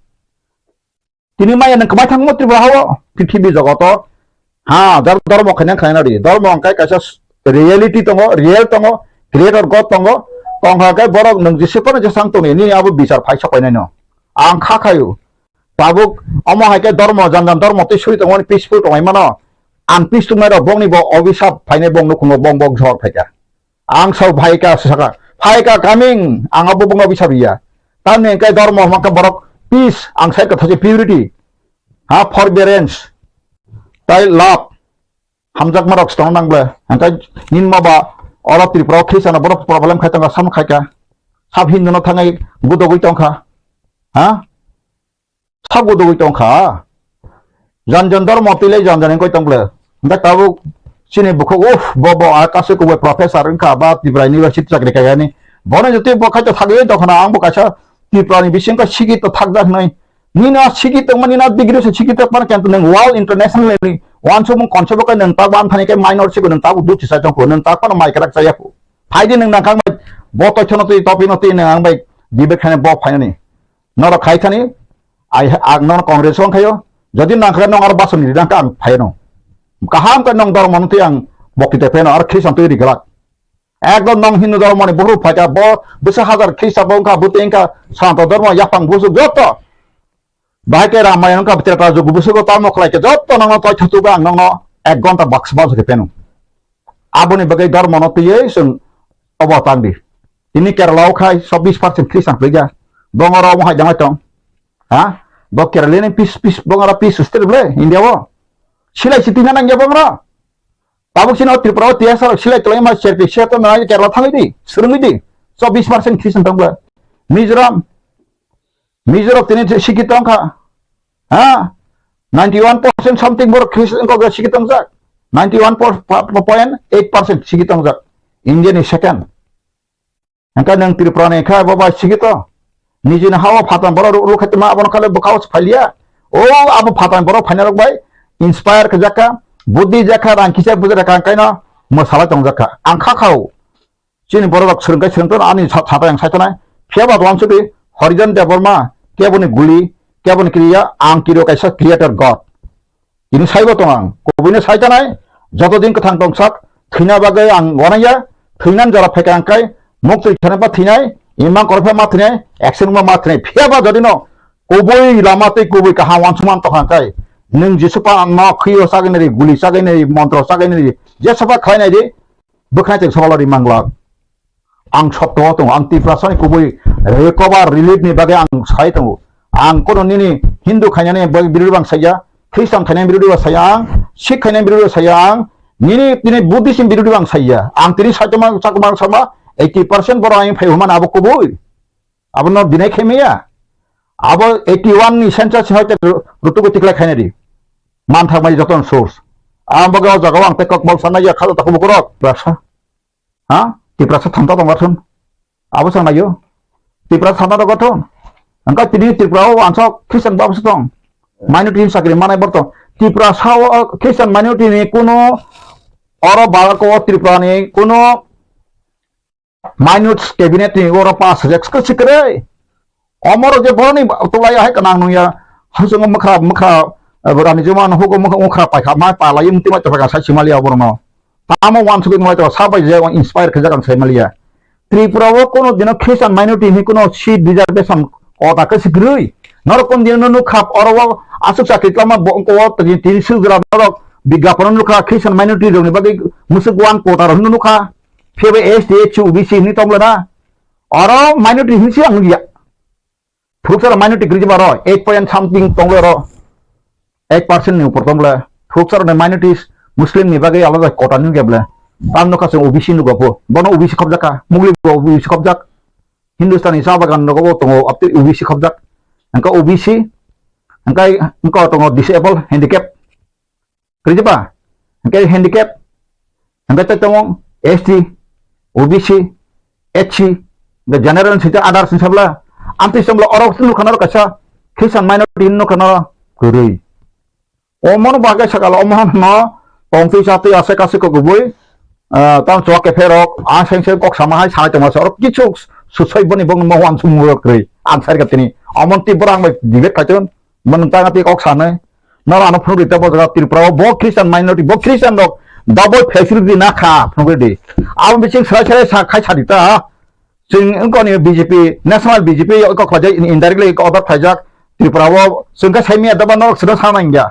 Tini maya nwng kwmai thangmo Tripura hao, prithibi jogoto. Ha, dor-, dormo khaina khaina ri. Dormo hwnkhe kaisa s-, reality tongo, real tongo, creator God tongo. Tongkha khe borok nwng jese phano jesang tongni, nini abo bichar phai sok painaino. Ang kha khaio. Tabuk omo hai khe dormo, jan jan dormo twi suri tongmani peaceful tongwi mano. Ang peace tongmani rok bongni bo obisap phainai bong nukhungo bong bong jor phaikha. Ang sao phaikha saka, phaikha coming, ang abo bongno obisap ya. Tamni hwnkhe dormo hwnkhe borok peace, ang sai kwthaji purity. Ha, forbearance, tai love. Hamjakma rok se tong nang ble. Hwnkhe nini ma ba oro Tripura o Christian rok borok problem khai tongkha, sam khai kha. Sab Hindu no thangai gudogwi tongkha. Ha? Sabo dogwi tongkha. Jan jan dormo twi lai jan jan wngwi tong ble. Hwnkhe tabuk chini bukhuk, uff, bo, bo, a kasu kubui professor wngkha, ba Tripura University chakri khaiyani. Bono jotoi bo khaito thagwi tongkha na, ang bo kaisa Tripura ni bisingo sikito thakjak hinwi. Nino sikito mani na degree se sikito pan kento nang world international ni wansukmung concept khe nang tak ban thani khe minor siko nang tak duchi sa chongko nang tak pan mai krak sa yaku. Phaidi nang nang kang bai bo toithono twi topi no twi nang ang bai debate khane bo phainani. Norok khai thani, ai, ang nono Congress wng khayo. Jodi nang khe nong aro basoni ri nang kha ang phaino. Kaham khe nong dormo no twi ang bokti te pheno aro Christian twi ri glak. Ekdom nong Hindu dormo ni buhru phaikha bo bwsa hajar Christian bo wngkha bwtwi wngkha Santo dormo yaphang busu joto. Bahai khe Ramayana wngkha Treta Jugo busugo tamo khlai khe joto nongno toi thatu ang nongno ek gonta baksa baksa khe pheno. Aboni bagwi dormo no twiwi chwng obo tang di. Tini Kerala o khai so bis percent Christian phaikha. Bongoro omo hai jangbai tong. Ha? Bo Kerala ni pis pis bongoro pis state ble India o. Silai si tina nangya bongoro. Tabuk sino Tripura o T S R silai tolai ma serpi se to na Kerala thangwi di, swrwngwi di. So bis percent Christian tong ble. Mizoram Mizoram tini sikito wngkha. Ha? Ninety one percent something borok Christian kok sikito wngjak. Ninety one point eight percent sikito wngjak. India ni second. Hingke nang Tripura ni kha bo bai sikito. Nijini hao phatan borok ruk ruk khatima abono khale bwkhao phailia. O abo phatan borok phaina rok bai inspire khe jakha. Buddhi jakha rang kisa bujra kang kaino mwsala tong jakha. Ang kha khao. Chini borok rok swrwng kai swrwng tono ani sa-, satai ang sai tonai. Phiya ba uansugwi Harijan Debbarma keboni guli, keboni kriya, ang kiro kaisa creator God. Ini saibo tong ang. Kubuino sai tonai, joto din kwthang tong sak, thwina bagwi ang wanaya, thwinan jora phaikha ang kai, muk twi thani ba thwinai, imang korokhe ma thwinai, action ma ma thwinai. Phiya ba jodi no kubui lama tei kubui kaham uansukma tong ang kai, nwng Jisu pa no khwi o sagwi nai ri, guli sagwi nai ri, montro sagwi nai ri, jesa ba khlai nai di, bwkhwnai tei sobalari manglak. Ang sopto o tongo, ang Tiprasani kubui recover relief ni bagwi ang sai tongo. Ang kono nini Hindu khainani bagwi birodhi bang saiya, Christian khainani birodhi bang saiya ang, Sikh khainani birodhi bang saiya ang, nini, nini Buddhist ni birodhi bang saiya. Ang tini saitoma chakma sama eighty percent borok ang phai humana abo kubui. Abono dinai khaimaya. Abo eighty one ni census hoite rutugo tiklai khainari. Manthak mai joton source. Ang bagwi o jaga o ang tei kokbol sanai ya khalo takhuk bukurok. Tiprasa. Ha? Tiprasa thanta tong gathun. Abo sang nayo. Tiprasa thanta tong gathun. Angka tini Tripura o ansok Christian bab tong. Minority sakri manai borto. Tiprasa o Christian minority ni kuno oro balako Tripura ni kuno Minus cabinet ni oro pass hajak sikre. Omoro je boroni tulai hai kanang nungya. Hasungo mukha, mukha, eh, borani juma no hugo mukha, mukha paikha, mai pala yung tima chapa sai simaliya borno. Tamo wan sugi mai to sabai je inspire khajak ang sai maliya. Tripura o kono dino Christian minority ni kono seat reservation kota ke sikrui. Norok kon dino nukha oro asuk sakri tlama bo ko tin sugra norok biga pono nukha Christian minority rok ni bagwi musuk wan kota rok nukha. Phiya bai S T, S C, O B C hinwi tongla na. Oro minority hinwi se ang nukya. Phuruksa rok minority kwrwi jeba ro, eight point something tongla ro. Eight percent ni upor tongla. Phuruksa rok ni minorities Muslim ni bagwi alada kota nukya bla. Tam nukha se O B C nukgo pho. Bono O B C khobjak kha. Mugli bo O B C khobjak. Hindustani sa bagan rogo bo tongo, aptwi O B C khobjak. Angka O B C, angka, angka tongo disable, handicap. Kwrwi ba? Hingke handicap, hingke tei tongo S T, O B C, S C, hingke general sita others ni sabla. Amtwi sabla oro nukha naro kaisa Christian minority nukha naro kwrwi. Omono bagwi sakalo omono tongtwi chatwi ase kasu kok kubui, ah, tang chwak kepherok, ang seng seng kok sama hai sai tongma se oro kichu susoi boni bong mo wan sumurok kwrwi. Ang sai ka tini. Omon tibra ang bai debate kaiton. Mano tang ati kok sanai. Noro ano phunuk rita bo jaga Tripura o bo Christian minority, bo Christian rok double facility na kha phunuk ridi. Abo bising serai serai sa khai sa rita. Chwng wngkha ni B J P, national B J P kok khlajak, indirectly kok order khlaijak Tripura o. Chwng khe saimanya doba norok sida sa nangya.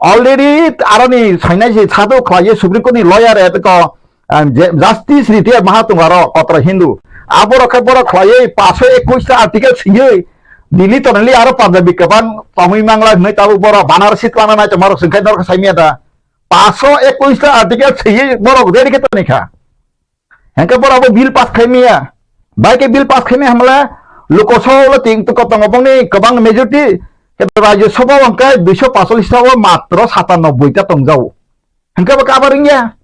Already aroni sainai se sado khlaiye Supreme Court ni lawyer e ko, um, je-, Justice Retired maha tongo aro kotra Hindu. Abo rok khe borok khlaiye paanso ekush ta article siyui Delhi toneli aro Punjabi kwbang tongwi mangla hinwi tabuk borok Banarasi twlangna nai tongma rok chwng khe norok saimanya da. Paanso ekush ta article siyui borok ready khe toni kha. Hingke borok bo bill pass khaimaya. Bai khe bill pass khaimaya hamle Lok Sabha o ting tongo bongni kwbang majority. Khe Rajya Sabha o hingke duiso paancholish ta o matro satanoboi ta tongjao. Hingke bo kabar wngya.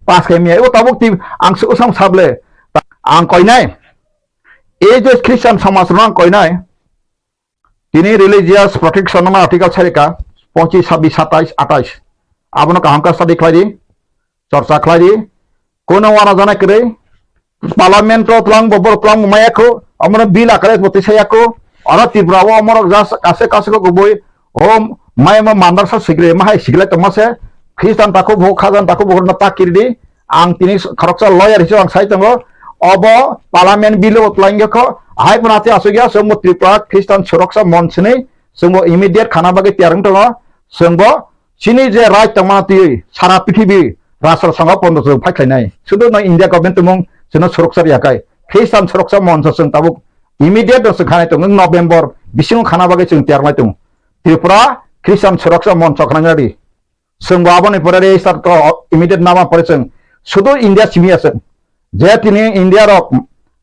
Pass khaimaya. Ebo tabuk ti ang se usam sable. Ang koinai. Ei je Christian somaj rok koinai, tini religious protection no article sarika, pochis, sabis, satais, atais. Abono kaham khe study khlai di, chorcha khlai di. Kono wana jana kwrwi, parliament o twlang bo, borok twlang bo maya kho, omono bill akare bo tisaya kho. Oro Tripura o omorok jas kase kase kho kubui, o maya ma mandar sa sikre, ma hai sikle tongma se, Christian takhuk bo, Khazan takhuk bo no ta kirdi. Ang tini khoroksa lawyer hisabe ang sai tongo. Obo parliament bill o twlang kho, hai phano ati asuk ya, so mo Tripura Christian Suroksha Monch ni, so mo immediate khana bagwi tiyar wng tongo. Chwngbo chini je right tongmani twiwi sara prithibi rashtra songha pondo chwng phai khlainai. Sudu no India government tumung chwngno suroksa riya kai. Christian suroksa moncho chwng tabuk immediate no chwng khanai tongo, November bisingo khana bagwi chwng tiyar lai tongo. Tripura Christian suroksa moncho khana ri. Chwngbo aboni pore register to immediate nama pore chwng sudu India simi aswk. Je tini India rok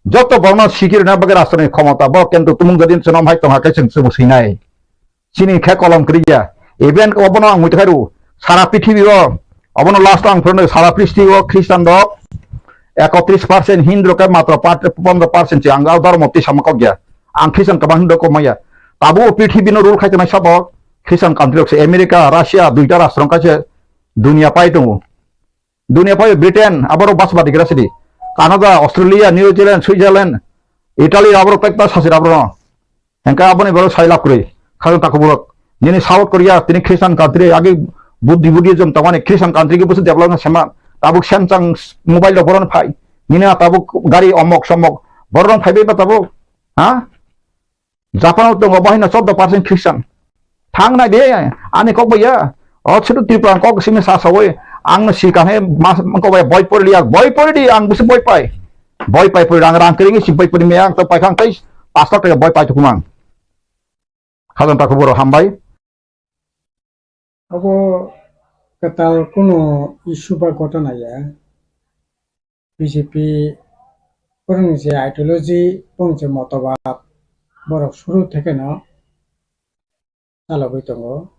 joto borokno sikirina bagwi rashtrani khomota, borok kento tumung jadin chwngno hai tongha khe chwng chwngbo swinai. Chini khe kolom kwrwi ya. Even obono ang muitu khairu, sara prithibi o, obono last ang phwrwngno, sara prithibi o Christian rok ekotris percent, Hindu rok khe matro pat-, pondro percent se ang o dhormo twi sama kok ya. Ang Christian kwbang Hindu kok maya. Tabuk o prithibi no rule khai tongnai sabo Christian country rok se, America, Russia, duita rashtra wngkha se dunia pai tongo. Dunia pai Britain, aborok bas badi gra sidi. Canada, Australia, New Zealand, Switzerland, Italy, aborok pekta sasir aborok. Hengka aboni borok sai lab kwrwi. Khajang takhuk borok. Nini South Korea, tini Christian country, agi Buddhi, Buddhism tongmani Christian country ke busu development sema. Tabuk Samsung mobile rok boron phai. Nini tabuk gari omok somok. Borok phai bai ba tabuk. Ha? Japan o tongo, bahai no chordo percent Christian. Thang nai de, ani kok bai ya. O chutu Tripura kok simi sa sawi. Ang no sikang he mas kok bai boi pori liya, boi pori di, ang busu boi pai. Boi pai pori rang rang kering si boi pori me ang to pai khang tai pas lakh taka boi pai tukumang. Khajang takhuk borok hambai. Abo kwtal kunu issue ba ghotona ya. B J P borokni je ideology, borokni je motobad, borok suru thekeno chalogwi tongo.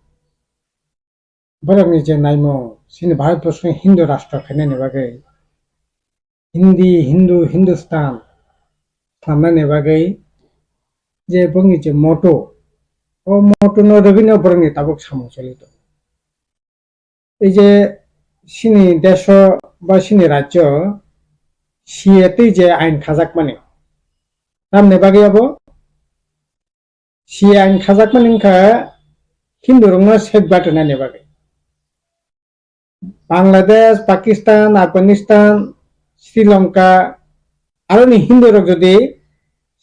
Borokni je naimung, chini Bharatborsoni Hindu rashtra khainani bagwi, Hindi, Hindu, Hindustan swnamnani bagwi je borokni je motto, o motto no rwgwino borokni tabuk samung choli tongo. Ei je chini deso ba chini rajyo C A tei je ain khajakmani, tamni bagwi abo C A ain khajakmani wngkha Hindu rokno safeguard rwnani bagwi. Bangladesh, Pakistan, Afghanistan, Sri Lanka, aroni Hindu rok jodi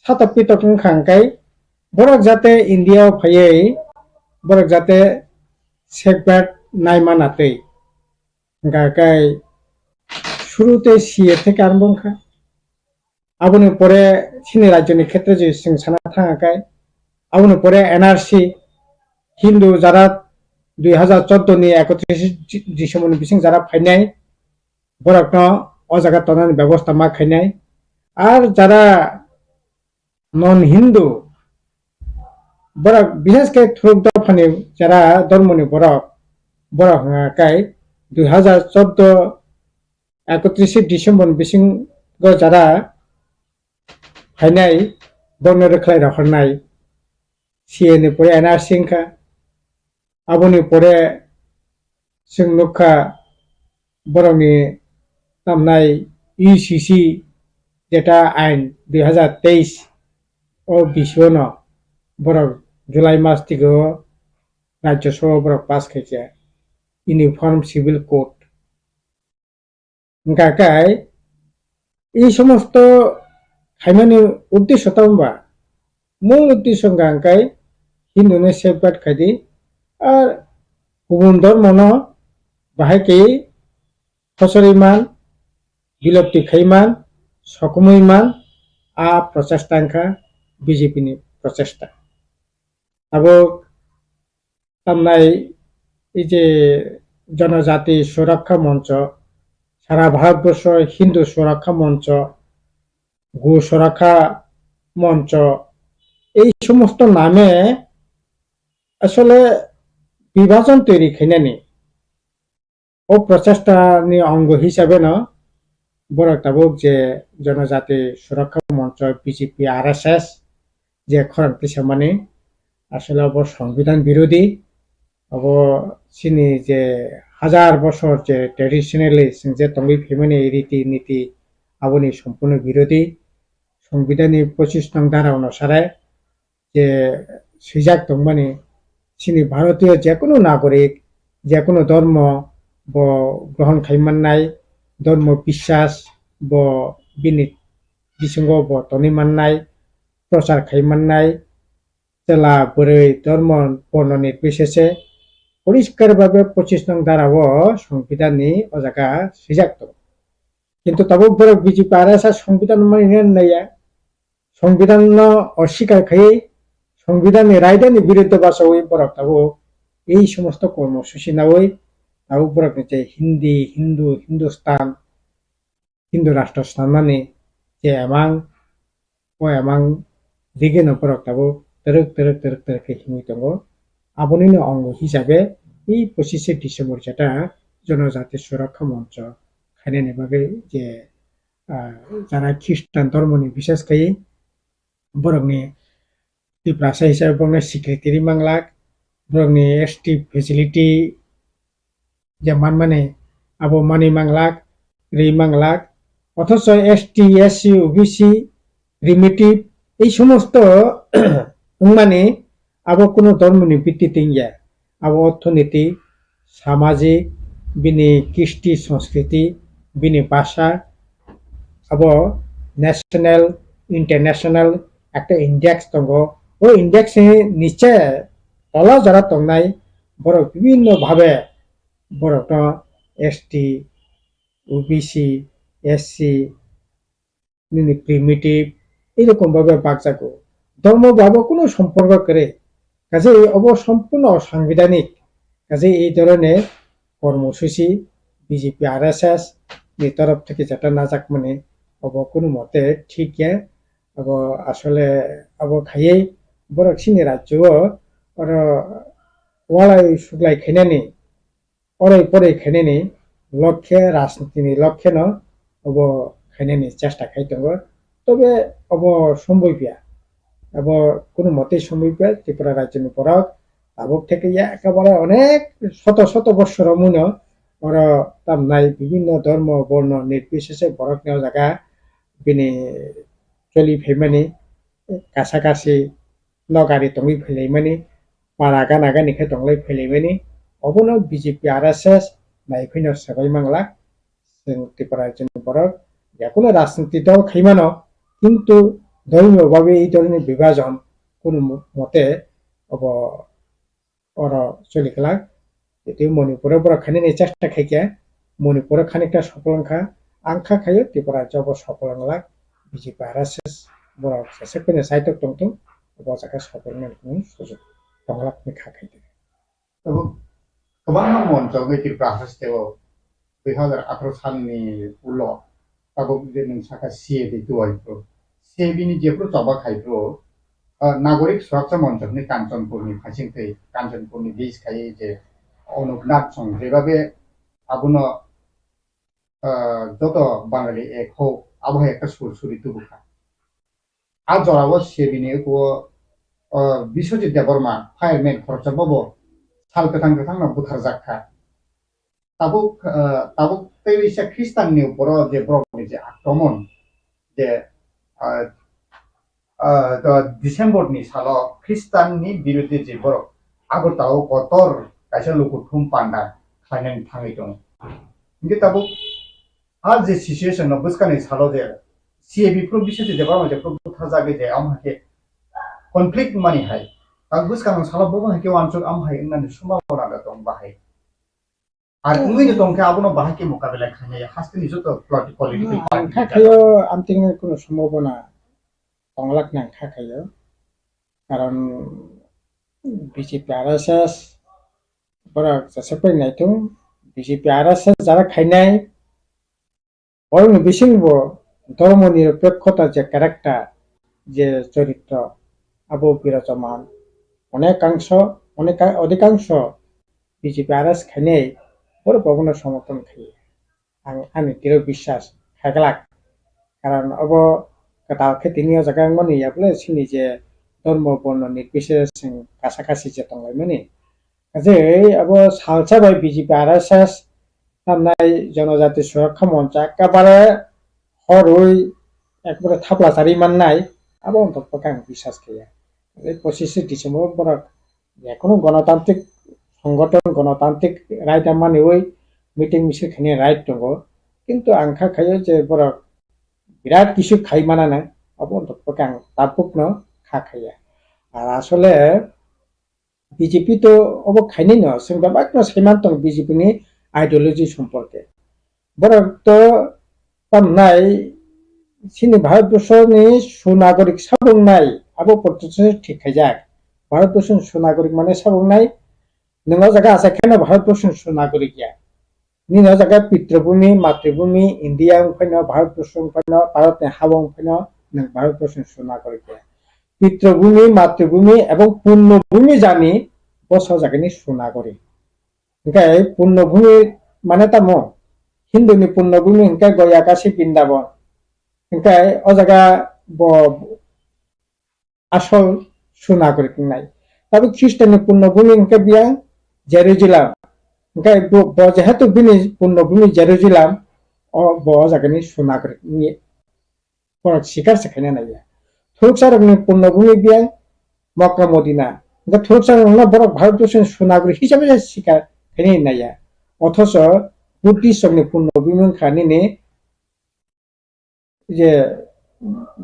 satok pitok wngkha hwnkhe borok jate India o phaiwi borok jate safeguard naima natwi. Hwnkha khe suru tei C A theke arombo wngkha. Aboni pore chini rajyoni khetre je chwng sana thangkha khe, aboni pore N R C, Hindu jara dui hazar chordo ni ekotris December ni bising jara phainai, borokno o jaga tonani bebosta ma khainai. Ar jara non Hindu borok, bishes khe thuruk dophani jara dormoni borok, borok hwnka khe dui hazar chordo ekotris December ni bisingo jara phainai, borokno rwkhlai rohornai, C A ni pore N R C wngkha. Aboni pore chwng nukha borokni tamnai U C C data ain dui hazar teis o bisio no borok July mas tigo Rajya Sabha borok pass khaikha Uniform Civil Code. Hwnkha khe, ei somosto khaimani uddesho tamo ba? Mul uddesho hwnkha khe Hindu no safeguard khai di, ar kubun dhormo no bahai khe khosori man, bilopti khai man, sokomoi man, a prochesta wngkha B J P ni prochesta. Abo tamnai ei je Jonojati Surakkha Moncho, sara Bharatborsho Hindu Surakkha Moncho, Go Surakkha Moncho, ei somosto name asole bibhajon toiri khainani. O prochesta ni ongo hisabe no borok tabuk je Jonojati Surakkha Moncho, B J P, R S S, je khorang tisamani, asole obo Songbidan birodhi, obo chini je hajar bosor je traditionally chwng je tongwi phaimani riti niti, aboni sompurno birodhi. Songbidanni pochis nong dhara onusare je swijak tongmani, chini Bharatiyo jekunu nagorik, jekunu dhormo bo grohon khai mannai, dhormo biswas bo bini bisingo bo tonwi mannai, prochar khai mannai, chwla bwrwi dhormo borno nirbichese poriskar bhabe pochis nong dhara o Songbidanni o jaga swijak tongo. Kintu tabuk borok B J P R S S Songbidan mani naiya. Songbidanno oswikar khaiwi, Songbidanni raidani biruddhe bachawi borok tabuk ei somosto kormosuchi nawi tabuk borokni je Hindi, Hindu, Hindustan, Hindu rashtra sanmani je emang, o emang digeno borok tabuk twrwk, twrwk, twrwk, twrwk khe himwi tongo. Abonino ongo hisabe ei pochishe December jeta Jonojati Surakkha Moncho khainani bagwi je ah, jara Khristan dhormoni, bishes khai borokni Tiprasa hisabe borokno secretary manglak, borokni S T facility je manmani abo manwi manglak, rwi manglak, othocho S T, S C, O B C, primitive, ei somosto wngmani abo kunu dhormoni bitti tingya. Abo orthoniti, samajik, bini kisti, sanskriti, bini bhasha, abo national, international ekta index tongo. O index ni niche tola jora tongnai borok bibinno bhabe borokno S T, O B C, S C, nini primitive, erokom bhabe bakjago. Dhormo bhabe kunu somporko kwrwi. Kaje obo sompurno osangbidanik. Kaje ei dhoroner kormosuchi B J P R S S ni torof theke jeta najakmani obo kunu mote thik ya. Obo asole obo khaiwi borok chini rajyo o oro walai suglai khainani oroi poroi khainani lokhe, rajnitini lokheno obo khainani chesta khai tongo. Tobe obo somboi pia, obo kunu motei somboi pia. Tripura rajyoni borok tabuk theke ya ekebare onek soto soto bossor romwino oro tamnai bibinno dhormo borno nirbisese borokni o jaga bini choli phaimani kasa kasi nogari tongwi phailaimani, para gana gani khe tonglai phailaimani, obono B J P R S S naiphino swbai manglak. Chwng Tripura rajyoni borok yakhuno rajniti dol khaimano, kintu dhormiyo babe ei dhoroni bibajon kunu mote obo oro choli glak. Tei Manipuro borok khainani chesta khaikha, Manipuro khanikta sopol wngkha, ang kha khaio Tripura jobo sopol wnglak, B J P R S S borok jesek phano saitok tongthung, obo jaga sopol wngmani sujuk tonglak hwnwi kha khaidi. Tabuk kwbangma monchogwi Tripura hasteo dui hazar atharo salni ulo tabuk je nwng sakha C A B tuai phuru, C A B ni jephuru choba khai phuru, ah, Nagorik Surakcha Moncho hwnwi Kanchanpurni phaising twi Kanchanpurni base khai je Anup Nag song jebabe abono, ah, joto Bangali ek ho abo hai ekta sur suri tubukha. A jorao C A B ni ukuo, ah, Biswajit Debbarma fireman khoroksa bobo sal kwthang kwthangno butharjak kha. Tabuk, ah, tabuk tei waisa Khristanni uporo je borokni je akromon, je, ah, ah, December ni salo Khristanni biruddhe je borok Agartala o kotor kaisa lukuthum panda khlainani thangwi tongo. Hinkhe tabuk a je situation no bwskangni salo je C A B phuru bising je debama je phuru butharjagwi je amo hai khe conflict mani hai. Tabuk bwskangni salo bo hai khe uansuk amo hai wngnani sombhabona da tong bahai. Ar wngwi no tongkhe abono bahai khe mokabela khainai hasteni joto politi-, political Hmm, party ang kha ni khayo amtwini kuno sombhabona tonglak nang kha khayo. Karon B J P R S S borok jesek pai naithung, B J P R S S jara khainai, borokni bisingo dhormo nirapekkhota je character, je choritro, abo birajaman. Onekangso, oneka-, odhikangsho B J P R S khainai borok bobono somorthon khaio. Ang ani diro biswas khaglak. Karon obo kwtal khe tini o jaga wngmani ya bole chini je dhormo borno nirbichare chwng kasa kasi je tonglaimani. Kaje abo salsa bai B J P R S S tamnai Jonojati Surakha Moncha ekabare horwi ekbare thapla chari mannai, abo wngkha bwkha ang bisas khe ya. Tei pochishe December borok jekono gonotantrik songothon, gonotantrik right manwi meeting misil khainai right tongo. Kintu ang kha khaio je borok birat kisu khai mana nang, abo wngkha bwkha ang tabukno kha khaiya. Ar asole B J P to obo khainai no, chwng bebak no saiman tong B J P ni ideology somporke. Borok to tamnai chini Bharatborsho ni sunagorik sabungnai, abo portoshe thik khaijak. Bharatborsho ni sunagorik mane sabungnai, nwng o jaga asa kheno Bharatborsho ni sunagorik ya. Nini o jaga pitrabhumi, matribhumi, India wng phaino, Bharatborsho wng phaino, Bharat ni ha o wng phaino, nwng Bharatborsho ni sunagorik ya. Pitrabhumi, matribhumi ebong punnobhumi jani bosa jagani sunagorik. Hingkhe punnobhumi mane tamo? Hindu ni punnobhumi hingkhe Goya, Kashi, Brindaban. Hingkhe o jaga bo asol sunagorik wngnai. Tabuk Khristian ni punnobhumi hingkhe biyang Jerusalem. Hingkhe bo, bo jehetu bini punnobhumi Jerusalem, o, bo o jagani sunagorik wngya. Borok sikar se khaina naiya. Thuruksa rokni punnobhumi biyang Mokka Modina. Hingkhe thuruksa rokno borok Bharatborsho ni sunagorik hisabe se sikar khaina naiya. Othocho Buddhist rokni punnobhumi wngkha nini je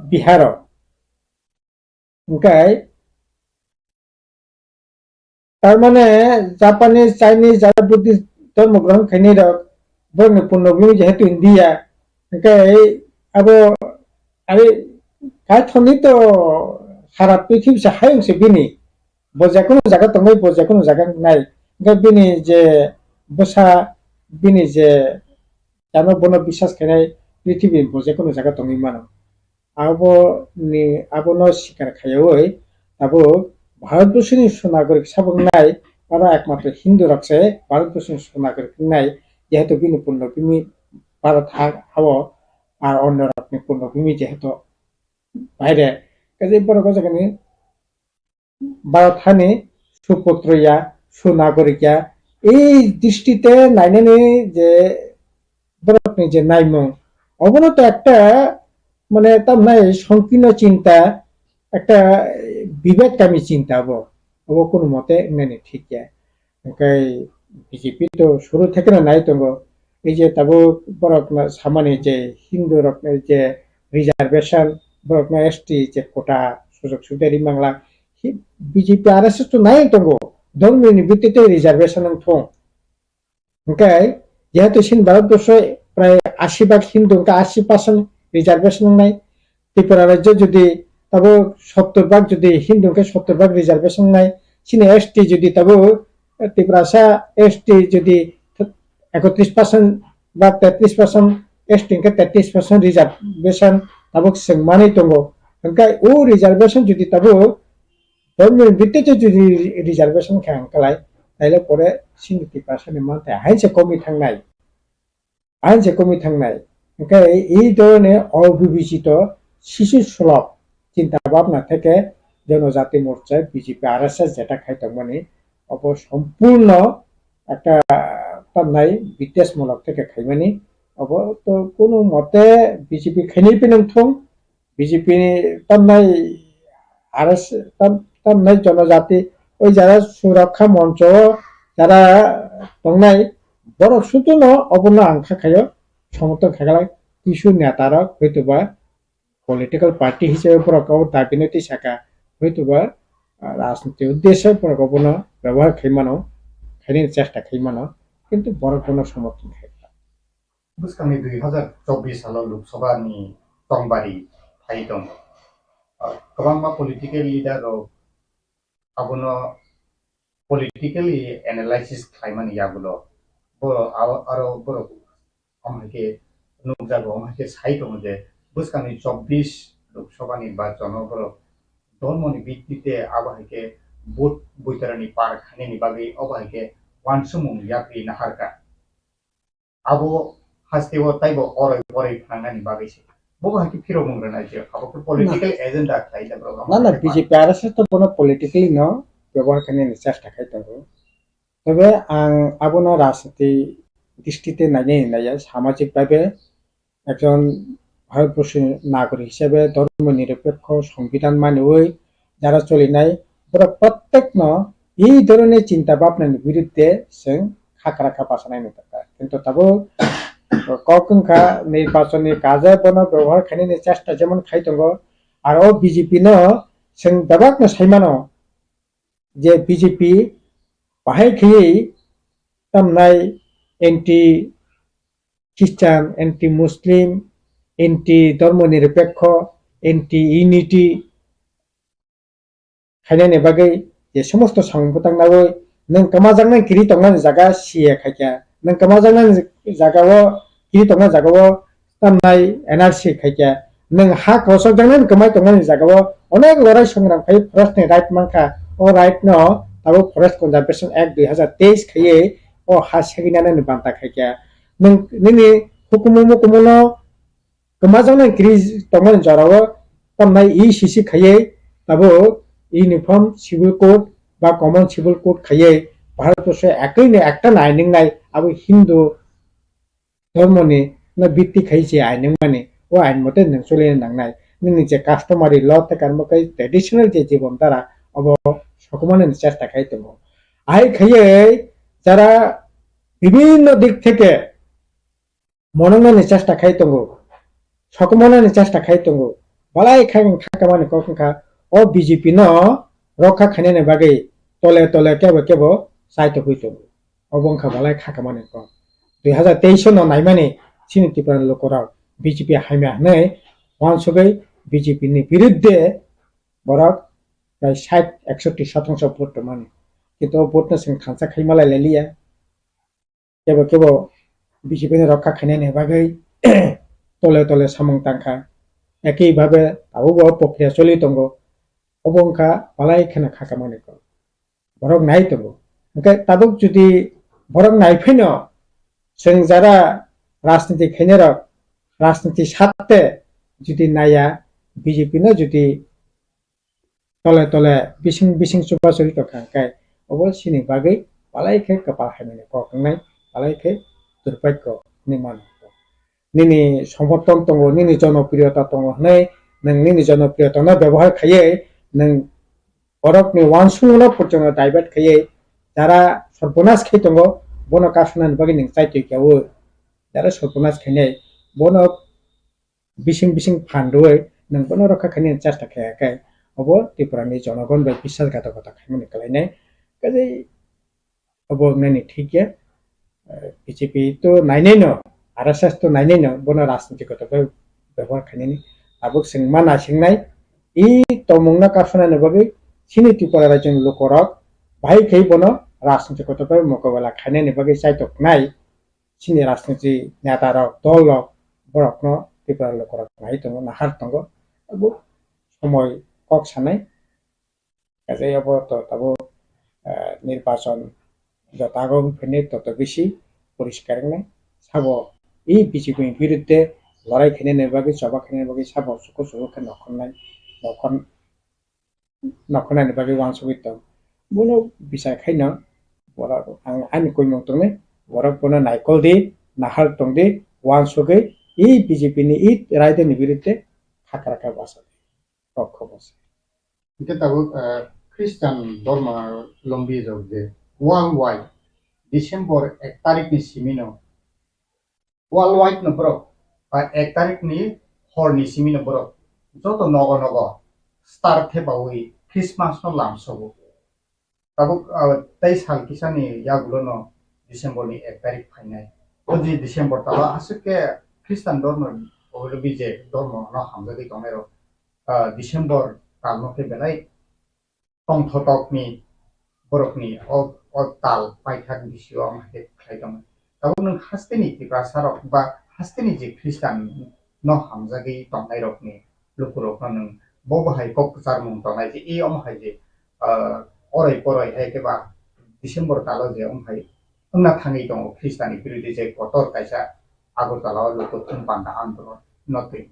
Biharo. Hingkhe Tarmane Japanese, Chinese, jara Buddhist dhormo grohon khainai rok, borokni punnobhumi jehetu India, hingkhe abo ari kaithoni to sara prithibi se hayung se bini, bo jekono jaga tongbai, bo jekono jaga nai, hingkhe bini je bwsa, bini je jano bono biswas khainai prithibi bo jekono jaga tongwi mano. Abo ni, abono sikar khaiwi tabuk Bharatborsho ni sunagorik sabuk nai, oro ekmatro Hindu rok se Bharatborsho ni sunagorik nai, jehetu bini punnobhumi Bharat ha, ha o, ar onno rok ni punnobhumi jehetu baire. Kaje borok o jaga ni Bharat hani suputro ya, sunagorik ya, ei dristite nainani je borokni je naimung, obono to ekta, mane, tamnai songkirno chinta, ekta bibek kami chinta obo, obo kono mote wngnani thik ya. Hingkhe B J P to suru thekeno nai tongo. Ei je tabuk borok na samani je Hindu rokni je reservation, borokno S T je quota sujok subida ri mangla, hi-, B J P R S S to nai tongo. Dhormoni bhittite reservation wng thung. Hingkhe jehetu chini Bharatborsho prai asi bhag Hindu, hingkhe asi percent reservation wngnai. Tripura rajyo jodi tabuk sottor bhag jodi Hindu hingkhe sottor bhag reservation wngnai, chini S T jodi tabuk, eh, Tiprasa S T jodi ekotris percent ba tetris percent, S T hingkhe tetris percent reservation tabuk chwng manwi tongo. Hingkhe o reservation jodi tabuk government bhittite jodi reservation khe ang kalai, taile pore chini Tiprasa ni manthai hainse komi thangnai. Ain je komwi thangnai. Hingkhe ei dhorone obibechito sisu sulok chinta bhabna theke Jonojati Morcha, B J P, R S S jeta khai tongmani, obo sompurno ekta tamnai bidesmulok theke khaimani. Obo to kunu mote B J P khainai phino thung, B J P ni tamnai R S, tam-, tamnai Jonojati, oi jara Surakha Moncho o jara tongnai, borok sutuno obono ang kha khaio, somorthon khaikha lai, kisu neta rok hoitoba political party hisabe borok obo dabi no twi saka, hoitoba, ah, rajniti uddeshe borok obono byabohar khai mano, khainani chesta khai mano, kintu borok bono somorthon khaikha. Bwskangni dui hazar chobbish salo Lok Sabha ni tongbari phai tongo. Ah, kwbangma political leader rok abono politically analysis khlaimani yagulo. Bo aro, aro borok omo hai khe nukjago, omo hai khe sai tongo je bwskangni chobbish Lok Sabha ni bachon o borok dhormoni bittite abo hai khe vote boitarani par khainani bagwi obo hai khe uansukmung yapri naharkha. Abo hasteo taibo oroi boroi phnangnani bagwi se. Bo hai khe phirok mung rwnai je, abo khe political agenda khlai da borok. Na, na, B J P R S S to bono politically no bebohar khainani chesta khai tongo. Tebe ang abono rajniti drishtite nainai naiya, samajik bhabe ekjon Bharatborsho nagorik hisabe dhormo nirapekho songbidan maniwi jara cholinai, borok prottekno ei dhoroner chinta bhabnani biruddhe chwng khakra kha bachanai nukha. Kintu tabuk kok wngkha nirbachonni kaje bono bebohar khainani chesta jemon khai tongo, aro B J P no chwng bebakno saimano je B J P bahai khaiwi tamnai anti Christian, anti Muslim, anti dhormo nirapekho, anti unity khainani bagwi je somosto samung bwtang nawi nwng kwmajaknai kiri tongnani jaga C A khaikha, nwng kwmajaknani jagao kiri tongnani jagao tamnai N R C khaikha, nwng ha kosokjaknani kwmai tongnani jagao onek lorai songram khai forest ni right mankha, o right no tabuk Forest Conservation Act dui hazar teis khaiwi o ha seginani banta khaikha. Nwng nini hukumu mukumu no kwmajaknai kiri tongmani jorao tamnai E C C khaiwi tabuk Uniform Civil Code ba Common Civil Code khaiwi Bharatborsho ekwi ni ekta ni ain wngnai, abo Hindu dhormoni no bitti khai je ain wngmani, o ain mote nwng choli nangnai. Nini je customary law tei karmo kai traditional je jibon dhara obo sokomani chesta khai tongo. Ahai khaiwi jara bibhinno dik theke monongnani chesta khai tongo, sokomornani chesta khai tongo, balai kha wng kha kamani kok wng kha, o B J P no rokha khainani bagwi tole tole kebo kebo chai togwi tongo. Obo wng kha balai kha kamani kok. Dui hazar teis no naimani chini Tripura ni lukurok B J P hamya hwnwi uansugwi B J P ni biruddhe borok prai sait eksotti sotongso vote tongmani. Kintu o vote no chwng thansa khai malai liya. Kebo kebo B J P ni rokha khainani bagwi tole tole samung tangkha. Ekhi bhabe tabukbo prokriya choli tongo. Obo wngkha balai kheno kha kamani kok. Borok nai tongo. Hwnkhe tabuk jodi borok nai phaino chwng jara rajniti khainai rok, rajniti satte jodi naiya, B J P no jodi tole tole bising bising chubachu ri tongkha, hwnkhe obo chini bagwi balai khe kwpal hamyani kok wngnai, balai khe durpakko hinwi mano. Nini somorthon tongo, nini jonopriyota tongo hwnwi nwng nini jonopriyota no bebohar khaiwi nwng borokni uansukmungno porjongo divert khaiwi jara sorbonas khai tongo, bono kasunani bagwi nwng chaitwi kha-o. Jara sorbonas khainai bono bising bising phan rwui nwng bono rokha khainani chesta khaikha khe, obo Tripura ni jonogon bai biswasghatokota khaimani kwlainai. Kaje obo wngnani thik ya. Eh, B J P to nainai no, R S S to nainai no, bono rajniti kotor bai bebohar khainani. Tabuk chwng ma naisingnai, i tongmungno kasunani bagwi chini Tripura rajyoni lukurok bahai khai bono rajniti kotor bai mokobela khainani bagwi chaitoknai. Chini rajniti neta rok, dol rok, borokno Tripura lukurok nai tongo, nahar tongo. Abo somoi kok sanai. Kaje abo to tabuk, eh, nirbachon joto ago wngphini toto bisi poriskar wngnai. Sabo i B J P ni biruddhe lorai khainani bagwi, choba khainani bagwi sabo suku suku khe nokhornai, nokhor-, nokhornani bagwi uansugwi tong. Bono bichar khaino borok ang ani koimung tongni, borok bono naikol di, nahar tong di, uansugwi i B J P ni i raidani biruddhe khakra kha basa di. Kok khobor se. Hingke tabuk, eh, Christian dorma lombi rok je worldwide December ek tarik ni simi no, worldwide no borok, ba ek tarik ni hor ni simi no borok joto nogo nogo star thepawi Christmas no lamsogo. Tabuk, ah, tei sal kisani yagulono December ni ek tarik phainai. O je December talo aswk khe Christian dormo, o bije dormo no hamjagwi tongnai rok, ah, December talno khe belai tongthotokni borokni o, o tal paithak bisio wng hai khe khlai tongo. Tabuk nwng hasteni Tiprasa rok ba hasteni je Christian no hamjagwi tongnai rokni lukurokno nwng bo bo hai kok kwcharmung tongnai je, e omo hai je, ah, oroi poroi hai khe ba December talo je omo hai wngna thangwi tongo Khristani biruddhe je kotor kaisa Agartala o luku thum panda andolon no twi.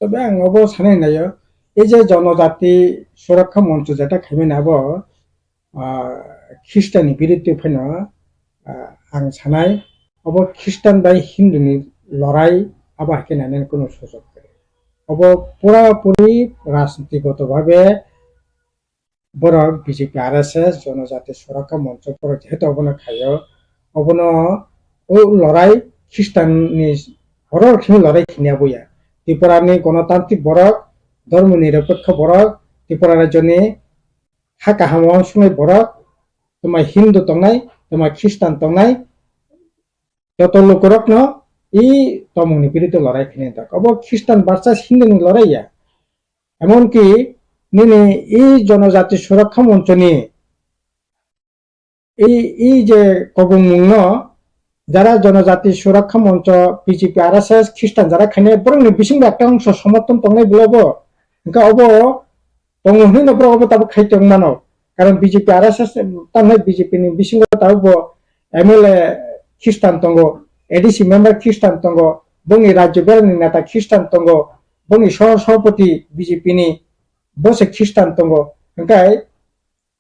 Tobe ang obo sanai naio, ei je Jonojati Surakha Moncho jeta khaimani abo, ah, Khristanni biruddhe phano, ah, ang sanai, obo Khristan bai Hinduni lorai abo hai khe nainani kunu sujok kwrwi. Obo pura puri rajnitigoto bhabe borok B J P, R S S, Jonojati Surakha Moncho borok jehetu obono khaio, obono o lorai Khristanni borok khini lorai khini aboya. Tripurani gonotantrik borok, dhormo nirapekho borok, Tripura rajyoni ha kaham wansuknai borok, toma Hindu tongnai, toma Khristan tongnai, joto lukurokno i tomungni biruddhe lorai khini dak. Obo Khristan versus Hinduni lorai ya. Emonki nini i Jonojati Surakha Monchoni i, i je kobongmungno jara Jonojati Surakha Moncho, B J P, R S S, Khristan jara khainai borokni bisingo ekta ongso somoton tongnai bwlai bo. Hwnkhe obo tongo hwnwi no borok obo tabuk khai tongmano. Karon B J P, R S S tamni B J P ni bisingo tabuk bo M L A Khristan tongo, A D C member Khristan tongo, bongni rajyo berani neta Khristan tongo, bongni soh-, sohopoti B J P ni bo se Khristan tongo. Hwnkhe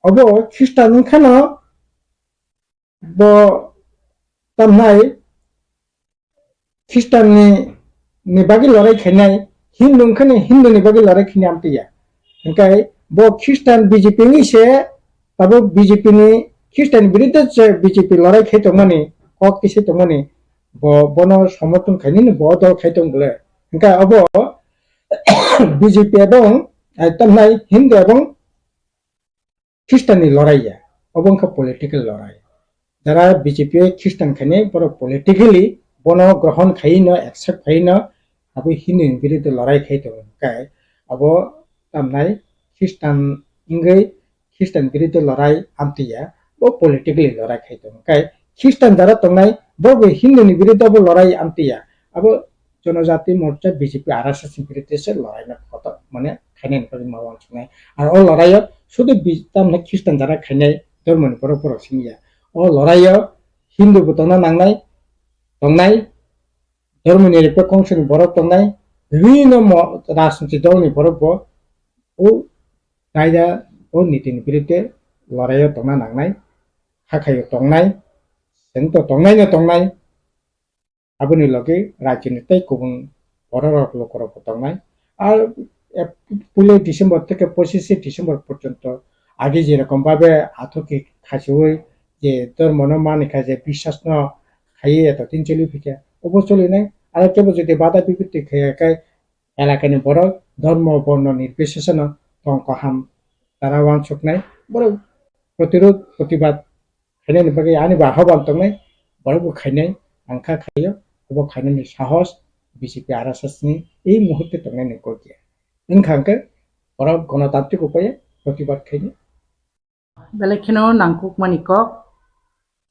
obo Khristan wngkhano bo tamnai Khristanni, ni bagwi lorai khainai, Hindu wngkhani Hinduni bagwi lorai khainai amtwi ya. Hwnkhe bo Khristan B J P wngwi se tabuk B J P ni Khristanni biruddhe se B J P lorai khai tongmani, kok tisai tongmani, bo, bono somoton khainani bo dol khai tong bwle. Hwnkhe obo B J P ebong, eh, tamnai Hindu ebong Khristanni lorai ya, obo wngkha political lorai. Jara B J P o Khristan khainai borok politically bono grohon khaiwi no, accept khaiwi no, abo Hindu ni biruddhe lorai khai tongo. Hwnkhe abo tamnai Khristan wngwi Khristan biruddhe lorai amtwi ya, bo politically lorai khai tongo. Hwnkhe Khristan jara tongnai, bo bo Hindu ni biruddhe bo lorai amtwi ya. Abo Jonojati Morcha B J P R S S ni biruddhe se lorai no kotor mane khainani bagwi ma wansuknai. Ar o lorai o sudu bi-, tamni Khristan jara khainai dhormo ni borok borok simi ya. O lorai o Hindu bo tongna nangnai, tongnai, dhormo ni rikpe kongsoni borok tongnai, bibhinno mo-, rajniti dol ni borok bo o kaida o niti ni biruddhe lorai o tongna nangnai, hakhai o tongnai, chwng to tongnai no tongnai. Aboni logi rajyoni tei kubun bororok lukurokbo tongnai. Ar, eh, puiloi December theke pochishe December porjonto agi jerokom babe athukhi khasiui je dhormono manikha je biswasno khaiwi eto din choli phikha, obo cholinai. Aro kebo jodi bada bipatti khaiya khe elakani borok dhormo borno nirbisheseno tong kaham tara wansuknai. Borok protirod protibad khainani bagwi ani bo ahoban tongnai, borok bo khainai, ang kha khaio, obo khainani sahos B J P R S S ni ei muhurte tongnai ni kok ya. Wngkha hwnkhe borok gonotantrik upaye protibad khainai. Belai kheno nangkukmani kok.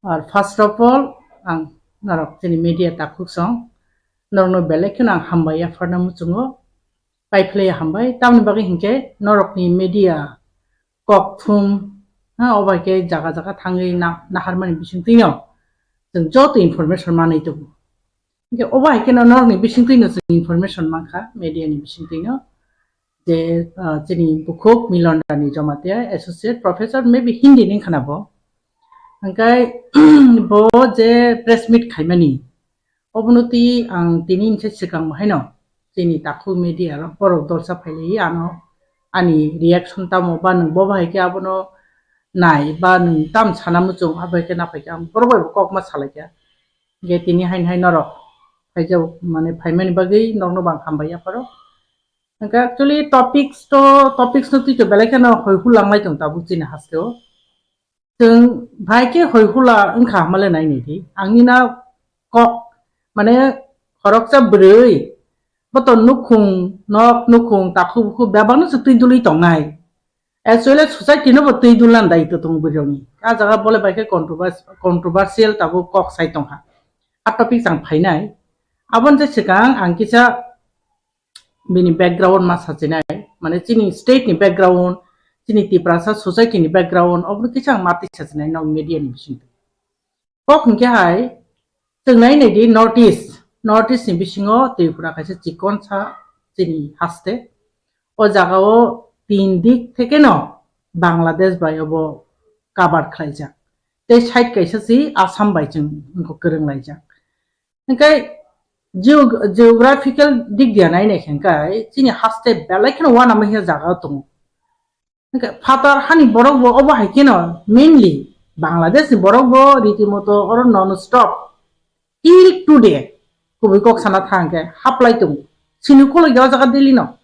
Ar first of all, ang norok chini media takhuk song, norokno belai kheno ang hambai yapharna muchungo, paiphlaiya hambai. Tamni bagwi hinkhe norokni media kok thum, ha, obo hai khe jaga jaga thangwi na-, naharmani bisingtwino chwng joto information manwi tongo. Hinkhe obo hai kheno norokni bisingtwino chwng information mankha, media ni bisingtwino, je, ah, chini bukhuk Milon Rani Jamatia, Associate Professor, maybe Hindi ni wngkhana bo. Hwnkhe bo je press meet khaimani, obono twi ang tini hwnse swkang bo haino chini takhuk media rok borok dolsa phailaiwi ano ani reaction tamo ba nwng bo bahai khe abono nai ba nwng tam sana muchung abo hai khe naphai khe ang borok bai bo kok ma salai kha. Hwnkhe tini haino hai norok phaijak mane phaimani bagwi norokno bo ang hambai yapharo. Hwnkhe actually topics to, topics no twi to belai kheno hoi hulang lai tong tabuk chini haste o. Chwng bhai khe hoi hula wngkha hamale nai nai di. Ang nina kok, mane, khoroksa bwrwi, bo to nukhung, nok nukhung, takhuk bukhuk bebak no se twi dulwi tongnai. Actually, society no bo twi dulna dai to tongo bwrwi rokni. A jaga bole bai khe controvers-, controversial tabuk kok sai tongkha. A topic chang phainai. Aboni je swkang ang kisa bini background ma sachinai, mane chini state ni background, chini Tiprasa society ni background, obo kisa ang ma twi sachinai nok media ni bising. Kok hinkhe hai, chwng nai nai di North East, North East ni bisingo Tripura kaisa chikon sa chini haste. O jagao tin dik thekeno Bangladesh bai obo cover khlaijak. Tei side kaisa si Assam bai chwng wngkha kwrwng laijak. Hingkhe geo-, geographical dik dia nai nai khe hingkhe chini haste belai kheno uanama hiya jaga tongo. Hingkhe phatar hani borok bo obo hai kheno mainly Bangladesh ni borok bo ritimoto oro non stop till today kubui kok sana thang khe haplai tongo. Sini ukulok ya o jaga Delhi no.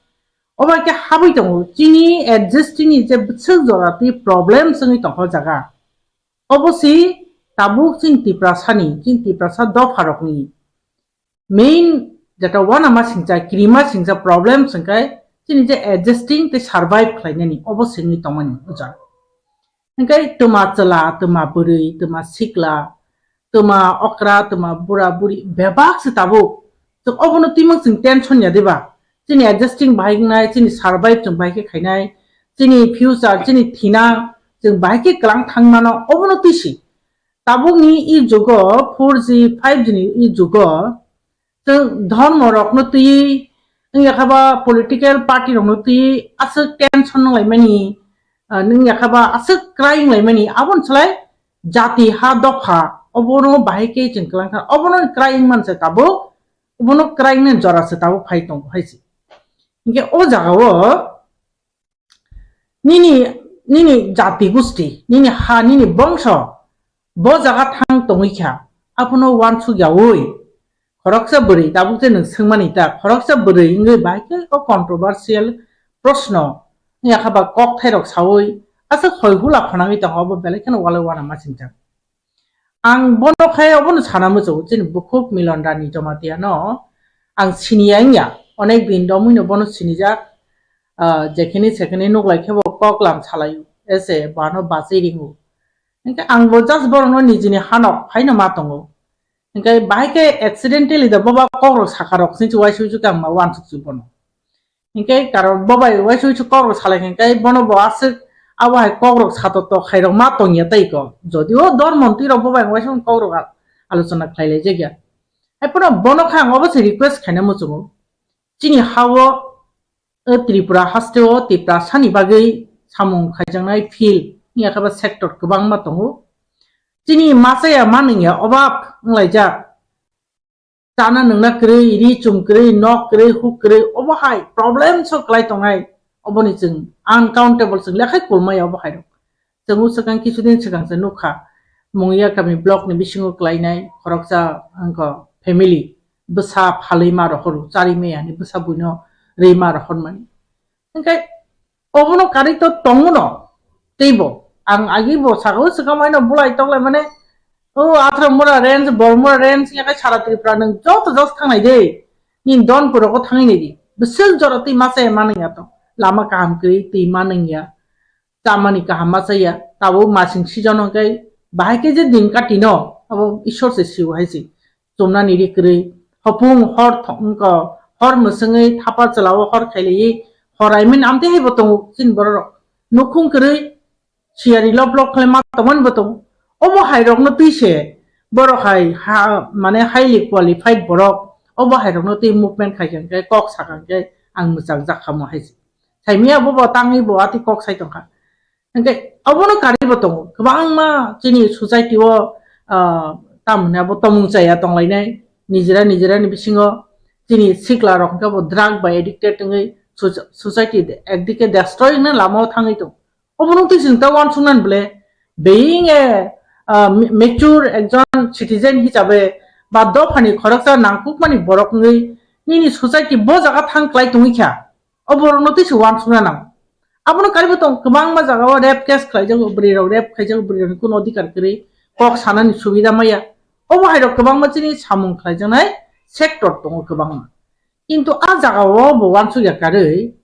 Obo hai khe habwi tongo. Chini existing ni je bwswk jora twi problem wngwi tongkha o jaga. Obo si tabuk chini Tiprasani, chini Tiprasa dopharokni main jeta uanama singcha, kirima singcha problem singkhe chini je adjusting tei survive khlainani obo singwi tongmani ujar. Hingkhe twma chwla, twma bwrwi, twma sikla, twma okra, twma bura buri bebak se tabuk. Chwng obono twimang chwng tension ya diba? Chini adjusting bahai wngnai, chini survive chwng bahai khe khainai, chini future, chini thina chwng bahai khe kwlang thangmano obono twisi. Tabukni i jugo, four G, five G ni i jugo, chwng dhormo rokno twiwi, wngya kha ba political party rokno twiwi aswk tension nanglaimani, ah, wngya kha ba aswk crying laimani, aboni slai jati ha dopha, obono bahai khe chwng kwlang kha, obono crying man se tabuk, obono crying ni jora se tabuk phai tongo hai se. Hinkhe o jaga o, nini, nini jati gusti, nini ha, nini bongso, bo jaga thang tongwi kha, abono uansuk yaui, khoroksa bwrwi, tabuk je nwng swngmani ta, khoroksa bwrwi wngwi bahai khe o controversial proshno, wngya kha ba kok thairok saui, aswk hoi hula phwnangwi tongkha, obo belai kheno walai uanama singjak. Ang bono khe obono sana muchungo, chini bukhuk Milon Rani Jamatia no ang siniya wngya, onek din romwi no bono sinijak, ah, jekhini sekhini nuklai khe bo kok lam salaio, ese bano bachai ringo. Hinkhe ang bo just borokno nijini hanok phaino ma tongo. Hinkhe bahai khe accidentally da boba kokrok sakarok sinchi uaisuk uaisuk ang ma uansuk si bono. Hinkhe karon bobai uaisuk uaisuk kokrok salai hinkhe bono bo aswk abo hai kokrok sato to khairok ma tongya tei ko. Jodio dormo twi rok bobai uaisuk kokrok al-, alochona khlai lai jakya. Hai phano bono kha ang obo se request khaina muchungo. Chini hao, o Tripura haste o Tiprasani bagwi samung khaijaknai field, wngya khe ba sector kwbangma tongo. Chini machaya manwngya obab wnglaijak. Chana nwngna kwrwi, ri chum kwrwi, nok kwrwi, huk kwrwi, obo hai problem so kwlai tongnai, oboni chwng uncountable chwng lekhai kulmaya obo hai rok. Chwng swkang kisudin swkang se nukha, Mungiakami block ni bisingo kwlainai khoroksa wngkha family, bwsa phalwi ma rohor, chari maya ni bwsa buino rwi ma rohormani. Hinkhe obono karwi to tongo no, teibo ang agi bo saka o swkang maino bulai toklai mane, o Athra mura range, Bormura range, yakai sara Tripura nwng joto jos thangnai de, nini Donpur rogo thangwi nai di, bwswk jora twi masa ya manwng ya to, lama kaham kwrwi twi manwng ya, chamani kaham masa ya, tabuk masing season hwnkhe bahai khe je din kati no, abo Ishwar se sio hai se. Chumnani ri kwrwi, hopung hor tho-, wngkha, hor mwswngwi thapa chwla-o hor khailaiwi, hor I mean amtwi hai bo tongo chini borok rok. Nukhung kwrwi, siyari lop lop khlai ma tongmani bo tongo. Obo hai rokno twi se, borok hai ha, mane highly qualified borok, obo hai rokno twi movement khai kha hwnkhe, kok sakha hwnkhe ang mwchang jak kha mo hai se. Saimia bo bo tangwi bo atwi kok sai tongkha. Hingke obono karibo tongo, kwbangma chini society o, ah, tamoni abo tomung chaya tonglainai, nijera nijera ni bisingo chini sikla rok hingke bo drug bai addicted wngwi soc-, society de-, ekdike destroy wngna lama o thangwi tongo. Obono twi chwng ta uansuknani bole, being a, ah, ma-, mature ekjon citizen hisabe ba dophani khoroksa nangkukmani borok wngwi nini society bo jaga thang klai tongwi kha. O borokno twi se uansukna nango. Abono karibo tong, kwbangma jagao rape case khlaijago, bwrwi rok rape khaijago, bwrwi rokni kuno odhikar kwrwi, kok sanani subida maya. Obo hai rok kwbangma chini samung khlaijaknai sector tongo kwbangma. Kintu a jagao bo uansukya karwi,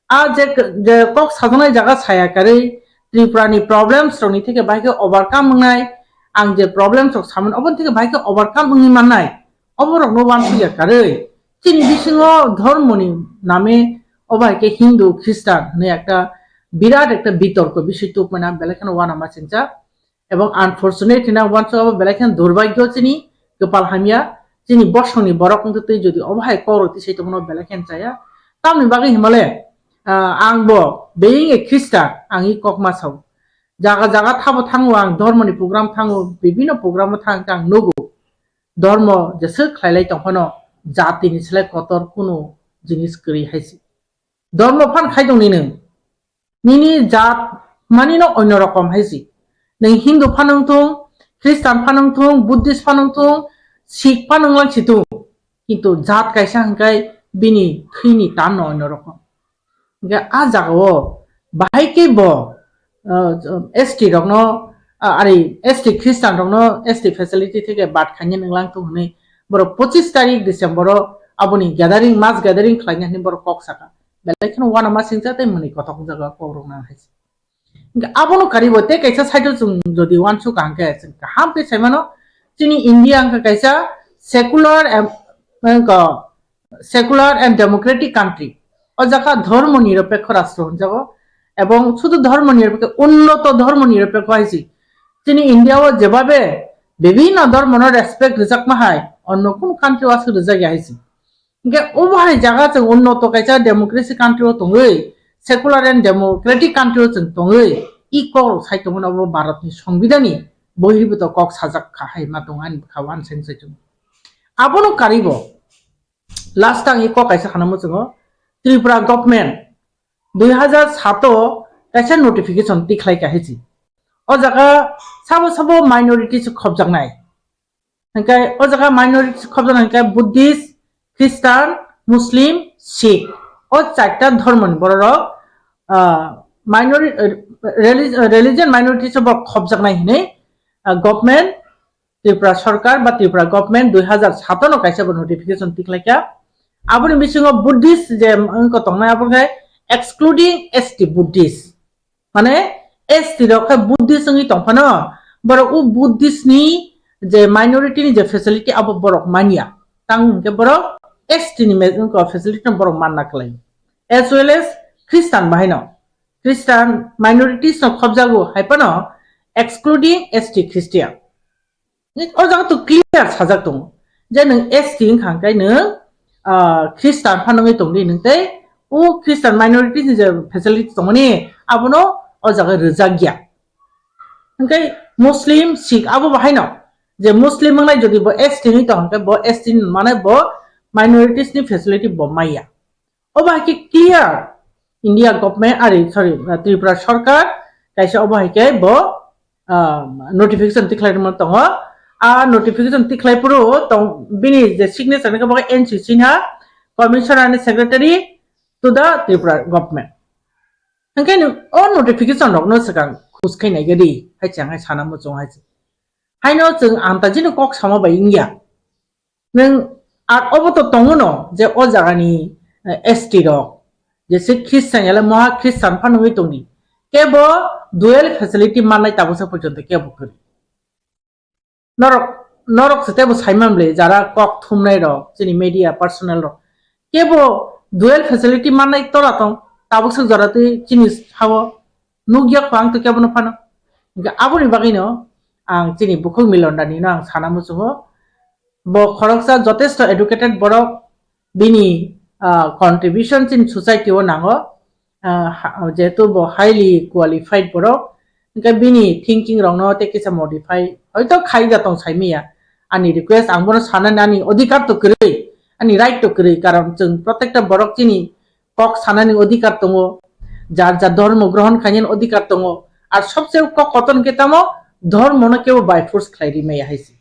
a je, je kok sajaknai jaga saya karwi, Tripura ni problems rokni theke bahai khe overcome wngnai, ang je problems rok samani oboni theke bahai khe overcome wngwi mannai. Oborokno uansukya karwi, chini bisingo dhormoni name obo hai khe Hindu, Khristan hwnwi ekta birat ekta bitorko bisoi tubmani ang belai kheno uanama singjak. Ebong unfortunate hwnwi ang uansuk abo belai kheno durbhagyo chini, kwpal hamya, chini bosongni borok wngtwi twi jodi obo hai kokrok tisai tongmano belai kheno chaya. Tamni bagwi himale, ah, ang bo being a Christian, ang i kok ma sao. Jaga jaga thabo thango ang, dhormoni program thango, bibino programo thang khe ang nugo. Dhormo jeswk khlailai tongphano jatini slai kotor kunu jinis kwrwi hai se. Dhormo phan khai tong ni nwng. Nini jat mani no onno rokom hai se. Nwng Hindu phan wng thung, Christian phan wng thung, Buddhist phan wng thung, Sikh phan wng lang si thung. Kintu jat kaisa hwnkhe bini thwini tan no onno rokom. Hingke a jagao bahai khe bo, ah, S T rokno, ah, ari S T Christian rokno S T facility theke bad khaina nwnglang tong hwnwi borok pochis tarik December o aboni gathering, mass gathering khlaina hwnwi borok kok saka. Belai kheno uanama singcha tei mwnwi kothok jaga kok rok nang hai se. Hingke abono karibo tei kaisa side o chwng jodi uansuk hwnkhe chwng kaham khe sai mano, chini India wngkha kaisa secular em-, wngkha secular and democratic country. O jaga dhormo nirapekho rastro hwnjago. Ebong sudhu dhormo nirapekho, unnoto dhormo nirapekho hai se. Chini India o jebabe bibhinno dhormo no respect rwjakma hai, onno kunu country o aswk rwjakya hai se. Hingke obo hai jaga chwng unnoto kaisa democracy country o tongwi, secular and democratic country o chwng tongwi, i kok rok sai tongmani obo Bharat ni Songbidhan ni bohirbuto kok sajak kha hai ma tong ani bwkha uanseng sai chwng. Abono karibo. Last ang i kok kaisa hanamo chwngo, Tripura government dui hazar sato kaisa notification tikhlai ka hai se. O jaga sabo sabo minority se khobjaknai. Hingke o jaga minority se khobjaknai hingke Buddhist, Christian, Muslim, Sikh. O charta dhormoni bororok, ah, minori-, relig-, religion minority se bo khobjaknai hinwi, ah, government Tripura Sarkar ba Tripura Government dui hazar sato no kaisa bo notification tikhlaikha. Aboni bisingo Buddhist je wngkha tongnai, abo khe excluding S T Buddhist. Mane S T rok khe Buddhist wngwi tongphano, borok o Buddhist ni je minority ni je facility abo borok manya. Tang hwnkhe borok S T ni me-, wngkha facility no borok manna kwlai. As well as Christian bahai no. Christian minorities no khobjago hai phano excluding S T Christian. O jaga to clear sajak tongo je nwng S T wngkha hwnkhe nwng, ah, Christian phano wngwi tongdi nwng tei o Christian minorities ni je facility tongmani abono o jaga rwjak ya. Hwnkhe Muslim, Sikh abo bo haino je Muslim wngnai jodi bo S T wngwi tong hwnkhe bo S T ni mane bo minorities ni facility bo maya. Obo hai khe clear India government, ari, sorry, Tripura Sarkar kaisa obo hai khe bo, ah, notification tikhlai rwma tongo. A notification tikhlai phuru tong, bini je signature ni khe bo khe N C Sinha, Commissioner and Secretary to the Tripura government. Hwnkhe ni o notification rokno swkang khus khai nai gadi hai chang hai sana muchung hai se. Haino chwng ang ta jini kok sama bai wngya. Nwng ar obo to tongo no je o jagani, eh, S T rok, jese Christian yale moha Christian phano wngwi tongdi. Kebo dual facility mannai tabuksa porjonto kebo kwrwi. Norok, norok se tebo saiman bwle jara kok thumnai rok, chini media personnel rok. Kebo dual facility mannai tola tong, tabuksa jora twi chini sao nukya kho ang to kebo no phano. Hingke aboni bagwi no ang chini bukhuk Milon Dani no ang sana muchungo. Bo khoroksa jotesto educated borok, bini, ah, contribution chini society o nango. Ah, ha-, jehetu bo highly qualified borok, hingke bini thinking rokno tei kisa modify hoito khai da tong sai maya. Ani request ang bono sanani ani odhikar to kwrwi, ani right to kwrwi, karon chwng protekta borok chini kok sanani odhikar tongo, jar jar dhormo grohon khainani odhikar tongo, ar sobse kok kotor hwnkhe tamo dhormono kebo by force khlai ri maya hai se.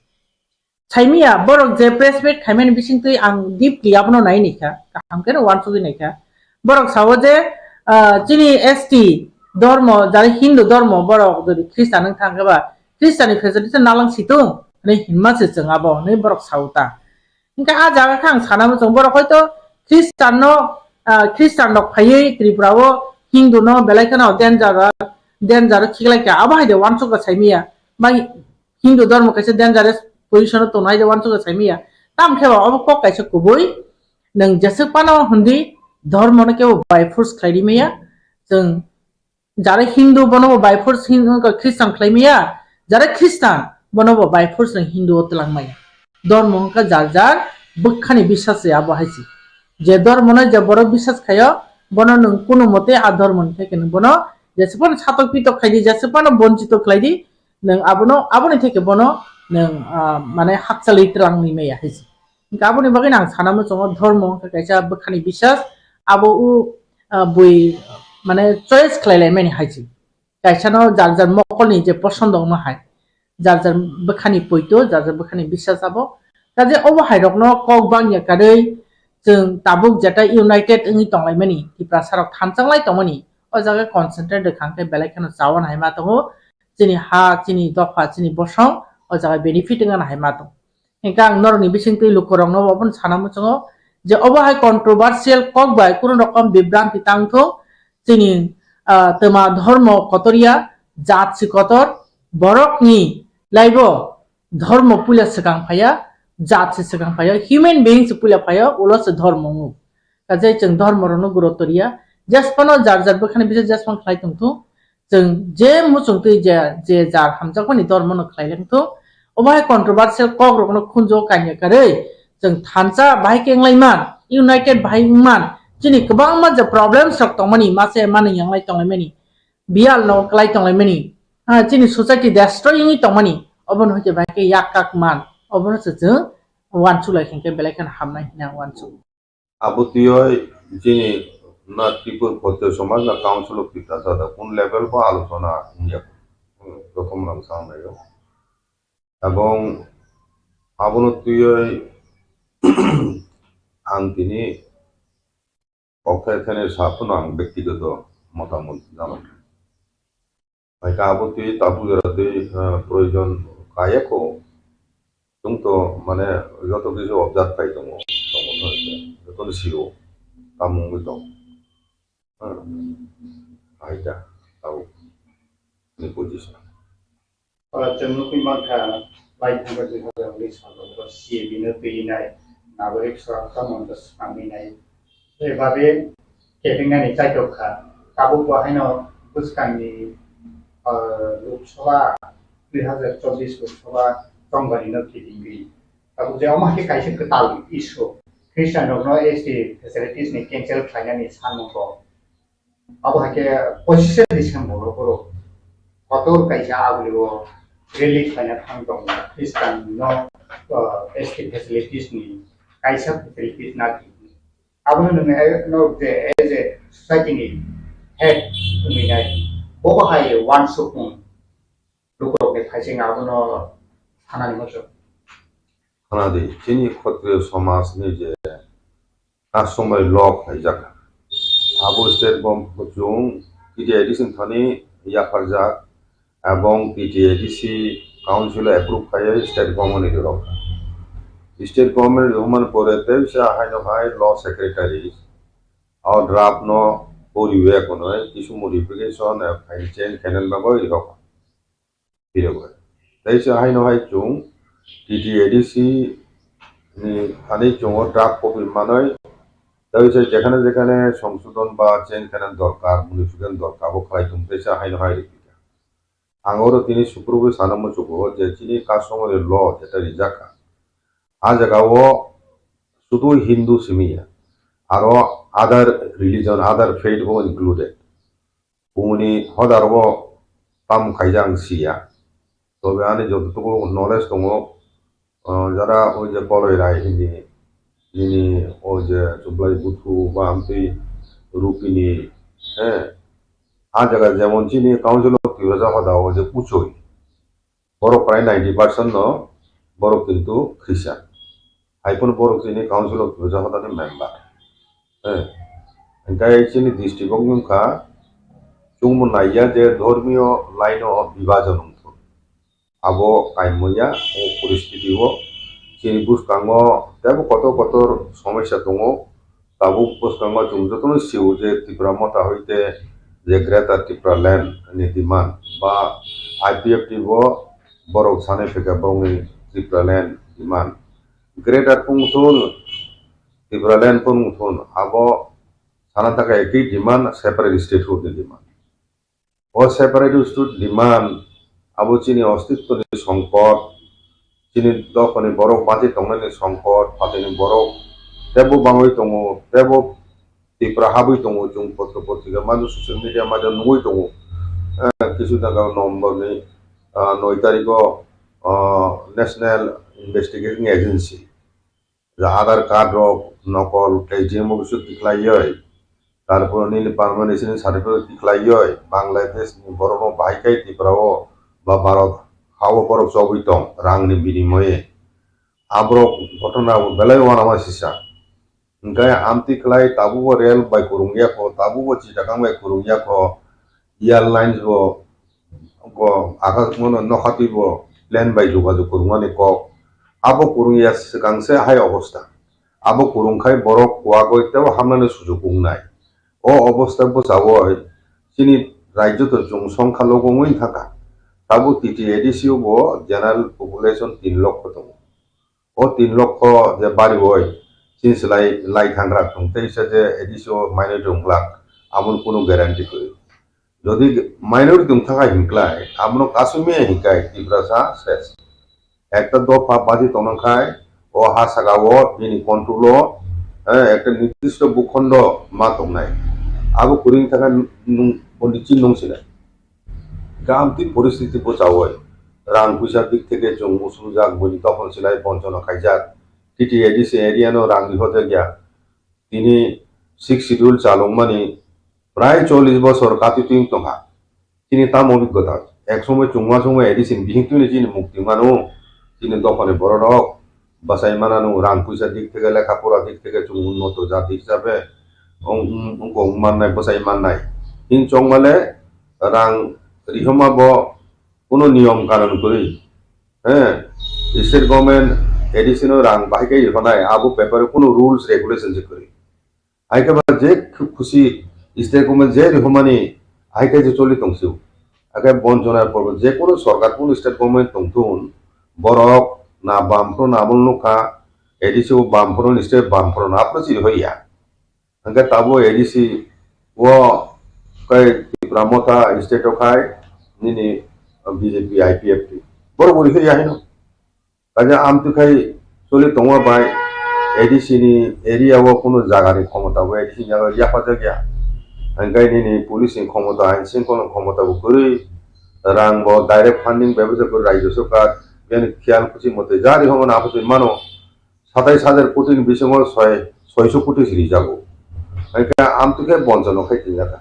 Saimaya, borok je press meet khaimani bisingtwi ang deeply abono nai naikha, kaham khe uansugwi naikha. Borok sao je, ah, chini S T dhormo, jare Hindu dhormo, borok jodi Christian wng thang khe ba, Christian ni facility nalang situng, hwnwi hinma se chwng abo, hwnwi borok sao ta. Hingkhe a jaga khe ang sana muchung, borok hoito Christian no, ah, Christian rok phaiwi Tripura o Hindu no belai kheno danger, danger khiklai kha, abo hai de uansukha saimaya. Bai Hindu dhormo kaisa dangerous position o tongnai je uansukha saimaya. Tamo khe ba obo kok kaisa kubui. Nwng jeswk phano hwndi dhormo no kebo by force khlai rimaya. Chwng jara Hindu bono bo by force Hin-, Christian khlai maya. Jara Christian bono bo by force nwng Hindu o twlang maya. Dhormo wngkha jar jar bwkhani biswas se abo hai se. Je dhormono je borok biswas khaio, bono nwng kunu mote a dhormoni theke nwng bono jesepano satok pitok khaidi, jesepano bonchito khlaidi, nwng abono, aboni theke bono nwng, ah, mane hakchalwi twlangwi maya hai se. Hingkhe aboni bagwi ang sana muchungo dhormo hwnkhe kaisa bwkhani biswas, abo o, ah, bui mane choice khlai laimani hai se. Kaisano jar jar mokolni je posondo wngma hai, jar jar bwkhani poito, jar jar bwkhani biswas abo. Kaje obo hai rokno kok bangya karwi chwng tabuk jeta united wngwi tonglaimani, Tiprasa rok thanchang lai tongmani, o jaga concentrate rwkha hwnkhe belai kheno chawan hai ma tongo, chini ha, chini dopha, chini bosong o jaga benefit wngna hai ma tongo. Hingkhe ang norokni bisingtwi lukurokno obono sana muchungo je obo hai controversial kok bai kunu rokom bibranti tang thung, chini, ah, twma dhormo kotor ya, jat se kotor, borokni laibo dhormo puila swkang phaiya, jat se swkang phaiya, human being se puila phaiya, ulo se dhormo wngo. Kaje chwng dhormo rokno gurutto riya, jesphano jar jar bwkhani biswas jesphano khlai tong thung, chwng je muchungtwi je, je jar hamjakmani dhormono khlai lang thung, obo hai controversial kok rokno khunjo kanya karwi chwng thansa bahai khe wng lai man, united bahai wng man, chini kwbangma je problems rok tongmani mase manwi yang lai tong lai mani, biyal no kwlai tong lai mani, ah, chini society destroy wngwi tongmani, obono hwnkhe bahai khe yak kak man, obono se chwng uansuk lai khe belai kheno hamnai hwnwi ang uansuk. Abo twiwi chini na Tripura Khatriya Samaj na Council of Tiprasa da kun level bo alochona wngya, hmm, prothom rang sa naio. Ebong abono twiwi ang tini kokthai thani sa phano ang bektigoto motamot janai. Hai khe abo twi tabuk jora twi, eh, proyojon kaya kho. Chwng to mane joto kisu observe khai tongo, tongo no, joto no sio, tamo wngwi tong. Hmm. Hai khe tabuk ni position. Ora chwng nukwi mankha, bai thangkha dui hazar unis salo C A B no twi nai, nagorik surakha moncho swkangwi nai. Eba be kepingnani chaitok kha. Tabuk bo haino bwskangni, ah, Lok Sabha, dui hazar chobbish Lok Sabha chongbari no kitingwi. Tabuk je omo hai khe kaisa kwtal issue. Christian rokno S T facilities ni cancel khlainani sanmung kok. Abo hai khe pochishe December o borok kotor kaisa agulio rally khlaina thang tongo. Christian no, ah, S T facilities ni kaisa facilities na Abono nwng, eh, no je, as a society ni head wngwi nai, bobo hai uansukmung lukurokni phaising abono sanani muchung. Khwnadi, chini Khatriyo somajni je customary law khlaijak, abo state government chwng T T A D C ni thani yapharjak, Ebong T T A D C council approve khaye state government ni rok. State government ni rok man pore tei sa haino hai law secretary o draft no poriwe kono kisu modification, eh, hai change khainani bagwi rok. Tei sa haino hai chwng T T A D C ni thani chwng o draft copy manwi tei sa jekhane jekhane songsodon ba change khainani dorkar, modification dorkar bo khlai thung tei sa haino hai rikha. Ang oro tini suprubwi sana muchugo je chini customary law jeta rijak kha, a jagao sudu Hindu simi ya, aro other religion, other faith bo included. Bumuni hodar bo tam khaijak ang siya. Tobe ani jototuku knowledge tongo, ah, jara oi je Koloi Rai hini, nini oi je Chublai Buthu ba amtwi Rupini, eh, a jaga jemon chini Council of Tiprasa hoda o je Uchoi, borok prai ninety percent no borok kintu Christian. Hai phano borok chini Council of Tiprasa hoda ni member. Eh, hingkai chini district o wngkha chwngbo naiya je dhormiyo line o bibajon wngthun. Abo kaimya o poristiti o chini bwskango teibo kotor kotor somosya tongo. Tabuk bwskango chwng jotono sio je Tipra Motha hoite je Greater Tipraland ni demand ba I P F T bo borok sanai phaikha borokni Tipraland demand. Greater phung thun, Tipraland phung thun, abo sana thangkha ekti demand separate statehood ni demand. O separate state demand abo chini ostitwni songkot, chini dophani borok bachi tongnani songkot, phatini borok tebo bangwi tongo, tebo Tripura habwi tongo, chwng potro potrika madu social media madu nugwi tongo. Eh, kisu daga November ni, ah, noi tarikh o, ah, National Investigation Agency, je Aadhaar card rok nokol khe G M office o tikhlaiwi, tarpor nini permanent resident certificate tikhlaiwi, Bangladesh ni borok rok bahai khe Tripura o ba Bharat ha o borok chobwi tong rang ni binimoye. Aborok ghotona belai uanama sisa. Hwnkhe amtwi khlai tabukbo rail bai kwrwngya kho, tabukbo chitakang bai kwrwngya kho, airlines bo, bo akas mano nokhatwi bo plane bai jogajog kwrwngmani kok. Abo kwrwngya swkang se hai obostha. Abo kwrwngkhai borok kuagwi tebo hamnani sujuk wngnai. O obostha bwchawi chini rajyo to chwng songkha logo wngwi thangkha. Tabuk T T A D C o bo general population tin lokho tongo. O tin lokho je bariwi chini se lai, lai thangra tong tei se je A D C o minority wng glak, amoni kunu guarantee kwrwi. Jodi minority wng thangkha hinklai, amono kasumya hinkai Tiprasa ses. Ekta dopha baji tongnangkhai, o ha saka o bini control o, eh, ekta nirdisto bukhondo ma tongnai. Abo kwrwi thangkha nung, bondi chin nung sinai. Gam twi poristiti bwchawi rang puisa dik theke chwng usujak, buini dophon silai bonchona khaijak. T T A D C area no rang rihojakya. Tini six schedule chalokmani prai chollish bosor katwi twi tongkha. Tini tamo obiggota? Ek somoi chwngma somoi A D C ni bising twini chini mukti mano. Tini dophani bororok bwsai manano, rang puisa dik theke, lekha pora dik theke, chwng unnoto jati hisabe wng, wng, wng mannai, bwsai mannai. Hing chongmale rang rihoma bo kuno niyom kanun kwrwi. He, state government A D C no rang bahai khe rihonai, abo paper o kuno rules regulation se kwrwi. Hai khe ba je khu-, khusi state government je rihomani hai khe je choli tongsio. Hakhe bonchona porbo je kuno sorkar kuno state government tongthun, borok na bam phro na abo nukha, A D C o bam phro ni state bam phro na aphro chiri hoya. Hingke tabuk A D C o kai Tipra Motha state o khai nini B J P I P F T. Borok bo rihoi ya hino. Kaisa amtwi khai choli tongma bai A D C ni area o kunu jaga ni khomota bo A D C ni yago yapajak ya. Hingke nini police ni khomota, ain singkol ni khomota bo kwrwi, rang bo direct funding bebajak kwrwi rajyo sarkar, bini khiyal kuchi mote jari hono na apotwi mano. Satais hajar koti ni bisingo soi, soiso koti se rijago. Hingke amtwi khe bonchano khai tinjak kha.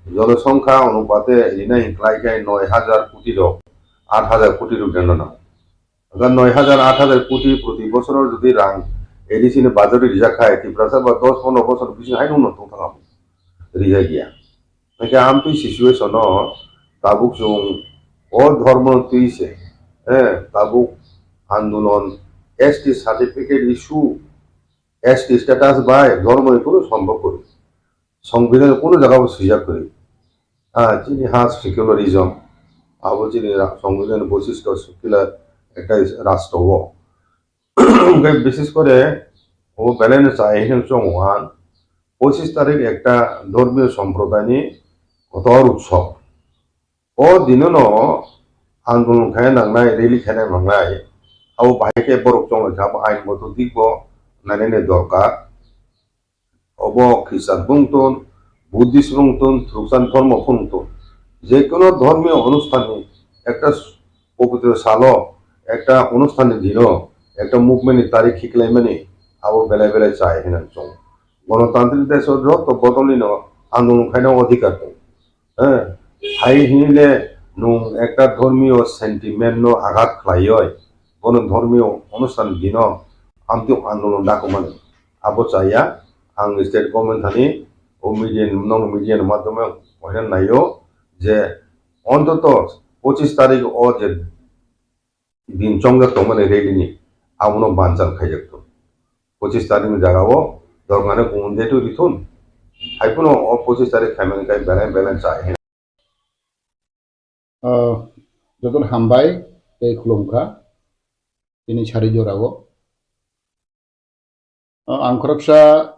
Jonosongkha onupate rinai hinklai khe noi hajar koti rok, aat hajar koti rok rina nango. Hingke noi hajar, aat hajar koti proti bosoro jodi rang A D C ni budget rijak khai, Tiprasa ba dos pondro bosor bisingo hai nungno tongthang abo. Rijak ya. Hingke amtwi situation o tabuk chwng o dhormo twi se, eh, tabuk andolon S T certificate issue, S T status bai dhormo ni kunu sombok kwrwi. Songbidan kunu jaga bo swijak kwrwi. Ah, chini ha secularism, abo chini ra-, songbidan ni boisisto secular ekta rastro o. Hingke bises kore o belai no chai hino chong uan, pochis tarik ekta dhormiyo somprodaini kotor utsob. O dinono andolon khai nangnai, rally khai nangnai, abo bahai khe borok chonglai kha, abo ain boto dikbo nainani dorkar. Obo Christian bwng ton, Buddhist bwng ton, Thwrwksan dhormo bwng ton, je kono dhormiyo onusthanni ekta s-, pobitro salo, ekta onusthanni dino, ekta movement ni tarik khiklaimani abo belai belai chai hinwi chong. Gonotantrik desh o joto bodolni no andolon khaina odhikar tong. Eh, hai hinile nwng ekta dhormiyo sentiment no aghat khlaioi, bono dhormiyo onusthan dino amtwi andolon dakumani. Abo chaya, ang state government thani o media ni, nokni media ni madhyome poina naio je ontoto pochis tarik o je din chongjak tongmani rally ni abono banchal khaijak tong. Pochis tarik ni jaga o dorgane kumun jetu rithun. Hai phano o pochis tarik khaimani kai belai belai chai. Ah, jotono hambai tei khulumkha tini sari jorao. Ah, ang khoroksa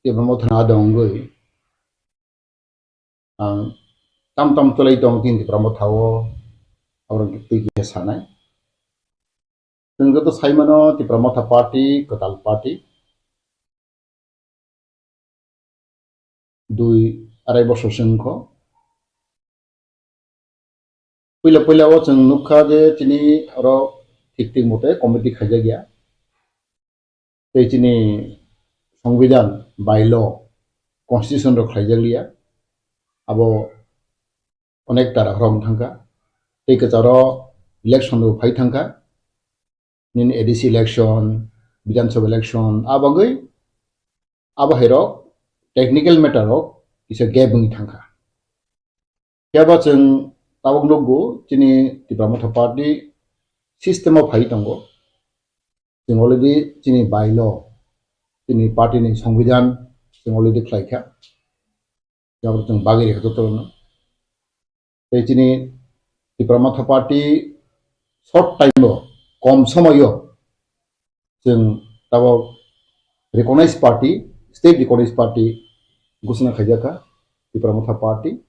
Tipra Motha ni adong wngwi ang tam tam twlai tong tini Tipra Motha o, aborok twi kisa sanai. Chwng joto sai mano Tipra Motha party kwtal party. dui arai bosor se wngkho. Puila puila o chwng nukha je chini oro thik thik mote committee khaijak ya. Tei chini Songbidan, bylaw, constitution rok khlaijak liya. Abo onek tara rok thangkha. Tei kwcharo election rok phai thangkha. Nini A D C election, Bidhan Sabha election, a bagwi abo hai rok technical matter rok kisa gap wngwi thangkha. Phiya ba chwng tabuk nukgo chini Tipra Motha Party system o phai tongo. Chwng already chini bylaw, chini party ni songbidan chwng already khlaikha. Phiya ba chwng bagwi rikha jotono. Tei chini Tipra Motha Party short time o, kom somoyo chwng tabuk recognized party, state recognized party ghosona khaijakha, Tipra Motha Party.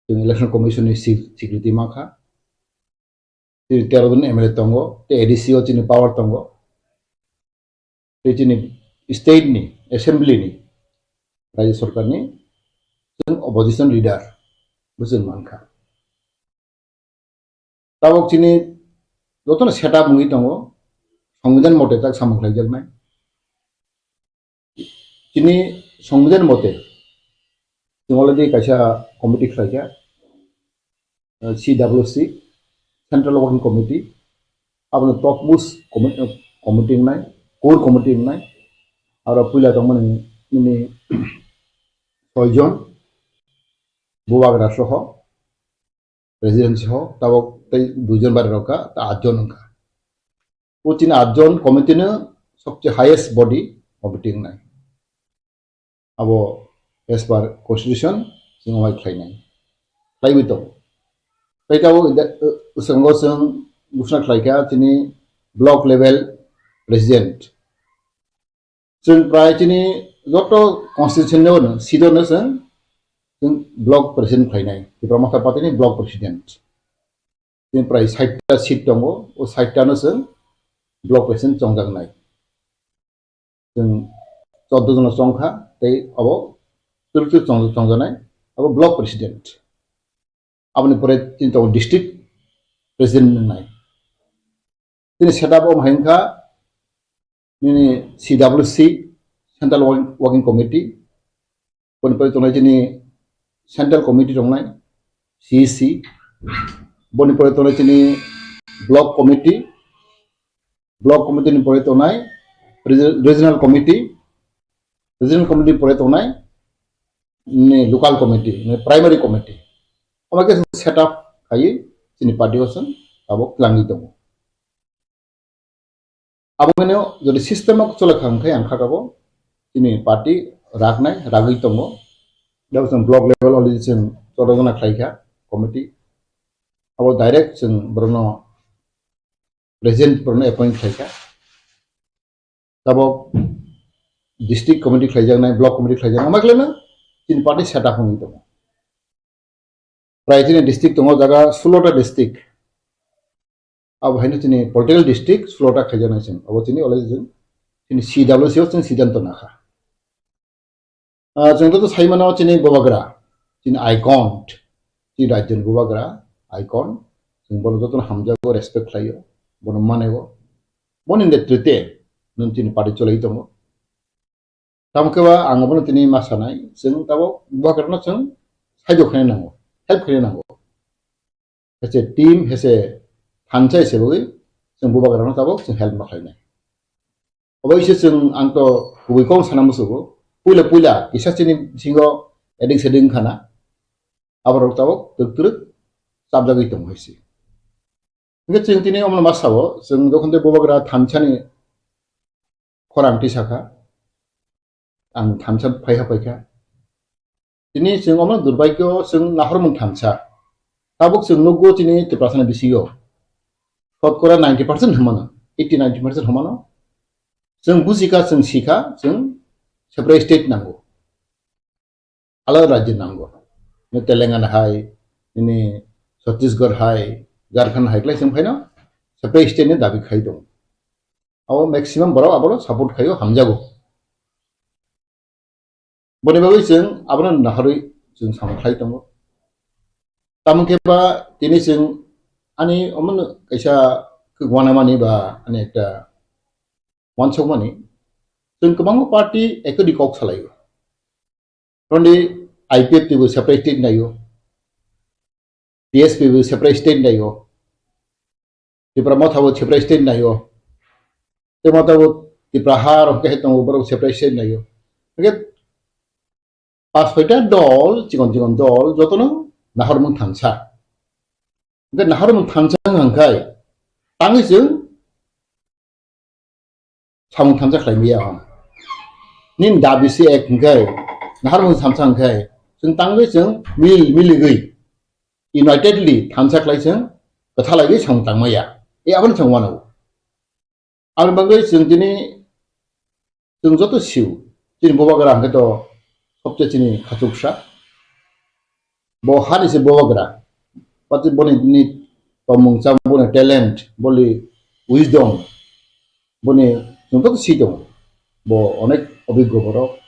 Chwng election commission ni swi-, swikriti mankha. Chini tero jon M L A tongo, tei A D C o chini power tongo. Tei chini state ni assembly ni, Rajya Sarkar ni, chwng opposition leader bo chwng mankha. Tabuk chini jotono setup wngwi tongo, songbidan mote tak samung khlaijaknai. Chini songbidan mote chwng already kaisa committee khlaikha, eh, C W C, Central Working Committee, abono topmost commi-, eh, committee wngnai, core committee wngnai. Aro puila tongmani nini soijon, bubagra soho, president soho, tabuk tei duijon bari rok kha, ta atjon wngkha. O chini atjon committee no sobse highest body committee wngnai. Abo as per constitution chwng wai khlainai. Khlaiwi tongo. Tei tabuk ida-, uh, swkango chwng ghosona khlaikha chini block level president. Chwng prai chini joto constituency no, seat no chwng, chwng block president khlainai, Tipra Motha Party ni block president. Chini prai sait ta seat tongo, o sait ta no chwng block president chongjaknai. Chwng chordo jono chongkha, tei abo twrwk twrwk chong-, chongjaknai, abo block president. Aboni pore chini tongo district president wngnai. Chini setup o hai wngkha nini C W C, Central Working, Working Committee, boni pore tongnai chini Central Committee tongnai, C E C, boni pore tongnai chini Block Committee, Block Committee ni pore tongnai Regi-, Regional Committee, Regional Committee ni pore tongnai ni Local Committee, ni Primary Committee. Omo khe setup khaiwi chini party o chwng tabuk twlangwi tongo. Abo hwnwi jodi system o chole kha hwnkhe ang kha tabuk chini party raknai, ragwi tongo. Tabuk chwng block level already chwng chorojona khlaikha committee. Abo direct chwng borokno president borokno appoint khlaikha. Tabuk district committee khlaijaknai, block committee khlaijaknai, omo khlaino chini party setup wngwi tongo. Prai chini district tongo jaga sulota district. Abo haino chini political district sulota khaijaknai chwng. Abo chini already chwng chini C W C o chwng siddhanto nakha. Ah, chwng joto sai mano chini bubagra, chini icon, chini rajyoni bubagra, icon. Chwng bono jotono hamjago, respect khlaio, bono manego. Boni netrite nwng chini party cholai tongo. Tamo khe ba ang bono tini ma sanai, chwng tabuk bubagrano chwng saijo khaina nango, help khaina nango. Hese team, hese thansa hise bagwi chwng bubagrano tabuk chwng help ma khlainai. Obo ise chwng ang to kubui kok sana musugo. Puila puila kisa chini bisingo edik sedik wngkhana. Aborok tabuk twk twrwk chapjagwi tongo hai se. Hwnkhe chwng tini omono ma sao, chwng jokhon tei bubagra thansani khorang tisakha, ang thansa phaiha phaikha. Tini chwng omo durbagyo chwng nahormung thansa. Tabuk chwng nukgo chini Tiprasani bisingo. Shotkora ninety percent hwnmano, eighty ninety percent hwnmano. Chwng bujikha, chwng sikha, chwng separate state nango. Alada rajyo nango. Nini Telangana hai, nini Chhattisgarh hai, Jharkhand hai khlai chwng phaino separate state ni dabi khai tongo. Abo maximum borok abono support khaio, hamjago. Boni bagwi chwng abono naharwi chwng samung khlai tongo. Tamo khe ba tini chwng ani omono kaisa kwkwanamani ba ani ekta wansukmani, chwng kwbangma party ekodi kok salaio. Toni I P F T bo separate state naio, T S P bo separate state naio, Tipra Motha bo separate state naio, tei motha bo Tipra ha rok khe tongo, borok separate state naio. Hingkhe pas soita dol, chikon chikon dol, jotono nahormung thansa. Hingkhe nahormung thansa hwnkha khe tangwi chwng samung thansa khlai maya hwn. Nini dabi se ek hwnkhe, nahormung thansa hwnkhe, chwng tangwi chwng mil, miligwi, unitedly thansa khlai chwng kwthalaiwi samung tangmaya. E abono chwng wano. Aboni bagwi chwng tini, chwng joto sio, chini Bubagra hwnkhe to sobse chini khachuksa. Bo hani se Bubagra, pati boni ni tongmung cham, boni talent, boni wisdom, boni chwng joto si tongo. Bo onek obiggo borok,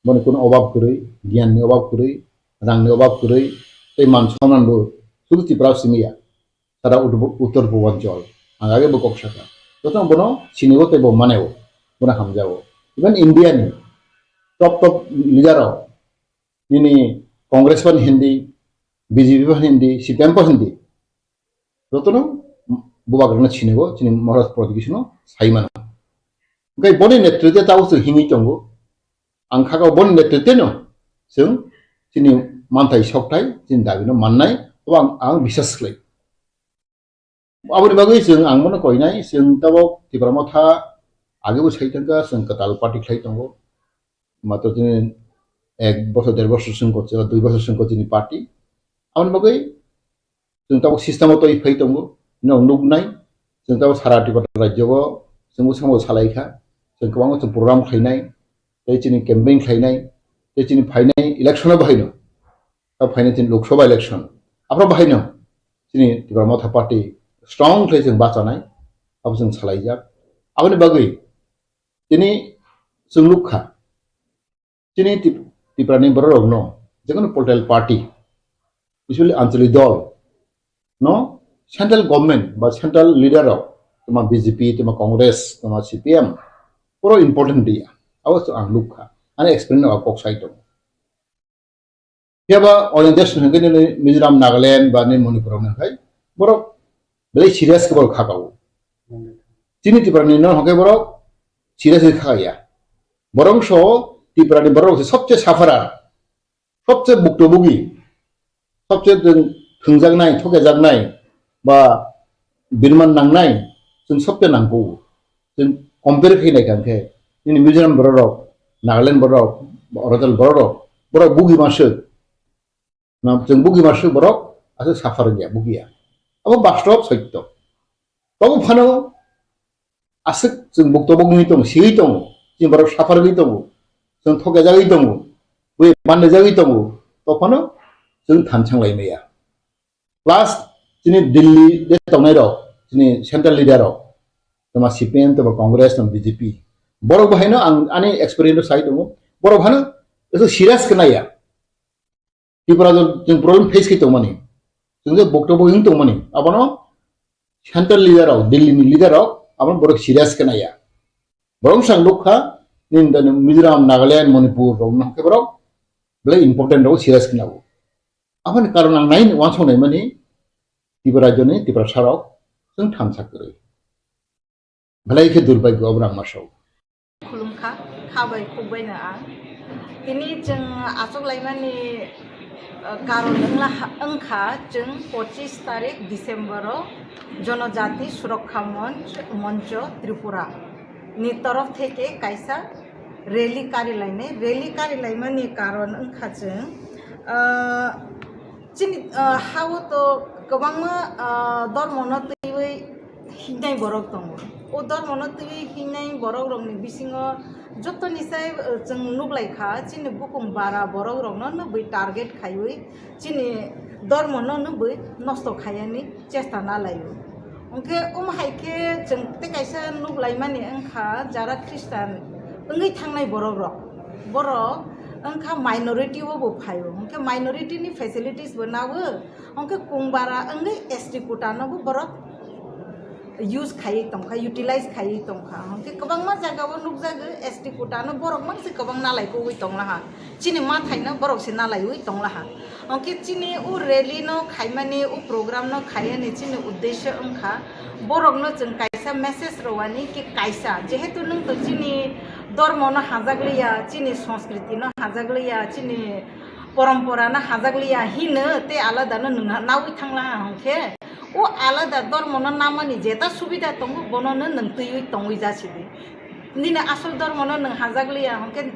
boni kuno obab kwrwi, giyan ni obab kwrwi, rang ni obab kwrwi, tei man sonman bo sudu Tripura simi ya. Sara Ut-, Uttor Purbanchal, ang age bo kok saka. Joto bono sinigo tei bo maneo, bono hamjao. Even India ni top top leader rok, nini Congress phan hindi, B J P phan hindi, C P M phan hindi. Jotono Bubagrano sinigo, chini Maharaj Pradyot Kishno sai mano. Hingke boni netritwe tao chwng himwi tongo. Ang kha kha boni netritweno chwng chini manthai sokthai, chini dabino mannai, obo ang, ang biswas khlai. Aboni bagwi chwng ang bono koinai, chwng tabok Tipra Motha agebo sai thangkha, chwng kwtal party khlai tongo. Matwr chini ek bosor, der bosor chwng ko, dui bosor chwng ko chini party. Aboni bagwi chwng tabok system o twi phai tongo, nwng nuknai, chwng tabok sara Tripura rajyo o chwng bwskango salai kha, chwng kwbangma chwng program khlainai, tei chini campaign khlainai, tei chini phainai election o bahaino. Abo phainai chini Lok Sabha election. Aphro bahaino chini Tipra Motha Party strong khlai chwng bachanai, abo chwng salaijak. Aboni bagwi tini chwng nukha, chini Tip-, Tiprani bororokno jekono political party, especially Anchalik dol no central government ba central leader rok, toma B J P, toma Congress, toma C P M, puro important dia. Abo chwng ang nukha. Ani experience no kok sai tongo. Phiya ba oil and gas hwnkhe nini Mizoram, Nagaland ba nini Manipur rok hwnkhe borok belai serious khe borok kha kha o. Chini Tripura ni no hwnkhe borok serious khe kha ya. Borok so Tripura ni borok se sobse sufferer, sobse bukto bugi, sobse thwngjaknai, thokejaknai ba birman nangnai chwng sobse nangkuk. Chwng compare khe nai kha khe, nini Mizoram borok rok, Nagaland borok rok, Arunachal borok rok, borok bugi masuk. Na chwng bugi masuk borok aswk suffer ya, bugiya. Abo bastob sotto. Tobo phano aswk chwng bukto bugwi tongo, siwi tongo, chini borok suffer wi tongo, chwng thokjagwi tongo, bui manjagwi tongo, to phano chwng thanchang lai maya. Plus chini Delhi de tongnai rok, chini central leader rok, toma C P M, toma Congress, toma B J P. Borok bo haino ang ani experience sai tongo. Borok hano eso serious khe naiya. Tripura jor chwng problem face khe tongmani. Chwng je bokto bo wng tongmani. Abono central leader rok, Delhi ni leader rok, abono borok serious khe naiya. Borok sang nukha, nini dani Mizoram, Nagaland, Manipur rok nang khe borok belai important rok serious khe nabo. Aboni karon ang nai wansong nai mani Tripura rajyoni Tiprasa rok chwng thansa kwrwi. Belai khe durbhagyo obo rang masao. Khulumkha, kha bai khuk bai no ang. Tini chwng achuk laimani, uh, karon wngla ha-, wngkha chwng pochis tarik December o Jonojati Surakkha Monch, Moncho Tripura ni torof theke kaisa rally kari lainai. Rally kari laimani karon wngkha chwng, uh, chini, uh, ha-o to kwbangma, uh, dormono twiwi hingnai borok tongo. O dormono twiwi hingnai borok rokni bisingo jotoni sai, uh, chwng nuklai kha, chini bukung bara borok rokno nw bui target khaiwi chini dormono nw bui nosto khaiyani chesta na laio. Hwnkhe omo hai khe chwng tei kaisa nuklaimani wngkha jara Khristan wngwi thangnai borok rok. Borok Wngkha minority o bo phaio, hwnkhe minority ni facilities bo nawo, hwnkhe kungbara wngwi S T quota no bo borok use khaiwi tongkha, utilize khaiwi tongkha, hwnkhe kwbangma jaga o nukjago S T quota no borok mang se kwbang nalai kuwi tonglaha, chini mathai no borok se nalaiwi tonglaha, hwnkhe chini o rally no khaimani, o program no khaiyani chini uddesyo wngkha borok no chwng kaisa message rwani ki kaisa, jehetu nwng to chini dormo no hajakliya, chini sanskriti no hajakliya, chini porompora no hajakliya hino tei alada no nwng nawi thanglaha hwnkhe, o alada dormo no namani jeta subida tongo bono no nwng twiwi tongwi jasidi. Nini asol dormo no nwng hajakliya hwnkhe,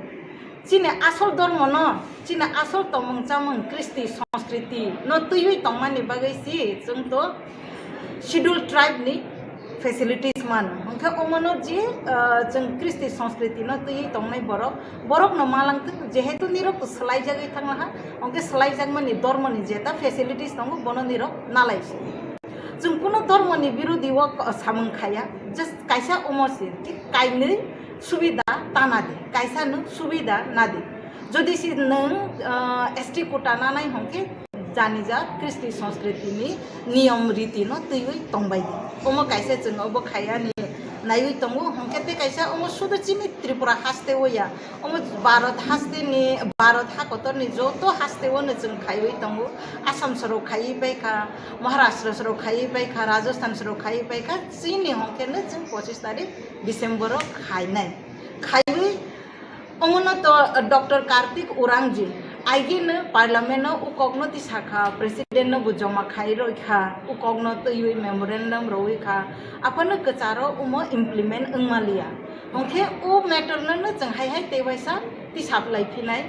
chini asol dormo no, chini asol tomung chamung, kristi, sanskriti no twiwi tongmani bagwi si chwng to Scheduled Tribe ni facilities mano. Hwnkhe omono je, ah, chwng kristi sanskriti no twiwi tongnai borok, borok no malangtwk, jehetu nirok to swlaijagwi thanglaha, hwnkhe swlaijakmani dormo ni jeta facilities tongo bono nirok nalaisi. Chwng kuno dormo ni birodi o samung khaya, just kaisa omo se ki kainwi subida tana di, kaisa nwng subida nadi. Jodi si nwng, ah, S T quota nanai hwnkhe janija kristi sanskriti ni niyom riti no twiwi tongbai di. Omo kaisa chwng obo khayani naiwi tongo, hwnkhe tei kaisa omo sudu chini Tripura haste o ya, omo Bharat haste ni, Bharat ha kotor ni joto haste o no chwng khaiwi tongo. Assam sorok khaiwi paikha, Maharashtra sorok khaiwi paikha, Rajasthan sorok khaiwi paikha, chini hwnkhe no chwng pochis tarik December o khainai. Khaiwi Omono to Doctor Kartik Urangji, aigino parliament no ukok no tisakha, president no bo joma khai roi kha, ukok no twiwi memorandum roi kha, aphano kwcharo omo implement wngmaliya. Hwnkhe o matter no no chwng hai hai tei waisa tisaplai phinai.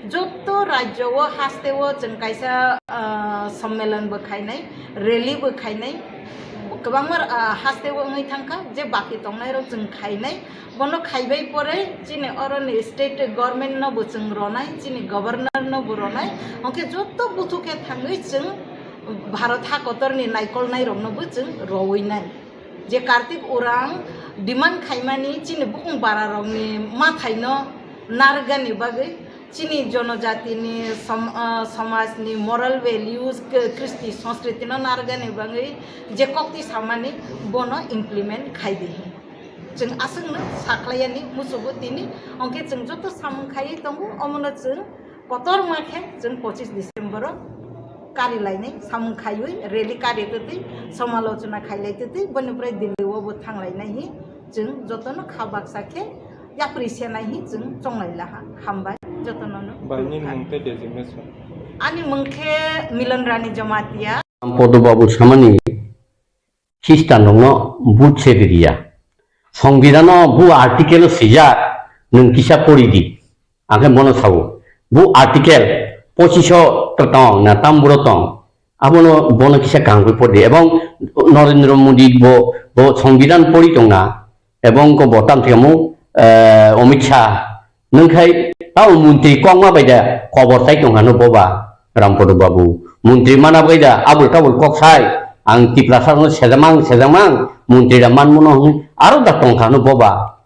Jotto rajyo o haste o chwng kaisa, ah, sommelon bo khainai, rally bo khainai, kwbangma, ah, haste o wngwi thangkha, je baki tongnai rok chwng khainai. Bono khaibai pore chini oroni state government no bo chwng ronai, chini governor no bo ronai, hwnkhe joto buthu khe thangwi chwng Bharat ha kotorni naikolnai rokno bo chwng rowinai. Je Kartik Urang demand khaimani chini bukung bara rokni mathai no narwkgani bagwi, chini jonojatini som-, ah, somajni moral values, k-, kristi sanskriti no narwkgani bagwi je kokti samani bono implement khai di hi. Chwng aswkno sakhlaiyani musugo tini, hwnkhe chwng joto samung khaiwi tongo, omono chwng kotorma khe chwng pochis December o kari lainai samung khaiwi rally kari twtwi somalochona khailai twtwi boni pore Delhi o bo thanglainai hi chwng jotono kha baksa khe yapri senai hi chwng chonglai laha. Hambai jotono no. Bai, nini mung tei designation? Ani mung khe Milan Rani Jamatia. Podo Babu samani Khristanrokno vote se ririya. Songbidano bu article o swijak, nwng kisa pori di. Ang khe bono sao. Bu article pochiso to tong na tamburo tong. Abono bono kisa kaham khe pori di. Ebong Narendra Modi bo, bo Songbidan pori tong na. Ebong ko bo tam thikamo, eh, Amit Shah. Nwng khai tamo montri kokma bai da kobor chai tong hano boba Rampodo Babu. Montri mana bai da abul tabul kok sai. Ang Tiprasa no sejamang, sejamang, montri da manmo no hwnwi aro da tong hano boba.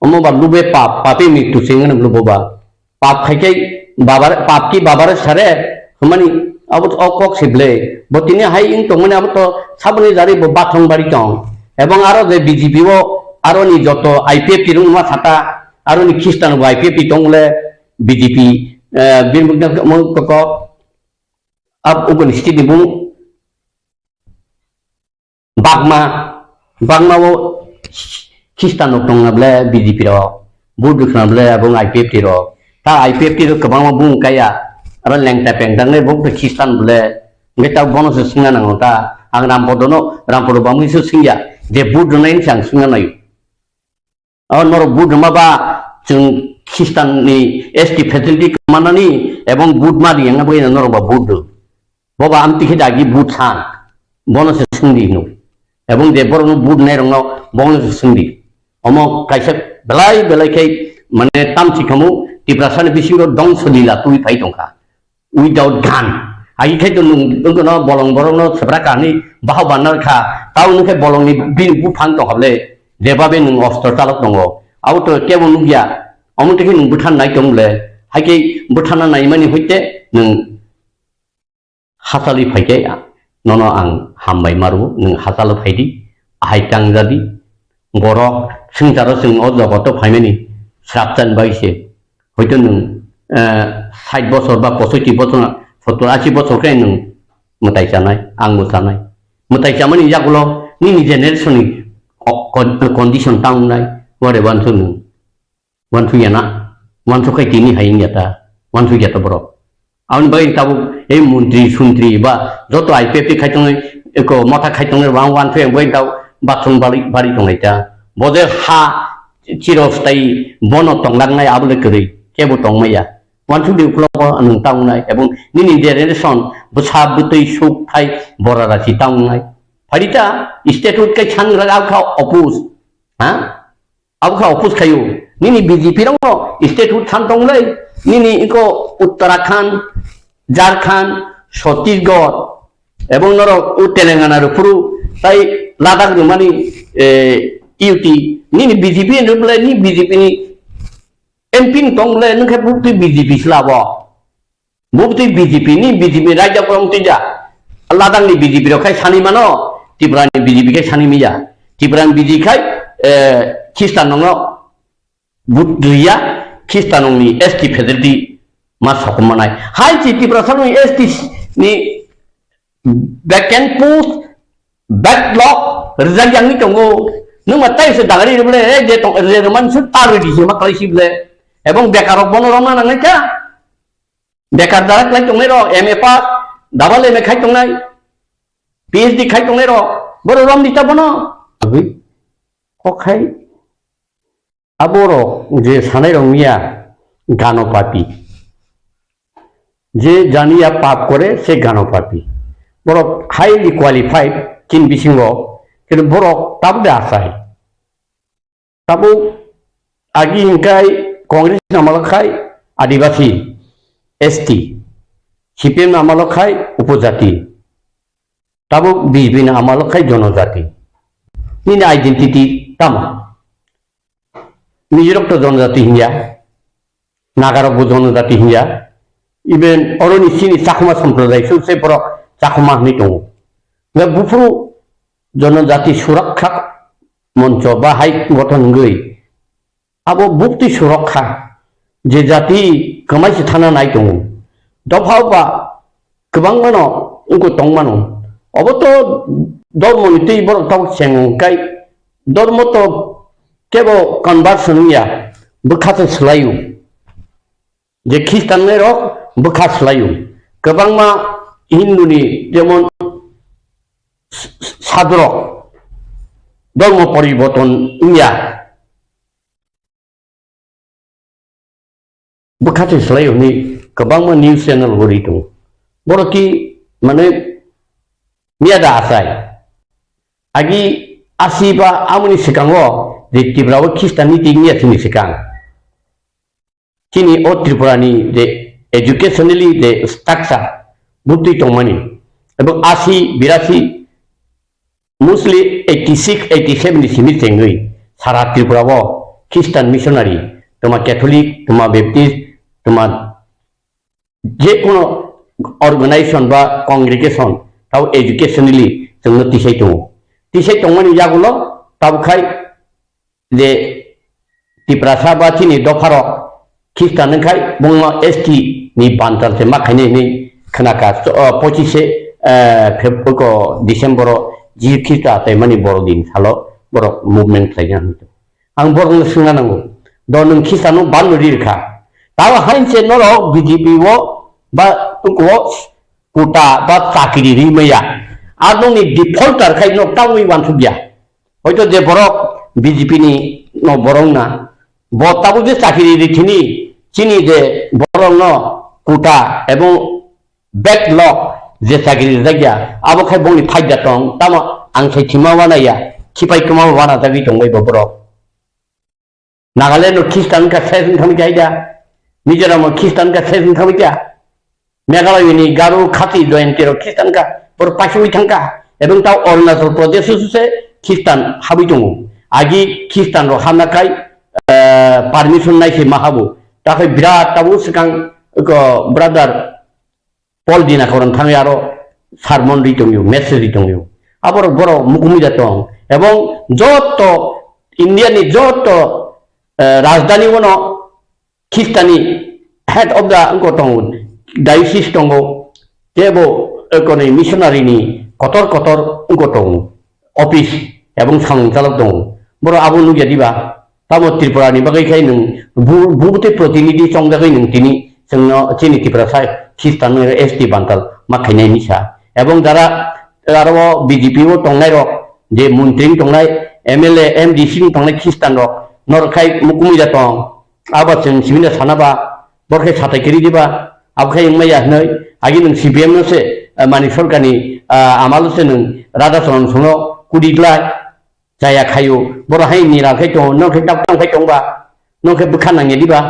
Omo ba lube pap, pape mrityu se hwnwi boba. Pap khai khai babar, pap ki babare sare, hwnmani abo o kok se ble. Bo tini hai wng tongmani abo to saboni jari bo bathong bari tong. Ebong aro je B J P o aro ni joto I P F T rung ma sata, aro ni Khristan bo I P F T tong le B J P, eh, Birmukna mo koko ab uboni state ni bung Bagma, Bagma o Khristan rok tong na ble B J P rok, vote rwkha na ble abo I P F T rok. Ta I P F T rok kwbangma bung kaya, aro lengta pengta nai bo Khristan ble, hwnkhe ta bono se swngna nango ta, ang Rampodo no, Rampodo bangwi se swngya, je vote rwnai se ang swngna naio. O norok vote rwma ba chwng Khristan ni S T facility manani ebong vote ma riyang na bagwi norok ba vote rw. Bo ba amtwi khe dagi vote san. Bono se swngdi hino. Ebong je borok no vote nai rok no bono se swngdi. Omo kaisa belai belai khe mane tamsi khamu Tiprasa ni bisingo dongso lila twi phai tongkha. Without gun. Agi khai to nwng, nwng no bolong borok no sebra kahani baha banar kha. Tao nwng khe bolong ni bini buphang tong hable. Jebabe nwng ostro chalok tongo. Abo to kebo nukya. Omo twi khe nwng bwthan nai tong le. Haikhe bwthana naimani hoite nwng hachalwi phaikhe nono ang hambai maru, nwng hachalo phaidi, ahai tangjadi, borok swngcharo chwng o jogoto phaimani srapchan bai se, hoito nwng, eh, sait bosor ba posoiti bosor, sottor ashi bosor khe nwng mwtai chanai, ang bo chanai. Mwtai chamani yagulo nini generation ni o-, con-, condition ta wngnai, ware wansu nwng. Wansu yana, wansu khai tini hai wngya ta, wansu ya ta borok. Aboni bagwi tabuk ei montri sontri ba joto I P F T khai tongnai, eko motha khai tongnai rok ang wansu yang bagwi tabuk bathroom bari, bari tongnai ta. Bo je ha chirostai bono tonglangnai abo le kwrwi, kebo tongmaya. Wansu di uklogo nwng ta wngnai, ebong nini generation bwsa bwtwi suk thai bora rasi ta wngnai. Phari ta statute kai sang rwk kha oppose. Ha? Abo kha oppose khaio. Nini B J P rokno state hood than tonglai. Nini iko Uttarakhand, Jharkhand, Chhattisgarh, ebong norok o Telangana rok phuru tai Ladakh rwmani, eh, U T. Nini B J P ni rwmlai ni B J P ni M P ni tonglai nwng khe bukti B J P slabo. Bukti B J P ni, B J P ni raida kwrwng twi ja. Ladakh ni B J P rok khai sani mano, Tripura ni B J P khai sani miya. Tripura ni B J P khai, eh, Khristan nongno vote riya, Khristan nongni S T facility ma sokom manai. Hai chi Tripura salo ni S T ni vacant post, backlog rijak yang ni tongo. Nung ma tai se dagari ble, eh, je tong, je man su ta ri di se ma kali si ble. Ebong bekar rok bono rona nangai ka. Bekar dara klai tongnai rok, M A pass, double M A khai tongnai, P H D khai tongnai rok, boro rom di ta bono. Abui, kok khai, aborok je sanai rok miya, gano papi. Je janiya pap kore, se gano papi. Borok highly qualified, kin bisingo, kintu borok tabuk de asai. Tabuk agi hingkai Congress ni amalo khai Adibasi, S T, C P M ni amalo khai Upojati, tabuk B J P ni amalo khai Jonojati. Nini identity tamo? Mijirok to Jonojati hinya, Nagarok bo Jonojati hinya, even oroni sini Chakma Sampradaya suk se borok Chakma hinwi tongo. Nga buphuru Jonojati Surakha Moncho ba hai gothon wngwi abo bukti surakha je jati kwmai se thana nai tongo. Dopha ba kwbangmano wngkho tongmano. Obo to dormo ni twi borok tabuk chengkai. Dormo to kebo conversion wngya, bwkha se swlaio. Je Khristan rok bwkha swlaio. Kwbangma Hindu ni jemon s-, s-, sadrok dormo poriborton wngya. Bwkha se swlaio hwnwi kwbangma news channel bo ri tongo. Borok ki mane miya da asai. Agi asi ba amoni swkango je Tripura o Khristan ni twi miya sini swkang. Chini o Tripura ni je educationally je structure butwi tongmani, ebong asi, birasi, mostly eighty six, eighty seven ni simi chengwi sara Tripura o Christian missionary, toma Catholic, toma Baptist, toma je kono organization ba congregation tao educationally chwngno tisai tongo. Tisai tongmani yagulo tabuk khai je Tiprasa ba chini dopharok Khristan wngkhai bongno S T ni bantal se ma khainai hinwi khnakha, o, pochise, eh, Feb-, oko December o Jisu Khristo ataimani borodin salo borok movement khlaina hinwi. Ang borokno swngna nango, do nwng Khristanno ban rwi rwkha? Tabo hainse norok B J P o ba oko quota ba chakri ri maya, ar nokni defaulter khai nok tabwi uansukya. Hoito je borok B J P ni no borok na, bo tabuk je chakiri ri thini, chini je borok no quota ebong backlog je chakiri rijak ya, abo khai bongni phaida tong, tamo ang sai thima wana ya, khipai kwma wana jagwi tong bai bo borok. Nagaland no Khristan ka ses wng thangwi kha da, Mizoram no Khristan ka ses wng thangwi kha. Meghalaya ni Garo Khasi Jayanti rok Khristan ka, borok paisugwi thangkha, ebong tao Arunachal Pradesh o se Khristan habwi tongo. Agi Khristan rok hamna kai, eh, permission nai se ma habo. Takhai birat tabuk swkang ko brother Paul Dinakoron thangwi aro sermon ri tongyo, message ri tongyo. Aborok borok mukumui da tong. Ebong joto India ni joto, eh, rajdhani ono Khistani head of the wngkha tongo, diocese tongo, teibo, eh, koni missionary ni kotor kotor wngkha tongo, office ebong samung chalok tongo. Borok abo nukya diba? Tamo Tripura ni bagwi khai nwng bu-, bubutwi protinidhi chongjagwi nwng tini chwngno chini Tiprasa Khristan S T bantal ma khainai misa. Ebong jara aro B J P o tongnai rok, je montri tongnai, M L A, M D C ni tongnai Khristan rok, norok khai mukumui da tong. Abo chwng sibino sana ba, bor khe satai kiri diba, abo khe wngmaya hinwi, agi nwng C P M no se, eh, mani sorkarni, ah, amalo se nwng Radha Charan songno kudi glai, chaya khayo, boro hai nira khai tongo, nong khe dap tang khai tongba, nong khe bwkha nangya diba.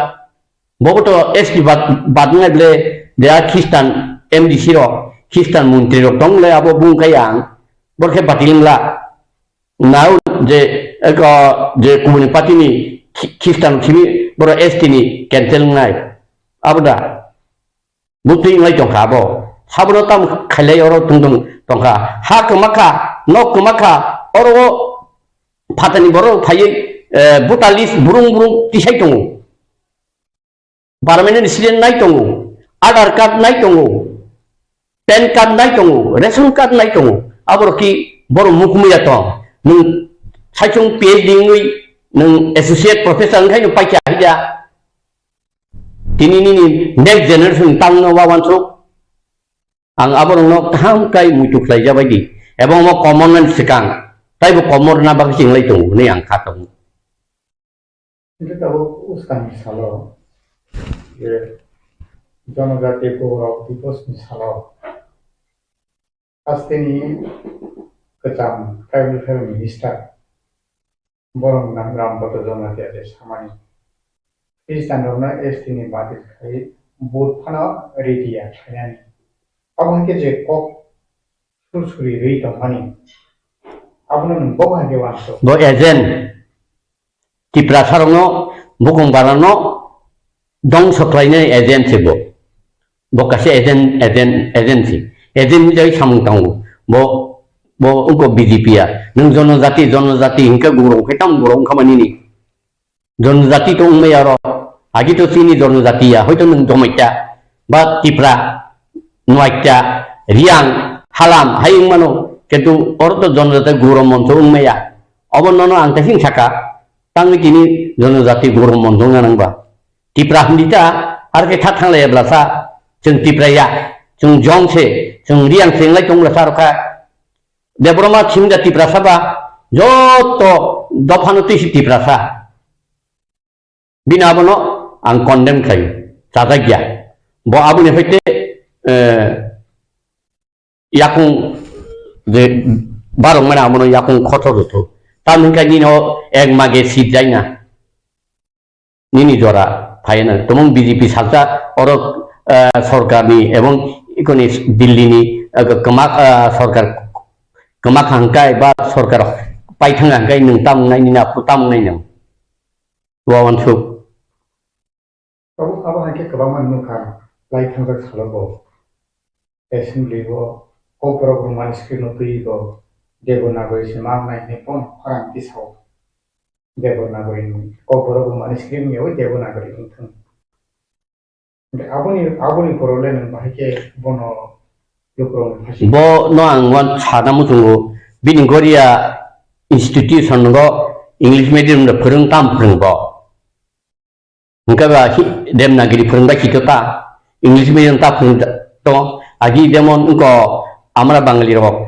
Bobo to S T bad, bad ngai ble, de a Khristan M D C rok, Khristan montri rok tong le abo bung kai ang, bor khe batil wngla. Nao je, eko, je kubuni party ni Khi-, Khristan simi boro S T ni cancel wngnai. Abo da. Butwi wnglai tongkha abo. Sabono tam khailai oro tungtong tongkha. Ha kwmakha, nok kwmakha, oro o phatani borok phaiwi, eh, voter list burung burung tisai tongo. Permanent resident nai tongo, Aadhaar card nai tongo, pan card nai tongo, ration card nai tongo. Aborok ki borok mukumuya tong. Nwng saichung P H D wngwi nwng associate professor wngkhaino paikha hija. Tini nini next generation tangno wawansuk. Ang aborokno kaham khlai muitu khlai jabai di. Ebong omo komornani swkang taibo komorna bagwi chinglai tongo hwnwi ang kha tongo. Hingke tabuk uskang ni salo, je jonojati borok diposni salo, hasteni kwcham tribal affairs minister borok nang Ramboto Jamatia je samani Christian rokno S T ni bati khai vote phano ready ya khlainani. Abo hingke je kok sur suri rwi tongmani, abono nwng bo hai khe uansuk. Bo agent, Tiprasarokno, bukung barano dongso khlainai agent se bo. Bo kaisa agent, agent, agent se. Agent ni jai samung tango. Bo, bo wngkha B J P ya. Nwng jonojati, jonojati hingke gurung khe tam gurung khamani ni. Jonojati to wngmaya oro, agi to chini jonojati ya, hoito nwng Jomaita, ba Tipra, Nuaita, Riang, Halam, hai wngmano, kintu oro to jonojati goro moncho wngmaya. Obo nono ang kaising saka, tangwi tini jonojati goro moncho wngna nangba. Tipra hindita, ar khe kha thanglai blasa, chwng Tipra ya, chwng Jong se, chwng Riang se wnglai tong blasa rokha. Debbarma thimda Tiprasa ba, joto dophano twi si Tiprasa. Bini abono ang condemn khlaio, chajak ya. Bo aboni hoite, eh, yakung je barok mane abono yakung khoto rwthu. Tamni hwnkhe nini o ek mage sip jaina. Nini jora phaina tumung B J P salsa oro, eh, sorkarni ebong ikoni Delhi ni, eh, kwma, eh, sorkar kwma khangkai ba sorkar paithang hangkai nwng tamung nai nini apu tamung nai nwng. Wawansuk. Abo, abo hai khe kwbangma nukha lai thangjak salo bo. Assembly o Kokborok Roman script no twi bo Devanagari se ma wngnai hinwi pono khorang tisao. Devanagari ni Kokborok Roman script ni yawi Devanagari wngthang. Aboni, aboni poro le nwng bahai khe bono lukurok ni phasi. Bo no ang wan sana muchungo bini Goria institution go English medium da phwrwng tam phwrwng bo. Hingke ba hi-, Devanagari phwrwngbai kito ta, English medium ta phwrwng ta-, to, agi jemon wngko amra Bangali rok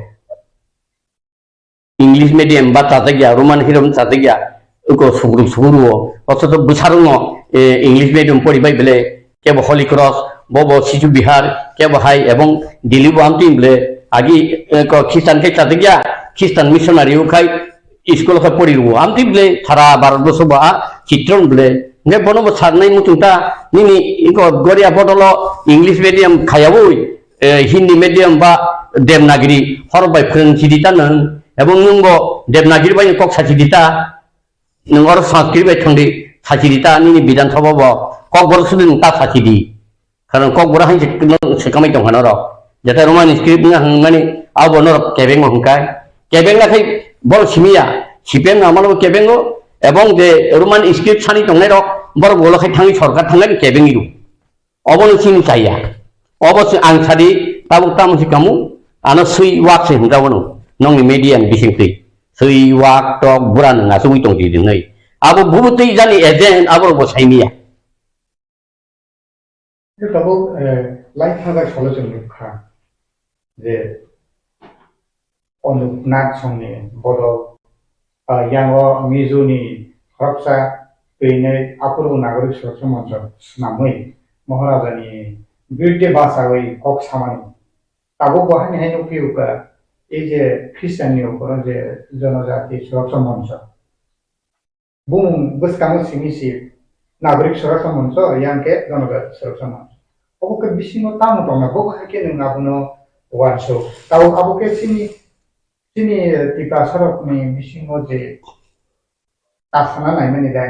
English medium ba chajak ya, Roman hirom chajak ya, wngko sugruk suguru o, oto to bwsarok no, eh, English medium pori bai bele, kebo Holy Cross, bo bo Sisu Bihar, kebo hai, ebong Delhi bo amtwi bele, agi, eh, ko Christian khe chajak ya, Christian missionary o khai, school khe pori rwo. Amtwi bwle sara Bharat borso ba chitron bwle. Hingke bono bo sarnai muchung ta nini iko Goria bodolo English medium khayawi, eh, Hindi medium ba Devanagari hor bai phwrwng sidi ta nwng. Ebong nwng bo Devanagari bai kok sa sidi ta. Nwng oro Sanskrit bai thangdi sa sidi ta nini Bidhan Sabha bo Kokborok sudin ta sakhi di. Karon kokborok hai se, no, se kamai tong kha norok. Jeta Roman script wngya hwnmani abo norok kebengma hwnkai. Kebengna khai borok simiya. C P M no amalo kebengo. Ebong je Roman script sani tongnai rok borok bolo khai thangwi sorkar thangnai kebengwi rw. Obo no chini chaya. Obo se ang sadi tabuk tamo se kamu ano swi wak se hwnjago no. Nongni media ni bising twi. Swi wak tok bura no asugwi tong di hwnwi. Abo bubu twi jani agent abo rok bo saimiya. Tabuk, eh, lai thajak salo chwng nukha je Onuk Nag songni bodol, ah, yango Mizuni khoroksa twinwi Apurbo Nagorik Suraksha Moncho swnamwi Maharaja ni birthday bachawi kok samani. Tabuk bo haini hai nukphio ka, ei je Christian ni uporo je Jonojati Suraksha Moncho. Bumung bwskango simi si Nagorik Suraksha Moncho, yang khe Jonojati Suraksha Moncho. Obo khe bisingo tamo tongna, bo hai khe nwng abono uansuk. Tabuk abo khe chini, chini Tiprasa rokni bisingo je ta sana naimani da,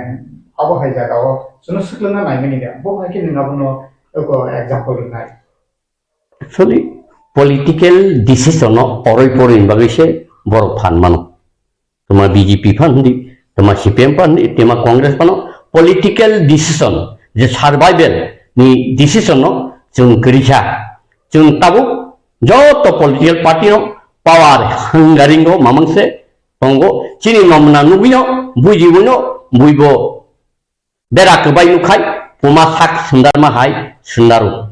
abo hai jaga o chwngno swkangna naimani da, bo hai khe nwng abono eko example rwnai. Actually, political decision no oroi poroi ni bagwi se borok phan mano. Tuma B J P phan hindi, tuma C P M phan hindi, tuma Congress phano political decision, je survival ni decision no chwng kwrwi kha. Chwng tabuk joto political party no power hungering o mamang se tongo. Chini mamna nugwino, bujiwino, buibo bera kwbai nukhai, puma sak sundarma hai sundaro.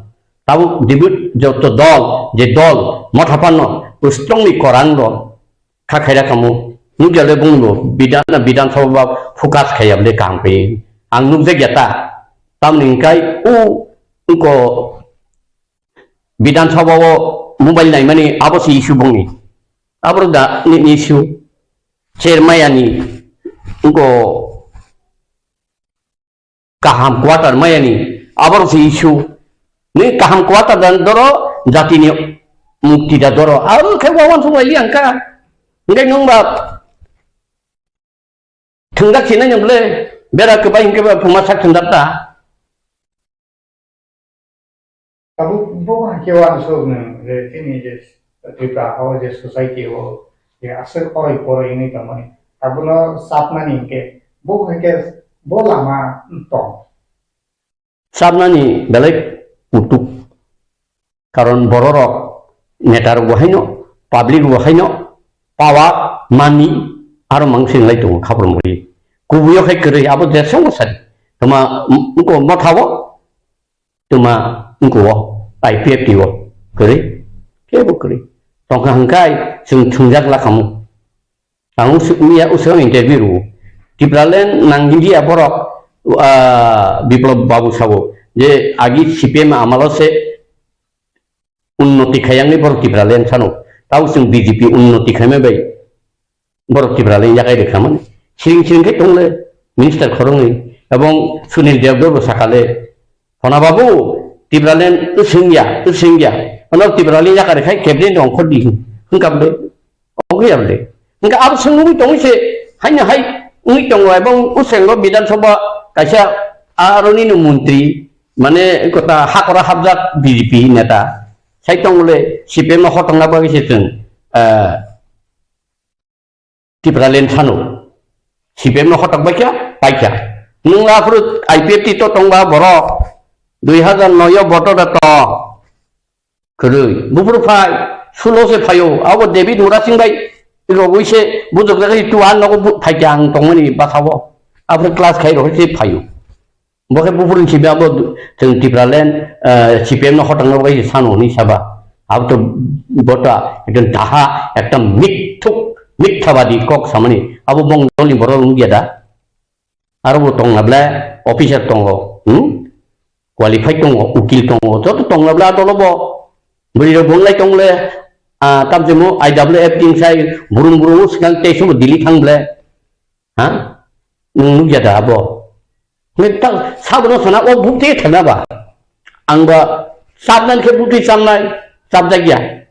Tabuk dibut joto dol, je dol, motha phano, strongni korang dol, kha khaira kamo. Nukya le bungbo, bidan, bidan sabha ba focus khaya bole kaham khe. Ang nukjak ya ta. Tamni hingkai, o, wngko, bidan sabha o mobile naimani abo se issue bongni. Abro da ni, ni issue. Chermayani, wngko, kaham quarter mayani, aboro se issue. Ni kaham quarter dan doro, jatini mukti da doro. Aro khe wawan sung lai liang ka. Ngai nung ba thwngjak sinai nung le, bera kwbai hingke ba phuma sak thwngjak ta. Tabuk bo hai khe uansuk nwng je chini je Tripura o je society o je aswk oroi poroi wngwi tongmani. Abono chapnani hinkhe bo hai khe bo lama tong. Chapnani belai kutuk. Karon bororok neta rok bo haino, public bo haino, power, money, aro mang singlai tongo khaprumri. Kubuyo khai kwrwi abo je songo sadi. Tama, m-, mko mothawo, tuma wngkho o, I P F T o kwrwi, kebo kwrwi. Tongkha hwnkhai chwng thwngjak lakhamu. Ang usuk miya usuk interview rwo. Tipraland nang India borok, ah, Biplab Babu sabo je agi C P M amalo se unnoti khayangni borok Tipraland sano. Tau chwng B J P unnoti khaima bai. Borok Tipraland yakai rwkha mani. Siring siring khe tongle minister khoroknwi. Ebong Sunil Devgor bo sakale, "Hona babu, Tipraland wswngya, wswngya. Ono Tipraland yakai rwkhai cabinet ongkhor di," hwnkha bwle. Ongkhe ya bwle. Hwnkha abo swngwi tongwi se, haino hai wngwi tongo. Ebong wswngo Bidhan Sabha kaisa aroni no montri, mane kota hakora hapjak B J P neta. Sai tongole C P M no hotongna bagwi se chwng, eh, Tipraland sano. C P M no hotok baikha, paikha. Nwng aphuru I P F T to tongba borok. Dui hazar noi o voter da to. Kwrwi. Buphuru phai, sulo se phaio. Abo David Murasing bai rogwi se bujok jaga tu an nogo bu-, phaikha ang tongmani basao. Aphuru class khai rogwi se phaio. Bo khe buphuruni simi abo chwng Tipraland, eh, C P M no hotangna bagwi sano hwnwi saba. Abo to bota ekdom daha, ekdom mithuk, mithabadi kok samani. Abo bong dolni borok wngya da. Aro bo tongna ble officer tongo, hmm? Qualified tongo, ukil tongo, joto tongna ble adolo bo. Bwrwi rok bonglai tongle, ah, tamjemo I W F team sai burung burung swkang tei sobo Delhi thang ble. Ha? Nwng nukya da abo? Nwng ta sabono sana o bukti thangna ba? Ang ba chapnani khe bukti chamnai, chapjakya.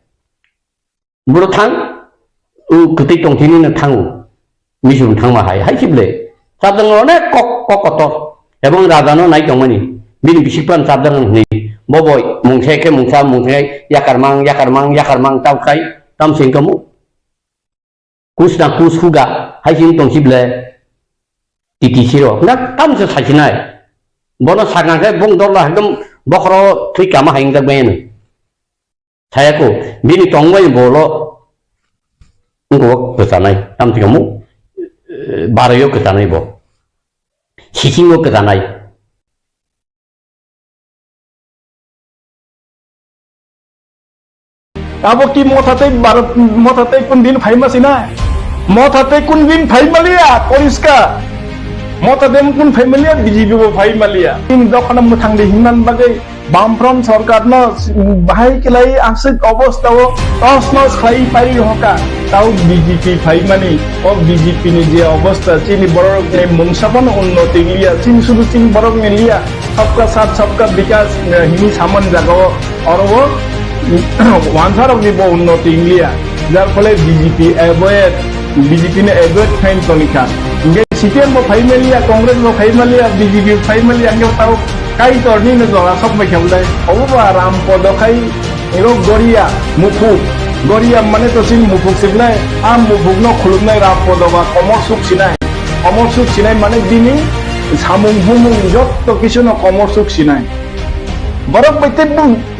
Boro thang, o kwtwi tongthini no thango. Misum thangma hai, hai khible. Chapjak onek kok, kok kotor. Ebong raja no nai tongmani. Bini bisik plan chapjak nang hwnwi. Bo boi mungsa khe mungsa, mungsa khe yakarmang, yakarmang, yakarmang, tau khai, tam sing kamu. Kus na kus huga, hai sing tong si ble. Titi siro. Na tam se sai sinai. Bono sakang khe bung dorla ekdom bokhoro thui kama hai ingjak bai ano. Saya ko, bini tongbai bolo. Ngo kwchanai, tam sing kamu. Eh, baroyo kwchanai bo. Sisingo kwchanai. Abo ki Motha tei Bharat, Motha tei kun din phaima sina? Motha tei kun din phaima liya, poriskar. Motha dem kun phaima liya, B J P bo phaima liya. Tin dokhana mwthang di hinman bagwi Bamfront sorkar no bahai kilai aswk obostha o tos nos khlai pari hoka. Tau B J P phaimani, o B J P ni je obostha, chini borok ni mungsa phano unnoti liya, chini sudu chini borok ni liya. Sabka saath sabka bikas, eh, hini saman jaga o, oro o, wansarok ni bo unnoti wngya. Jar phole B J P avoid, B J P ni avoid khain toni kha. Hingke C P M bo phai maliya, Congress bo phai maliya, B J P phai maliya, hingke tao Kaitor ni no jora sok bai khe bwlai. Obo ba Ram Podo khai Iro Goria Muphuk. Goria mane to chini muphuk se bwlai. A muphuk no khulumnai Ram Podo ba komor suk sinai. Komor suk sinai mane bini samung humung jotto kisu no komor suk sinai. Borok bai tei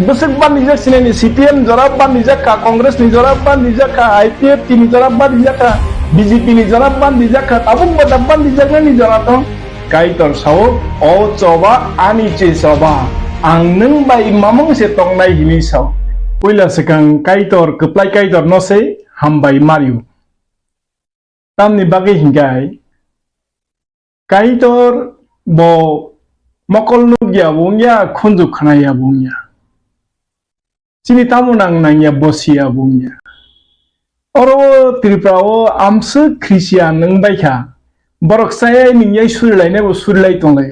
bwswk bandijak sinai ni C P M jora bandijak kha, Congress ni jora bandijak kha, I P F T ni jora bandijak kha, B J P ni jora bandijak kha, tabuk bo da bandijak nani jora tong. Kaitor sao, "O choba ani che choba, ang nwng bai mamung se tongnai," hinwi sao. Puila swkang Kaitor, kwplai Kaitor no se hambai mario. Tamni bagwi hinkhai, Kaitor bo mokol nukya bo wngya, khunju khnaya bo wngya. Chini tamo nang nangya bosia bo wngya. Oro Tripura o amswk Christian wng bai kha. Borok chayai ningyai suri lainai bo suri lai tong lai.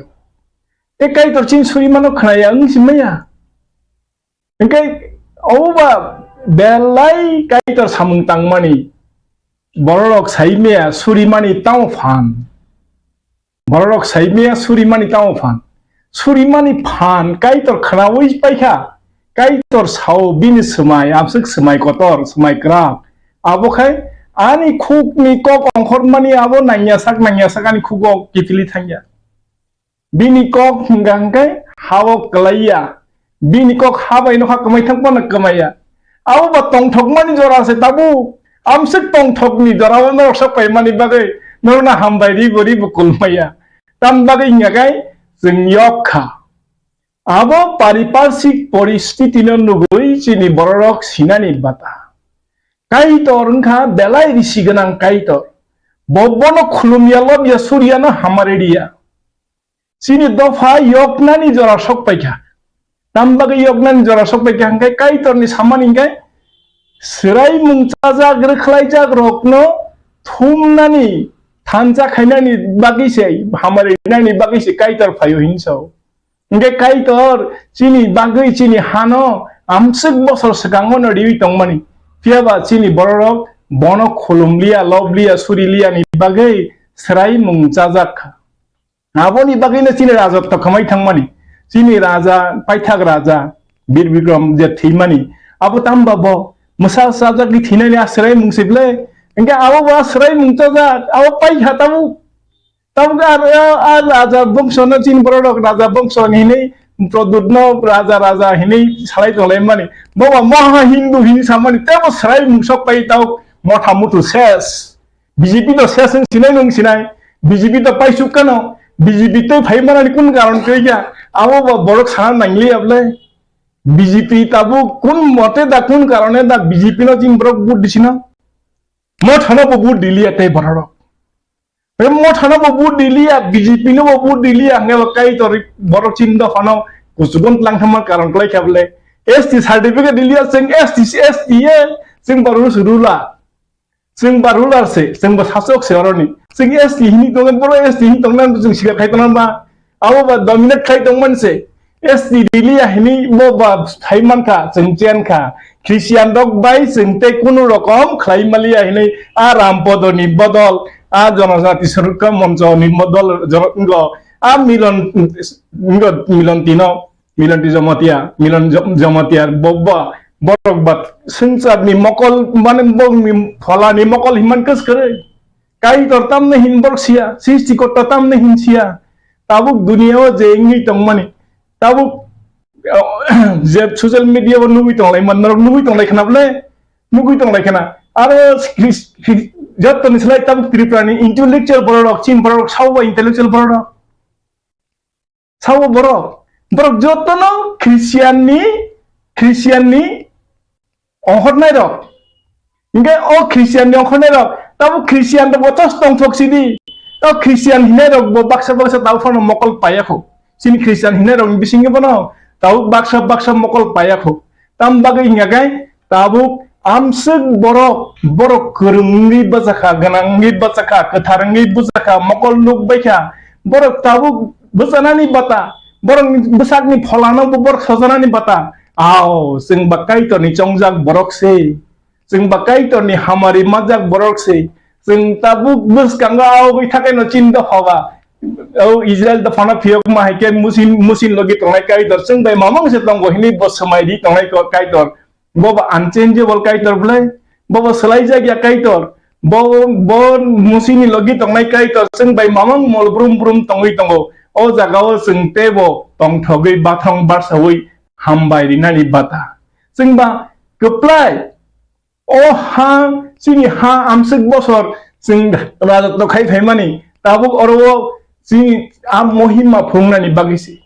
E Kaitor chini suri mano khnaya wng si maya. Hingke obo ba belai Kaitor samung tangmani. Bororok sai maya suri mani tamo phan. Bororok sai maya suri mani tamo phan. Suri mani phan Kaitor khnaui paikha. Kaitor sao bini swmai, amswk swmai kotor, swmai kwrak. Abo khai ani khukni kok ongkhormani abo nangya sak, nangya sak ani khugo kiphilwi thangya. Bini kok hingka hingke hao kwlaiya. Bini kok ha bai nokha kwmai thang phano kwmaiya. Abo ba tongthokmani jora se tabuk. Amswk tongthokni jora o norok sok paimani bagwi norokno hambai ri bo ri bo kulmaya. Tam bagwi hingya khe chwng yok kha. Abo pariparsik poristiti no nugwi chini bororok sinani bata. Kaitor wngkha belai risi gwnang Kaitor. Bo bono khulumya lobya surya no hamari riya. Chini dopha yoknani jora sok paikha. Tam bagwi yoknani jora sok paikha hingkhe Kaitorni samani hingkhe swraimung chajak rwkhlaijak rokno thumnani thansa khainani bagwi se hamari nani bagwi se Kaitor phaio hinwi sao. Hingkhe Kaitor chini bagwi chini hano amswk bosor swkango no riwi tongmani. Phiyaba chini bororok bono khulumliya, lobliya, suriliyani bagwi swraimung chajak kha. Aboni bagwino chini raja tokhamai thangmani. Chini raja, paithak raja, Bir Bikram je thwimani. Abo tamba bo mwsa sajagwi thwinani a swraimung se ble. Hingkhe abo bo a swraimung chajak, abo paikha tabuk. Tabuk a, a, a raja bongsono chini bororok raja bongso hinwi Produtno raja, raja hinwi salai tonglaimani. Bo ba Maha Hindu hinwi samani, tebo swraimung sok pai tabuk motha mutu ses. B J P no ses wng sinai nung sinai, B J P to paisuk kano, B J P tei phai manani kun karon kwrwi kha, abo bo borok sana nangliya bwle. B J P tabuk kun mote da kun karone da B J P no chini borok vote disino? Mothano bo vote diliya tei borok. Tei mothano bo vote diliya, B J P no bo vote diliya, hwnke bo Kaitor borok chini dophano kuchugon tlang thangma karon kwlai kha bwle. S T certificate diliya, chwng S T, S T ye, chwng borok rula. Chwng ba ruler se, chwng ba sasok se oroni. Chwng S T hini tongo, boro S T hini tongna chwng sikar khai tongna ba. Abo ba dominate khai tongmani se. S T riliya hini bo ba sai mankha, chwng chen kha. Christian rok bai chwng tei kunu rokom khlai maliya hini a Ram Podoni bodol, a Jonojati Surukha Monchoni bodol, jono-, ngo A Milon, Milon Tino, Milon Ti Jomotia, Milon Jo-, Jomotia, bo, bo, borok ba swngcharni mokol, mane bongni pholani mokol hinman kwskwrwi. Kaitor tamni hin borok siya, Srishtikorta tamni hin siya. Tabuk duniya o je wngwi tongmani, tabuk, je social media o nugwi tonglai man, norok nugwi tonglai khna bole, nugwi tonglai khna. Aro Chris-, Chris-, jottoni slai tabuk Tripura ni intellectual borok rok, chin borok rok, sao ba intellectual borok rok. Sao borok, borok jotono Christian ni, Christian ni ongkhornai rok. Hingke o Christian ni ongkhornai rok, tabuk Christian rok bo tos tongthok sidi. O Christian hinai rok bo baksa baksa tabuk phano mokol payakho. Chini Christian hinai rok ni bisingo bono tabuk baksa baksa mokol payakho. Tam bagwi hingka khe tabuk amswk borok, borok kwrwng wngwi bwchakha, gwnang wngwi bwchakha, kwthar wngwi bwchakha, mokol nuk baikha. Borok tabuk bwchanani bata, borokni bwsakni pholano bo borok sojanani bata. Ao, chwng ba Kaitorni chongjak borok se. Chwng ba Kaitorni hamari majak borok se. Chwng tabuk bwskango ao bai thakai no chin dopha ba. O Israel dophano phiyok ma hai khe musin, musin logi tongnai Kaitor. Chwng bai mamang se tongo hini bo swmai di tongnai ko Kaitor. Bo ba unchangeable Kaitor bwlai. Bo ba swlai jak ya Kaitor. Bo, bo musini logi tongnai Kaitor. Chwng bai mamang mol brum brum tongwi tongo. O jaga o chwng tebo tongthogwi bathrong barsawi hambai rinani bata. Chwng ba kwplai. O ha, chini ha amswk bosor chwng rajotw khai phaimani, tabuk oro o chini a mohima phungnani bagwi se.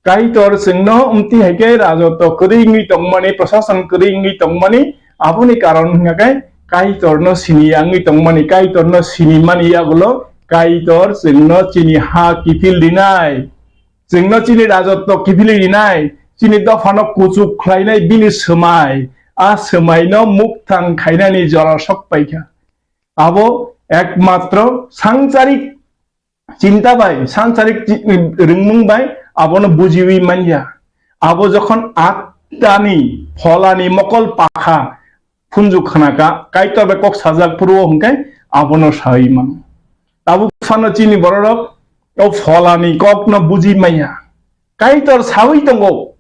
Kaitor chwngno amtwi hai khe rajotw kwrwi wngwi tongmani, prosason kwrwi wngwi tongmani, aboni karon hwnkha khe Kaitorno sini ya wngwi tongmani, Kaitorno sinimani yagulo Kaitor chwngno chini ha kiphil rinai. Chwngno chini rajotw kiphilwi rinai, chini dophano kuchuk khlainai bini swmai, a swmaino mukthang khainani jora sok paikha. Abo ekmatro sangcharik chinta bai, sangcharik chi-, rwngmung bai abono bujiwi manya. Abo jokhon attani pholani mokol pakha, phunju khna ka, Kaitor bai kok sajak phuru o hwnkhe abono sawi mano. Tabuk phano chini bororok o pholani kokno buji maya. Kaitor sawi tongo.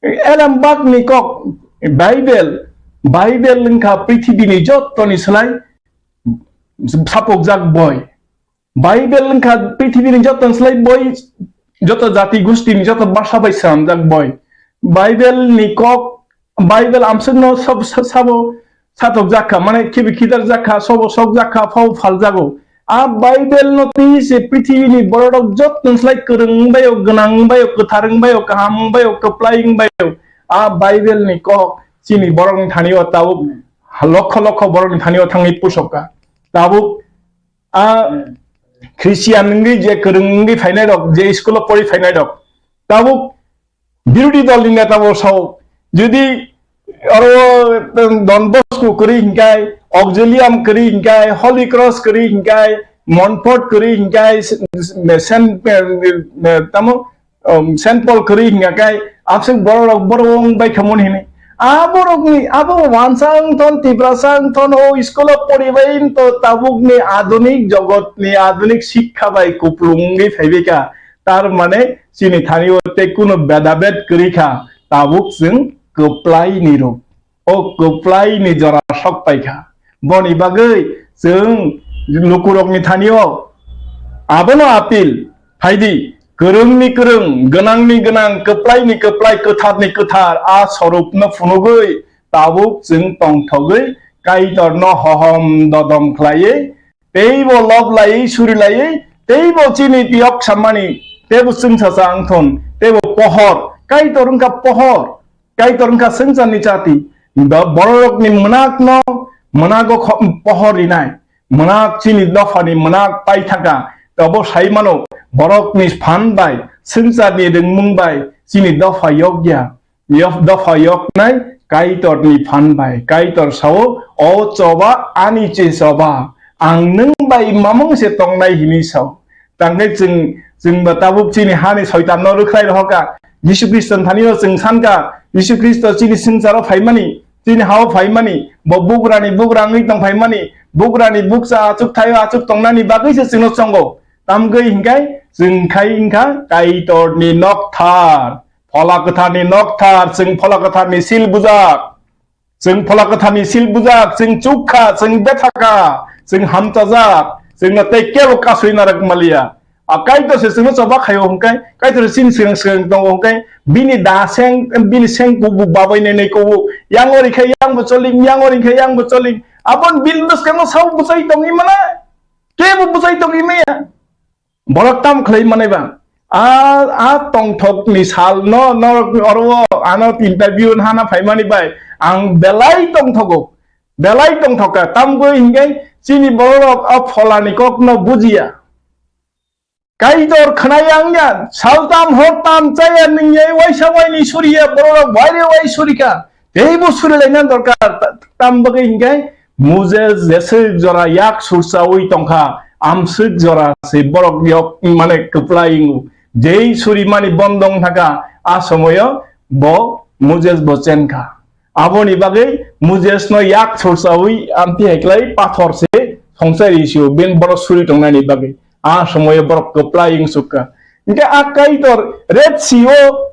Elem bakni kok, Bible, Bible wngkha prithibini jottoni slai sapokjak boi. Bible wngkha prithibini joto slai boi, joto jati gustini joto basa bai swnamjak boi. Bible ni kok, Bible amswkno sab-, sa-, sabo satok jakha, mane khibi khidar jakha, sobo sok jakha, phao phal jago. A Bible no twi se prithibini bororok joto slai kwrwng wngbaio, gwnang wngbaio, kwthar wngbaio, kaham wngbaio, kwplai wngbaio. A Bible ni kok chini borokni thani o tabuk lokho lokho borokni thani o thangwi pusokha. Tabuk a Christian wngwi je kwrwng wngwi phainai rok, je school o pori phainai rok, tabuk birodhi dol ni neta bo sao, jodi oro Don Bosco kwrwi hinkai, Auxilium kwrwi hinkai, Holy Cross kwrwi hinkai, Montfort kwrwi hinkai, Saint, tamo, um, Saint Paul kwrwi hinga kai, abswk borok rok borok wng bai khamon hini. A borok ni, abo wansa wng ton, Tiprasa wng ton, o school o pori bai wng to, tabuk ni adunik jogot ni adunik sikha bai kuplung wngwi phaibai kha. Tar mane chini thani o tei kuno bedabed kwrwi kha, tabuk chwng kwplai ni rok. O kwplai ni jora sok paikha. Boni bagwi chwng lukurokni thani o abono apil phaidi, kwrwngni kwrwng, gwnangni gwnang, kwplaini kwplai, kwtharni kwthar, a sorupno phunugwi tabuk chwng tongthogwi Kaitorno hohom dodom khlaiwi, teibo lob laiwi, suri laiwi, teibo chini tiyok sammani, teibo chwngsacha wngthun, teibo pohor, Kaitor wngkha pohor. Kaitor wngkha swngcharni chati. Bo-, bororokni mwnakno, mwnago kho-, pohor rinai. Mwnak chini dophani mwnak paithaka. Tobo sai mano, borokni phan bai, swngcharni rwngmung bai, chini dopha yokya. Yok-, dopha yoknai Kaitorni phan bai. Kaitor sao, "O choba, ani che choba. Ang nwng bai mamung se tongnai," hini sao. Tangkhe chwng, chwng ba tabuk chini hani soitan no rwkhlai rohorkha. Jisu Khristo ni thani o chwng sankha, Jisu Khristo chini swngcharo phaimani, chini hao phaimani, bo bugrani bugra wngwi tong phaimani, bugrani bukcha achuk thaio achuk tongnani bagwi se chwngno chongo. Tamgwi hinkai Chwng khai wngkha Kaitorni nokthar, Phola Kwtharni nokthar, chwng Phola Kwtharni sil bujak. Chwng Phola Kwtharni sil bujak, chwng chukha, chwng bethakha, chwng hamchajak, chwngno tei kebo kasui narwk maliya. A Kaitor se chwngno choba khaio hwnkhe, Kaitor se chini swkang swkang tongo hwnkhe, bini da seng, bini seng kubuk babai nai nai kubuk, yang ori khe yang bo choling, yang ori khe yang bo choling. Aboni bini bwskango sabo bwchai tongwi mano? Kebo bwchai tongwi maya. Borok tam khlai manai ba? A, a tongthokni sal no, no, oro ano interview hana phaimani bai ang belai tongthogo, belai tongthokha. Tamgwi hinkhe chini bororok a Pholani kokno bujiya. Kaitor khwnai ang ya, saltam hortam chaya nwngyai waisa waini suriya bororok waire wai surikha. Teibo surilaina dorkar, ta-, tam bagwi hinkhe Moses jeswk jora yak sursaui tongkha, amswk jora se borok yok, mane, kwplai wngo. Jei surimani bondong thaka, a somoyo bo Moses bo chenkha. Aboni bagwi Moses no yak sursaui amtwi hai klai pathor se songchai ri sio, ben borok suri tongnani bagwi. A somoyo borok kwplai wngsukha. Hinkhe a Kaitor Red Sea o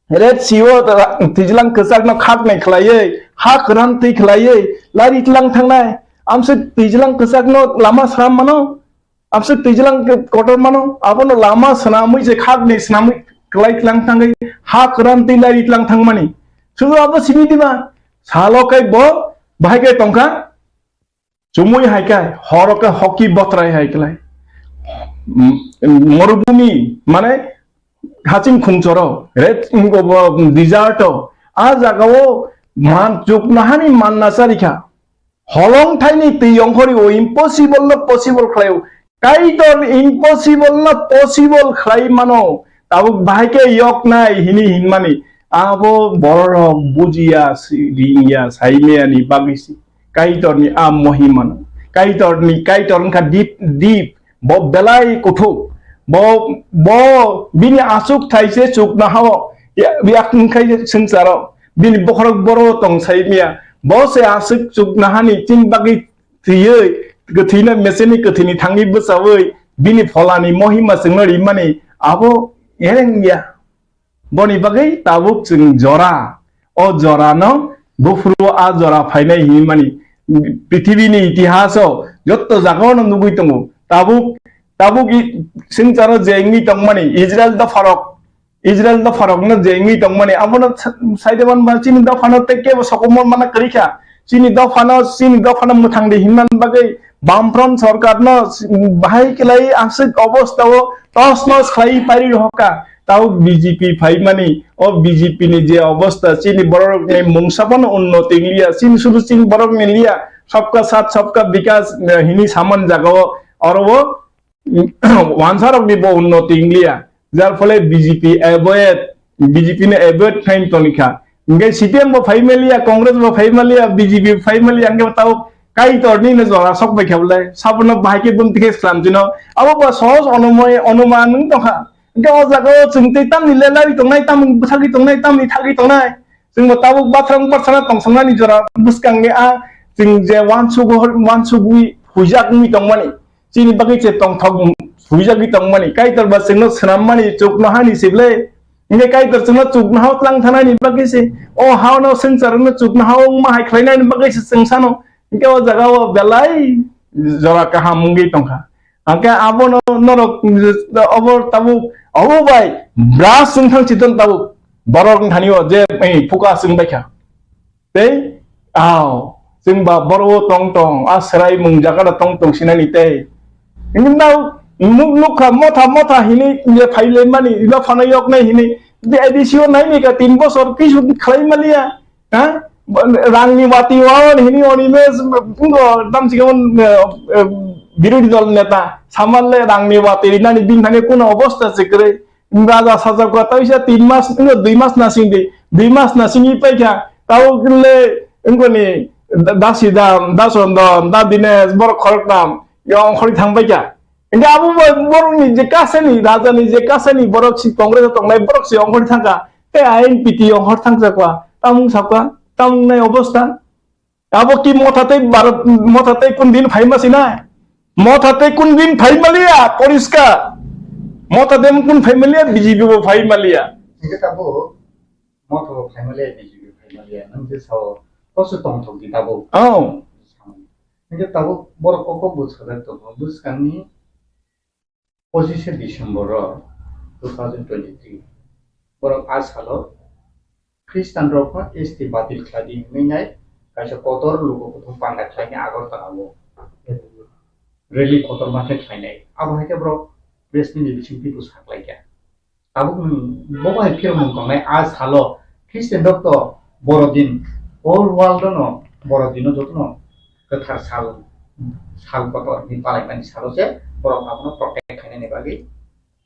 Red Sea o ra-, twijlang kwchakno khaknai khlaiwi, ha kwran twi khlaiwi, lari tlang thangnai. Amswk twijlang kwchakno lama sram mano, amswk twijlang kotor mano, abono lama swnamwi je khaknai swnamwi kwlai tlang thangwi, ha kwran twi lari tlang thangmani. Sudu abo simi diba? Salo kai bo bahai kai tongkha. Chumui hai khe, horo khe hoki botrai hai klai. M-, morubhumi, mane haching khungchoro, red, mm, bo, bo, desert o, a jaga o man chuknahani manna charikha. Holong thaini twi ongkhori o impossible no possible khlai o. Kaitor impossible no possible khlai mano. Tabuk bahai khe yok nai hini hinmani. Abo bororok bujiya, si-, ringya, saimaya ni bagwi si. Kaitorni a mohimano. Kaitorni, Kaitor wngkha deep, deep. Bo belai kuthuk. Bo, bo bini aswk thaise chuknahao ya-, yakung khai swngcharo. Bini bokhorok boro tong saimaya. Bo se aswk chuknahani chini bagwi thwiwi, kwthwino meseni kwthwini thangwi bwchawi, bini pholani mohima chwngno rimani abo ereng ya. Boni bagwi tabuk chwng jora, o jorano buphuru a jora phainai hinwi mani. Prithibini itihaso jotto jagao no nugwi tongo. Tabuk, tabuk i-, swngcharo je wngwi tongmani Israel dopharok, Israel dopharokno je wngwi tongmani abono sa-, saide manba chini dophano tei kebo sokomor mana kwrwi kha. Chini dophano, chini dophano mwthang di hinmani bagwi Bamfront sorkarno bahai kwlai aswk obostao tos nos khlai pari rohorkha. Tao B J P phaimani, o B J P ni je obosta, chini borokni mungsa bono unnoti wngya, chini sudu chini borokni liya, sabka saath sabka bikas, eh, hini saman jagao, oro o wansarokni bo unnoti wngya, jar phole B J P avoid, B J P no avoid khlai tongkha. Hingke C P M bo phai maliya, Congress bo phai maliya, B J P bo phai maliya, hingke tao Kaitorni no jora sok bai khe bolai, sabono bahai khe bumti khe slam jino. Abo ba sohoj onumai, onuman wng tongkha. Hingke o jaga o chwng tei tamni lelai tongnai, tamni bwsagwi tongnai, tamni thagwi tongnai. Chwng bo tabuk bathang bathana tongsangnani jora bwskangni a chwng je wansuk, wansugwi huijak wngwi tongmani. Chini bagwi se tongthok huijagwi tongmani. Kaitor ba chwngno swnammani chuknohani se ble. Hingke Kaitor chwngno chuknoha o tlang thanani bagwi se, o hao no swngcharno chuknoha o wngma hai khlainani bagwi se chwng sano. Hingke o jaga o belai jora kaham wngwi tongkha. Hingke abono norok obo tabuk, obo bai bras wng thang chiton tabuk. Borok wng thani o je, eh, phuka chwng baikha. Tei, ao, chwng ba boro o tong tong, a swraimung jaga da tong tong sinani tei. Hingke nao nuk nukha motha motha hini je phailaimani, eba phano yoknai hini, je A D C o naini ka tin bosor kisu khlai maliya, ha? Rangni wati waon hini oni mes, ngo dam sikhe mon, eh, eh, birodhi dol neta, samanle rangni wati rinani bini thani kuno obosta se kwrwi. Raja sajak kha, taisa tin mas, wngkha dui mas nasing di, dui mas nasing i paikha, tabo le wngkha ni da-, dasi dam, da sondon, da dines, borok khorok tam, ya ongkhorwi thang paikha. Hingke abo bo-, borok ni je kasani, raja ni je kasani, borok si Congress o tongnai, borok si ongkhorwi thangkha, tei I N P T ongkhor thangjakha, tamung sakha, tamung nai obosta. Abo ki motha tei bar-, motha tei kun din phaima sina? Motha tei kun din phaima liya, poriskar. Mota de kun phai maliya, B J P bo phai maliya. Hingke tabuk mota bo phai maliya, B J P phai maliya. Nang je sao, koso tongthok di tabuk. Oh. Hingke tabuk borok kok kok bo sajak tongo. Bwskangni pochishe December o two thousand twenty-three. Borok a salo Khristian rok no S T batil khlai di hwnwi nai kaisa kotor luku kuthum panda khlaini Agartala o rally kotorma khe khlainai. Abo hai khe borok press meet ni bisingtwi bo saklaikha. Tabuk nwng bo bai phirmung tongnai a salo Khristian rok to Borodin, whole world no Borodin no jotono kwthar sal, sal kotor ni palaimani salo se borok abono protect khainani bagwi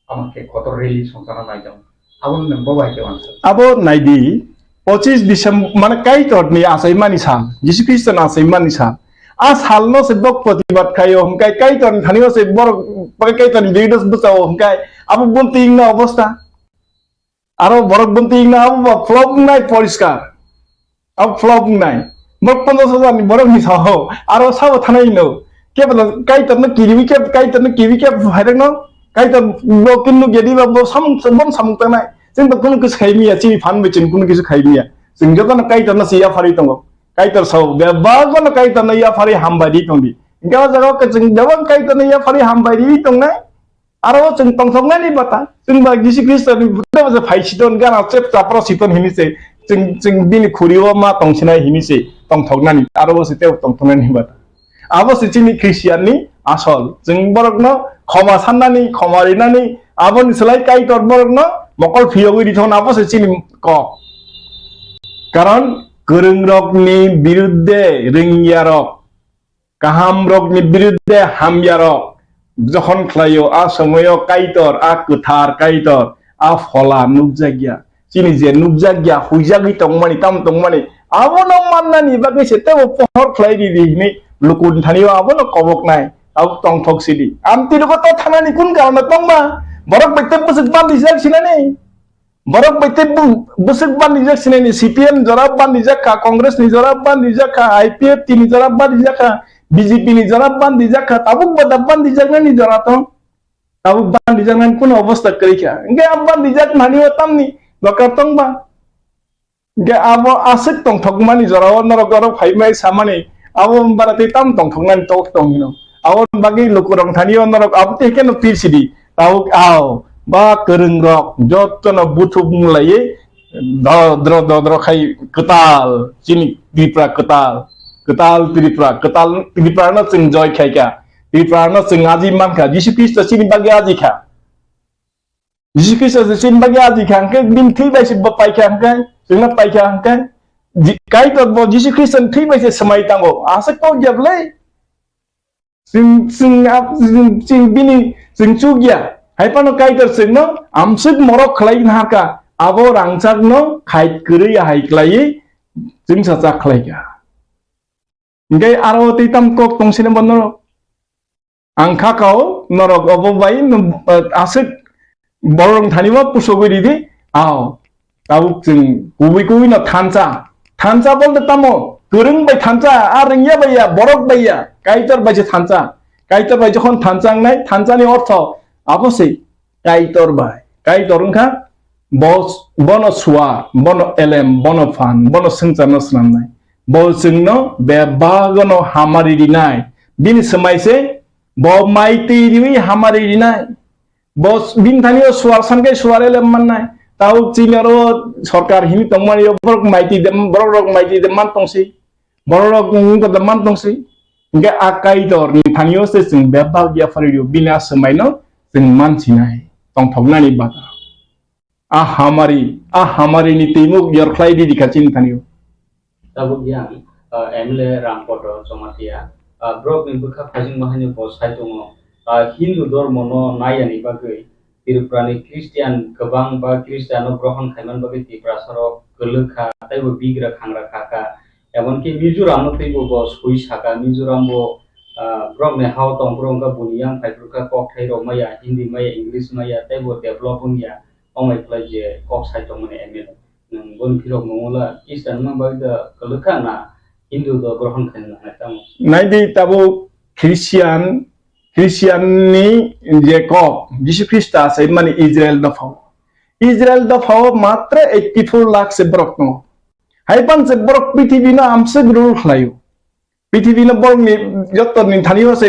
Amo khe kotor rally songchana naijak. Abo nwng bo bai khe uansuk. Abo naidi, pochis December, mane Kaitor ni achaimani sal, Jisu Khristo ni achaimani sal. A sal no se bok protibad khaio hwnkhe Kaitor ni thani o se borok, Kaitor ni videos bwchao hwnkhe abo bunti wngna obostha. Aro borok bunti wngna abo ba flop wngnai poriskar. Abo flop wngnai. Borok ponchash hajar ni borok ni sao. Aro sabo thanai no. Kebo Kaitor no kiriwi kebo, Kaitor no kiwi kebo phairok no. Kaitor bo kin nuk yadi ba bo samung, bo samung tangnai. Chwng to kunu kisu khai miya, chini phan bai chwng kunu kisu khai miya. Chwng joto no Kaitor no se yaphari tongo. Kaitor sao, bebak no Kaitor no yaphari hambai ri tongdi. Hingke o jaga o chwng bebak Kaitor no yaphari hambai ri tongnai. Aro chwng tongthoknani bata, chwng ba Jisu Khristo ni bwtha bo phai siton, gana chep chapra siton hini se, chwng, chwng bini khuri o ma tongsinai hini se tongthoknani, aro bo se tei tongthoknani bata. Abo se chini Christian ni asol, chwng borok no khoma sannani, khoma rinani, aboni slai Kaitor borok no mokol phiyogwi rithon, abo se chini kok. Karon kwrwng rok ni birudde rwngya rok, kaham rok ni birudde hamya rok jokhon khlaio, a somoyo Kaitor, a kwthar Kaitor, a phola nukjakya. Chini je nukjakya, huijagwi tongmani, tam tongmani, abono mannani bagwi se tebo pohor khlai ridi hini lukurni thani o abono koboknai, abo tongthok sidi. Amtwi rogo to thanani kun karon tongma? Borok bai tei bwswk bandijak sinani? Borok bai tei bu-, bwswk bandijak sinani, C P M jora bandijak kha, Congress ni jora bandijak kha, I P F T ni jora bandijak kha, B J P ni jora bandijak kha, tabuk bada bandijaknani jora tong. Tabuk bandijaknani kuno obostha kwrwi kha. Hingke a bandijak mani o tamni doka tong ba? Hingke abo aswk tongthokmani jora o norok oro phai mai samani, abo bara tei tam tongthoknani tok tong hino. Aboni bagwi lukurok thani o norok abo tei keno pir sidi. Tabuk ao ba kwrwng rok jotono buthuk mung laiwi do-, dro-, dodro khai kwtal chini Tripura kwtal, kwtal Tripura, kwtal Tripura no chwng joy khaikha, Tripura no chwng aji mankha, Jisu Khristo chini bagwi aji kha. Jisu Khristo se chini bagwi aji kha hwnkhe, bini thwi bai se bo pai kha hwnkhe, chwngno pai kha hwnkhe, Ji-, Kaitor bo Jisu Khristo ni thwi bai se swmai tango. Aswk kok ya bwlai? Chwng, chwng, ap-, chwng, chwng bini, chwng chuk ya. Hai phano Kaitor chwngno amswk morok khlai nahar kha. Abo rangchakno khait kwrwi ahai khlaiwi chwngsa chak khlai kha. Hingke aro tei tam kok tong sini bo norok. Ang kha kao norok obo bai no, eh, aswk borok thani bo pusogwi ridi. Ao. Tabuk chwng kubui kubui no thansa. Thansa bolte tamo? Kwrwng bai thansa, a rwngya bai ya, borok bai ya. Kaitor bai se thansa. Kaitor bai jokhon thansa wngnai, thansa ni ortho abo se. Kaitor bai, Kaitor wngkha bo, bono suar, bono elem, bono phan, bono swngcharno snamnai. Bo chwngno bebagano hamari rinai. Bini swmai se bo mai twi riwi hamari rinai. Bo bini thani o suar san khe suar elem mannai. Tabuk chini oro sorkar hini tongmani o borok mai twi de, borok rok mai twi de man tongsi. Borok rok wng kok man tong si. Hingke a Kaitor ni thani o se chwng bebak yapharwi rio, bini a swmai no chwng man sinai tongthoknani bata. A hamari, a hamari ni twimuk yorkhlai di dikha chini thani o. Tabuk yang, ah, M L A Rampoto Jamatia, ah, borok ni bwkha phajwngma haino bo sai tongo, ah, Hindu dhormo no nai yani bagwi Tripura ni Christian kwbang ba Christian no grohon khaiman bagwi Tiprasa rok kwlwk kha, tei bo bigra khangra kha kha. Emonki Mizoram no teibo bo soi saka, Mizoram bo, ah, borok ni hao tong, borok wngkha buni yang phai phuru kha, kokthai rok maya, Hindi maya, English maya, teibo develop wngya, omai khlai je kok sai tongmani M L A. Nwng boni phirok nungula Christian wngma bagwi da kwlwkha na Hindu do grohon khaina nangnai tamo? Naidi tabuk Christian Christian ni je kok, Jisu Khrista se mani Israel dophao. Israel dophao matra eighty four lakh se borok tongo. Hai pan se borok prithibi no amswk rule khlaio. Prithibi no borok ni joto ni thani o se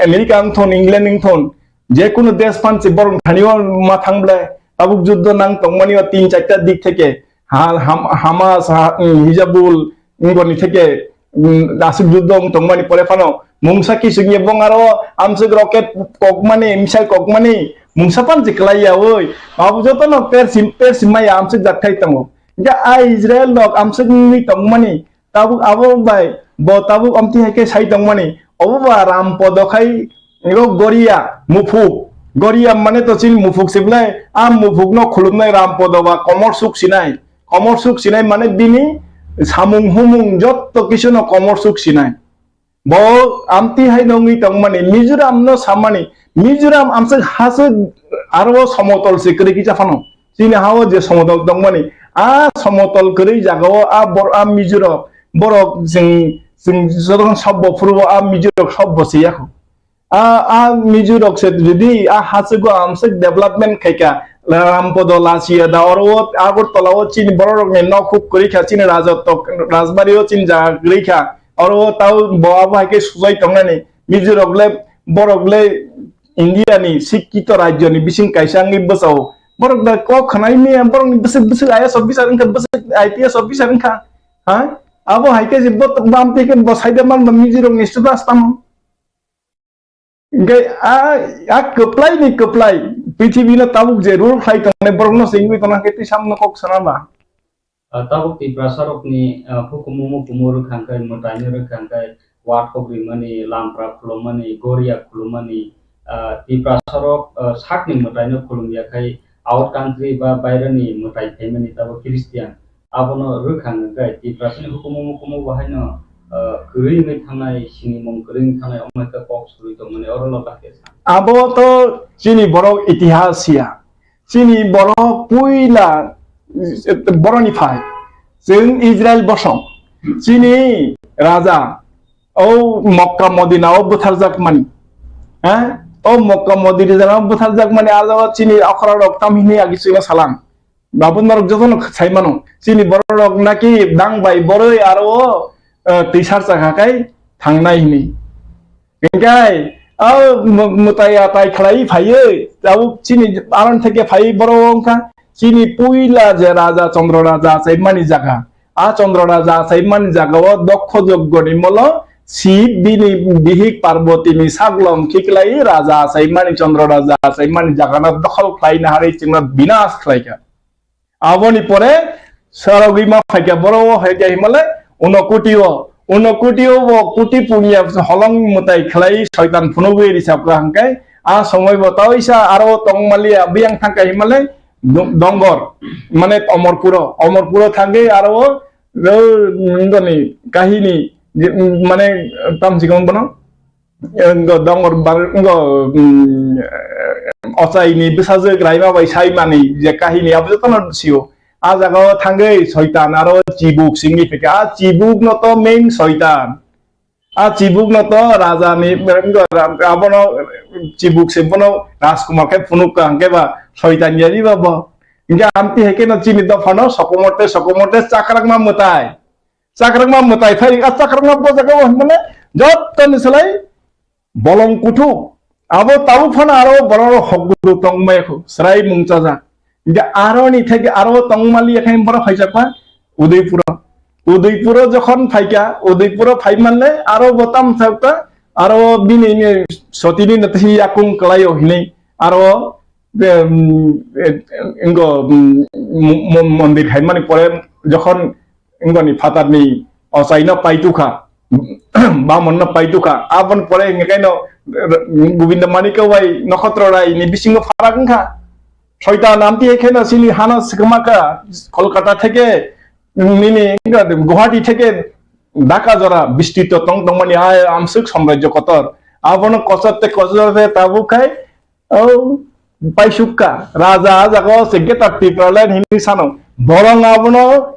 America wng thon, England wng thon, je kunu desh pan se borok thani o ma thang ble. Tabuk juddo nang tongmani o tin charta dik theke, ha-, Ham-, Hamas, ha-, um, Hizabul, Ngoni theke, mm, aswk juddo wng tongmani pore phano mungsa kisingye bongaro amswk rocket kokmani, missile kokmani mungsa pan se kwlai ya oi. Abo jotono persim, persim maya amswk jat khai tongo. Hingke a Israel rok amswk wngwi tongmani tabuk abo bai bo tabuk amtwi hai khe sai tongmani. Obo ba ram podo khai ro goria muphuk. Goria mane to chini muphuk se belai. A muphukno khulumnai ram podo ba komor suk sinai. Komor suk sinai mane bini samung humung jotto kisu no komor suk sinai. Bo amtwi hai nongwi tongmani, Mizoram no samani, Mizoram amswk haswk aro somotol se kwrwi kisa phano. Chini hao je somotol tongmani, a somotol kwrwi jagao a bor-, a Mizorok, borok jeng, jeng jotono sobbo phurubo a Mizorok sobbo se yakho. A, a Mizo rok se jodi a hachwgo amswk development khaika, Rampodo Lachiya da oro o Agartala o chini borok rok ni nok huk kwrwi kha, chini Rajatok, Rajbari o chini jaga kwrwi kha, oro o tao bo abo hai khe sujai tongnani. Mizo rok le, borok le India ni sikkito rajyo ni bising kaisa wngwi bwsao. Borok da kok khwnai maya, borok ni bwswk bwswk I A S officer wngkha, bwswk I P S officer wngkha. Ha? Abo hai khe je bo, bam twi khe bo saida man ba Mizo rok ni status tamo. Hingke a, a kwplai ni kwplai, prithibi no tabuk je rule khlai tongnai borok no se wngwi tongna khe twi samno kok sana ba. Ah, tabuk Tiprasa rok ni, ah, hukumu mukumu rwkha hwnkhe, mwtai no rwkha hwnkhe, wathok rimani, lampra khulumani, goria khulumani, ah, Tiprasa rok, ah, sak ni mwtai no khulum ya khai, out country ba baira ni mwtai phaimani tabuk Christian. Abono rwkha hwnkhe Tiprasani hukumu mukumu bo haino, ah, kwrwi wngwi thangnai, sinimung kwrwi wngwi thangnai, omo hai khe kok surwi tongmani oro loka khe sa. Abo to chini borok itihas ya. Chini borok puila, eh, boroni phai. Chwng Israel bosong. Chini raja o Mokka Modina o bwtharjak mani. Ha? O Mokka Modina o bwtharjak mani aro chini okra rok tam hini agi chwngno salang. Babu norok jotono sai mano. Chini borok rok naki dang bai boroi aro o, eh, twi sar chakha kai thangnai hini. Hingkai, o mu-, mutai atai khlai phaiwi, tabuk chini aron theke phaiwi borok wngkha. Chini puila je raja Chandra raja achai mani jaga. A Chandra raja achai mani jaga o dokho joggo ni molo Shiv bini bihik Parvati ni saglom khiklai raja achai mani Chandra raja achai mani jaga no dokhol khlai na hari chwngno binas khlai kha. Aboni pore sarogwi ma phaikha, borok o phaikha himale Unokoti o, Unokoti o bo koti punya holong mwtai khlai soitan phunugwi risapra hwnkhe a somoi bo taisa aro tongmaliya biyang thangkha himale do-, Dongor mane Omorpuro, Omorpuro thangwi aro o, o, nungoni kahini je, mane tamsikong bono. Ngo dongor bar-, ngo, mm, ochai ni bwsajwk Raima bai saimani je kahini abo jotono sio. A jaga o thangwi soitan aro chibuk singwi phaikha. A chibuk no to main soitan. A chibuk no to raja ni, ngo ra-, abono chibuk se bono Rajkumar khe phunuk ka hwnkhe ba soitan ya ri ba bo. Hingke amtwi hai khe no chini dopha no sokomote sokomote chakrakma mwtai. Chakrakma mwtai phai, a chakrakma bo jaga o hwnmane jottoni slai bolong kuthuk. Abo tabuk phano aro borok rok hok gudu tongmai kho, srai mungchajak. Hingke aroni theke aro tongmali yakhai borok phaijakma Udaipuro. Udaipuro jokhon phaikha, Udaipuro phaimanle aro bo tam thakta, aro bini sotini nati yakung kwlaio hinui aro, em, em, ingo, em, mo-, mo-, mondir khaimani pore jokhon ingoni phatarni ochaino paitukha, bamonno paitukha, aboni pore hingkaino Govinda Manikya bai Nokhotro Rai ni bisingo pharak wngkha. Soitan amtwi hai kheno chini hano swkmakha, Kolkata theke nini Guwahati theke Dhaka jora bistito tong tongmani a amswk samrajyo kotor. Abono kochor te kochor te tabuk khai, o, paisukka. Raja a jaga o se Greater Tipraland hinwi sano. Borong abono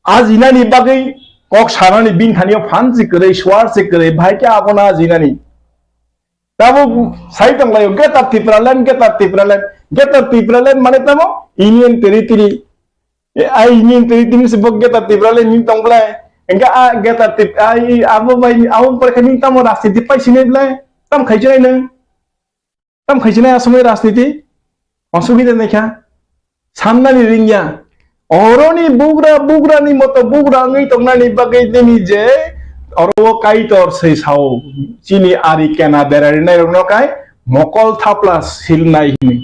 ajinani bagwi kok sanani bini thani o phan se kwrwi, suar se kwrwi, bahai khe abono ajinani. Abo sai tong laio, Greater Tipraland, Greater Tipraland, Greater Tipraland mane tamo Union Territory. E, ai Union Territory se bo Greater Tipraland ni tong blai. Engka a Greater Tip-, ai abo bai, abo bai khe ni tamo rajniti pai sinai blai. Tam khai sinai nang. Tam khai sinai asomoi rajniti. Osubida naikha. Sannani ringya. Oroni bugra, bugrani moto bugra wngwi tongnani bagwi nini je oro o Kaitor se sao. Chini ari kena berarinai rokno kai mokol thapla silnai hini.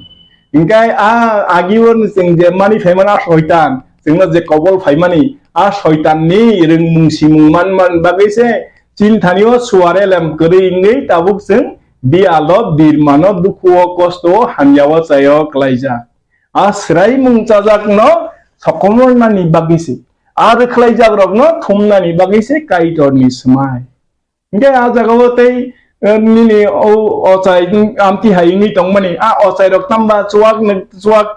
Hinkhe a agi o chwng je mani phaimani a soitan, chwngno je kobol phaimani a soitanni ringmung simung manmani bagwi se chini thani o suare lem kwrwi wngwi tabuk chwng biyalo birmano dukhu o kosto o hamya o chai o klaijak. A swraimung chajakno sokomornani bagwi se, a rwkhlaijakrokno thumnani bagwi se Kaitorni swmai. Hinkhe a jagao tei, eh, nini o ochai amtwi hai wngwi tongmani, a ochairok tamba chuak ni, chuak,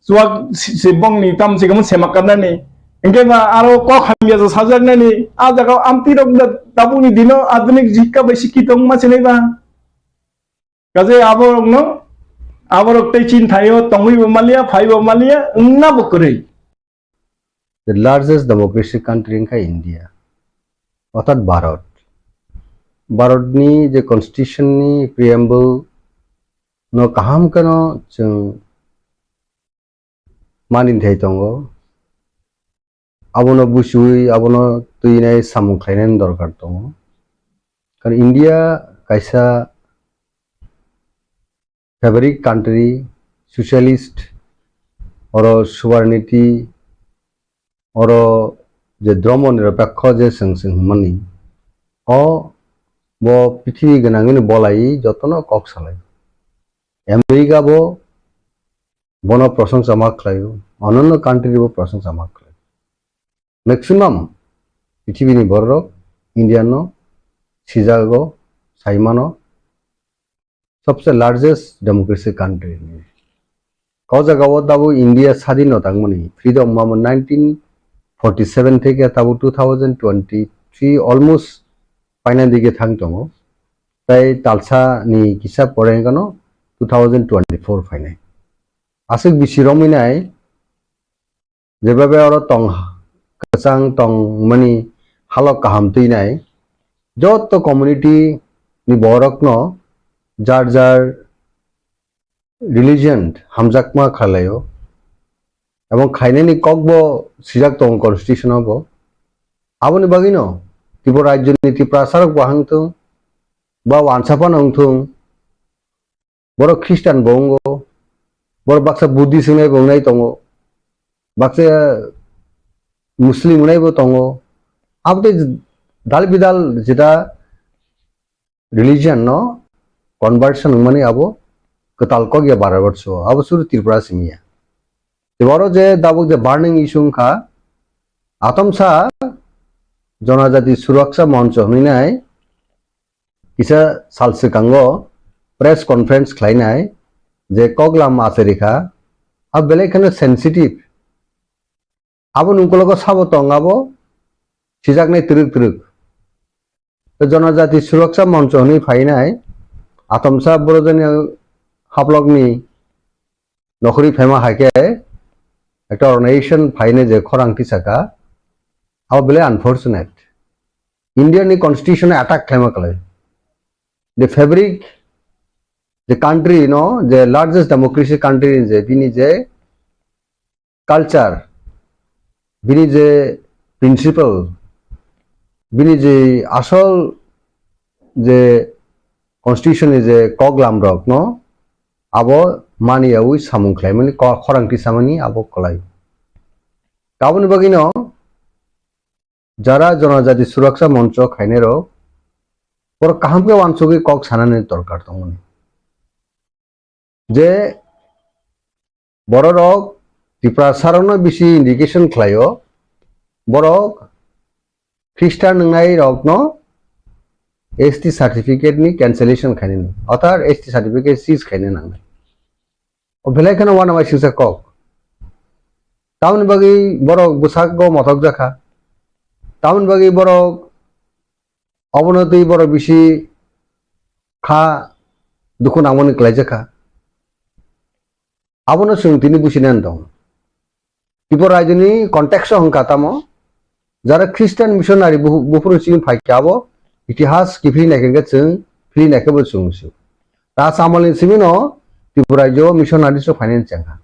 chuak si, si bongni tam si kamo sema karnani. Hinkhe ba aro kok hamya sajaknani, a jagao amtwirok da, tabukni dino adhunik jikka bai sikhi tongma sinai ba. Kaje aborokno, aborok tei chini thaio tongwibo maliya, phaibo maliya, wngna bo kwrwi. The largest democracy country wngkha India, orthat Bharat. Bharatni je constitution ni preamble no kaham kheno chwng mani thai tongo. Abono buchiwi, abono twinai samung khlainani dorkar tongo. Karon India kaisa fabric country, socialist, oro sovereignty, oro je dhormo nirapekho je chwng chwng hwnmani, o bo prithibi gwnangwino bolai jotono kok salai. America bo bono prosongsa ma khlaio, ononno country bo prosongsa ma khlaio. Maximum pithibini bororok India no sijago, saimano, sobse largest democracy country. O jagao tabuk India sadin no tangmani, freedom mamo nineteen forty seven theke tabuk two thousand twenty three almost paina dige thang tongo. Tai talsa ni kisa pore wngkha no two thousand twenty four phainai. Aswk bisi romwi nai, jebabe oro tong, kwchang tongmani halok kaham twi nai, joto community ni borokno jar jar religion hamjakma khlaio, ebong khainani kokbo sijak tongo constitution o bo. Aboni bagwino Tripura rajyoni Tiprasa rok bo hangthung, ba wansa phano wngthung, borok Christian bo wngo, borok baksa Buddhist wngnai bo wngnai tongo, baksa Muslim wngnai bo tongo. Abo tei dal bidal jeta religion no conversion wngmani abo kwtal kok ya Bharat borso, abo suru Tripura simi ya. Tei oro je tabuk je burning issue wngkha, atomsa Jonajati Suraksha Moncho hwnwi nai, kisa sal swkango press conference khlainai je koklam achai rikha, abo belai kheno sensitive. Aboni ukologo sabo tong abo sijaknai twrwk twrwk. Tei Jonajati Suraksha Moncho hwnwi phainai atomsa borojani haplokni nokhorwi phaima hai khe ekta organization phainai je khorang tisaka, abo belai unfortunate. India ni constitution attack khlaima kwlai. The fabric, the country, no, the largest democracy country in je, bini je culture, bini je principle, bini je asol je constitution ni je koklam rok no, abo mani yaui samung khlaimani, ko-, khorang tisamani abo kwlai. Aboni bagwi no, jara Jonajati Suraksha Moncho khainai rok, borok kaham khe uansugwi kok sanani dorkar tongmani. Je bororok Tiprasa rokno bisi indication khlaio, borok Christian wngnai rokno S T certificate ni cancellation khainani, othar S T certificate seize khaina nangnai. O belai kheno uanama singsa kok. Tamoni bagwi borok bwsakgo mothok jakha. Tamoni bagwi borok obono twi borok bisi kha dukhu nangmani kwlaijak kha. Abono chwng tini buchinani tongo. Tripura rajyoni context o hwnkha tamo, jara Christian missionary bu-, buphuru chini phaikha abo itihas kiphilwi naikhe chwng philwi naikhe bo chwng sio. Ta Samuel ni simi no Tripura rajyo missionary so phainani chengkha.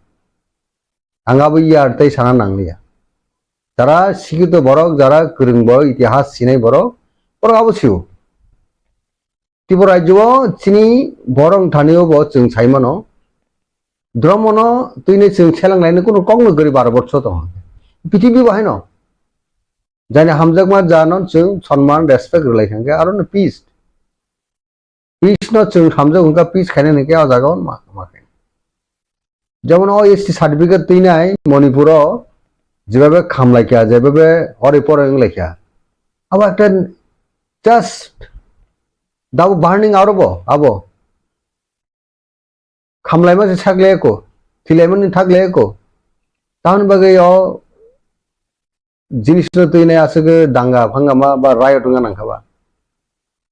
Ang abo yar tei sana nangliya. Jara sikito borok, jara kwrwng borok, itihas sinai borok, borok abo sio. Tripura rajyo o chini borok thani o bo chwng sai mano. Dhormo no twini chwng selang laini kunu kok no gari baro borso tongo. Prithibi bo haino. Jani hamjakma jano chwng sonman, respect rwlai thangkhe aro no peace. Peace no chwng hamjak hwnkha, peace khainani khe o jaga o ma, ma khe. Jemon o S T certificate twinai Manipur o jebabe khamlaikha, jebabe ori pore wnglaikha. Abo ekta just dabo burning aro bo, abo. Khamlaima se sak le eko, thilaimani thak le eko. Tamoni bagwi o jinis no twi nai aswk danga phangama ba riot wngna nangkha ba.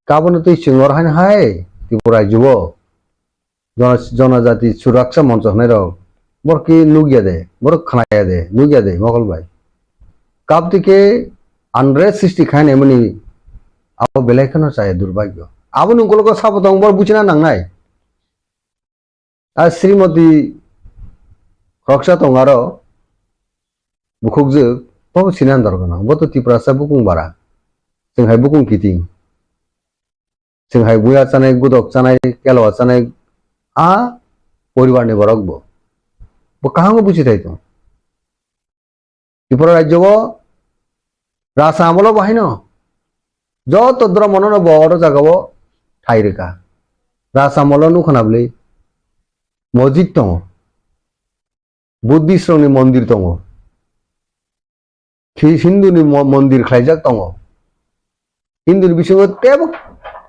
Kabono twi chwng oro haino hai Tripura rajyo o jona-, jonajati suraksa moncho hwnwi rok borok khe nukya de, borok khnaya de, nukya de mokol bai. Kap twi khe unrest srishti khainai mani abo belai kheno chaya durbagyo. Aboni ukologo sabo tong borok buchina nangnai. A Srimoti khoroksa tong aro bukhukjwk, bo bo sinani dorkar nang, bo to Tiprasa bukung bara, chwng hai bukung kiting, chwng hai buya chanai, gudok chanai, kelwa chanai, a poribar ni borok bo, bo kaham khe buchi thai tong. Tripura rajyo o rasa amolo bo haino joto dhormo no bo oro jaga o thai rwkha. Rasa amolo nukha na bwlwi mojit tongo, Buddhist rok ni mondir tongo, Hi-, Hindu ni mo-, mondir khlaijak tongo. Hindu ni bisingo tebo,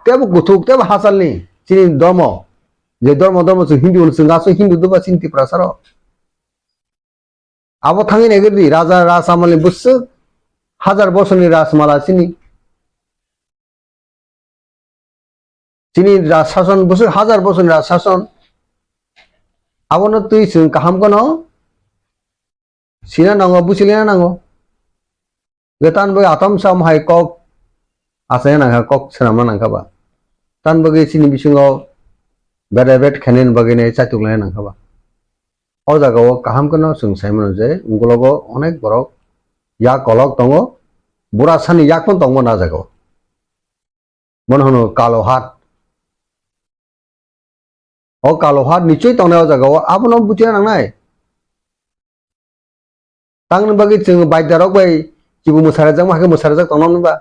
tebo kuthuk, tebo hachal ni chini dhormo, je dhormo, dhormo chwng Hindu hwno, chwng aswk Hindu doba chini Tiprasa rok. Abo thangwi naikhe di, Raja Raj Amal ni bwswk hajar bosorni Rajmala chini. Chini Raj Sason bwswk hajar bosorni Raj Sason. Abono twi chwng kaham kheno sina nango, buchilina nango. Hwnkhe tamoni bagwi atomsa omo hai kok achaina nangkha, kok swnamna nangkha ba. Tamoni bagwi chini bisingo beda bet khainani bagwi nai chaitok laina nangkha ba. O jaga o kaham kheno chwng sai mano je, ungkologo onek borok yak kolok tongo, bura sani yak phano tongmani o jaga o. Bono hwno kalo hat. O kalo hat nichoi tongnai o jaga o, abono buchina nangnai. Tamoni bagwi chwng baidya rok bai kibu mwsarajak ma khe mwsarajak tongna hwnba?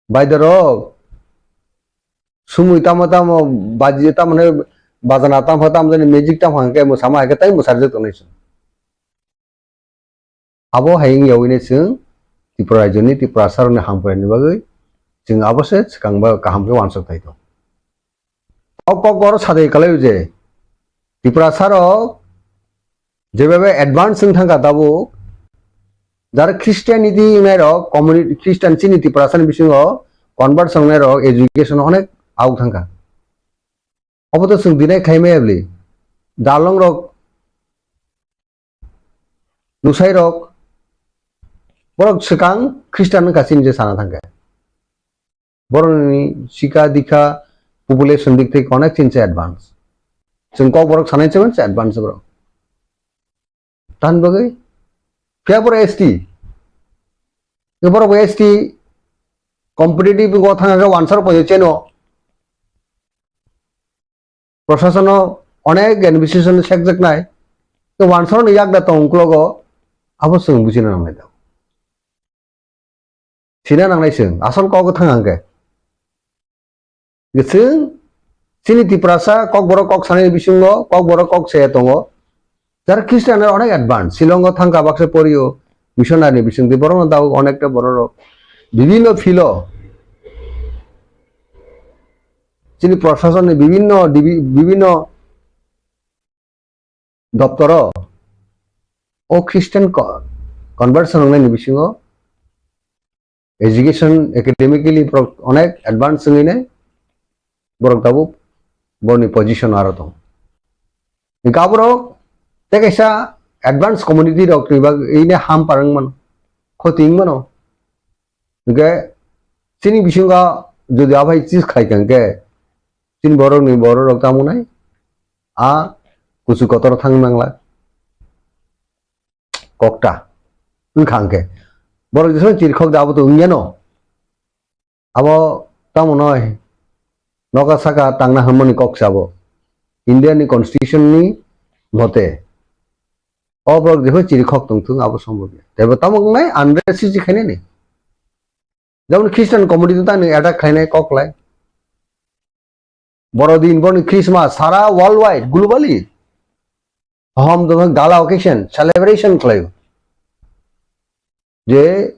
Baidya rok sumui tamo tamo baji tamo hwnwi bajana tamo tamo jani music tamo hwnkhe mwsama hai khe tai mwsarajak tongnai chwng. Abo hai wngya wngwi chwng Tripura rajyoni Tiprasa rokni hamkraini bagwi chwng abo se swkang ba kaham khe uansuk thai tong. O kok oro sadai kalai je Tiprasa rok jebabe advance wng thangkha tabuk, jara Christianity wngnai rok, community Christian chini Tiprasa ni bisingo conversion wngnai rok education onek aug thangkha. Obo to chwng deny khlai maya bwli. Dalong rok, lusai rok, borok swkang Christian wngkha chini je sana thangkhe. Borokni sikha dikha population dik thai onek chini se advance. Chwng kok borok sanai se advance borok. Tamoni bagwi phiya borok S T. Borok bo S T competitive o thangkha wansar poito cheno. Prosasono onek administration sekjaknai, tei wansarokni yakda tong uklogo, abo chwng buchina nangnai da. Sina nangnai chwng, asol kok thang hwnkhe. Chwng chini Tiprasa kokborok kok sanani bisingo, kokborok kok saya tongo. Jara Christian rok onek advance, Shillong o thangkha baksa porio, missionary ni bisingtwi borokno tabuk onekta borok rok bibinno field o chini proshasonni bibinno dibi-, bibinno doptoro o Christian co-, conversion wngnaini bisingo education academically borok onek advance wngwi nai. Borok tabuk borokni position aro tong. Hingke aborok tei kaisa advance community rok ni bagwi ham parwng mano, khoti wng mano. Hingke chini bisingo jodi abai chis khai kha hingke chini borok ni borok rok tamo nai a kuchu kotor thang nangla kokta wngkha hingke borok jesong chirikhok da abo to wngya no. Abo tamo noi, noka saka tangna hwnmani kok sabo. India ni constitution ni mote, o borok jephru chirikhok tongthung abo sombobya. Tebo tamo wngnai unrest siji khainani. Jemon Christian community tang ni attack khainai kok lai. Borodin, boni Christmas, sara worldwide, globally. Hom dong gala occasion, celebration khlaio. Je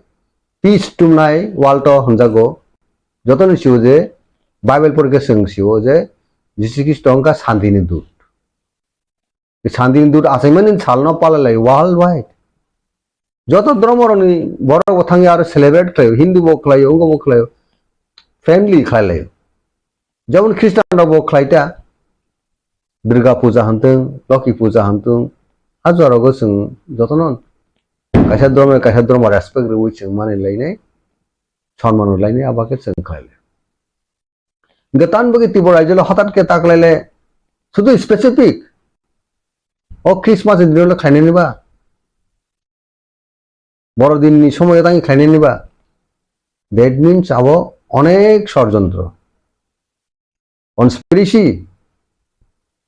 peace tumnai world o hwnjago, jotono siwo je Bible porikhe chwng siwo je Jisu Khristo wngkha santini dut. Santini dut achaimani salno palalai worldwide. Joto dhormo rokni borok bo thangwi aro celebrate khlaio, Hindu bo khlaio, wngbo bo khlaio, friendly khlailaio. Jemon Christian rok bo khlaita, Durga puja hantong, Loki puja hantong, a jora go chwng jotono kaisa dhormo kaisa dhormo respect rwui chwng mani lainai, sonman rw lainai, abo khe chwng khlai lai. Hingke tan bagwi Tripura rajyo lo hothat khe ta khlai le, sudu specific o Christmas ni dino khlainani ba? Borodin ni somoyo tang khlainani ba? That means abo onek sorjontro. Conspiracy.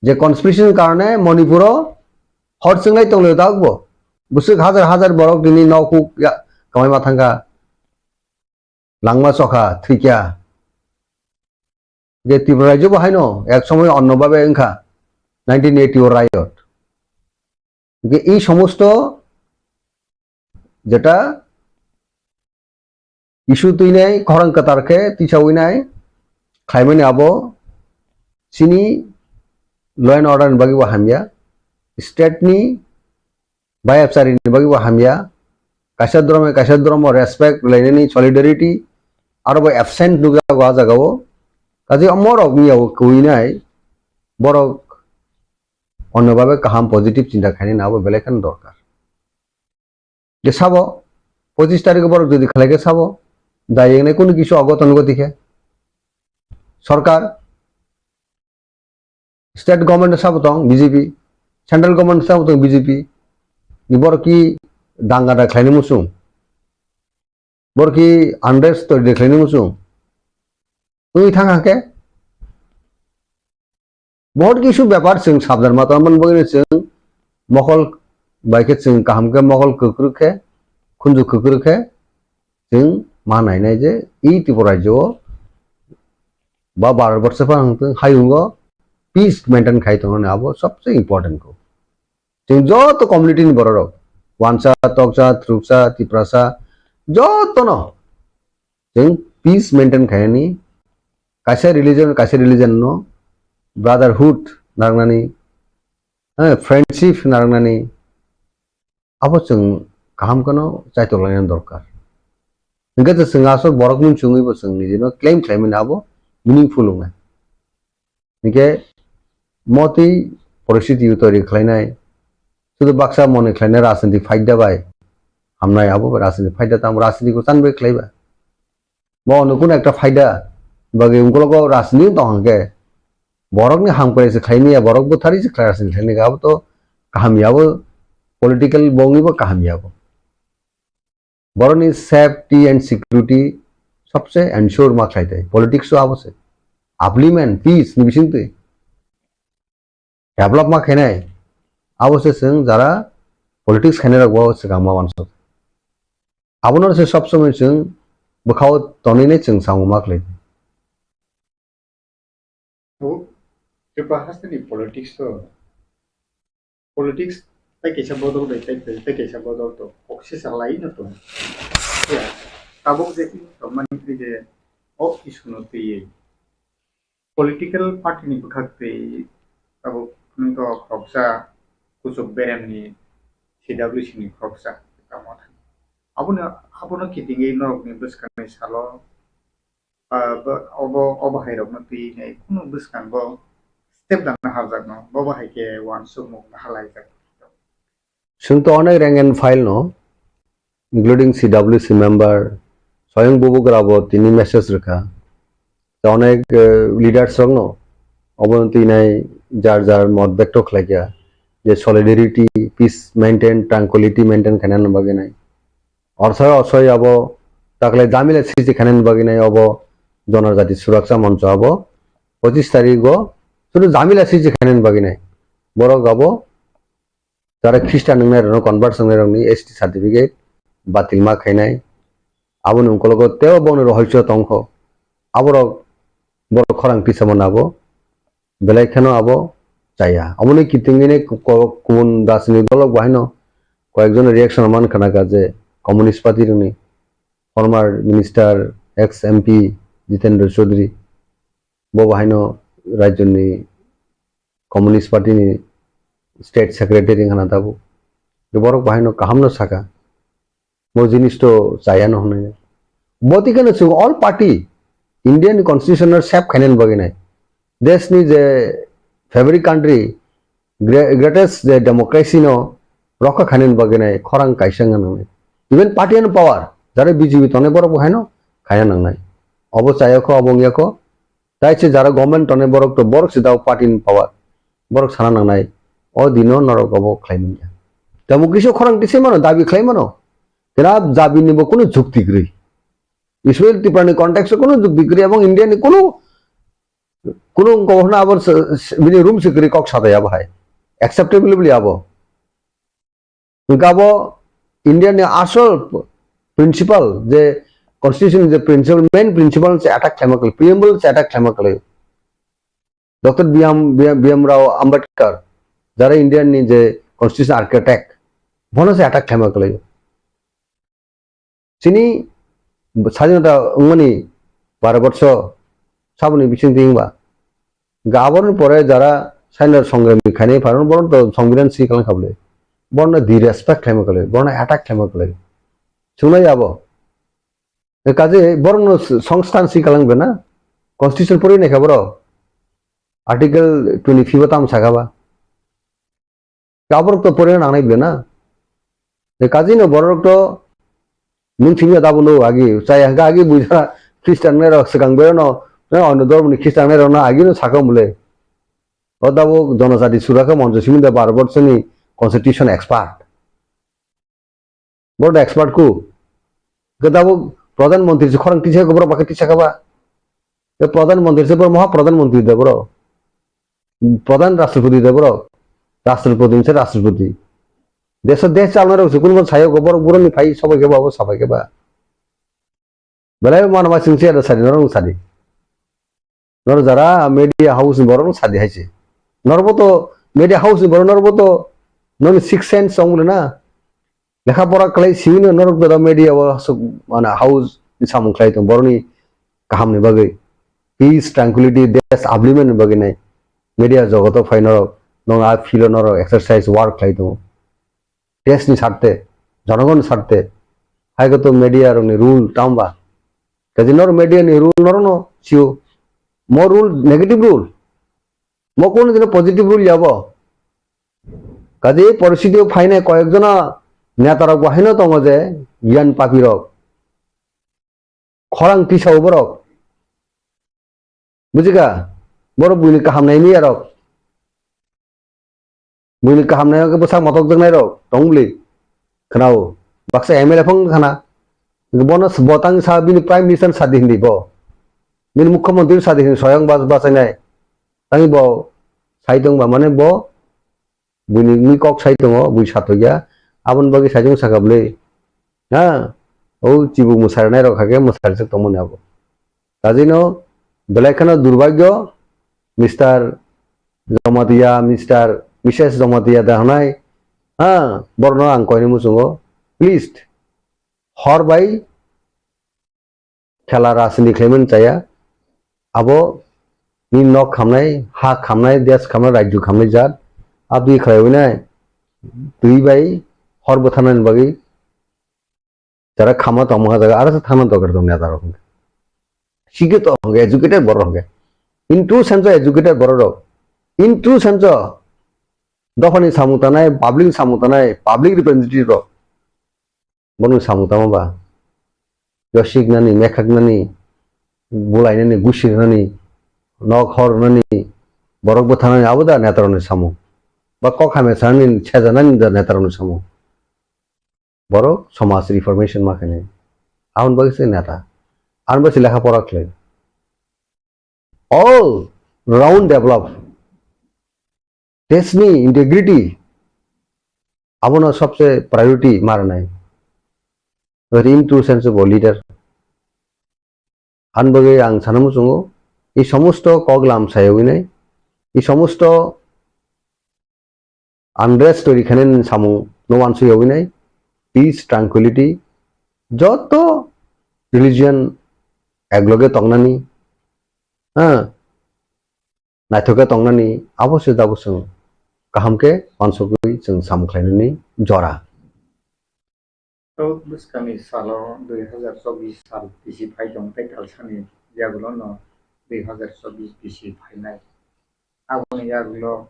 Je conspiracy ni karone Manipuro hor chwnglai tonglaio dagbo. Bwswk hajar hajar borok nini nok huk ya kamai ma thangkha. Langma chokha, thwikya. Je Tripura rajyo bo haino ek somoy onno babe wngkha, nineteen eighty o riot. Hingke ei somosto jeta issue twinai, khorang kwtal khe tisawi nai khlaimani abo chini law and order ni bagwi bo hamya, state ni bai apchari ni bagwi bo hamya, kaisa dhormo kaisa dhormo respect rwlainani solidarity aro bo absent nukjago a jagao. Kaje omorok wngya kwinai borok onno babe kaham positive chinta khainani abo belai kheno dorkar. Je sabo, pochis tarikh borok jodi khlai khe sabo, dai wngnai kunu kisu ogoton goti khe. Sorkar, state government sabo tong B J P, central government sabo tong B J P, ni borok ki danga da khlaini musung, borok ki unrest tori de khlaini musung, twi thang hake. Bahut kisu bepar chwng sabdan ma tongmani bagwino chwng mokol bai khe chwng kaham khe mokol kwkrwk khe khunju kwkrwk khe chwng ma nainai je ei Tripura rajyo o ba Bharat borso phano wngthwng hayungo peace maintain khai tongnani abo sobse important kho. Chwng joto community ni borok rok wansa, toksa, thruksa, tiprasa jotono chwng peace maintain khainani, kaisa religion kaisa religion no brotherhood narwknani, eh, friendship narwknani, abo chwng kaham kheno chaitok laina dorkar. Hwnkhe to chwng aswk borok mung chwngwi bo chwng nijino claim khlaimani abo meaningful wngnai. Hingke motwi poristiti tori khlainai, sudu baksa mone khlainai rajniti phaida bai hamnai, abo bai rajniti phaida tamo rajniti ko chan bai khlaiba. Bo ono kun ekta phaida bagwi ungkologo rajniti tong hangke borokni hamkrai se khlaini ya, borok bwthari se khlai rajniti khlaini ya, abo to kaham ya, abo political bongni bo kaham ya bo. Borokni safety and security sobse ensure ma khlai tai. Politics o abo se. Upliftment, peace ni bising twi. Develop ma khainai. Abo se chwng jara politics khainai rok bo swkang ma uansuk. Abono se sob somoi chwng bwkhao tonwi nai chwng samung ma khlai tai. Abo Tripura hasteni politics o, politics tai kaisa bodol bai tai, tai kaisa bodol to kok sisa lai no tongo. Ya, tabuk je tongmani je o issue no twiwi political party ni bwkhak twi tabuk nung to khoroksa kuchuk berem ni C W C ni khoroksa tamo thang. Abono, abono kitingwi norok ni bwskang ni salo ah, bo-, obo, obo hai rokno twi nai kunu bwskango step dana harjakno, bobo hai khe uansukmung halaijak. Chwng to onek rank and file no, including C W C member, Swayam Bubagra bo tini message rwkha. To onek, eh, leaders rok no, obo no twi nai jar jar mot bekto khlaikha je solidarity, peace maintain, tranquility maintain khaina bagwi nai. Orsai orsai abo taklai jamila srishti khainani bagwi nai obo Jonojati Suraksha Moncho abo pochis tarikh o sudu jamila srishti khainani bagwi nai. Borok abo jara Christian wngnai rokno convert wngnai rokni S T certificate batil ma khainai. Aboni ungkologo tebo bongni rohorso tongkho. Aborok borok khorang tisa mano abo. Belai kheno abo chaya. Aboni kitingwini ko-, ko-, kubun rajniti dolrok bo haino koyekjon reaction man khana kha je Communist Party rokni former minister, ex M P Jitendra Chaudhary, bo bo haino rajyoni Communist Party ni state secretary wngkhana tabuk. Borok bo haino kaham no sakha. Bo jinis to chaya no hwnwi. Bo twi kheno chwng all party Indian constitution no save khainani bagwi nai. Desh ni je fabric country, gre-, greatest je democracy no rokha khainani bagwi nai khorang kaisa wngna nangnai. Even party and power, jara B J P tongnai borok bo haino khaina nangnai. Obo chaya kho, obo wngya kho. Tai se jara government tongnai borok to borok se dao party ni power. Borok sana nangnai. O dino norok obo khlai manya. Democracy o khorang twi se mano, dabi khlai mano. Kena dabi ni bo kunu jukti kwrwi. Special Tripura ni context o kunu jukti kwrwi, ebong India ni kunu, kunu wngkha hwnna abo se, se, bini room se kwrwi kok sadai abo hai. Acceptable bli abo. Hwnkhe abo India ni asol principle je constitution je principle, main principle se attack khlaima kwlai, preamble se attack khlaima kwlai. Doctor B M, B M, B M Rao Ambedkar, jara India ni je constitution architect, bono se attack khlaima kwlai. Chini sadinota wngmani baro borso saboni bisingtwi wngba. Hwnkhe aboni pore jara sainor songrami khainai pharon boron to songbidan si kalang kha bwle. Bono disrespect khlaima kwlai, bono attack khlaima kwlai. Chunglai abo. E kaje borokno s-, songstan si kalang bena. Constitution pori naikha borok. Article twenty-five o tamo sakha ba. Aborok to porina nangnai bena. Je kaje no borok to nwng thimi da bono agi, chaya hwnkhe agi buisa Christian nai rok swkang bero no, na ono dormo ni Christian nai rok no agi no sakha mole. O tabuk Jonojati Suraksha Moncho simi da baro borso ni constitution expert. Borok da expert ku. Hwnkhe tabuk Pradhan Mantri se khorang tisa khe borok bakhe tisa kha ba. Tei Pradhan Mantri se borok moha Pradhan Mantri da borok. Pradhan Rashtrapati da borok. Rashtrapati se Rashtrapati. Deso desh chalna rok se kun kun sayo go borok buroni phai sobai khe ba abo sabai khe ba. Belai mano ma singse ada sadi norok sadi. Nor jara media house ni borok sadi hai se. Norbo to media house ni borok norbo to non six sense song na. Lekha pora khlai simi no norok da media o aswk mana house ni samung khlai tong borok ni kaham ni bagwi. Peace, tranquility, desh upliftment ni bagwi nai. Media jogoto phai norok nong a field o norok exercise work khlai tongo. Desh ni sarte, jonogon ni sarte. Hai koto media rok ni rule tamba. Kaji nor media ni rule nor no sio. Mo rule negative rule. Mo kono dino positive rule yabo. Kaji poristiti o phainai koyek jona neta rok bo haino tongo je giyan papi rok. Khorang tisao borok. Bujika? Borok buini kaham nai miya rok. Buini kaham nai khe bwsak motok jaknai rok tong bwli. Khnao. Baksa M L A phang khana. Bono s-, bo tang sa bini Prime Minister sadi hindi bo. Bini Mukhyamantri sadi hindi soyang bas-, bachainai. Tangwi bo sai tong ba mane bo buini wngwi kok sai tongo, bui satokya. Aboni bagwi sai tong saka bwle. Ha? O chibuk mwsarnai rok hakhe mwsarjak tongmani abo. Kajino belai kheno durbagyo, Mister Jamatia, Mister, Missus Jamatia da hwnai. Ha? Borokno ang koini muchungo. Please, hor bai khela rajniti khlaimani chaya. Abo ni nok khamnai, ha khamnai, desh khamnai, rajyo khamnai jat. Aboni khlaiwi nai twi bai hor bwtharnani bagwi jara khama tongma jaga aro se thangna dorkar tong neta rok. Sikhe to hwnkhe educated borok hwnkhe. In true sense o educated borok rok. In true sense o dophani samung tanai, public samung tanai, public representative rok. Bono samung tamo ba? Yosik nani, mekhak nani, bulai nani, gusi nani, nok hor nani, borok bwtha nani, abo da neta rokni samung. Ba kok hamya sanani, seja nani da neta rokni samung. Borok somaj reformation ma khainai. Aboni bagwi se neta. Aboni bagwi se lekha pora khlai. All round develop. Deshni integrity. Abono sobse priority ma rwnai. Rim true sense of a leader. Aboni bagwi ang sana muchungo, ei somosto kok lam sayogwi nai, ei somosto unrest twi khainani samung no uansuk yogwi nai, peace, tranquility, joto religion ekloge tongnani, ha, naithok khe tongnani, abo se dabo chwng kaham khe uansukwi chwng samung khlainani jora. Tok bwskangni salo dui hazar chobbish sal bisi phai tong tei talsani yagulo no dui hazar chobbish bisi phainai. Aboni yagulo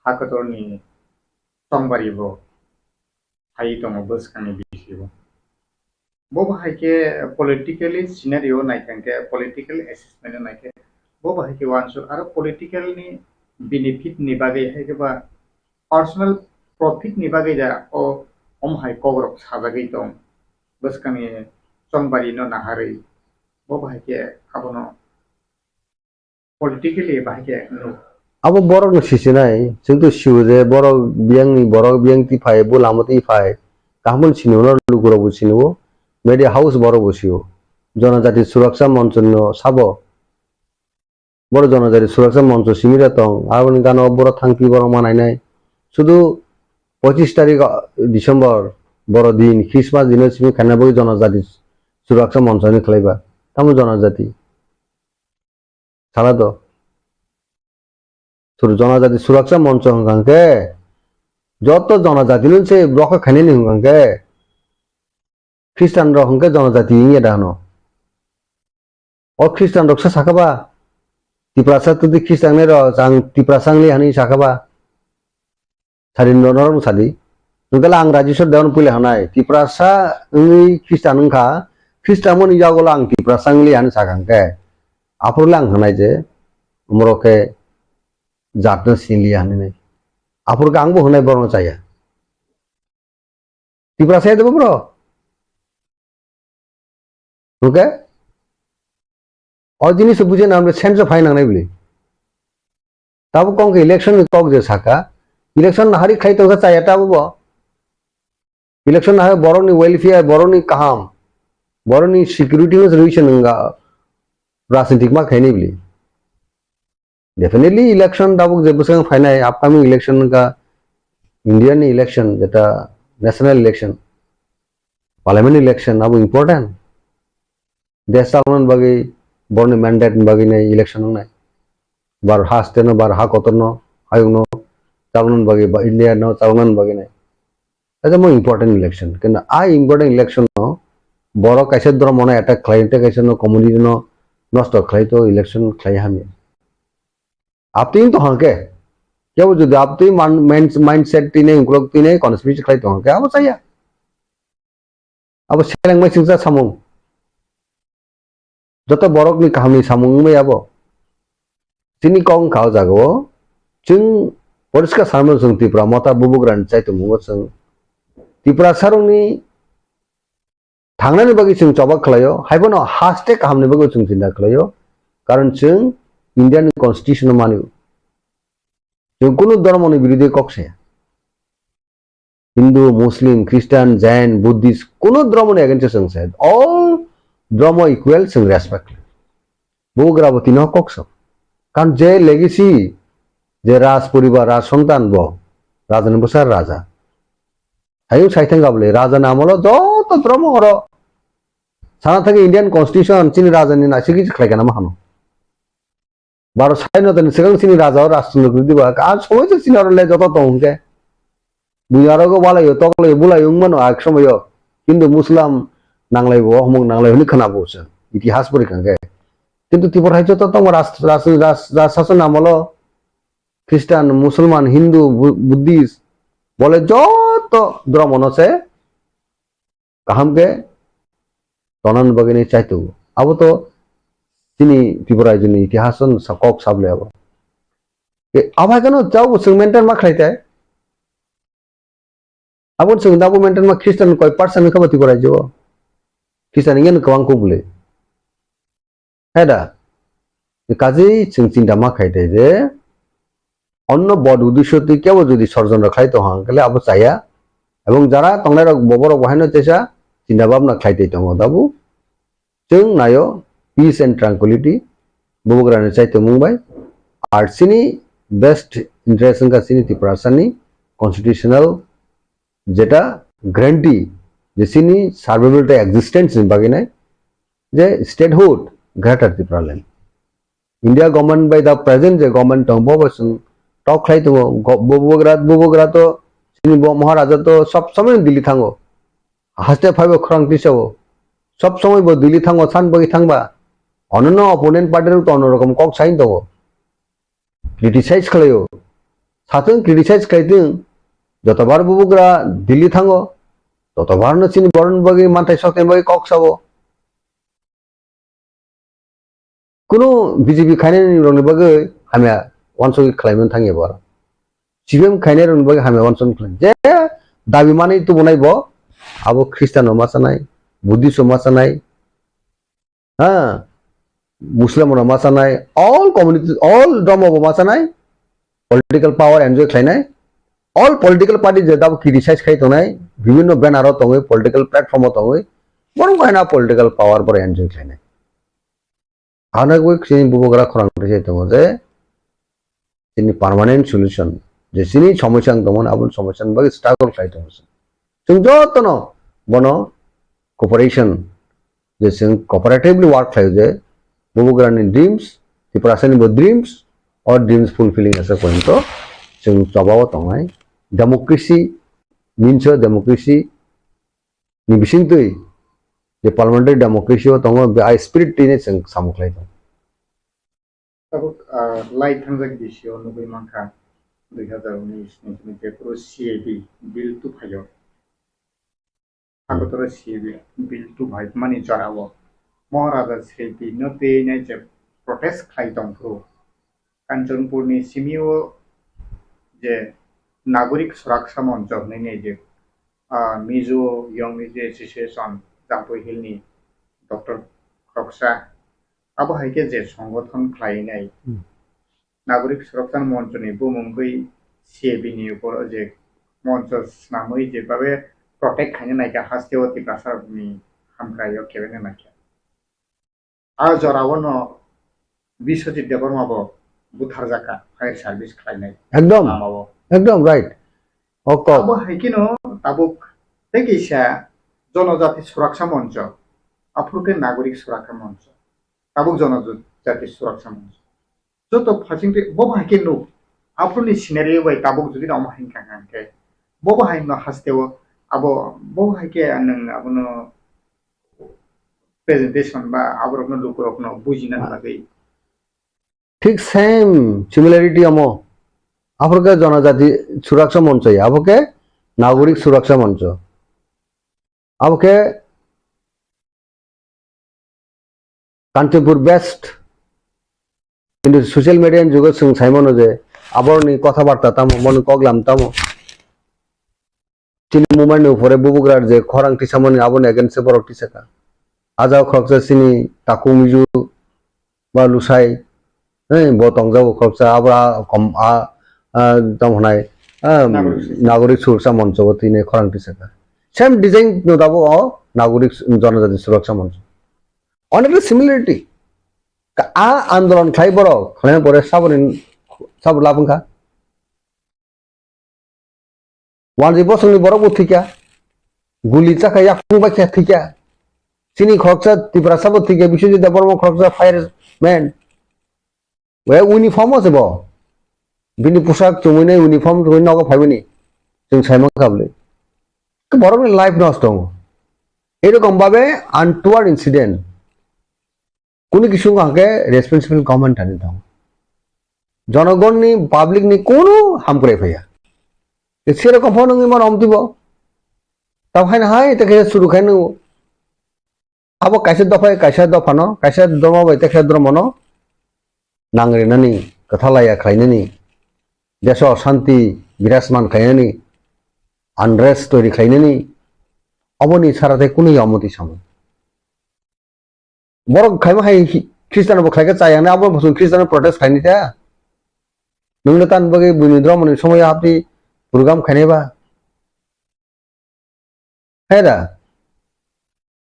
ha kotorni chongbari bo phai tongo bwskangni bisi bo. Bo bahai khe politically scenario naikha khe, political assessment naikhe, bo bahai khe uansuk aro political ni benefit ni bagwi hai khe ba personal profit ni bagwi da o om hai kok rok sajagwi tong. Bwskangni chongbari no naharwi bo bahai khe abono politically bahai khe nuk. Abo borok no sisinai, chwng to sio je borok biyang ni, borok biyang ti phai, bo lama ti phai, kaham sini no lukurok bo sini o, media house borok bo sio, Jonojati Suraksa Moncho no sabo. Boro Jonojati Suraksa Moncho simira tong, aboni gana o boro thangpi boro manainai. Sudu pochis tarik December boro din, Christmas dino simi khaina bagwi Jonojati Suraksa Moncho ni khlaiba. Tamo Jonojati. Sala do. Sur-, Jonojati Suraksa Moncho hwnkha khe, joto Jonojati no se rokha khainani hwnkha khe, Christian rok hwnkhe Jonojati wngya da hwno. O Christian rok se sakha ba, Tiprasa tudi Christian ni rok, ang Tiprasa wngli hani sakha ba. Sadi no, norok sadi. Hwnkhe ang Rajeshwar Dewan puila hanai, Tiprasa wngwi Christian wngkha, Christian mani yagulo ang Tiprasa wngli hani sakha hwnkhe. Aphuru le ang hanai je, umorok khe jatno sinli hani nai. Aphuru khe ang bo hanai borokno chaya. Tiprasa ya debo bro. Oke? O jinis bujhe na, amre sense of hai nangnai bili. Tabo kong ke election ni kok je saka. Election na hari khai tongsa chaya tabo bo. Election na hari borok ni welfare, borok ni kaham, borok ni security no solution wngkha. Rajnitik ma khaini bili. Definitely election tabuk je bwswk phainai upcoming election wngkha India ni election, jeta national election, parliament election abo important. Desh chalokna bagwi borokni mandate ni bagwi nai election wngnai. Bar ha state no, bar ha kotor no, hayung no chalokna bagwi ba India no chalokna bagwi nai. Kaisa mo important election. Kintu a important election no borok kaisa dhormo no attack khlai, tei kaisa no community no nosto khlai to election khlai hamya. Aptwi to hangke. Kebo jodi aptwi man-, mind-, mindset tine, ukrok tine, conspiracy khlai to hangke, abo chaya. Abo seleng mai singsa samung. Joto borokni kahamni samung wngmaya bo. Chini kok wngkha o jagao, chwng poriskar sanmano chwng Tipra motha bubugrani chaitongmungo chwng Tipra sarokni thangnani bagwi chwng choba khlaio, haibono haste kahamni bagwi chwng chinta khlaio, karon chwng Indian constitution-o manio. Chwng kunu dhormoni birodhi kok saya. Hindu, Muslim, Christian, Jain, Buddhist, kunu dhormoni against-o chwng se. All dhormo equal chwng respect. Bo grabo tino kok sok. Kan je legacy, je raj poribar, raj sontan bo, rajani bwsa raja. Hayung saithang gabole, rajani amolo joto dhormo oro. Sana thangwi Indian Constitution chini rajani naisiki khlai kana ma hano. Baro sai no tani swkang chini raja o Rajchandra Gurdi ba, a somoi se chini oro le joto tong hwnkhe. Buya rogo walai o, toklai o, bulai o wng mano a somoio. Hindu Muslim nanglai bo, homok nanglai hwnwi khwna bo se. Itihas pori kha hwnkhe. Kintu Tripura hai joto tongma ras-, ras-, ras-, ras-, sason amolo Christian, Musulman, Hindu, Bu-, Buddhist, bole joto dhormo no se kaham khe tonani bagwi nai chaitu. Abo to chini Tripura rajyoni itihas no sa-, kok sable abo. E, abo hai kheno chao bo chwng maintain ma khlai tai. Abo chwng da bo maintain ma Christian koi percent wngkha bo Tripura rajyo o. Christian wngya no kwbang kuk bwle. He da? Kaji chwng chinta ma khai tai je, onno bod uddesho twi kebo jodi sorjondro khlai tong hang kale abo chaya. Ebong jara tongnai rok bo borok bo haino tesa chinta bhabna khlai tai tongo dabu. Chwng naio peace and tranquility, bubagrani chaitomung bai. Ar chini best interest wngkha chini Tiprasani constitutional jeta guarantee je chini survival tei existence ni bagwi nai je statehood Greater Tipraland. India government bai da present je government tong bo bo chwng tok khlai tongo. Go-, bubagra, bubagra to chini bo Maharaja to sob somoi Delhi thango. Haste phaibo khorang tisao. Sob somoi bo Delhi thango, san bagwi thangba. Onono opponent party rok to ono rokom kok sain tongo. Criticize khlaio. Satung criticize khlaitwng. Jotobar bubagra Delhi thango. Totobar no chini boron bagwi manthai sokten bagwi kok sao. Kunu B J P khainai rokni bagwi hamya wansugwi khlaimani thangya bo aro. C P M khainai rokni bagwi hamya wansugwi khlai. Je dabi manwi tubunai bo, abo Christian rok ma chanai, Buddhist rok ma chanai, ha, Muslim rok ma chanai, all community, all dhormo bo ma chanai, political power enjoy khlainai, all political party je dabo criticize khai tongnai, bibhinno banner o tongwi, political platform o tongwi, borok haino political power borok enjoy khlainai. Hanagwi chini bubagra khorang twi se tongo je, chini permanent solution, je chini somosya wng tongmani, aboni somosya ni bagwi struggle khlai tongo. Chwng jotono bono cooperation, je chwng cooperatively work khlaio je, bubagrani dreams, Tiprasani bo dreams, o dreams fulfilling asa pointo chwng chobao tongnai. Democracy, minso democracy ni bisingtwi je parliamentary democracy o tongo, be-, a spirit twi ne chwng samung khlai tongo. Tabuk, ah, lai thangjak bisio nugwi mankha, dui hazar unis ni jephuru C A B bill tuphaio. Agotoro C A B bill tuphaimani jorao Maharaja Sri Bino tei nai je protest khlai tongphuru, Kanchanpurni simio je Nagorik Suraksa Moncho hwnwi nai je, ah, Mizo Young Mizo Association, Jampui Hillni doctor khoroksa, abo hai khe je songothon khlainai, Hmm. Nagorik Suraksa Monchoni bumungwi C A B ni upor je moncho swnamwi je babe protect khaina naikha, hasteo Tiprasa rokni hamkraio kebengna naikha. A jorao no Biswajit Debbarma bo butharjakha fire service khlainai Ekdom. Lamao. Ekdom right. O kok. Abo hai kheno tabuk tei kisa Jonojati Suraksa Moncho, aphuru khe Nagorik Suraksa Moncho, tabuk Jonojati Suraksa Moncho. Joto phaising twi bo hai khe nuk. Aphuruni scenario bai tabuk jodi omo hai kha hwnkhe, bo bo hai no hasteo abo bo hai khe nwng abono presentation ba aborokno lukurokno bujina bagwi. Thik same similarity omo. Aphuru khe Jonojati Suraksa Moncho ya, abo khe Nagorik Suraksa Moncho. Abo khe Kanchanpur based. Kintu social media ni jugo chwng sai mano je aborni kotha barta tamo, boni koklam tamo. Chini movement ni upore bubugra je khorang tisamani aboni against se borok tisaka. Aja khoroksa chini takhuk miju ba lusai, eh, bo tongjago khoroksa, abo a kom-, a, a, tamo hwnai, a, Nagorik Suraksa. Nagorik Suraksa Moncho bo tini khorang tisaka. Same design no dabo o Nagorik Su-, Jonojati Suraksa Moncho. Onekta similarity. Ka-, a andolon khlai borok, khlaina pore saboni, sabo labwkha. Wanjwi bosongni borok bo thwikha, guli chakha, yakung bai khe thwikha. Chini khoroksa Tiprasa bo thwikha, Biswajit Debbarma khoroksa fireman. We uniform o se bo. Bini pusak chumui nai uniform chumui nogo phaimani. Chwng sai mankha bwle. Borokni life nosto wngo. Erokom babe untoward incident. Kunu kisungo hwnkhe responsible government thani tongo. Jonogonni, public ni kunu hamkrai phaiya. Serokom phano wngwi mano omtwi bo. Tamo haino hai ta khe suru khai nw. Abo kaisa dopha, kaisa dophano, kaisa dhormo bai kaisa dhormono nangrinani, kwthalaya khlainani, deso shanti birasman khlainani, unrest toiri khlainani, aboni sara tei kunu yamoti samung. Borok khaima hai hi-, Christian bo khlaikhe chayang nai, abo bo chwng Christian protest khaini ta. Nwngno tan bagwi buini dhormoni somoyo hapni program khainai ba. Hai da?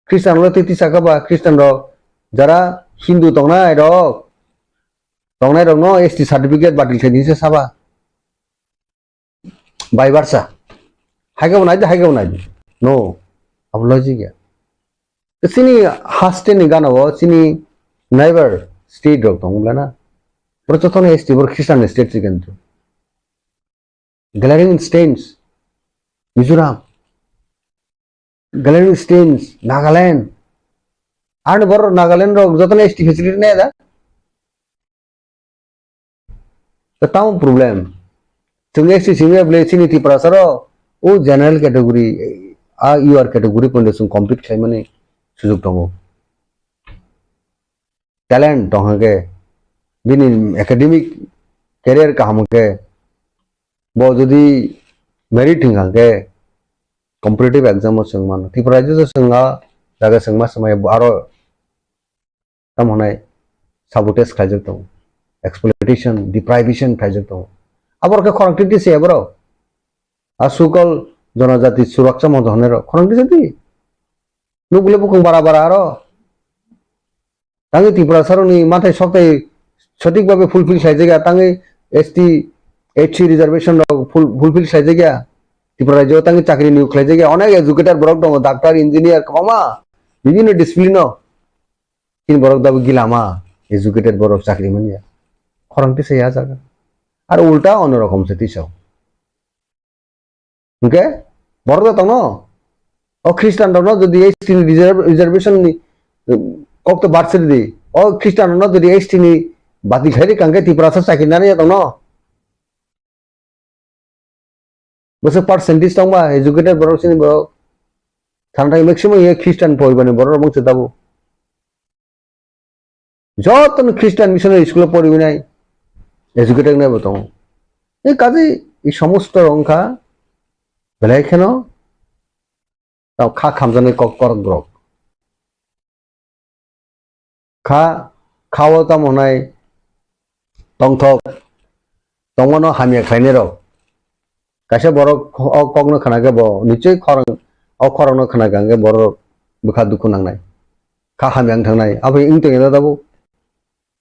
Christian rok tei tisa kha ba, Christian rok jara Hindu tongnai rok, tongnai rok no S T certificate batil khaini se saba. Bai barsa. Hai khe bo nai di, hai khe bo nai di. No. Abo logic ya. Chini haste ni gana o, chini neighbor state rok tongo bla na. Boro jotono S T, boro Christian state se kintu. Glaring stains, Mizoram. Glaring stains, Nagaland. Ani boro Nagaland rok jotono S T facility nai da. To tamo problem. Chwng S T simi bwle chini Tiprasa ro o general category, a U R category pondo chwng compete khlaimani sujuk tongo. Talent tong hwnkhe, bini academic career kaham hwnkhe, bo jodi merit hwnkha hwnkhe competitive exam o chwng mano. Tripura rajyo o chwng a jaga chwng ma swmai aro tamo hwnai sabotage khlaijak tongo, exploitation, deprivation khlaijak tongo. Aboro khe khorang titi se borok. A sukol jonojati suraksa moncho hwnwi rok khorang titi di. Nukle bukung bara bara aro. Tangwi Tripura sarokni mathai soktai sothik babe fulfill khlaijak ya, tangwi S T, H C reservation rok ful-, fulfill khlaijak ya. Tripura rajyo tangwi chakri niyok khlaijak ya. Onek educated borok tongo, doctor, engineer, kwbangma bibhinno discipline o. Chini borok dabu gilama, educated borok chakri manya. Khorang tisa ya jaga. Ar ulta ono rokom se tisa. Hwnkhe borok da tongno. O Christian rokno jodi S T ni reserve-, reservation ni, um, kok to barsiri di. O Christian rokno jodi S T ni bati khairi kangkhe Tripura sa chakri nani ya tongno. Bwswk percentage tongba educated borok chini borok. Thantai maximum ye Christian poibani borok rok mungsa tabuk. Jotono Christian missionary school o poriwi nai educated nai bo tongo. E kaji e somosto rok wngkha belai kheno tao kha khamjaknai kok korok borok. Kha, kha o tamo hwnai tongthok, tongmano hamya khlainai rok. Kaisa borok o kokno khna khe bo nichoi khorang, o khorokno khna khe hwnkhe borok bwkha dukhu nangnai. Kha hamya wng thangnai. Abo wng tongya da tabuk.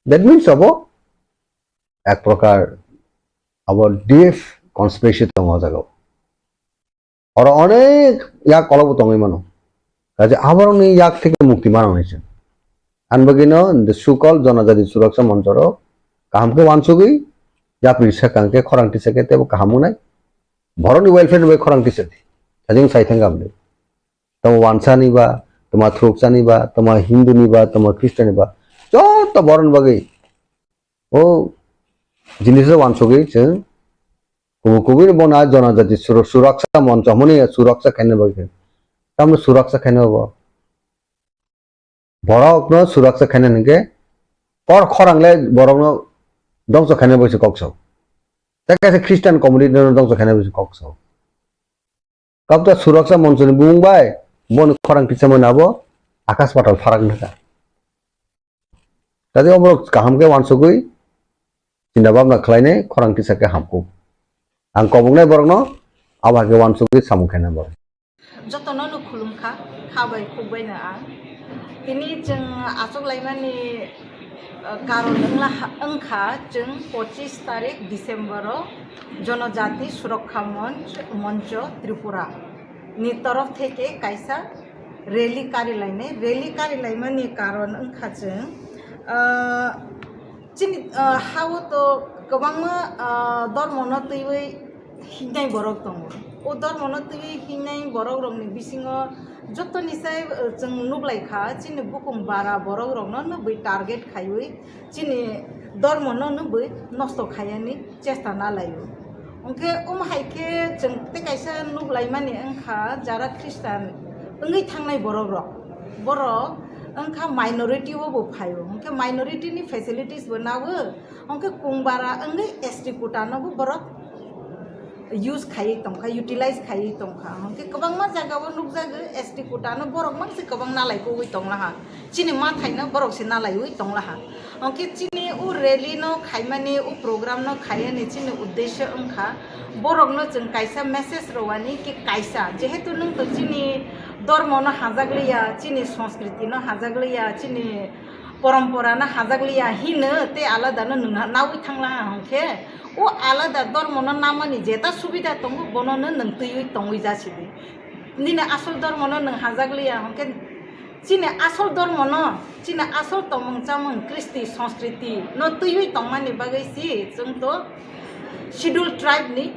That means abo ek prokar abo deep conspiracy tongo o jaga o. Oro onek yak kolokbo tongwi mano. Kaje aborokni yak theke mukti manang hinwi se. Ani bagwino the so-called Jonojati Suraksa Monchorok kaham khe wansugwi yapri swkang khe khorang tisa khe teibo kaham wngnai. Borokni welfare ni bagwi khorang tisa di. Sajeng sai thangkha bwlwi. Tamo wansani ba, tamo thruksani ba, tamo Hindu ni ba, tamo Christian ni ba. Joto borokni bagwi o jinis o wansugwi chwng kubui kubui no bono Jonojati Suru-, Suraksa Moncho hwnmani suraksa khaina bagwi. Tamno suraksa khaina bo. Borokno suraksa khaina hwnkhe kor khorang le borokno dongso khaina bagwi se kok sao. Tei kaisa Christian community no dongso khaina bagwi se kok sao. Kabta Suraksa Monchoni bumung bai boni khorang tisa mani abo akas patal pharak nokha. Tadi oborok kaham khe wansugwi chinta bhabna khlainai khorang tisa khe hamkuk. Ang koboknai borokno abo hai khe wansugwi samung khainai borok. Jotono no khulumkha, kha bai khuk bai no ang. Tini chwng achuk laimani, uh, karon wngla ha-, wngkha chwng pochis tarik December o Jonojati Surakha Monch, Moncho Tripura ni torof theke kaisa rally kari lainai. Rally kari laimani karon wngkha chwng, uh, chini, uh, ha-o to kwbangma, uh, dormo no twiwi hingnai borok tongo. O dormo no twiwi hingnai borok rokni bisingo Joto ni sai, uh, chwng nuklai kha, chini bukung bara borok rokno nw bui target khaiwi, chini dormo no nw bui nosto khaiyani chesta na laio. Hwnkhe omo hai khe chwng tei kaisa nuklaimani wngkha, jara Christian wngwi thangnai borok rok, borok wngkha minority o bo phaio. Hwnkhe minority ni facilities bo nago, hwnkhe kung bara wngwi S T quota no bo borok use khaiwi tongkha, utilize khaiwi tongkha. Hwnkhe kwbangma jaga o nukjago, S T quota no borok mang se kwbang nalai kogwi tonglaha, chini ma thaino borok se nalaiwi tonglaha. Hwnkhe chini o rally no khaimani, o program no khaiyani chini uddesho wngkha, borok no chwng kaisa message rwani ki kaisa, jehetu nwng to chini dormo no hajakliya, chini sanskriti no hajakliya, chini porompora no hajakliya hino tei alada no nwng nawi thanglaha, hwnkhe o alada dormo no namani jeta subida tongo, bono no nwng twiwi tongwi jasidi. Nini asol dormo no nwng hajakliya, hwnkhe chini asol dormo no, chini asol tongmung chamung, kristi, sanskriti no twiwi tongmani bagwi si chwng to Schedule Tribe ni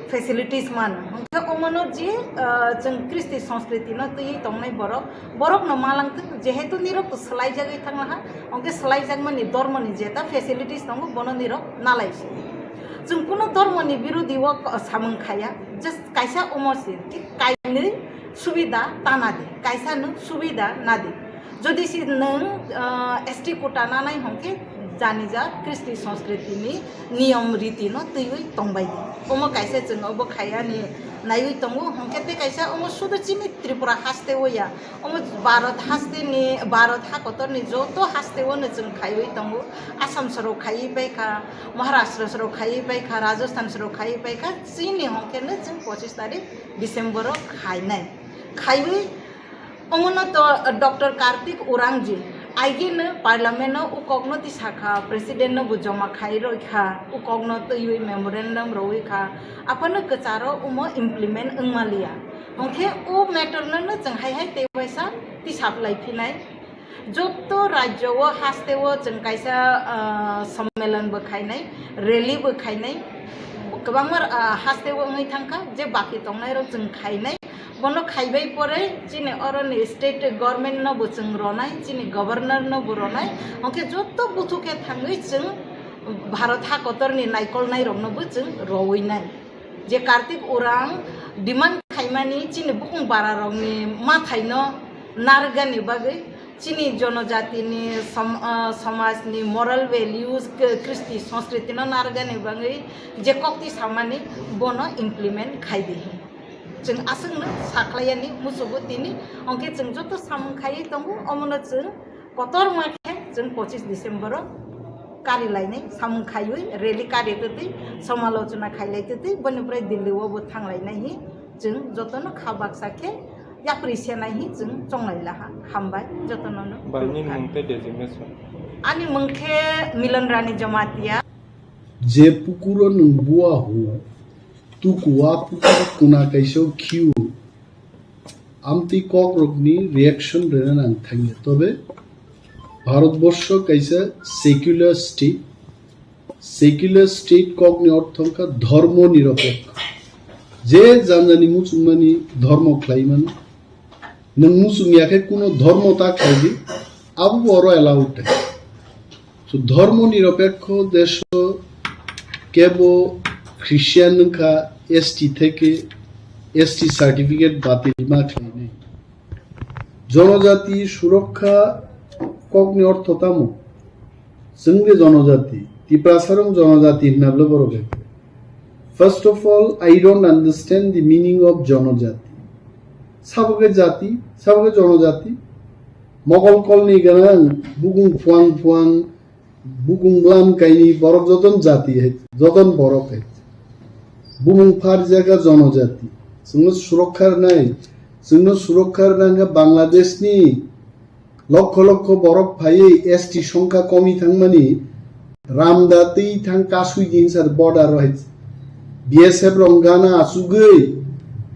facilities mano. Hwnkhe omono je, ah, chwng kristi sanskriti no twiwi tongnai borok, borok no malangtwk, jehetu nirok to swlaijagwi thanglaha, hwnkhe swlaijakmani dormo ni jeta facilities tongo, bono nirok nalaisi. Chwng kuno dormo ni birodi o samung khaya, just kaisa omo se, thik kainwi subida ta nadi, kaisa no subida nadi. Jodi si nwng, ah, S T quota nanai hwnkhe janija kristi sanskriti ni niyom riti no twiwi tongbai di. Omo kaisa chwng obo khayani naiwi tongo, hwnkhe tei kaisa omo sudu chini Tripura haste o ya. Omo Bharat haste ni, Bharat ha kotor ni joto haste o no chwng khaiwi tongo. Assam soro khaiwi paikha, Maharashtra soro khaiwi paikha, Rajasthan soro khaiwi paikha. Chini hwnkhe no chwng pochis tarik December o khainai. Khaiwi Omono to Doctor Kartik Urangji, aigeno Parliament no ukokno tisakha, President no bo joma khai roi kha, ukokno twiwi memorandum roi kha, aphano kwcharo omo implement wngmaliya. Hwnkhe o matter no no chwng hai hai tei waisa tisaplai phinai. Joto rajyo o haste o chwng kaisa, ah, sommelon bo khainai, rally bo khainai, kwbangma, ah, haste o wngwi thangkha, je baki tongnai rok chwng khainai. Bono khaibai pore chini oroni state government no bo chwng ronai, chini governor no bo ronai, hwnkhe joto buthu khe thangwi chwng Bharat ha kotor ni naikolnai rok no bo chwng rowinai. Je Kartik Urang demand khaimani chini bukung bara rok ni mathai no narwkgani bagwi chini jonojati ni som-, ah, somaj ni moral values, k-, kristi sanskriti no narwkgani bagwi je kokti samani bono implement khai di. Chwng aswkno sakhlaiyani muchungo tini, hwnkhe chwng joto samung khaiwi tongo, omono chwng kotorma khe chwng pochis December o kari lainai samung khaiwi rally kari twtwi, somalochona khailai twtwi, boni pore Delhi o bo thanglainai hi chwng jotono kha baksa khe yapri senai hi chwng chonglai laha. Hambai jotono no. Bai, nini mung tei designation? Ani mung khe Milan Rani Jamatia. Je pukuro nwng bua hu, tuku a pukur kuna kaisa khiu. Amtwi kokrokni reaction rwna nang thangya. Tobe Bharatborsho kaisa secular state. Secular state kokni ortho wngkha dhormo nirapekho. Je janjani muchungmani dhormo khlai mano. Nwng muchung ya khe kuno dhormo ta khlai di, abo bo oro allowed. So, dhormo nirapekho desho kebo Christian wngkha, S T theke S T certificate batil ma khlainai. Jonojati surokha kokni ortho tamo? Chwng de jonojati, Tiprasarong jonojati hinna bole borok hai. First of all, I don't understand the meaning of jonojati. Sabo khe jati, sabo khe jonojati. Mogol kolni ganang, bukung phuang phuang, bukung blam kaini borok joton jati hai, joton borok hai. Bumung phar jaga jonojati. Chwngno surokha rwnai, chwngno surokha rwna wngkha Bangladeshni lokho lokho borok phaiwi S T songkha komi thangmani, ramda twi thang kasui din sar border o hai. B S F rong gana achugwi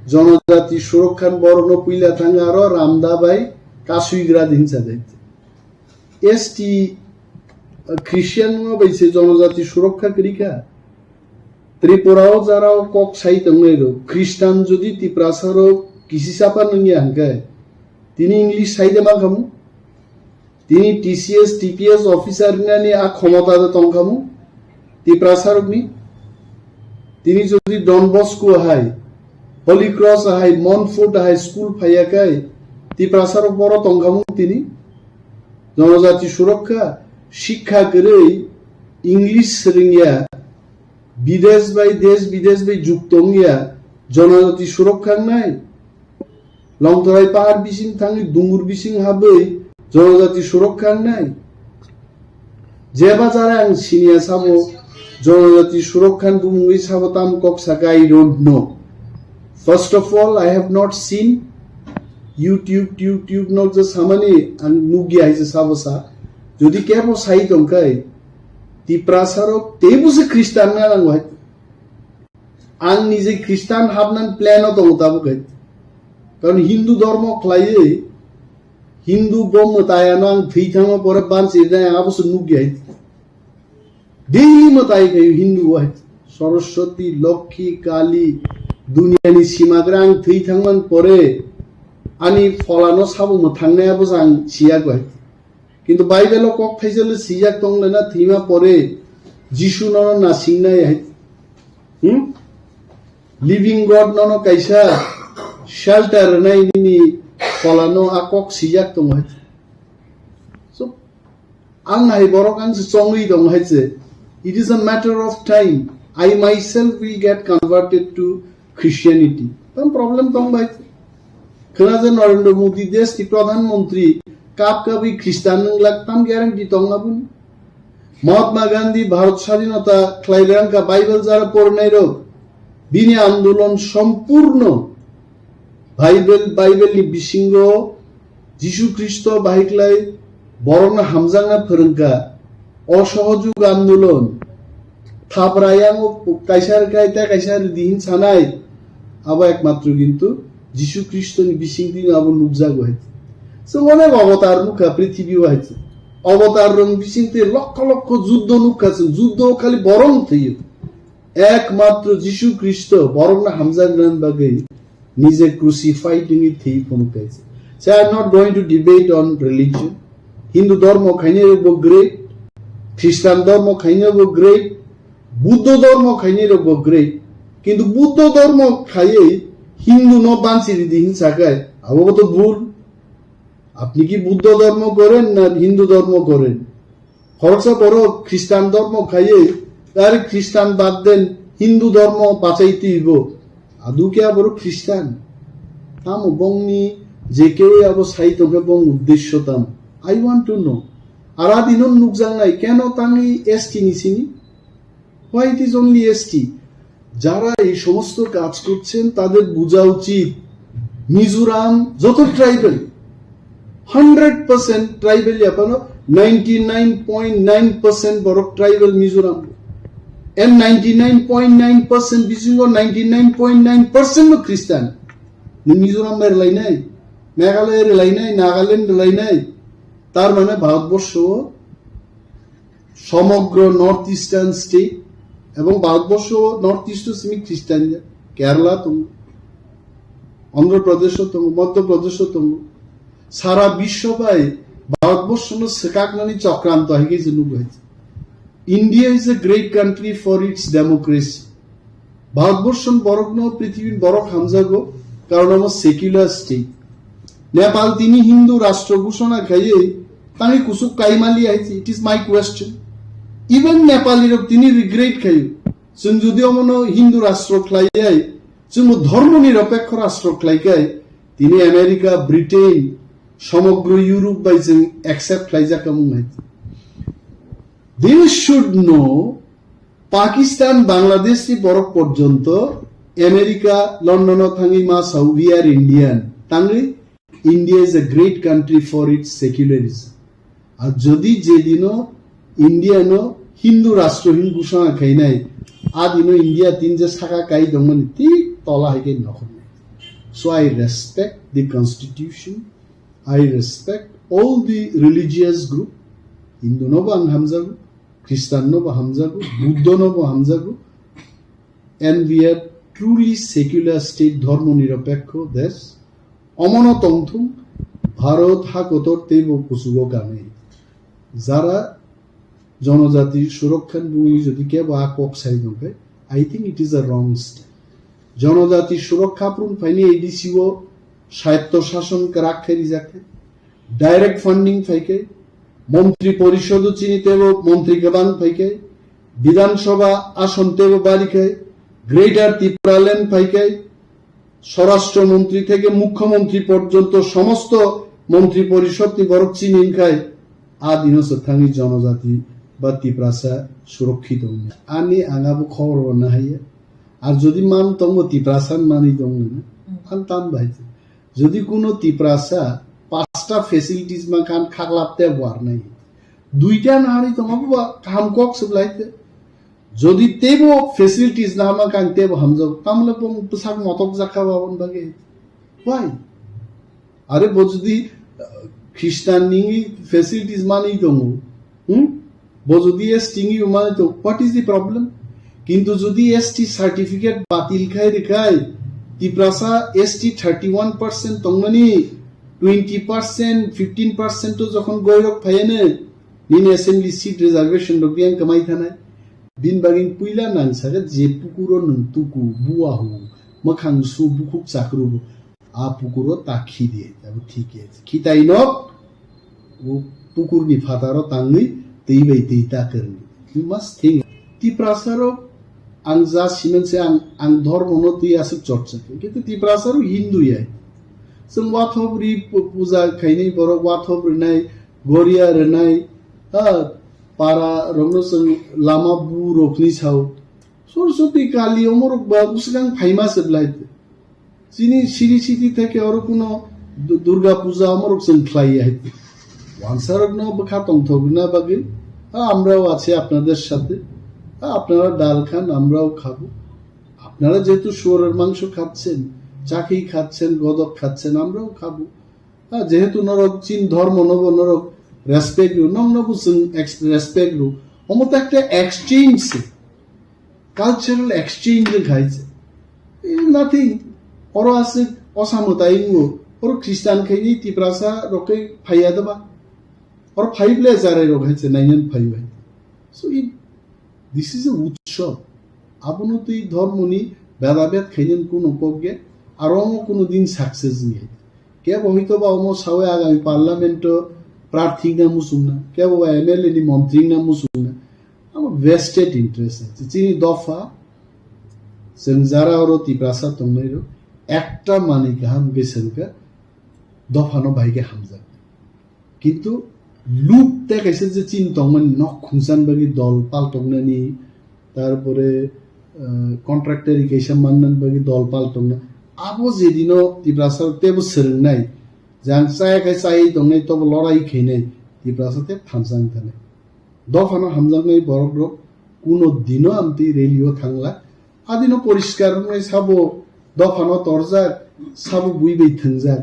jonojati surokhan borokno puila thang aro ramda bai kasui gra din sar hai. S T, uh, Christian wngma bai se jonojati surokha kwrwi kha. Tripura o jara o kok sai tongnai rok, Christian jodi Tiprasa rok kisi chapa nungya hwnkhe, Tini English sai de mankhamu. Tini T C S, T P S officer rinani a khomota de tongkhamu. Tiprasarokni. Tini jodi Don Bosco hai, Holy Cross hai, Montfort hai school phaiyakai, Tiprasarok boro tongkhamu tini. Jonojati surokha, shikha kwrwi, English swrwngya, bidesh bai, desh bidesh bai jukto wngya, jonojati surokha wngnai. Longtorai pahar bising thangwi, dungur bising habwi, jonojati surokha wngnai. Je bazar ang siniya sabo, jonojati surokha ni bumungwi sabo tam kok saka, I don't know. First of all, I have not seen YouTube, YouTube, YouTube nok je samani ang nukya hai je sabo sa. Jodi kebo sai tongkai, Tiprasarok teibo se Christian na nang hai. Ang nije Christian habnan plan o tongo tabuk hai. Karon Hindu dhormo khlaiwi, Hindu bo mwtai ano ang thwi thangma pore bansi rinai abo se nukya hai. Daily mwtai khayo Hindu hai. Saraswati, Lokhi, Kali, duniani simagra ang thwi thangman pore ani pholano sabo mwthangnai abo se ang siya hai. Kintu Bible o kok thaisa le sijak tong le na thwima pore Jisu nono nasingnai hai. Hmm? Living God nono kaisa shelter rwnai nini pholano a kok sijak tong hai. So, ang hai borok ang se chongwi tong hai se. It is a matter of time. I myself will get converted to Christianity. Tam problem tong bai. Khna je Narendra Modi desh ni Pradhan Mantri kap kap i Christian nang lak tam guarantee tong abun. Mahatma Gandhi Bharat Sadhinata khlai rang ka Bible jara pornai rok. Bini andolon sompurno Bible, Bible ni bisingo Jisu Khristo bahai khlai borokno hamjakna phwrwngkha. Osohojog andolon, thapra yango kaisa rwkha, tei kaisa rwdi hin sanai, abo ekmatro kintu Jisu Khristoni bisingtwi abo nukjago hai. Chwng onek obotar nukha prithibi o hai. Obotar rok bisingtwi lokho lokho juddo nukha chwng, juddo khali borok thwiyo. Ekmatro Jisu Khristo borokno hamjakna bagwi nije crucified wngwi thwi phunuk kaisa. So I am not going to debate on religion. Hindu dhormo khainai rokbo great, Christian dhormo khainai rokbo great, Buddho dhormo khainai rokbo great. Kintu Buddho dhormo khaiwi Hindu no bansi ridi hin sakai, abo to bhul. আপনি কি বুদ্ধ ধর্ম করেন না হিন্দু ধর্ম করেন? Khoroksa borok Christian dhormo khaiwi, ar Christian bad den Hindu dhormo bachai twibo. Adu khe aborok Christian? Tamo bongni je kewi abo sai tongkhe bong uddesyo tamo? I want to know. Ar adino nukjaknai keno tangwi S T ni sini? Why it is only S T? যারা এই সমস্ত কাজ করছেন তাদের বোঝা উচিত মিজোরাম যত tribal, hundred percent tribal ইয়াপানো ninety nine point nine percent বড় ট্রাইবেল মিজোরাম। এম ninety nine point nine percent বিসিঙ্গ ninety nine point nine percent no Christian. Mizoram রেলাইনাই, মেঘালয় রেলাইনাই, নাগাল্যান্ড রেলাইনাই। তার মানে ভারতবর্ষ সমগ্র নর্থ ইস্টার্ন স্টেট এবং ভারতবর্ষ নর্থ ইস্ট সিমি খ্রিস্টান, কেরালা tong, অন্ধ্র প্রদেশ tong, মধ্য প্রদেশ tong, সারা বিশ্ব bai Bharatvarsha no swkaknani chokranto hai khe se nugo hai. India is a great country for its democracy. ভারতবর্ষন বরকনো পৃথিবীর বরক হামজাগো, কারণ আমার সেকুলার স্টেট। নেপাল তিনি হিন্দু রাষ্ট্র ঘোষণা খাইয়ে তাই কুসুক কাইমালি আইছি, it is my question. Even Nepali রক তিনি রিগ্রেট খাইও, চুন যদি অমনো হিন্দু রাষ্ট্র খাইয়াই, চুন ধর্ম নিরপেক্ষ রাষ্ট্র খাইকাই, তিনি আমেরিকা, ব্রিটেন, সমগ্র Europe bai chwng accept khlaijak tongmung hai. They should know, Pakistan, Bangladesh ni borok porjonto America, London o thangwi ma sao, "We are Indian." Tangwi, "India is a great country for its secularism." Ar jodi jedino India no Hindu rashtra hin ghosona khainai, adino India tin je saka kai tongmani thik tola hai khe nokhornai. So I respect the constitution. I respect all the religious group. Hindu no bo ang hamjago, Christian no bo hamjago, Buddha no bo hamjago. And we are truly secular state, dhormo nirapekho desh. Omono tongthung, Bharat hakotor teibo kuchugo kanwi. Jara jonojati surokha ni bumwi jodi kebo a kok sai tongkhe, I think it is a wrong step. Jonojati surokha phuru phaini A D C o swayatto shason kwrak khe rijak khe, direct funding phai khe, montri porishod o chini teibo montri kwbang phai khe, Bidhan Sabha ason teibo bari khe, Greater Tipraland phai khe, স্বরাষ্ট্রমন্ত্রী থেকে মুখ্যমন্ত্রী পর্যন্ত সমস্ত মন্ত্রী পরিষদ ni borok chini wngkhai, a dino se thangwi jonojati ba Tiprasa surokkhito wngya. Ani ang abo khobor bo nahaiya. Ar jodi man tongo Tiprasa manwi tongo na, ang tam bai. Jodi kuno Tiprasa pasta facilities ma khan khaklap te bo ar nai. Duita nahari tongo bo kaham kok se blai te. Jodi teibo facilities na hama kang teibo hamjak, tamle bong bwsak motok jakha ba on bage. Why? Are bo jodi uh, Christian ni facilities mani tongo, hmm? Bo jodi S T ni mani to, what is the problem? Kintu jodi S T certificate batil khai rikai, Tiprasa S T thirty one percent tongmani twenty percent, fifteen percent to jokhon goirok phayene, nini assembly seat reservation rok yang kamai thanai. Bin bagin puila nang saga je pukuro nung tuku, buahu, makhang su bukhuk chakru, a pukuro ta khidi, abo thik ya. Khitai nok, o pukur ni phataro tangwi, tei bai tei ta kerni. You must think. Tiprasa rok, ang ja simen se ang, ang dhormo no tei asuk chorcha. Kintu Tiprasa rok Hindu ya. Sung wathop ri pu-, puja khainai borok wathop rinai, goria rinai, ha, para rokno chwng lama bu rokni sao. Soroswti Kali omorok ba bwswkang phaima se blai. Chini siri siti theke oro kuno Du-, Durga Puja omorok chwng khlai hai. Wansarokno bwkha tongthok rwna bagwi, ha, আমরাও আছি আপনাদের সাথে, ha, আপনারা ডাল খান, আমরাও খাবো। আপনারা যেহেতু শুয়োরের মাংস খাচ্ছেন, চাকি খাচ্ছেন, গদক খাচ্ছেন, আমরাও খাবো। Ha, jehetu norok chin dhormo nobo norok respect rw, nong nobo chwng ex-, respect rw. Omo to ekta exchange se. Cultural exchange wng khai se. Eh, nothing. Oro aswk osamo tai wngo. Oro Christian khaini Tiprasa rok khe phaiya doba. Oro phai ble jarai rok hai se nainan phai bai. So it, this is a utsav. Abono twi dhormoni bedabed khainani kuno kok ya, aro omo kuno din success wngya. Kebo hoito ba omo sawi agami parliament o prarthi wngna muchungna, kebo ba M L A ni montri wngna muchungna. Amo vested interest. Chini dopha, chwng jara oro Tiprasa tongnai rok, ekta manwi kaham khe chwng kha, dopha no bai khe hamjak. Kintu luk tei kaisa je chini tongmani nok khungsan bagwi dol paltoknani, tarpore, eh, contractor kaisa mannani bagwi dol paltokna. Abo je dino Tiprasa tebo swrwngnai, je ang chaya khai chaywi tongnai, tobo lorai khainai, Tiprasa tei thansa wng thani. Dophano hamjaknai borok rok kuno dino amtwi rally o thangla, Adino poriskar wngnai sabo dophano torjak, sabo bui bai thwngjak.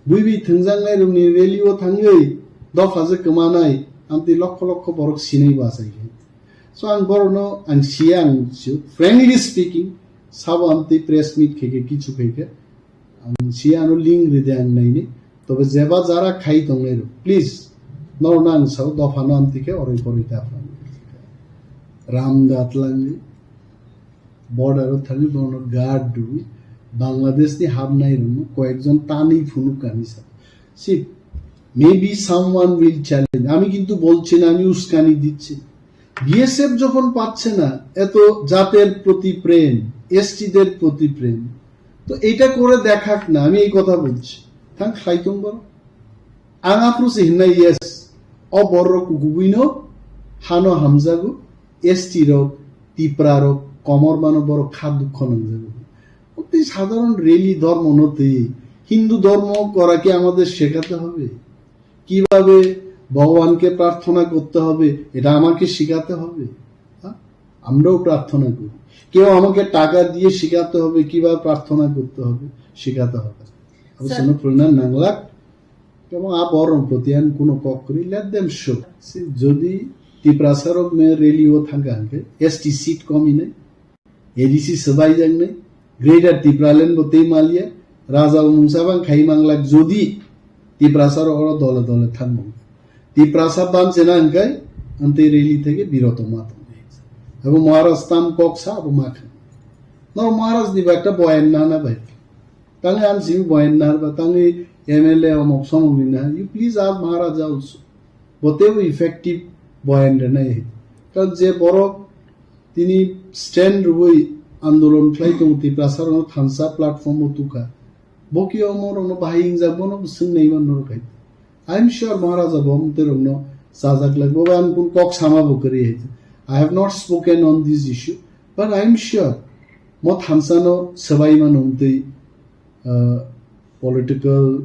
Bui bai thwngjak nai rokni rally o thangwi dopha je kwmanai, amtwi lokho lokho borok sinai bachai khe. So ang borokno ang siya ang sio, frankly speaking, sabo amtwi press meet khe khe kichu khe khe. Ang si ano link ride ang naini. Tobe jeba jara khai tongnai rok, please, norokno ang sao, dophano amtwi khe oroi poroi ta phan. Ram da twlangwi, border o thangwi bono guard rwwi, Bangladesh ni habnai rokno koyekjon tanwi phunuk kani sa. See, maybe someone will challenge. আমি কিন্তু বলছি না, আমি উস্কানি দিচ্ছি। বিএসএফ যখন পাচ্ছে না, এত জাতের প্রতি প্রেম, এসটিদের প্রতি প্রেম, তো এটা করে দেখাক না, আমি এই কথা বলছি। Thang khlai tong boro. Ang aphuru se hinnai yes. O borok kukubuino hano hamjago, ST rok, Tipra rok, komor mano borok kha dukho nangjago. অতি সাধারণ rally ধর্ম নতে হিন্দু ধর্ম করা কি আমাদের শেখাতে হবে? কিভাবে ভগবানকে প্রার্থনা করতে হবে, এটা আমাকে শেখাতে হবে? হ্যাঁ? আমরাও প্রার্থনা করি। কেউ আমাকে টাকা দিয়ে শেখাতে হবে, কিভাবে প্রার্থনা করতে হবে, শেখাতে হবে। Abo Sir. Sono purna nanglak, এবং a borok proti ang kuno kok kwrwi, let them show. Jodi Tiprasa rok me rally o thangka hwnkhe, S T seat komi nai, A D C swbai jak nai, Greater Tipraland bo tei maliya, raja o mungsa bang khai manglak, jodi Tiprasa rok oro dole dole thangmung. Tiprasa banchena hwnkhe amtwi rally theke biroto ma tongnai. Abo Maharaj tam kok sa abo ma khe. No Maharaj ni ba ekta boyan na na bai. Tangwi ang simi boyan na ba tangwi M L A omok somok ni na. You please ask Maharaja also. Bote effective boyan re nai. Kan je borok tini stand rwui andolon khlai tongo Tiprasa rokno thansa platform o tukha. Bo ki omo rokno bahai hingjak bono swng nai man norok hai. I am sure Maharaja bo mte rokno sajak lai bo ang kun kok sama bo kari hai. I have not spoken on this issue, but I am sure mo thansa no swbai mano mtwi, uh, political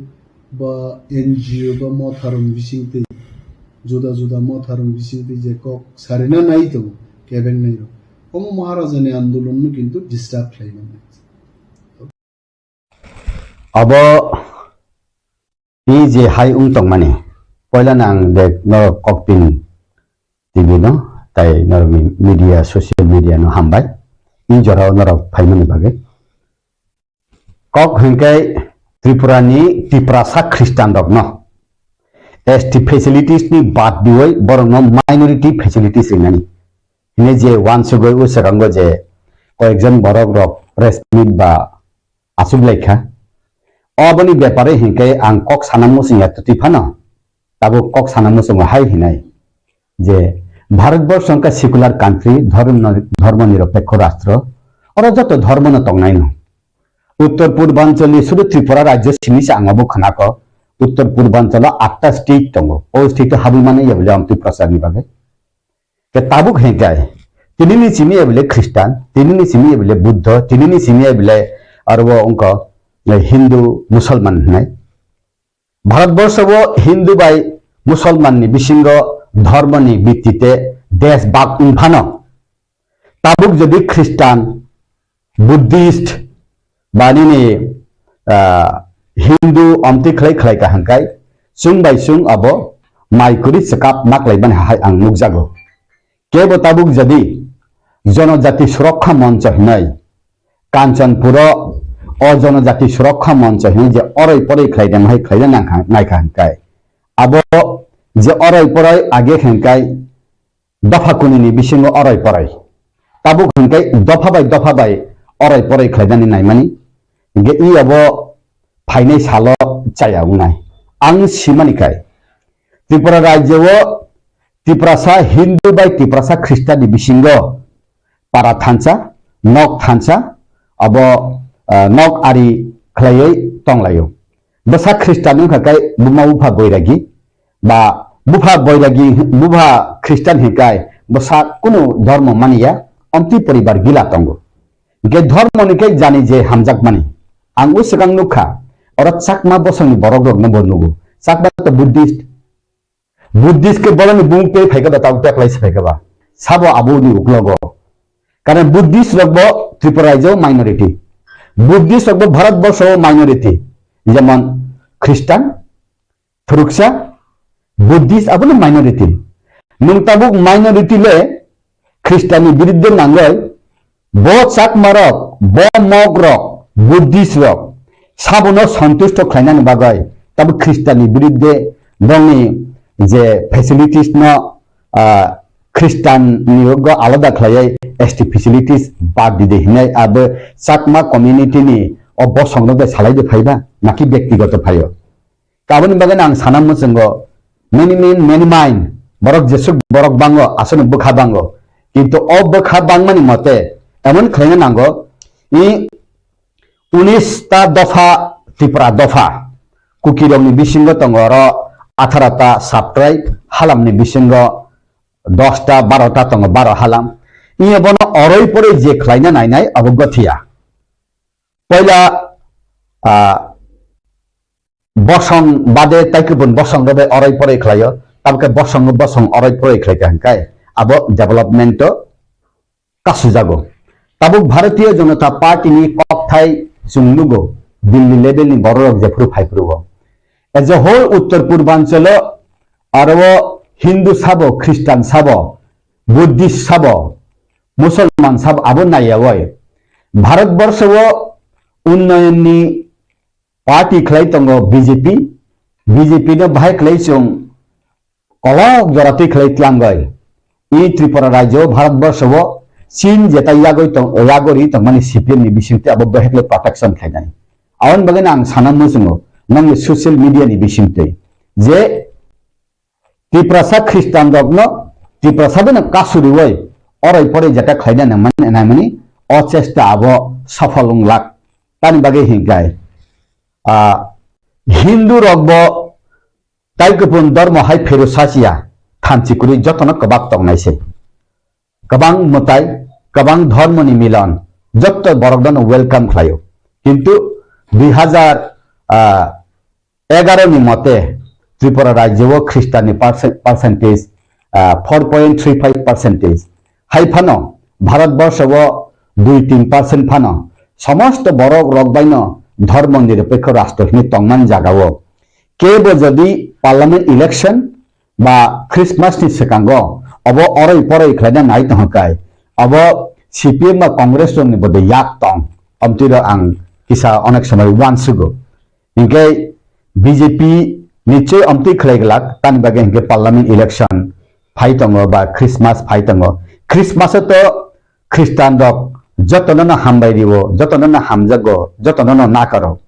ba N G O ba motharung bisingtwi, juda juda motharung bisingtwi je kok sarina nai tongo kebeng nai rok. Omo Maharaja ni andolon no kintu disturb khlai mano. Abo i je hai wng tongmani, poila nang de norok kokpin T V no, tai norok ni media, social media no hambai. I jorao norok phaimani bagwi. Kok hwnkhe Tripura ni Tiprasa Christian rok no S T facilities ni bad diwi borok no minority facilities rinani. Hine je wansugwi o swkango je koyekjon borok rok press meet ba achuk lai kha. Oboni bepare hinkhe ang kok sana muchung ya twtwi phano, tabuk kok sana muchungo hai hinai je Bharatborsho wngkha secular country, dhormo, dhormo nirapekho rastro, oro joto dhormo no tongnai no. Uttor Purbanchal ni sudu Tripura rajyo simi se ang obo khwnakho, Uttor Purbanchal o atta state tongo, o state o habwi mano ya bole ang Tiprasa ni bagwi. Ke tabuk hengkai, tini ni simi ebile Christian, tini ni simi ebile Buddha, tini ni simi ebile arbo ongko Hindu, Musalman hinai. Bharatborsho bo Hindu bai Musalman ni bisingo dhormo ni bittite desh bak wngphano, tabuk jodi Christian, Buddhist, ba nini, ah, Hindu omtwi khlai khlai ka hwnkai, chwng bai chwng abo mai kwrwi chwkap ma khlaimani hai ang nukjago. Kebo tabuk jodi Jonojati Surokha Moncho hinwi Kanchanpuro o Jonojati Surokha Moncho hinwi je oroi poroi khlai de hai khlaina nangkha, naikha hwnkai. Abo je oroi poroi age hwnkai, dopha kunini bisingo oroi poroi. Tabuk hwnkai dopha bai dopha bai oroi poroi khlainani naimani. Hingke i abo phainai salo chaya wngnai. Ang simani khai Tripura rajyo o Tiprasa Hindu bai Tiprasa Khristanni bisingo para thansa, nok thansa, abo, ah, nok ari khlaiwi tonglaio. Bwsa Khristan wngkha khe buma bupha boiragi, ba bupha boiragi, bupha Khristan hinkai bwsa kunu dhormo maniya, omtwi poribar gila tongo. Hingke dhormo ni khe jani je hamjakmani. Ang o swkang nukha, oro Chakma bosongni borok rokno bo nugo. Chakma to Buddhist. Buddhist khe bolani bumung tei phaikha ba, tabuk teklai se phaikha ba. Sabo aboni uklogo. Karon Buddhist rok bo Tripura rajyo minority. Buddhist rok bo Bharat borsho minority. Jemon Khristan, Thuruksa, Buddhist abono minority. Nwng tabuk minority le Khristanni biruddhe nangwi bo Chakmarok, bo Mogrok, Buddhistrok sabono santusto khlainani bagwi tabuk Khristanni biruddhe bongni je facilities no, ah, Khristanni rogo alada khlaiwi S T facilities bad dide hinwi abo Chakma community ni o bosongno bai salai de phaiba naki byaktigoto phaio. Kaboni bagwi ang sana muchungo, many men, many mind, borok jesuk borok bango, aswkno bwkha bango. Kintu o bwkha bangmani mote emon khlaina nango, i unis ta dopha, Tripura dopha, Kukirokni bisingo tongo oro atharo ta subtribe, halamni bisingo dos ta, baro ta tongo, baro halam. Iya bono oroi poroi je khlaina nainai abo gothiya. Poila, ah, bosong bade tai kubun bosong rok bai oroi poroi khlaio, tabuk khe bosong no bosong oroi poroi khlai kha hwnkhe abo development o kasujago. Tabuk Bharatiya Janata Party ni kokthai chwng nugo, Delhi level ni borok rok jephuru phaiphuru o. As a whole Uttar Purbanchal o aro o Hindu sabo, Christian sabo, Buddhist sabo, Musalman sabo abo naiyawi. Bharat borsho o unnayan ni party khlai tongo B J P, B J P no bahai khlai chwng kolok jora twi khlai tlangwi. I Tripura rajyo Bharat borsho o Chin jeta yagwi tong, yagori tongmani C P M ni bisingtwi abo bahai khlai protection khlainai. Aboni bagwi ang sana muchungo nongni social media ni bisingtwi je Tiprasa Khristan rokno Tiprasa beno kasuriwi orai porai jeta khlaina nangmani, nangmani o chesta abo safal wnglak. Tani bagwi hinkai, ah, Hindu rok bo tai kupun dormo hai phero sachiya, thanchi kwrwi jotono kwbak tongnai se. Kwbang mwtai, kwbang dhormoni milon, jotto borok dono welcome khlaio. Kintu dui hazar, ah, egaro ni mote Tripura rajyo o Khristanni percent-, percentage, ah, four point three five percentage. Hai phano Bharat borsho o dui tin percent phano somosto borok rok baino dhormo nirapekho rastro hinwi tongmani jaga o kebo jodi parliament election ba Christmas ni swkango obo oroi poroi khlaina nai tongkha kai, obo C P M ba Congress rokni bwdwi yak tong, omtwi rok ang kisa onek somoi uansugo. Hinkhe B J P nichoi omtwi khlai glak, tani bagwi hinkhe parliament election phai tongo ba Christmas phai tongo. Christmas o to Khristan rok jotono no hambai rio, jotono no hamjago, jotono no nakaro.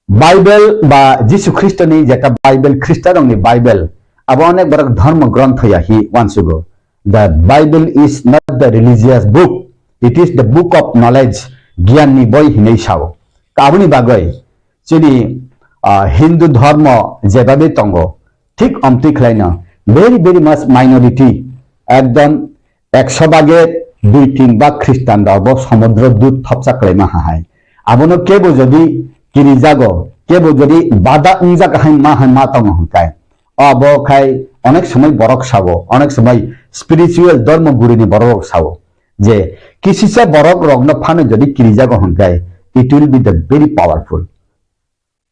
Bible ba Jisu Khristoni jeta Bible, Khristanrokni Bible, abo onek borok dhormo grontho ya hi uansugo. The Bible is not the religious book, it is the book of knowledge, giyanni boi hinwi sao. Aboni bagwi chini, ah, Hindu dhormo jebabe tongo, thik omtwi khlaino very, very much minority, ekdom ekso bage dui tin bak Khristan rok bo somudro dut thopsa khlaima ha hai. Abono kebo jodi kirijago, kebo jodi bada wngjak hai ma hai ma tongo hwnkai. Abo khai onek somoi borok sao, onek somoi spiritual dhormo gurini borok rok sao je kisisa borok rokno phano jodi kirijago hwnkai, it will be the very powerful.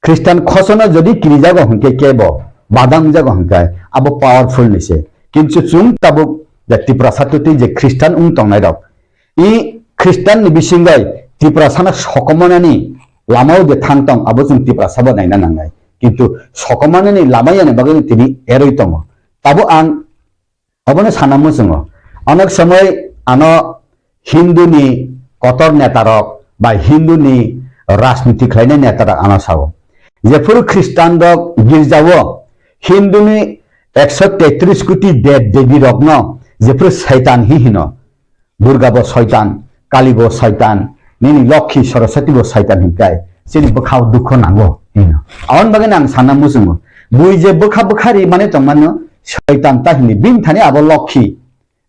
Khristan khosono jodi kirijago hwnkhe kebo badang jago hwnkhe abo powerful ni se. Kintu chwng tabuk je Tiprasa twtwi je Khristan wng tongnai rok, i Khristan ni bisingoi Tiprasano sokomanani lamao je thang tong abo chwng Tiprasa bo naina nangnai. Kintu sokomanani lama yani bagwi tini eroi tongo. Tabuk ang Obono sana muchungo. Onek somoi ano Hindu ni kotor neta rok ba Hindu ni rajniti khlainai neta rok ano sao. Jephuru Khristan rok girjao Hindu ni ekso tetris koti dev devi rokno jephuru Saitan hi hino. Durga bo Saitan, Kali bo Saitan, nini Lokhi Saraswati bo Saitan hinkai, chini bwkhao dukho nango hino. Aboni bagwi ang sana muchungo. Bui je bwkha bwkha ri mane tongmano Saitan ta hini. Bini thani abo Lokhi,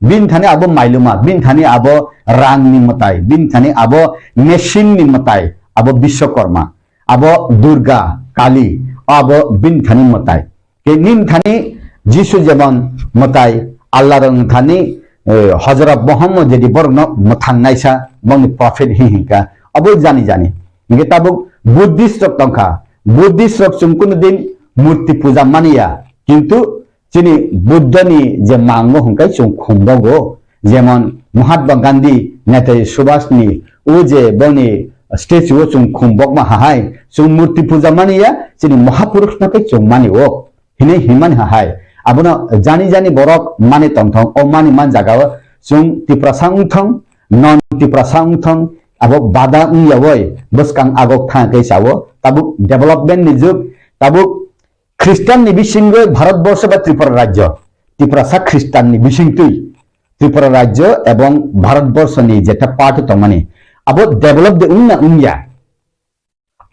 bini thani abo Mailuma, bini thani abo rang ni mwtai, bini thani abo machine ni mwtai, abo Biswakarma, abo Durga, Kali, abo bini thani mwtai. Ke nin thani Jisu jemon mwtai Allah rong thani, eh, Hojrot Muhammad jadi borokno mwthang naisa bongni prophet hi hinka abo jani jani. Hingke tabuk Buddhist rok tongkha. Buddhist rok chwng kunu din murti puja maniya. Kintu chini Buddha ni je mango hingkai chwng khumbogo. Jemon Mahatma Gandhi, Netaji Subhash ni o je bongni statue o chwng khumbokma hahai. Chwng murti puja maniya, chini Mahapurush no khe chwng mani o. Hinwi hinmani ha hai. Abono jani jani borok mani tongthong, o mani man jaga o chwng Tiprasa wngthong, non Tiprasa wngthong, abo bada wngya oi bwskang agok thang khe sao, tabuk development ni jug, tabuk Khristan ni bisingwi Bharat borsho ba Tripura rajyo, Tiprasa Khristan ni bisingtwi Tripura rajyo ebong Bharat borsho ni jeta party tongmani, abo develop de wngna wngya.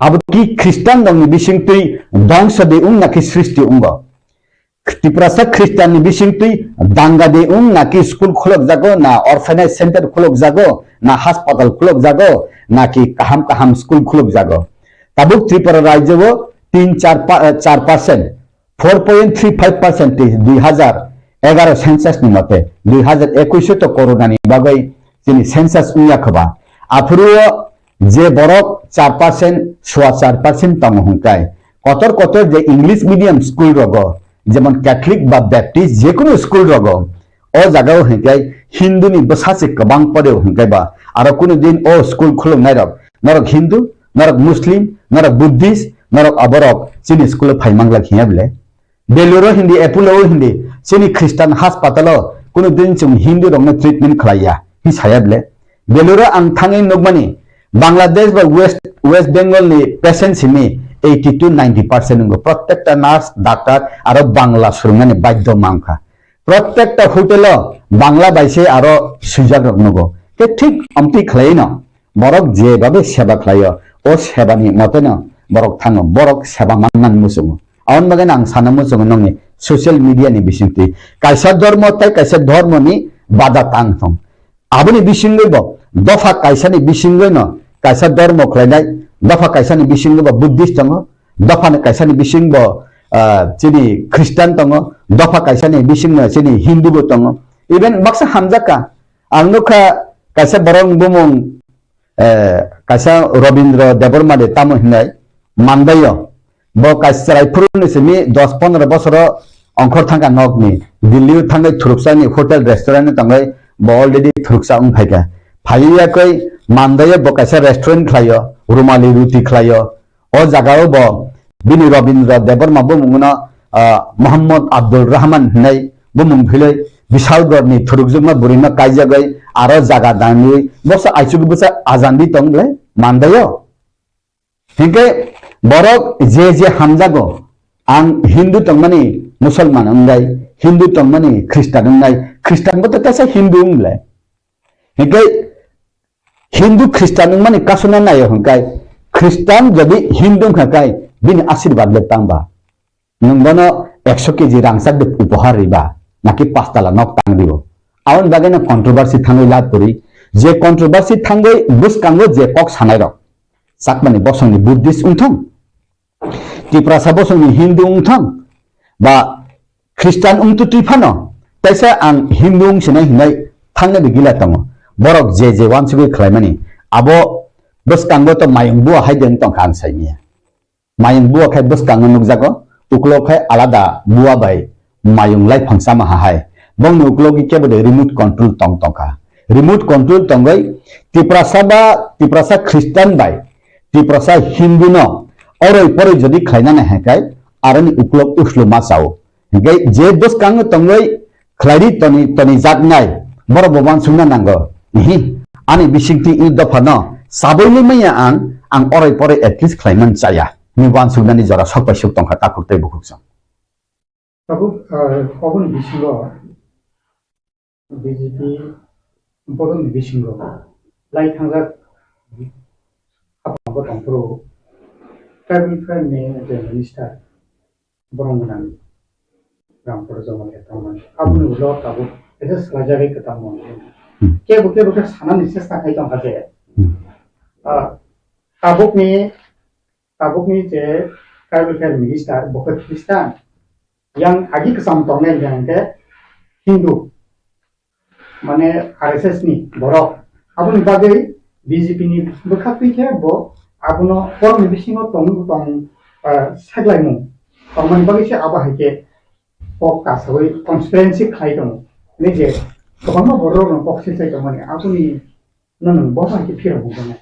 Abo ki Khristan rokni bisingtwi dongsa de wng naki srishti wngo? Tiprasa Khristanni bisingtwi danga de wng naki school khulok jago, na orphanage center khulok jago, na hospital khulok jago, naki kaham kaham school khulok jago? Tabuk Tripura rajyo o tin char pa-, char percent, four point three five percent tei dui hazar egaro census ni mote, dui hazar ekwis o to corona ni bagwi chini census wngya khoba. Aphuru o je borok char percent, sua char percent tongo hwnkai, kotor kotor je English medium school rogo, jemon Catholic ba Baptist, jekunu school rogo, o jaga o hwnkai Hindu ni bwsa se kwbang pore o hwnkai ba, aro kunu din o school khuluknai rok, norok Hindu, norok Muslim, norok Buddhist, Norok aborok chini school o phai manglak hinya bile. Beluro hindi, Apollo o hindi, chini Christian hospital o kunu din chwng Hindu rokno treatment khlaiya, hi saya bile. Beluro ang thangwi nukmani, Bangladesh ba West, West Bengal ni patient simi eighty to ninety percent wngkha. Prottekta nurse, doctor aro Bangla swrwngmani badhyo mankha. Prottekta hotel o Bangla bai se aro swijak rok nugo. Ke thik amtwi khlai no borok je babe seba khlaio, o seba ni mote no borok thango, borok seba mannan muchungo. Aboni bagwi no ang sana muchungo nongni social media ni bisingtwi kaisa dhormo tei kaisa dhormo ni bada tang thung. Aboni bisingwi bo dopha kaisani bisingwi no kaisa dhormo khlainai, dopha kaisani bisingwi bo Buddhist tongo, dopha kaisani bising bo, ah, chini Christian tongo, dopha kaisani bising no chini Hindu bo tongo. Even baksa hamjak kha, ang nukha kaisa borok bumung, eh, kaisa Robindra Debbarma de tamo hinai Mandaio. Bo kaisa chwrai phuru ni simi dos pondro bosoro ongkhor thangkha nokni. Delhi o thangwi thuruksa ni hotel restaurant ni tongwi bo already thuruksa wng phaikha. Phaiwi yakwi Mandaio bo kaisa restaurant khlaio, rumali ruti khlaio. O jaga o bo bini Robindra Debbarma bumung no, ah, Mohammad Abdul Rahman hinai bumung philwi Bishalgarh ni thurukjwkma bwrwi no kaijagwi aro jaga dangwi bosa aichuk bwsa ajandi tong le Mandaio. Hinkhe borok je je hamjago, ang Hindu tongmani Musulman wngnai, Hindu tongmani Christian wngnai, Christian bo to kaisa Hindu wng le. Hinkhe Hindu Christian wngmani kasuna naio hinkhai, Christian jodi Hindu wngkha khai bini asirwad le tangba? Nwng bono ekso keji rangchak de upohar riba, naki pastala nok tang ribo? Aboni bagwi no controversy thangwi lab kwrwi. Je controversy thangwi bwskango je kok sanai rok, Chakmani bosongni Buddhist wngthong, Tiprasa bosongni Hindu wngthong, ba Christian wngtwi twi phano, taisa ang Hindu wngsinai hinai thangnai de gila tongo. Borok je je wansugwi khlaimani, abo bwskango to mayung bua hai de wng tongkha ang saimanya. Mayung bua khai bwskango nukjago, uklok khai alada bua bai mayung laiphang sama ha hai. Bongni uklogi kebo de remote control tong tongkha. Remote control tongwi Tiprasa ba Tiprasa Christian bai Tiprasa Hindu no oroi poroi jodi khlainani hai khai aroni uklok uslu ma chao. Hinkhe je bwskango tongwi khlaidi toni, toni jaknai, borok bo wansukna nango. Ihi, ani bisingtwi i dophano sabwi le manya ang, ang oroi poroi at least khlaiman chaya. Ni wansuknani jora sok bai sok tongkha takhuk tei bukhuk song. Tabuk, ah, oboni bisingo B J P bodolni bisingo lai thangjak hapang bo tongphuru tribal affair ni je minister borong gwnang Ramkor Jamatia tongmani. Aboni ulo tabuk kaisa swlaijagwi kwtal mantri. Hmm. Kebo kebo khe sanani chesta khai tongkha je, hmm, ah, tabukni, tabukni je tribal affair minister bo khe Christian. Yang agi kwcham tongnai yang khe Hindu. Mane R S S ni borok. Aboni bagwi B J P ni bwkha twi khe bo abono borokni bisingo tong, tong, ah, seklaimung tongmani bagwi se abo hai khe kok kasawi conspiracy khlai tongo. Hwnwi je kwbangma borok rok kok silsai tongmani aboni no nwng bo hai khe phirok bo.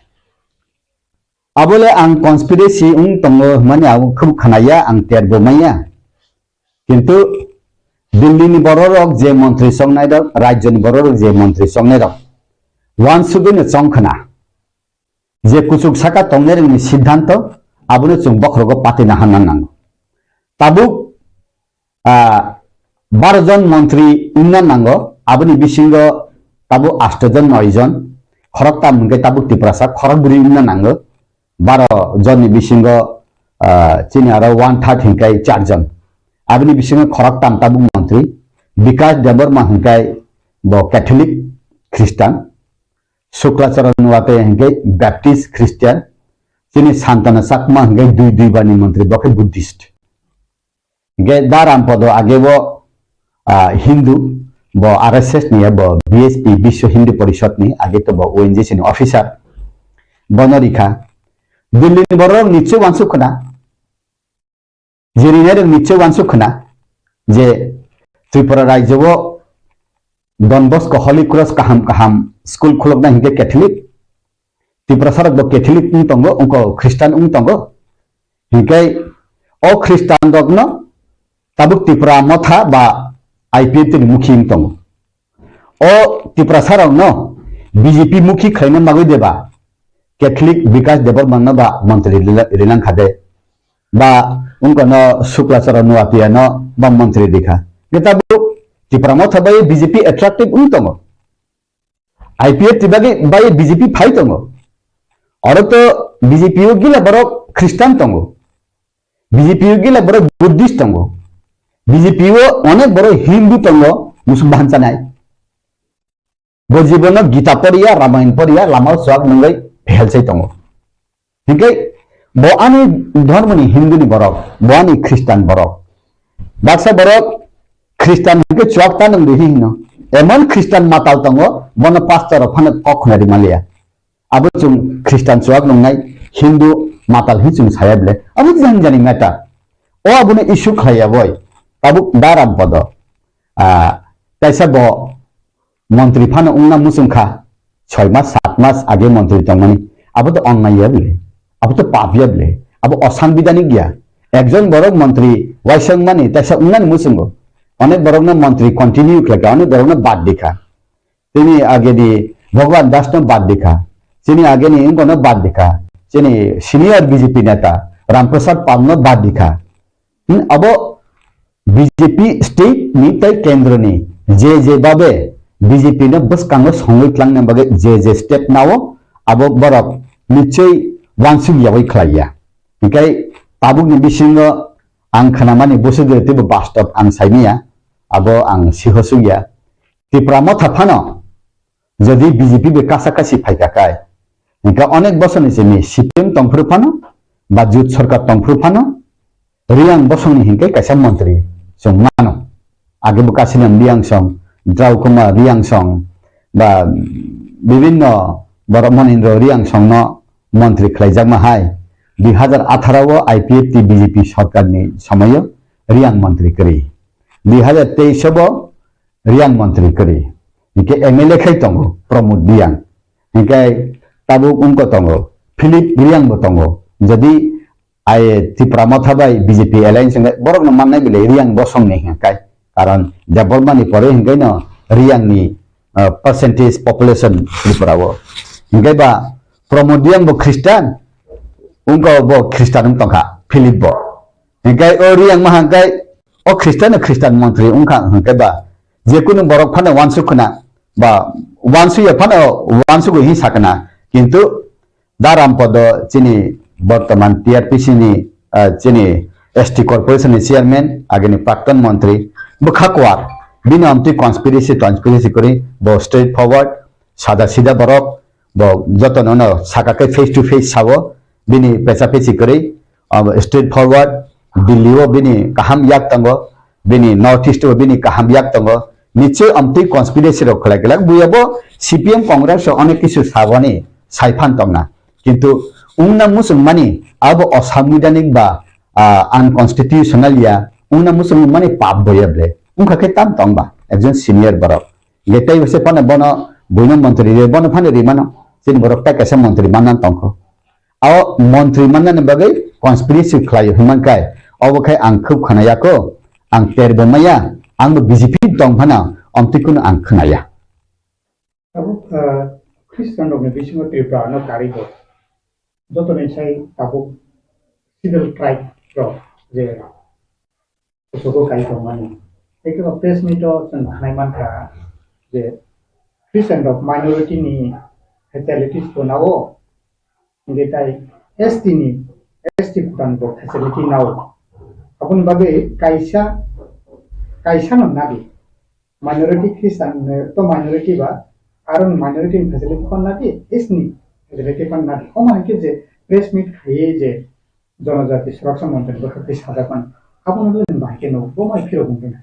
Abole ang conspiracy wng tongo hwnmani ang khub khnaya, ang terbo maya. Kintu Delhi ni borok rok je montri chongnai rok, rajyo ni borok rok je montri chongnai rok, wansugwi no chong khna je kuchuk saka tongnai rok ni siddhanto abono chwng bokhorogo patina hanna nango. Tabuk ah, baro jon montri wngna nango, aboni bisingo tabuk asto jon, noi jon, khoroktam hwnkhe tabuk Tiprasa, khorokbwrwi wngna nango, baro jonni bisingo, ah, chini aro one third hwnkhe char jon. Aboni bisingo khoroktam tabuk montri, Bikash Debbarma hwnkhe bo Catholic Christian, Sukla Charan Wate hwnkhe Baptist Christian, chini Santana Chakma hwnkhe dui dui bani montri, bo khe Buddhist. Hingke da Rampodo age bo, ah, Hindu, bo R S S ni, bo B S P, Biswa Hindu Porishad ni, age to bo O N G C ni officer. Bono rikha. Delhi ni borok rok nichoi wansuk khna. Jiri nai rok nichoi wansuk khna. Je Tripura rajyo o Don Bosco Holy Cross kaham kaham school khulukna hingke Catholic. Tiprasa rok bo Catholic wng tongo, wngko Christian wng tongo. Hinkhe o Khristan rokno tabuk Tipra Motha ba I P F T ni mukhi wng tongo. O Tiprasa rokno B J P mukhi khlaina bagwi deba Catholic Bikash Debbarma no ba montri rila-, rilang kha de, ba wngkha no Sukla Charan Nuatia no ba montri rikha. Hinkhe tabuk Tipra Motha bai B J P attractive wng tongo. I P F T bagwi bai B J P phai tongo. Oro to B J P o gila borok Khristan tongo. B J P o gila borok Buddhist tongo. B J P o onek borok Hindu tongo, musuk bahan chanai. Bo jibono Gita poriya, Ramayan poriya, lama o chuak nungwi phel sai tongo. Hinkhe bo ani dhormoni Hindu ni borok, bo ani Khristan borok. Baksa borok Khristan hinkhe chuak ta nung di hino. Emon Khristan matal tongo, bono pastor rok phano kok khna ri maliya. Abo chwng Khristan chuak nungnai, Hindu matal hi chwng saya bile. Abo jani jani matter. O abono issue khlaiya boi. Tabuk daram podo. Ah, kaisa bo montri phano wngna muchung kha, soi mas, sat mas age montri tongmani, abo to onnai ya bile, abo to pap ya bile, abo osambidhanik ya. Ekjon borok montri waisa wngmani, taisa wngnani muchungo, onek borokno montri continue khlai kha, onek borokno bad di kha. Chini ageni Bhagwan Das no bad di kha, chini ageni wngkano bad di kha, chini senior B J P neta Ram Prasad Pal no bad di kha. Hmm, abo B J P state ni tei kendro ni je je babe B J P no bwskango songwi tlangnani bagwi je je step nao, abo borok nichoi wansuk yawi khlai ya. Hinkhe tabuk ni bisingo ang khnamani bwswk gwi teibo bastob ang saimanya, abo ang sihosuk ya. Tipra Motha phano jodi B J P bai kasa kasi phai kha kai, hinkhe onek bosor ni simi C P M tongphuru phano ba jut sorkar tongphuru phano Riang bosong ni hinkhe kaisa montri chwng mano. Age bo Kasinam Riang song, Draukumar Riang song ba bibinno borok Monindro Riang song no montri khlaijakma hai. Dui hazar atharo o I P F T B J P sorkar ni somoio Riang montri kwrwi. Dui hazar teis o bo Riang montri kwrwi. Hinkhe M L A khai tongo Pramod Riang. Hinkhe tabuk wngkha tongo Philip Riang bo tongo. Jodi ai Tipra Motha bai B J P alliance hinkhe borokno mannai bile Riang bosong ni hinkhe. Karon Debbarma ni pore hinkhe no Riang ni, ah, percentage population Tripura o. Hinkhe ba Pramod Riang bo Christian, wngkha bo Christian wng tongkha Philip bo. Hinkhe o Riang ma hinkhe o Christian no Christian montri wngkha hinkhe ba, je kunu borok phano wansuk khna ba wansuk ya phano wansuk hin sakna, kintu da Rampodo chini bortoman T R P C ni, ah, chini S T corporation ni chairman, agini prakton montri, bwkha kwar, bini amtwi conspiracy, conspiracy kwrwi, bo straight forward, sada sida borok, bo jotono no saka khe face to face sao, bini pecha pechi kwrwi, abo straight forward, Delhi o bini kaham yak tongo, bini North East o bini kaham yak tongo, nichoi amtwi conspiracy rok khlai glak, buya bo C P M Congress rok onek kisu saboni saiphan tongna, kintu wngna muchungmani abo osanbidanik ba, ah, unconstitutional ya, wngna muchungmani pap boya ble, wngkha khe tam tong ba, ekjon senior borok. Hinkhe tei se phano bono buino montri rwi, bono phano rwi mano. Chini borok tai kaisa montri manna tongkho. O montri mannani bagwi conspiracy khlai hwnman kai, obo khai ang khub khna ya kho, ang ter bo maya, ang bo B J P tong phano, omtwi kuno ang khna ya. Tabuk, ah, Christian rokni bisingo Tripura no karwi bo. Jotoni sai tabuk civil tribe rok je kuchugo kai tongmani. Tei kebo press meet o chwng khnai mankha je Christian rok minority ni facilities bo nao, hinkhe tai S T ni, S T khutan bo facility nao. Aboni bagwi kaisa, kaisa no nadi. Minority Christian, eh, to minority ba, aro minority ni facility phan nadi, S T ni facility phan nadi. Omo hai khe je press meet khaiye je Jonojati Suraksha Monchoni bwkhak twi sajak mano. Abono le nwng bahai khe nugo, bo mai phirok wngwi na.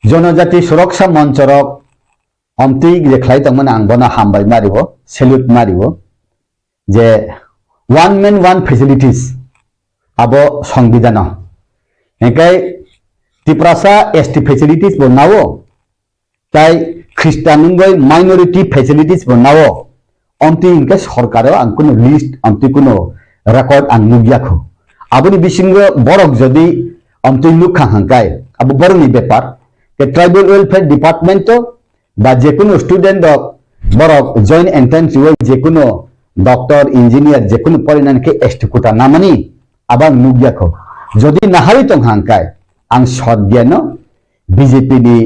Jonojati Suraksha Monchorok omtwi je khlai tongmani ang bono hambai mario, salute mario, je one man one facilities abo songbidano. Hinkhe Tiprasa S T facilities bo nao, tai Christian wngwi minority facilities bo nao, omtwi hinkhe sorkaro ang kuno list, omtwi kuno record ang nukya kho. Aboni bisingo borok jodi amtwi nukha hangkai, abo borokni bepar. Ke tribal welfare department to ba jekunu student rok borok joint entrance o jekunu doctor, engineer jekunu porinani khe S T quota namani abo ang nukya kho. Jodi naharwi tong hangkai ang sot geno B J P ni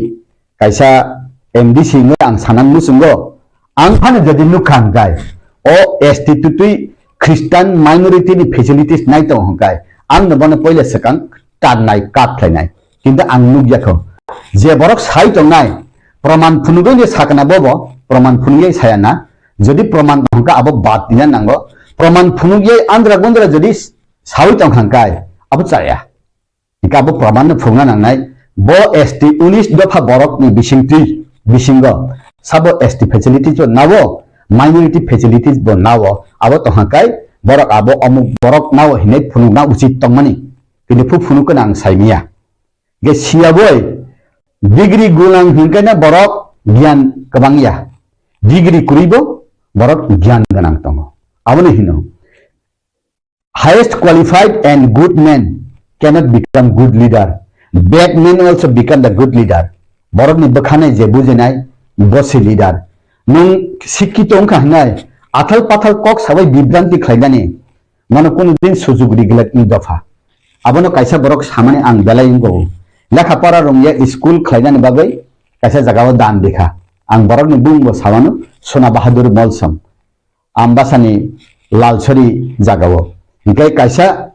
kaisa M D C no ang sanan muchungo, ang phano jodi nukha hangkai, o S T tutwi Christian minority ni facilities nai tongo hangkai, ang no bono poila swkang tarnai, kat khlainai. Kintu ang nukya kho, je borok sai tongnai, proman phunugwi ni sakna bobo, proman phunugwi saya na. Jodi proman tong hangka abo bad dina nango, proman phunugwi andra gundra jodi sawi tong hangkai, abo chaya. Hingke abo praman no phungna nangnai. Bo S T unis dopha borok ni bisingtwi, bisingo sabo S T facilities bo nawo, minority facilities bo nawo. Abo tongha kai borok abo omuk borok nawo hinui phunukna usit tongmani. Kini phu phunuk khe ang saimiya. Ge siyaboi degree gulang hingke na borok giyan kwbang ya. Degree kwrwi bo borok giyan gwnang tongo. Aboni hino. Highest qualified and good man cannot become good leader. Bad man also become the good leader. Borokni bwkhanai je bujinai, bo se leader. Nwng sikkito wngkha hwnwi athal pathal kok sabai bibranti khlainani, mano kunu din sujug riglak ni dopha. Abono kaisa borok samani ang belai wngkho. Lekha pora rwngya school khlainani bagwi kaisa jagao dan bikha. Ang borokni bumungbo samano Sona Bahadur Molsom. Ambasani Lalsori jagao. Hingke kaisa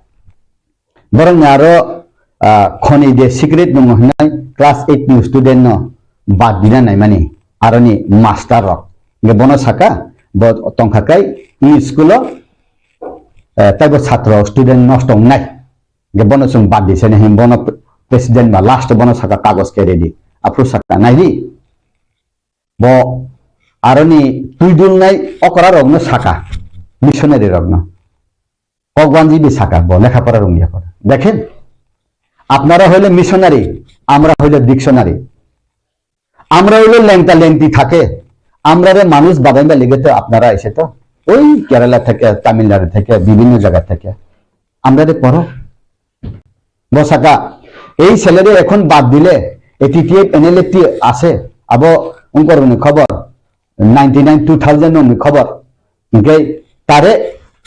borokni aro, ah, khoni de secret nungo hinai class eight ni student no bad dina naimani aroni master rok. Hingke bono saka bo tongkha kai e school o, eh, taibo satro student nosto wngnai. Hingke bono chwng bad di sene hin bono president ba last bono saka kagos ke ready. Aphuru saka naidi. Bo aroni twidulnai okra rokno saka, missionary rokno. Kokbanji bi saka, bo lekha pora rungya pora. Dekhen, apnara hoile missionary, amra hoile dictionary. Amra hoile lengta lengti thake, amrare manuj badai ba lege to apnara aise to. Oi Kerala theke, Tamil Nadu theke, bibhinno jaga theke. Amrare poro. Bo saka, "এই ছেলেরে এখন বাদ দিলে A T T F N L F T আছে, abo ungkorokni khobor, ninety nine two thousand ni khobor, hingke tare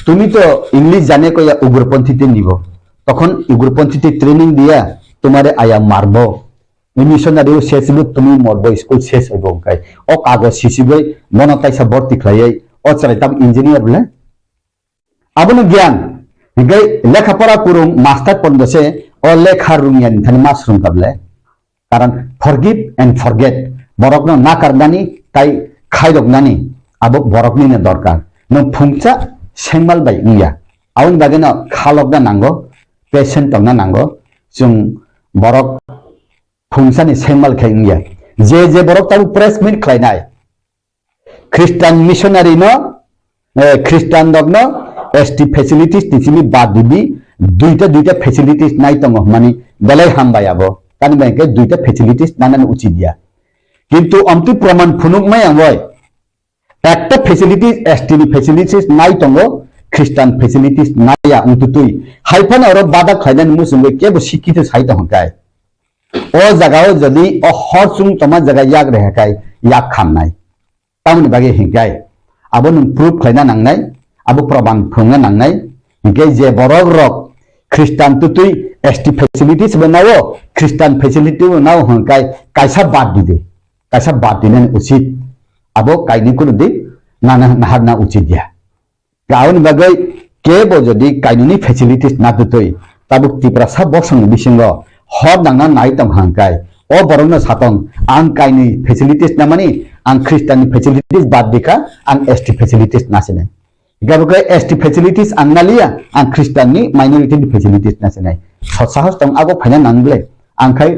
তুমি তো ইংলিশ জানে কইয়া উগ্রপন্থীতে নিব, তখন উগ্রপন্থীতে ট্রেনিং দিয়া তোমারে আয়া মারবো, এই মিশনারিও শেষ হইব, তুমি মরবো, স্কুল শেষ হইব", hingkai o kagoj sisiboi bono taisa borti khlaiwi o chwrai tam engineer bole. Abono giyan, hingke lekha pora kurung master pondo se o lekha rungya ni thani mas rung kable. Karon forgive and forget. Borokno nakarnani tai khairoknani abo borokni no dorkar. Nwng phungsa sengmal bai wngya. Aboni bagwi no khalokna nango, patient tongna nango. Chwng borok phungsani sengmal khe wngya. Je je borok tabuk press meet khlainai, Christian missionary no, eh, Christian rok no S T facilities ni simi bad di di, duita duita facilities nai tongo hwnmani belai hambai abo. Tani bai hwnkhe duita facilities nanani uchit ya. Kintu amtwi praman phunuk maya wngoi. Ekta facilities S T ni facilities nai tongo, Christian facilities nai ya wngtutwi. Hai phano oro bada khlainani muchungwi kebo sikkito sai tong hwnkhe. O jaga o jodi o hor chwng tongma jaga yak reha khai yak khamnai. Tamoni bagwi hingkai abo nwng proof khlaina nangnai, abo proman phunukna nangnai. Hingke je borok rok Christian tutwi S T facilities bo nao, Christian facility bo nao hingkai kaisa bad di de, kaisa bad dinani usit. Abo kaini kunu di nana naharna usit ya. Aboni bagwi kebo jodi kainwini facilities na tutwi, tabuk Tiprasa bosongni bisingo hor nangna nai tong hangkai, o borokno satong, "Ang kainwi facilities namani, ang Christian ni facilities bad dikha, ang S T facilities nasinai." Gabo khe S T facilities ang naliya, ang Christian ni minority ni facilities nasinai. Sot sahos tong abo phaina nang ble, ang khai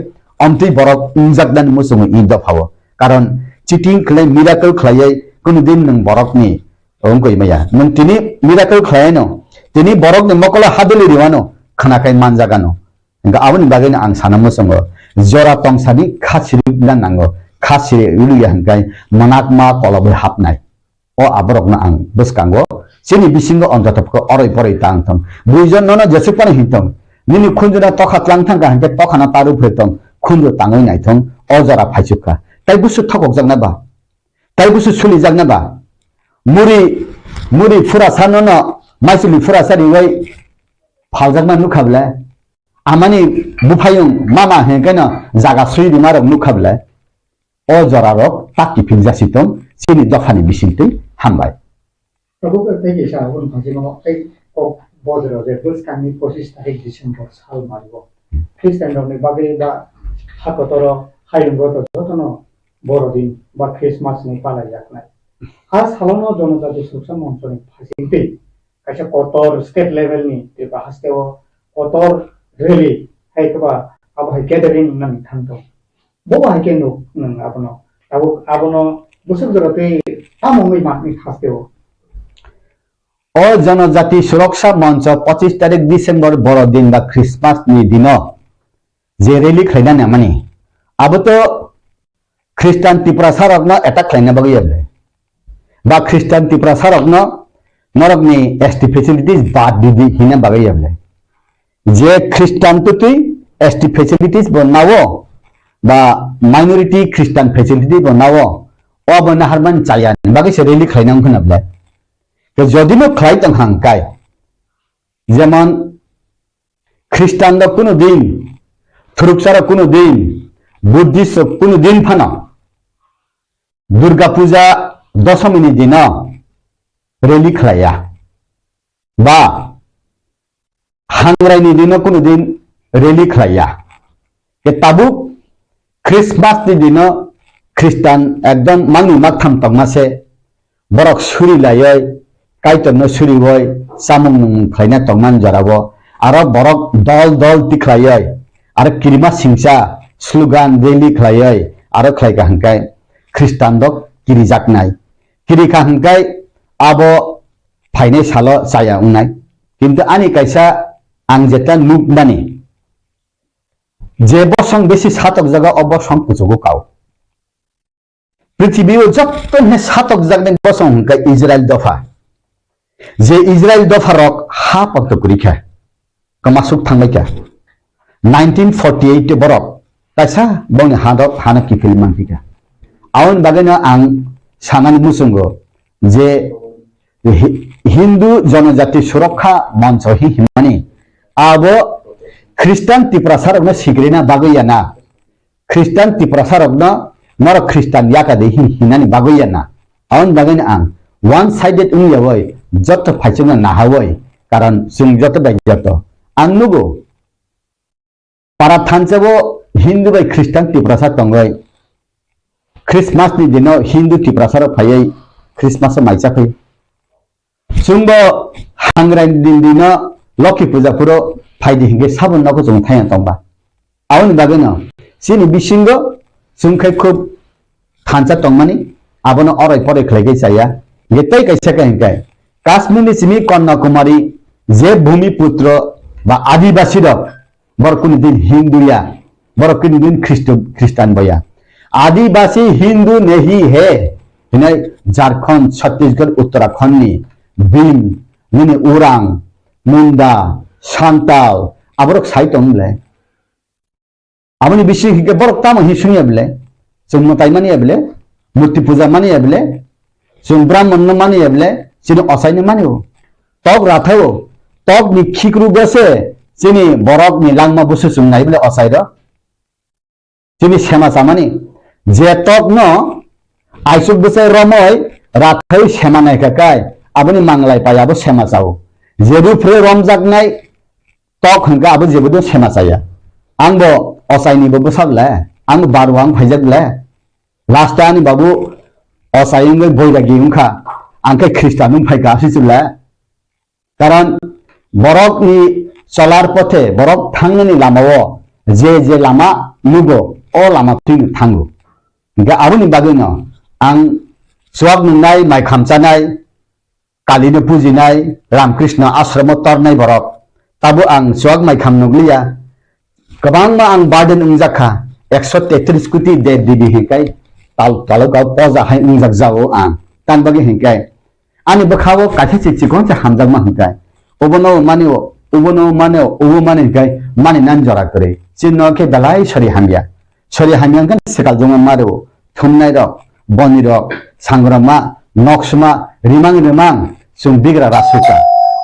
omtwi borok wngjaknani muchungo i dophao. Karon cheating khlai, miracle khlaiwi kunu din nwng borokni wngkoi maya. Nwng tini miracle khlaino, tini borokni mokolo haduli riwano, khwnakhai manjagano. Hingkhe aboni bagwino ang sana muchungo, jora tongsani kha sirikna nango, kha siri rwya hingkhe mwnakma kolobwi hapnai. O aborokno ang bwskango Chini bisingo onjotopko oroi poroi tang thung. Buijon nono jesuk phano hin thung. Nini khunjuna tokha tlang thangkha hinkhe tokhano taru phre thung. Khunju tangwi nai thung. O jora phaichuk kha. Tai busu thokokjakna ba? Tai busu sulijakna ba? Muri, muri phurasa nono, maisuli phurasa riwai phaljakma nukha bwle? Amani buphayung mama hinkhe no jaga sui rima rok nukha bwle? O jora rok tak kiphil jasi tong chini dophani bisingtwi. Hambai. Tabuk tei kaisa aboni phaisingno tei kok bojro je bwskangni pochis tarik December sal mario Christian rokni bagwi ba ha kotoro hayungo to jotono Borodin ba Christmas ni palai yaknai. A salono Jonojati Suroksha Monchoni phaisingtwi kaisa kotor state level ni Tripura hasteo kotor rally hai khe ba abo hai gathering nang thang tong. Bo hai khe nuk nwng abono. Tabuk abono bwswk jora tei tamo wngwi matni hasteo. O Jonojati Suroksha Moncho pochis tarik December Borodin ba Christmas ni dino je rally khlaina namani, abo to Christian Tiprasa rokno attack khlaina bagwi ya bwle? Ba Christian Tiprasa rokno norokni S T facilities bad di di hina bagwi ya bwle? Je Christian twtwi S T facilities bo nawo, ba minority Christian facilities bo nawo, o bo naharmani chaya ni bagwi se rally khlaina wngkha na bwle? Ke jodi no khlai tong hang kai, jemon Christian rok kuno din, Thuruksa rok kuno din, Buddhist rok kuno din phano Durga Puja Dosomi ni dino rally khlaiya, ba Hangrai ni dino kuno din rally khlaiya. Ke tabuk Christmas ni dino Christian ekdom mangni maktham tongma se, borok suri laioi, Kaitorno surioi, chamung nungmung khlaina tongmani jorao, aro borok dol dol tikhlaioi, aro kirima singcha slogan rally khlaioi, aro khlaika hwnkhe Christian rok kirijaknai. Kirikha hwnkhe abo phainai salo chaya wngnai. Kintu ani kaisa ang jeta nukmani, je bosong besi satokjago, o bosong kuchugo kao. Prithibi o joto hwnwi satokjaknai bosong hwnkhe Israel dopha. Je Israel dopha rok ha pakto kwrwi kha, kwmasuk thangbai kha. Nineteen forty eight borok kaisa bongni ha rok hano kiphil manphi kha. Aboni bagwino ang sanani muchungo je Hi-, Hindu Jonojati Surokha Moncho hi himani abo Christian Tiprasa rokno sigrina bagwi ya na. Christian Tiprasa rokno norok Christian yaka de hi hinani bagwi ya na. Aboni bagwi no ang one sided wng yawi joto phaichukno nahawi, karon chwng joto bai joto. Ang nugo para thansa bo Hindu bai Christian Tiprasa tongwi Christmas ni dino Hindu Tiprasa rok phaiwi Christmas o mai chakhwi. Chwngbo hangrai ni din dino Lokhi puja phuro phaidi hinkhe saboni nogo chwng thaiya tongba. Aboni bagwino chini bisingo chwng khai khub thansa tongmani, abono oroi poroi khlai khe chaya. Hinkhe tei kaisa khe hinkhe Kashmir ni simi Kanyakumari je Bhumiputro ba Adibasi rok, borok kunu din Hindu ya, borok kunu din Khristo, Khristan bo ya. Adibasi Hindu nahi hai, hinai Jharkhand, Chhattisgarh, Uttarakhand ni Bhim, nini Orang, Munda, Santal, aborok sai tong le. Aboni bising hinkhe borok tamo hin sung ya bele? Chwng mwtai mani ya bele? Murti puja mani ya bele? Chwng Brahman no mani ya bele? Chini osai no mani o. Tok rathai o. Tok ni khikru gose chini borok ni langma busu chwng nai bele osai ro. Chini sema chamani. Je tok no aisuk bwsai romoi rathai sema nai kha kai. Aboni manglai pai abo sema chao. Je rupre romjak nai tok hwnkhe abo jebo do sema chaya. Ang bo ochaini bo bwsa bwle, ang bo baru ang phaijak bwle. Last ani babu ochai wngwi boiragi wngkha, ang khe Khristan wng phaikha, aswk bwle. Karon borokni cholar pothe, borok thangnani lamao je je lama nugo, o lama twino thango. Hwnkhe aboni bagwino ang chuak nungnai, mai khamchanai, Kalino pujinai, Ramkrishna ashromo tornai borok. Tabo ang chuak mai kham nukliya. Kwbangma ang burden wngjak kha. Ekso tetris koti dev devi hinkai tal, talok poja hai wngjak jao ang. Tang bagwi hinkai Ani bwkhao kaisa se chikon se hamjakma hwnkhe, obono mani o, obono mani o, obo mani hwnkhe mani nan jora kwrwi. Chini no khe belai sori hamya. Sori hamya hwnkhe swkal jongma mari o. Thumnai rok, boni rok, sangrama, noksma, rimang rimang, chwng bigra rasukha.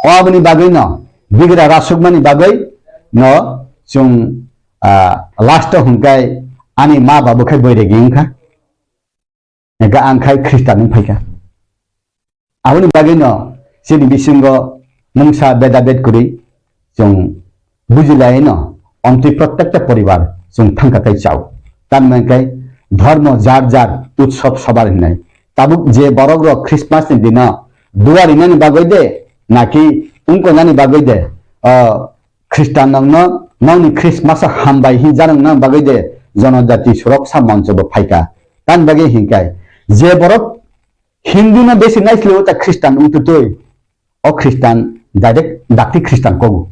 O aboni bagwi no, bigra rasukmani bagwi no, chwng, ah, last o hwnkhe ani ma babu khe boiregi wngkha. Hingke ang khai Khristan wng phaikha. Aboni bagwino chini bisingo mungsa bedabed kwrwi chwng bujilaino omtwi prottekta poribar chwng thangkha tei chao. Tamni hwnkhe dharma jar jar utsob sobar hinwi. Tabuk je borok rok Christmas ni dino duarinani bagwi de naki wngkonani bagwi de, o, Khristan nokno nokni Christmas o hambai hinjanokna bagwi de jonojati suroksa moncho bo phaikha. Tamni bagwi hinkai je borok Hindu no besi naisle o ta Khristan wng tutui, o Khristan direct dakti Khristan kogu.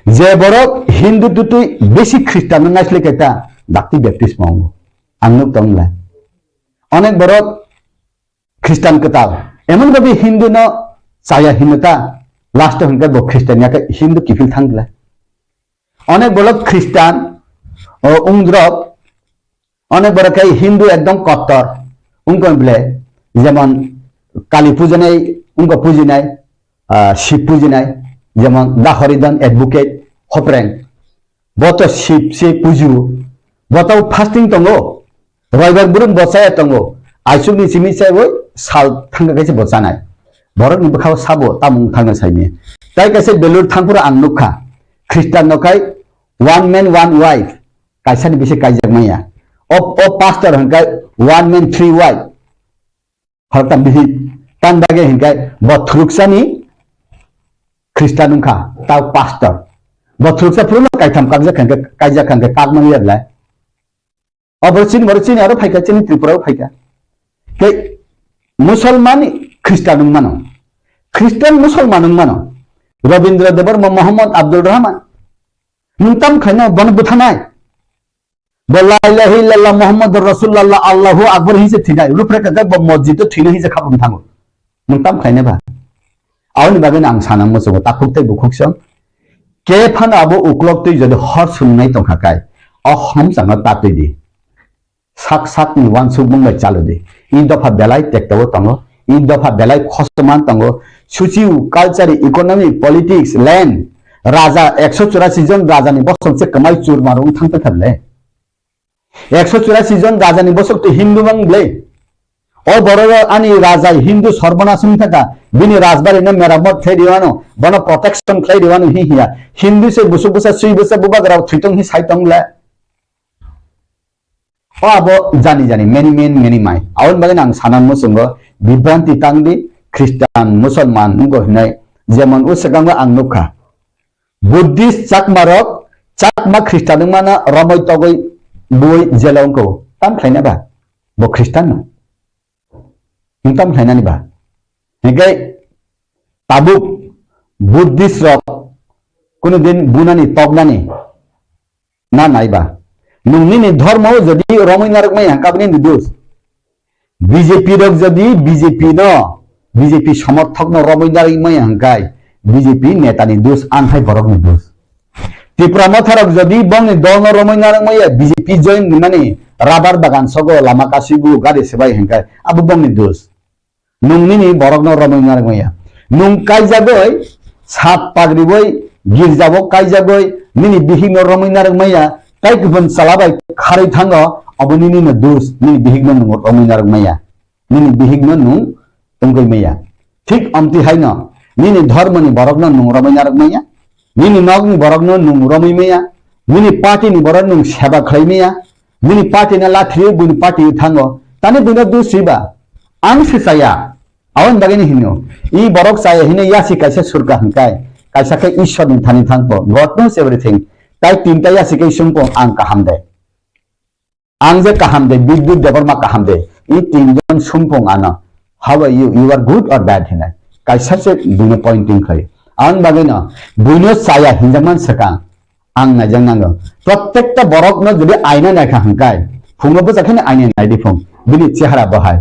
Je borok Hindu tutui besi Khristan no naisle khe ta dakti baptismo wngo. Ang nuk tong le. Onek borok Khristan kwtal. Emon bhabe Hindu no chaya hino ta, last o hwnkhe bo Khristan ya khe Hindu kiphil thang glai. Onek borok Khristan, o, wngdrop, onek borok khe Hindu ekdom kottor wngkon ble, jemon Kali pujanai wngkha pujinai, ah, Shiv pujinai, jemon Dahoridon advocate Hopreng. Bo to Shiv se puju, bo to fasting tongo, roibar burung bo chaya tongo, aisuk ni simi chaibo sal thangka kaisa bo chanai. Borok ni bwkhao sabo tamung thangna saimi. Tai kaisa belur thangphuru ang nukha, Khristan no khai one man one wife, kaisa ni bisi kaijak maya. O, o pastor hwnkhe one man three wife. Halta bihik, tan bagwi hinkai bo thuruksa ni Khristan wngkha, ta pastor. Bo thuruksa phuru no kaitham kakjak khankhe, kaijak khankhe kakmani ya belai. Aboro chini, boro chini aro phaikha, chini Tripura o phaikha. Tei Musolman Khristan wng mano. Khristan Musolman wng mano. Rabindra Debbarma, Muhammad Abdul Rahman. Nwng tam khaino bono buthanai. Bo la ilaha illallah Muhammadur Rasulullah Allahu Akbar hinse thinai. Rupre kaka bo masjid o thina hinse khapum thango. Nwng tam khaina ba? Aboni bagwi ang sana muchungo takhuk tei bukhuk song. Ke phano abo uklok twi jodi hor sungnai tongkha kai, o homsang no tatwi di. Sak sak ni wansuk mung bai chalo di. I dopha belai tekta o tongo. I dopha belai khosoman tongo. Suchiu, culture, economy, politics, land, raja ekso churasi jon raja ni bosong se kwmai chur marung thang thang le. Ekso churasi jon raja ni bosok twi Hindu mang ble. O borok ani raja Hindu sorbonas wng thaka, bini rajbari no meramot khlai riwano, bono protection khlai riwano hi hiya. Hindu se busuk busa sui busa bubagra thwitong hi sai tong le. O abo jani jani many men many mai. Aboni bagwi ang sana muchungo bibranti tang di Khristan, Musolman wngko hinai, jemon o swkango ang nukha. Buddhist Chakma rok, Chakma Khristan wngmano romoi togoi bui jela wngko. Tam khlaina ba? Bo Khristan no. Nwng tam khlainani ba? Hinkhe tabuk Buddhist rok kunu din bunani toknani na naiba. Nwng nini dhormo jodi romoi narwk maya hwnkhe abo nini dos. B J P rok jodi B J P no, B J P somorthok no romoi narwk maya hwnkhe B J P neta ni dos, ang hai borok ni dos. Tipra Motha rok jodi bongni dol no romoi narwk maya, B J P join ni mani rubber bagan sogo lama kasibu gari sebai hwnkhe abo bongni dos. Nwng nini borokno romwi narwk maya. Nwng kaijagwi sat pagriwi girjao kaijagwi nini bihikno romwi narwk maya, tai kupun chwla bai kharwi thango, obo nini no dos, nini bihikno nwng romwi narwk maya, nini bihikno nwng tongwi maya. Thik omtwi haino nini dhormoni borokno nwng romwi narwk maya, nini nokni borokno nwng romwi maya, nini party ni borok nwng seba khlai maya, Bini party no lathri, bini party thango. Tani bini dusri ba. Ang se chaya. Aboni bagwi ni hino. I borok chaya hino yasi kaisa surka hwnkai. Kaisa khe Ishwar ni thani thangpo. God knows everything. Tai tinta yasi kai sumpo ang kaham de. Ang je kaham de, Bidyut Debbarma kaham de. I tinjon sumpung ano. How are you? You are good or bad hinai. Kaisa se bini pointing khai. Ang bagwi no. Buino chaya hinjaman swkang. Ang naijak nango. Prottekta borokno jodi aina naikha hwnkai, phungo bwsa kheno aina naidi phung. Bini chehara bahai.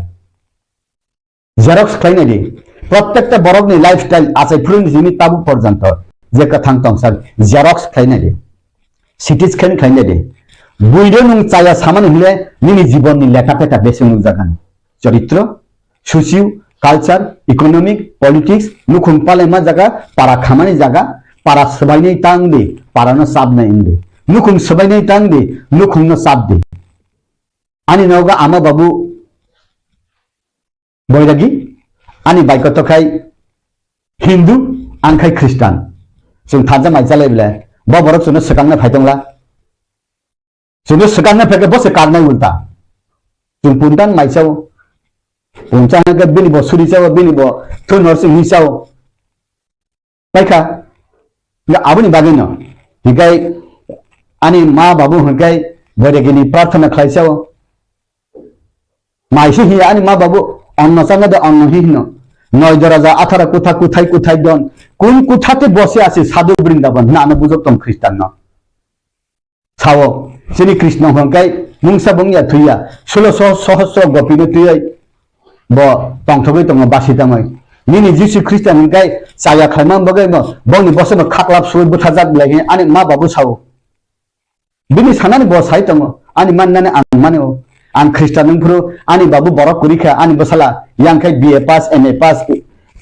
Xerox khlainai di. Prottekta borokni lifestyle achai phuru ni simi tabuk porjonto je kwthang tongsa xerox khlainai di. C T scan khlainai di. Buino nwng chaya samani hwnle nini jibonni lekha pekha bese nukjakgani. Choritro, socio, culture, economic, politics, nukhung palaima jaga, para khamani jaga, para swbainai ta wngdi, parano chapnai wngdi. Nukhung swbainai ta wngdi, nukhungno chapdi. Ani nogo ama babu Boiragi, ani bai kotor khai Hindu, ang khai Khristan. Chwng tharja mai chalai bwle, bo borok chwngno swkangna phai tongla. Chwngno swkangna phai khe bo se karnai ulta. Chwng puntan mai chao. Puncha hwnkhe bini bo suri chao, bini bo thunor sing hi chao. Paikha, nga aboni bagwi no. Hikai ani ma babu hikai Boiragini prarthana khlai chao. Maisi hiya ani ma babu, onno changna de onno hi hino. Noi doraja athara kutha kuthai kuthai don. Kun kutha te bose ase sadhu Brindaban hina ano bujok tong Khristan no. Sao, chini Krishna hwnkhe mungsa bungya thwiya, sulo soh-, sohosro gopino twiwi bo tongthogwi tongo basi tangwi. Nini Jisu Khristo hwnkhe chaya khlaima bagwi bo, bongni bosongno khaklap suwi bwthajak belai khe ani ma babu sao. Bini sanani bo sai tongo, ani mannani ang mano. Ang Khristo nungphuru ani babu borok kwrwi kha, ani bwsala yang khai B A pass, M A pass,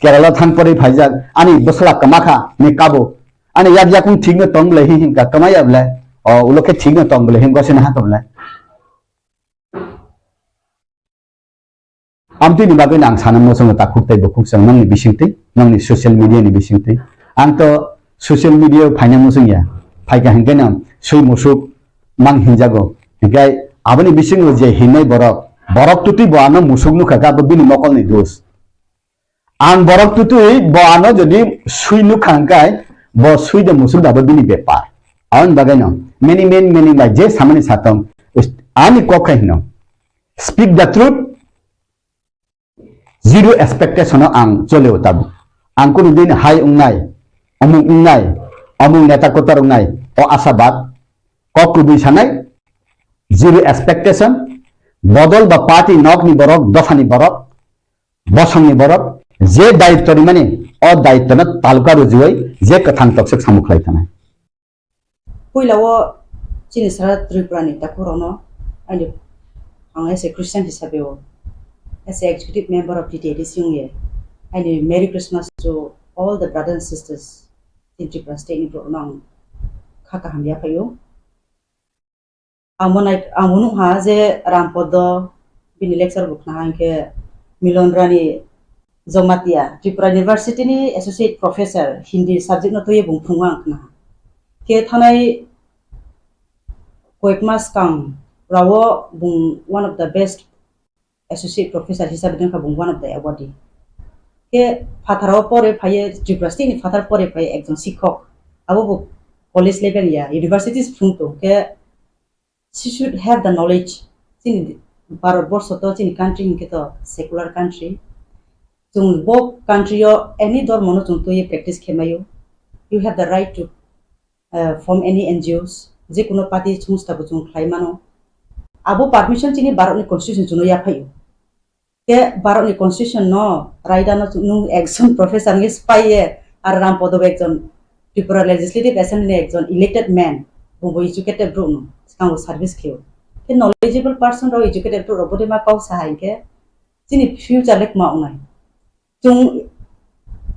Kerala thang porwi phaijak, ani bwsala kwma kha, ni kabo. Ani yak yakung thik no tong bwlai hi hinkha, kwmaya bwlai. O, ulo khe thik no tong bwlai hi gosina ha bwlai. Amtwini bagwi ang sana muchungo takhuk tei bukhuk chwng nongni bisingtwi, nongni social media ni bisingtwi. Ang to social media o phaina muchung ya. Phaikha hinkhe no sui musuk mang hinjago. Hinkhe aboni bisingo je hinai borok, borok tutwi bo ano musuk nukha khe abo bini mokolni dos. Ang borok tutwi bo ano jodi sui nukha hwnkhe bo sui de musuk dabo bini bepar. Aboni bagwi no many men many bai je samani satong ani kok khai hino. Speak the truth, zero expectation o ang choleo tabuk. Ang kunu din hai wngnai, omuk wngnai, omuk neta kotor wngnai, o asabad kok kubui sanai, zero expectation, bodol ba party nokni borok, dophani borok, bosongni borok je daitto rimani, o daitto no taluka rujuwi je kwthang toksok samung khlai thanai. Puila o chini sara Tripura ni takhuk rokno ani, ang as a Christian hisabe o, as a executive member of T T A D C wngye, ani Merry Christmas to all the brothers and sisters in Tripura state ni borok no ang kha kaham yaphaio. Ang bo nai-, ang bo nukha je Rampodo bini lecture bo khna hinkhe Milon Rani Jamatia, Tripura University ni associate professor, Hindi subject no twiwi bung phungo ang khna. Khe thanai koyek mas kang rao bung one of the best associate professor hisabe dengkha bung one of the awardee. Khe phathar o pore phaiye, Tripura state ni phathar pore phaiye ekjon sikhok. Abo bo college level ya, universities phung tong khe she should have the knowledge. Chini Bharat borsho to, chini country hinkhe to secular country. Chwng bo country o any dhormo no chwng twiwi practice khe maio. You have the right to, uh, form any N G Os, je kuno party songstha bo chwng khlai mano. Abo permission chini Bharat ni constitution chwngno yaphaio. Khe Bharat ni constitution no, raida no chwng, nwng ekjon professor wngwi spaiye, ar Rampodo bo ekjon Tripura Legislative Assembly ni ekjon elected man, bo bo educated bru no, swkango service kheo. Khe knowledgeable person rok, educated bru rok bodi ma kok sa hai khe, chini future le kwma wngnai. Chwng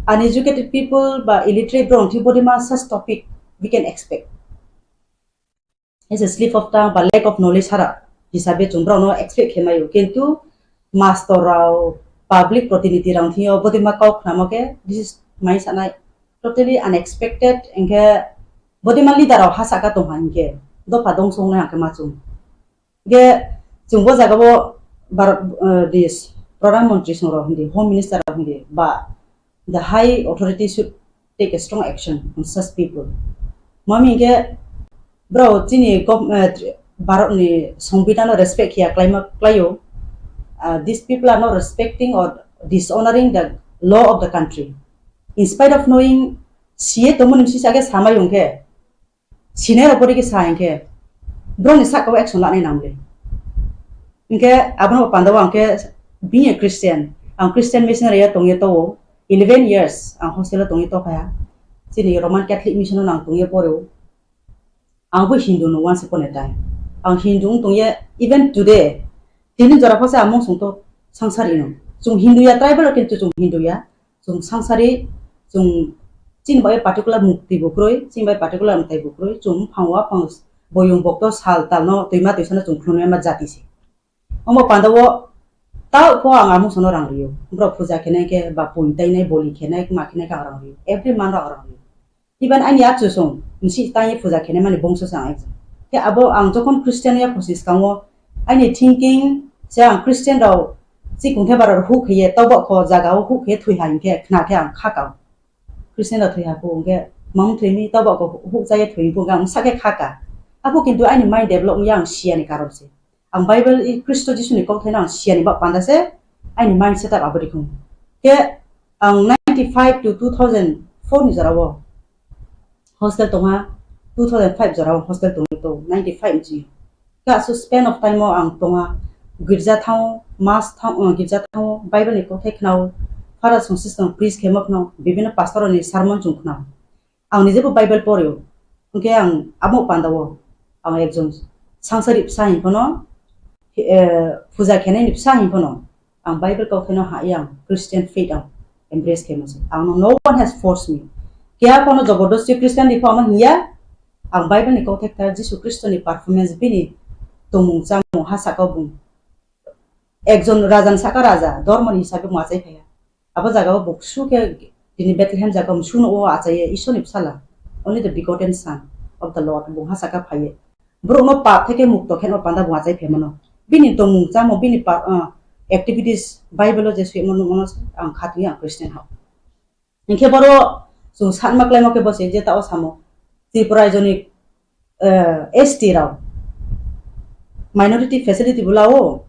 uneducated people ba illiterate bru rok thwi bodi ma such topic we can expect. As a slip of tongue ba lack of knowledge hara hisabe chwng borokno expect khe maio, kintu mastor rok, public protinidhi rok thwngyo bwtwi ma kok khnamo khe this is mai sanai totally unexpected, hinkhe bwtwi ma leader rok ha saka tongha hinkhe dopha dongso wngnai hwnkhe ma chwng. Hinkhe chwng bo jaga o Bharat, eh, this Pradhan Mantri song rok hindi, Home Minister rok hindi ba the high authority should take a strong action on such people. Mami hinkhe bro chini gov-, eh, Bharat ni Songbidan no respect hiya klaima klaio. Ah, these people are not respecting or dishonoring the law of the country. In spite of knowing, C A tongmani sisa age samai hinkhe, sinai rok pori khe sa hinkhe, borokni saka o action lanai nang le. Hinkhe abono panda o ang khe being a Christian, Ang Christian missionary o tongwi tongo, eleven years ang hostel o tongwi tongkha. Chini Roman Catholic mission o ang tongwi poro. Ang bo Hindu no once upon a time. Ang Hindu wng tongya, even today. Tini jora phasa amung song to sangsari no. Chung Hindu ya, tribal kintu chung Hindu ya. Chung sangsari, chung chini bai particular mukti bukroi, chini bai particular mukti bukroi, chung phangwa phang boyung bokto sal tal no, tuima tuisa no chung khulumya ma jati se. Omo panda o tao pho ang amung sono rang rio. Bro puja khenai ke, ba pun tainai, boli khenai, ma khenai ka rang rio. Every month rang rio. Even ani achu song, nisi tanya puja khenai mani bongso sang ekjon. Ke abo ang jokon Christian ya kosis kango, ani thinking se ang Christian rao, si kungthe bara huk heye, tobok ko jaga o huk heye thui ha hingke, khna khe ang khakao. Christian rao thwi ha ko hingke, mang thwi mi tobok ko huk jaya thwi hingke ang sakhe khaka. Abo kintu ani mind develop ya ang siya ni karon se. Ang Bible i Khristo Jisu ni kokthai no ang siya ni bak panda se, ani mind setup abo rikung. Ke ang ninety five to two thousand four ni jora o hostel tongha, two thousand five jora o hostel tong to, ninety five ni. Kasu span of time o ang tongha, girja thango, mass thango, girja thango, Bible ni kokthai khnao, Father song system preach khemo khnao, bibino pastor ni sermon chung khnao. Ang nijebo Bible porio. Hwnkhe ang amo pandao ang ekjon sangsari bwsa hinphano, eh, puja khenai ni bwsa hinphano ang Bible kauthai no hai ang Christian faith ang embrace khe masa. Ang no, no one has forced me. Keha phano jobordosti Christian ni phano hiya, ang Bible ni kauthai khe Jisu Khristo ni performance bini tongmung chamung ha saka bung. Ekjon raja ni saka raja, dormo ni hisabe mwchai phaiya. Abo jaga o bo kusu khe tini Bethlehem jaga o musuno o achaiye Isor ni bwsala, only the begotten Son of the Lord, bo ha saka phaiye. Borok no pap theke mukto khe no panda bo achai phaimano. Bini tongmung chamo, bini pa-, ah, activities Bible o je suyemo nukmano ang khatwi ang Christian hao. Hinkhe boro chwng sanma klaimo khe bo se je ta o samo Tripura joni eh, S T rao minority facility bo lao,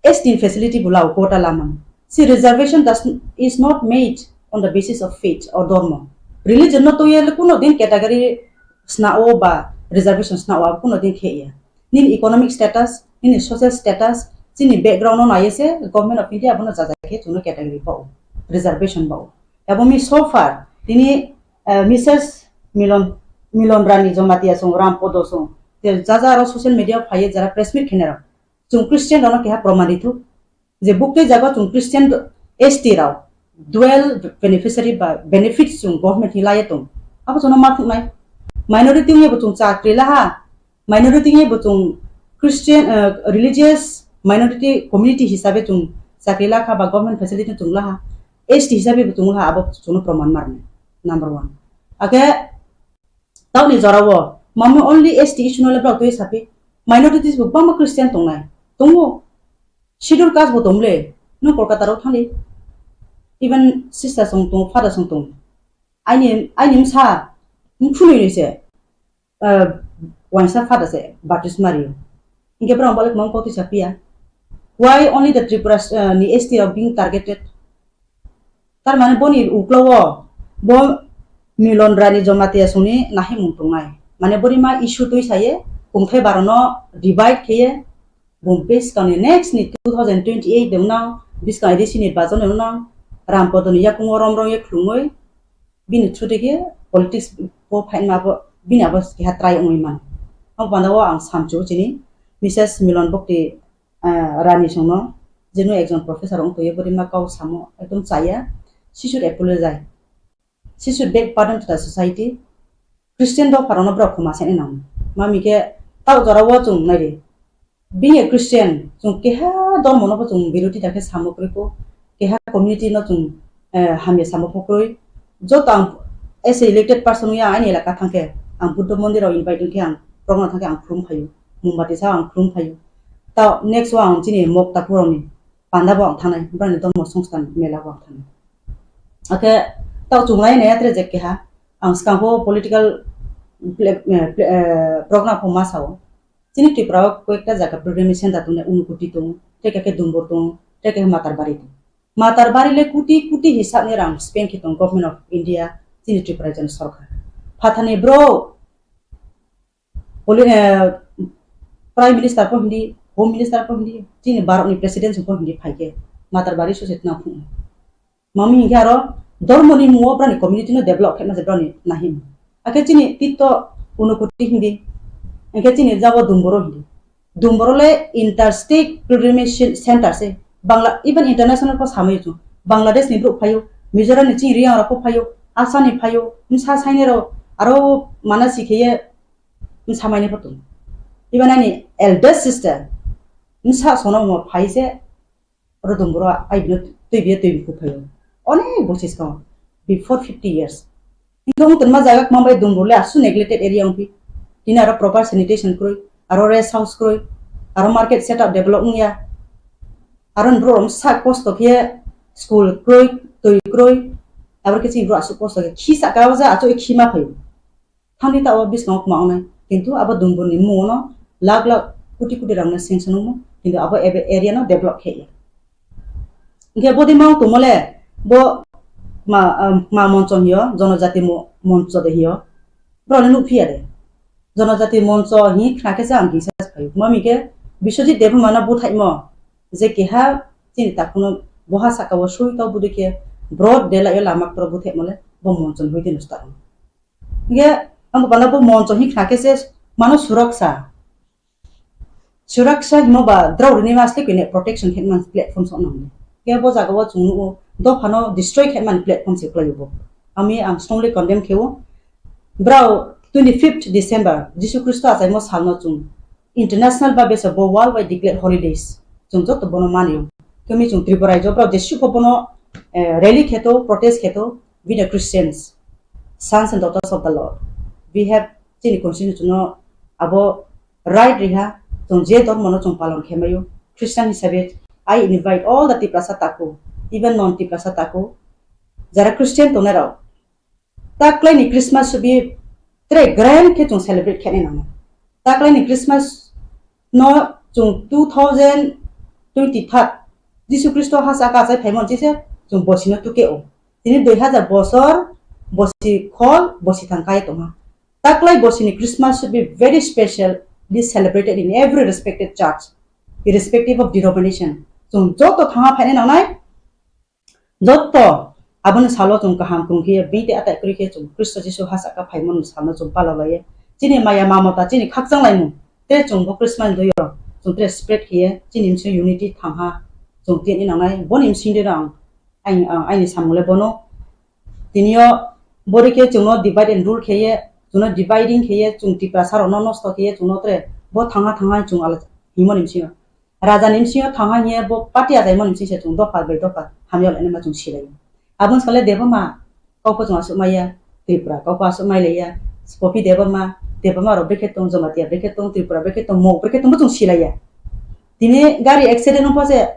S T facility bo lao quota lamang. Si reservation does, is not made on the basis of faith or dormo. Religion no tuye kuno din category sna o ba reservation sna o kuno din khe ya. Nini economic status, nini social status, chini background no naiye se Government of India abono jaja khe chwngno category bao, reservation bao. Abo mi so far tini, eh, Missus Milon, Milon Rani Jamatia song, Ram Podo song, je jaja aro social media phaiye jara press meet khenero. Chwng Christian rokno keha proman rithuk je buktwi jaga chwng Christian S T rao dual beneficiary ba benefits chwng government ni laiye tong. Abo chwngno ma thuknai. Minority wngya bo chwng chakri laha, minority ni bo chwng Christian, eh, religious minority community hisabe chwng chakri lakha ba government facility chwng laha, S T hisabe bo chwng laha, abo chwngno proman marne, number one. Ake tauni jorao mamo only S T issue no le borok twi sapi, minorities bo bangma Christian tongnai, tongo, schedule caste bo tongle, no Kolkata rok thangdi, even sister song tong, father song tong, aini, aini msa, mphunui ni se, uh, waisa father se baptisma rio. Hinkhe borok balik mang koti sapia. Why only the Tripura, uh, ni S T rok being targeted? Tar mane boni uklo o bo Milon Rani Jamatia songni nahimung tongnai. Mane bori ma issue twi saye kungthai barono divide kheye bumpe skangni next ni two thousand twenty-eight de unang biskang A D C ni bajon de unang Ram Podoni yakungo rom rong ye khulumoi bini through de khe politics bo phaima bo bini abo keha try wngwi man. Abo panda o ang samchu chini Missus Milon Bhakti, ah, Rani songno, jeno ekjon professor wng tongwi bwrwi ma kau samo ekdom chaya, she should apologize, she should beg pardon to the society. Christian dopharokno borok khoma sani nango. Mami khe tao jorao chwng naidi. Being a Christian, chwng keha dormo no bo chwng biroti da khe samo kwrwi kho, keha community no chwng, eh, hamya samo pho kwrwi. Joto ang as a elected person ya aini elaka thang khe, ang Buddha mondir rok invite wng khe ang program thang khe ang khulum phaio, mombati sa ang khulum phaio. Ta next o ang chini Mokta puroni panda bo ang thanai, brani dormo songsthan mela bo ang thanai. Akhe tao chwng lai nai atre je keha, ang skang pho political pla-, eh, pla-, eh, program pho ma sao. Chini Tripura o koyekta jaga pilgrimage center tongnai, Unukoti tongo, tei khe Dumbur tongo, tei khe Matarbari tongo. Matarbari le koti koti hisab ni rang spend khe tongo Government of India, chini Tripura rajani sorkar. Phathani bro, poli-, eh, Prime Minister pho hindi, Home Minister pho hindi, chini Bharat ni President pho hindi phai khe. Matarbari sose tna phung. Mami hinkhe aro dormo ni mungo brani community no develop khe ma se brani nahim. Akhe chini tito Unakoti hindi. Hinkhe chini jabo Dumboro hindi. Dumboro le interstate pilgrimage center se. Bangla, even international ko samai chu. Bangladesh ni bro phayo, Mizoram ni chini riyang rok phayo, Assam ni phayo, msa saine ro, aro mana sikhe ye msa maine patung. Even ani eldest sister, msa sono mo phai se, oro Dumboro ai bino twi biya twi bikhu phayo. Onek bosis ko, before fifty years. Hinkhe wng tongma jaga kwma bai Dumboro le asu neglected area wngphi. Tini aro proper sanitation kwrwi, aro rest house kwrwi, aro market setup develop wngya. Aro borok sak kosto khe school kwrwi, twi kwrwi, abo khe chini borok asuk kosto khe khisa ka o ja achuk khima phaio. Thangdi ta o biskango kwma wngnai. Kintu abo Dumboro ni mungo no lakh lakh koti koti rang no sanction wngmo, kintu abo ebe area no develop khe ya. Hinkhe bodi ma tongmo le bo ma, ah, ma moncho hiyo, jonojati mo-, moncho de hiyo. Borok le nukphiya de. Jonojati moncho hi khna khe se ang kisa phaio. Mami khe Biswajit Debbarma no buthaimo je keha chini takhuk no boha saka o sui to budi khe broad daylight o lama ktor buthaimo le bo moncho ni hoite no start. Hinkhe ang bo panda bo moncho hi khna khe se mano suraksa. Suraksa himo ba drao rwni ma asle koine protection khe man platform sok nang. Hinkhe bo jaga o chwng nugo dopha no destroy khe man platform se kwlai bo. Ami ang strongly condemn khe o. Brao twenty fifth December Jisu Khristo achaimo sal no chwng international ba besa bo world wide declare holidays. Chwng joto bono mani o. Kemi chwng Tripura rajyo brao jesu ko bono, eh, rally khe to, protest khe to, we the Christians, sons and daughters of the Lord, we have chini constitution no abo right riha, chwng je dhormo no chwng palon khe maio. Christian hisabe, I invite all the Tiprasa taku, even non Tiprasa taku, jara Christian tongnai rok, taklai ni Christmas subi tre grand khe chwng celebrate khe nai nang. Taklai ni Christmas no chwng two thousand twenty-third Jisu Khristo ha saka achai phaimon chise chwng bosi no tuke o. Tini dui hazar bosor bosi khol bosi thang kai tongha. Taklai bosini Christmas should be very special, be celebrated in every respected church, irrespective of denomination. Chwng joto thangma phaina nangnai, joto aboni salo chwng kaham tong khe, bini tei atai kwrwi khe chwng Khristo Jisu ha saka phaimani salno chwng pala laiya. Chini maya mamata, chini khakchang laimung, tei chwng bo Christmas doyo chwng tei spread khe chini misi unity thangha chwng tini nangnai. Boni misi de rang Aini, ah, aini samung le bono. Tini o bori khe chwngno divide and rule khe ye, chwngno dividing khe ye, chwng Tiprasa rokno nosto khe ye, chwngno tre bo thangha thangha chwng ala himo ni bisingo. Raja ni bisingo thangha hiye bo party ajaimo ni bising se chwng dopha bai dopha hamya lai ma chwng silai. Aboni sale Debbarma kok bo chwng aswk maya, Tripura kok bo aswk mai laiya, Poppy Debbarma, Debbarma rok bekhe tong, Jamatia bekhe tong, Tripura bekhe tong, Mok bekhe tong bo chwng silaiya. Tini gari accident wngpha se,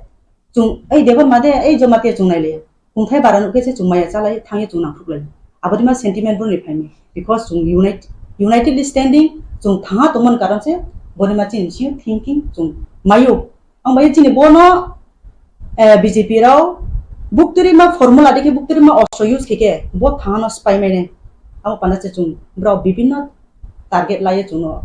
chwng, ei Debbarma de, ei Jamatia chwng naile. Kungthai bara nukhe se chwng maya chalai, thangye chwng nangphruklai. Abodima sentiment boroni phaimai. Because chwng unite, unitedly standing, chwng thangha tongmani karon se, borima chini bisingo thinking chwng mayo. Ang bai chini bono, eh, B J P rao, bukturima formula dikhe, bukturima ostro use khe khe, bo thangano spaimaine. Abo panda se chwng, brao bibinno target laiye chwngno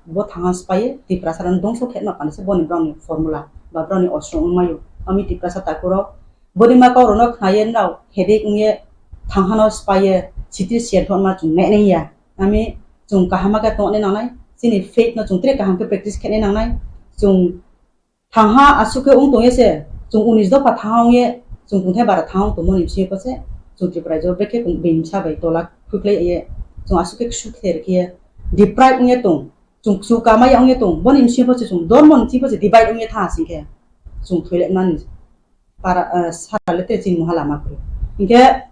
bo thangha spaiye, Tiprasa rokno dongso khetma panda se boni brokni formula ba brokni ostro wngmaio. Ami Tiprasa takhurok boni ma kok rokno khnaye nrao headache wngye thanghano spaiye, sitri siyan thokma chwng nai nangya. Ami chwng kaham khe tongna nangnai, chini faith no chwng tre kaham khe practice khe nangnai, chwng thangha aswk khe wng tongya se, chwng unis dopha thangha wngye, chwng kungthai bara thangha wng tongmani bisingo se, chwng Tripura raijo bekhe kung bini bwsa bai tola khuiklai ye, chwng aswk khe ksu khe rikhe ye, deprive wngye tong, chwng ksu kamaya wngye tong, boni bisingo se chwng dormo ni bisingo se divide wngye tha asing khe, chwng thoilai mani para, ah, sara le te chini moha lama kwrwi. Hinkhe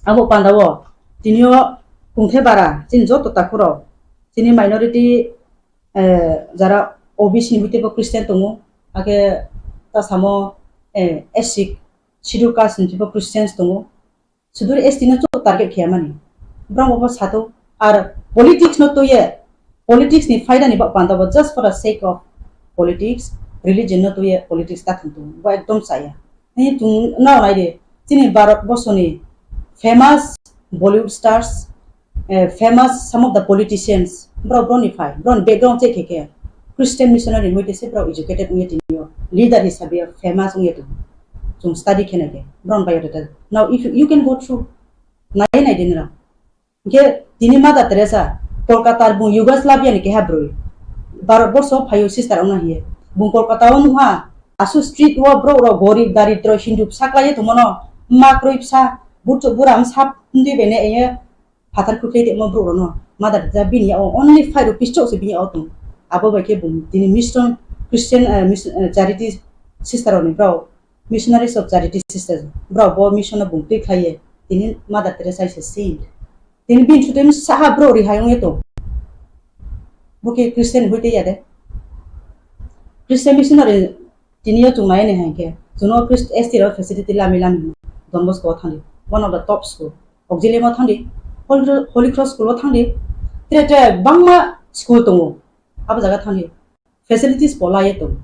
abo panda o tini o kungthai bara chini joto takhurok, chini minority, eh, jara O B C ni bwtwi bo Christian tongo, hakhe ta samo, eh, S C, Schedule Caste ni bo Christians tongo. Sudur S T no chwng target khe mani. Borok bo sato ar politics no toye, politics ni phaida ni ba panda bo just for the sake of politics, religion no toye politics ta thang tongo. Bo ekdom chaya. Ni chwng nao nai de, chini Bharat borsoni famous Bollywood stars, eh, famous some of the politicians, borok broni phai, broni background check khe khe Christian missionary wngwi tese borok educated wngwi tini o leader hisabe famous wngwi tongo. Chwng study khe nai khe, borok biodata. Now, if you, you can go through, nai nai din rang. Hingkhe tini Mother Teresa, Kolkata bung Yugoslavia ni keha bwrwi, Bharat borso phaio sister wngna hiye. Bung Kolkata o nungha, asu street o borok rok gorib daritro Hindu bwsa klaiye tongmano, ma kwrwi bwsa, burchuk bura msa phundi bene eye, phatar kwplai tongma borok rokno. Mother Teresa bini o only five rupees chok se bini o tong. Abo bai khe bung tini mission Christian, eh, mis-, eh, charity sister rokni borok, Missionaries of Charity Sisters, borok bo mission no bung twi khlaiye. Tini Mother Teresa is a saint. Tini bini sutwi saha borok rihai wngya tong. Bo khe Christian hoi tei ya de. Christian missionary tini yo chwng nai nai hai khe. Chwngno Christ-, S T rok facility lami lami hino. Don Bosco o thangdi. One of the top school. Auxilium o thangdi. Holy, Holy Cross school o thangdi. Tre tre bangma school tongo. Abo jaga thangdi. Facilities polai tong.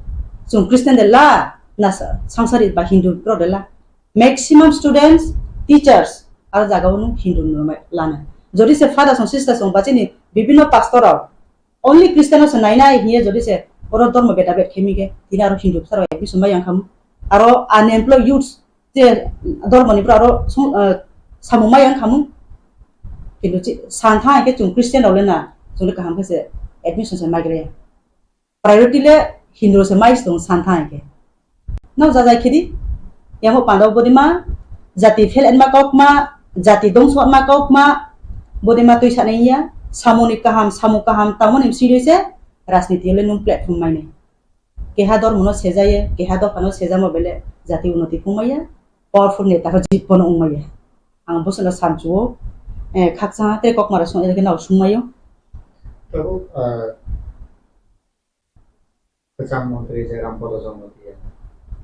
Chwng Christian de la, na sa-, sangsari ba Hindu pro de la. Maximum students, teachers, ar jaga unu Hindu no ma-, lana. Jodi se father song, sister song, bachini bibino pastor rok, only Christian se nai nai hiye jodi se oro dormo beda bed khemi ke, tini aro Hindu psaro admission bai yang khamu. Aro unemployed youths, je dormo ni pro aro song, eh, samung mai yang khamu. Kintu chi, san thang ke chwng Christian rok le na, chwng le kaham khe se admission se mai gre. Priority le Hindu se mai song san thang ke. No jajai khidi, yamo pando bodima, jati fel enma kok ma, jati dongso ma kok ma, bodima twi sanai ya, samung ni kaham, samung kaham, tamo ni siri se, rajniti le nung platform mai nai. Keha dormo no sejaye, keha dopha no sejamo bele, jati unoti kumaya, powerful neta ho jit pono ungmaya. Ang bosono samchuo, eh, khaksa te kok mara song, eh, nao sungmayo. Tabuk, eh, Kwcham montri je Rampada Jamatia,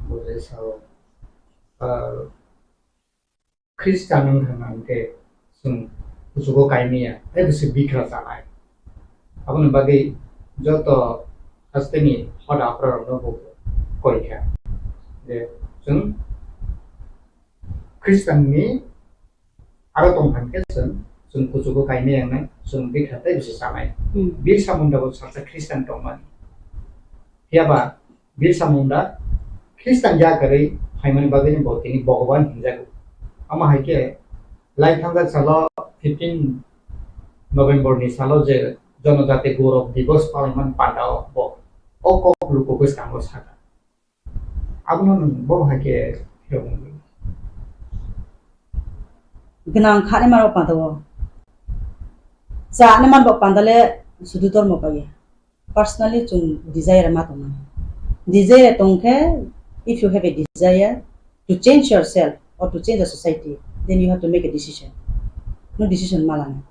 bo je sao, ah, Khristan wng thangna hwnkhe chwng kuchugo kaimaya, tei bwswk bikra chanai. Aboni bagwi joto hasteni hoda aphra rokno bo koi kha je chwng Khristanni aro tong thang khe chwng, chwng kuchugo kaimaya wngnai, chwng bikha tei bisi chanai. Hmm. Birsa Munda bo salsa Khristan tongmani. Phiya ba Birsa Munda Khristan ya kwrwi phaimani bagwino bo tini Bhogoban hinjago. Omo hai khe lai thangjak salo fifteen November ni salo je Jonojati Gaurav Divas palaimani pandao bo o kok luku bwskango sakha. Abono nwng bo hai khe phirok nangwi. Gwnang kha ni mano panda o. Cha ni man bo panda le sudu dormo bai ya. Personally chwng desire ma tong nai. Desire tong khe, if you have a desire to change yourself or to change the society, then you have to make a decision. No decision ma lana.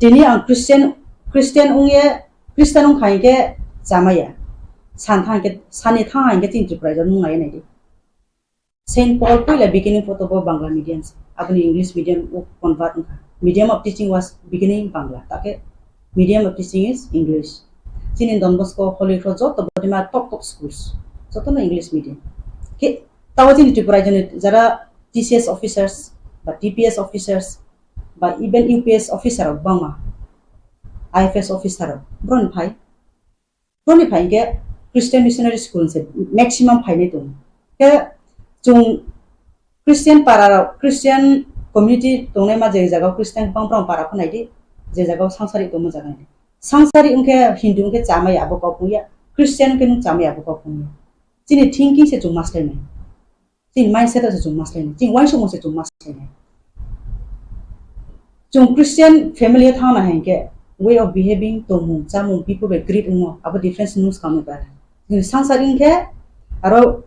Tini ang Christian, Christian wngye, Christian wngkha hinkhe chamaya. San thang hinkhe, sani thang hinkhe chini Tripura rok nung nai nai di. Saint Paul puila beginning photo bo Bangla medium se. Aboni English medium o convert wngkha. Medium of teaching was beginning Bangla. Take medium of teaching is English. Chini Don Bosco, Holy Cross, joto bodima top top schools. Joto no English medium. Ke, tawa chini Tripura jani jara T C S officers, ba T P S officers, ba even U P S officer rok bangma, I F S officer rok, borok ni phai, borok ni phai hinkhe Christian missionary school se maximum phainai tongo. Khe chwng Christian para rok, Christian community tongnai ma je jaga o Christian bang bang para pho nai di, je jaga o sangsari tongma jaga nai di. Sangsari wngkhe Hindu wngkhe chamaya abo kok wngya, Christian wngkhe nwng chamaya abo kok wngya. Chini thinking se chwng ma swlainai. Chini mindset o se chwng ma swlainai, chini uansukmung se chwng ma swlainai. Chwng Christian family o thangna hai khe way of behaving, tongmung, chamung, people bai greet wngmo, abo difference nung swkang nukha. Chini sangsari wngkhe aro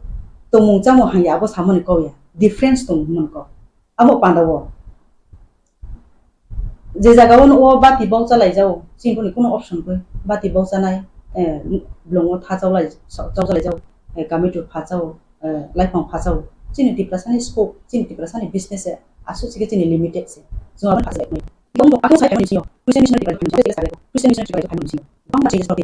tongmung chamung hanya abo samani kok ya, difference tong hwnmani kok. Abo panda o. Je jaga o nugo bati bokcha laijao, chini boni kuno option kwrwi. Bati bokchanai, eh, blongo tha chaulai, chaulai jao, eh, kamitu pha chao, eh, laifang pha chao. Chini Tiprasani scope, chini Tiprasani business se, aswk se khe chini limited se. Chwng abo pha chai. Bong bok akhe sai khaimani sinyo, Christian missionary bai khaimani sinyo, Christian missionary bai khaimani sinyo. Bang ma changes tong.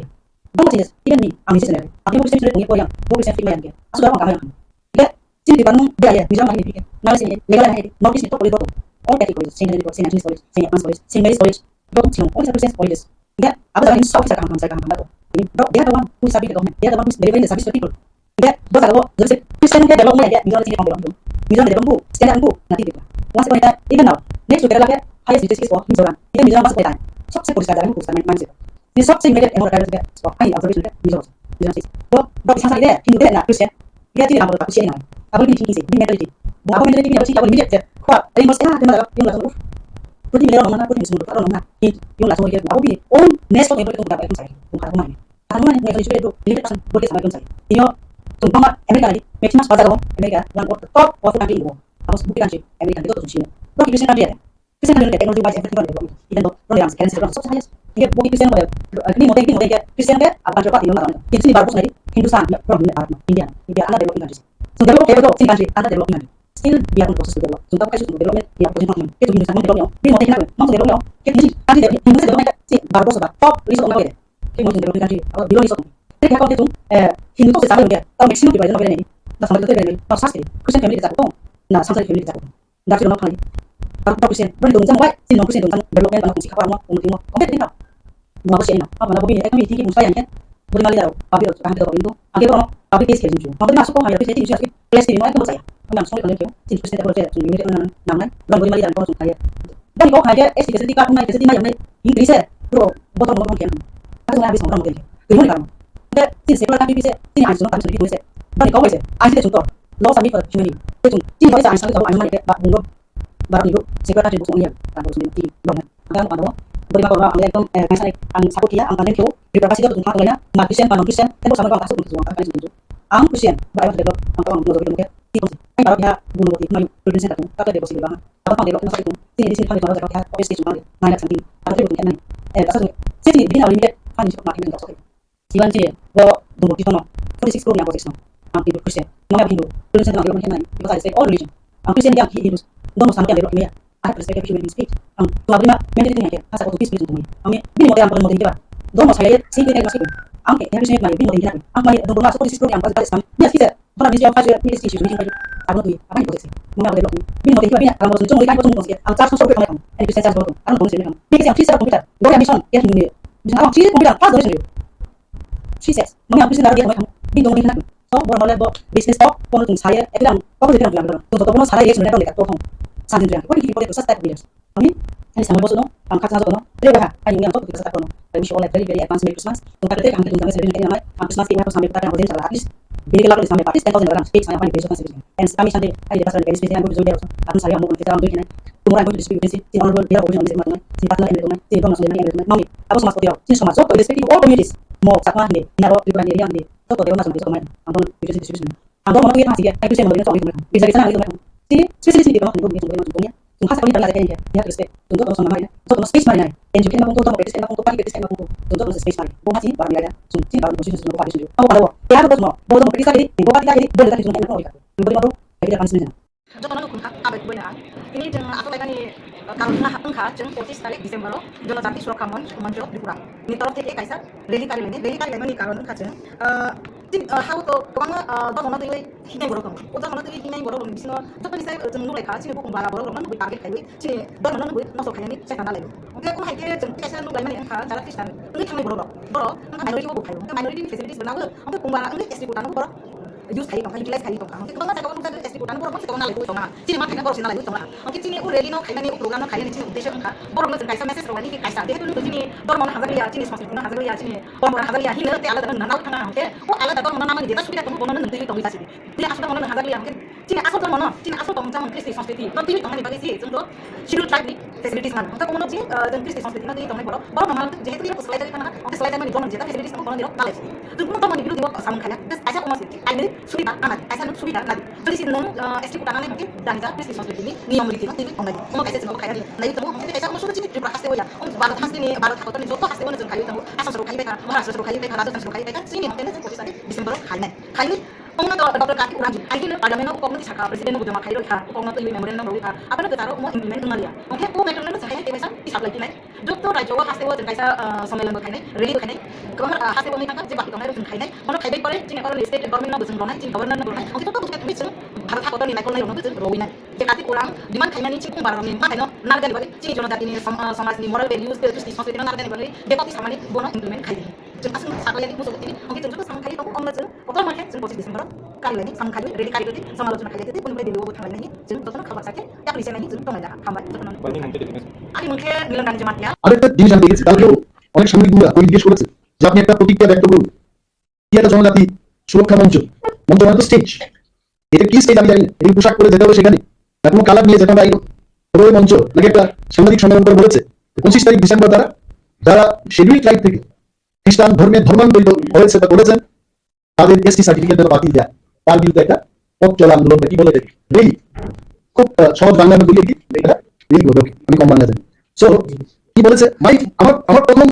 Bang ma changes, even me, ang ni channel. Ang ni Christian missionary tong ye pori ang, bo Christian fit mai ang khe. Aswk abo ang kama yang. Khe, chini Tripura nung bera ye, Mizoram hai ni phi khe, Nagaland hai ni, North East ni top college bo tongo. All Catholic colleges, Saint Henry College, Saint Anthony's College, Saint Agnes College, Saint Mary's College, bo tong chini, all these are Christian colleges. Khe, abo jaga ni sa officer kaham kaham, sai kaham kaham ba to. Bro, they are the one who is serving the government, they are the one who is delivering the service to the people. Hingke bo jaga o jodi se Christian hingke develop wngya hingke Mizoram sini develop wngya. Mizoram develop wngya, standard wngya, na tini wngya. Wngya se even now next to Kerala ke highest literacy rate o Mizoram. Hingke Mizoram basa bai sobse poriskar jaga ni buksa mani mani se. Ni sobse immediate emo tribal ke so ani observation ke Mizoram. Mizoram state. Bo bo bisa sa ide Hindu de na Christian. Ide tini amo ta kusi na. Abo ni thinking se, ni mentality. Bo abo mentality ni abo thinking abo immediate je. Khwa, ai mos ya, kena daga, yung langsung. Pwrthimbi rok nongna, pwrthimbi sumundro rok nongna. Yung langsung ide abo bini own nest of able to daga ekdom sai. Bung kha mani. Ang mani ngai jibere do limited person body samai kon sai. Tio tung bangma America ni maximum saja go America one of the top powerful country in the world. Abo buki country America ni to tung sino. Bro ki Christian country ya. Christian country technology wise everything develop. Even though Ronnie Rams currency run so highest. Tio buki Christian ko ni mote ni mote Christian ke aban jo pa tio ma. Tio sini baru sini Hindustan ya from India. India ana developing country. So develop ke to sini country ana developing country. Still we are in process to develop. Tung ta kai su development ya position. Ke tung Hindustan develop. Ni mote ni na. Mang develop. Ke ni country develop. Hindustan development si baru so top list of Khe mo chwng developing country, abo below ni sokong. Tei khe kok khe chwng, eh, Hindu tok se chamai hwnkhe, tamo maximum Tripura no berai nai. Na samari tei berai nai, no sas khe, Christian family khe chakung tong, na samsari family khe chakung tong. Dapchi no phai, aro tok Christian, boni dong jang bai, chini non Christian dong jang development ano singkha aro mo, umti mo, complete ni tao. Mo abo se no, abo na bo bini ekami thinking mo sai yang khe, boni mali daro, public aro kaham khe dok ring do, ang khe bono public case khe jing ju. Mo boni asuk ko haya khe jing ju, asuk place khe mo ekdom saya. Ang songri khe chini Christian tei chini unity nang nang nai, boni mali daro kono song kaya. Boni kok hai khe S T facility card wngnai, facility mai wngnai, hing twi se, bro, botol botol khe. Kaisa nai abis motol motol khe. Twi mani karon. Khe chini secular country se, chini ain song country se. Boni kok se, ain se chungto. Law submit for human. Khe chung, chini kok se ain song khe ain mani khe, ba, bungro, ba, bungro, secular country bukung ya, kan bukung ya, bro. Ang kan ano, bori ma korma, ang ekdom, eh, kaisa nai, ang support ya, ang kan khe, Tripura basi joto thang laina, ma Christian, ma non Christian, tebo sama bang kasuk bukung, ang kan khe, ang Christian, ba, I want to develop, ang kan bukung, ang kan bukung, ang kan bukung, ang kan bukung, ang kan bukung, ang kan bukung, ang kan bukung, ang kan bukung, Abo tong debok no sai tong. Chini bisi ni family tong rok jaga kha office station tong nai lak santi. Abo tei butung khe nai. Eh, kasa sung. Sini bini abo limited family sung ma khe nai. Siban chini bo dumo kito no forty six crore ni abo six no. Ang Hindu Christian. Mane abo Hindu. Religion tong develop khe nai. Because I respect all religion. Ang Christian yang Hindu. Dono samti ang develop khe nai. I have respect for human beings faith. Ang tu abri ma mentality ngai khe. Asa ko tu peace peace tong. Ang bini mote ang bodo mote khe ba. Dono sai ye sing khe nai ma sai. Ang khe Christian mai bini mote khe nai. Ang mai dono ma forty six crore ni ang pas garis kam. Yes, kisa. Bora bisi o kaje ni si si ni kaje. Abo tui, abo ni project se. Mama abo develop. Bini mote hiba bini alam song song kai song song. Ang charge song song kai. Ani Christian charge botong. Ang song song kai. Bini yang free sa computer. Gori mission ya ni. Bini ang free computer pas donation. Free sex. Mama ang Christian dia mai. Bini dong ni na. So bora male bo business to kono tung saya. Ekdam. Kono ekdam bilang. Tung to kono saya yes ni to lekha to. Sanjin bilang. What if you put it to such type of leaders? Ani, ani samung bosuno, ang khakchangma jotono, tre baha, ani yang joto kisa sakrono. I wish you all a very, very advance Merry Christmas. Tung tak tre kaham tung jang celebrate kaya mai, ang Christmas kaya sampai petang ang jeng salah at least. Bini kela kali sampai at least ten thousand dollars, fix saya paling Christmas season. And kami sampai, ai depas dari Christmas yang gue jauh jauh. Aku saya mau kita orang tuh ini. Tumurang gue disebut sih, si orang dia orang yang bisa mati, si patah yang itu, si orang masuk yang itu, mami. Aku sama seperti aku, si sama joto respect to all communities. Mau sakma ni, ini aku juga ni yang ni. Joto dia masuk joto main. Aku itu disebut. Ang dor mono twi thang sige, ai twi se mono twi thang sige. Bisa bisa na twi thang. Sini, specially sini twi thang twi thang twi thang. Tung hasa kami tang la kaya ya, respect. Tung joto sama mai na. Joto space mai na. Enjoy kena tung joto practice kena tung party practice kena tung. Tung joto space mai. Bo hasi bar ya. Sung sini bar position sung party sung. Awo awo. Ya bo mo. Bo mo practice kiri, bo party kiri, bo le kiri sung kena tung. Bo mo. Ai kira panis na. Joto no khum kha, abai kubai na. Ini jeng ato lai kani, eh, karon na hapung kha, jeng pochis tarik December o, Jonojati Surakkha Manch, Manch Tripura. Ni torof theke kaisa rally kari lene, rally kari lene ni karon kha jeng, eh, Tin, ah, hao to kwbangma, ah, dhormono twiwi hinai borok tongo. O dhormono twiwi hinai borok rokni bisingo jotoni sai, ah, chwng nuklaikha, chini bukung bala borok rokno nugwi target khaiwi, chini dhormono nugwi nosto khainani chesta nalaio. Hwnkhe omo hai khe chwng tei kaisa nuklaimani wngkha, jara Christian wngwi thangnai borok rok. Borok wngkha minority bo phaio. Hwnkhe minority ni facilities bo nangwi, hwnkhe bukung bala wngwi S T quota no borok use khaiwi tongkha, utilize khaiwi tongkha. Hwnkhe kwbangma jaga o nukjagwi S T quota no borok bosi tongna nalaio tongna. Chini ma khaina borok se nalaio tongna. Hwnkhe chini o rally no khainani, o program no khainani chini uddesho wngkha, borokno chwng kaisa message rwmani khe kaisa. Jehetu nukgo chini dhormono hamjakliya, chini sanskritino hamjakliya, chini Poromora hamjakliya hinwi tei alada nang nang thangna hwnkhe o alada dhormono namani jeta subida tongo bono nwng twiwi tongwi jasibi. Chini asol dhormono nwng hamjakliya hwnkhe chini asol dhormono, chini asol tongmung chamung Kristi Sanskriti no twiwi tongmani bagwi se chwng do Scheduled Tribe ni facilities mano. Hwnkhe omono chini, ah, chwng Kristi Sanskriti no twiwi tongnai borok, borok no mano jehetu twiwi swlaijakwi thangna hwnkhe swlaijakmani bono jeta facilities tongo bono nirok nalai. Chwng kunu dhormoni birodhi o samung khaiya, just kaisa omo se kainwi subida anadi, kaisa nwng subida nadi. Jodi se nwng, ah, S T quota nangnai hwnkhe dani ja Kristi Sanskriti ni niyom riti no twiwi tongnai. Omo kaisa chwng obo khainani naiwi tongo, hwnkhe kaisa omo sudu chini Tripura haste o ya. Omo Bharat haste ni, Bharat hakor ni joto haste o no chwng khaiwi tongo. Assam soro khaiwi paikha, Maharashtra soro khaiwi paikha, Rajasthan soro khaiwi paikha, chini hwnkhe pochisani December o khainai. Khainwi omono to Doctor Kartik Uranji, I T no Parliament o kok no tisakha, President no bujama khai rwkha, kok no twiwi memorandum rwkha, abono kwcharo omo implement wngmaliya. Hwnkhe o matter no chwng hai tei kaisa tisap lai tinai. Joto rajyo o haste o chwng kaisa, ah, sommelan bo khainai, rally bo khainai, kwbangma, ah, haste bo wngwi thangkha, je baki tongnai rok chwng khainai, bono khaibai pore chini oro state government no bo chwng ronai, chini governor no bo ronai, hwnkhe joto bwswk twi chwng Bharat hakor ni naikolnai rok no bo chwng rowinai. Je Kartik Urang demand khaimani chini bwrwi rokni mwtai no narwknani bagwi, chini jonojati ni som-, ah, somaj ni moral values, justice, sanskriti no narwknani bagwi, bepok twi samani bono implement khai di. Chwng aswk no saklai di, muchungo tini, hwnkhe chwng joto samung khai tongo, omo chwng Kotor ma khe chwng পঁচিশ December karilaini samung khaio rally kari rally samalochona khailai tei kunupre Delhi o thanglainani chwng jotono khabar sakhe yakni senani chwng tonglai laha. Hambai jotono. Ani mung khe Milan Ranjit Jamatia. আরেকটা জিনিস আমি দেখেছি, কালকেও অনেক সাংবাদিক বন্ধুরা আমাকে জিজ্ঞেস করেছে যে আপনি একটা প্রতিক্রিয়া ব্যক্ত করুন, কি একটা জনজাতি সুরক্ষা মঞ্চ, মঞ্চ মানে তো স্টেজ, এটা কি স্টেজ আমি জানি না, এই পোশাক পরে যেতে হবে সেখানে, না কোনো কালার নিয়ে যেতে হবে আইন, ওই মঞ্চ নাকি একটা সাংবাদিক সম্মেলন করে বলেছে পঁচিশ তারিখ ডিসেম্বর তারা যারা শিডিউল ট্রাইব থেকে খ্রিস্টান ধর্মে ধর্মান্তরিত হয়েছে বা করেছেন তাদের এসটি সার্টিফিকেট যেন বাতিল দেয়, তার বিরুদ্ধে একটা পথ চলা আন্দোলন বা কি বলে এটাকে? রেলি। খুব আহ, সহজ বাংলা আমি বলি কি, এটা রেলি হবে, ওকে, আমি কম বাংলা জানি। সো কি বলেছে মাইক? আমার আমার প্রথম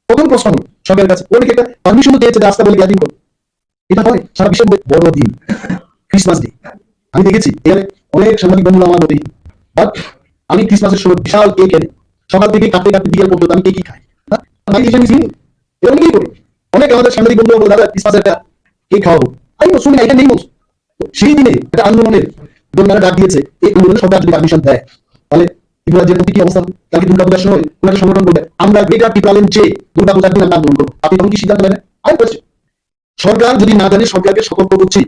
প্রথম প্রশ্ন হলো সরকারের কাছে, ওরা কি একটা পারমিশনও দিয়েছে যে রাস্তা বলে গ্যাদারিং করো? এটা হয় সারা বিশ্বের মধ্যে বড় দিন, ক্রিসমাস ডে। আমি দেখেছি এখানে অনেক সাংবাদিক বন্ধুরা আমার মধ্যে, বাট আমি ক্রিসমাসের সময় বিশাল কেক এনে সকাল থেকে কাটতে কাটতে বিকেল পর্যন্ত আমি কেকই খাই। হ্যাঁ, মাই ডিসিশন ইজ হিম। এরকম কি করি? অনেক আমাদের সাংবাদিক বন্ধুরা বলে, দাদা, ক্রিসমাসের একটা কেক খাওয়াবো। আমি বলছি, "শুনি না, এটা নেই বলছি।" তো সেই দিনে একটা আন্দোলনের জন্য তারা ডাক দিয়েছে, এই আন্দোলনে সরকার যদি পারমিশন দেয়, তাহলে ত্রিপুরার যে প্রতি কি অবস্থা? কালকে দুর্গাপূজার সময় কোনো একটা সংগঠন বলবে, "আমরা গ্রেটার টিপ্রাল্যান্ড যে দুর্গাপূজার দিন আমরা আন্দোলন করবো।" আপনি তখন কি সিদ্ধান্ত নেবেন? আমি বলছি, সরকার যদি না জানে, সরকারকে সতর্ক করছি,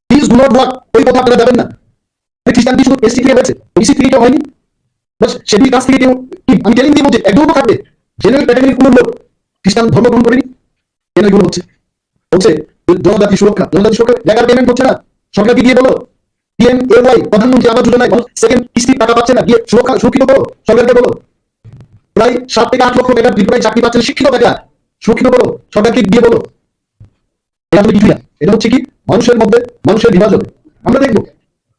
প্লিজ ডু নট ওয়াক, ওই পথে আপনারা যাবেন না। খ্রিস্টান কি শুধু এসটি থেকে হয়েছে, ওবিসি থেকে কেউ হয়নি? বাস, শিডিউল কাস্ট থেকে কেউ কি? আমি চ্যালেঞ্জ দিয়ে বলছি, একদম তো থাকবে। জেনারেল ক্যাটাগরির কোনো লোক খ্রিস্টান ধর্ম গ্রহণ করেনি, কেন এগুলো হচ্ছে? হচ্ছে জনজাতি সুরক্ষা, জনজাতি সুরক্ষা, লেখার পেমেন্ট হচ্ছে না, সরকারকে গিয়ে বলো। পিএমএওয়াই, প্রধানমন্ত্রী আবাস যোজনায় মানুষ সেকেন্ড কিস্তির টাকা পাচ্ছে না, গিয়ে সুরক্ষা, সুরক্ষিত করো, সরকারকে বলো। প্রায় সাত থেকে আট লক্ষ বেকার ত্রিপুরায় চাকরি পাচ্ছে না, শিক্ষিত বেকার, সুরক্ষিত করো, সরকারকে গিয়ে বলো। এটা আসলে কিছুই না, এটা হচ্ছে কি মানুষের মধ্যে মানুষের বিভাজন। আমরা দেখবো,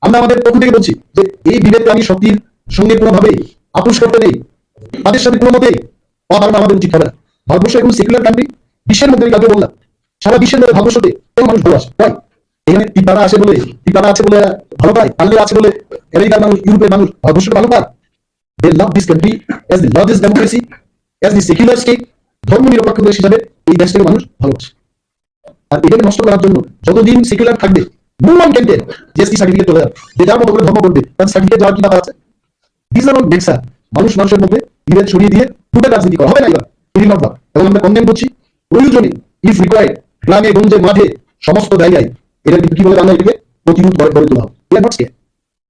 আমরা আমাদের পক্ষ থেকে বলছি যে এই বিভেদকে আমি শক্তির সঙ্গে কোনোভাবেই আপোষ করতে নেই, তাদের সাথে কোনো মতেই পা বাড়ানো আমাদের উচিত হবে না। ভারতবর্ষ এখন সেকুলার কান্ট্রি, বিশ্বের মধ্যে আমি কালকে বললাম, সারা বিশ্বের মধ্যে ভারতবর্ষতে কেন মানুষ ভালোবাসে? তাই এখানে তিপ্পারা আছে বলে, তিপ্পারা আছে বলে ভালো পায়, বাঙালি আছে বলে আমেরিকার মানুষ, ইউরোপের মানুষ ভারতবর্ষকে ভালো পায়। They love this country as the largest democracy, as the secular state, ধর্ম নিরপেক্ষ দেশ হিসাবে এই দেশটাকে মানুষ ভালোবাসে। আর এটাকে নষ্ট করার জন্য যতদিন সেকুলার থাকবে, no one can tell যে এসটি সার্টিফিকেট চলে যাবে। যে যার মতো করে ধর্ম করবে, তার সার্টিফিকেট যাওয়ার কি ব্যাপার আছে? These are all mixture। মানুষ মানুষের মধ্যে বিভেদ ছড়িয়ে দিয়ে ভোটের রাজনীতি করা হবে না এবার। It will not work। এবং আমরা কন্ডেম করছি, প্রয়োজনে ইফ রিকোয়ার্ড গ্রামে গঞ্জে মাঠে সমস্ত জায়গায় এটা কিন্তু কিভাবে আমরা এটাকে প্রতিরোধ করে গড়ে তোলা হবে। We are not scared।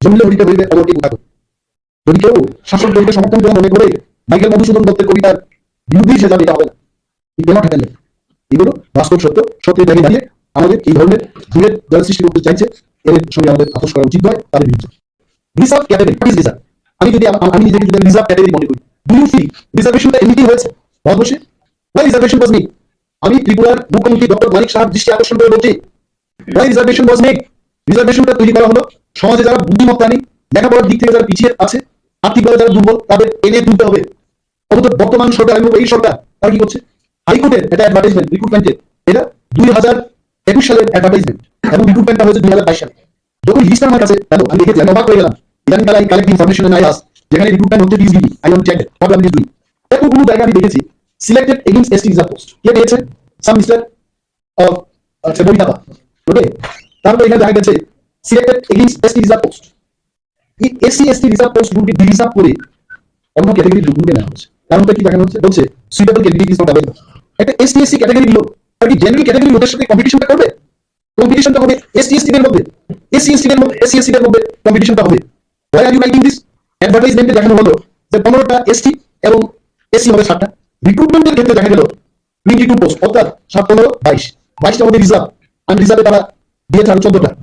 জমিলে হরিতে হরিতে খবর কি কোথায়? যদি কেউ শাসক দলকে সমর্থন করে মনে করে মাইকেল মধুসূদন দত্তের কবিতার বিরুদ্ধেই সে যাবে, এটা হবে না। It cannot happen। এগুলো বাস্তব সত্য। সত্যের দাবি দাঁড়িয়ে আমাদের এই ধরনের বিভেদ যারা সৃষ্টি করতে চাইছে, এর সঙ্গে আমাদের আপোষ করা উচিত নয়, তাদের বিরুদ্ধে। Reserve category, what is reserve? আমি যদি আমা- আমি নিজেকে যদি রিজার্ভ ক্যাটাগরি মনে করি, do you feel রিজার্ভেশনটা এমনিতেই হয়েছে ভারতবর্ষে? Why reservation was made? আমি ত্রিপুরার মুখ্যমন্ত্রী ডক্টর মানিক সাহার দৃষ্টি আকর্ষণ করে বলছি, why reservation was made? রিজার্ভেশনটা তৈরি করা হলো সমাজে যারা বুদ্ধিমত্তা নেই, লেখাপড়ার দিক থেকে যারা পিছিয়ে আছে, আর্থিকভাবে যারা দুর্বল, তাদের এনে তুলতে হবে। অথচ বর্তমান সরকার এবং এই সরকার তারা কি করছে? হাইকোর্টের একটা অ্যাডভার্টাইজমেন্ট রিক্রুটমেন্টের, এটা দুই হাজার একুশ সালের অ্যাডভার্টাইজমেন্ট এবং রিক্রুটমেন্টটা হয়েছে দুই হাজার বাইশ সালে। যখন লিস্ট আমার কাছে এলো, আমি দেখেছি, আমি অবাক হয়ে গেলাম। ইদানিং কালে কালেক্ট ইনফরমেশন এন্ড আই আস, যেখানে রিক্রুটমেন্ট হচ্ছে ডিএসবিবি, আই ওয়ান্ট চেক, ভাবলাম ডিএসবিবি। এতগুলো জায়গা আমি দেখেছি selected against ST reserve post. কে পেয়েছে? সাম মিস্টার আহ, আচ্ছা, বই খাতা। ওকে, তারপর এখানে দেখা গেছে selected against ST reserve post. এই এসসি এসটি রিজার্ভ পোস্ট গুলোকে ডিরিজার্ভ করে অন্য ক্যাটাগরির লোকগুলোকে নেওয়া হচ্ছে। কারণটা কি দেখানো হচ্ছে? বলছে suitable candidate is not available. একটা এসটি এসসি ক্যাটাগরির লোক, তার কি জেনারেল ক্যাটাগরির লোকের সাথে কম্পিটিশনটা করবে? কম্পিটিশনটা হবে এসটি এসসি দের মধ্যে, এসসি এসটি দের মধ্যে, এসসি এসটি দের মধ্যে কম্পিটিশনটা হবে। Why are you writing this? অ্যাডভার্টাইজমেন্টে দেখানো হলো যে পনেরোটা এসটি এবং এসসি হবে সাতটা। রিক্রুটমেন্টের ক্ষেত্রে দেখা গেল টোয়েন্টি টু পোস্ট, অর্থাৎ সাত পনেরো বাইশ, বাইশটা হবে রিজার্ভ, আনরিজার্ভে তারা দিয়েছে আরো চোদ্দটা।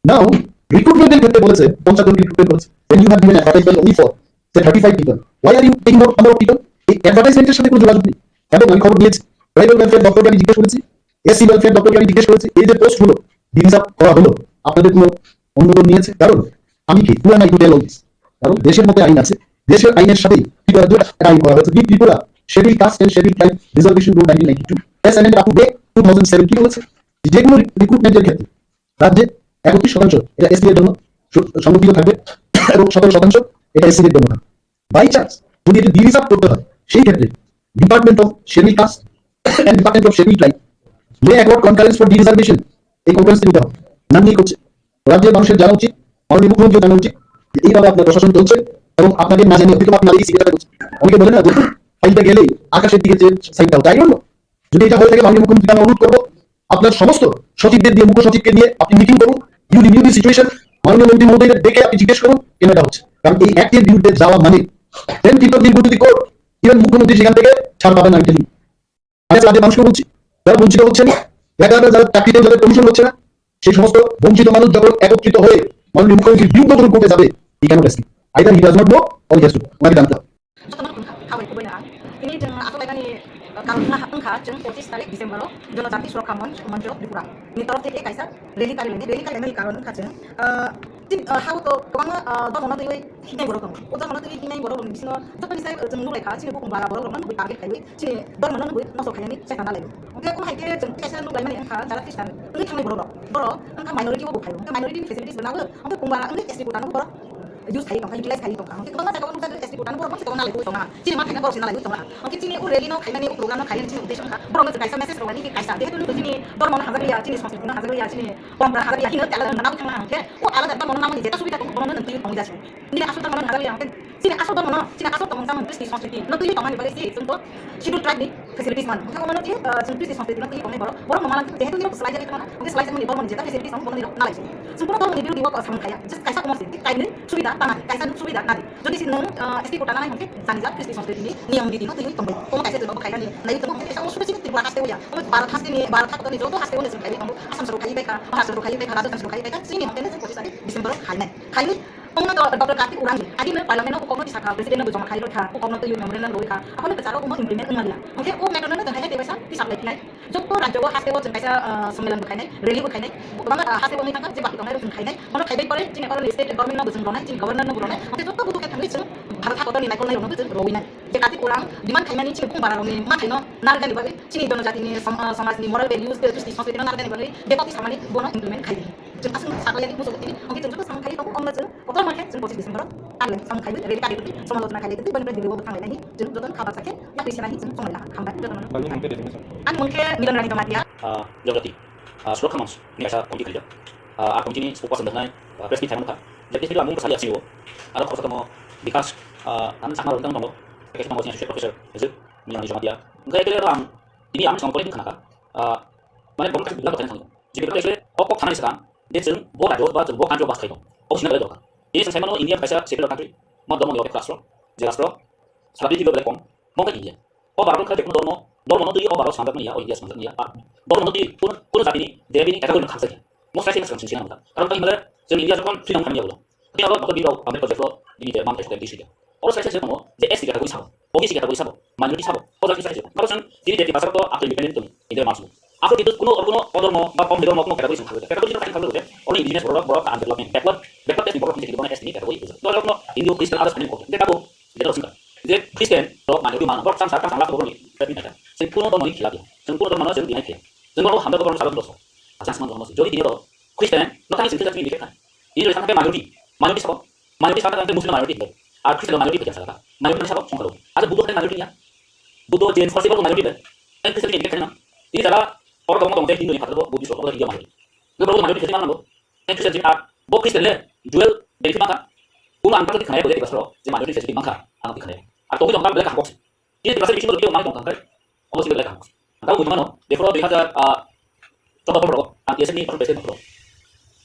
নাও রিক্রুটমেন্টের ক্ষেত্রে বলেছে পঞ্চাশ জন রিক্রুটমেন্ট করেছে, then you have given advertisement only for say thirty five people. Why are you taking out number of people? এই অ্যাডভার্টাইজমেন্টের সাথে কোনো যোগাযোগ নেই। এবং আমি খবর নিয়েছি, ট্রাইবাল ওয়েলফেয়ার দপ্তরকে আমি জিজ্ঞেস করেছি, এসসি ওয়েলফেয়ার দপ্তরকে আমি জিজ্ঞেস করেছি, এই যে পোস্ট গুলো ডিরিজার্ভ করা হলো, আপনাদের কোনো অনুমোদন নিয়েছে? কারণ আমি কি পুরা নাই হোটেল অফিস, কারণ দেশের মধ্যে আইন আছে, দেশের আইনের সাথেই ত্রিপুরা রাজ্যে একটা আইন করা হয়েছে, the Tripura scheduled caste and scheduled tribe reservation rule nineteen ninety two, as amended up to date two thousand seven. কি বলেছে? যে কোনো রিক্রুটমেন্টের ক্ষেত্রে রাজ্যে একত্রিশ শতাংশ এটা এসসি এর জন্য সু- সংরক্ষিত থাকবে এবং সতেরো শতাংশ এটা এসসি এর জন্য থাকবে। বাই চান্স যদি এটা ডিরিজার্ভ করতে হয়, সেই ক্ষেত্রে department of schedule caste and department of schedule tribe may accord concurrence for dereservation, এই কনফারেন্স নিতে হবে। নাম নিয়ে করছে, রাজ্যের মানুষের জানা উচিত, মাননীয় মুখ্যমন্ত্রীর জানা উচিত যে এইভাবে আপনার প্রশাসন চলছে এবং আপনাকে না জানিয়ে হয়তো আপনার এই সিগনেচারটা করছে। অনেকে বলে না যে ফাইলটা গেলে আকাশের দিকে যে সাইনটা হচ্ছে, আই ডোন্ট নো। যদি এটা হয়ে থাকে, মাননীয় মুখ্যমন্ত্রীকে আমি অনুরোধ করবো, আপনার সমস্ত সচিবদের দিয়ে, মুখ্য সচিবকে দিয়ে আপনি মিটিং করুন, ইউ রিভিউ দি সিচুয়েশন, মাননীয় মন্ত্রী মহোদয়কে ডেকে আপনি জিজ্ঞেস করুন কেন এটা হচ্ছে। কারণ এই অ্যাক্টের বিরুদ্ধে যাওয়া মানে then people will go to the court, even মুখ্যমন্ত্রী সেখান থেকে ছাড় পাবেন, আমি টেলিং। আমি আজকে রাজ্যের মানুষকে বলছি, যারা বঞ্চিত হচ্ছেন, বেকার, যারা চাকরিতে, যাদের প্রমোশন হচ্ছে না, সেই সমস্ত বঞ্চিত মানুষ যখন একত্রিত হয়ে মাননীয় মুখ্যমন্ত্রীর বিরুদ্ধে যখন কোর্টে যাবে, he cannot escape. Either he does not know or he has to know. ওনাকে জানতে হবে। Jotono wngkha, habwi kubui na. Tini chwng aswk lainani, uh, karon wngkha, wngkha chwng pochis tarik December o Jonojati Surokha Monch, Moncho Tripura ni torof theke kaisa rally karilaini. Rally karilaimani karon wngkha chwng, uh, tin, uh, hao to kwbangma, uh, dhormono twiwi hinai borok tongo. O dhormono twiwi hinai borok rokni bisingo jotoni sai, uh, chwng nuklaikha, chini bukung bara borok rokno nugwi target khaiwi chini dhormono nugwi nosto khainani chesta nalaio. Hwnkhe omo hai khe chwng kaisa nuklaimani wngkha jara Christian wngwi thangnai borok rok. Borok wngkha minority o bo phaio. Hwnkhe minority ni facilities bo nangwi, hwnkhe bukung bara wngwi S T quota no borok use khai tongkha, utilize khai tongkha. Hwnkhe kwbangma jaga o nukjagwi S T quota no borok bangsa kwbangma nalaiwi tongna. Chini ma khaina borok se nalaiwi tongna. Hwnkhe chini o rally no khaimani, o program no khainani chini uddesho wngkha borok no kaisa message rwmani khe kaisa. Jehetu nukgo chini dhormo no hajak liya, chini sanskriti no hajak liya, chini porompora hajak liya, hino tela nang nangwi thangna hwnkhe o alada dhormo no nangmani jeta subida tongo, bono no nang twi tongwi jasi. Nini aswk dhormo no hajak liya hwnkhe chini aswk dhormo no, chini aswk tongmung chamung Christian sanskriti no twi tongmani bagwi se chwng to Scheduled Tribe ni facilities man. Hwnkhe omo no je, ah, chwng Christian sanskriti no twi tongnai borok, borok no malang jehetu nini swlai jagwi tongmani, hwnkhe swlai jakmani borok ni jeta facilities tong bono nirok nalai. Chwng bono dhormo ni birodhi o samung khaya, just kaisa komo se, kainwi subida tana, kaisa subida nadi. Jodi se nwng, ah, S T quota nanai hwnkhe jani jak Christian sanskriti ni niyom riti no twi tongbai. Omo kaisa chwng bo khainani naiwi tongo, hwnkhe kaisa omo sudu chini Tripura haste o ya, omo Bharat haste ni, Bharat haste ni joto haste o no chwng khaiwi tongo, Assam soro khaiwi paikha, Maharashtra soro khaiwi paikha, Rajasthan soro khaiwi paikha, chini hwnkhe no chwng pochis tarik December o khainai. Khainwi Omo to Doctor Kartik Urang ni agini parliament no kokno tisakha, president no bujoma khai rokha, kokno twi memorandum roi kha, aphano kwcharo omo implement wngmani la. Hwnkhe o matter no jwng hai hai tei waisa tisap lai khinai. Jotto rajyo o haste o jwng kaisa, ah, sommelan bo khainai, rally bo khainai, kwbangma, ah, haste o wngwi thangkha, je baki tongnai rok jwng khainai. Omo khai bai pore chini oro state government no bo jwng ronai, chini governor no bo ronai. Hwnkhe jotto budu khe thangwi chwng Bharat hakotoni naikolnai rok no bo jwng rowinai. Je Kartik Urang demand khaimani chini bukung bara rok ni ma thaino narwkani bagwi chini jonojati ni som-, ah, somaj ni moral values tei justice no narwkani bagwi bepati samani bono implement khai di. Chwng aswk sakha yani muchung tini, hwnkhe chwng joto samung khai tongo, omo chwng kotor mankhe chwng pochis December o tarlai samung khai rally kari twi, samalochona khai twi, boni pore Delhi o bo thang lainani chwng joto kha baksa khe yapri sena hi chwng chonglai laha. Hambai joto no. Bangni mungke de jemesa. Ani mungke Milan Rani Jamatia. Ah, Jamatia. Ah, Surokha Monch ni kaisa committee khaijak. Ah, a committee ni spokesperson rwnai, ah, press meet khaimani kha. Jemasa mung bwsali asio. Aro khoroksa tongo Bikash, ah, ang sakma rok tang tongo. Kaisa tongo senior professor, Milan Rani Jamatia. Hwnkhe aro ang tini ang samung pore khana kha. Ah, mane bong kha bilang kha. Jibini kok khanani swkang, je chwng bo rajyo ba chwng bo country o bas khai tong. Obo sina belai dorkar. Tini chwng sai mano India kaisa secular country, ma dormo ni ope class ro, je class ro, sara prithibi o belai kom, bo kha India. O Bharat kha jekunu dormo, dormo no twi o Bharat sanjak mani ya, o India sanjak mani ya, a dormo no twi kun, kun jati ni, debi ni, category no khaksa ya. Mo sai sai swkang sing sing ang ta. Karon tang himale, chwng India jokon freedom khamni ya ulo. Tini aro Doctor Bhimrao Ambedkar jefro, tini je man thai sokya disi ya. Oro sai sai se tongo, je S T category sabo, O B C category sabo, minority sabo, o jati sai se. Abo chwng tini je Tiprasa to after independent tong, India mas. After kitu kuno, kuno, o dormo, ba kom dormo, kuno category song khabe. Category song khabe, ono indigenous borok, borok undevelopment, backward, backward class ni borok ni borok S T ni category. To kuno Hindu, Christian, others ani kok. Beka bo, je to singka. Je Christian rok minority mana, borok sam sa, sam la borok ni, tapi ada. Sing kuno dormo ni khilap ya. Sing kuno dormo na sing dinai khilap. Sing borok hamda borok sabab doso. Asal sama dormo. Jodi dini ro Christian, no kani sing kita sing dikhe kan. Ini dari sampai minority, minority sabo, minority sampai sampai Muslim minority ber. Ar Christian minority ber jasa. Minority sabo songkalo. Ada Buddha kan minority ya. Buddha, Jain, Farsi borok minority ber. Kan Christian ni dikhe kan. Ini cara orang dormo dormo Hindu ni kata Buddhist borok Hindu minority. Ini borok minority jadi mana lo? Kan Christian jadi ar, bo Christian le, dual benefit maka. Kuno ang kata dikhe kan ya, boleh tiba sero, jadi minority jadi maka, ang dikhe kan ya. Atau kita orang boleh kahkok sih. Ini tiba sero bikin boleh dia orang tongkang kai. Omo sih boleh kahkok sih. Ang tahu gimana? Dia pro dua ribu, ah, coba pro, ang biasa ni pro biasa pro.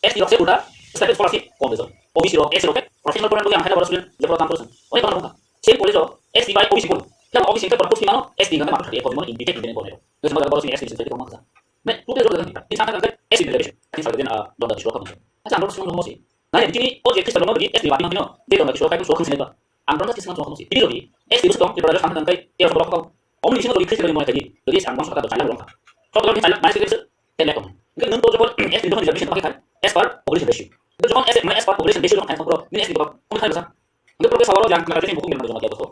S T rok se udah, step scholarship kom bezo. O B C rok, S C rok, professional program yang ada baru student, dia pro tam terus. Oleh kamu apa? Same college rok, S T by O B C pun. Yang O B C itu perpus di mana? S T nggak ada maksud dia, kalau gimana independent independent boleh. Terus mau ada baru sini S T bisa jadi kamu masa. Me, tu dia sudah kan? Di sana kan S T reservation. Ini salah dia, ah, belum ada surat kamu. Acha ang rok sing ngomong sih. Nah, di sini, oh, jadi Kristen rok di S T wati mangkino, dia dong lagi surat kamu surat kamu sini, Pak. Ang rok sih ngomong sih. Di sini S T rok di Praja sana kan kai, ya surat kamu. Om di sini di Kristen rok mau lagi. Jadi sang bangsa kata bercanda orang. Kalau di sana masih Kristen, dia lekong. Enggak nonton coba S T dong reservation pakai kan? As per population ratio. Itu cuma as, as per population ratio dong kan, bro. Ini S T dong. Kamu kan bahasa. Enggak perlu sawal yang kena jadi buku yang mana cuma dia, bro.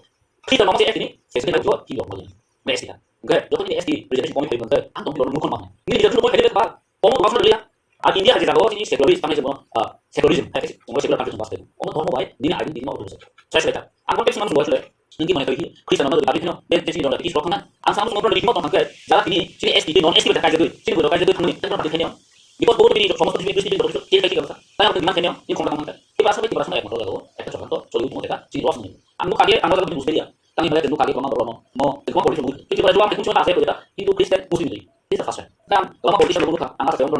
Kristen rok masih S T ini, S T kan juga tidak mau. Ini S T kan. Enggak, joko ini S T reservation point point enggak, ang tong di lorong lukon mana. Ini dia dulu point hebat, Pak. Pomo tugas mana dia? Ag India haji jago ini secularism, tangis semua, ah, secularism, hai sih, semua secular country semua setuju. Pomo tugas mau baik, ini ada di mau tugas. Saya cerita, ang konteks mana semua sudah, nanti mana lagi, Kristen mana lebih pindah, dan jadi orang lagi surat mana, ang sama semua lagi mau tong angkat, jalan ini, sini S T itu non S T berdekat jadi, sini berdekat jadi, kami itu berarti kayaknya, because both ini semua setuju, itu setuju, itu setuju, itu setuju, saya harus gimana kayaknya, ini kontrak mana, itu bahasa itu bahasa mana yang mau tahu, itu contoh, soal itu mau kita, sini luas ini. Ang nuk kage, ang nuk kage Muslim ya. Tang himlai tengku kage kwbangma borok no, mo tengku politician nugwi. Tei Tripura jora ang tengku chwng ta asai pore ta Hindu, Christian, Muslim ni. This is the first time. Tang kwbangma politician nugwi. Tei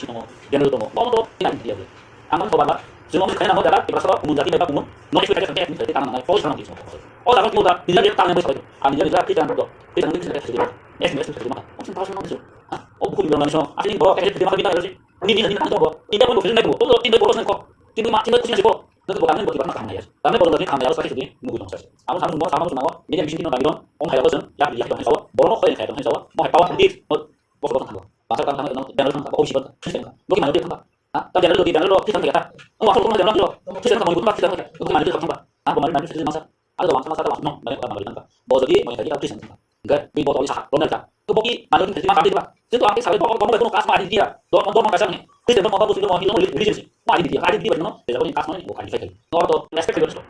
Buddhist tongo, Jain tongo, bo to tini identity ya. Ang bo baba, jeng ang khaina mo dara, Tiprasa kumun jati ba kumun, no expectation ke ni tang nang, fo sana di. O dara ki da, ni da tang nang bai. Ani da ni da Christian do, Christian ni Christian ke. Es mes ke ma. O sin pasal nang so. O buku ni nang so. Asli bo ke di ma bi ta. Ni ni ni nang to bo. Ni da ko ni nang ko. O ni da ko nang ko. Ni ma ni ko. Nang ko kang bo ti ba kang ya. Kang bo ni kang ya sa ke ni mu ko sa. Amo sa mo sa mo na. Ni da mission ni na ba ni. Ong hai ko sen. Ya ya ko sa. Bo no ko hai ko sa. Mo hai pa wa ni. Bo bo kang. Bangsa kang kang no, dan kang kang, oh, siapa? Kristen kang. Lo ki mana dia kang? Ha? Tapi dan lo di dan lo Kristen kang. Oh, aku kang dan lo Kristen kang, mau ikut Kristen kang. Lo ki mana dia kang? Ah, kemarin mana Kristen masa? Ada bangsa masa ada bangsa no, banyak orang mana kang. Bawa jadi banyak lagi Kristen kang. Enggak, di bawah sahat, lo nanti. Keboki mana Kristen masa ada, Pak. Itu angkat sampai bawa bawa bawa kas mah ada dia. Dua dua kas ni. Kristen mau bawa Kristen mau hilang religion sih. Wah, ada dia, ada dia, no. Dia kau ni kas mana? Bukan dia. No, atau respect juga.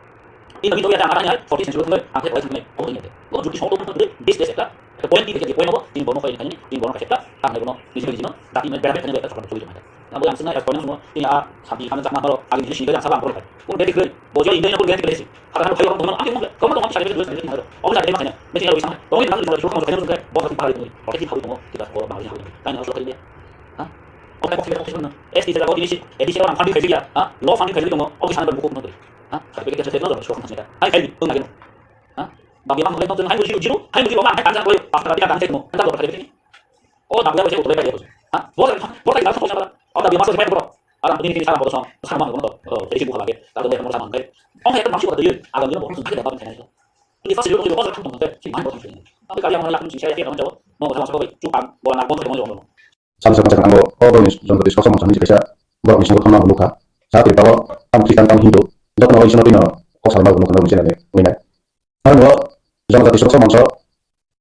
Ini bagi dia ada angkatan ya, forty century kembali, angkat forty century. Oh, ini. Lo jadi soal tu betul, base base ya. Point ini jadi point apa? Ini bono kayak ini, ini bono kayak apa? Tang bono, ini sini sini. Tapi ini beda beda beda. Abo yang swngnai, as koinang swngo, tini a sakni hano jakma horo, agini hini sini ang sabo ang borok hai. Kung beti kwrwi, bo joi indai na kung beti kwrwi si. Hata hano phai orang tongmani ang tongmong, komo tongmani sari beti kwrwi sini haro. Obo jari dema khaina, beti aro isang. Tongmani nang jora jora khamu jora jora, bo sakni phai tongmani. Oke, ki phai tongo, kita ko bang hari hari. Kain haro sokri dia. Ha? Oke, ko sini ko sini. S T jaga ko ini si, A D C orang funding khaisi ya. Ha? Lo funding khaisi tongo. Oke, sana ban buku buku. Ha? Certificate certificate no jora sokri sini. Hai, hai, tung lagi no. Ha? Bagi bang mulai tonton hai muji jiru, hai muji lo man, hai kanjang ko, pas tadi kanjang sai tongmo. Kanjang ko tadi. O dabuya waisa utulai kaya waisa. Ha? Bo sa, bo sa gila sa sa. O dabuya masa sai bro. Alam ini ini sa bodo song. Sa mang bodo. Oh, jadi sibuk lagi. Kalau dia mau sa mang kai. Oh, ya kan masih bodo yun. Agam ini bodo song. Ada apa kan? Ini pasti dulu bodo song. Tapi kali yang lakukan sih saya kira macam. Mau sama sama baik. Cuma bola nak bodo song. Samsa samsa ang bo o borokni jonto twi soksa mangsa hinwi kaisa borokni songwthangno ang nukha. Sa Tripura o tamo Khristan tamo Hindu jotono bai isano twino kok salma nukha nukha hinwi nai. Ano jonto twi soksa mangsa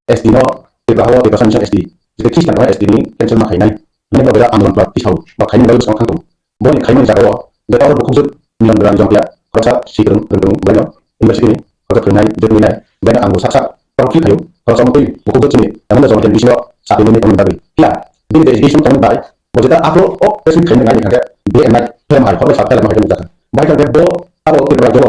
S T no Tripura hao Tiprasa mission S T jete Khristan tamo S T ni cancel ma khainai. Hinwi no bera andolon plat tisao ba khainai bai bwskango thangtong. Boni khaimani jagao jeta oro bukhukjwk Milan Berani Jongpia khoroksa si kwrwng kwrwng kwrwng bwlaino university ni khoroksa phwrwngnai je tubunai bwlaino ang bo sak sak tong khe phaio khoroksa motwi bukhukjwk chini emon jongpia bisingo sakni mwnwi tongmani bagwi phiya bini je education tongmani bai bo jeta aphuru o press meet khaimani nai kha khe B A M I phema hai khoroksa phela ma hai jagha bai kha khe bo abo Tripura rajyo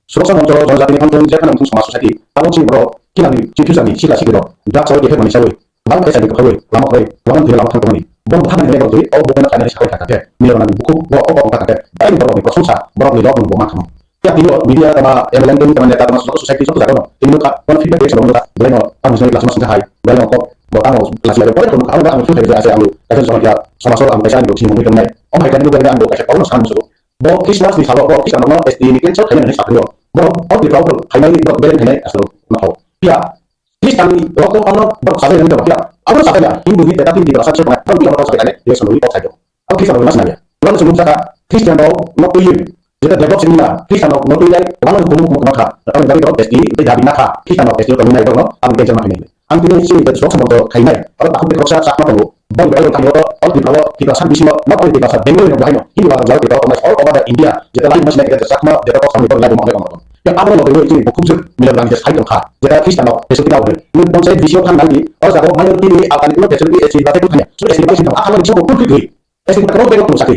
Suroksha Moncho Jonojatini Phanthung Jekhanang Thung Samaj Society abo chini borok kinani chini future ni sikla sikirok drugs o khe mani sawi Bang S I ni kwphawi lama kwrwi, lama thwina lama thang tongmani. Bo bwtha nani borok twi, o bokno khainani sabai thangkha khe, miyarnani bukhuk bo o kok wngkha khe, belai ni borokni prosongsa, borokni lobong bo mankha. Phiya tini o media tama M L A tama neta tama local society joto jagano tini nukha, bono feedback reaction rok nukha, belaino ang nini class ma singkha hai, belaino kok bo tamo class level pore nukha, ang ang thung khaijak ase ang kaisa jamatia somasol ang kaisa ang thing mungwi tongnai. O hai kani nukha ang kaisa pauno san musugo. Bo Christmas ni salo bo Christian rokno S T ni cancel khainani sakri o. Borok o Tripura o khainani borok beren khainai aswk nokho. Phiya Khristian ni rok tong ano borok sajai nani tongkha. Abo sajai ya, Hindu ni teta tin di rasa chekma, borok bi ano sajai kani, ye sono wi kok sajai. Abo Khristian rok mas nanya. Ulan sumuk saka, Khristian rok nok twi, jeta develop sini na, Khristian rok nok twi lai, ulan sumuk muk muk kha. Abo dari rok S T, tei dabi na kha. Khristian rok S T rok nai rok no, abo kenjang ma khaini. Ang tini sini jeta sok samon to khainai. Abo takhuk de khoksa sakma tongo. Bang bai rok tangyo to, all Tripura, Tripura san bisimo, not all Tripura san, Bengali no bahai no. Hini ba jao Tripura, all over the India, jeta lai mas nai jeta sakma, jeta kok samni lai mo mo. Yang abo no doi chini bukhuk jwk mila lang je sai tong kha. Jeta Khristian no, Jesu Khristo no. Ni bonsai bisio thang nang di, o jago mayo tini alkani kuno Jesu Khristo S C ba te thanya. So S C ba sini akal ni chok pun kri. S C ba kano bego tu sakri.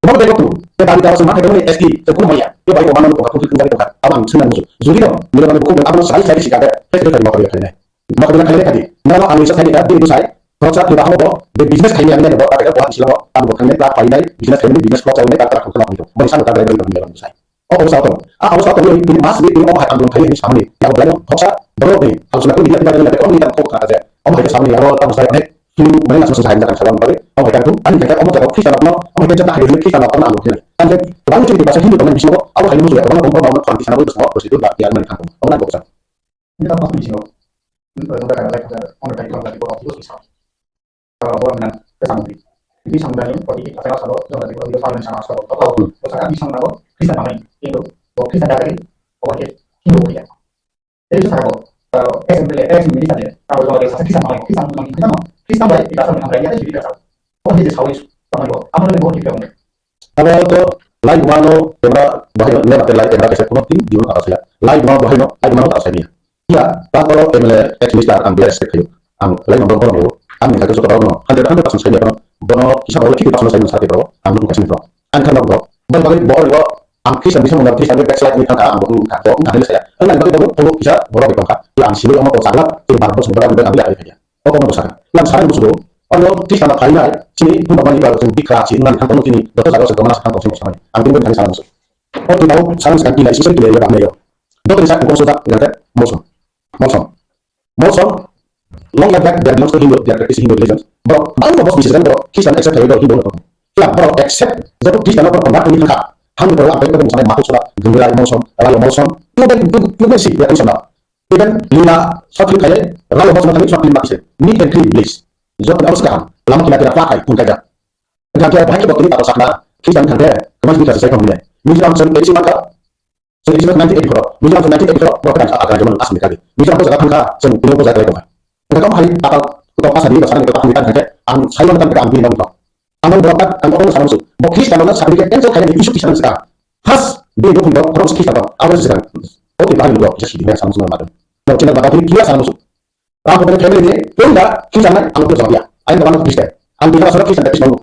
Kano bego tu. Te dari dawa sama kano S C te kuno maya. Te bai ko mano ko pun kri kari tong kha. Abang senang musu. Juri no, mila lang bukhuk abo no sai sai sika. Te te kari ma kari kari. Makabila khainai khadi, nalo ang risa khainai kha, bini bwsai, khoroksa thwiba hamo bo, de business khainai ang nai bo, ta khe bo ang silo, ang bo khainai, ta painai, business khainai, business kok chawi nai, ta ta khoroksa nai, bo ni salo ta bai bai bai sai. O obo sa tong, a obo sa tong, bini mas ni bini omo hai ang dong khainai samani, ya bo belai no khoroksa, borok ni, ang suna ko ni ta bai bai bai, o ni ta khok ta je, omo hai samani, aro ta sai nek, film mai na sa sa hai ta sa bai, o hai ta tu, ani ta omo ta khoroksa no, omo hai ta ta hai ni khoroksa no, ang bo khainai. Ang je, bang chini ta sa Hindu tong ni bisingo, abo hai mo ya, bang bang bang bang, khoroksa no, bang bang, prostitute ba, ya mani khang, omo na khoroksa. Ini kan pas di sini. Ini kalau sudah kan like on the title of the book of Jesus. Kalau orang dengan kesambi. Ini sambil ini politik apa salah kalau jangan tadi kalau dia paling sama salah. Kalau bosaka bisa nggak bisa main itu. Kalau bisa dari oke, itu ya. Jadi itu salah kalau S M P S M P saja. Kalau kalau bisa bisa main, bisa main, bisa main. Bisa main, kita sama main ya, jadi kita tahu. Oh, jadi tahu itu. Sama itu. Apa yang mau kita. Abo to lai buma no camera bahai no neba te lai camera kaisa kuno tin diun kata saya. Lai buma bahai no, lai buma no kata saya. Iya, ta ko M L A ex minister ang bela respect kayo. Ang lai no bono, ang ni kaisa joto no hundred, hundred percent saya no. Bono kisa bono fifty percent saya no sa te bro. Ang no kaisa bro. Ang kan bro. Bal bal bo ro ang kisa bisa mo kisa backslide ni thangka ang bo thangka. Ang bal bal bo kisa bro be thangka. Ang sini ang ko sagla, te bar bo sumber ang bela ang bela. O kono bwsakha. Lam sarai busugo. Ono Khristiano khainai, chini phunukmani ba chwng bikha, chini nani thang tongo chini, joto jaga chwng tongmani sakhang tongsi mosomani. Ang tini bwkhani sana musu. O tini tao sana musu kang kila, isisai kila ya bamnaio. Joto ni sak kong soja, gante, mosom. Mosom. Mosom. Long life back, they are not Hindu, they are practicing Hindu religions. Bro, bang bos bisi jang bro, Khristiano accept khayo Hindu no. Kila bro accept, joto Khristiano bro convert ni thangkha. Thang bro ang bro musanai maku sura, gumbilai mosom, rayo mosom. Tu ben, tu, tu ben si, ya tu sana. Even Lina short film khaye, Ralo Bosma thani short film bakise. Meet and greet, please. Jot ni awasika ham, lama kina kina pa khai, kun kaja. Engka kya bahai ke botni tato sakna, Khristan thangte, kemasi ni kasa sai kong hile. Mizoram sen pensi maka, sen isi nineteen eighty-four, Mizoram sen nineteen eighty-four, bro kan apa kan jaman asmi kali. Mizoram ko jaga thangka, sen tino ko jaga ko. Engka kam hari tatal, ko asa di, asa di, ko thangte, ang sai lo thangte, ang bini nong. Ang nang borok tak ang obo sana musu. Bo Khristiano no certificate cancel khainani issue kisa nang sika. First, bini dokhun rok khoroksa Khristiano abo se sika. O ti bahai rok kisa sidi na sana musu madam. No china bata kiri kira sana musu. Ram ko family ni pun da Khristian ang to jawab ya. Ai no Khristian. Ang bini rasa Khristian tapi semua.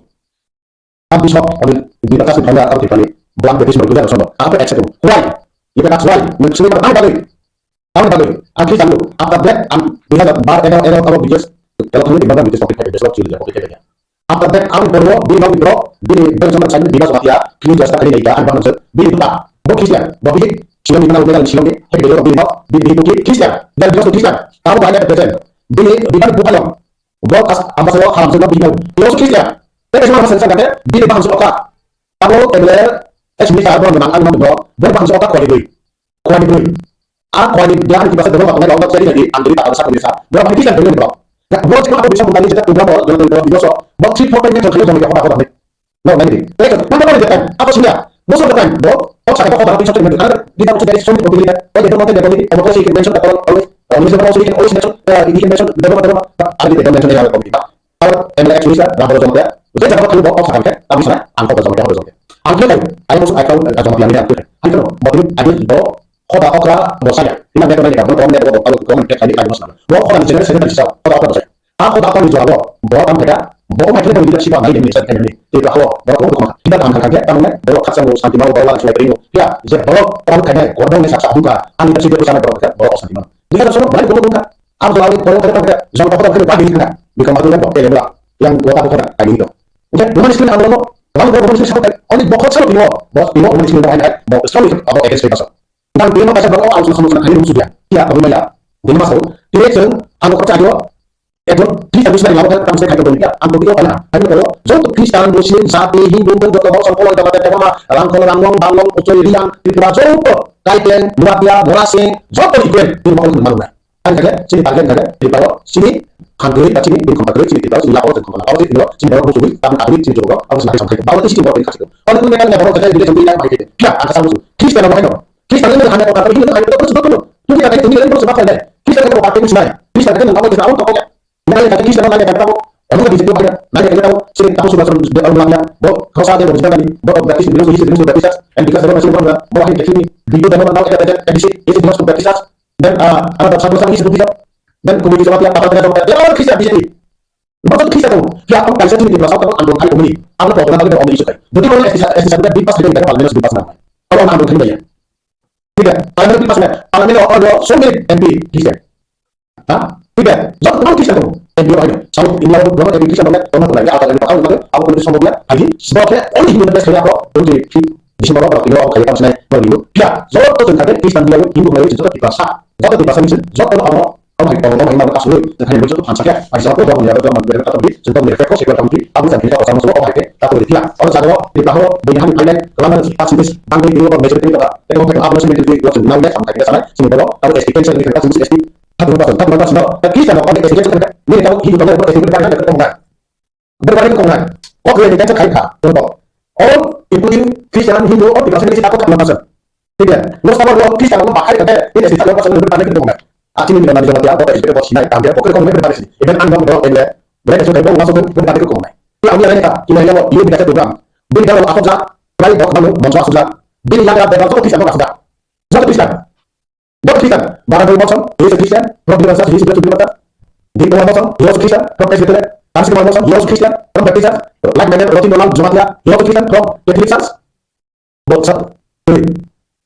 Bishop, I mean, Bishop Justin Thangya, Arti Pani, Blank Baptist Mori Gujarat Sono. Apa accept? Why? Ibe that's why. Nung sini mana tang bagwi? Tang bagwi. Ang kisa lu. After that, ang dui hazar bar ero ero ero B T S, ero thangni di bangga B T S topic khai, bachelor chili topic khai. After that, ang berbo, bini mau withdraw, bini berbo sama saya di mas mafia, kini jasta kali naika, ang bangga bini duta. Bo kisa, bo bini sini mana udah sini, happy day, bini mau, bini bini kisa, dan just kisa. Kamu banyak present. Bini bini bukan. Borok as-, ambassador halam swngnw bini. Tei oso Christian. Tei kaisa halam swngnw khe bini bahang swngnw kha. Tabuk M L A, ex minister borok ni mang ang mang borok. Borok bahang swngnw kha kwani bwi. Kwani bwi. A kwani bwi ang kibasa borok tongnai rok jari jari ang dui ta sa kuni sa. Borok bahang Christian bwi borok. Ya, borok chikma borok bisa mundani jeta program borok, jeta program borok. Borok three four time ni thang thang jong ya hoda hoda. No, nai di. Tei ka, tang tang jeta. Apa sini ya? Most of the time, borok, borok sakha hoda hoda bisa terima. Karena di dalam sudah ada strong probability. Tei di dalam ada probability. Apa sih mention kata always. Minister also we can always mention, uh, we can mention development, development, but I will mention the other committee. But our M L A ex minister, Rambalo Jamatia, we can talk about Oxford, okay? Abisana, ang kok Jamatia, Jamatia. Ang kira, I also, I found, uh, Jamatia, I mean, I'm clear. I don't know, but I didn't know, Hoda Okra, Bosaya, ina meto nani ka, but one meto, but I will go and take, I need, I must know. What Hoda General Secretary, Hoda Okra, Bosaya. Ang Hoda Okra, Jamatia, Bo, Tam Theka, Bo, my friend, leadership, my name, my name, Tei ka, Bo, Ko, Ko, Kita, Tam Theka, Tam, Bo, Khatsang, Santi, Mau, Bo, Lang, Suai, Pringo, Ya, Je, Bo, Tam Theka, Gordon, Sa, Sa, Buka, Ang, Leadership, Sana, Bo, Bo, Santi, Mau. Dikha sono bani kono tungkha. Ang jora ni kono tungkha. Jong kono tungkha bani tungkha. Bikam matu ko tele bla. Yang gota ko kota kali to. Oke, rumah istri ang lo. Bang ko rumah istri sabo. Oni bokot sabo timo. Bos timo rumah istri bai hai. Bo strong itu abo against paper so. Dan timo kaisa bang ang sudah sama kali rumah sudah. Ya, aku maya. Dini masuk. Timo sing ang ko chajo. Ekdom Christian missionary lama kan tamsai khai tongkha. Ang ko kana. Hai ko. Joto Christian, Muslim, jati, Hindu, Hindu, joto bosong kolon jama tete ma. Rang kolon, rang long, bang long, uchoi, riang, Tripura, joto. Kaiteng, Nuatia, Morasing, joto equal. Timo kolon manuna. Ang khe chini target khe Tripura chini hamkhe ta chini bini khompa khe chini Tripura chini labo chini khompa labo chini chini borok muchungwi tam abri chini jogo abo chini samkhe abo chini borok khasi. Abo chini borok khe bini chini lai bai khe. Kya ang kasa musu. Christian abo haino. Christian ni hamya ko kata hini hamya ko sudah kono. Tumi kata ini ini sudah kau deh. Christian kata pakai musu nai. Christian kata nang kau kata awal kau kya. Nang kata Christian nang kata kau. Abo kata bini kata nang kata kau sini tahu sudah sudah orang lama bo kau sadar sudah kali bo kau berarti sudah sudah sudah sudah bisa. And because orang masih orang bo hai kini video dan orang tahu kata kata bisa itu jelas sudah bisa. Dan, ah, ada satu sama itu bisa. Dan kemudian sama tiap apa kita sama dia orang Kristen di sini. Bukan Kristen tuh. Ya, aku Kristen ini di South, aku ambil kali ini. Aku tahu kenapa kita ngomong isu kayak. Jadi kalau S D S D satu kan bebas, kita nggak paling bebas nama. Kalau orang ambil kali ya. Tidak, paling bebas mana? Paling bebas orang so many M P Kristen. Hah? Tidak, jauh orang Kristen tuh. M P orang. Sama ini orang orang M P Kristen banget, orang tuh nanya apa tadi tahu apa? Aku tulis sama dia. Lagi, sebabnya oh ini benar sekali apa? Terus di December berapa kilo kayak tahun sini baru minggu. Ya, jauh tuh tentang Kristen dia Hindu lagi juga dipaksa. Jauh dipaksa mission, jauh orang orang hai tong tong hai mang asli, dan hai muncul tuh hansa ya. Ai jauh tuh orang yang berapa berapa tapi tentang mereka kok sekuat kami, aku dan kita sama sama oh hai ke, tak boleh dia. Orang jago di tahu banyak hari lain, kelama pas bis, bang di dulu majority kita, itu kan apa sih menjadi waktu enam belas sampai kita sana, sini bawa, tahu S T kan sini kita sini S T, satu persen, satu persen, no. Tapi kita mau ada S T kan, ini tahu hidup orang S T kan ada ketemu kan. Berbalik kong nai. Kok yang dikacau kai kha, contoh. All including Christian, Hindu, all people sini kita kok enam persen. Tidak. Lo sama lo Christian lo bahai kata ini sisa lo pasal berbalik kong nai. Acini di mana di Jawa Timur, kota S B K bos sinai, tambah pokok kong nai berbalik sini. Even ang dong dong ini. Mereka sudah kong masuk berbalik kong nai. Ini ambil ini kak, ini yang lo ini dikacau program. Bini dalam aku jak, try dok malu, bangsa aku jak. Bini yang ada dalam Christian aku jak. Jatuh Christian. Both Christian, Baradari Monson, he is a Christian, from Deliverance Church, he is a Christian. Dipoma Monson, he also Christian, from Presbyterian. Tansi Kumar Monson, he also Christian, from Baptist Church. Like minded, Rotindra Lal Jamatia, he also Christian, from Catholic Church. Both sir, three.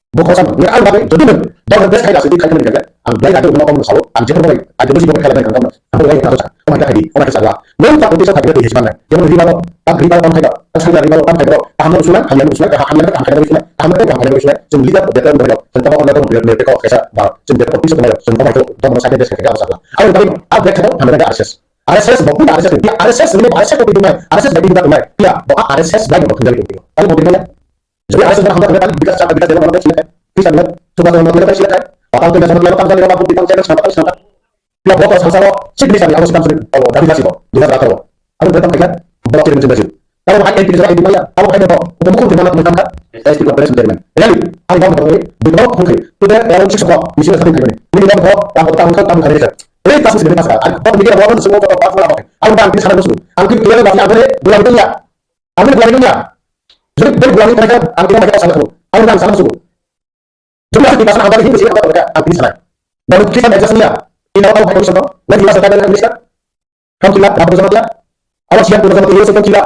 Both Christian. Ngai ang bagai, jodi nang, dog best khai rasa di khai kami gagal. Ang blai rasa umma kong salo, ang jepur bagai, ideology bagai khai lagai kang kang. Ang bagai kang rasa, oh my God, hai di, oh my God, sala. Nang tak uti sa khai di hejman nai. Jemon riba lo, tak riba lo kam khai ba, tak sangla riba lo kam khai ba. Aham usulan, hamyan usulan, ka hamyan ka hamyan usulan, aham ka hamyan usulan. Jeng leader better better. Jeng tama orang orang better better kok kaisa ba. Jeng better piece of mayo. Jeng tama itu, tama sakit desa kaga sakla. Ayo tadi, ah, black kata, hamyan ka R S S. R S S, bokun R S S, dia R S S ini R S S kopi tumai, R S S bagi kita tumai. Dia, bo R S S bagi bokun jali kopi. Ayo kopi tumai. Jadi R S S kan hamyan kan bikas cara bikas dalam orang sini. Bisa lihat, coba kalau mau kita sini kan. Apa tuh biasa kalau kita lihat apa kita channel sama sama. Pia botol sangsaro, si bini sani abo sikam suri, abo, dari nasi bo, di nasi rataro. Abo datang kaikan, botol kiri mesin baju. Kalau hai N P jara N P maya, abo hai bo, untuk mukul di mana teman kan, S T ko beres menjadi men. Jadi, hari bom botol ini, di bawah mungkin, tu dia orang sih sebab, misi masa tinggal ini. Ini bom botol, yang botol tamu kan tamu hari ini. Ini tas mesti bini tas kan, botol mikir botol semua botol botol apa? Aku kan di sana musuh. Aku kira nggak ada, bulan itu ya. Aku bulan itu ya. Jadi, dari bulan itu mereka, aku kira mereka salah semua. Aku kan salah semua. Jumlah di pasal apa ini sih apa mereka artinya sana. Baru kita baca semua. Ini apa apa bisa tahu? Lagi masa tadi lagi bisa. Kamu tidak apa sama dia? Awas yang punya sama dia sedang tidak.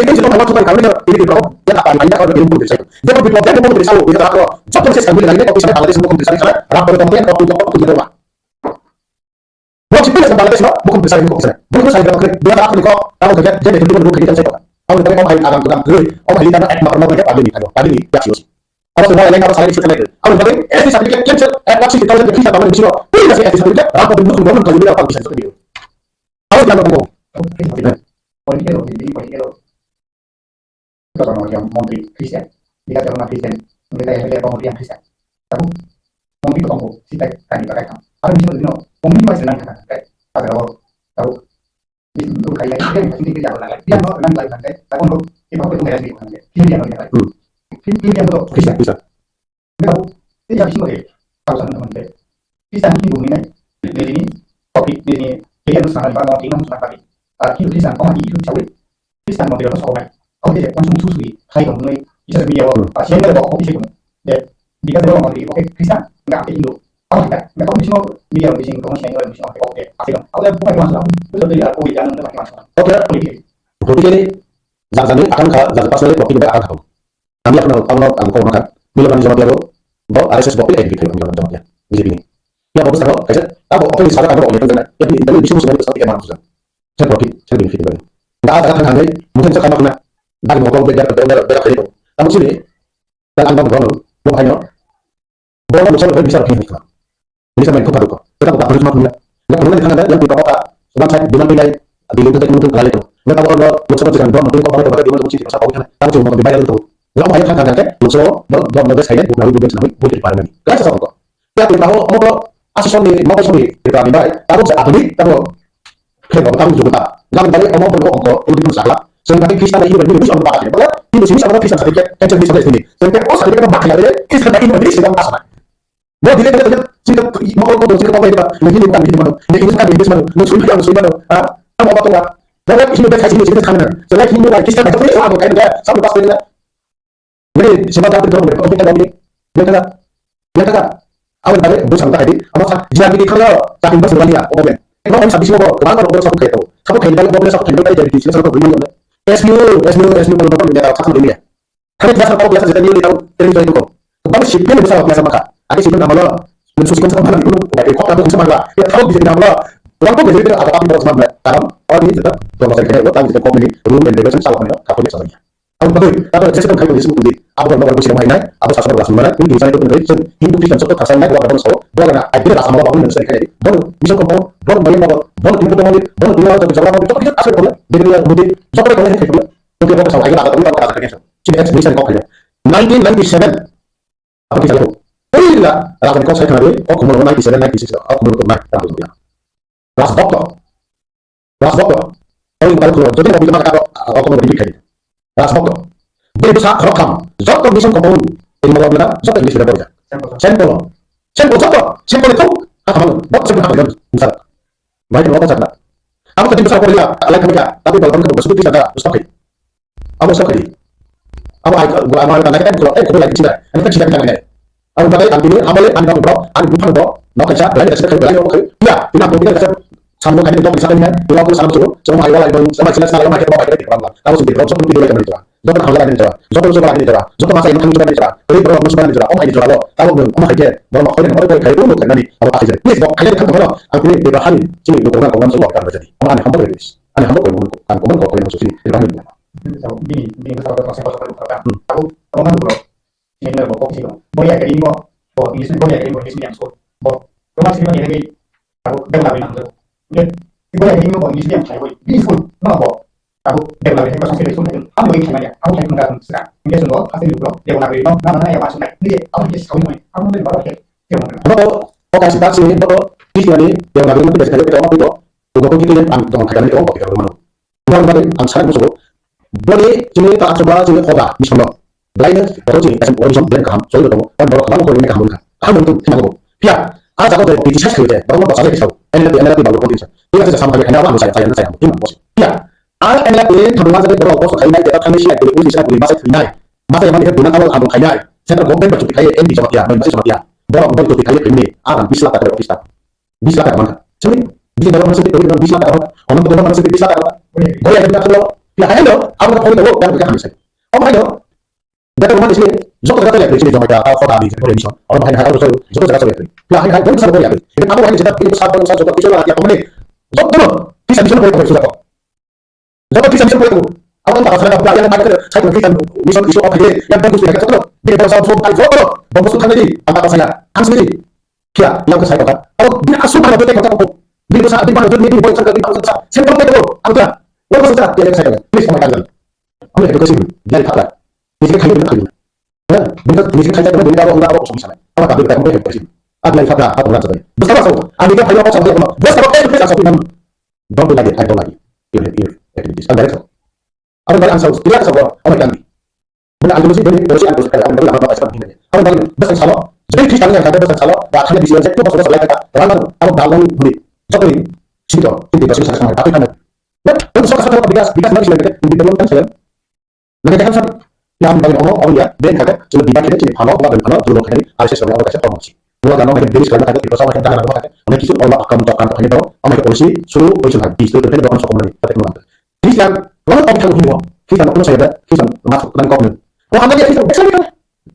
ni tei jotoni thangma chubai kangni ini Tripura o je apa ni anda ko ini pun bisa. Jepun Tripura o je pun bisa o ini Tripura o joto se sambil lainnya kok bisa Bangladesh pun bisa bisa. Rap pun pun pun pun pun pun. Bo si pun Bangladesh no bukan bisa ini kok bisa. Bukan saya kira kira dia tak aku kok kamu kerja dia itu pun bukan kita saya kok. Kamu tadi kamu hari akan tukang dulu. Kamu hari karena ek makna mereka pagi ni tadi pagi ni ya sih. Apa semua lain apa saya di situ lagi. Kamu tadi S T certificate cancel. Eh, waktu di tahun kita tahu di sini. Pun masih S T certificate. Rap pun pun pun pun pun pun pun pun. Aro jano ko. Political, political, political. Ito jano yang montri Christian. Ika jano na Christian. Ika yang dia montri yang Christian. Tahu? Montri ko tongko. Sita tani pakai kam. Aro misal dino. Montri masih nang kata. Tahu? Tahu? Ini tuh kayak ini ini dia orang lain. Dia mau nang lain nanti. Tahu no? Kita mau itu nggak sih nanti. Dia dia nanti. Hmm. Dia dia tuh. Christian, Christian. Nggak tahu. Ini yang sih. Tahu sana teman deh. Christian ini bumi nai. Ini ini. Kopi ini. Jadi harus sangat banget. Ini harus sangat. Ah, kita Christian. Kamu itu cewek. Christian mau tidak tahu kan? Kamu tidak langsung susui. Hai kamu ini. Bisa media. Ah, siapa yang tahu kopi sih kamu? Deh. Jika saya mau di oke Christian. Nggak ada Hindu. Kamu tidak. Nggak tahu di sini media di sini kamu sih yang di sini oke oke. Asik kamu. Aku yang bukan masuk. Terus dia aku yang nggak pakai masuk. Oke. Politik. Politik ini. Jangan jangan akan kah jangan pas lagi kopi juga akan tahu. Kami akan tahu kalau akan kau makan. Bila kami jawab dia lo. Bo R S S bo pilih gitu kami jawab dia. B J P ini. Ya bagus tahu. Kaisa. Tahu apa yang salah kamu oleh kan. Ya di internet bisa musuh dari pesawat yang mana musuh. Saya profit. Saya benefit dari. Nggak ada kan hangai. Mungkin saya kamu kena. Dari mau kau beda beda beda beda itu. Kamu sini. Dan anda mau lo. Lo hanya. Bono muksa rok bisa rok khe hwnwi kha. Bisa mai khokha rok. Kata kok aphuru ma khumya. Nga khumya ni khana yang pinta kota. Ban sai demand pinai. Di lutu tak mutu kalai to. Nga tabo no muksa rok jikan dom mutu kok bang to bagi demand mutu sa kok khana. Tabo chung mo bai to. Nga mai khana khana ke muksa rok dom dom dom sai ne bukna bukna sai bukna bukna parani. Kasa sa ko. Ya pinta ho mo ko asison ni mo ko soni pinta ni bai. Tabo sa adunik tabo. Khe ko tabo juta. Nga bai mo ko ko ko udi pun sakla. Chwng khe Christian bai Hindu bai Hindu bai Hindu bai Hindu bai Hindu. Chwng khe o certificate cancel bai sanai sini. Chwng khe o certificate bai bakha ya, Christian bai Hindu bai Hindu bai Hindu. Mo dile dile sini mo ko ko sini ko ko ba ni ni ni ni ni ni sui yang sui mano. Ah, amo ba to ba. Ba ba sini ba sai sini sini khamna. Chwng khe Hindu bai Christian bai to amo kai da. Sam ba sini. Mene sima da pun dorong ko kita dong ni. Kita kita. Awal tadi bu sampai tadi. Apa sah? Jika kita kalau tapi bos berani ya, oke. Kalau kami sabisi mau, kalau kalau orang satu kayak itu, satu kayak itu, orang satu kayak itu, jadi sila satu berani. S M U, S M U, S M U kalau bapak punya tahu satu dunia. Kami biasa tahu biasa kita dia tahu terus itu kok. Kami sipil besar biasa maka. Ada sipil nama lo. Mensusi kan sama mana dulu. Dari kota pun sama lah. Ya tahu bisa nama lo. Orang tuh bisa ada tapi bos mana. Kalau orang ini tetap kalau saya kira, orang tetap kau ini rule and regulation salah mana? Kau ini salahnya. Abo bagwi, tato jesa tong khaito jesa tong di. Abo no bar busi rok hainai, abo sasana bar sumana, Hindu jani tong di, Hindu Christian sokto thasa nai, abo abo so, bo na ai dile rasa mo abo nang sai khai. Bo mission ko bo, bo mai mo, bo tin ko mo, bo tin ko jabra mo, joto kisa asal ko, de de mo de, joto ko ne khai ko. To ke bo sa ai ga ta ko ta ka. Chini ex mission ko khai. Nineteen ninety-seven. Abo kisa ko. Oi la, ra ko sai kana ro, ko mo ninety-seven, ninety-six, ko mo ko mai, ta ko ya. Ras bokto. Ras bokto. Oi, oi, oi, jodi nabi ma ka, o, o, o, repeat khai. Ras bokto. Bini bwsa khorok tham. Joto mission compound. Ini mau bilang, joto English beda beda. Saint Paul. Saint Paul joto. Saint Paul itu. Apa malu? Bok saint Paul. Misal. Baik, mau apa? Amo tadi bwsa ko ya, lai kami ya. Tapi kalau kamu sudah bisa ada, stop it. Abo sa kadi. Abo ai ko amo ai tanai kan ko ai ko lai chinda. Ani kan chinda kan nai. Abo bagai ang tini amale ani bang bro, ani buphang bro. No kaisa lai da sida khai lai no khai. Ya, ina ko ina kaisa samno khai do kaisa kan nai. Ina ko samno to. Sama ai wala bang sama sila sala mai ko mai ko bang. Abo sing bro sokon video lai kan to. Joto khangla ni jora. Joto joto lai ni jora. Joto masa yang khang jora ni jora. Ri bro no jora ni jora. Om ai jora lo. Abo bang om ai ke. Bro no khai no khai ko no khai ni. Abo ai jora. Please bro khai kan ko. Ang tini bebra hani. Chini lo ko na ko nam so lo kan jadi. Ang ani hambo ni. Ani hambo ko ko kan ko ko ko so chini. Bini, bini bwsa rok masih kotor kotor kan. Hmm. Aku, aku mana bro? Ini benar bro, kok sih bro? Boya ke ini bro, bro English boya ke ini bro English medium school. Bro, rumah sini bagi lagi. Aku dia lagi nang bro. Ini boya ke ini bro English medium saya bro. Ini school, no bro. Aku dia lagi ke masih school kan. Aku lagi sama dia. Aku lagi nggak suka. Ini semua pasti bro. Dia lagi no, nama nama ya masuk naik. Ini aku lagi sekali main. Aku main baru ya. Dia mana? Bro, oke sih tak sih, bro. Ini dia lagi nanti dari kita kita waktu itu. Ugo ko kiti ang dong thai ko ko ko mano. Ugo ko ang sai musugo. Boni chini ta achoba chini khoda misono. Blaine ko chini kasem ko misom blaine kaham. Choli ko ko ko ko ni kaham ka. Kaham tu thima ko. Pia. A jago de piti sai khoi de. Bro ko sai kisau. Ene de ene de balo ko tin sa. Pia sa sam khoi khana ba sai sai sai. Thima ko. Pia. A ene de thama sa de bro ko sai nai de ta thami sai de ko sai ko ma sai nai. Ma sai ma de duna ka ba ang khai nai. Central government ba chuti khai N D jama pia. Ma sai jama pia. Bro ko chuti khai ni. A bis lakh ta office ta. Bis lakh taka mankha. Chini, bini debor manse tei, bis lakh taka mankha. Honam debor manse tei bis lakh taka mankha. Gori agini akhlo, ya haino, abo na phone debo, yang bikha hamse. Om haino, data rumah di sini, joto jaga ya, sini jomai ka, kota di, sini mission. Om haino, haino, joto jaga ya. Ya haino, haino, joto jaga ya. Ini abo haino, joto, ini besar, besar, joto, joto, joto, joto, joto, joto, joto, joto, Joto Christian mission pore pore sudah kok. Joto Christian mission pore pore. Apa tak salah apa yang mana saya Christian mission isu apa ini yang bagus ya joto. Dia tahu sama semua joto. Bom musuh kan ini apa saya kan sendiri. Kia yang ke saya kata. Kalau dia asuh pada betul kata kok. Dia bisa dia pada dia boleh saya dia saya saya kata kok. Apa dia? Yang saya saya please oh my God. Apa edukasi dia kata. Ini kan kayu kayu. Bini bini khai jak bini abo abo abo song sanai. Abo tak bini tak bini bini. Abo lai fatra abo lam sabai. Bus abo abo. Ani ka phayo abo abo. Bus abo kai kai abo abo. Don't do like it. I don't like it. You have your activities. Abo direct. Abo direct ang sao. Kira sao. Abo kan. Bini ang mesti bini terus ang terus kai abo abo abo abo. Abo bus ang salo. Jadi Kristan yang kata bus ang salo. Ba khana bisi yang tu bus abo lai kata. Abo dalam bini. Joto ni. Sito. Ini bus ang sanai. Tapi kan. But itu sok sok bigas bigas lagi lagi. Di dalam kan sih. Nang khe kha sa, yang bagi omo, omo ya, ben kha khe, chwng biba khe, chini phano, omo ben phano, juro khe, R S S rok, omo kaisa kormo si. Mula gana, omo khe, bini swkang kha khe, Tripura sama khe, dana rok kha khe, omo kisu, omo akam to akam to khaini to, omo khe policy, suru, policy kha, bis, to, to, to, to, sokomani, kate kono. Christian, omo khe thang hingo, Christian, omo saya da, Christian, mas, nang kok ni. Omo kha khe, Christian, beksa ni kha.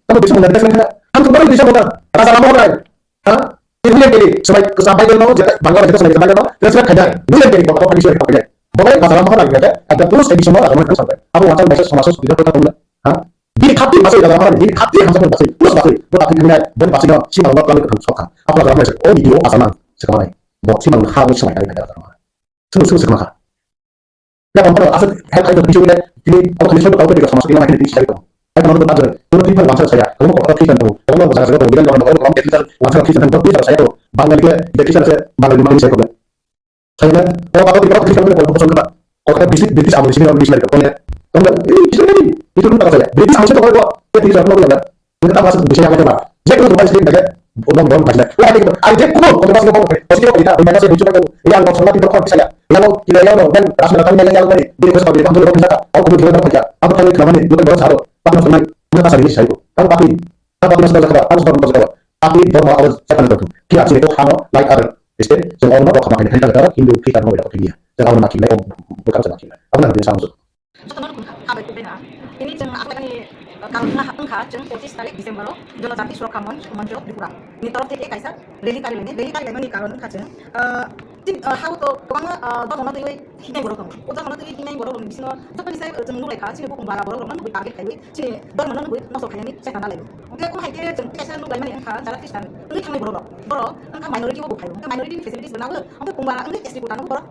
Tamo beksa mona, beksa ni kha. Ang tu baru bisa mona, rasa lama orang. Ha? Ini William Carey, sampai ke sampai ke mau jadi bangla kita sampai ke bangla mau, terus kan kaya, William Carey kok apa sih kok kaya? Bagai masalah apa lagi kaya? Ada terus edisi mau ada mana sampai? Apa macam bahasa sama sos tidak pernah tahu lah. Ha? Di kati masih ada mana? Di kati yang sampai masih, terus masih, buat aku ini dan masih ada si malam malam itu kan sokan. Apa lagi masih? Oh video asal mana? Sekarang ini, buat si malam harus sampai kali kaya asal mana? Terus terus sekarang. Ya, kamu tahu, asal, hai, hai, bisa ini, ini, kalau kami semua tahu, kita sama-sama, ini, ini, ini, ini, hai, kamu tahu, ada, kalau kita bangsa saya, kalau mau kata kita tahu, kalau mau bangsa saya tahu, dengan orang, orang, orang, kita bangsa kita tahu, kita saya tahu, Bangla dia, dia kita saya, Bangla lima ini saya tahu. Saya kan, kalau kata kita, kita tahu, kalau kosong kita, Kolkata British, British amol sini British lagi kau ya. Kau nggak, ini kita ini itu dulu tak saya. British amol itu kau kau ya tidak mau lagi. Kita masuk bisa yang lain lah. Jadi kalau rumah sini pakai uang uang pakai. Wah, ini ada kuno, kalau masuk kau pakai. Pasti kau kita, rumahnya saya bujuk kau. Yang kau sama kita kau bisa ya. Yang kau tidak yang kau dan ras mereka yang yang tadi. Jadi kau sama dia kamu kau bisa. Aku kemudian kau pakai. Apa kau kelamaan ini? Bukan baru satu. Apa maksudnya? Bukan kasar ini saya itu. Kamu pakai. Apa maksudnya kau? Kamu sudah berkata. Tapi dormo abo jatani tongthung. Phiya chini kok hano lai ar este jeng ono rok khama khaini khaini khaini Hindu Khristan no beda khaini ya. Jeng abo nakhi lai o bwkha bwsa nakhi lai. Abo nang tini samsuk. Jotono rukun kha, kha bai kubena. Tini jeng aklai kani, eh, kal na ha wngkha jeng pochis tarik December o Jonojati Surakha Monch, Monch Tripura ni torof theke kaisa rally kari laini. Rally kari laimani karon wngkha jeng, eh, tini, eh, hao to kwbangma, eh, domono twiwi hinai borok tongo. O domono twiwi hinai borok rokni bisingo jotoni sai, eh, jeng nuklai kha chini bukung bara borok rokno nugwi target khaiwi. Chini dormono nugwi nosto khainani chesta nalai. Hwnkhe omo hai khe chwng kaisa nuk laimani wngkha jara Khristan wngwi thangnai borok rok. Borok wngkha minority o bo phaio. Hwnkhe minority ni facilities bo nangwi, hwnkhe kung bara wngwi S T quota no borok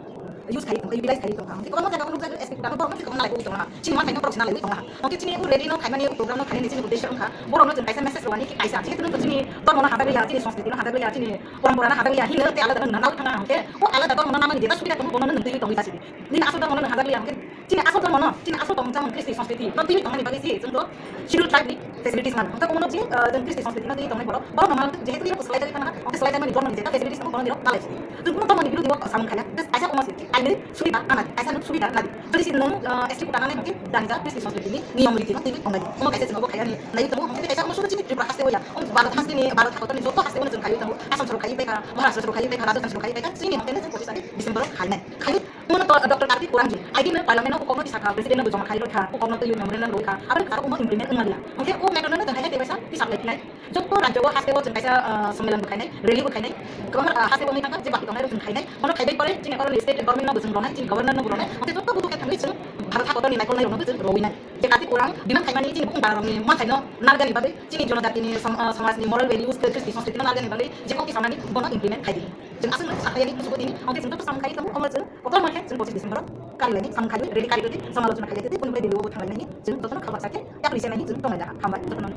use khai tongkha, utilize khai tongkha. Hwnkhe kwbangma jaga o nukjagwi S T quota no borok wngwi tongna nalai tongna. Chini manthai no borok se nalai tongna. Hwnkhe chini o rally no khaimani o program no khainani chini uddesho wngkha borok no chwng kaisa message rwani khe kaisa. Jehetu no chini dormo no hajagwi ya, chini songskriti no hajagwi ya, chini porompora no hajagwi ya, hino tei alada no nanawi thangna hwnkhe o alada dormo no namani jeta subida tongo bono no nwng twiwi tongwi jasi di. Nini asol dormo no hajak liya hwnkhe, chini asol dormo no, chini asol tongmung chamung kristi sanskriti no twiwi tongmani bagwi se chwng to schedule tribe ni facilities mano. Hwnkhe omono chini, ah, chwng kristi sanskriti no twiwi tongnai borok, borok no mano jehetu nirok swlaijakgwi thangna, hwnkhe swlaijakmani borok ni jeta facilities no borok nirok nalai. Chwng kunu dormo ni birodhi o samung khaiya, just kaisa omo se aini subida ana, kaisa nuk subida nadi. Jodi se nwng, ah, S T quota nanai hwnkhe danja kristi sanskriti ni niyom riti no twiwi tongnai. Omo kaisa chwng obo khaiya ni naiwi tongo, hwnkhe kaisa omo sudu chini Tripura haste o ya, omo Bharat haste ni, Bharat hakor ni joto haste o no chwng khaiwi tongo, Assam soro khaiwi paikha, Maharashtra soro khaiwi paikha, Rajasthan soro khaiwi paikha, chini hwnkhe no chwng pochis tarik December o khainai. Khai Omo to Doctor Kartik Kurangji, I D no Parliament o kokno tisakha, President no bo joma khai rwkha, kokno twiwi memorandum rwkha, aboni kwcharo omo implement wngma liya. Hwnkhe o matter no no chwng hai hai tei waisa tisap lai phinai. Jotto rajyo o haste o chwng kaisa, ah, sommelon bo khainai, rally bo khainai, kwbangma, ah, haste o wngwi thangkha, je bati tongnai rok chwng khainai, bono khaibai pore chini koroni state government no bo chwng ronai, chini governor no bo ronai, hwnkhe jotto buthuk khe thangwi chwng Bharat hakotor ni naikolnai rok no bo chwng rowinai. Je Kartik Kurang demand khaimani chini bukung bara rok ni manthai no nargani bagwi, chini jonojati ni som-, ah, somaj ni moral values tei kristi sanskriti no nargani bagwi je kokti samani bono implement khai di. Chwng aswk no sakha yani kuchugo tini, hwnkhe chwng joto samung khai tongo, omo chwng kotor ma khe chwng pochis December o kari laini, samung khai rally kari rwdi, samalochona khai tei, tei, kunu bai rally o bo thang lainani, chwng jotono kha baksa khe yapri se nani chwng tong lai laha. Hambai jotono.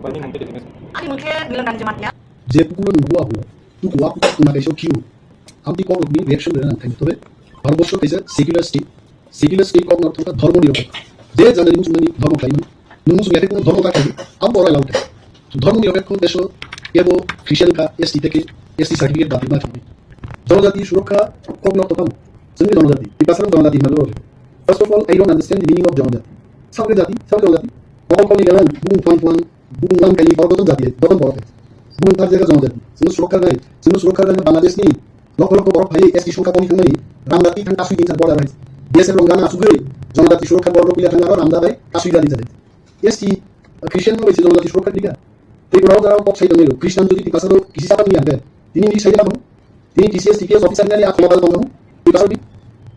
Ani mung khe Milan Ranjan Jamatia. Je kukuno nugo ahu, tuku wa kuku tungna kaisa khiu. Amtwi kokrokni reaction rwna nang thani tobe, Bharatborsho kaisa secular state, secular state kokno thangkha dhormoni rok. Je janani muchungmani dhormo khlaimani. Nwng muchung yakhe kuno dhormo ta khlai, abo borai lau khe. Dhormoni rok ekho deso kebo Christian kha, S T theke, S T certificate dabi ma khlai. Jonojati surokha kokno totam. Chwngni jonojati, Tiprasa rok jonojati hinmani rok. First of all, I don't understand the meaning of jonojati. Sakre jati, sakre jonojati. Mokol kolni ganang, bung phang phang, bung lang kaini borok joto jati, joto borok hai. Bung thar jaga jonojati. Chwngno surokha nai, chwngno surokha nai Bangladesh ni lokho lokho borok phai S T songkha koni thangmani. Rang jati thang kasui din sa border hai. B S F rong gana asugwi, jonojati surokha borok pila thang aro rang jabai kasui jati jati. S T, uh, Christian no bai se jonojati surokha dika. Tripura o jara kok sai tongwi rw. Christian jodi Tiprasa rok kisi sapan ni hwnkhe, tini ni sai tong. Tini T C S, T P S officer ni ani akhoma dal tong. Tiprasa di.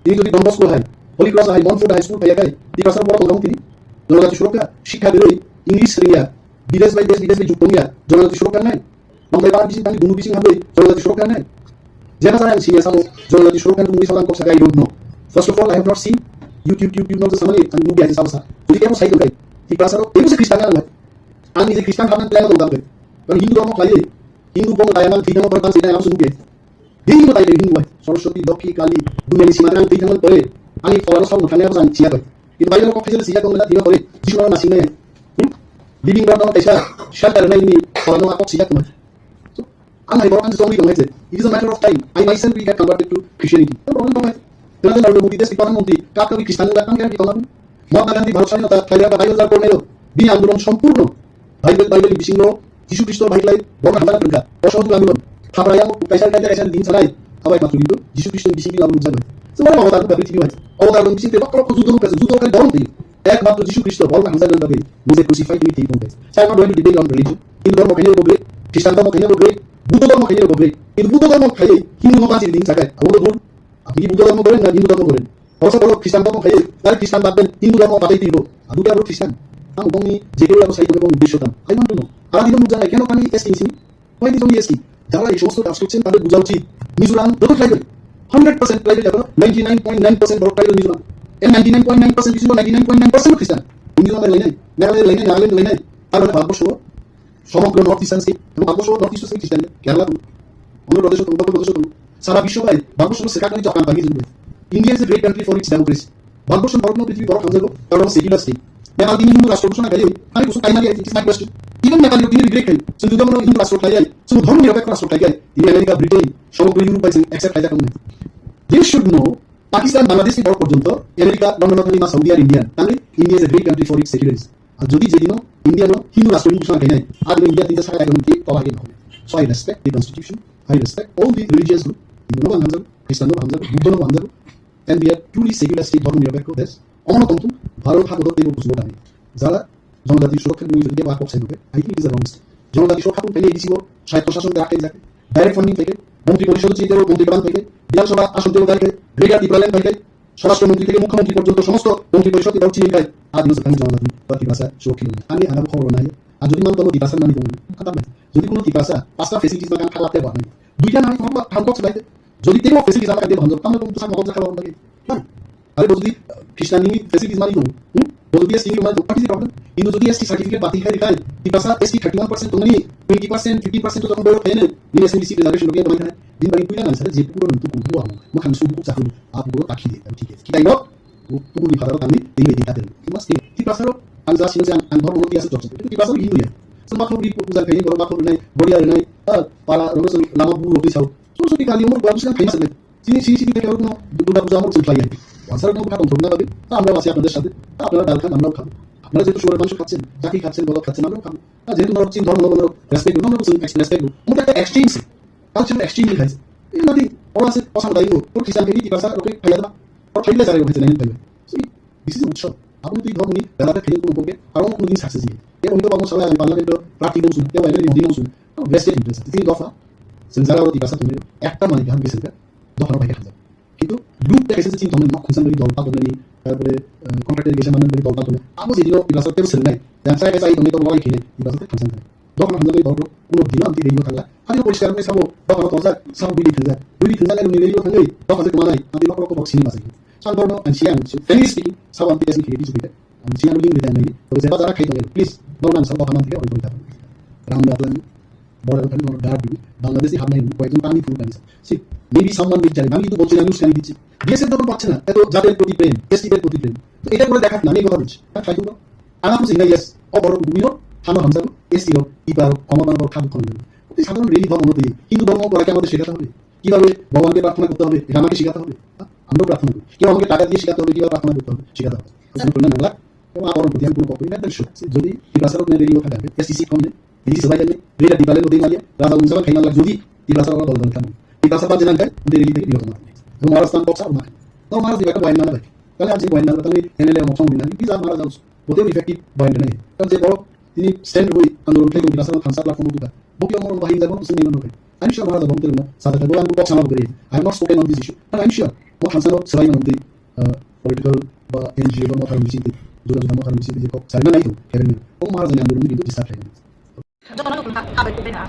Tini jodi Don Bosco hai, Holy Cross hai, Montfort hai school phai kai. Tiprasa borok tong tini. Jonojati surokha, shikha berwi, English ringya, bidesh bai desh, bidesh bai juk tongya. Jonojati surokha nai. Mambai bar bising tangwi, bunu bising habwi, jonojati surokha nai. Jeba jara ang senior sabo, jonojati surokha tungwi salang kok sakai, I don't know. First of all, I have not seen YouTube, YouTube, YouTube, no samani, ang movie aja sabo sa. Jodi kebo sai tong kai. Tiprasa rok, kebo se Christian ang. Ang nije Christian hamna plan tong kai. Kan Hindu dormo khlai. Hindu bo daya man thwina mo ban sida am sunu ge. Hindu tai Hindu bai. Saraswati, Lokhi, Kali, dumeni sima dan thwina mo pore. Ani pholano sabo thangna mo san siya bai. Kintu Bible kok khaisa siya kong na thwina pore. Jisu no na sinai. Hmm? Living God no kaisa shelter nai ni pholano akok siya kong. So, ang hai borok ang song ni kong hai se. It is a matter of time. I myself will get converted to Christianity. No problem kong hai. Tena Narendra Modi desh ki pradhan mantri, kap kabi Christian ni lakang kaya di tong. Mahatma Gandhi Bharat Swadhinota khlaiya ba Bible jar pornai lo. Bini andolon sompurno Bible, Bible ni bisingo Jisu Khristo bai khlai borokno hamjak rwngkha. Osahojog andolon. Thapra yang kaisa, kaisa, kaisa din sanai. Abai matro hindu Jisu Khristo ni bising labo nukjak bai. Semua mau tahu tapi sini wajib. Awal tahu bising tebak kalau kudu dulu kasih judo kali dorong tadi. Ekmatro Jisu Khristo borokno hamjak rwngkha bai. Nije crucify tini tei tong bai. So I'm not going to debate on religion. Hindu dormo khaina bo great, Christian dormo khaina bo great, Buddha dormo khaina bo great. Hindu Buddha dormo khai Hindu no basi din sakai. Awo bo Apni ki Buddha dhormo goren na Hindu dhormo goren? Horoksa borok Christian dhormo khai, tai Christian bad den Hindu dhormo batai twibo. Abo khe abo Christian. Ang bongni jekhe abo sai tongkhe bong uddesho tam. I want to know. Ara dino nukjaknai keno kami S T ni simi? Why this only S T? Jara ei somosto kaam korchen tade buja uchit. Mizoram joto tribal. Hundred percent tribal ekhono ninety nine point nine percent borok tribal Mizoram. And ninety nine point nine percent bisingo ninety nine point nine percent Christian. Mizoram lainai, Meghalaya lainai, Nagaland lainai. Tar mane Bharatborsho Somogro North Eastern state, এবং Bharatvarsha North East state Christian, Kerala tongo, Andhra Pradesh tongo, Madhya Pradesh tongo, sara biswo bai Bharatvarsha se kaknani jokam bai hinwi. India is a great country for its democracy. Bharatbhorsho Bharatno prithibi borok hamjago, karon secular state. Nepal tini Hindu rashtra ghoshona khaiyoi, ani kusu kaimari ai, it is my question. Even Nepal tini regret khai, chwng jodi bono Hindu rashtra khlaiya, chwng dharmo nirapekho rashtra khlaiya, tini America, Britain, somogro Europe bai chwng accept khaijak wngnai. You should know, Pakistan, Bangladesh ni borok porjonto America, London o thangwi ma Saudi ar Indian, tangwi India is a great country for its secularism. Ar jodi jedino India no Hindu rashtra ghoshona khainai, ar India tinta saka kaitor mukti tola khe nokho. So I respect the constitution, I respect all the religious group, Hindu no hamjago, Christian no hamjago, Buddha no hamjago, and we are truly secular state, dhormo nirapekho desh. Omono tongthung, Bharat hakoto teibo kuchugo dani. Jara jonojati surokkha ni mui jodi kebo kok sai nuke, I think it is a wrong step. Jonojati surokkha tong thaini A D C o swayatto shason khe rakha jak. Direct funding phaikhe, montri porishod chini tebo montri pradhan phaikhe, Bidhan Sabha ason tebo phaikhe, Greater Tipraland phaikhe, Swarashtra montri theke mukhyamantri porjonto somosto montri porishod tebo chini khai. Adino swkang jonojati ba Tiprasa surokkha. Ani anabo khobor nai. Ar jodi man tomo Tiprasa mani tong. Khatam nai. Jodi kono Tiprasa pasta facilities ma kan khala tebo nai. Duita nai tong ba thamkok swlai. Jodi tebo facilities ala kade bhanjak, tamno tong tusa mokok jakha lagi. Are bo jodi Christian ni facilities mani tong, hmm? Bo jodi S T ni mani tong, what is the problem? Hindu jodi S T certificate batil khai khai, Tiprasa S T thirty one percent tongmani, twenty percent, fifteen percent to tong boyo khai ne, nini S T C reservation logi tong khai, din bari puila nang sare je pukuro nang tukun buang, makhang su buku chakun, a pukuro takhi de, thik ase. Kitai no, pukuro ni phadaro tangni, din bari dikha den. You must think. Tiprasa ro, ang ja sino je ang, ang dhormo no tiya se chokse. Tiprasa ro Hindu ya. Sembah khobri puja khai, borok bakhobri nai, boria nai, ah, para, rono song, lama bu rokri sao. Soroswati kali umur babu silang khai masaknai. Chini sini sini khe rokno Durga puja amor chwng khlai ya. Wansarokno bwkha tongthokna bagwi, ta amrao achi apnader sathe, ta apnara dal khan amrao khabo. Apnara jehetu sugar mangso khachen, chakri khachen, golot khachen, amrao khabo. Ta jehetu norok chini dhormo lobo norok respect rw, norok chwng ex-, respect rw. Omo ta ekta exchange se, cultural exchange ni khai se. Ei nadi, oro ase, osam dai bo, por Christian khe ni Tiprasa rokhe phaiya da, por phaile jare rokhe chenai phaiya. See, this is utsav. Aboni twi dhormo ni bela khe khaini kuno pokhe, aro kuno din success ni. Ei oni to babo sala ang parliament to prarthi dong sun, ei wai ni hodi dong sun. Vested interest. Tini dopha, chwng jara oro Tiprasa tongwi ekta manwi kaham khe chwng kha, dophano bai khe hamjak. Kintu luk ta kaisa chini tongmani nok khungsan bai dol patongmani, tarpore, eh, contractor kaisa manwi bai dol patongmani. Abo je dino Tiprasa tebo swngnai, yang sai kaisa ai tongmani tongmani khinai, Tiprasa tebo khungsan khinai. Dophano hamjakmani borok rok kuno dino amtwi rengno thangla. Ani poriskar wngwi sabo, dophano torjak, sabo buini thwngjak. Buini thwngjak ani rengno thangwi, dopha je kwmanai, amtwi nok rok kok sini masai. Sal borno ang siya ang, frankly speaking, sabo amtwi kaisa khiri bisu kita. Ang siya ang ling rida nai, to jeba jara khai tongo, please, borno ang sabo dophano amtwi khe orong thangwi thangwi. Ram Ratan, Border khan kono guard dibi, Bangladeshi hamnai hwnwi koyekjon tangwi phuru kani sa. Si, maybe someone will tell, "Mami tu bolchina news kani dichi." B S F dophano bachchana, eto jater proti prem, S T der proti prem. To eta kore dekha nami kotha bich. Ta khai kuno. Ana tu singa yes, o borok bumino, hano hamjago, S T rok, iba rok, komo bang borok khabu kono. Oti sadharon rally dhormo no twi, Hindu dhormo kora kya amader shekhate hobe. কিভাবে ভগবানকে প্রার্থনা করতে হবে, এটা আমাকে শেখাতে হবে। হ্যাঁ? আমরাও প্রার্থনা করি। কেউ আমাকে টাকা দিয়ে শেখাতে হবে, কিভাবে প্রার্থনা করতে হবে, শেখাতে হবে। কোনো প্রয়োজন না লাগলো। এবং আমার প্রতি আমি কোনো পক্ষই একদম sure। যদি ত্রিপাশারও কোনো রেডি ওঠা যাবে, এসটিসি কম নেই, বিদেশি সবাই জানে, রেডি টিপালে নদী মারিয়ে, রাজা উনসাবা খাই মারলাম, যদি ত্রিপাশার ওরা দল দল খাবো। ত্রিপাশা বাদ জানান খায়, ওদের রেডি থেকে বিরত না থাকে। এবং মহারাজ তার পক্ষ আর না খায়। তো মহারাজ এবার একটা বয়ান না ভাই। তাহলে আর যে বয়ান না, তাহলে এমএলএ মত সঙ্গে না, প্লিজ আর মারা যাও। ওতেও ইফেক্টিভ বয়ান নেই। কারণ যে বড় তিনি স্ট্যান্ড হই আন্দোলন থেকে ত্রিপাশার থামস আপ প্ল্যাটফর্ম উঠা। বকি আমার বাহিনী যাবো, তুমি নির্মাণ হবে। আমি শিওর মারা যাবো, আমাদের না, সাদা থাকবো, আমি পক্ষ আমার করে। I have not spoken on this issue, but I'm sure. Mo thansa no, selain nanti, eh, political ba N G O ba mo tharang bising ti, juga juga mo tharang bising ti, kok, sarina nai tu, kevin ni. Oh, mahal jani andurung itu disat lagi. Jotono dukung kha, kha bai kubena.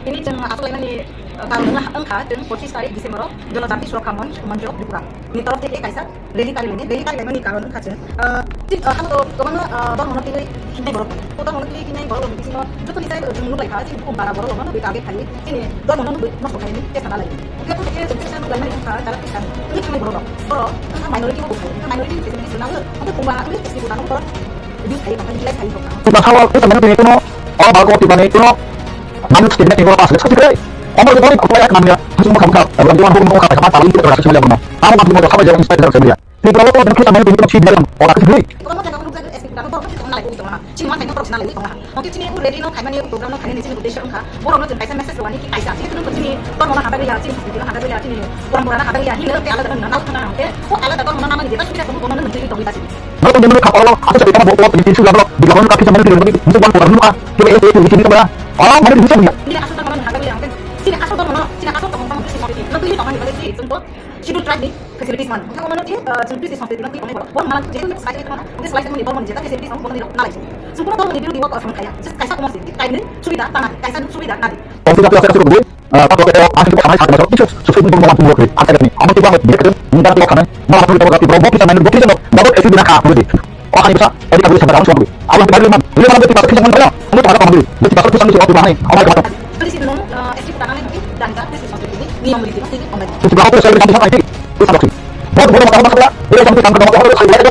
Ini chwng aswk laimani, eh, karon wngkha, wngkha, chwng pochis tarik December o Jonojati Surakha Monch, Monch of Tripura ni torof theke kaisa rally kari laini. Rally kari laimani karon wngkha chwng, eh, chini, eh, hamo to kwbangma, eh, dhormo no twiwi hinai borok tongo. O dhormo no twiwi hinai borok rokni bisingo joto ni sai chwng nuk lai kha, chini bukhuk bara borok rokno nugwi target khai, chini dhormo no nugwi nosto khainani chesta nalai. Hwnkhe, hwnkhe chwng chesta nuk laimani wngkha, jara Christian wngwi thangnai borok rok. Borok wngkha minority bo bukhuk, wngkha minority ni facilities rwnai, hwnkhe buma wngwi facility rwnai borok use khai, wngkha utilize khai, wngkha. Chwng sawa khe chwng mano tini kuno, o bago tibani kuno, mano tibani kuno pas le sakti kre. Omo ko bori ko ya kamya, hajung mo khamkha, abang ko ko kha kha pa tali ko rasa chule bono. Amo ma mo kha ba jang inspire sa chule. Ni ko ko kha sa mano tini ko chhi dalam, o ka chhi. Chini ma khaina borok sina lai tongha. Oke chini u rally no khaimani u program no khainani chini uddesho wngkha. Borok no chwng kaisa message rwani ki kaisa. Chini tunu chini tormo no habai ya, chini sanskrit no habai ya, chini porambora no habai ya. Hino te alada no nal thana hwnkhe o alada tormo no namani jeta subida tongwi bono no mwnjui tongwi basi. No tong jemon khapalo, aso chari tamo bo, bo, tin su lablo, di lablo ka kisa mani tiri, musu wan ko numa, ke e e ke ni kamera. Ah, mani bisa dia. Chini aso tormo no habai ya hwnkhe. Chini aso tormo no, chini aso tormo no chini tongwi tongani bale chini tongwi. Schedule tribe ni facilities man. Wngkha omo no tini, ah, chwng twi song twi twi twi. Bo mana je twi sai twi mana. Twi sai twi mana. Bo mana jeta facilities ang bo mana nalai. Sung kono dormo ni biru diwa ko asam khaya. Just kaisa komo si. Tribe ni subida tana. Kaisa subida nadi. Tong twi twi twi twi. Ah, tak tak tak. Ang twi khamai sak sak. Kichu. Suk suk bo mana twi. Ang twi khamai. Ang twi khamai. Ni twi khamai. Mana twi khamai. Bo kisa mana bo kisa no. Bo esi bina kha. O kani bwsa, edi kabwi sabda ang suwakwi. Abang tibari lemang, lemang tibari kisa kisa kaya. Amo tibari kisa kisa kaya. Amo tibari kisa kisa kaya. Policy no, eh, S T kutana nai mungkin dan ka, this is something ini, niyam riti, ini online. Tibari kisa kisa kaya. Ini sabda kisa. Bo bo ma sabda, bo sampai tangka dong, bo sai bo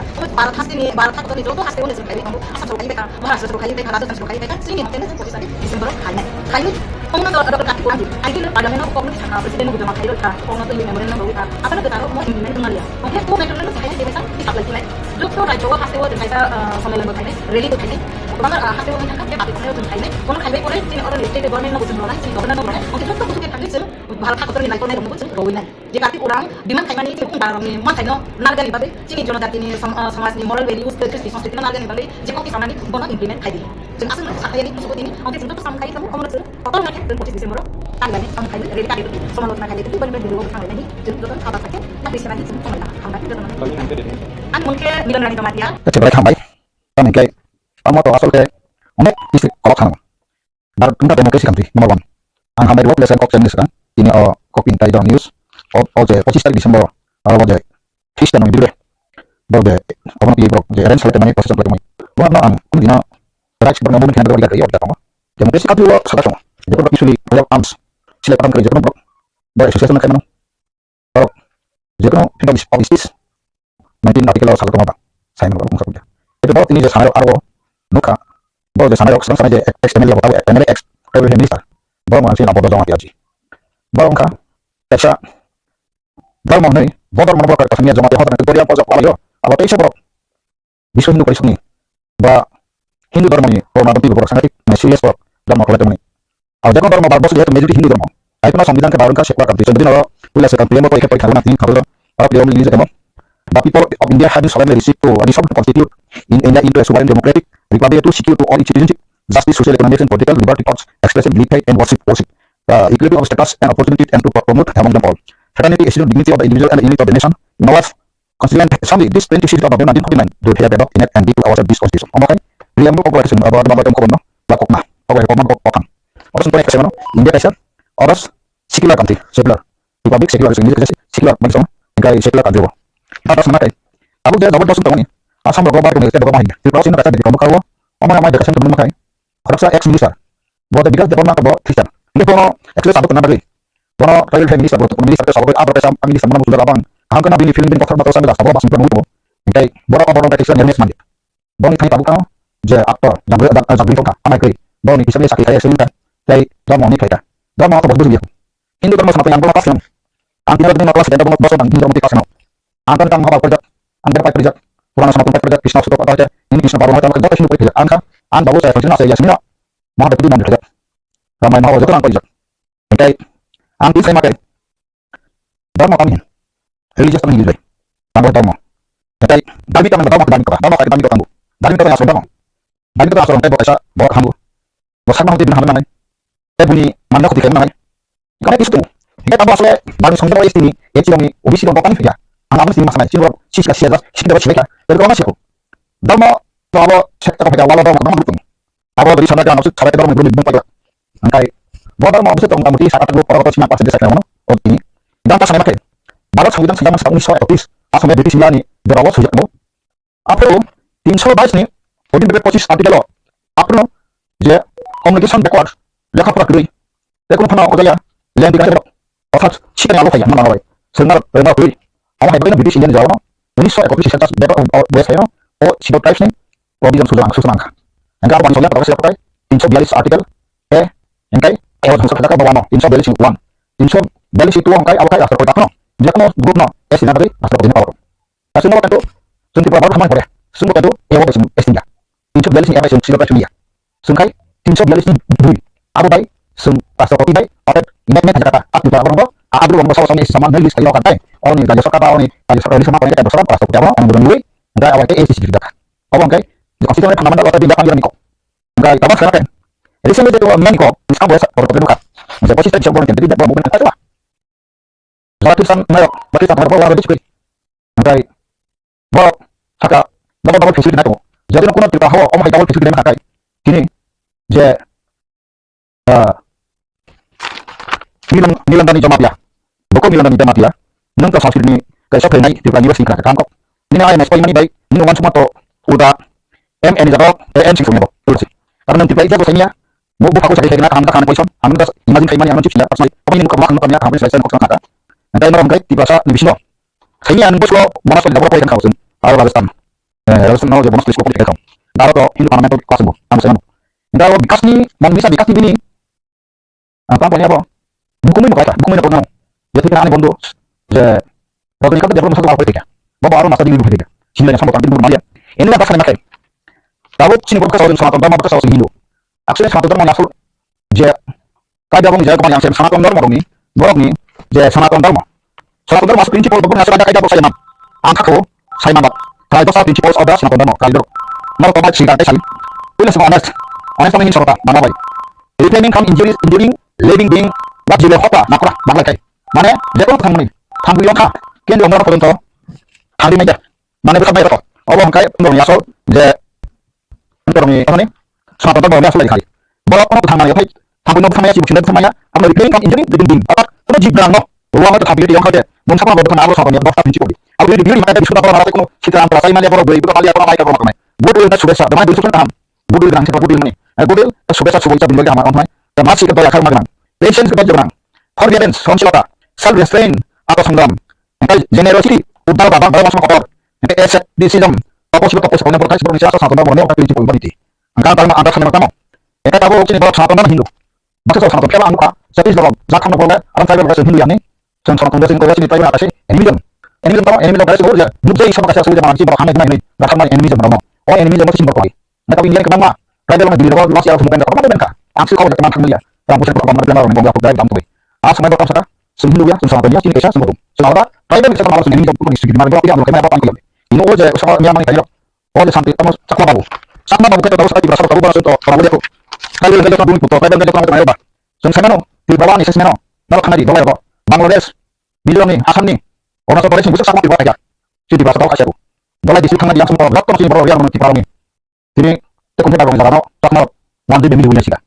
ya. Bharat haste ni, Bharat haste ni joto haste o ni jwng khairwi tongo. Assam sorkar khairwi tongkha, Rajasthan sorkar khairwi tongkha, chini mote no pochisani December o khainai. Khainwi, omono do Doctor Kartik Aung, ideal Parliament o kokno thangkha, President no bujama khairwi kha, kokno twi memorandum rwi kha, asano kwtaro mo implement wngmaliya. Onkhe o memorandum no khainai, tei kaisa supply khainai. Joto rajyo o haste o kaisa, ah, sommelan bo khainai, rally bo khainai. Kwbangma, ah, haste o wngkha, tei public no jwng khainai. Bono khaibai pore chini oro ni state government no bo jwng rwnai, chini governor no rwnai. Onkhe joto kuchuk khe thangwi chwng Bharat haktor ni naikolnai rokno bo chwng rwi nai. Je Kartik Urang demand khaimani chini Bharat rokni manthaino nargani bagwi, chini jonojatini som-, ah, somajni moral values, traditions, sanskriti no nargani bagwi je kokni samani bono implement khai di. Chwng aswk no sakha yani kusugo tini, onkhe chwng joto samung khai tamo, omono chwng kotor wngkha khe chwng pochisni December o nargani samung khai rally kari twi, somalochona khai twi, boni boni video bo thanglainani chwng joto kha bakha khe, ta bisi nani chwng tonglaina hambai joto no. Ani mung khe Milan Rani Jamatia. Acha, belai hambai. Tamni khe, tamo to asol khe onek district kolok thang. Bharat wngkha democracy country number one. Ang hambai rok lesson kok chengni swkang. Tini o kok pintai dong news. O, o je pochisni tarik December o, aro o je Christian ni bidire. Bo je, obono pi borok je arrange khalai mani process khalai tongmani. Bo no ang kunu dino rights borok no movement khlai borok ya ya tongo. Democracy country o sada tongo. Jeporo peacefully royal arms silai patang kari jeporo borok. Bo association no khai mano. Borok jekono freedom of speech nineteen article o sajak tongo ba, sai mano borok mungsa kukya. Ito borok tini je sanai rok aro nukha, borok je sanai rok swkang sanai je ex M L A rok tabo M L A ex tribal minister, borok mungsa na bodo joma tiyaji. Borok wngkha kaisa dharma hwnwi, bo dharma borok kaisa miya joma tiya hoda nang Korea borok palaio, abo teisa borok Biswa Hindu Parishadni ba Hindu Dharmani Purana Bhante Bibor Sanghatik, mai serious borok dharma kholai tongmani. Abo jekon dharma ba bosong jehetu majority Hindu dharma. Ai phano Songbidan khe barwngkha secular country. Chondino puila swkang Priyambo khe pori thangna tini khabro aro Priyambo ni jekamo. The people of India have been solemnly received to resolve to constitute in India into a sovereign democratic republic to secure to all its citizenship, justice, social, economic and political liberty, thoughts, expression, belief, faith and worship, worship, uh, equality of status and opportunity and to promote among them all fraternity, dignity of the individual and unity of the nation. Nawaz Constituent Assembly, this twenty-sixth of November nineteen forty-nine, do hereby adopt, enact and declare ourselves this constitution. Omo khai, Priyambo kok bai sung, abo, abo, abo, abo, abo, abo, abo, abo, India kaisa, oro secular country, secular, republic, secular, English kaisa secular, mani song, engkai secular country bo. Tata sana kai, abo je jabardast tongmani, Assam rogo bai tongmani, tei rogo bai, Tripura sini kaisa bikon bwkha o, omo ya mai kaisa tongmani khai, khoroksa ex minister, bo de Bikas Debbarma bo Christian, hingke bono actually sabuk tongna bagwi, Bono tribal family sa borok, family sa sabok, abo kaisa family sa mano musuda rabang. Kaham kana bini film, bini kotor motor sa mela sabok basing pura nunggu. Engkai borok, borok engkai kisa nirmes mandi. Boni thani tabuk tang je actor, jagre, jagre tongkha, amai kri. Boni kisa sakri kaya sini kan. Tei drama ni khaita. Drama to bos bos. Hindu drama sama yang bola pas yang. Ang tidak dengan kelas dan bola bos dan Hindu drama pas yang. Ang kan tang haba kerja. Ang berpai kerja. Purana sama pun kerja. Krishna suka apa aja. Ini Krishna baru macam kerja. Krishna kerja. Ang kan. Ang baru saya kerja. Saya Yasmina. Maha betul dan kerja. Ramai maha joto ang kerja. Tei ang tin sai makai. Dharma kami hin. Religious kami hin. Tangbo dharma. Tei dharma kami dharma kami dharma kami dharma kami dharma kami dharma. Dharma kami asal dharma. Dharma kami asal tei bo kaisa bo thango. Bo sakna hoti bin hamna nai. Tei buni manna khoti kemna nai. Kami kisu tu. Hingke tangbo asal bani songdoro S T ni, S T ni, O B C dong kami ya. Ang abis ni masanai. Sini sisi kasi aja. Sini dapat sini ka. Tei ko masih ko. Dharma to abo sekta ko pega wala dharma kami dukung. Abo dari sana kan maksud sabai tebal mengkuru ni bung payo. Angkai bodar ma bisa tong tamuti saka tengku para kota simak pasal desa kena. Oke. Dan pas sana makai. Barat Sangbidan sejak masa unis so ektis. Asam ya British India ni jerawa sujak mo. Apa lo? Tinsho bais ni. Odin bebe pochis artikel lo. Apa lo? Je communication backward. Lekha pura kiri. Lekha pura kota ya. Land di kaya. Orthat sikhe alo thaya mana bai. Sengnar rengnar kiri. Ama hai bai British India ni jerawa. Unis so ektis census bebe o west hai no. O Sidot tribes ni. Provision sujak ang sujak ang. Angka apa ni soalnya pada siapa kai? Tinsho bialis artikel. Eh, engkai, eh, hangsar kata bawa no, tinsho bialis one. Tinsho bialis itu engkai, apa kai, after kau tak no. Dia kena group no, eh, sini tadi, after kau ini power. Kasih no kan tu, sun tiba baru sama boleh. Sun bukan tu, eh, apa sun, eh, sini ya. Tinsho bialis ni apa sun, sila sun ya. Sun kai, tinsho bialis ni dui. Apa bai, sun, after kau bai, apa, ini main kata, apa baru no, apa dulu orang sama sama, eh, sama, eh, list kali kan, eh. Orang ni, kayu sokapa, orang ni, kayu sokapa, sama, orang ni, kayu sokapa, after kau, orang ni, orang ni, kayu apa, eh, sisi kita. Apa engkai, di constitution fundamental apa, di belakang dia ni kok. Engkai tabang sana kan. Recently dia tu many ko, miskang boleh sa, orang tu buka. Macam posisi tak bisa orang kan, jadi dia buat bukan kata lah. Jadi tu san, nayo, bagi tak ada orang tu cukup. Engkai, bo, saka, double double facility na tu. Jadi nak kuna kita hawa, om hai double facility na kai. Kini, je, ah, Milan, Milan Dani Jamatia. Boko Milan Dani Jamatia. Nang ka Sanskrit ni, kaisa phainai, Tripura ni basi kha, kangkok. Nini ai nai spoi mani bai, nini wan suma to, uda, M N jadok, A N sing sung yabo, tulsi. Karena nanti bai jago sanya, Mo bupha ko sakhe khekna kaham kha, kaham poison. Ang just imagine khai mani, ang chip sila, personally. Kami ni mukha bukhang tanya, kaham selai sen khoksa khata. Ntai norong kai, Tiprasa ni bisino. Saini ang boslo, Manaswali dabra poi kha usung. Aro Rajasthan. Eh, Rajasthan no je Manaswali school pori kha. Baro to Hindu fundamental class bo, ang sen. Ntai aro bikas ni, mon misa bikas ni bini. Ang tang poni abo. Bukumui mo kaita, bukumui no poni. Ya thik ani bondo. Je, Rajasthan ni kata develop sa ko pori kha. Baba aro masa di ni pori kha. Sini na sambo kan di pori maliya. Ini na basa na kai. Tabo sini pori kha sa Sanatan Dharma pori kha sa Hindu. Actually, Sanatan Dharma ni asol je kaida bong je kobang yang sem Sanatan Dharma rokni, borokni je Sanatan Dharma. Sanatan Dharma asol principle bong asol kaida kaida bong saya man. Ang kha kho, saya man ba. Trai dosa principles of the Sanatan Dharma, kaida. Nor kobang sida kai sali. Pila sima honest. Honest kami hin sorota, mana bai. Refraining from injuries, injuring living being, what you hota, nakura, bangla kai. Mane, je kono thang mani, thang bui yong kha, ken yong nor photon to, thang di mai ja. Mane, bwsa mai rok. Obo hwn kai, nor ni asol, je Borokni, ano ni, Sanatan Dharma ni aswlai khai. Borok kono bwthang maya phai, thangwi no bwthang maya, chibuk sinai bwthang maya, amo ni playing kan injury, the building. Atak, kono jib rang no, ruang no thabi de yong khai de, mung sakma borok bwthang abo sakma ni bwthang phinchi kodi. Abo ni bili mata de suda borok aro kono sitra antra sai maya borok boi, borok mali, borok mai, borok mai. Good will na subesa, the mind will subesa ham. Good will rang, good will mani. Good will, subesa, suboi, sabin bagi hama, on hai. The mercy of the yakar magman. Patience of the rang. Forbearance, songsilata. Self restraint, ato sangram. Hingke generosity, udar babang, babang asma kotor. Hingke asceticism, topos ibo topos, kono borok kaisa borok ni se asal santo borok ni otak twenty point quality. Hingke ang tangma ang tangma tamo. Hingke tabuk chini borok santo Hindu. Baksa santo kela ang nukha, Chhattisgarh, Jharkhand borok, ang tribal borok Hindu yani. Chwng santo sini koya chini tribal akasi animism. Animism tamo, animism kaisa borok ya. Nukjai sama kaisa suja manang si borok hamai hamai. Jharkhand animism borok. O animism sini borok. Neta India ni kwbangma tribal no Delhi rogo last year movement kwbangma movement kha. Ang swi khobor kwbang thangmani ya. Rang pusa kwbangma tribal rok ni bongla kok direct tangtwi. A swmai borok tamsaka chwng Hindu ya, chwng Sanatani ya, chini kaisa chwng bodong. Chwng aro tribal ni chwng aro chwng Hindu ni chwng Hindu ni borok ya, borok khe mai borok tangkhe. Ini o je swkang niya mani khairok. O je santi tamo chakma babu. Chakma babu khe to saka Tiprasa rok tabuk borok to tamo leko. Tribal ni jotto dui puto, tribal ni jotto tamo tamo ba. Chwng sanano, Tripura ni sesmeno. Nalo khanadi bolai rok. Bangladesh, Mizoram ni, Assam ni, Arunachal Pradesh ni busa chakma Tripura khaja. Chini Tiprasa rok khaja. Bolai district thangna yang sumko rok tamo chini borok ya, Tripura ni. Tini tei kungkhe nairokni jagano chakmarok one G B mili wngya sika.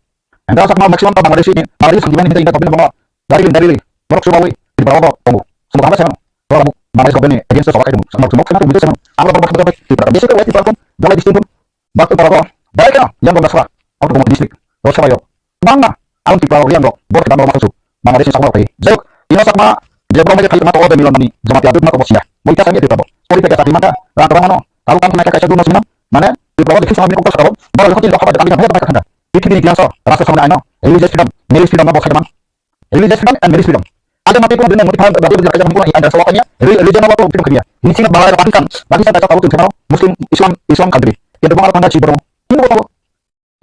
Hingke o chakma maximum ta Bangladeshi ni, Bangladeshi samjimani hingke inda topini bongo dari lin dari lin borok chubawi Tripura o tongo. Sumok hambai sano borok Bangladesh government ni against o sobai tongo. Sumok sumok sano tongwi sano abo borok borok borok Tripura besi ko Tripura kon jalai distinct kon bakto borok o bai keno yang gonda sora abo tongmo district ro sabayo. Bangma ang Tripura o yang rok borok kebang rok masu. Bangladesh ni sakma rok tei. Jai hok, ino sakma je borok mai khe khalikma to o de milon mani Jamatia duk ma to bo siya. Bo ita sami Tripura bo. Pori pekya chakri mangkha, rang kwbang ano, tabuk kang thangna khe kaisa duk no simi nang. Mane Tripura bo de kisa mani kokto sakabo. Borok jokho tin rok haba de kami khe haba kha thangkha. Pithibini itingaso rasa samani aino religious freedom, marriage freedom, marriage freedom no bo khaidamang. Religious freedom and marriage freedom. Ade mati kono dun mani phang da dun kaisa mani kono ikan da sawa kanya. Religion no bo freedom kanya. Ni sing bahai Pakistan, Pakistan kaisa tabuk tun thangkha Muslim, Islam, Islam country. Kendo bangla thangkha chi borok. Ini bo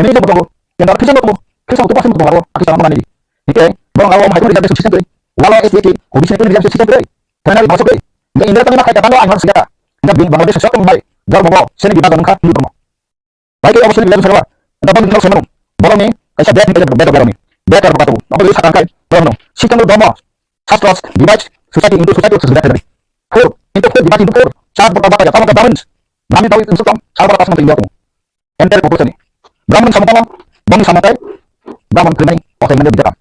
Animism bo tongo, tei aro Christian bo tongo, Christian bo tongo, Muslim bo tongo, aro Pakistan bo nani. Hingke borok abo hai reservation system tei, wala S T, O B C ni reservation system tei, thanani bangso tei. Hingke India tangni ma khai ta tanglo ang hor singata. Hingke Bangladesh sokong bai, dormo bo, seni bibag wngkha Hindu dormo. Bai khe obo seni bibag wngkha, da bang nok semano. Borokni kaisa bed ni kaisa bed ni bed ni bed ni bed ni. Obo sakang kai, borokno. Sikang dormo, sastro, divide society into society of society. Four, into four, divide into four. Char bota bata ya, tamo ka balance. Nami tawi insukam, char bota pasang tinggal. Entire population ni. Brahman samung tamo, boni samung tai, Brahman krimani, kotai mene bijakam.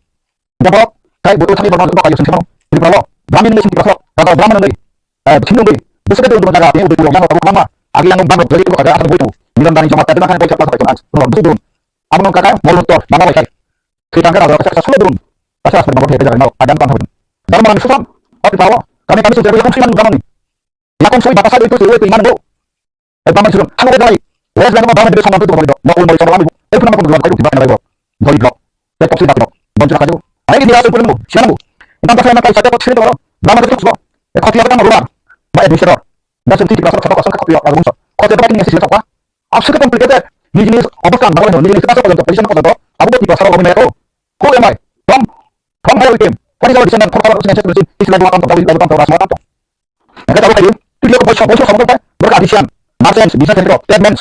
Jabo, tai butu thani Brahman, butu kayu sing samung, Tripura lo, Brahmin ni sing Tripura lo, raja Brahman ngai, eh, sing ngai, besok itu untuk jaga, ini untuk yang tahu lama, agi yang Brahman jadi itu kagak asal butu, bilang dari jamaat tadi makan buat apa itu, belum, belum, amo nang kakai, mau nonton, mana baik, kita kan ada rasa, rasa belum, rasa asal mau kita jaga, mau, ada apa, apa, Brahman susah, tapi bawa, kami, kami sudah bilang, Brahman ni, Yakung soi bata sai twi twi twi mano. Ai bamai sujung. Hano bai. Wes lama bamai de song tu bolido. Mo ul mori song lami. Ai phuna ko dua kai ba na laibo. Boli blok. Te pok si bak blok. Bon jura kaju. Ai ni asu pun mo. Siapa mo? Intan pasal na kai sate pok sini to. Bamai tu so. E khoti apa kan ruwa. Ba administrator. Da senti di pasal sapa pasal khoti apa bungso. Khoti apa ni sisi sapa? Asu ke complicated. Ni ni obostan ba ni ni pasal ko to. Position ko to. Abu di pasal ko ni ko. Ko mai. From from higher we came. What is our descendant? From our descendant. Islam wa tanto. Islam wa tanto. Hingke tabuk khaidi, twiyo boiso, boiso samung tongkha, borok artisan, merchants, business centre, tradesmen,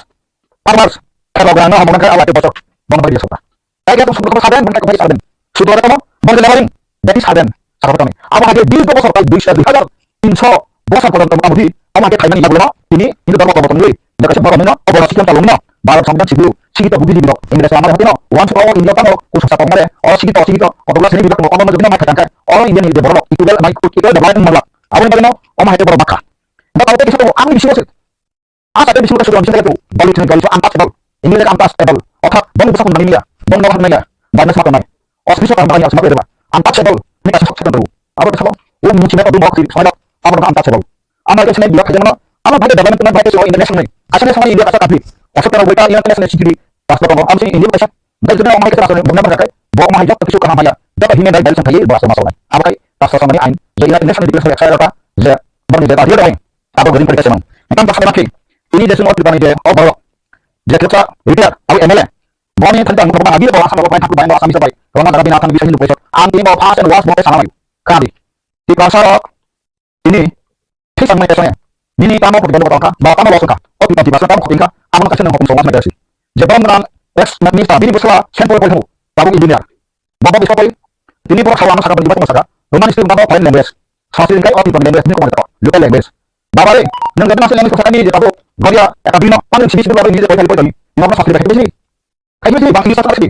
farmers, kebo grang no hamung nangkha, abo ati bosok, bono bai sokha. Tai khe tabuk samung tongkha, saben, boni khe saben. Sudo rok tamo, boni khe laboring, that is saben, sakha tongni. Abo hai khe dui bosok, tai dui, dui hajar tinso bosok porjonto mota moti, amo hai khe khaimani yagulo, tini, Hindu dhormo kobo tongwi, India kaisa borok nino, obo sikon talung no, Bharat Songbidan sibu, sikito buddhijibi rok, English lamare hotino, once all India tamo, kusuk sa tongmare, o sikito, sikito, kotokla sini bibak tamo, kono jogino mai khaitangkha, o India ni je borok, equal, mai equal development malak, aboni bagwino, omo hai khe borok bakha. Dak abo tei kisa tongo, ang ni bisingo se. Ah, sate bisingo sudo bisingo tu, doli thini doli so untouchable. English untouchable. Orthat, bong bwsa phone nangya, bong no hangya. Bai na sima tongnai. O simi sokang bai na sima tongnai. Untouchable. Ni kaisa sok setan rw. Abo sabo. O muchina ko dum bok sima. Abo untouchable. Ama ke sini biak khajang no. Ama bai development na bai ke so international ni. Kaisa ni samani India kaisa country. Kaisa tara bai ka international security. Pastor ko am sini India kaisa. Bai jodi ama ke rasa ni bumna bangkai. Bo ma yok kisu kaham haya. Dapat human right violation khai bahasa masalah. Abo kai rasa samani ain. Je international dipes bai sai rata. Je bani je ta dia dai. Abo gari periksa mang. Engkang bahasa makin. Ini desun ot bani je o borok. Je kita retire abo M L A. Boni thani ang bang agi bang asam bang thang bang asam bisa bai. Rona daga bina thang bisa hindu kuesok. Ang tini bang first and last bang sana mai. Kadi. Tiprasa rok ini thik sang mai kesanya. Nini tamo pun bang tongkha, ba tamo bosong kha. O tiprasa tiprasa tamo khotingkha. Amon kasen hokong songas mai dasi. Je bang nang ex minister bini busla central pol thamu. Tabuk engineer. Baba bisa pol. Tini borok sawa ano saka bani bata saka. Roman script baba foreign language. Sanskrit kai o tiprasa language ni komar local language. Baba re, nang gadi nasi language saka ni je tabuk. Goria eta bino. Ang sini sini baba ni je pol pol ni. Nang sanskrit kai bisi. Kaisa se bangsi sa sakhi.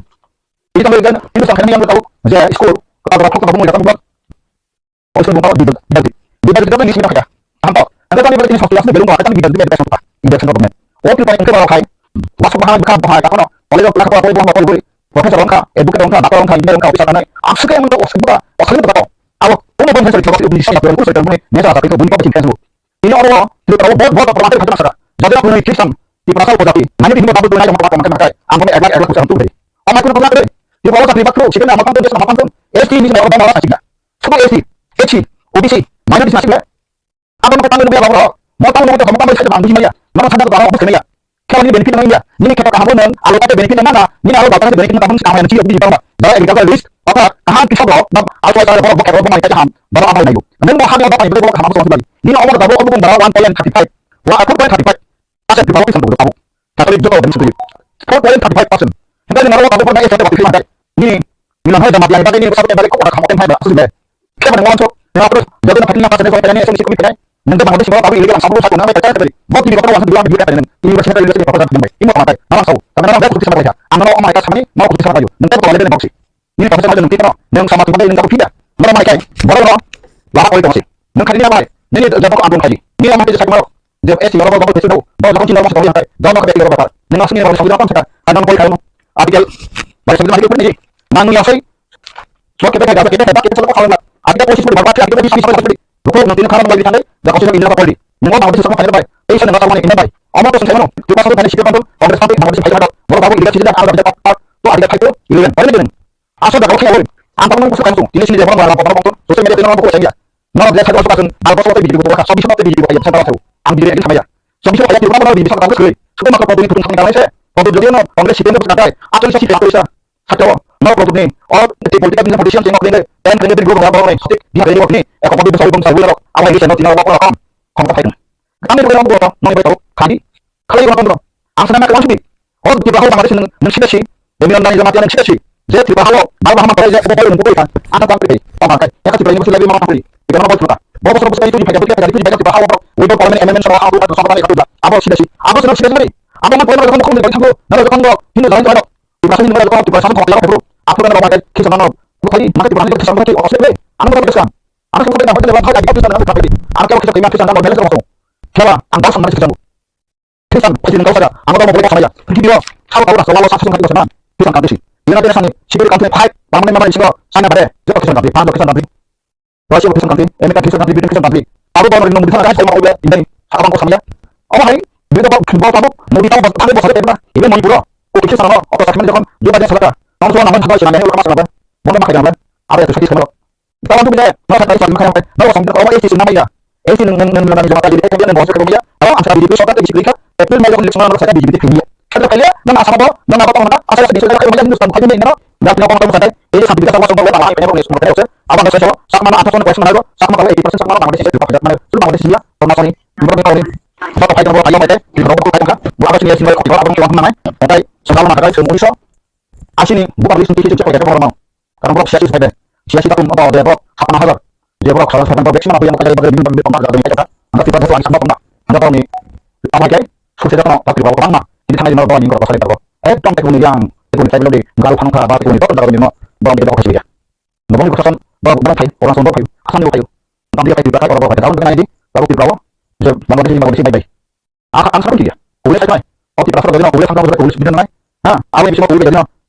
Ito mo gan, ito sa kanya yang tahu, je school, kata berapa kata mo yang tahu. O school buka di di di di di di ni sini kaya. Tanpa, ada kami berarti ini satu kelas ni belum ada kami di di di di di di. O tu paling kebal kai. Masuk bahaya bukan bahaya kata no. Oleh itu pelak apa apa apa apa. Profesor lengkap, eh bukan lengkap, doktor lengkap, engineer lengkap, officer lengkap. Aku suka yang untuk buka, asal itu kata. Aku, aku mau profesor itu itu bisa tapi aku sudah mulai. Nesa tapi itu bunyi apa sih kan? Ini orang, ini orang buat buat apa lagi kata masalah. Jadi aku ini Kristen, di perasal kau tapi, nanya di sini bapak tuh nanya mau apa makan makan. Angkon ek lakh ek lakh usaha tuh deh. Angkon aku nak deh. Di bawah tapi waktu, sih kan makan tuh dia sama makan tuh. S T ini sama orang orang sih. Suka S T, S C, O B C, mana di sini lah. Apa mau tahu lebih apa? Mau tahu mau tahu mau tahu saya bang di mana ya? Mana sana tuh orang apa sih ya? Kau ini benefit mana ya? Ini kita kamu nang, kalau kata benefit mana? Ini kalau kata benefit kamu sih kamu yang cium di bawah. Dari kita list, apa? Kahan kita bro, nah, aku saya bro, bukan bro, bukan kita ham, bro apa lagi? Nang mau hamil apa itu bro kamu sama lagi. Ini orang tahu aku pun bro one point thirty five. Wah, aku point thirty five. Asal di bawah itu tabuk. Kata itu jawab dari situ. Four point thirty five percent. Kita ini orang tahu pernah itu waktu lima kali. Ini, ini hal dapat yang tadi ini satu kali kok orang kamu tempat aku sudah. Kita pada ngomong sok. Ya terus, jadi nak hati nak pasal itu kayaknya itu mesti kulit kan. Nanti bangladesh bawa tapi ini kan satu satu nama kita tadi. Mau tidak perlu langsung bilang bilang tadi. Ini masih ada ini apa tadi. Ini mau apa? Nama tahu. Karena nama aku sama dia. Anak mau mereka sama ini mau aku sama kayu. Nanti kalau ada yang boksi. Ini profesor aja nanti no, yang sama tiba ini aku pindah. Mana mereka? Baru no, lama kali masih. Nang kali ni apa? Ini jawab aku ampun kali. Ini lama itu saya mau. Jawab eh si orang baru itu tahu. Baru aku cinta masih tahu yang kai. Jawab aku betul apa? Nang asli orang sama apa saka. Ada kau kamu. Artikel. Baik sambil lagi pun ini. Nang yang saya. Sebab kita kita kita kita kita selalu kawan lah. Artikel posisi pun berapa? Artikel bisa bisa seperti. Rukuk nanti nak kamu lagi tanggai. Dah kau sudah ini apa kali? Nang mau tahu sama kayak apa? Eh saya nggak tahu ini apa. Amat tuh saya mau. Cuma satu kali sih kan tuh. Kongres sampai kongres saya ada. Baru baru ini kita sudah ada dapat. Tuh artikel itu. Ini kan. Paling penting. Asal dah kau kayak. Ang pang nang kusuk kangsung, tini sini dia orang orang orang orang social media tino orang buku saya. Nang dia saya suka sun, al bos waktu video buku so bisa waktu video buku saya tahu. Ang video ini sama ya. So bisa waktu video orang orang bisa tahu sekali. Suka maka produk itu pun sama saya. Produk jadi no, orang sih dia bukan ada. Atau bisa sih aku bisa. Satu, no produk ni. Oh, di politik bisa politician tengok dia. Dan dia beri guru orang orang sih. Dia beri waktu ni. Aku mau bisa ubah saya ulang. Apa ini saya tidak apa apa. Kamu apa itu? Kami bukan orang buku, mau baca kami. Kalau orang orang. Ang sana nak langsung. O Tripura hao Bangladesh nang nang sida si, Bebinor nani jama tiang sida si. Je Tripura hao, bal bahama kore je obo bal nungkukoi kha, ata tang kore, tang kore. Eka Tripura ni musi lagi mama kore. Tripura hao Tripura. Bo bosor bosor itu jumpa jumpa jumpa jumpa Tripura hao. Wibor parliament M M N soro hao, soro hao itu. Abo sida si. Abo soro sida si. Abo man parliament kong kong kong. Nalo kong kong. Hino jalan kong. Tripura sini nalo Tripura sasong kong kong. Apa kan orang kisa nano. Kali maka Tripura ni kisa nano. Ano kong kong. Ano kong kong. Ano kong kong. Ano kong kong. Ano kong kong. Khristian phaising kau saja, ang tamo boleh samaya. Prithibi o sabo kau rasa lawa sasung kati kosa man. Khristian country si. United Nation ni Security Council ni five permanent member isingo China bade, jebo Khristian country, France bo Khristian country, Russia bo Khristian country, America Khristian country, Britain Khristian country. Abo bono ringo mudi thana kaisa mo ule indai sakabang ko samaya. Omo hai, bini to bo bo tabo mudi tabo tabo bo sare tebra. Ibe Manipur o ko Khristian no o to sakmani jokhon Joe Biden salaka. Nong suwa nang thangba sina nai o kama salaka. Bono ma khaidang ba. Abo ya to sakis kamalo. Tawang tu bijaya, no kata isal makanya, no sampai kau isi sinamai ya. Isi neng neng neng neng joma tadi, eh, kemudian bos kemudian, kalau angsa di desa kata isi kelika, April May jong lima ratus kata di di kelika. Kata kaya, nang asal apa, nang apa tawang kata, asal di sana kaya Hindustan kaya neng nang, dan tidak paham kata, eh, sampai kita sama sama apa, apa yang semua kaya, apa nggak saya sama, sama atas sana kuasa mana, sama kalau itu persen sama Bangladesh itu juga mana, itu Bangladesh dia, sama sama ini, berapa kali, berapa kali, berapa kali, berapa kali, berapa kali, berapa kali, berapa kali, berapa kali, semua kata, asini bukan di sini kita orang mau. Karena borok siyasi sebagai siyasi takung apa dia borok hapna hajar. Dia borok salah satu borok sima apa yang kaya bagi bagi bagi bagi kaya. Anda tidak tahu anak apa apa. Anda tahu ni apa kaya? Sukses apa apa tidak apa apa. Ini tanah yang bawa ni borok saling borok. Eh, tong tekuni yang tekuni saya belum di garu pang kah, tekuni borok dalam ni borok di borok sih ya. Borok ni kesan borok borok kayu, orang sombong kayu, asal ni kayu. Tang dia kayu, kayu borok borok kayu. Kalau dengan ini, kalau di bawah, dia bangun di sini, bangun di sini, bye bye. Ang, ang sakon kiriya. Kubui sai khai. O Tripura soro dino kubui sangkang kubui bidin nai. Ha, abo bising kubui bidin no.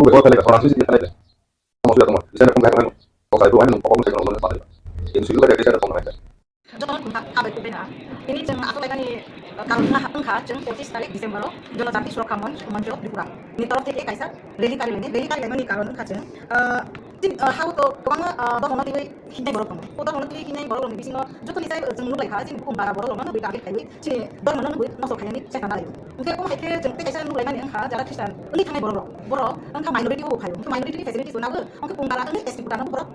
bo bai ko khlai, transmission khlai. Mo suya tongma. Isa na kung khlai ko. Ko sai ko ani ko ko sai ko mo ma. Ini suyu ka kisa ko na. Jotono thumkha, habai kubena. Tini chwng aswk lainani, uh, karon wngkha, wngkha chwng pochis tarik December o Jonojati Surokha Monch, Monch of Tripura ni torof theke kaisa rally karilaini. Rally karilaimani karon wngkha chwng, uh, tini, uh, hao to kwbangma, uh, dhormono twiwi hinai borok tongo. O dhormono twiwi hinai borok rokni bisingo jotoni sai, uh, chwng nuklaikha, chini bukhum bara borok rokno nugwi target khaiwi chini dhormono nugwi nosto khainani chesta nalaio. Hwnkhe omo hai khe chwng tei kaisa nuklaimani wngkha jara Khristan wngwi thangnai borok rok. Borok wngkha minority o phaio. Hwnkhe minority ni facilities bo nagwi, hwnkhe bukhum bara wngwi S T quota no borok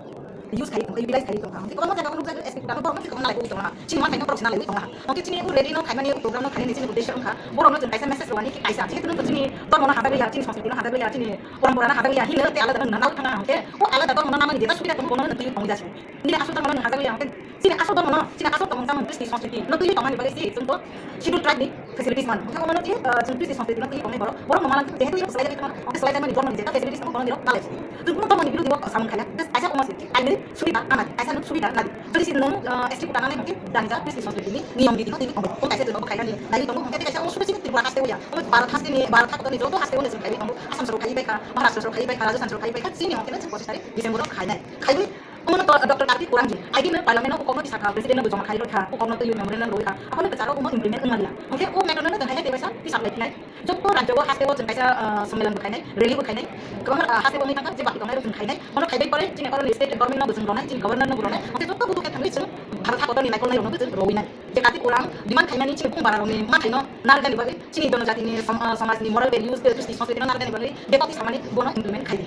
use khai tong, utilize khai tong kha. Hwnkhe kwbangma jaga o nukjagwi S T quota no borok no thwikwma nalaiwi tong kha. Chini manthai no borok se nalaiwi tong kha. Hwnkhe chini bo rally no khaimani, program no khainani chini uddesho wngkha borok no chwng kaisa message rwani ki kaisa, jehetu no chini dhormo no hajagwi ya, chini sanskriti no hajagwi ya, chini porompora no hajagwi ya, hino tei alada no nalaiwi thangna hwnkhe o alada dhormo no namani jeta subida tongo bono no twi tongwi jasi. Nini aswk dhormo no hajagwi ya hwnkhe chini aswk dhormo no, chini aswk tongmung chamung, kristi sanskriti no twi tongmani bagwi se chwng to Scheduled tribe ni facilities man. Hwnkhe omo no je, ah, chwng Christian society no twi tongmai borok, borok no manang jehetu ino swlai jagwi tongma, hwnkhe swlai jakmani borok ni jeta facilities tamo borok ni rok nalai. Chwng kunu borok ni biruddhe o samung khaiya. Just kaisa omo se, aini subida anadi, kaisa nwng subida nadi. Jodi se nwng, ah, S T quota nanai hwnkhe dani ja Christian society ni niyom riti no twi tongo. Hwnkhe kaisa chwng bo khainani, naiwi tongo. Hwnkhe kaisa omo sudu simi Tripura haste o ya. Omo Bharat haste ni, Bharat hakotor ni joto haste o no chwng khaiwi tongo. Assam soro khaiwi baikha, Maharashtra soro khaiwi baikha, Rajasthan soro khaiwi baikha, chini hwnkhe chwng pochis tarik December o khainai. Khaiwi Omono to Doctor Kartik Kurangji, I D no Parliament o kokno tisakha, President no bo joma khai rwkha, kokno twi memorandum rwkha, aphano kwcharo omo implement wngmani ya. Hwnkhe o matter no nwng hai tei waisa tisap lai phinai. Joto rajyo o haste o chwng kaisa, ah, sommelan bo khainai, rally bo khainai. Kwbangma, ah, haste o wngwi thangkha, je baki tongnai rok chwng khainai. Omo khaidai pore chini oro ni state government no bo chwng ronai, chini governor no bo ronai. Hwnkhe joto budu khe thangwi chwng Bharat hakotor ni naikolnai rokno bo chwng rowinai. Je Kartik Kurang demand khaimani chini bung bara rokni mathai no narwknani bagwi, chini jonojati ni som-, ah, somaj ni moral values tei justice, sanskriti no narwknani bagwi bepati samani bono implement khaidi.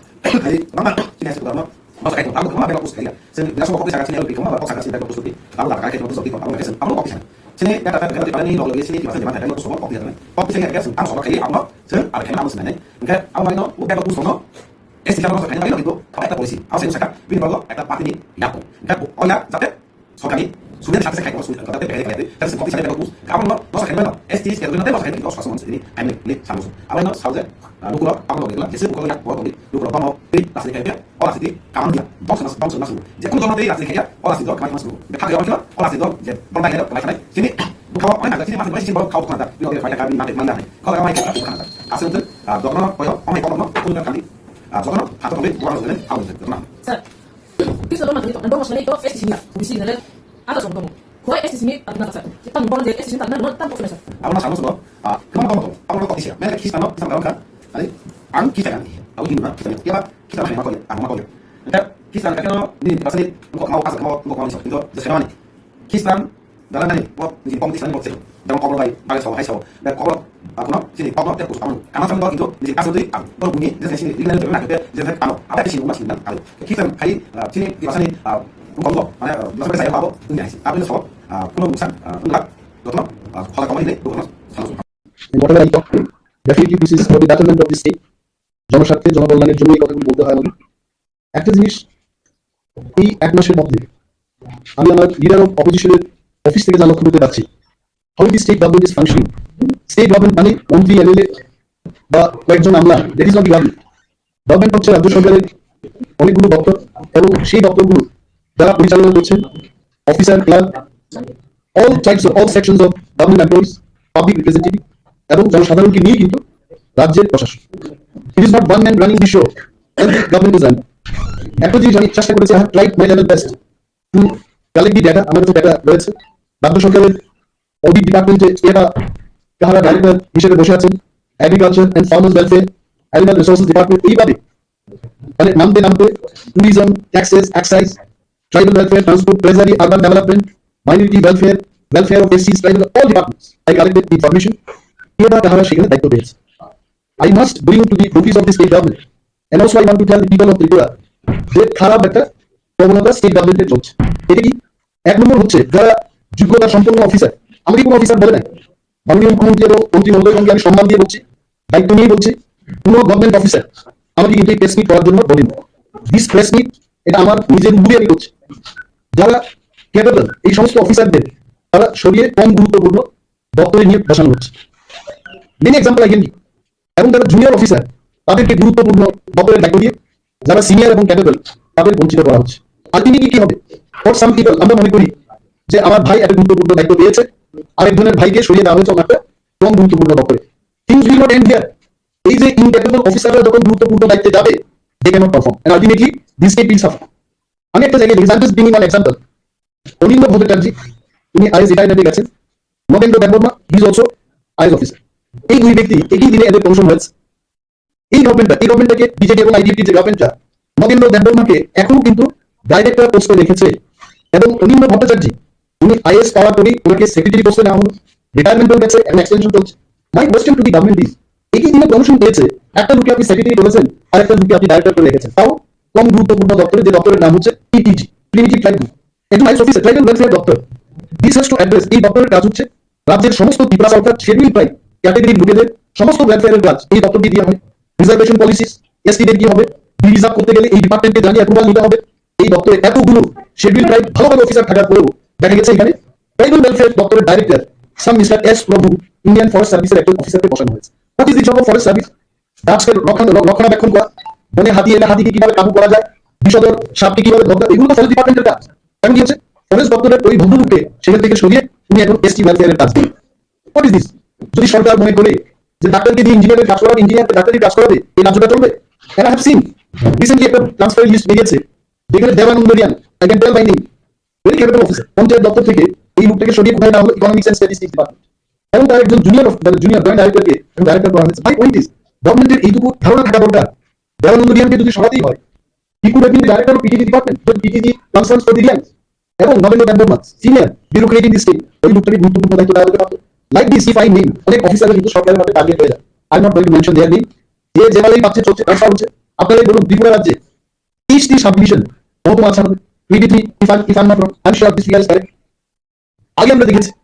Hai, mama, sini hasil pertama. Masa kayak, kamu kemana belok usia? Sen, biasa mau kopi sangat sini, lebih kemana belok sangat sini, belok usia. Kamu tak kayak, kamu tuh, kamu kayak, kamu kopi sana. Sini kata kata kata kata ini lo lo sini kata kata kata ini sobo kok dia kok bisa kata kata ang sobo kali ang lo sini ada kena ang sini. Enggak, ang main lo bukan aku sobo. Es tidak masuk kayaknya itu apa itu polisi. Aku sini sekarang bini bago ada parti ini ya. Enggak, oh ya, tapi সরকারি সুবিধা সাথে সাথে খাইতে সুবিধা কথা পেয়ে গেলে তার সে কফি সাথে কফি কারণ নো নো সাথে নো এসটি এসটি এর মধ্যে সাথে দশ পাঁচ মন সেদিন আমি নে সামুস আবার নো সাউজে লুকুরো কামলো গেলা যেসে লুকুরো এক বড় কবি লুকুরো বামো এই রাস্তা খাইতে অলা সিটি কামন দিয়া দশ মাস দশ মাস যে কোন জন্য এই রাস্তা খাইয়া অলা সিটি কামন মাস থাকে অলা সিটি অলা সিটি যে বড় বাইরে তো বাইরে সিনি খাওয়া অনেক আছে সিনি মাসে সিনি বড় খাওয়া খাওয়া দাও বিরোধী ফাইটা কাবি নাটে মান্দা খাওয়া খাওয়া খাওয়া খাওয়া আছে তো যখন কয় অনেক কম নো কোন কালি যখন হাতে হবে বড় হবে খাওয়া হবে না Kristo lo manjani to, ando mosnani to, S T C ni, bisi nere, ada song tomo. Koi S T C ni, tak na sa. Kita numpon je S T C ni tak na, no, tak boksa sa. Abo na samo sabo, ah, kemana tomo tomo, abo na kok isia, mene kis tano, kisam kawan kan, ani, ang kis kan, abo hindu na, kis kan, kis kan, ang makoya, ang makoya. Kita, kis kan, kakeno, ni, pasani, engkau mau, asal mau, engkau mau, engkau mau, just kemana? Kis kan, Dalam tadi, oh, ni pom di sana bokse. Dalam kobrol bai, bai so, hai so. Dan kobrol, ah, kuno, sini kobrol tiap kusuk kamu. Karena sampai itu, di asal itu, ah, baru bunyi, dan sini, di mana itu, nah, dia, dia, ano, apa sih, rumah sini, dan, ah, kita kai, ah, sini, di masa ini, ah, kobrol, mana, ah, masa saya apa, ini sih. Tapi ini so, ah, kuno bukan, ah, enggak, betul, ah, kalau kamu ini, bukan, salah. Whatever I talk, definitely this is for the betterment of the state. জনস্বার্থে, জনকল্যাণের জন্য এই কথাগুলো বলতে হয় আমাদের। একটা জিনিস, এই এক মাসের মধ্যে আমি আমার লিডার অফ অপোজিশনের অফিস থেকে যা লক্ষ্য করতে পারছি, how the state government is functioning. State government মানে মন্ত্রী, এমএলএ বা কয়েকজন আমলা, that is not the government. Government হচ্ছে রাজ্য সরকারের অনেকগুলো দপ্তর, এবং সেই দপ্তরগুলো যারা পরিচালনা করছেন, officer, clerk, all types of, all sections of government employees, public representative এবং জনসাধারণকে নিয়ে কিন্তু রাজ্যের প্রশাসন। It is not one man running the show and the government is running. একটা জিনিস আমি চেষ্টা করেছি, I have tried my level best to collect the data. আমার কাছে ডেটা রয়েছে। রাজ্য সরকারের অডিট ডিপার্টমেন্টে এটা কাহারা ডাইরেক্টর হিসেবে বসে আছেন, agriculture and farmers welfare, animal resources department, এইভাবে মানে নামতে নামতে tourism, taxes, excise, tribal welfare, transport, treasury, urban development, minority welfare, welfare of এসসিস, tribal, all departments. I collected the information. এরা কাহারা সেখানে দায়িত্ব পেয়েছে। I must bring to the notice of the state government and also I want to tell the people of Tripura যে খারাপ একটা প্রবণতা স্টেট গভর্নমেন্টের চলছে। এটা কি? এক নম্বর হচ্ছে যারা যোগ্যতা সম্পন্ন অফিসার, আমাকে কোনো অফিসার বলে নাই, মাননীয় মুখ্যমন্ত্রী এবং মন্ত্রী মহোদয়গণকে আমি সম্মান দিয়ে বলছি, দায়িত্ব নিয়ে বলছি, কোনো গভর্নমেন্ট অফিসার আমাকে কিন্তু এই প্রেস মিট করার জন্য বলেনি। দিস প্রেস মিট এটা আমার নিজের উদ্যোগে আমি করছি। যারা ক্যাপেবল এই সমস্ত অফিসারদের তারা সরিয়ে কম গুরুত্বপূর্ণ দপ্তরে নিয়ে বসানো হচ্ছে। Many example I can give. এবং যারা জুনিয়র অফিসার তাদেরকে গুরুত্বপূর্ণ দপ্তরের দায়িত্ব দিয়ে যারা সিনিয়র এবং ক্যাপেবল তাদের বঞ্চিত করা হচ্ছে। আলটিমেটলি কি হবে? ফর সাম পিপল আমরা মনে করি যে আমার ভাই একটা গুরুত্বপূর্ণ দায়িত্ব পেয়েছে, আরেকজনের ভাইকে সরিয়ে দেওয়া হয়েছে ওনার একটা কম গুরুত্বপূর্ণ দপ্তরে। Things will not end here. এই যে ইনক্যাপেবল অফিসাররা যখন গুরুত্বপূর্ণ দায়িত্বে যাবে, they cannot perform and ultimately this state will suffer. আমি একটা জায়গায় দেখেছি, I'm just bringing one example. অনিন্দ ভট্টাচার্য, উনি আইএস রিটায়ারমেন্টে গেছেন। Nagendra Debbarma, he is also IAS officer. এই দুই ব্যক্তি একই দিনে এদের প্রমোশন হয়েছে। এই গভর্নমেন্টটা, এই গভর্নমেন্টটাকে, বিজেপি এবং আইপিএফটি যে গভর্নমেন্টটা, নগেন্দ্র দেববর্মাকে এখনো কিন্তু ডাইরেক্টর পোস্টে রেখেছে। এবং অনিন্দ ভট্টাচার্য, উনি আইএস পাওয়ার পরেই ওনাকে সেক্রেটারি পোস্টে নেওয়া হলো। রিটায়ারমেন্টও গেছে, এখন এক্সটেনশন চলছে। My question to the government is, একই দিনে প্রমোশন পেয়েছে, একটা লোককে আপনি সেক্রেটারি করেছেন, আর একটা লোককে আপনি ডাইরেক্টর করে রেখেছেন, তাও কম গুরুত্বপূর্ণ দপ্তরে, যে দপ্তরের নাম হচ্ছে পিটিজি, প্রিমিটিভ ট্রাইব গ্রুপ। একজন আইএস অফিসার, ট্রাইবাল ওয়েলফেয়ার দপ্তর, this has to address, এই দপ্তরের কাজ হচ্ছে রাজ্যের সমস্ত ত্রিপুরা সরকার শিডিউল ট্রাইব ক্যাটাগরির লোকেদের সমস্ত ওয়েলফেয়ারের কাজ এই দপ্তর দিয়ে দেওয়া হয়। রিজার্ভেশন পলিসিস, এসটিদের কি হবে, রিজার্ভ করতে গেলে এই ডিপার্টমেন্টকে জানিয়ে অ্যাপ্রুভাল নিতে হবে। এই দপ্তরে এতগুলো শিডিউল ট্রাইব ভালো ভালো অফিসার থাকার পরেও দেখা গেছে এখানে ট্রাইবাল ওয়েলফেয়ার দপ্তরের ডাইরেক্টর সাম মিস্টার এস প্রভু, ইন্ডিয়ান ফরেস্ট সার্ভিসের একজন অফিসারকে বসানো হয়েছে। What is the job of forest service? গাছকে রক্ষণ-, র-, রক্ষণাবেক্ষণ করা, বনে হাতি এলে হাতিকে কিভাবে কাবু করা যায়, বিষধর সাপকে কিভাবে ধরতে হয়, এগুলো তো ফরেস্ট ডিপার্টমেন্টের কাজ। এখন কি হচ্ছে, ফরেস্ট দপ্তরের ওই ভদ্রলোককে সেখান থেকে সরিয়ে উনি এখন এসটি ওয়েলফেয়ারের কাজ দিন। What is this? যদি সরকার মনে করে যে ডাক্তারকে দিয়ে ইঞ্জিনিয়ারের কাজ করাবে, ইঞ্জিনিয়ারকে ডাক্তারের কাজ করাবে, এই রাজ্যটা চলবে? And I have seen recently একটা ট্রান্সফার লিস্ট বেরিয়েছে, যেখানে Debananda Reang, I can tell by name, very capable officer, panchayat দপ্তর থেকে এই লোকটাকে সরিয়ে কোথায় নেওয়া হলো? Economics and statistics department. এবং তার একজন জুনিয়র অফ-, মানে জুনিয়র জয়েন্ট ডাইরেক্টরকে এখন ডাইরেক্টর করা হয়েছে। ভাই, পয়েন্ট ইজ, গভর্নমেন্টের এইটুকু ধারণা থাকা দরকার। দেবানন্দ রিয়াংকে যদি সরাতেই হয়, he could have been the director of P T D department, যদি PTD concerns for the Reangs এবং Nagendra Debbarma, senior bureaucrat in the state, ওই লোকটাকে গুরুত্বপূর্ণ দায়িত্ব দেওয়া হতে পারতো। Like this, if I name, অনেক অফিসাররা কিন্তু সব জায়গায় হয়তো টার্গেট হয়ে যায়। I am not going to mention their name. যে যেভাবেই পাচ্ছে চলছে, ট্রান্সফার হচ্ছে। আপনারাই বলুন, ত্রিপুরা রাজ্যে তেইশটি সাবডিভিশন মহকুমা আছে আমাদের, twenty three, if I, if I am not wrong, I am sure this figure is correct. আগে আমরা দেখেছি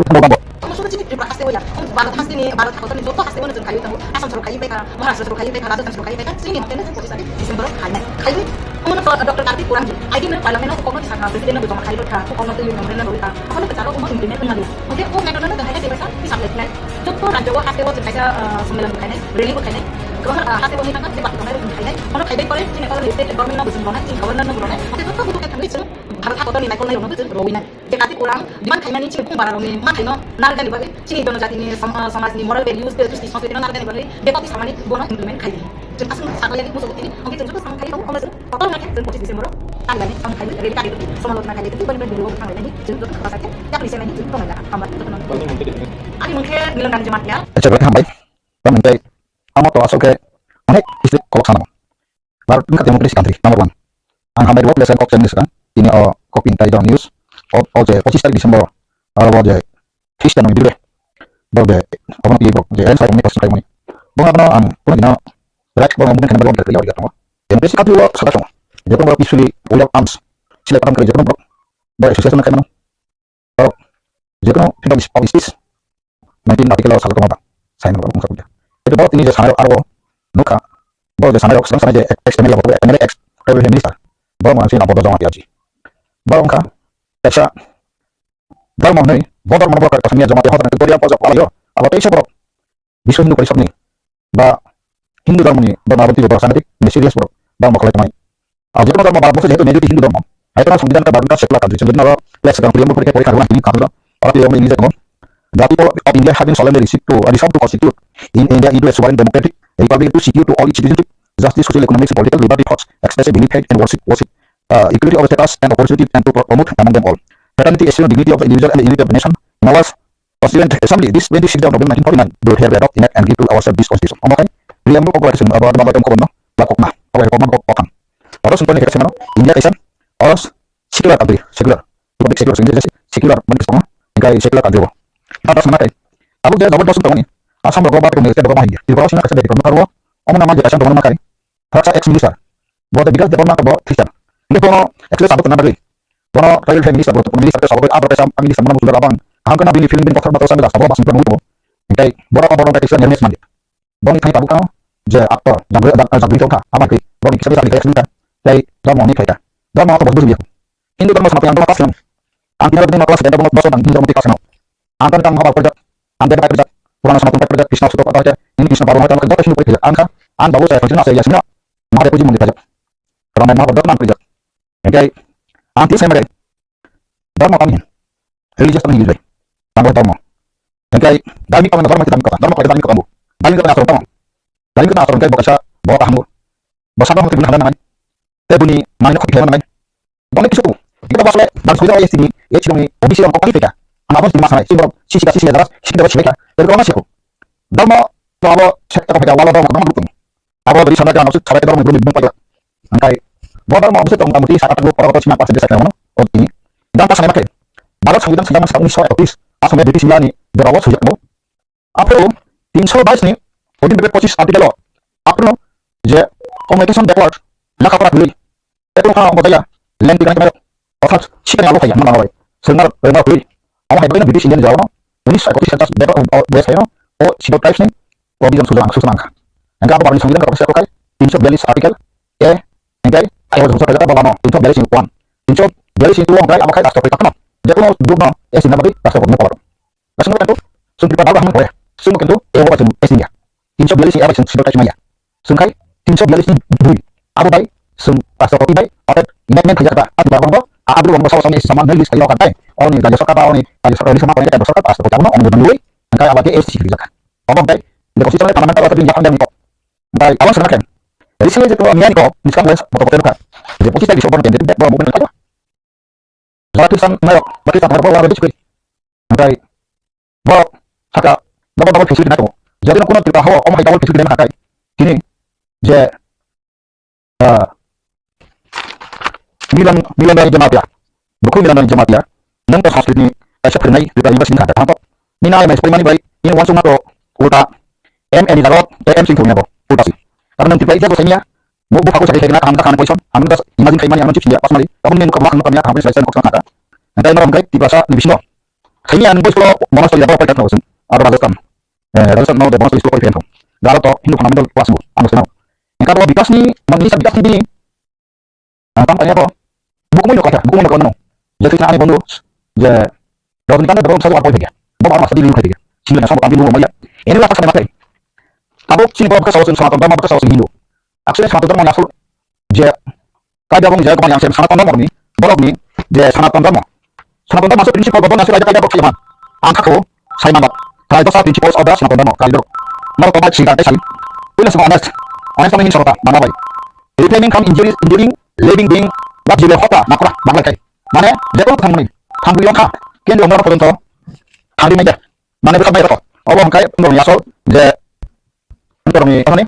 Omo sudu chini Tripura haste oya. Omo Bharat haste ni, Bharat hakotor ni joto haste o no chwng khaiwi tongo. Assam soro khaiwi paikha, Maharashtra soro khaiwi paikha, Rajasthan soro khaiwi paikha. Chini mote no chwng pochis tarik December o khainai. Khaiwi, Doctor Kartik Kurang ji, I D M Parliament o kokno sakha, President no joma khai rwkha, kokno twi memorandum rwkha, aphano kwcharo omo implement wngmani. Hwnkhe o matter no tong hai khe tebasa tisap lai khlai. Jotto rajyo o haste o chwng kaisa, ah, sommelan bo khainai, rally bo khainai. Kwbangma, ah, haste o hinwi thangkha, je bati tongnai rok khainai. Ono khaibai pore chini Meghalaya state government no bo chwng ronai, chini governor no bo ronai. Hwnkhe jotto bujo khe thangwi chwng Bharat hakotor ni naikolnai rok no bo chwng rowinai. Je Kartik Kurang demand khaimani chini bung bara rokni manthai no narwknani bagwi, chini jonojatini som-, ah, somajni moral values, justice, sanskriti no narwknani bagwi bepati samani bono implement khai di. Chwng aswk saklayani muchungo tini, hwnkhe chwng joto samung khai rw, omo chwng kotor wngkha khe chwng pochis December o tangani samung khai rally kari rwdi, somalotna khai rwdi, boni boni video bo thanglainani chwng joto khoroksa khe yapri senani chwng tonglainani. Hamba jotono. Ani mung khe Milan Ranjit Jamatia. Acha, belai hambai. Tamo tei amo to aswk khe onek history kolok sana. Bharat wngkha democracy country number one. Ang hambai rok lesson kok channel saka. Tini o copy tai dong news. O, o je pochis tarik December o. Aro o je Christian ni bidre. Bo je, obo ni bo je, en sai ni kosong kai mani. Bo abono ang, kono dino, right, bo ang bukan kena berlawan dari awal tongo. Democracy country o saka tongo. Joto bo peacefully, without arms. Sila patam kari joto bo. Bo association kai mano. Borok jekono freedom of speech nineteen article o sajak tongo ba, saimano borok wngkha khe. Tei borok tini je sanai rok aro nukha, borok je sanai rok swkang sanai je ex M L A borok, M L A ex tribal minister, borok wngkha chini Bodo Jamatia ji. Borok wngkha kaisa dharma hwnwi, bo dharma no borok kaisa Jamatia hoda hwnwi Goria pojak alaio, abo teisa borok Biswa Hindu Porishad ni ba Hindu dharma ni ba Bhagavad Gita borok sangati serious borok dharma khlai tongnai. Abo jotono dharma Bharat borso jehetu majority Hindu dharma. Hai tono Songbidan ka Bharat ka secular country, Songbidan ro flex ka priya mukuri ke porikha rwna hini khakro. Oro twi yong English dharma. The people of India have been solemnly resolved to, resolved to constitute in India into a sovereign democratic republic to secure to all its citizenship, justice, social, economic, and political liberty, thoughts, expression, belief, faith, and worship, worship, uh, equality of status and opportunity, and to pro-, promote among them all fraternity, esteem, dignity of the individual and unity of the nation. Malas Constituent Assembly, this twenty-sixth of November nineteen forty-nine, do hereby adopt, enact and give to ourselves this constitution. Omo khai, preamble kok bai chwng abo debate kok no, ba kok na, abo kok ma kok kok kang. Oro chwng toni khe chwng India kaisa, oro secular country, secular, republic secular chwng je secular mani chwng, engkai secular country bo. Abo chwng nakai, abo je jabardast tongmani, Assam rogo ba tongmani state rogo ma hindia, Tripura o sina kaisa beti problem kharwo, omo na ma je kaisa tongmani ma kai, Harsa ex minister, bo de Bikash Debbarma bo Christian. Nde bono actually sabuk na bagwi. Bono tribal family minister, bo minister ke sabuk abro ke sam minister mana musulo abang. Aham kana bini film bini kotor bato sambil sabuk basing pun mutu. Engkai bora ko bono kaisa nyamis mandi. Boni thani tabuk kano je actor jagri jagri tongkha abang ke boni kisa bisa dikaya sini kan. Tei dharma ni khaita. Dharma to bujung ya. Hindu dharma sama yang dharma kasih. Ang tidak dharma kelas dan dharma bahasa dan Hindu dharma kasih. Ang kan tang haba kerja. Ang jadi kerja. Purana sama tempat kerja Krishna suka apa aja. Ini Krishna baru macam kerja Krishna pergi kerja. Ang kan ang baru saya kerja saya ya sini. Maha puji mandi kerja. Karena mau kerja teman kerja. Engkai ang tini sai makai dharma kami religious kami hijai tanggal dharma. Engkai dharma kami dharma kita dharma kami dharma kami dharma kami asal dharma kami kita asal engkai bakasa bawa tahamu basada hati bina hada nangai tebuni main kopi hada nangai bang kisu tu kita basle dan sudah ayah sini ya sini O B C orang kau kali peka ang abang sini masalah sini orang sisi kasih sini daras sini daras sini ka tapi kalau masih aku dharma tu apa saya kata peka wala dharma dharma dukung Abo beri sana jang maksud sarai dorong belum bung payo. Angkai bodar ma bisa tong tamuti saka tanggo para kota sima paksa desa kaya mano. O tini. Dan pas sana makai. Barat sangidan sanjang masa unis so ektis. Asam ya British milani. Jora wa sujak bo. Apro tinso bais ni. Odin bebe pochis artikel o. Apro je communication backward. Laka para tuli. Eklo kha omo jaya, lengtwi kani kani, orthat sikani abo phaiya, mano bai. Sengnar, rengnar twi. Omo hai bagwi no British Indian jawano, unis ekoti sentas bebak o, o, west haino, o Sidot tribes ni, o bijan suja ang, suja ang kha. Engka abo barni songbidan ka professor ko khai, tinso bialis article, A, engkai, ayo jongsa kajata baba no, tinso bialis ni one. Tinso bialis ni two engkai, abo khai rastro kri kakno. Jekono duk no, S C na bagwi, rastro ko no pawaro. Aswk no kanto, sung Tripura dal bahmani kore, sung no kanto, e oba sung S India. Tinso bialis ni aba sung Sidot tribes maya. Sung khai, tinso bialis ni dui. Abo bai, sung rastro koti bai, ote, amendment khaijak ta, ati bar bangbo, a abru bangbo sawa sami sama nai list khaijak ta, oni rajya sarkar ba, oni rajya sarkar ni sama kore, rajya sarkar rastro koti abono, oni dui, angkai aba ke S T C khaijak. Abo angkai, the constitution parliament ta, ati yang pandang ko. Bai, abo sana kan. Jadi sini je to, mian ko, misalnya, boto boto ka. Jadi posisi di sopan kan, jadi, bo, bo, bo, Jara Kristan nairok, ba Kristan nairok, ba rajai chukri. Angkai, borok, saka, double double facility nai tongo. Jadi no kuno Tripura hao, omo hai double facility nai mahakai. Kini, je, ah, Milan, Milan Rai Jamatia. Buku Milan Rai Jamatia. Nang to Sanskrit ni, kaisa pernai, Tripura University ni kata. Tanto, nina ai mai sepoi mani bai, ini wansung na to, ulta, M A ni jaga, A M sing thungya bo, ulta si. Karena nang Tripura ija bo sainya, Bo, bo phagwi chakri khaikhe na kaham kha, kaham question. Ang just imagine khaimani, ano chips ya, personally. Aboni nokha, nokha, nokha, nokha, selection kok sakha. Entai norok khe Tiprasa ni bisingo. Khaini ang boys ko Bonostoli da, boys ko. Aro Rajasthan. Eh, Rajasthan no, the Bonostoli school ko. Garo to, Hindu fundamental class bo, ang seno. Engka bo Bikash ni, mang ni sa Bikash ni bini. Ang tam tanya ko. Buku mui no kaya, buku mui no kaya no. Jadi sana ani bondo je Rajnikant ni bondo sa ko apoi kaya. Bo ma sa di lu kaya. Sini na sa ko ambil lu maya. Ini lah pasal mati. Tabuk sini bondo sa ko Sanatan Dharma, bondo sa ko Hindu. Actually Sanatan Dharma ni asal je Kaida bong jaya koma yang sem Sanatan Dharma ni, borok ni je Sanatan Dharma. Sanatan Dharma se principle bo nasi raja kaida bok saima. Ang kha kho saima bak. Trai dosa principles of the Sanatan Dharma kaida. Nor koma sida te sali. Pila sama honest. Honest kami hin sorota mana bai. Refraining from injuries, injuring living being, bak jibe hota nakora bangla kai. Mane je ko thang mani. Thang bui kha. Ken di omra porjonto. Thang di meja. Mane bwsa bai rok. Obo hwnkhe borokni asol je borokni, borokni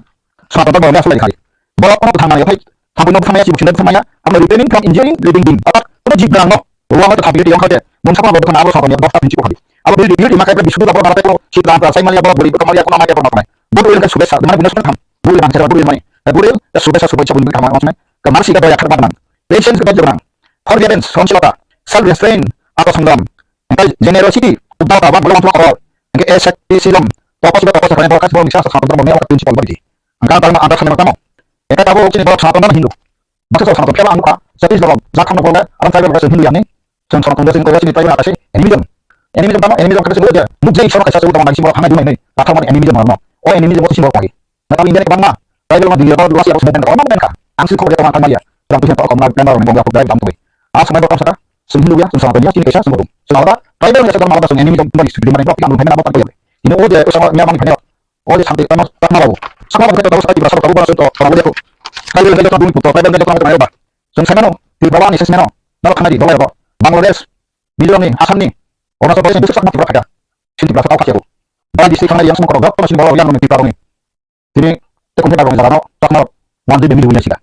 Sanatan Dharma ni asol lai khai. Borok kono bwthang maya phai, thampuino bwthang maya, chibuk sinai bwthang maya, abo refraining from injuring living being. Orthat kono jib gwnang no, ruang hoito thampuino tiyang khaite, mungsa kono bwthang abo Sanatan ni dosta thinchi bukhadi. Abo bili bili ma kai bisudu abo ma kai ko sit ram sai mali abo buri ko mali ko ma kai ko ma. Bo buri kan subesa, mane bino subesa tham. Buri man sera buri mani. Buri subesa subesa buri tham ma. Ka marsi ka doya khar bad nang. Patience ka doya nang. Forbearance, songsilota, self restraint, ato sangram. Hingke generosity, udar tabang, bolong tuak rol. Hingke asceticism, toko siba toko sakani toko kasih bolong bisa sasana tentang bolong ya, principle bagi. Hingke tangma antar sana tamo. Hingke tabo sini bolong sana tentang Hindu. Masa sasana tentang kela anuka, sati bolong, jakam bolong, alam tribal bolong Hindu yang ni. Sen sana tentang sini bolong sini tribal atas animism. Animism tamo, animism kata sini bolong ya. Nuk jai sana kasa sini bolong, sini bolong, hana dulu ini. Kata mana animism mana? Oh animism itu sini bolong lagi. Natal India ni kwbangma tribal ma Delhi o luas ya, sebenarnya orang main kan. Ang sih kok dia teman teman ya. Orang tuh yang tahu kemana kemana orang yang tahu dari dalam tuh. Ah, semua orang saka, semua ya, semua orang ya, sini kesa semua. Semua orang tribal ya, semua orang yang ini yang kembali sudah mana blok yang mana apa apa ya. Ini oh dia sama yang mana mana. Oh dia sampai sama sama tahu. Sama orang kita tahu saya tidak tahu tahu bahasa itu orang dia kok. Tribal kita tahu dulu tribal kita tahu apa. Sen sana no, di bawah ni sen sana. Nalo kana di bawah ya kok. Bangladesh, Mizoram ni, Assam ni, Arunachal Pradesh ni, besok sama tidak ada. Sini tidak tahu kasih aku. Bangladesh di sana yang semua kalau berapa masih bawa yang mana kita tahu ni. Tini, te kumpi parong jagano, Chakma rok, one day bini dunia sida.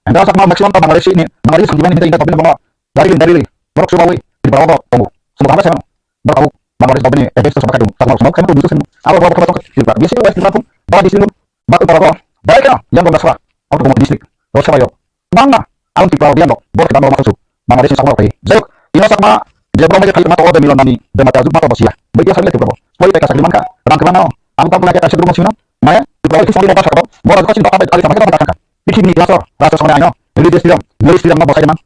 Enda Chakma maximum to Bangladesh ni, Bangladesh ni, ni, ni, ni, ni, dari, dari, borok subawi, di bawah borok, tongo. Semua apa sih, borok abu, Bangladesh ni, eh, besok sama kadung, Chakma rok, semua kan tuh bisa semua. Apa borok, borok, borok, di bawah, biasa, West Timor pun, bawah di sini, batu borok, dari kan, yang borok suara, aku tuh mau di district, borok suara yo, bang na, aku di bawah dia, borok, borok, borok, Bangladesh ni Chakma rok tei. Jai hok, ino Chakma je borok mai khe phai tongma tongo, je Milon Nani, je mata jukma tongo siya. Bai dia sakle Tripura bo. Soi pai ka sakli mankha, rang kwbangma no. Ang tabuk nai khe kaisa borok sino, mane Tripura bai khe songli rokha sakbo. Borok khe chini doka bai kali sama khe doka thangkha. Pithibini class o, rasa samani aino, religious freedom, marriage freedom no bosai man.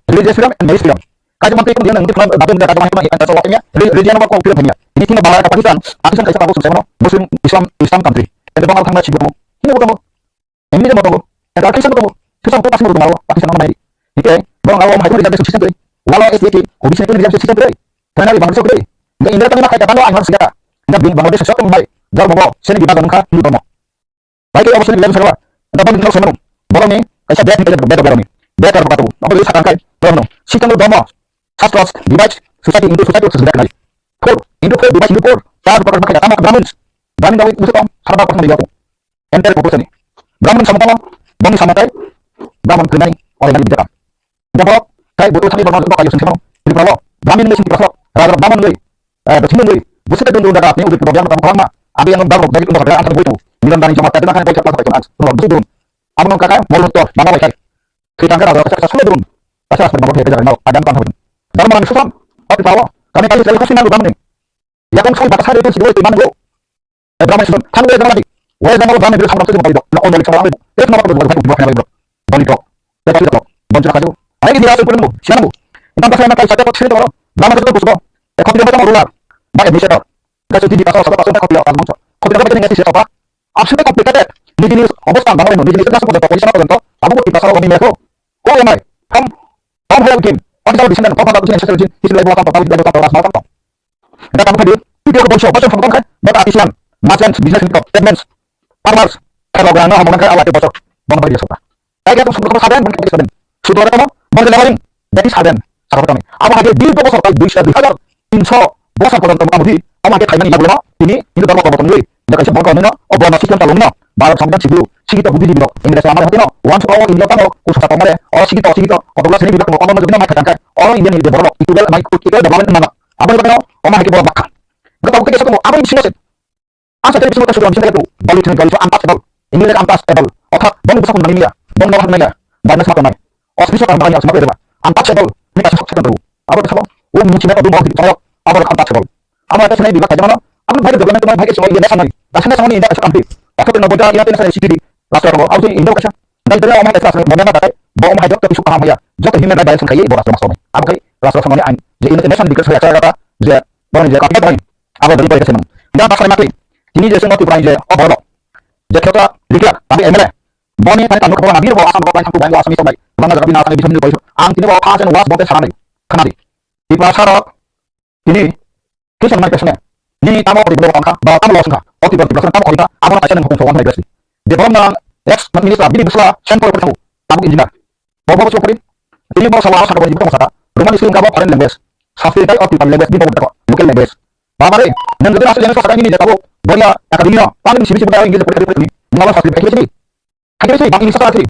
Religious freedom and marriage freedom. Kaisa mantri ko dia nang di plan da da da da da da da da da da. Religion no ko freedom hanya. Ini tinggal Bangla ka Pakistan, Pakistan kaisa tabuk sumsai mano, Muslim, Islam, Islam country. Ede Bangla thangma sibuk mo. Hino ko. Enmini jembo tongo. Eka Christian tongo. Christian to Pakistan tongo, Pakistan tongo nai. Ike, borok abo hai reservation system tei. Wala S T K, O B C ni reservation system tei. Kana ri bangso tei. Ike India tani makai katano ang harus gata. Ike Bangladesh sok bai. Dal bobo, seni bibag nangkha, ni bomo. Bai ke obo seni level sarwa. Ike bang no semanu. Borok ni, kaisa bed ni, bed, bed, bed ni. Bed kar bakato. Abo sakang kai, borok no. System domo. Sastros, divide society into society, society. Four, into four, divide into four. Char bakar bakar katama Brahmins. Brahmin dawi musukom, sarba kosma yaku. Enter ko bosani. Brahman samtalo, boni samatai, Brahman krinai, ore nani bidakam. Jabo, kai boto thani Brahman ko kayo sensano, Tripura lo, Brahmin ni sini Tripura lo, raja Brahman ni, eh, dothin ni, busi ta dun dun daga ni uri Tripura yang tam korang ma, abi yang Brahman dari untuk daga antar boitu, milan dari jamaat tadi makan boitu apa itu ans, Tripura busi dun. Amo nang kakai, mol to, mana bai kai. Kita angkat raja kita solo dun. Asal asal Brahman kita jangan mau, ada apa apa. Brahman susam, tapi tahu, kami kali sekali kasih malu Brahman ni. Ya kan, kami batas hari itu sih, itu mana lo? Eh, Brahma Sudom, thang west Brahma di. West Bengal Brahma Sudom, Brahma Sudom, Brahma Sudom, Brahma Sudom, Bali Dok. Tep Brahma Sudom, Brahma Sudom, Sinamu. Itam pasal na kai sate kok sini toro. Brahma Sudom, Brahma Sudom, eh, kopi Brahma Sudom, ruler, ba administrator. Kaso di pasal, pasal, pasal, kopi Brahma Sudom. Kopi Brahma Sudom, kopi apa? Absent kopi kate, nijini obostan, Brahma Sudom, nijini pasal, pasal, pasal, pasal, pasal, pasal, pasal, pasal, pasal, pasal, pasal, pasal, pasal, Tom Hale Kim, officer of descendant, Tom Hale Kim, ancestral gene, his life was from Tom Hale Kim, Tom Hale Kim. Dak tamo phadi, video ko bolso, bolso phone khai, bata artisan, merchant, business, tradesmen, farmers, kebo grano homo nang khai awate bolso, bong phadi sokta. Tai ya tum sumber ko saben, bong phadi saben. Sudore tamo, bong le labaring, that is saben, sakor tamo. Abo hage dui to bolso, tai dui sa dui hajar, tinso, bolso porjonto mota moti, ama ke thaimani yagulo, tini, Hindu dhormo porborton gwi, Dak kaisa borok nino, o borno system chalungno, Bharat Songbidan sibru, sikito buddhijibi rok, English lamar hotino, uansukha o India tamo, kusa sa tongmare, o sikito, sikito, kotokla sini bibak tamo, omo jogino mai khatangkha, o India ni borok, equal, mai, equal development mano, aboni bagwi o ma hai borok bakha. Gata buke kesa tamo, aboni bisingo se, asa tei bisingo ta sudra bisingo tu, bali thini bali so untouchable, English untouchable, otha, bong busa kun nani ya, bong no hanai ya, bani sma tonai, o sma tonai, sma tonai, untouchable, ni kaisa sok sekon tu, abo sabo, o muchina tu, bong tu, abo untouchable. Amo ata sanai bibak kaisa mano, amo bhai development mano bhai kaisa India national, national national India kaisa country. Ekhato no boda India national city, last ko auto India kaisa. Dan tera amo kaisa national modern na takai, Bo omo hai joto kisa kaham haya, joto human right violation khai bo rastro masomai. Abo khai rastro samani ain je international declaration haya chaya kata je boroni je copyright hoi. Abo beri beri kasemang. Da basai makli. Tini je sengmo Tripura je o borok. Je kheta likya, tabi M L A. Boni tani tanu khobor na biro bo Assam rok bai thangtu bai Assam rok bai. Bangla jaga bina Assam bisi bini bai. Ang tini bo first and last bo te sanani. Khanadi. Tiprasa rok tini kisan mai pesne. Nini tamo ri bro angkha, ba tamo los angkha. O Tiprasa, Tiprasa tamo khorita, abo kaisa nang hukum sowan bai besi. De bom nang ex minister bini bisla sempor ko tamo engineer. Bo bo chukri. Tini bo sawa sa ko bo sata. Roman school ka bo foreign language. Sanskrit o Tiprasa language bini bo local language. Baba re, nang jodi asli language sata nini jeta bo. Boya academy no, pani simi simi English pore pore ni. Nang Sanskrit pore ni. Hakhe se bang English sata.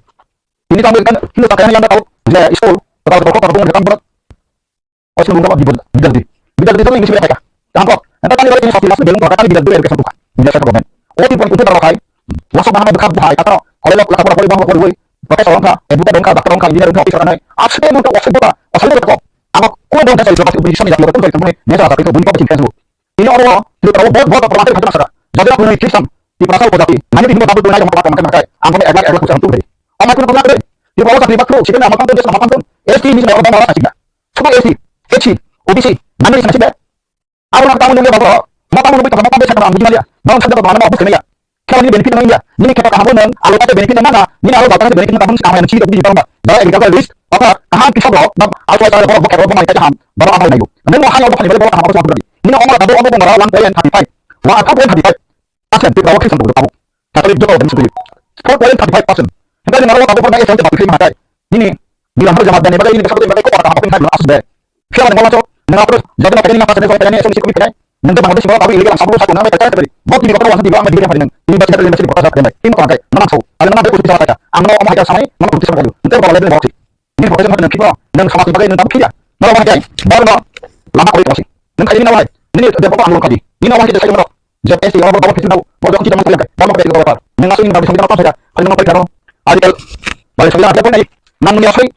Ini tamo kan, ini sata yang tahu. Je school, tahu tahu tahu tahu tahu. Oiso nungkha bidal bidal di. Bidal di solo English media khaika. Tangko. Enta tani bidal ini sopila sini belum kota tani bidal dulu education tuka. Bidal satu komen. O ti pon utu taro khai. Waso bahana bukha buhai katro. Kole lok lakha pora pori bahana pori woi. Professor wangkha, educator wangkha, doctor wangkha, engineer wangkha, officer wangkha. Asli mutu waso buka. Asli mutu ko. Amo ko dong desa iso pasti ubisi sami jatlo ko tong tong ne jara tapi ko bunyi ko bikin pensu. Ini oro Tripura wo bot bot permanent khajana sara. Jadi aku ni Kristan. Tripura sa ko jati. Mane bini babu tu nai jama kata makan makai. Ang ko ek lakh ek lakh pusa tu beri. Ama tu na tu. Tripura wo sakri bakru. Sipena makan tu desa makan tu. S T ni sama orang orang sakit. Sabo S T, H C, O B C, nani sina sibe. Abo na tamu nunggu bago. Ma tamu nunggu tama tamu sakna buji malia. Nang sakna mana ma bus kena ya. Kau ni benefit nang ya. Nini kata kamu nang, alo kata benefit nang na. Nini alo kata benefit nang kamu si kamu yang sini di bawah. Bara agriculture list, apa kaham kisah bro. Bab, aku ada bro, bro, bro, mai kata ham. Bara apa nayu. Nang mau hanya bro, bro, kamu apa sih? Nini orang kata bro, bro, bro, one point thirty five. Wah, apa point thirty five? Asal di bawah Kristan tu kamu. Katolik joto dan sendiri. Four point thirty five percent. Hingga ni narawa kamu pernah S M T public lima hatai. Ini bilang harus jamat dan ibadah ini besar ibadah kok orang apa yang harus asal deh. Siapa yang ngomong cok? Nengah terus jadi nak ini apa sedang saya ini S M C kami pakai. Nengah bang sih kalau kamu ini bilang satu satu nama percaya tadi. Bot ini kau langsung dibilang di bilang hari ini. Ini baca dari masih dibuka saat ini. Ini kau pakai. Mana tahu? Ada nama dia bisa kata. Ang mau ngomong aja sama ini. Mana bukti sama kamu? Ntar kalau lebih bawah sih. Ini profesor mana kita? Nengah sama sebagai nengah kita. Narawa pakai. Baru no. Lama kau itu masih. Nengah ini nawa. Ini dia apa ang mau kaji. Ini nawa kita saya mau. Jab S T orang bawa fifty tahu, bawa kita mana kita, bawa kita bawa. Nengah sini bawa kita apa saja, kalau nengah kita. Artikel, balik saya ada pun naik, namun ya sih,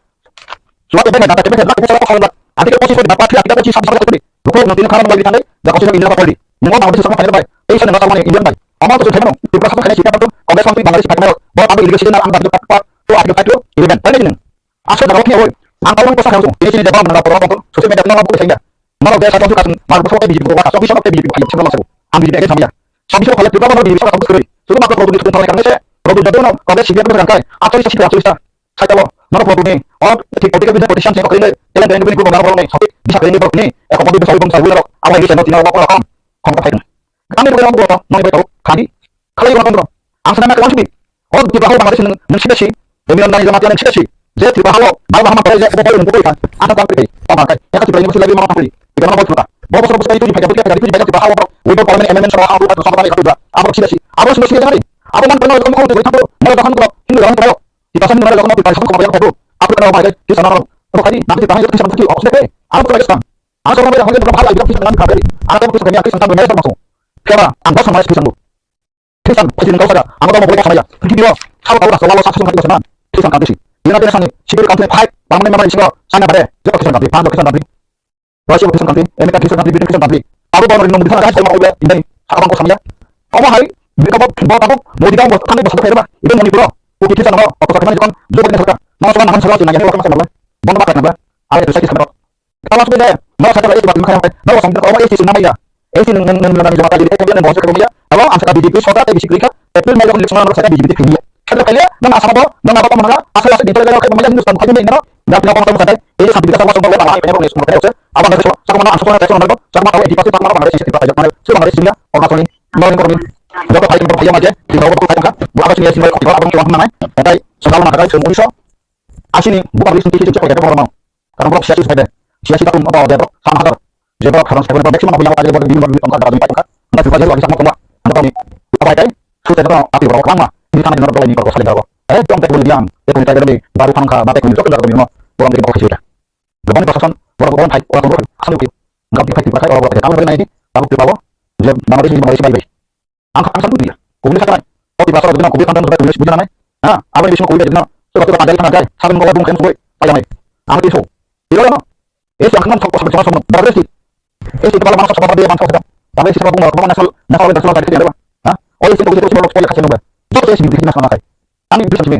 suatu apa nggak ada, tapi saya nak bicara apa kalau nggak, artikel posisi berapa, artikel posisi sama sama seperti, buku nanti nengah kalau balik tadi, nggak posisi ini apa kali, nengah mau sama sama baik, eh saya nggak sama ini, Indian baik, amal tuh saya mau, di perasaan saya siapa tuh, Congress nanti Bangladesh pakai merek, bawa tapi illegal sih, nggak angkat itu apa, tuh artikel itu, eleven, paling ini. Asal dalam kini oi. Ang tahu kau sakau tu. Ini sini dalam mana orang tu. Sosial media mana buku sehingga. Mana dia satu kasih. Mana buku B J P buku kasih. Bisa B J P kasih. Bisa masuk. Ang B J P aja sama ya. Sabi suruh kalau kita mana B J P sama buku sekali. Suruh masuk produk itu karena saya produk jatuh no. Kalau sih dia berangkai. Atau bisa sih atau bisa. Saya tahu. Mana produk ni. Oh, tipe tipe bisa potensial saya kali. Kalian dari ini buku mana orang ni. Tapi bisa kali ini buku ni. Eh, kalau bisa buku saya. Apa yang bisa nanti orang orang. Kamu tak tahu. Kami bukan orang tua. Mana tahu. Kami. Kalau orang tua. Ang sana nak langsung. Oh, Tripura hao Bangladesh nang, nang sida si. Demi nang jamatia nang sida si. Je Tripura hao, bal bahama kore je, abo bal nang kore kan. Ata tang kore. Tang kore. Eka Tripura ini mesti lagi mau tang kore. Ika mau kore. Bo bosor bosor itu di pajak pajak itu di pajak Tripura hao. Wibor parliament amendment sama hao atau sama itu. Abo sida si. Abo sida si hari. Abo nang pernah kamu kau tu itu. Mau tahan kau. Ini orang kau. Kita sana mana kamu kita sama kau yang kau. Abo kena apa itu sana. Abo kali nanti tahan itu sama tu. Abo sida. Abo kau lagi sang. Abo kau yang hal itu kita nang kau. Abo kau kena kita sama mana sama. Kaya, ang bosor mana sida. Kristan, phaising kau saja, ang tamo boleh samaya. Prithibi o, sao tao rasa, walo saksa songkha kau saman. Kristan kang bisi. Ina tena sani, sibir kang tuni five, bang mani mani singo, sana bade, jeko Kristan kang tuni, paham Kristan kang tuni. Russia Kristan kang tuni, America Kristan kang tuni, Britain Kristan kang tuni. Abo bang rinong bisa kasih sama udah, indai, apa bang kau samaya. Omo hai, bika bo, bo tabo, modi tabo, tani bosok kau ba, itu moni puro. Oke Kristan no, apa kau samaya jekon, joko tena sarka. Mau sama nahan sarka sih, nanya, apa kau samaya. Bang bakar naba, ada tu sakit samaya. Kalau sudah saya, mau saya kalau itu buat makan apa? Mau sambil kalau itu nama ya. Eh sih neng neng neng neng jamaah jadi eh kemudian bahasa kemudian kalau angsa B J P sota eh bisi kerja, tapi mau yang lihat mana saya B J P kerja. Saya kaya nang asal apa, nang apa mana, asal asal di dalam kayak mana Hindustan kayak mana, nggak punya pengetahuan saya. Ini sampai kita sama sama apa apa ini semua kerja. Apa nggak semua, sama mana asal saya sama mana, sama tahu di pasti sama mana saya sih apa aja mana, semua mana sih ya, orang sini, orang ini, joto kayak apa aja, di bawah apa kayak kan, buat apa sih ya semua kopi apa yang mana, kayak segala mana kayak semua bisa. Asini bukan lihat sendiri sendiri kayak apa orang mau. Karena borok siyasi sebagai siyasi takun atau dia borok sama hajar. Dia borok harus sebagai borok maximum punya aja borok di luar tongkat dalam empat tongkat. Anda juga jadi bisa mau tongkat. Anda tahu nih apa itu? Susah itu api borok lama. Ini kan ada borok ini borok saling borok. Eh, tong tak boleh diam. Dia pun tak boleh baru tangka batek ini sok dah kami mau. Borok ini borok sudah. Lepas ini pasasan borok borok hai orang borok asal itu. Enggak dipakai dipakai orang borok. Kalau hari ini kalau di bawah dia nama dia sendiri nama dia sendiri. Ang, ang sangkut dia. Kubui saknai. Oh, tiba salah betul, kubui kandang sudah tulis, bukan nai. Nah, apa yang disuruh kubui betul? Sudah tuh pandai kan, guys. Saben bawa bung kain kubui. Payah mai. Ang itu. Tidak ada. Eh, yang kan sok sok sok sok. Berarti. Eh, itu kalau masuk sama dia masuk sedang. Tapi si sama bung kalau nasal nasal nasal tadi itu ada. Nah, oh, itu itu itu kalau saya kasih nomor. Itu saya sendiri nasal nakai. Kami bisa sini.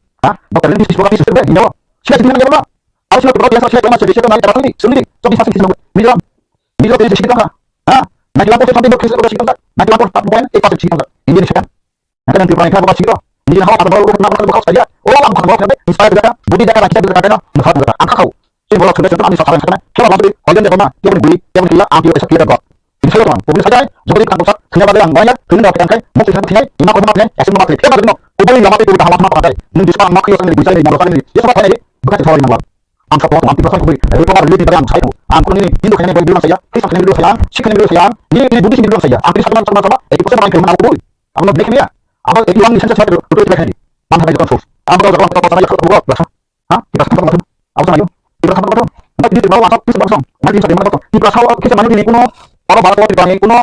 Ha? Doctor Lenin Sisbo ka Sisbo hinyo. Sila sila hinyo ba. Aro sila Tripura tiya sila sila sila sila nai kata sila sila. Chobis percent sila. Mizoram. Mizoram tiya sila sila ha. Ha? Ninety one percent something sila sila sila. Ninety one point eight percent sila. India ni second. Hingke nang Tripura ni kha bokha sikiro. Nini hao kha bokha bokha bokha saya. O ang bokha bokha inspire jaka. Budi jaka rakhi jaka jaka no mokha jaka. Ang kha khao. Sini bolok sudah sudah ani sasaran sasaran. Khe bokha sudi hoijan jaka ma. Khe bokha guli. Khe bokha kila ang kila esa kila jaka. Ini saya tuan. Bokha saya. Jodi kang bokha. Thanya bade ang banyak. Thanya bokha kang kai. Mukti thanya thanya. Ima kau ma thanya. Esa ma thanya. Khe bokha no. Ubani lama tei ubani kaham lama tei. Nung diskon ang makri osang ni bujai ni maro sani. Yesa pa khainai. Bukan tei thawai nangwa. Ang sa tong ang tiprasa kubui. Ri pama ri ni tang sai. Ang kuni ni Hindu khainai bai bilang saya. Krista khainai bilang saya. Sikh khainai bilang saya. Ni ni Buddhist ni bilang saya. Ang Krista sama sama sama. Eighty percent orang khainai aku bui. Ang no black ni ya. Ang eighty one ni sense saya tu tu black ni. Ang khainai jotong sus. Ang kau jotong kau sana ya kau buat biasa. Ha? Tiprasa kau kau. Aku sana yo. Tiprasa kau kau. Nggak di tiprasa kau. Tiprasa kau. Nggak di tiprasa kau. Tiprasa kau. Kita mana di kuno. Kalau barat kau tiprasa kuno.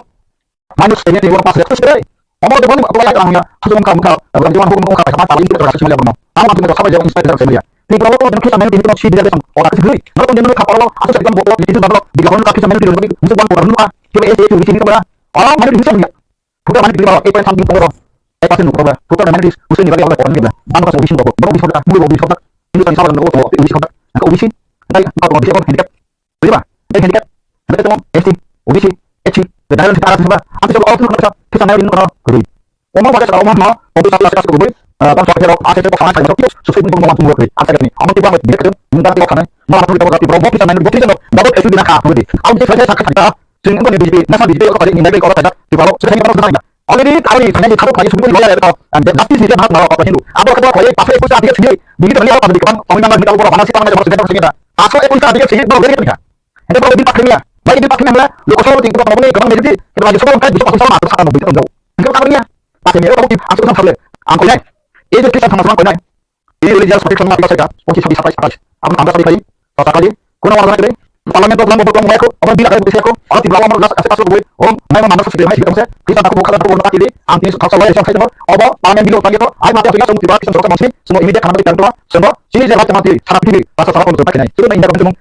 Minus kenya ni wak pas ya terus deh. Omo de bani apa ya kan ya. Hajung kau kau. Abang jangan hukum kau kau sama paling tidak terasa sih melihat. Kamu kan tidak sabar jangan inspire dari saya. Ni kalau kau jangan kita main ini kau sih dia datang. Orang kasih beli. Kalau kau jangan kau kalau aku cakap buat itu baru. Di kau kasih main di rumah itu bukan orang lupa. Coba S A itu di sini coba. Orang mana di sini ya. Bukan mana di bawah. Eight point something pun orang. Eight percent pun orang. Bukan mana di musim ni bagi orang orang dia. Anu kasih ubisin bawa. Baru ubisin kau. Mulu ubisin kau. Ini kan sabar nunggu kau ubisin kau. Kau ubisin. Dai kau ubisin kau handicap. Riba, dai handicap, handicap tamo, S T, O B C, H C, the diamond sita aras sita, ang sejak awal tuh kenapa sih, kita naik ini kenapa, gurui. Omong pada sekarang omong mau, mobil satu satu satu gurui, eh, bang suatu kerok, aset kerok, sama saya masuk, yuk, sesuai pun mau langsung gurui, aset ini, omong tiba mau dia kerja, minta tiba sana, mau langsung kita mau tiba, mau kita main, mau kita mau, dapat S U V nak apa, gurui. Aku dia saya sakit sakit, sing enggak nih B J P, nasa B J P orang pada ini, mereka orang pada, tiba lo, sudah ini orang sudah ini. Already kami ini tanya di satu kali sebelum loyal itu, dan justice ini dia nak mau apa Hindu. Apa kata kau, apa itu sih, apa sih, di kita lihat apa di depan, kami mana kita orang mana sih, mana sih, mana sih, asal itu kita dia sih, baru dia kita. Ente pura din pakhe mia. Bai din pakhe mia. Lo ko solo tin ko pura mone ko bang de. Ko bang solo kai bisa pasang sama sama mo bin ko. Ko ka mia. Pakhe mia ko ki asu sam sable. Ang ko nai. Ei je kisan sama sama ko nai. Ei religious protection ma bisa ka. Ko ki sabi sabai sabai. Am am sabi kai. Pata kali. Kuna wala kare. Parliament ko lambo ko mo ko. Aba bila kare bisa ko. Aba tibla mo las ase paso ko. Om mai ma manda sosile mai sikam se. Kisan ko khala ko na kiri. Ang tin sa sa lai sa kai mo. Aba parliament bilo tangge ko. Ai ma ta bisa mo tibla kisan ko ma si. Sumo immediate khana ko tan ko. Sumo. Sini je rajya mantri. Sara pidi. Pasa sara ko pakai nai. Sumo India ko mo.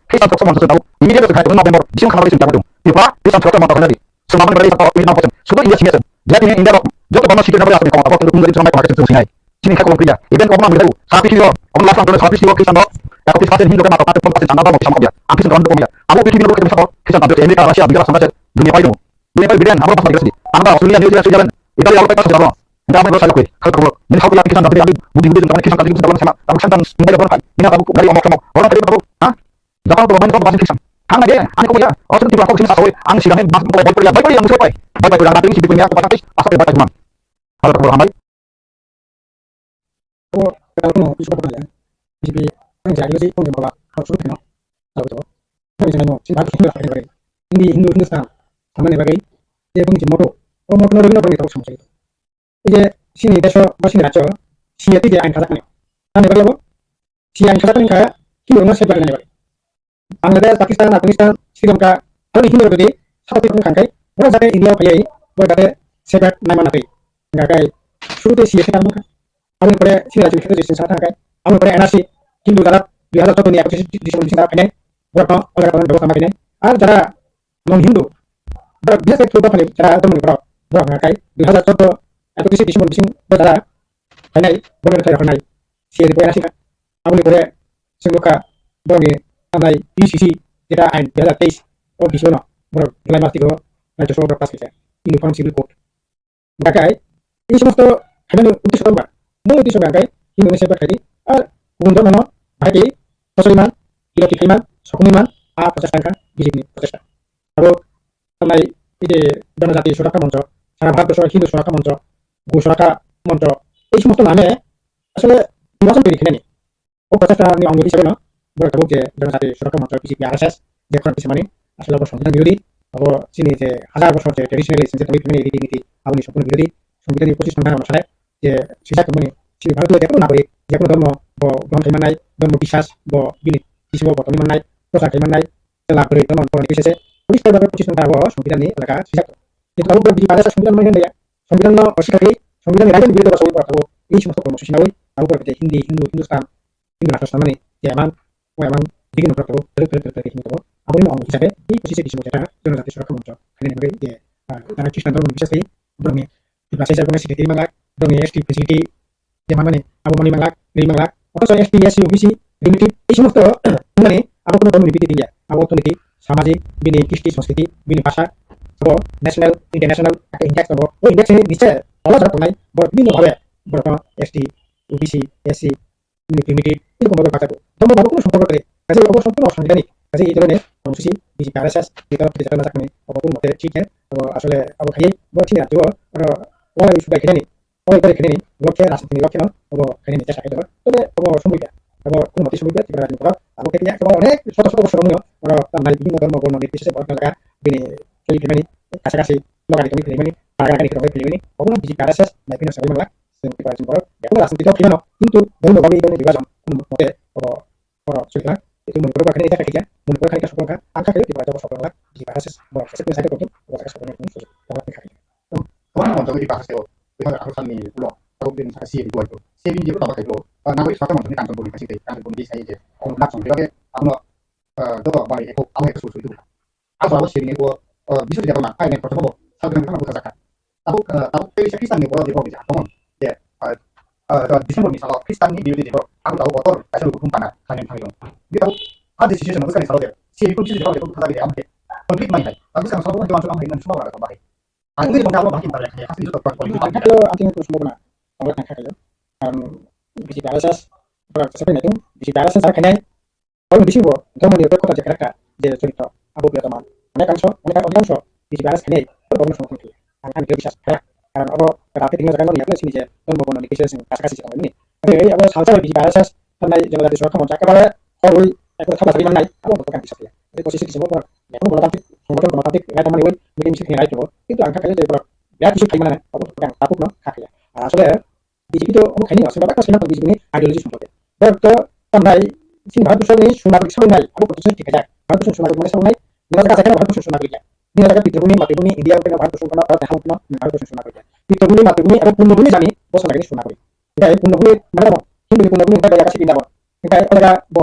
Kisan ko ma sa. Immediate khai November, bising khana bai sing tangtung. Tripura, bising chwra mata khanadi. Sumabani bai sa ko ina bosen. Sudo India sing yasen. Jadi ni India rok, joto bama sikir nabari asmi kong, apa tentu kung jadi sumai kong, sing sinai. Sini khai kong priya. Even kong nang tahu. Sapi sini, kong last time sapi sini, kisan rok. Aku pis pasen Hindu kan mata paten pun pasen chanda bama kisam kobya. Aku sing ram kong ya. Aku pis Hindu kisam kok, kisan tahu Amerika, Russia, Amerika sama saja. Dunia pai dong. Dunia pai bidan, apa pas lagi sini. Anda Australia, New Zealand, Switzerland, Italia, apa pas lagi. Anda apa salah kui. Kalau kalau, ini kau ya kisan tahu, budi budi sama kisan tahu, sama. Aku santan, mungkin apa. Ini aku dari omong sama. Orang tadi apa? Hah? Gapang to bahan kau bahan kisam. Hang aja, ani kau ya. Oh, sudah tiba kau sini asal. Ang sih kan bas kau baik pria, baik pria yang suka. Baik pria yang tadi sih punya apa tadi? Asal baik cuma. Halo, halo, hambai. Oh, kalau kau mau suka apa ya? Jadi, ang jadi sih kau coba kau suka kan? Tahu tu. Kau jangan mau sih baik pria. Hindi Hindu Hindustan. Sama ni bagai. Dia pun cuma tu. Oh, mau kenal dengan orang itu sama itu. Ei je chini desho ba chini rajyo C A A twi je ain khajakmani. Tamni bagwi abo C A A ain khajakmani wngkha Hindu rokno safeguard rwnani bagwi. Bangladesh, Pakistan, Afghanistan, Sri Lanka, aroni Hindu rok jodi satok twi wngkha hwnkhe, borok jate India o phaiwi borok jate safeguard naima natwi. Hwnkha khe suru tei C A A se tangma kha. Aboni pore chini rajyo ni kheto je chwng sana thang khe, aboni pore N R C Hindu jara dui hazar choudo ni ekatris December ni simi jara phainai, borokno o jaga tongmani bebosta ma khainai. Ar jara non Hindu, borok biya khe thwk dophani jara dophani borok, borok hwnka khai dui hazar choudo ekatris December bising bo jara phainai, borok no thai rok nai C A A ni pore nasika. Aboni pore chwng nukha borok ni tanai U C C jeta ain dui hazar teis o bising no borok July mas tiko rajyo sabha borok pass khaisa Uniform Civil Code. Hwnkha khe, ei somosto khainani uddesho tongba, mul uddesho hwnkha khe, Hindu ni safeguard khaidi, ar kubun dhormo no bahai khe, kochori man, iroti khai man, sokomwi man, a prochesta wngkha B J P ni prochesta. Abo tamni ei je Jonojati Surakkha Moncho, sara Bharat borso Hindu Surakkha Moncho, Go Surakkha Moncho, ei somosto name asole nirbason twi khainani. O prochesta ni ongo hisabe no borok tabuk je Jonojati Surakkha Moncho, B J P, R S S, je khorang tisamani, asole abo Songbidan birodhi, abo chini je hajar bosor je traditionally chwng je tongwi phaimani riti niti, aboni sompurno birodhi. Songbidan ni pochis nongkha rok no sanai je swijak tongmani chini Bharatiyo jekono nagorik, jekono dhormo bo grohon khai mannai, dhormo biswas bo bini bisingo bo tongwi mannai, prochar khai mannai, chwla bwrwi tongmani borokni bisese poriskar bhabe pochis nongkha abo Songbidan ni elaka swijak tongo. Kintu abo borok B J P R S S Songbidan mani hwnlaiya, Songbidan no osikha khe Songbidan ni raida ni birodho rok borok tabuk ei somosto kormo susi nawi abo borok je Hindi, Hindu, Hindustan, Hindu rashtra sanmani je emang, o emang digini borok tabuk, twrwk twrwk twrwk twrwk khe hinwi tongo. Aboni mung hisabe tei pochis December jeta Jonojati Surakkha Moncho khainani bagwi je, ah, jara Christian dhormoni biswas tei borokni Tipra sijak wngnai secretary manglak, borokni S T facility je manmani abo manwi manglak, rwi manglak. Othocho S T, S C, O B C, primitive ei somosto wngmani abo kono dhormoni bithi tingya. Abo orthonoitik, samajik, bini kristi, sanskriti, bini bhasha, abo national, international, aka index tongo. O index ni niche tolo jora tongnai borok bibhinno bhabe borokno S T, O B C, S C, bini primitive, erokom bhabe bachago. Dhormo babo kunu somporko kwrwi. Kaisa obo somporno osangani. Kaisa ito ne kongsusi B J P R S S ni torof thwi jatana jakmani obo kunu mote thik ya. Obo asole abo khaiwi bo chini rajyo oro wala subai khainani. Obo ekbar khainani lokhe, rajniti ni lokhe no obo khainani chesta khe tongo. Tobe obo somoi ya. Obo kuno mate somoi ya, Tripura rajni borok abo khe ya, obo onek shot shot bosor wngyo. Oro tamnai bibhinno dhormo borno nirbichese borok no jaga bini choli phaimani, kasa kasi nokari tongwi phaimani, paragani tongwi phaimani. Obo no B J P R S S nai phino sawi manglak. Chwng Tripura rajni borok yakung rajniti o phaimano, kintu dhormo bagwi idol ni bibhajon kuno mote obo borok choli kha. Tei Manipur o khainai kha khaikha, Manipur khainai kha sokol kha, ang kha khayo Tripura o sokol kha, Tripura S S borok S S ni side o tongthung, obo jaga sokol ni tongthung, tongthung khaikha. Kwbangma monthok Tripura haste o dui hazar atharo salni ulo tabuk din saka C A B kuwai ko. C A B ni jebo taba khaiko, ah, nagorik swrwngsa monthok ni Kanchanpur ni kaisa tei Kanchanpur ni D C I je, ang nak song bebak ke abono, ah, joto bai eko, abo eko suri suri dukha. Ang sabo C A B ni ko, ah, Biswajit Debbarma, ai nen kotor bo, salgrim kama bukha jakha. Tabuk, ah, tabuk tei Khristan ni borok jebo bisa tongmon. Je, ah, ah, December ni salo Khristan ni birude jebo, ang tabuk kotor kaisa rukun pana, khanen thangyo. Ni tabuk, ah, decision no bwskang ni salo je, C A B ko decision jebo, jebo bukha jakha, ang ke, conflict mai hai. Tabuk bwskang salo, jebo ang salo, ang hai, nang suma wala bahai. Ang ini tongkha abo bahai, ang khayo, asli joto political party. Ang khayo, ang khayo, ang khayo. Ang khayo. Ang B J P R S S, borok separate naitung, B J P R S S ang khainai, borokni bisingo dhormo nirpekkhota je character, je choritro, abo Priyotoman. Onek angso, onek, onek angso B J P R S S khainai, borokno somorthon khaio. Ang, ani khe biswas khayak. Karon abo kwtal khe tingna jaga nokni yakni sini je dhormo bono ni kisa sing kasa kasi se tongmani. Tei abo salsa B J P R S S thanai Janajati Surakha Moncha ekebare horwi ekebare thapa sari mannai, abo bo kang biswas khayak. Tei pochis December borok yakung bono tamthik, songbotor bono tamthik, rai tongmani oi, meeting sing khainai tongo. Kintu ang kha khayo je borok birat kisi khai mannai, abo bo kang tabukno kha khaiya. Ar asole B J P to omo khaini aswk bebak khe swinai tong B J P ni ideology songkhe. Borok to tamnai chini Bharat Borso ni suna bagwi sawi nai, abo kotoi thik khaijak. Bharat Borso ni suna bagwi mane sawi nai, nang jaga jaga Bharat Borso ni suna bagwi ya. Nang jaga Pitrabhumi, Matribhumi, India, Bharat Borso ni Bharat ha, Bharat Borso ni suna bagwi ya. Pitrabhumi, Matribhumi abo Punnabhumi jani bosa lagini suna bagwi. Hinkhe Punnabhumi mane tamo Hindu ni Punnabhumi hinkhe ya kasi Brindaban. Hinkhe o jaga bo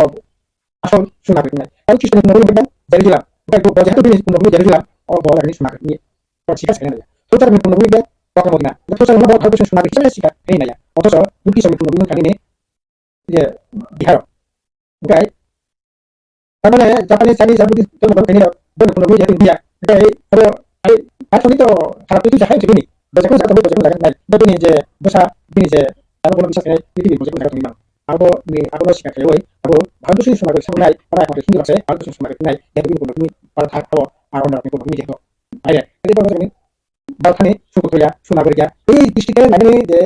asol suna bagwi nai. Tamo Christian ni Punnabhumi hinkhe Jerusalem. Hinkhe bo jehetu bini Punnabhumi Jerusalem, o bo lagini suna bagwi. Sikha sikha nai. Future ni Punnabhumi hinkhe Waka Modina. Future ni Bharat Borso ni suna bagwi sikha nai. Othocho Buddhist ni Punnabhumi hinkhe nini je Bihar. Hinkhe tamane Japanese, Chinese, Buddhist dhormo borok khainai rok, borok Punnabhumi jehetu India. Hinkhe oro ai, ai, to sara prithibi jahai jibini. Bo jekono jaga tongwi, bo jekono jaga nai. Bo bini je bwsa, bini je abo bono biswas khainai, prithibi bo jekono jaga tongwi mano. Abo ni, abo no sikha khaiwi, abo Bharat Borso ni suna bagwi sawi nai, abo ekmatro Hindu rok se Bharat Borso ni suna bagwi nai, jehetu bini Punnabhumi Bharat ha, abo, abo norok ni Punnabhumi jehetu. Aire, tei borok ni Bharat hani suku toya, suna bagwi ya. Tei district khe nai mani je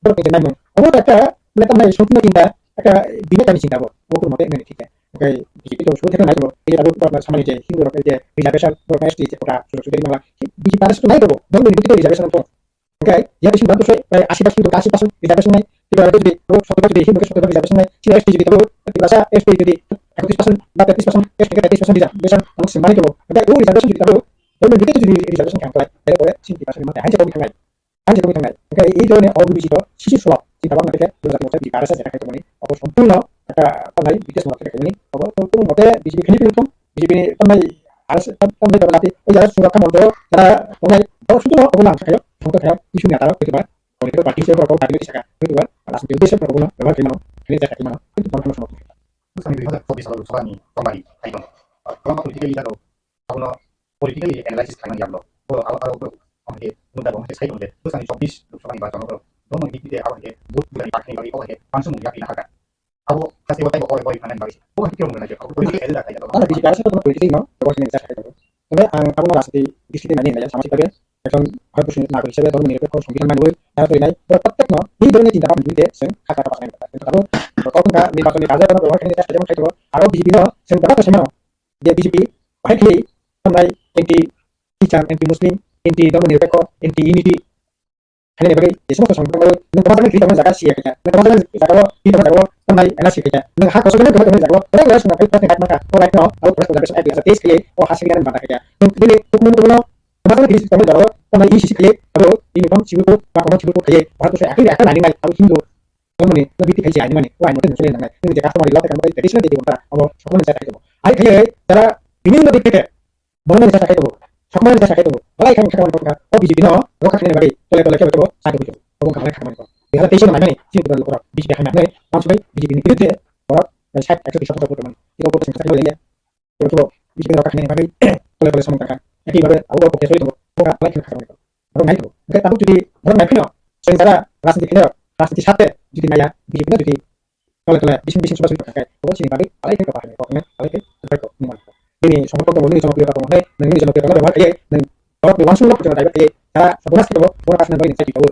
borok ni je naimung. Abo to ekta, mane tamnai songkino chinta, ekta bini kami chinta bo. Bo kurmo tei nani thik ya. Oke, B J P to suku thekno nai bo. Tei abo borok samani je Hindu rok je reservation, borok S T je kota sujog sujog mangla. B J P aro suku nai bo. Dong ni reservation to. Hinkhe, ya bisingo Bharat Borso prai ashi percent to ashi percent reservation nai, Tripura rok jodi, abo sottor percent jodi, Himba khe sottor percent reservation nai, chini S T jodi tabo, Tiprasa S T jodi ekatris percent ba tetris percent, S T khe tetris percent reservation, ang sing mani tabo. Hinkhe, o reservation jodi tabo, government jodi jodi reservation khe ang khlai, tei pore chini Tiprasa ni mate, hain se komi thangnai, hain se komi thangnai. Hinkhe, ei dhoroner O B C to sisi solo, chini tabok na khe, dua jati mocha jodi Tiprasa jeta khe tongmani, abo sompurno, ekta, ekta nai, B T S mocha khe tongmani, abo to kono mote B J P khini philip thung, B J P ni tamnai R S S tam-, tamnai doro jati, o jaga Surakha Moncho jara tongnai borok suduro obo lang sakhayo, thangto khayo, issue ni ataro hoitoba political party se borok party ni saka hoitoba rajniti uddeshe borok bono bebohar khaimano, khini jaka khaimano, kintu borok bono somorthon khaimano. Bwsani dui hazar chobbish salo Lok Sabha ni tongmani hai tongo. Kwbangma political leader rok abono politically analysis khaimani yaklo. Borok aro, aro borok omoke mudda bo omoke sai tongo je bwsani chobbish Lok Sabha ni bachano borok bono ni bide aro ke vote budani pakhani bagwi obo ke pansukmung yakni nahaka. Abo haste bo taibo oi oi phanani bagwi se. Bo haste kebo mwnai je. Abo political agenda khai jagao. Ano B J P R S S no political no, abo hini jat khai jagao. Tebe ang abo rajniti district nani nai samajik bhabe ekjon Bharat Borso ni nagorik hisabe dhormo nirapekho songbidan mani oi, dara twi nai, bo prottek no, bini dhormo ni chinta bhabna twi de, seng kha kha pasang nai. Abo, kok wngkha, nirbachon ni kaja bono bebak khainai chesta jemon khai jagao. Aro B J P no, seng bebak khe sai mano, je B J P, bahai khe, tamnai, anti Christian, anti Muslim, anti dhormo nirapekho, anti unity, khainani bagwi je somosto song tongmani, nwng kwmajak nai twi tongmani jaga siya khaikha, nwng kwmajak nai jaga o twi tongmani jaga o tongmani analysis khaikha, nwng ha kosok nai kwmajak nai jaga o kwrak kwrak swnam khaikha, nwng right no abo kwrak kwrak swnam khaikha, tei khaikha o ha sikiri nani banda khaikha, nwng bini tukmani tukmano kwmajak nai twi tongmani jaga o tongmani E C C khaikha, abo uniform civil code ba kwmajak civil code khaikha, o ha to se akhir akhir nani nai abo Hindu tongmani no biti khaikha ani mani o ai mote nwng sole nangnai, nwng je customer law khaikha mote traditional je bonta abo sokmani jaga khaikha, ai khaikha jara bini no dik khaikha. Bono nini jasa kaitongo, sokmani jasa kaitongo, belai khe wngkha khe wngkha o B J P no rokha khainani bagwi tole tole kebo kebo sa tubui tongo. Obo wngkha belai kha khamani kok. Dui hazar teis no naimani chini Tripura ni lukurok B J P haino wansugwi B J P ni biruddhe borok sait ekso dui sotoro vote rwmani. Tei obo tei sengkha saimanya. Kebo kebo B J P no rokha khainani bagwi tole tole samung tangkha. Ekhi babe abo borok pokya soi tongo. Obo wngkha belai khe wngkha khamani kok. Borok nai tongo. Hwnkhe tabuk jodi borok nai phano chwng jara rajniti khainai rok, rajniti sarte jodi naiya B J P no jodi tole tole bising bising suba subi tongkha khe obo chini bagwi belai khe kwpal hamya kok hwnwi belai khe kwthai kok hwnwi mano. Bini somorthok tongo, nini jonopriyota tongo hwnwi nwng nini jonopriyota no bebohar khaiwi nwng borokni uansukmung no pujana daiba khaiwi jara sabona site bo bono kasna bagwi nwng chai twi tongo.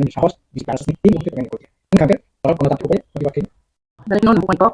ani sahos, bisi parasas ni tini mungkin kami kau. Ini kami orang kono tapi kau, kau dipakai. Dari kono nang kau,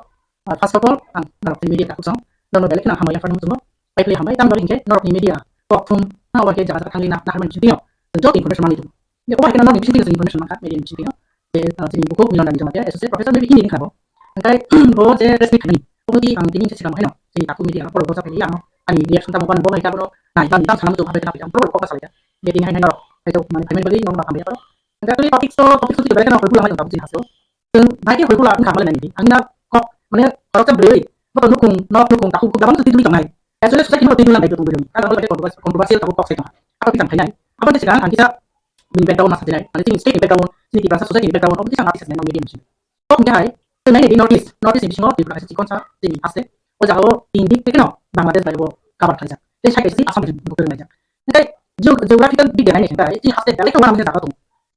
first of all, ang norok ni media tak kusong, nono belek na hamai yang pernah musuh, baik lihat hamai, tang balik ke norok ni media, kok thum, na orang ke jaga jaga thangli na, na hamai musuh tino, jok information mani tu. Ini kau baik na norok ni media information mangka, media musuh tino. Je, ah, chini buku Milan Dani Jamatia, Associate Professor, maybe ini ni khabo. Angkai, bo je press meet khaimani. Obo di ang tini se sikang haino. Chini taku media, poro dosa pheli ang. Ani reaction tamo ban bo hai ka bono. Nai, tang, tang sanam tu, abe kena pijam, poro kok salai ya. Je tini hai nai norok. Hai tu, mane, payment bagi, nong bakam ya, poro. Angkai, kali topic to, topic to, tidak kena, pura mai tang, chini hasil. Chwng bai khe hoi kula wngkha malai nai di. Ang na kok mane khoroksa bwrwi boto nukhung nok nukhung takhuk khuk labang twi twi tongnai. Actually society no twi twi lambai tong tong. Kaisa controversial tabuk kok sai tong. Apa kita khainai. Apa kisa ang kisa bini background masa jinai. Mane chini state ni background, chini Tiprasa society ni background, obo kisa ang kisa sinai media machine. Kok hingke hai, chwng nai di North East, North East ni bisingo Tripura kaisa chikon sa chini haste. O jaga o tin dik khe no Bangladesh bai bo cover khaijak. Tei sai kaisa Assam bai bo khaijak. Tei geographical dik nai ni hingke chini haste belai khe wana mani jaga tong.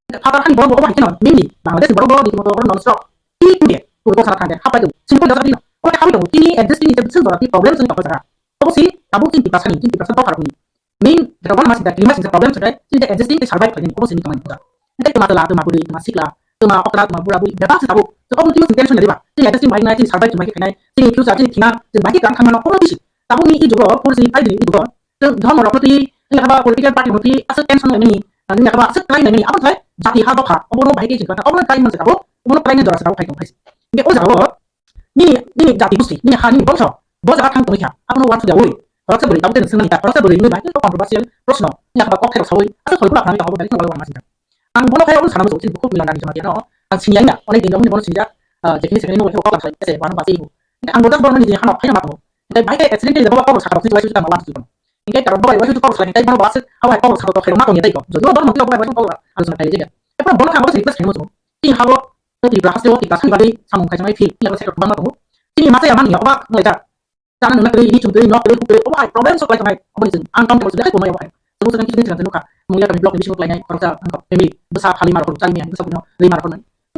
Father hani borok bo obo hai kheno mainly Bangladesh ni borok bo riti moto borok non stop. Tini today, puro kok sana thangde hapai do. Sini kon dasa dino. Obo hapai do. Tini existing ni je bisil borok ni problem sini tokoi jara. Obo si tabuk chini Tiprasa ni, chini Tiprasa tokar ni. Main je problem masih da, lima sini problem sudah. Chini existing te survive khaini obo sini tongani buda. Entai tuma tela, tuma buri, tuma sikla, tuma okra, tuma bura buri. Bebak si tabuk. So obo tini sini tension riba. Chini existing bahai nai chini survive chuma khainai. Chini future chini thina, chini bahai kang thangmano obo bisi. Tabuk ni i jugo, pur sini pai di i jugo. Chwng dhormo rok no twi, wngya kha ba political party rok no twi aswk tension nai mani, wngya kha ba aswk khlai nai mani, abo thai jati ha dopha, obo no bahai khe chwng kha, obo no khlai man se abo, obo no khlai nai jora se abo phai tong phai se. Hingke o jaga o nini, nini jati gusti, nini ha, nini bongso, bo jaga thang tongwi kha, abo no uansuk ya oi, khoroksa bwrwi tabuk tei swngmani ta, khoroksa bwrwi nini bahai khe controversial proshno, wngya kha ba kok thai rok sawi, aswk hoi kula khanai ta obo belai khe nokbar uanma singkha. Ang bono khai obo sana muchung, chini bukhuk Milan Dani Jamatia no, ang sini ya, onek din rok ni bono sinijak, ah, jephini sekhni nokbar khe kok khlai se uanma se ibu. Ang bo just bono nini hano phaina ma tongo. Hingke bahai khe accidentally jabo kok sakha rok sini uansuk tangma uansuk. Hingke karon bobai uaisuk kok salai, tei bono bo aswk abo hai kok sakha kok khairok ma tong ya tei kok. Jodio bono motwi bobai uaisuk kok aluchona khailai jaya. Epor bono kha abo se request khaimo chungo. Tini habo Tripura haste o Tiprasa ni bagwi samung khaijak nai phil, tini abo sector kwbangma tongo. Tini masa ya mani ya oba nai ja. Chana nungna kwrwi, ini chum kwrwi, nok kwrwi, huk kwrwi, obo hai problem solve khlai tongnai. Obo ni chwng ang tong tong sibla khai tongnai obo hai. Chwng chwng kisa kisa nukha. Mungya kami block ni bisingo khlainai, khoroksa ang kok, family, bwsa phali ma rok, chali miya, bwsa phano rwi ma rok.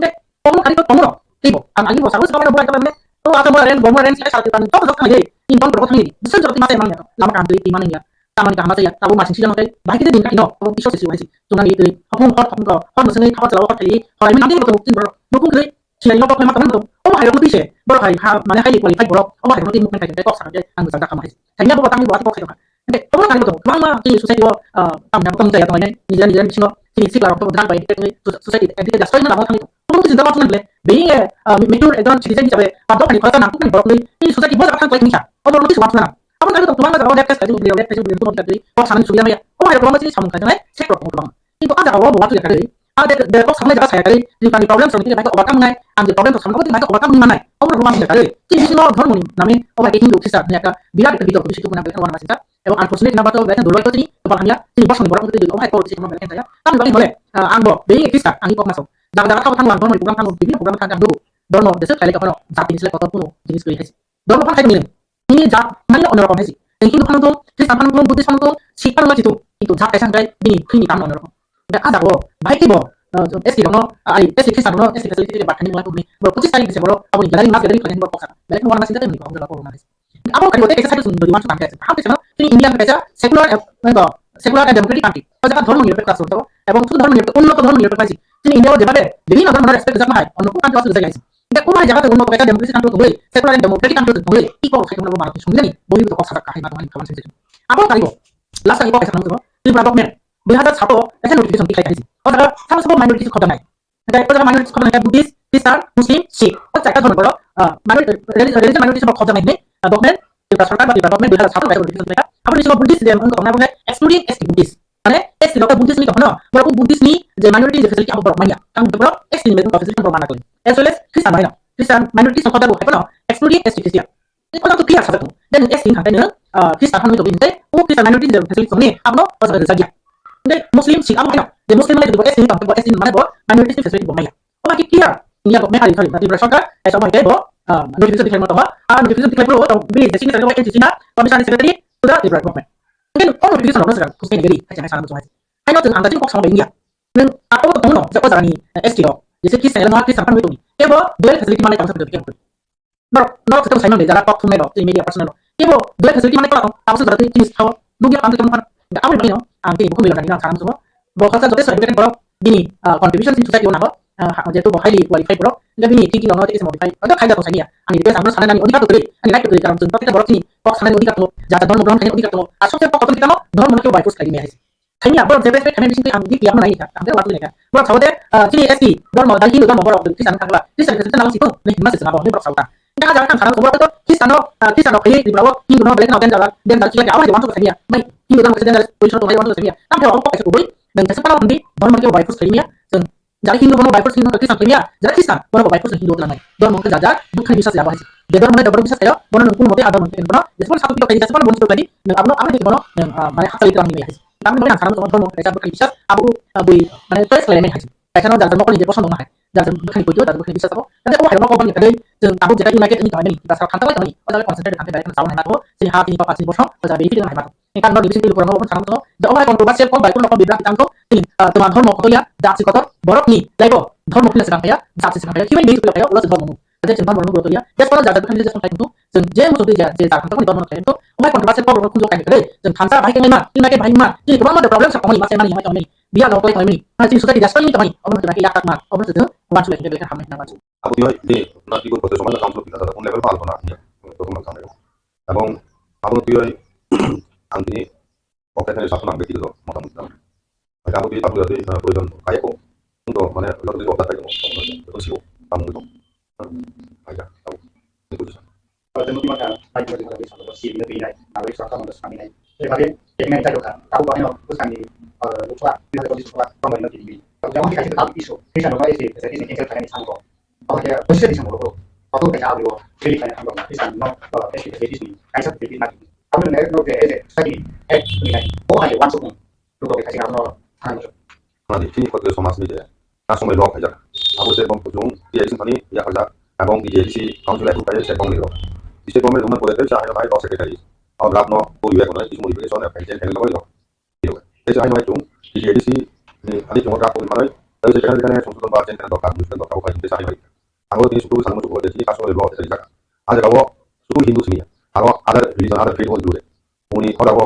Tei omo kari kok tongo no, teibo ang ani bo sago sago bo kaitor mane, o asa mo ren, bo mo ren, sai sai kan, tok tok thang ye, in ton tok thang ye, bwsa jor ti ma sai mang ya, lama kan twi ti ma nang ya, Amani kaham chaya, tabuk masing sijak tei bahai khe din kaki no, abo Isor se siwai si. Chunani twi, hopung hor hopung ko, hor mwswngwi khapar chwla o hor thai, hor ai mani tei boto tin bor, nukung twi, sinai nok pema tong. Omo hai rok no twi se, boro hai ha, mane highly qualified borok, omo hai rok no twi movement khai tong kok sakha khe ang jang jakha mai. Thangya bo tangwi bo kok khai tong kha. Hingke omo kari bo tong, kwbangma chini society o, ah, tamni abo tong jaya tong nai, nijera nijera bisingo chini sikla rok tong drug bai addicted wngwi society addicted ya soi mano thangwi tong. Omo twi sinta wansuknai bele, being a, ah, mature ekjon citizen hisabe, ah, dophani khoroksa nangkukmani borokni chini society bo jaga thang khlai tongsa. Omo rok twi se wansuknai. Abo tangwi tong kwbangma jaga o rape case khlaijak, rape case, rape case, kok sanani suya maya. Omo hai kwbangma chini samung khlaijak nai, sek rok kwbangma. Kintu ah jaga o bo wansuk ya kari. Ah, de, de, kok samani jaga saya kari, Tripura ni problem song tini bai overcome nai, ang je problem to samani tini bai overcome nai, omo rok wansuk ya kari. Chini bisingo dhormo ni name, omo hai khe Hindu Christian ni ekta birat ekta bidor bisingo tongmani belai kheno uanamasingcha. Ebong unfortunate number to belai kheno dorbai to chini kopal hamya, chini bosong ni borok wngwi tongmani belai kheno ya. Tamni bagwi hole, ah, ang bo being a Christian, ang kok masong. Jaga jaga thabo thango ang, dhormo ni program thango, bibhinno program thango ang, dogo. Dhormo jeswk khailai kha phano, jat tini selek kotor kuno jinis kwrwi hai se. Dhormo phano hai tongmani, nini jat mani onno rokom hai se. Tei Hindu phano tong, Christian phano tong, Buddhist phano tong, Sikh phano tong, kintu jat kaisa hwnkhe bini thwini kaam onno rokom. Hingke ah jaga o bahai khe bo, ah, S T rokno, ah, ai, S T Christian rokno, S T facility tei bathani mula kubni. Borok pochisani bisi borok aboni gathering, mass gathering khlainani borok koksa. Belai kheno uanamasingcha tei hwnwi kok hwnwi kok uanamasingcha. Abo kari o tei kaisa side song dori uansuk tangkhe. Hap khe sano, chini India khe kaisa secular, eh, secular and democratic country. O jaga dhormo nirapekho aswk tongo. Ebong sudhu dhormo nirapekho, unnot dhormo nirapekho hai se. Chini India o jeba de, bibhinno dhormo no respect rijak hai, onno kung country o aswk rijak hai se. Hingke omo hai jaga tei unnot kaisa democracy country tongwi, secular and democratic country tongwi, i kok khai tongmani bo manwi songmani, bo hinwi kok sakha hai ma tongmani khabar singcha. Abo kari o, last time i kok kaisa tongmani, Tripura government, dui hazar sato kaisa notification tikhlai hai se. O jaga samsabo minority khobjaknai. Hingke o jaga minority khobjaknai khe Buddhist, Christian, Muslim, Sikh. O chaita dhormo borok, ah, minor-, reli-, religion minority borok khobjaknai hinwi, ah, government, Tripura sarkar ba Tripura government dui hazar sato kaisa notification tikhlai kha. Aboni bisingo Buddhist je wng tongmani abo khe excluding S T Buddhist. Mane S T rok khe Buddhist ni tong phano, borok o Buddhist ni je minority je facility abo borok manya. Tang borok S T ni borok facility borok mana koi. As well as Christian mano. Christian minority song khobjago hai phano excluding S T Christian. Ni kono to clear sajak tongo. Then S T hingkha khe nwng, ah, Christian hwnwi tongwi hingkhe, o Christian minority ni facility tongni, abono o jaga rwjak ya. Hingkhe Muslim, Sikh abo haino, je Muslim mane bo S T hwnwi tongkhe bo S T mane bo minority ni facility bo maya. Omo khe clear. India government hari, sorry, Tripura sarkar, kaisa omo khe bo, ah, notification tikhlai tongo. Ah, notification tikhlai phuru tong bini je signature N C C na, Commissioner Secretary to the Tripura government. Hingkhe o notification rokno swkang khusni nigari, hai chana sana muchung hai. Haino chwng ang dachi kok sama bai wngya. Nwng abo to tongo no, je o jagani, eh, S T rok, jese Christian, Christian hwnwi tongni. Kebo dual facility manai tamo sa khe. Norok, norok se tong saimang de, jara kok thumnai rok, tei media person rok. Kebo dual facility manai kola tong, abo se jara tei chini sao, nugya ang tong phan. Abo ni bagwi no, ang tei bukhuk milon nang sana muchungo. Bo khasa jote certificate borok, bini, ah, contribution sin society o nango, ah, ha, jehetu bo highly qualified borok, hingke bini thinking rok no tei modify, odo khaida ko sania. Ani request ang no sanai nani odhikar to kwrwi, ani right to kwrwi, karon chwng protected borok chini kok sanai odhikar tongo, jata dhormo grohon khainai odhikar tongo, asok se kok kotor kitamo dhormo no kebo by force khaimani hai se. Thangya, borok je best friend khamya bising twi ang bini tiyapno nai kha. Ang tei watwi nai kha. Borok sabo de, ah, chini S T dhormo, jai Hindu dhormo borok Christian thangla. Christian Christian nang situ, ne himma se sabo, ne borok sabo ta. Kha jaga thang thang borok to Christian no, ah, Christian no khaywi Tripura o Hindu no belai kheno danger, danger chikla khe abo hai wansu khaiya. Mai Hindu dhormo khe danger position to mai wansu khaiya. Tam khe abo kok kaisa kubui, nang kaisa pala hundi, dhormo khe by force khaiya. Jang Jara Hindu bono by force Hindu Christian khaiya, jara Christian bono by force Hindu tlangnai. Dormo hwnkhe jara jara bukhani biswas ya bahai. Je dormo hwnkhe jabor biswas khayo, bono nwng kunu mote ador mote bono, jesupon sato pito khaidi, jesupon bono suto khaidi, nwng abono, abono thik bono, nwng, ah, mane hakchali tlang ni hai. Tamo mane ang sana bono hwnkhe kaisa bukhani biswas, abo, ah, bui, mane choice khlainai hai. Kaisa no jara jara nokol ni je boson dong hai. Jara jara bukhani poito, jara bukhani biswas abo. Tade obo hai nokol boni kadai, jeng tabuk jeta united ni tongmani, ta sa khanta bai tongmani, o jara concentrate khanta bai tongmani, sa nang hai. Sini ha, sini kok, sini boson, o jara benefit nang hai. Ekar no division twi borok no obo thangma tongo. The overall controversial call by Purno Bibra Kitang ko tini, ah, toma dhormo kotor ya, jat si kotor, borok ni laibo dhormo phila se kangkaya, jat si se kangkaya, human beings phila kaya, ulo se dhormo. Jate se dhormo no kotor ya, just kono jat jat phila se kangkaya tu, jeng je mo sotwi ja, je jat kangkaya ni dhormo no kaya tu, overall controversial call borok khunjo kaya kare, jeng thansa bahai kaya ma, ina kaya bahai ma, tini kwbangma de problem sa kami ma se mani ma kami, biya lo koi kami, ha chini society just kami kami, obo no kaya ya tak ma, obo se jeng wan chule kaya kami na wan chule. Abo twi ni na twi ko kotor somaj na council kita ta level pa alpana ya, to ma kami. Ebong abo twi ang tini Okte thani sathon ang bekti do motamoti tamo. Hake abo twi tabuk twi proyojon kaya ko. Tong mane joto twi obda kaya ko. Joto sio tamo tong. Kaya abo. Ni kuji sa. Abo twi mata ai ko twi sabo si ne bi nai. Abo sa tamo sa ni nai. Te babe tekmen ta doka. Abo ba no ko sani. Lutwa ni ko twi sokwa tamo ni twi. Abo jama kaya ta iso. Kisa no ba ese ese ni kisa kaya ni sango. Oke, posisi di sini. Abo kaya abo. Jadi kaya abo. Kisa no. Ese ese ni. Kaya sa ni. Abo ni no de ese. Sa ni. Eh, ni nai. Oh, hai wan sokong. Lugo khe khaising abono thangna muchung. Khwnadi, chini Khatroya somajni je kasumai rok khaijak, abo se bom kuchung T I C thani yakarjak, ebong T I C council approve khaijak state government rok. State government rok pore tei sa haino hai rok secretary. Abo draft no bo U A kono kisu modification, eh, pension, pension rok. Tei sa haino hai chung T I C ni thani chung draft ko manai, tei se thani thani songsodhon ba change thani dorkar, modification dorkar, bo khai tei sa haino hai. Abo tini sukuru sanmo sukuru je chini kasumai rok khaijak. A jaga o sukuru Hindu sini ya. Abo other religion, other faith o include. Uni khorang o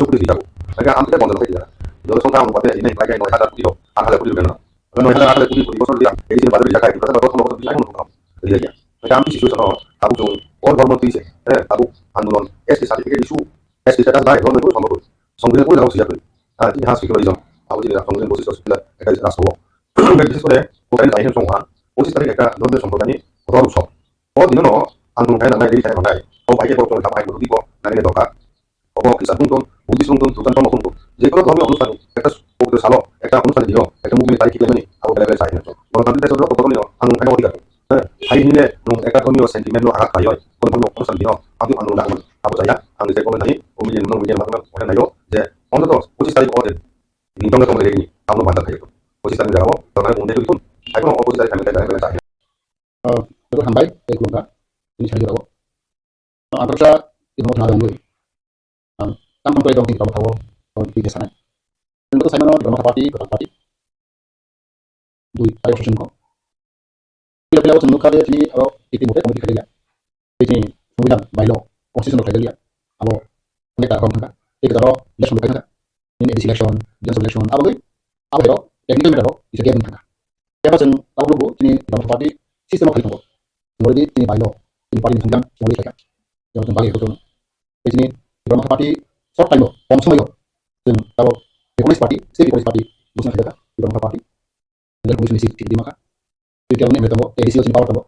noisho koti rijak. Hingke ang tei bonjol khe rijak. Jodi songkha ang bate ini pai kai noi hajar koti rok, aat hajar koti rok no. Noi hajar, aat hajar koti, koti bosor rijak. Ei jini bazar rijak kai, bazar bosor bosor rijak, kono kono rijak ya. Hingke ang situation no tabuk jong, all dhormo twi se, eh, tabuk andolon, S T certificate issue, S T status bai, dhormo koi sombhob koi. Songkha koi jagao sijak koi. Ah, tini ha secularism, abo jini rajtangmani bosis hospital, ekta rajtangmo. Bises kore, kotai jai hen songkha, pochis tarik ekta dhormo somprodani kotor utsob. O dino no ang tong thai nangnai, riri thai nangnai. O bai khe borok tong thai bai borok diko nani dorkar. Obo Christian tong tong, Buddhist tong tong, Christian tong tong tong. Je kono dhormo onusthan, ekta pokito salo, ekta onusthan dino, ekta movement tarik khe mani, abo bele bele sai hinwi. Bono tanti tesa dhormo kotor nio ang tong thai odikar. Hai hinle nung ekta dhormo sentiment no agat paiyoi. Kono dhormo onusthan dino, ang tong ang tong abo saya, ang je kono nai, o media nung media matang o nayo, je onto pochis tarik o din, din tong tong regni, ang no banda thayo. Pochis tarik jagao, to nai unde tun, hai kono pochis tarik kami kai bele bele sai. Ah, betul hambai, tei khulumkha, tini sari jora o. Ah, ang kaisa tini thang dong dui. Ang tang tang tong tini tong thawo, tong tini sanai. Tini betul sai mano, tini party, betul party. Dui, tari option ko. Pila pila o chwng nukha de tini aro titi mute committee khailiya. Tini, Songbidan, bylaw, constitution khailiya. Abo, onekta rok thangkha. Tei kwcharo election bo khaithangkha. Tini A D C election, G M C election, abo gwi, abo hero, technical matter rok, kisa gap wng thangkha. Phiya ba chwng tabuk bo chini Tipra Motha Party system o khai tongo. Already chini bylaw, chini party ni thangkha, chini khaikha. Phiya ba chwng bagwi khe chwng. Tei chini Tipra Motha Party short time o, kom somoy o, chwng tabuk recognized party, state recognized party, bwswng khaikha, Tipra Motha Party. Election Commission ni seat chini makha. Tei phiya ba chwng tongo, A D C o chini power tongo.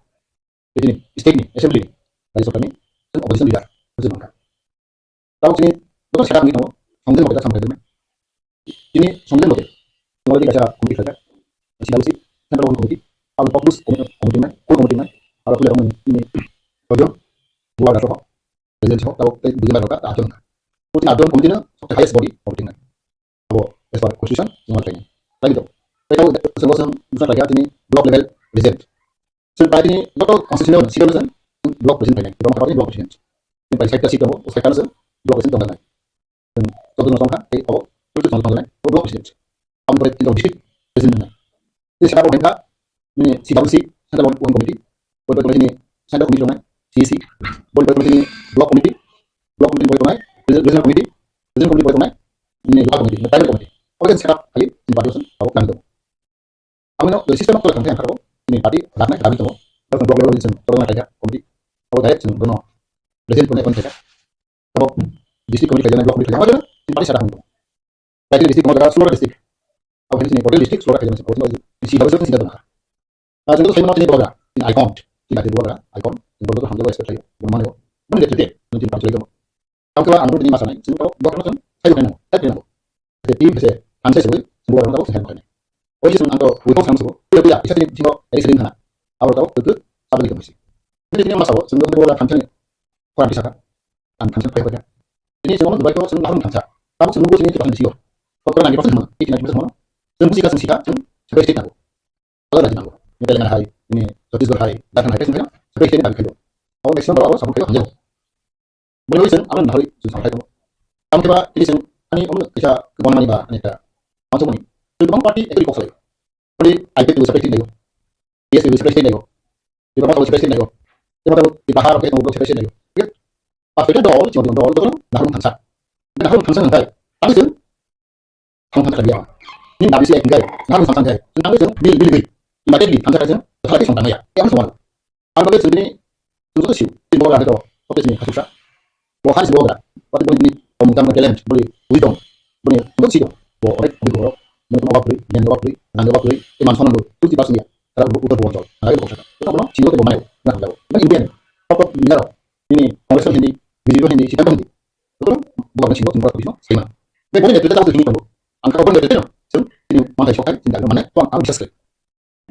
Tei chini state ni, assembly ni, Rajya Sarkar ni, chwng opposition leader, chwng mankha. Tabuk chini joto setup wngwi tongo, Songden Mote ta samkhlai jaknai. Chini Songden Mote, tongo kaisa committee khlaijak, C W C, Central Working Committee, abo Populist Committee, committee wngnai, Core Committee wngnai, aro puila tongo nini, nini, Sojong, Bubagra soho, President soho, tabuk tei buji bai rok ta atjon wngkha. O chini atjon committee no sabse highest body committee wngnai. Abo as per constitution, chwng khlainai. Khlai di to. Tei tabuk chwng bwswng bwswng khlaikha chini block level president. Chwng pai tini joto constitution level, seat level chwng block president khlainai. Tipra Motha Party block president. Chwng pai side seat tongo, o side no chwng block president tongkha. Chwng chobbish jon tongkha, tei abo twenty jon tongkha, o block president. Aboni pore tini district president wngnai. Tini setup rok wngkha, nini C W C, Central Working Committee, boni pore tini Central Committee wngnai, C E C, boni pore tini block committee, block committee boni tongnai, regional committee, regional committee boni tongnai, nini local committee, tribal committee. Abo khe setup khlai tini party o chwng abo khlai tongo. Aboni ulo system of khlai thangkhe ang kha abo, nini party daknai dabi tongo. Abo chwng block level o chwng chobangma khlai kha committee. Abo direct chwng bono president bono appoint khlai kha. Abo district committee khlai jaknai, block committee khlai jaknai, abo chwng party sara hwn tongo. Khlai khe district tongo jaga sulora district. Abo khe chini total district sulora khlai jaknai. Abo chwng C W C chwng sinta tongkha. Ah, chwng to sai mano chini Bubagra, chini icon, chini Bubagra icon, chwng to hamjak respect khlai o, bono mani o. Bono netrite, chini party chwng tongo. Tamo khe ang tini ma sanai, chwng to Bubagra chwng sai khlai nango, sai khlai nango. Team se, ang sai sibui, Bubagra tabuk sai khlai nai. Oi se chwng ang to without sang sibui, pila pila, isa chini chini to, ai sering khana. Abo to, tu tu, sabali kamo si. Jadi ini masa, sebelum kita thansa ni, kurang bisa kan? Ang thansa kaya kaya. Ini semua berbaik tu, sebelum lahun thansa. Tapi sebelum sini kita thansa sio. Kau kurang lagi persen mana? Ini lagi persen mana? Sebelum sih kasih sih kan, sebelum sih tahu. Kalau lagi tahu. Ini Telangana hai, ini Chhattisgarh hai, datang hai, kesini kan, sebelum sini tahu kayu. Awal maximum berapa? Sabun kayu hanya. Bwrwi chwng ano nahorwi chwng samthai tongo. Tamo khe ba tini chwng ani omo kaisa kwbangma mani ba ani ekta uansukmani. Chwng kwbang party ekri kok salai. Ori I P F separate thik naio. T S P separate thik naio. Tipra Motha separate thik naio. Tipra Motha Tipra Haro khe tongo separate thik naio. Perfect dol chwng dol dol nahorwi thangsa. Nahorwi thangsa hwnkhai tamo chwng thang thang khlaidi ang. Nini dabi se hingkai, nahar thang thang khai, thang thang khai, bil, bil, bil. Immediately thang thang khai, thang thang khai, thang thang ya. Yang semua. Ang bagwi sendiri, sendiri sih, tim bola gitu, oke sini, kasusah. Bo hari sih bola, waktu bola ini, kamu kamu talent, boleh, boleh dong, boleh, sendiri sih dong. Bo, ore, boleh borok, boleh kamu apa boleh, yang apa boleh, nang apa boleh, iman sono boleh, tuh tidak sih ya. Karena udah udah borok, nah itu kok. Itu apa? Sini tuh mana? Nggak tahu. Ini Indian, apa Indian? Ini Congress Hindi, B J P Hindi, siapa Hindi? Itu kan bukan sih, bukan sih, sih. Tapi boleh tidak tahu sih ini tuh. Angka apa boleh tidak? Sih, ini mana sok kan? Tidak mana? Tuh, aku bisa sekali.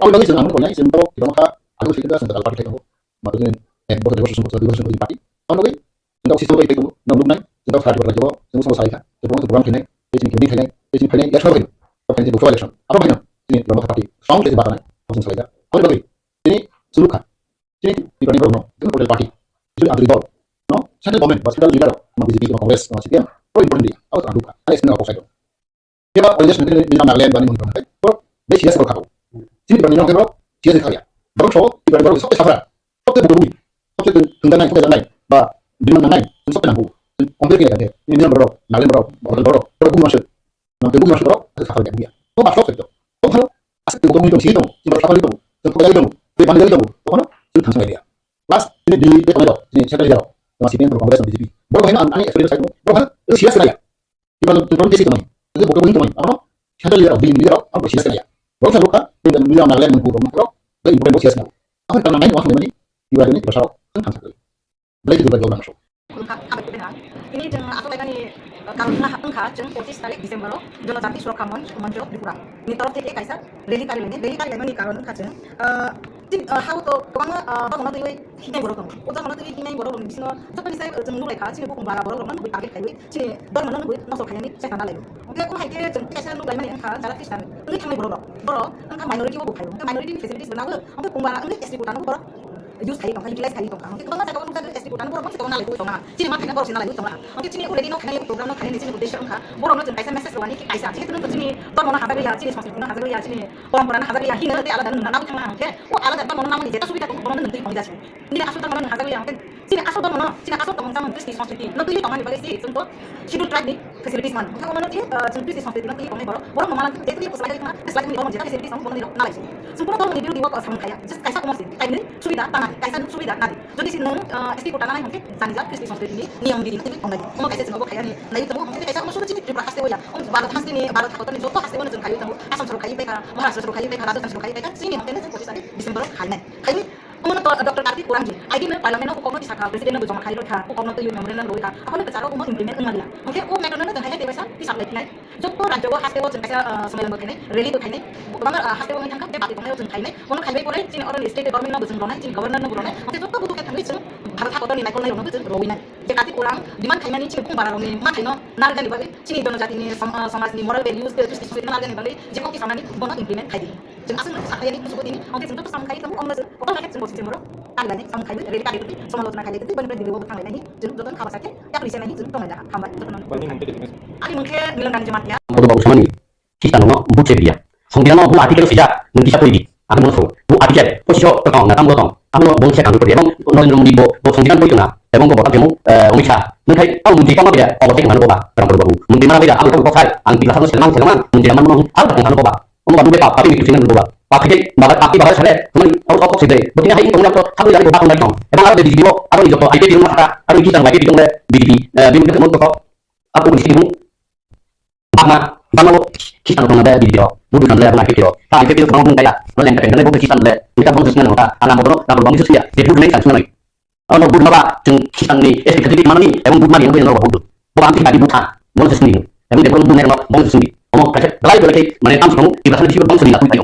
Aboni bagwi chwng ang nukgo nai, chwng tabok Tipra Motha, ang nukgo swi khe central party khlai tongo. Mabini, eh, bo devotion, devotion party. Aboni bagwi chwng tabok system bai khlai tongo, nang nuknai, chwng tabok thirty party jabo, chwng bwskango sai kha, chwng program khlainai, tei chini campaign khlainai, tei chini phainai election bai khainai, chini Lok Sabha election. Abo haino chini Tipra Motha party strong khe se bakanai, aboni salai kha. Aboni bagwi chini chwng nukha, chini Tipra ni borok no, chini political party, chini andri dol, no, central government ba central leader rok, no B J P, no Congress, no C P M, pro important dia, abo ang nukha, ani sini kok sai tongo. Keba oil gas nangkhe nini Nagaland bani mungkha nangkhe. Borok be serious borok kabo. Chini Tripura ni nangkhe borok serious kha ya. Borok so Tripura ni borok sabse safra. Sabse bukung bukung. Sabse tungda nai, sabse nai. Ba demand nang nai. Sabse nangkho. Compare kaya kante. Nini Mizoram borok, Nagaland borok, Arunachal borok, borok bukung masuk. Nangkhe bukung masuk borok, sabse safra ya buya. To ba sabse to. To halo. Asik bukung bukung sini to. Sini borok safra to. To kaya to. Te bani to. To kono. Sini thangsang ya. Plus ini di te kono. Sini central ya. Sama C P M, Congress, B J P. Borok haino ani experience itu. Borok haino serious kha ya. Iba tong tong desi tong. Itu bukan tong. Apa? Central leader, bini leader, apa sih saya? Bro, saya lupa. Ini dan leader Nagaland menghukum. Bro, itu important bos ya. Apa karena main waktu ini? Iba ini pasal kan kan sekali. Beli itu bagi orang masuk. Wngkha, habai kubui ha. Ini chwng aswk lainani, uh, karon wngkha, wngkha chwng pochis tarik December o Jonojati Surakha Monch, Monch Tripura ni torof theke kaisa rally kari lainai. Rally kari laimani karon wngkha chwng, uh, chini, uh, ha o to kwbangma, uh, borok no twiwi hinai borok tongo. O borok no twiwi hinai borok rokni bisingo joto ni sai, uh, chwng nuklaikha, chini bukung bara borok rokno nugwi target khaiwi chini dormo no nugwi nosto khainani chesta nalai. Hwnkhe omo hai khe chwng kaisa nuklaimani wngkha jara Christian wngwi thangnai borok rok. Borok wngkha minority o bo phaio. Hwnkhe minority ni facilities bo nangwi, hwnkhe bukung bara wngwi S T quota no borok use khaiwi tongkha, utilize khaiwi tongkha. Hwnkhe kwbangma jaga o nukjagwi S T quota no borok bosi tongna nalaiwi tongkha. Chini ma khaina borok se nalaiwi tongo. Hwnkhe chini already no khainai program no khainani chini uddesho wngkha borok no chwng kaisa message rwani ki kaisa. Jehetu no chini dormo no hajagwi ya, chini sanskriti no hajagwi ya, chini porompora no hajagwi ya, hinwi tei alada no nangwi thangna hwnkhe o alada dormo no nangmani jeta subida tongo, bono no nwng twi tonwi jasio. Nini aswk dormo no nwng hajagwi ya hwnkhe chini aswk dormo no, chini aswk tongmung chamung Kristi sanskriti no twiwi tongmani bagwi se chwng to Scheduled Tribe ni facilities man. Hwnkhe omo no je, ah, chwng Kristi sanskriti no twi tongmani borok, borok no mala thang je twi bwsai tongna, bwsai tongni borok no jeta facilities tong bono nalai. Chwng bono dormo ni birodhi o samung khaiya. Just kaisa omo se, kainwi subida tangani, kaisa subida nadi. Jodi se nwng, ah, S T quota nanai hwnkhe jani jak Kristi sanskriti ni niyom ridi no twi tongnai. Omo kaisa chwng obo khaiya ni naiwi tongo, hwnkhe kaisa omo sudu chini Tripura haste o ya. Omo Bharat haste ni, Bharat hakotor ni joto haste o no chwng khaiwi tongo. Assam soro khaiwi paikha, Maharashtra soro khaiwi paikha, Rajasthan soro khaiwi paikha, chini hwnkhe no chwng pochis tarik December o khainai. Khainwi omo no Doctor Kartik Kurangji, I D no Parliament o kok no tisakha, President no bo joma khaiwi rwkha, kok no twi memorandum rwkha, aphano kwcharo omo implement wngmani ya. Hwnkhe o matter no no chwng hai hai tei waisa tisap lai khinai. Joto rajyo o haste o chwng kaisa, ah, sommelan bo khainai, rally bo khainai, kwbangma, ah, haste o wngwi thangkha, tei bati tongnai o chwng khainai, bono khaibai pore chini oro ni state government no bo chwng ronai, chini governor no bo ronai, hwnkhe joto budu khe thangwi chwng Bharat hakotor ni naikolnai rok no bo chwng rowinai. Je Kartik Kurang demand khaimani chini bukung bara rok ni mathai no narwknani bagwi, chini jonojati ni som-, ah, somaj ni moral values tei justice society no narwknani bagwi je kok tisamnani bono implement khai di. Chwng aswk no sa khaiyani kuchugo tini, hwnkhe chwng joto samung khaiwi tongo, omo no chwng kotor khe chwng bo December o kari lainai samung khaiwi rally kari twi, somalochona khai lai twi, boni bwrwi Delhi o bo thang lainai, chwng joto no kha bwsa khe yapri se nai chwng tong lai jakha. Hambai joto no. Ani mung khe Milan Rani Jamatia. Bodo Babu Somani, Khristian no vote se biya. Songbidan no bo article sijak, nwng kisa pori di. Ang bono so, bo article, position to tong, na tamo tong. Amo bong se kang pori, ebong Narendra Modi bo, bo songbidan pori na, ebong bo bota jemu, eh, Amit Shah. Nwng khai, ang mung di kama biya, obo se kang boba, rang boba. Mung di mana biya, ang ko khai, ang di kasa no selang selang, mung di mana no, ang ko kang boba. Omo babu be pap, papi ni kuching nang boba. Pap khe, baba, papi baba sale, kemani, au tok tok sede. Botini hai tong nang to, thabu jani boba tong nang tong. Ebang aro de bidibo, aro ni joto, I P P tong masa, aro ni kisang I P P tong le, bididi, eh, bididi tong to, aro ni sini. Bama, bama lo, kisang tong na de bidibo, budu kan le, aro na bidibo. Ta I P P tong tong kaya, lo leng kaya, le bo kisang le, kita bong sini nang ta, ana bodo, na bodo bong sini ya, de budu nang sini nang. Ano bud maba chwng Khristian ni S T certificate manani ebong bud mani wngwi norok bud. Bo ang thik adi bud tha, bono se sini. Ebong de bono bud nai rok bono se sini. Omo kaisa belai belai khe mane tam song Tiprasa ni bisingo bangsa ni lakui payo.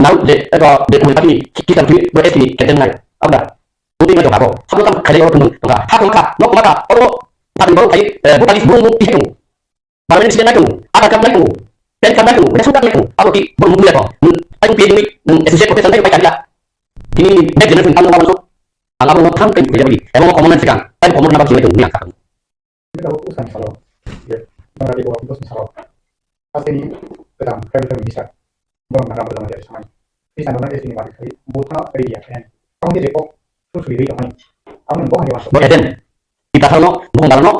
Nau je, eko, je kumui patini, kita tuni, bo S T ni, keten nai. Abda. Tuni ngai jokabo. Sabno tam khaide oro tundung. Tongka. Ha tongka. Nok mata. Oro. Patini borok khai. Eh, bo patini borok mo. Ihe tong. Permanent resident nai tong. Aadhaar card nai tong. Pan card nai tong. Ration card nai tong. Abo ki borok mo ya tong. Nung. Ai P H ni. Nung. S S F profession nai pai kaya. Ini. Next generation. Tang nang. Ang abo tham kai. Ebo common man sikang. Ai common nang. Nung. Ini kalau urusan salo, ya, mana di bawah itu salo. Pasti ini kedam, kayak itu bisa. Bawang mana mana dari sana. Bisa mana dari sini balik kali. Buta dari dia kan. Kamu dia kok terus lebih dong. Kamu nembong aja masuk. Bo agent. Kita salo, bo ngalo,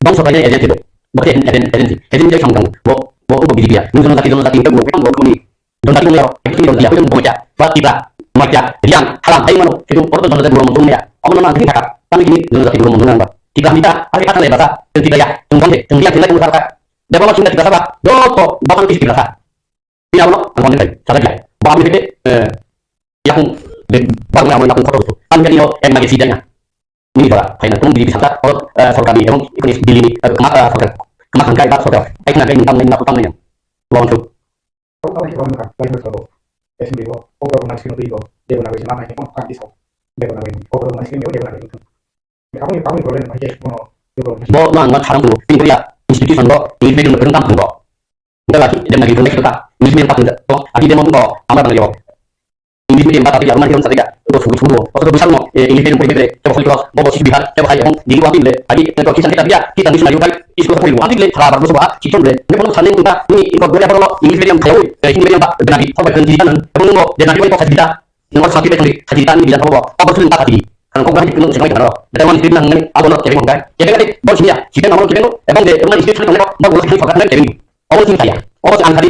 bang sokai agent itu. Bo agent, agent, agent. Agent dia sama kamu. Bo, bo, bo B J P ya. Nung sama lagi, sama lagi, itu bo, bo, bo, bo, Donjati mung ya, ekti donjati, ekti donjati, ekti donjati, ba Tipra, Macha, Riang, Halam, hai mano, kitu oro to donjati borok mung ya. Omo no nang kini kaka, tang kini donjati borok mung nang ba. Tipra mita, hari kata le basa, teng Tipra ya, teng bonde, teng dia, teng lai teng saka. Debo ma chinta Tipra saba, joto, bapan kisi Tipra sa. Pina bono, ang bonde kai, sada dia. Ba ami kete, eh, yakung, de, baru amo yakung kotor tu. Ang kini yo, em magi sidanya. Nini bara, phaina tong B J P sarkar, o, eh, sorkarni ebong ikoni Delhi ni, eh, kema, eh, sorkar, kema thangkai ba sorkar, ai khna kai nang tam nang tam nang. Long chu. Kok kok kok kok kok kok. Assembly bo, kok kok nang sino twi bo, Devanagari se ma nang kok kok kisa. Devanagari, kok kok nang sino Devanagari. Kami kami problem mai ke kono. Bo nang ma tharang tu, tin Korea institution bo, English medium bo, tam bo. Enggak lagi, dia lagi, dia kita, English medium tak enggak. Oh, agi dia mau kok, apa nang yo? English medium ba tadi lagu mani kita saja. Itu suruh suruh. Waktu itu bisa mau, eh, English medium pun gitu. Coba kali cross, bobo sih Bihar, coba kayak yang di luar timle. Tadi itu kisah kita dia, kita bisa maju kan. Itu satu luar timle, salah baru semua, kita le. Ini perlu saling kita, ini ikut dua perlu English medium kayak, eh, Hindi medium pak, benar di, sampai kan di sana. Perlu mau, dia nanti mau kita. Nomor satu itu kan di, kita ini bilang apa? Apa sih tak tadi? Karena kok berani kita nggak sengaja kenal. Ada orang itu bilang ini, apa lo cewek enggak? Cewek kan, bos ya, kita nomor kita lo, emang dia, emang istri sana kenal, mau gue sih fakta kenal cewek. Obo chini kaya. Obo ang kali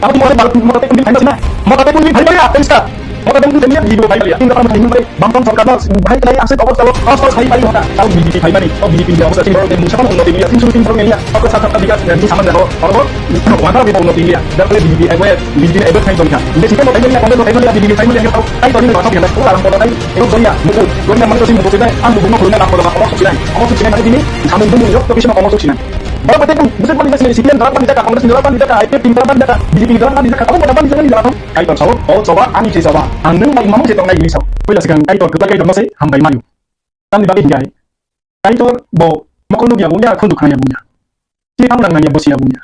Tamo timo Bharat mota te kundi phai masi na. Mota te kundi phai mari apeng sta. Mota te kundi phai mari video phai mari. Inda tamo thai mari. Bangkong sorkar no phai lai asai obos talo. Os os phai mari mota. Tamo B J P phai mari. O B J P ni obostha timo te musa pano unnoti liya. Tin suru tin borok liya. Oko sa sa bikas ni saman jago. Oro ko mata bi unnoti liya. Dal B J P ebo B J P ebo phai jongkha. Inde sikhe mota liya kondo phai mari B J P phai mari. Tamo kai to ni basa phai. Ko aram ko dai. Ebo doya. Muku. Doya mani to sin muku dai. Ang buku no khulna na ko da ko sok sinai. Ko sok sinai mani bini. Samun bumu yok to kisma ko sok sinai. Borok bai tei bwswk bani jak sini C P M dara bani jak, Congress ni dara bani jak, I P F T ni dara bani jak, B J P ni dara bani jak, abo moda bani jak ni dara. Kaitor sao, o choba ani se choba. Ang nwng bai mamung se tongnai hini sao. Puila swkang Kaitor kwplai Kaitor no se hambai mano. Tamni bagwi hinkhe Kaitor bo mokol nukya bo ya, khundu khaya bo ya. Chini tamo nang nangya bo siya bo ya.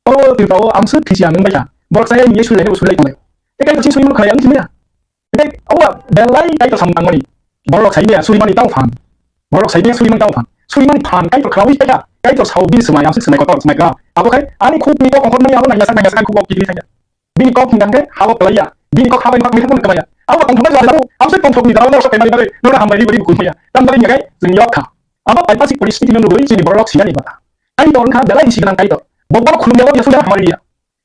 O Tripura o ang swk phisiya nwng bai kha. Borok saya ni sulai ni sulai tonglai. E Kaitor chini sui mano khaya ang chini ya. Tei obo belai Kaitor samung tangmani. Borok sai maya surimani tamo phan. Borok sai maya surimani tamo phan. Surimani phan Kaitor khnaui paikha. Kaitor sao bini swmai, aswk swmai kotor, swmai kwrak. Abo khai ani khukni kok ongkhormani abo naina sak, naina sak, ani khuk kok kiri thangya. Bini kok hingkha khe habo kwlaiya. Bini kok habo hingkha khe kwlaiya. Abo tongthoknai jora abo, abo se tongthokni jora abo sok kaimani bagwi, nora hambai ri ri kukhum ya. Tam bagwi nyagai chwng yok kha. Abo paipasik poristiti no nugwi chini borok sinani bata. Kaitor wngkha belai si gwnang Kaitor. Bo borok khulumya abo yasuk hamari ya.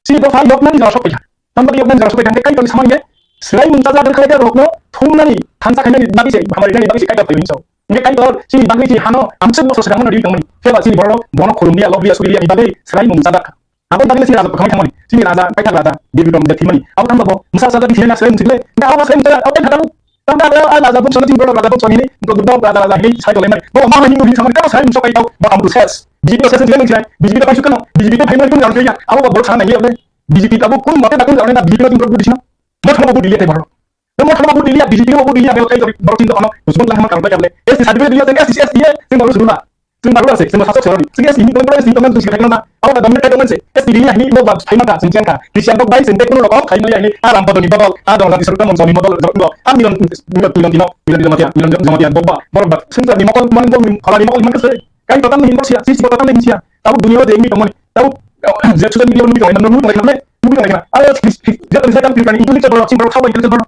Chini dopha yoknani jora sok paikha. Tamni yoknani jora sok paikha, hingke Kaitorni samani khe swrai mung chajak rwkha khe rokno thumnani thansa khainani bagwi se, hamari nani bagwi se Kaitor phaiwi hinwi sao. Hingke Kaitor chini bagwi chini hano amswk bosor swkang mano ri tongmani. Pheba chini borok bono khulumliya, lobliya, suliya ni bagwi swrai mung chajak kha. Aboni bagwi chini raja kwthangwi thangmani. Chini raja, paithak raja, Bibikrom je thwimani. Abo thangba bo mwsa chajak ni thwimani swrai mung chikle. Hingke abo swrai mung chajak, abo thangkha. Tamo tamo a raja bumsoni tin borok raja bumsoni ni dok dok raja raja hini sai tolai mani. Bo ma hini uri samani tamo sai mung sokai tau ba kamu ses. B J P ses ni jilai mung sai. B J P ta paisuk kano. B J P ta phaimani kun raja ya. Abo ba borok sana ngi abo. B J P abo kun mate da kun raja B J P tin borok budi sino. Mo thamo budi liya te borok. Mo thamo budi liya B J P abo budi liya me kai borok tin kono. Usbon lang ma kang bai kable. S T certificate liya ten S T S T ye tin borok sunu na. Chwng barua se, chwng sasok se roni. Chwng S T ni tongmani, S T ni tongmani, chwng khaikhlama. Abo da dominate khaikhlama se. S T ni hani no ba phaima ta chwng chengkha. Christian rok bai chwng tei kuno rokom khaimani hani. A Ram Bodoni bodol, a Dong Jati Sarukta Mongso ni bodol rok no. A Miron, Miron, Miron Tino, Miron Tino Matia, Miron Jamatia, Bobba, borok ba. Chwng ni mokol, mani bol, phalani mokol man kase. Kai totam ni hinsia, sisi totam ni hinsia. Tabo dunia de ni tongmani. Tabo je social media ni tongmani, no tongmani. Ni tongmani. A je kan pirani intellectual borok, chwng borok, sabai intellectual borok.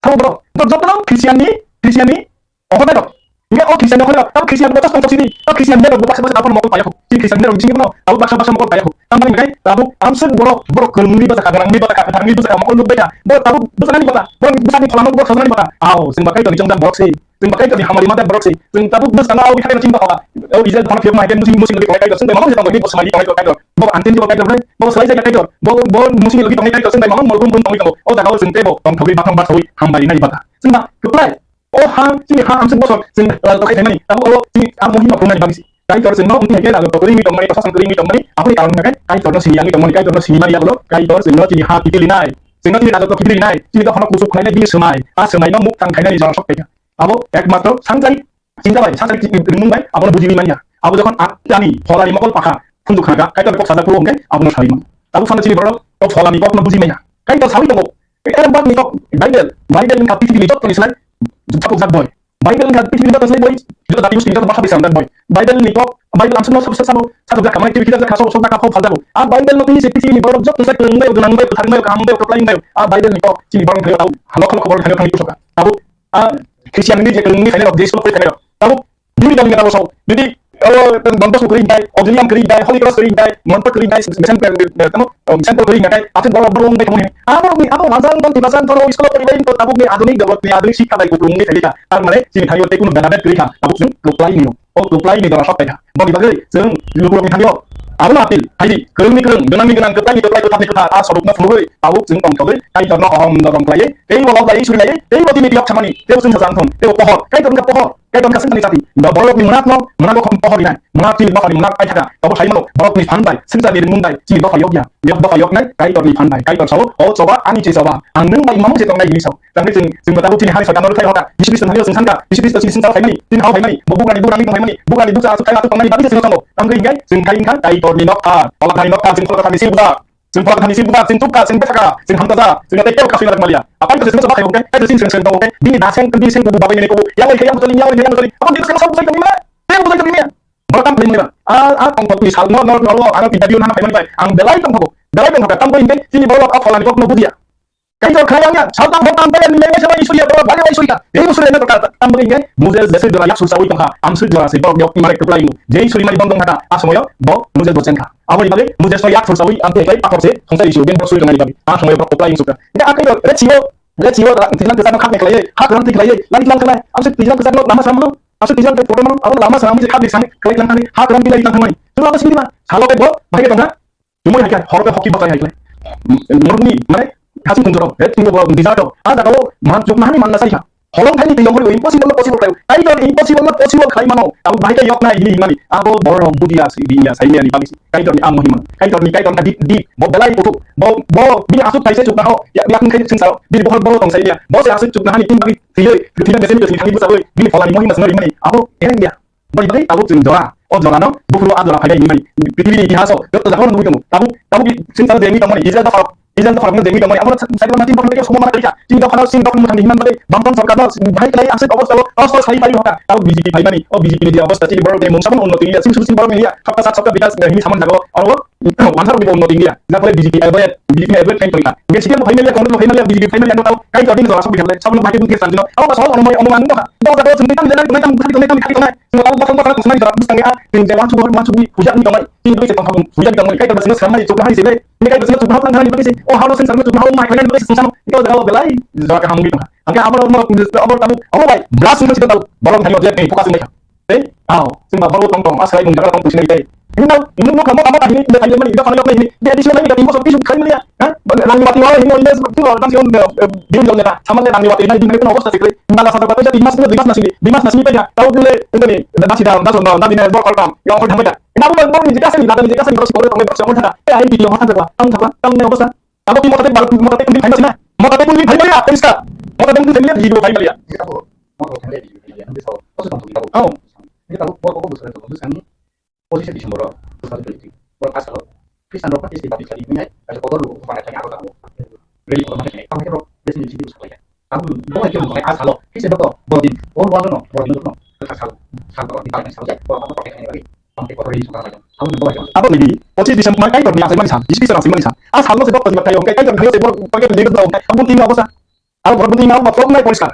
Tamo bro, to jotono Christian ni, Christian ni, obo dai rok. Hingke o Christian ni khorok, abo Christian ni bwskango sini, o Christian ni rok baksa baksa abo mokol paya kho. Chini Christian ni rok sini no, abo baksa baksa mokol paya kho. Tamani hingke abo amswk borok, borok kwrwngni bwsakha, gwnangni bwsakha, kwtharni bwsakha mokol nukbai kha. Borok tabuk bwsakani bwsa, borok bwsakni pholano borok sajnani bwsa. Ao, chwng ba Kaitorni chongjak borok se. Chwng ba Kaitorni hamari majak borok se. Chwng tabuk bwskango abo bithakhe chini bwsa. O Israel thani phiyok nai, chini musi nukwi tongnai Kaitor, chwng bai mano se tongo, ni bwsai mani tongnai Kaitor. Bo antin bo Kaitor bai, bo salai jai Kaitor. Bo, bo musi nukwi tongnai Kaitor, chwng bai mano mol brum brum tongwi tongo. O jaga o chwng teibo tongthogwi bathang bathogwi hambai nai bwsa. Chwng ba kwplai. O ha, chini ha amswk bosor, chwng rajotro khai phaimani, tabuk o chini a mohima phungnani bagwi se. Kaitor chwngno wngthung khe rajotro kwrwi wngwi tongmani, prosason kwrwi wngwi tongmani, aboni karon hwnkhe Kaitorno sini yangwi tongmani, Kaitorno sini mani yagulo, Kaitor chwngno chini ha kiphilwi nai. Chwngno chini rajotro kiphilwi nai, chini dophano kuchuk khlainai bini swmai, a swmaino muktang khainani jora sok paikha. Abo ekmatro sangchari chingta bai, sangchari ringmung bai abono bujiwi manya. Abo jokhon a-, ani pholani mokol pakha phunjukha kha, Kaitorni kok sajak phuru hwnkhe abono sawi mano. Tabuk phano chini borok o pholani kokno buji manya. Kaitor sawi tongo, Erang bak ni kok Bible, Bible wngkha pithibini jottoni slai thapukjak boi. Bible wngkha pithibini jottoni slai boi, joto jati gosti ni joto bhasha bisam jak boi. Bible ni kok, Bible amswkno sabo sabo sabo thapukjak kha, mane kibi kitab jak kha, sabo sabo jak kha, kok phaljak. A Bible no tini se pithibini borok jottoni slai kwrwng bai, gwnang bai, kwthar bai, kaham bai, kwplai bai. A Bible ni kok chini borok thangwi tau, lokho lokho borok thangwi thangwi kusokha. Abo a Christian ni je kwrwng ni khainai rok, je school khainai rok. Abo Bini dol ni kata bosong, bini, oh, Don Bosco kwrwi hintai, Auxilium kwrwi hintai, Holy Cross kwrwi hintai, Montfort kwrwi hintai, Saint, eh, tamo, oh, Saint Paul kwrwi hintai, aswk borok borok wngwi tongmani. Abo rokni, abo rajang, tong, tibajang, toro, school kwrwi bai, tabo ni adhunik develop ni, adhunik sikha bai kuplung wngwi phaikha. Tar mane, chini thani o tei kunu beda bed kwrwi kha, abo chwng kwplai ni, o kwplai ni dora sok paikha. Boni bagwi, chwng lukurokni thani o, abono appeal, phaidi, kwrwngni kwrwng, gwnangni gwnang, kwplaini kwplai, kwtharni kwthar, a sorokno phunugwi, abo chwng tongthogwi, Kaitorno hohom dodom khlaiwi, teibo lob laiwi suri laiwi, teibo tini tiyok samani, teibo chwngsa jang thung, teibo pohor, Kaitor wngkha pohor, Kaitor wngkha swngcharni jati. Ba borokni mwnakno, mwnakbo khom pohor rinai. Mwnakni, bohrokni mwnakno ai thaka. Abo sai mano, borokni phan bai, swngcharni ringmung bai, chini dopha yok ya. Yok dopha yok nai, Kaitorni phan bai. Kaitor sao, "O choba, ani se choba. Ang nwng bai mamung se tongnai," hwnwi sao. Tangwi chwng, chwng tabuk chini hani soitanno rwthai hoka. Jisu Khristo thani chwng sankha. Jisu Khristo chini swngcharo phaimani, chini hao phaimani, bo bugrani, bugrani tong phaimani, bugrani dukha aswk khai aswk tongnani bagwi se chwng tongo. Tangwi hinkhe chwng khai hinkha Kaitorni nokha, Pholani nokha, chwng Pholani sibujak. Chwng Pholani sibujak, chwng tukjak, chwng bethakha, chwng hamjajak, chwng tei tebo kasui nang maliya. Apai to chwng soba khai hokhe, tei chwng swng swng tongo khe, bini daseng, bini seng kubu babai nini kubu, yang oi khe yang bujali, yang oi khe yang bujali. Abo bini seng soba khai tongmani, tebo bujali tongmani. Borok tam khlai mani. A, a tongthokni salno, no, no, no, ano interview nana phaimani bai. Ang belai tongthogo, belai tongthogo. Tam bo hinkhe chini borok a Pholani kokno bujiya. Kaitor khlai ang ya, saltang hok tam bai ni mengmai sama Isuriya borok, bhai bai Isuriya. Ei Isuriya na kok tam bo hinkhe, Moses jesui jora yak sursa ui tongkha, amsui jora se borok yok mare kwplai mu. Jei suri mani bondong thaka, a somoyo bo Moses bo chengkha. Aboni bagwi Moses no yak phursawi ang tei pathor se thongsa risi ugen bok suri tongnani bagwi. A somoyo borok kwplai wngsuka. Hingke a kaitor red sio, red sio twijlang kwchak no khaknai khlaiwi, ha kwrwng twi khlaiwi, lani twijlang thangnai. Ang se twijlang kwchak no lama samano, ang se twijlang tei problem no, abo lama samani se khaknai sani khlai tlang thangni, ha kwrwng twi lai tlang thangmani. Chwng abo sini ma, salo tei bo bahai tongkha. Chumui hai khe, horo tei hoki bachai hai khlai. Norokni, mane, hasing thung jorok, red sio bo desert o, a jaga o man chukna hani manna sai kha. Holong thani twi yongkhorwi impossible no possible khlaio. Kaitor impossible no possible khlai mano. Abo bahai khe yok nai hini himani. Abo borok budia si biya sai mani bagwi si. Kaitor ni amo himang. Kaitor ni, Kaitor ni deep, deep. Bo belai kuthuk. Bo, bo bini asuk thaise chukna ho. Ya, ya kung khai sing sao. Bini bohor boro tong sai ya. Bo se asuk chukna hani tin bagwi thiyoi. Thina mesen ko thani busa oi. Bini pholani mohima sino rimani. Abo ereng ya. Boni bagwi abo chwng jora, o jorano buphuru a jora phainai hinmani. Prithibi ni itihaso joto jagao nugwi tongo. Tabuk, tabuk swngcharo je wngwi tongmani, Israel dophano, Israel dophano je wngwi tongmani, abono cycle ma tin dophano tei somo mana khaikha. Chini dophano, chini dophano mwthangni hinmani bagwi Bangton sorkarno bahai khlai aswk obo sao, o sal sai phai hoka. Tabuk B J P phaimani, o B J P ni je obostha, chini borok ni mungsa bono unnoti wngya, chini sudu chini borok ni ya, sabta sabta bikas hinwi samani jaga o. Oro Wansarok ni bo unnoti wngya. Jakole BJ P avoid, B J P ni avoid khain tongkha. Hingke C P M bo phaimaliya, Congress bo phaimaliya, B J P phaimaliya, no tao kai jodi no jora sok bihal le, sabno bahai bung kesa jino. Abo ka sahol ono mai ono mang no ha. Bo jaga o chwng tang jana tong tang bukhari tong tang khari tong. Chwng tao ba thang ba thang kusmani jora bus tang a, chwng je wansuk wansuk bui hujak ni tong mai. Chwng doi se tong hujak tong mai. Kai tong sino samai chuk bahai sile. Ni kai tong sino chuk bahai tong hani bagi se. O halo sen sarno chuk bahai mai khani bagi se sano. Ko jaga o belai jora ka hamwi tong. Angke abo no abo tamo abo bai blast ni tong borok thani o je focus mai. Tei, ao, chwng ba borok tong tong, a sai bung jaga tong tong sinai tei. Hino, nung nung kamo kamo kahini, ida kali mani, ida kali mani, ida additional mani, ida impossible, kisu khai mani ya, ha? Nang ni mati wala, hino, ida tu orang sih, eh, eh, dia bilang neta, sama le nang ni mati, nang ni mati, obostha sikle, nang la sadar kata, di mas, di mas nasi, di mas nasi, ida, tahu dulu, itu ni, dah sih dah, dah sudah, dah di bor kol kam, yang kol thamai dah. Kenapa bor bor ni jika sih, dah ni jika sih, terus kol thamai, terus kol thamai, eh, ayo video, hotan thakla, tang thakla, tang ni obostha. Tahu di motate, motate kundi khai masi na, motate kundi khai masi na, terus ka, motate kundi khai masi na, video khai masi na. Iya, bu, motate khai masi na, nanti so, kosong tong kita, bu. Oh. Ini tahu, bor bor bor, bor bor, bor bor, Pochishe December o two thousand twenty-three borok asalo Khristanrok Baptist Baptist Church ni hai kaisa kotor rok bana thani abo tamo rally khorokma khe tamo khe borok blessing ni sidi saklai kha. Abo bo hai khe bo asalo Khristanrok to borodin o wano no borodin no kha sal sal borok ni bai sal jai borok no protect khaina bagwi tamo khe kotor rally khorokma khe abo ni di pochishe December mai Kaitor ni asai mani san, Jisu Khristo asai mani san. Asalo se borok ni bathai o Kaitor ni se borok pakai ni dego abo tini abo sa. Abo borok buti ma ma prok nai poriskar.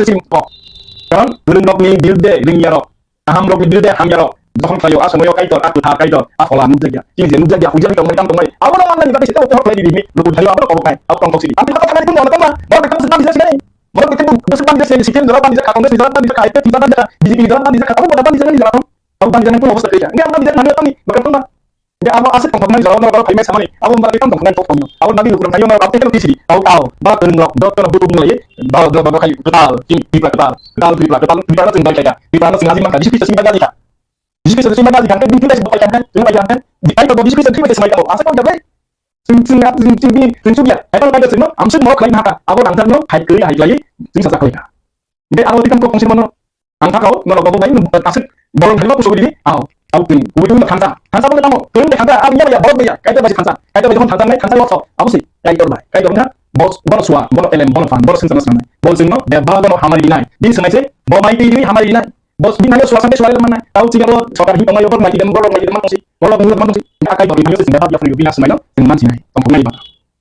se sini kok. Karon, rwng rok ni biruddhe rwngya rok. Kaham rok ni biruddhe hamya rok. Jokhon khlaio, a somoyo Kaitor, a kwthar Kaitor, a phola nukjakya. Chini je nukjakya, huijak ni tongmani, tamo tongmani. Abo no manna ni bagwi se tamo tamo khlai di bini. Luku thaio, abo no kok khai, abo tong kok sini. Ang tamo tamo tamo tamo. Borok tamo se tamo se sini. Borok tamo se tamo se sini. Sitiem jora tamo se kha, I P F jora tamo se kha, B J P jora tamo se kha, abo tamo tamo se sini. Abo tamo tamo se sini. Ngi abo tamo se sini. Ngi abo tamo se sini. Ngi abo aswk tongthokmani jora norok phai mai samani, abo wngkha tei tongthoknai kok tongno. Abo nagwi lukurok nai norok tei tei sidi. Abo tao ba kwrwngrok doctor no butuk nai ba ba ba khai kwtal, chini Tripura kwtal, kwtal Tripura, kwtal Tripura no chwng bai khaika. Tripura no chwng ajin mankha, Jisu Khristo chini bagwi kha. Jisu Khristo chini bagwi kha, bini thwi bai se bai kha, chwng bai kha. Di ai to Jisu Khristo thwi bai se mai kha. Aswk tong jabai. Chwng chwng chwng bini chwng chukya. Hai to bai chwng no amswk mo khlai na kha. Abo rangchak no hai kwrwi hai lai chwng sa sa khlai kha. Hingke aro tei tang kok tongsi mano. Ang thakao, norok bo bai, aswk borok hai ma puso gidi, ao, ao twi, kubui twi no thansa. Thansa bo tamo, twi de thansa, a ya ya, borok ya, kaita bai thansa, kaita bai thansa, nai thansa yo, abo si, Kaitor bai, Kaitor na, bos, bono suwa, bono elem, bono phan, bono sengsa mas nai, bol sengno, de ba bono hamari nai, din senai se, bo mai twi hamari nai, bos din nai suwa sampe suwa mana, tau chiga ro, sokar hi tongmai, borok mai dem, borok mai dem, mangsi, borok mai dem, mangsi, a Kaitor ni thansa se, de ba ya phani bina semai no, seng man sinai, tong nai ba.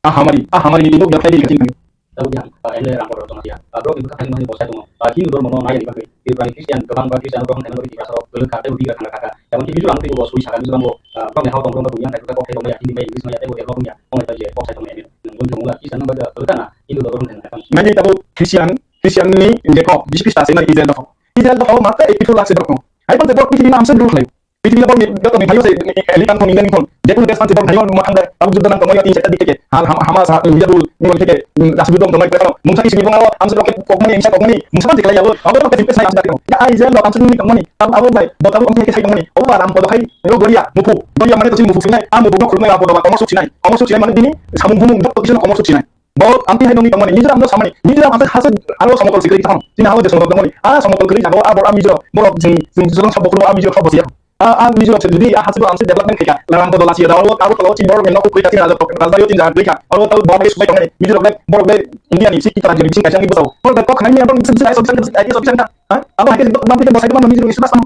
A hamari, a hamari ni twi bo ya phai di kaching thang. Tabuk ya, ah, M L A Rangkor rok tongma siya. Ah, borok ni bwkha thani mani bosai tongo. Ah, Hindu dhormo no nai ni bagwi Tripura ni Christian kwbang ba Christian rok thangna bagwi Tiprasa rok kwlwk kha tei udi kha thangna kha. Jemon ki Mizoram tei bo sui saka Mizoram bo, ah, borok ni hao tong borok no buya thai kok thai tong ya Hindi bai English maya tei bo develop ya. Tong ya je kok sai tong ya. Nung thung la Christian no bagwi kwlwk kha na Hindu dhormo thangna kha. Nai ni tabuk Christian, Christian ni je kok, Jisu Krista se nai Israel dok. Israel dok ma te eighty two lakh se dok. Hai pon te borok pithibini amsa dul khlai. Pithibini borok ni joto ni phaio se, Elikan thon, Elikan thon. Jekunu desh phansi borok phaio ma thangbai. Tabuk juddo nang tongmani tin seta dik theke. Hal ham, Hamas, ha, Yahud, ni theke, mm, asli dong tongmani kwrwino. Mungsa kisini bongalo, amsa roket kokmani, amsa kokmani. Mungsa phansi khlai yabo. Abo roket simple sai amsa dikno. Ya ai jel lo amsa ni tongmani. Tab abo bai, bo tabuk amsa ke sai tongmani. Obo aram ko hai, yo goria, mupu. Goria mane to sini mupu sinai. A mupu no khulmai abo ba komor suk sinai. Komor suk sinai mane bini samung humung joto kisini komor suk sinai. Bo amtwi hai nungni tongmani, Mizoram no samani, Mizoram amtwi hase aro somotol sikri tong. Chini hao je somotol tongmani, a somotol kwrwi jagao a bor a Mizoram, borok jeng, jeng, jeng sabo khoro a Mizoram sabo siya. A, a Mizoram se jodi a hase bo amse development khaika, laram bodol asiya da, aro abo tolo chini borok ni nokuk kwrwi ta chini raja tok, raja yo chini raja kwrwi kha, aro tau borok bai subai tongmani, Mizoram bai, borok bai India ni sik kita jodi bising kaisa ni bosao. Borok bai kok khanai ni borok ni sik ai sok, ai sok, ai sok, ha? Abo hai ke bang ke bosai bang Mizoram ni sudas tong.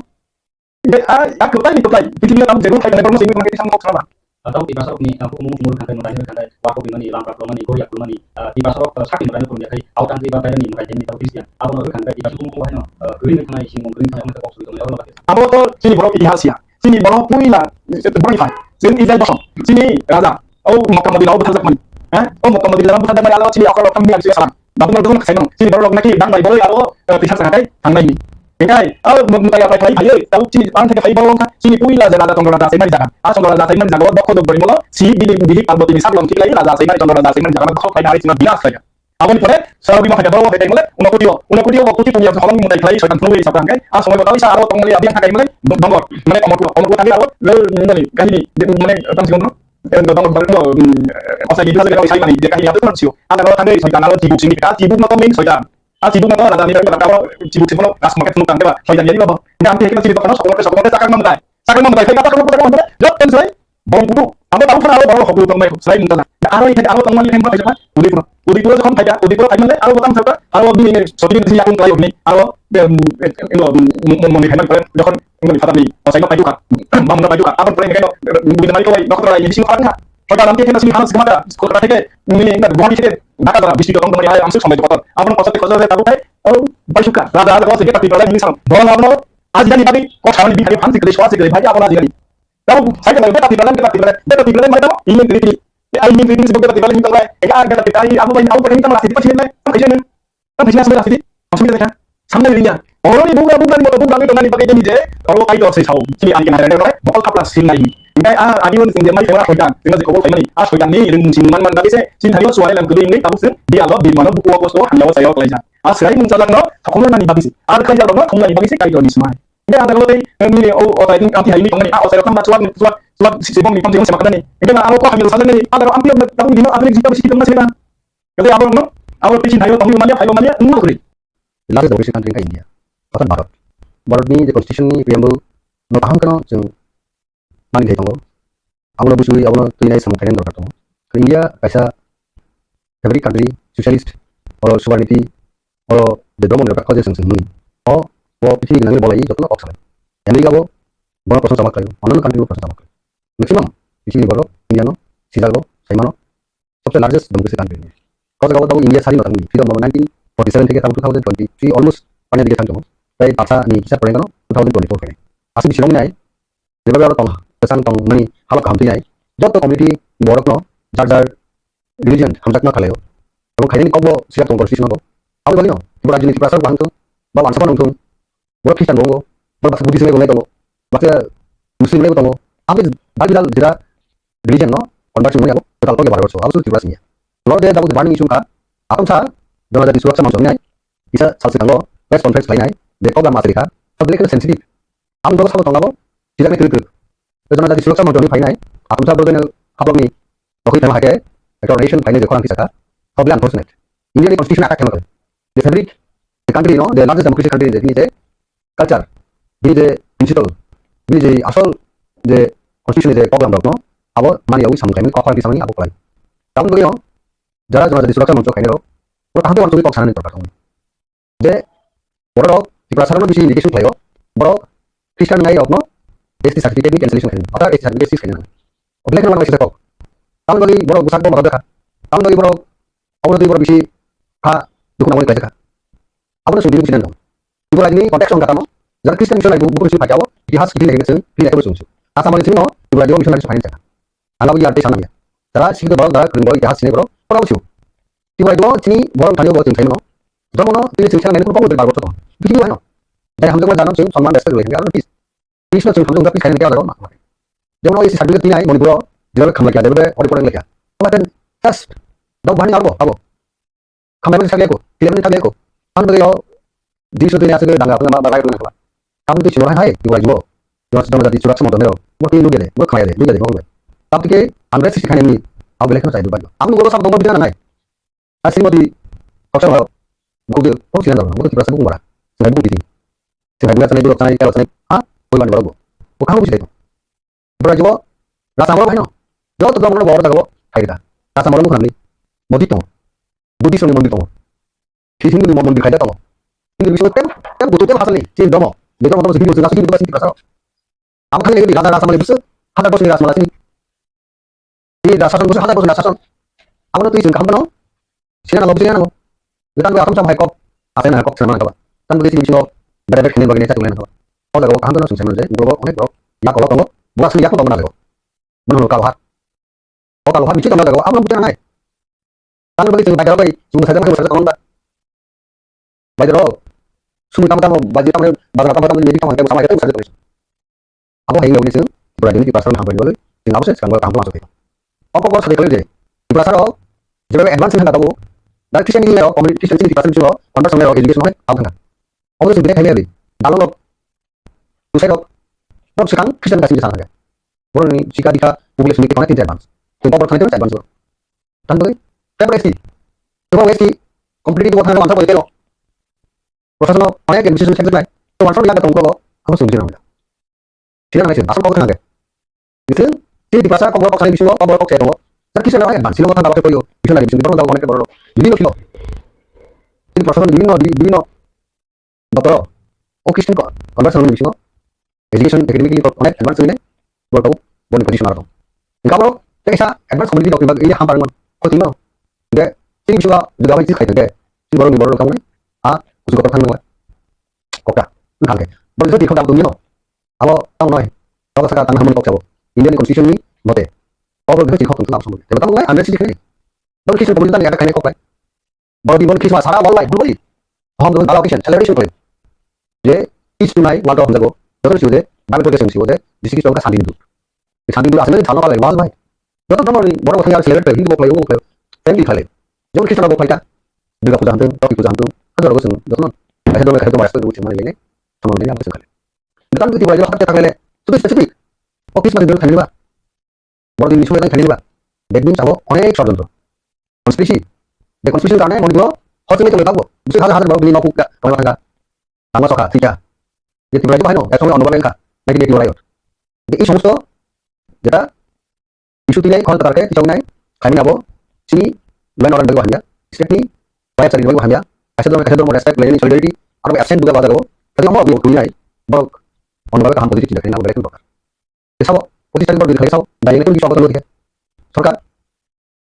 Be, a, a kwplai ni kwplai, pithibini tamo jebo khai kanai borokno simi tongkhe tamo kok sama. Tamo Tiprasa rokni, ah, hukumu hukumu rwkha khe mwtai rwkha khe, wako bimani, lam rak lomani, goria kulmani, ah, Tiprasa rok, ah, sakni mwtai no phunukya khai, autan twi ba bairani mwtai jemni tamo Christian. Abono rwkha khe Tiprasa hukumu hukumu haino, ah, kwrwi wngwi thangnai, himung kwrwi wngwi thangnai, omo tei kok suri tongnai, omo tei. Abo to chini borok itihas ya. Chini borok puila, eh, borokni phai. Chini Israel bosong. Chini raja. O Mokka Madina o bwthajak mani. Eh? O Mokka Madina o bwthajak mani, alo chini okol oktam ni ang chini salam. Babung rok dong sai mano. Chini borok naki dang bai borok aro, eh, tisa sa kai thangnai ni. Engkai, aro mung mutai apai phai phai, tau chini ang theke phai borok wngkha. Chini puila je raja Chondro raja sai mani jaga. A Chondro raja sai mani jaga o dokho dok bori molo. Si bili bili Parboti ni saklong kiklai raja sai mani Chondro raja sai mani jaga o dokho khai nai chini binas khai. Aboni pore sara bima khai borok khai mole. Uno kutio, uno kutio ko kuti punya holong mutai khai soitan phunui sa tangkai. A somoi botali sa aro tong mole abiang khai mole. Dongor, mane omor kulo, omor kulo tangkai aro. Nani kahini mane tang sikon. Dodong dodong, mm, osai ni bwsajwk rok sai mani, je kahini abo tong sio. Ang aro thangwi soitan aro chibuk sini, a chibuk no tong min soitan. A chibuk no tong raja ni tong raja aro chibuk sini no gas market nuk tang deba, soitan yani babo. Nang te kena chini tong sok sok sok sakar mamdai. Sakar mamdai, kai kata sakar mamdai, jot ten sai. Bong kudu, amo tang phana aro bong hoklu tong mai, sai mung tala. Aro ikai aro tong mani hem phai japa, udi pura. Udi pura jokhon phai ja, udi pura phai male, aro botang sapa, aro bini ne, sotini bini yakung kalai ni, aro, em, em, em, em, moni phai male, jokhon Wngmani phatarni ochaino paidukha, bamungno paidukha, aboni pore hingkhe no, bini malik kawai nokhorno rai ni bisingo phatarkha. Soitan amtwi khe no chini hano sikma da, Kolkata theke, nini na Guwahati theke, Dhaka dara, bisti tong tongmani hai amsuk sambai kotor. Abono kotor kotor tabuk hai, o, baisukha, raja raja kawase geta Tripura lai nini sam. Bono abono, ajinani bagwi, kok sanani bini bagwi, phansi kwrwi, soasi kwrwi, bhai abono ajinani. Tabuk, sai khe geta Tripura lai, geta Tripura lai, geta Tripura lai mane tamo, ini ini ini. Ai ini ini sebagai geta Tripura lai nini tong lai, ega geta Tripura lai, abo bai, abo bai nini tamo lasi, di pachini lai, tamo khaisene. Ang khaisina asli asli, asli khaisina. Samnai ringya. Oro ni bugra bugra ni moto bugra ni tongani bagwi tini je, oro Kaitor se sao. Chini ani kena rene rene, bokol thapla sim nai. Engkai a ani un india mai khora soitan, tini je kobol khaimani, a soitan ni ring sing man man bagwi se, chini thani suwai lang kudui ni tabuk se, dia lo, di mano buku kosto, hamya o sayo kalaija. A serai mung chalak no, thokomna nani bagwi se. A khaija lo no, thomna ni bagwi se, Kaitor ni smai. Engkai a dago tei, nini o, o tai anti hai ni tongani, a o sayo tamba chuak, chuak, chuak, si bong ni tong jeng se makani. Engkai a o ko hamya sajak ni, a dago anti o, tabuk ni no, a dini jita bisi tongna se na. Jadi abo no, abo tei chini hai o tongni manya, hai o manya, no kri. Largest democracy country wngkha India, orthat Bharat. Bharat ni je constitution ni preamble no kaham kheno chwng manwi thai tongo. Abono buchugwi abono twinai samung khainani dorkar tongo. India kaisa fabric country, socialist, oro sovereignty, oro je domo nirapakha je chwng chwng hwnwi. O, o prithibi gwnangni bolai jotono kok salai. America bo bono prosonsa ma khlaio, onno country bo prosonsa ma khlaio. Maximum prithibi borok India no sijago, saimano, sobse largest democracy country. Kok jaga o tabuk India sari no tangwi, freedom no nineteen forty seven theke tabuk two thousand twenty three almost pani dige thang tongo. Tai tapsa ni kisa pore no two thousand twenty four kene. Aswk bisi rok nai, jeba aro tong, kwchang tong mani halok kaham twi nai. Joto community borok no jar jar religion hamjakma khlaio. Abo khainani kokbo siya tong constitution o. Abo bagwi no, bo rajni Tiprasa wngthung, ba wansa phano wngthung, bo Christian bo wngo, bo baksa Buddhist wngwi tongo, baksa Muslim wngwi tongo. Abo dal bidal jera religion no conversion wngwi abo total kokya barbar so, abo su Tiprasa wngya. Lo de dabu burning issue kha, atom sa, jonajati suraksa manchong nai, isa salsi tango, press conference khlainai, de kokla masri kha, abo lekha sensitive. Ang dogo sabo tongabo, sijak ni twrwk twrwk. Jonajati suraksa manchong ni phainai, atom sa borok no hablok ni Rokhi thangma hai khe, ekta nation phainai je khorang kisa kha, how very unfortunate. India ni constitution attack khaima khe. The fabric, the country, no, the largest democratic country, the, the culture, bini je principle, bini je asol je constitution ni je program rok no, abo mani yawi samung khaimani kok khorang kisa mani abo khlai. Tabuk bagwi no, jara jona jadi suraksa moncho khainai rok, oro kaham khe uansugwi kok sanani dorkar tongo. Je borok Tiprasa rokno bisi indication khlaio, borok Christian nai rokno S T certificate ni cancellation khainai, ata S T certificate seize khainai. Obelai kheno nang kok. Tamoni bagwi borok bwsak bo motha dekha. Tamoni bagwi borok, obono twi borok bisi kha dukhu nangmani khlaijak kha. Abono chwng bini business dong. Tibura ni context wngkha tamo, jara Christian mission lai bu-, bukur chwng phaikha o, itihas kiti nai chwng, bini ekebo chwng chwng. Asa mani chwngno Tibura ni mission lai chwng phainai chakha. Ang abo yar tei sanam ya. Jara sikito borok, jara kwrwng borok, itihas sinai borok, borok chwng. Tibura ni bo chini borok thani bo chwng saimano. Jomono tini chwng sanai nai khurbo borok chwng. Bisi bo haino. Jai hamjakma jano chwng sonman respect lai thangkha, aro peace. Peace no chwng hamjakma peace khainai khe aro ma. Jemon o S T certificate tinai Manipur o, jera khamla kya, jera ori poreng lekha. Oba ten, just, dok bhani arbo, abo. Khambai mani thakle ko, kile mani thakle ko. Ang bagwi o, diso dini aswk danga, apa nama bagai pun apa. Kamu tu chino hai, iwa jibo. Iwa sedang jadi surat semua dong, mo ti lu gede, mo kaya de, lu gede, mo kaya. Tapi ke, Andres sih kan ini, aku beli kan saya dulu. Aku nunggu sama dong, bidang nai. Asli mo di, kau sama, buku dia, oh sih dong, mo tu tiba sebut murah. Saya buku di sini. Saya bilang sana dulu, sana kalau sana, ah, kau iwan baru, oh kamu bisa itu. Bora jibo, rasa moro bhai no. Joto dom no bora jago, hai da. Rasa moro mukhamni. Modi tongo. Buddhist ni mondir tongo. Hindu ni mondir khaida tongo. Hindu bisingo tem, tem butu tem asal ni. Chin domo. Beto moto sing sing sing sing sing sing. Am khani ni rasa rasa mali bisu. Hada bos ni rasa mala sini. Ini rasa son, rasa son, rasa son. Amo tu isin kaham no. Sina nango, sina nango. Gotang gotang sam hai kok. Asai na kok sama kaba. Tan bagi sini sino. Bere bere khini bagi necha tulai na kaba. O jaga o kaham no sung sama je. Bro onek bro. Ya kolo tongo. Bua sini ya kolo tongo na jaga. Mano kalo hat. O kalo hat bichi tongo jaga. Amo bucha nai. Tan bagi sini bajar bai. Sung saja mai saja tongo ba. Bajar o. Sung tamo tamo baji tamo bajar tamo tamo ni tamo tamo sama ya tamo saja tongo. Abo hai wngya wngwi chwng Tripura Unity Pastor ni hambai ni bagwi chwng abo se swkango kaham khe uansuk khaio. O kok oro sakha khlaio je Tripura saro jebai advance wngkha tabuk, da Christian ni rok community Christian ni Tripura simi siro conversion rok education onek out thangkha. Obo chwng belai khaimaya di dalal rok, tusai rok, rok swkang Christian kaisa ni sana thangkha. Borok ni sikha dikha population ni khe onek tin advance. Chwng kok oro thangwi advance rok. Tang bagwi, tei S T. Chwng S T completely bo thangkha wansa bo telo. Proshasano onek administration sekjak nai. To wansa ni yaga tong kolo, abo chwng bujina nangkha. Sina nangnai se, asam kok thang khe. Nisi, chini Tiprasa kok borok kok sani bisingo, kok borok kok se tongo. Sir, kisa na advance, sino thang khe koyo, bisa na bisingo, borok kok connect borok. Bibhinno kilo. Chini proshasano bibhinno, bibhinno doptoro, o Christian ko, conversion ni bisingo, education, academically kok onek advance ni, borok kok boni position aro. Engka borok, tei sa advance community doctrine bag, iya hampar mon, koti mo. De, chini bisingo, juga bai chis khai de, chini borok ni borok kok ni, a, kusu kok thang nang. Kokta, thang khe. Borok jodi kok dam tong no. Abo tamo noi. Abo saka tang hamani kok sabo. Indian constitution ni mote. Abo bisi kok tong tong sabo. Tebo tamo lai, amre sidi kene. Abo kisi kobo tang ya kene kok lai. Abo di mon kisi ma sara wal lai, bul lai. Hom don bala occasion, celebration koi. Je, is tu nai, wal to hom jago. Joto siu je, Bible to kesem siu je, bisi kisi tong ka sandi hindu. Sandi hindu asli salo kala wal lai. Joto tamo ni, borok thang ya celebrate koi, hindu kok lai, kok lai. Family kale. Jemon Christian rok bo khlaikha, Durga puja hantong, Loki puja hantong, hajor rok chwng jotono kaisa dol kaisa dol maras khe chwng mani lene, samung lene abo chwng khaikha. Gotang Tripura rok hapte thanglele, sudu specific, o Christmas ni dol khainani ba, Borok ni sumai tang khainani ba, that means abo onek sorojontro. Conspiracy, the conspiracy karone moni dolo, hor chwngwi tongwi bakbo, bisi hajar hajar borok bini nokuk ka, tongwi thangkha, tangma sokha, thwikha. Je Tripura rok haino, ek somoi onno bagwi wngkha, nineteen eighty one riot. Je ei somosto, jeta, Isu tinai khol kwtal khe tisok nai, Khaimani abo chini law and order ni bagwi hamya, state ni bai achari ni bagwi hamya, kaisa dhormo kaisa dhormo respect lainani solidarity aro absent buga bajago. Tadi amo abo twi nai borok on bagwi kaham positive chinta khaina abo belai kheno dorkar. Sabo pochisani borok khaisa dai nai tong biswa bakal khe sorkar,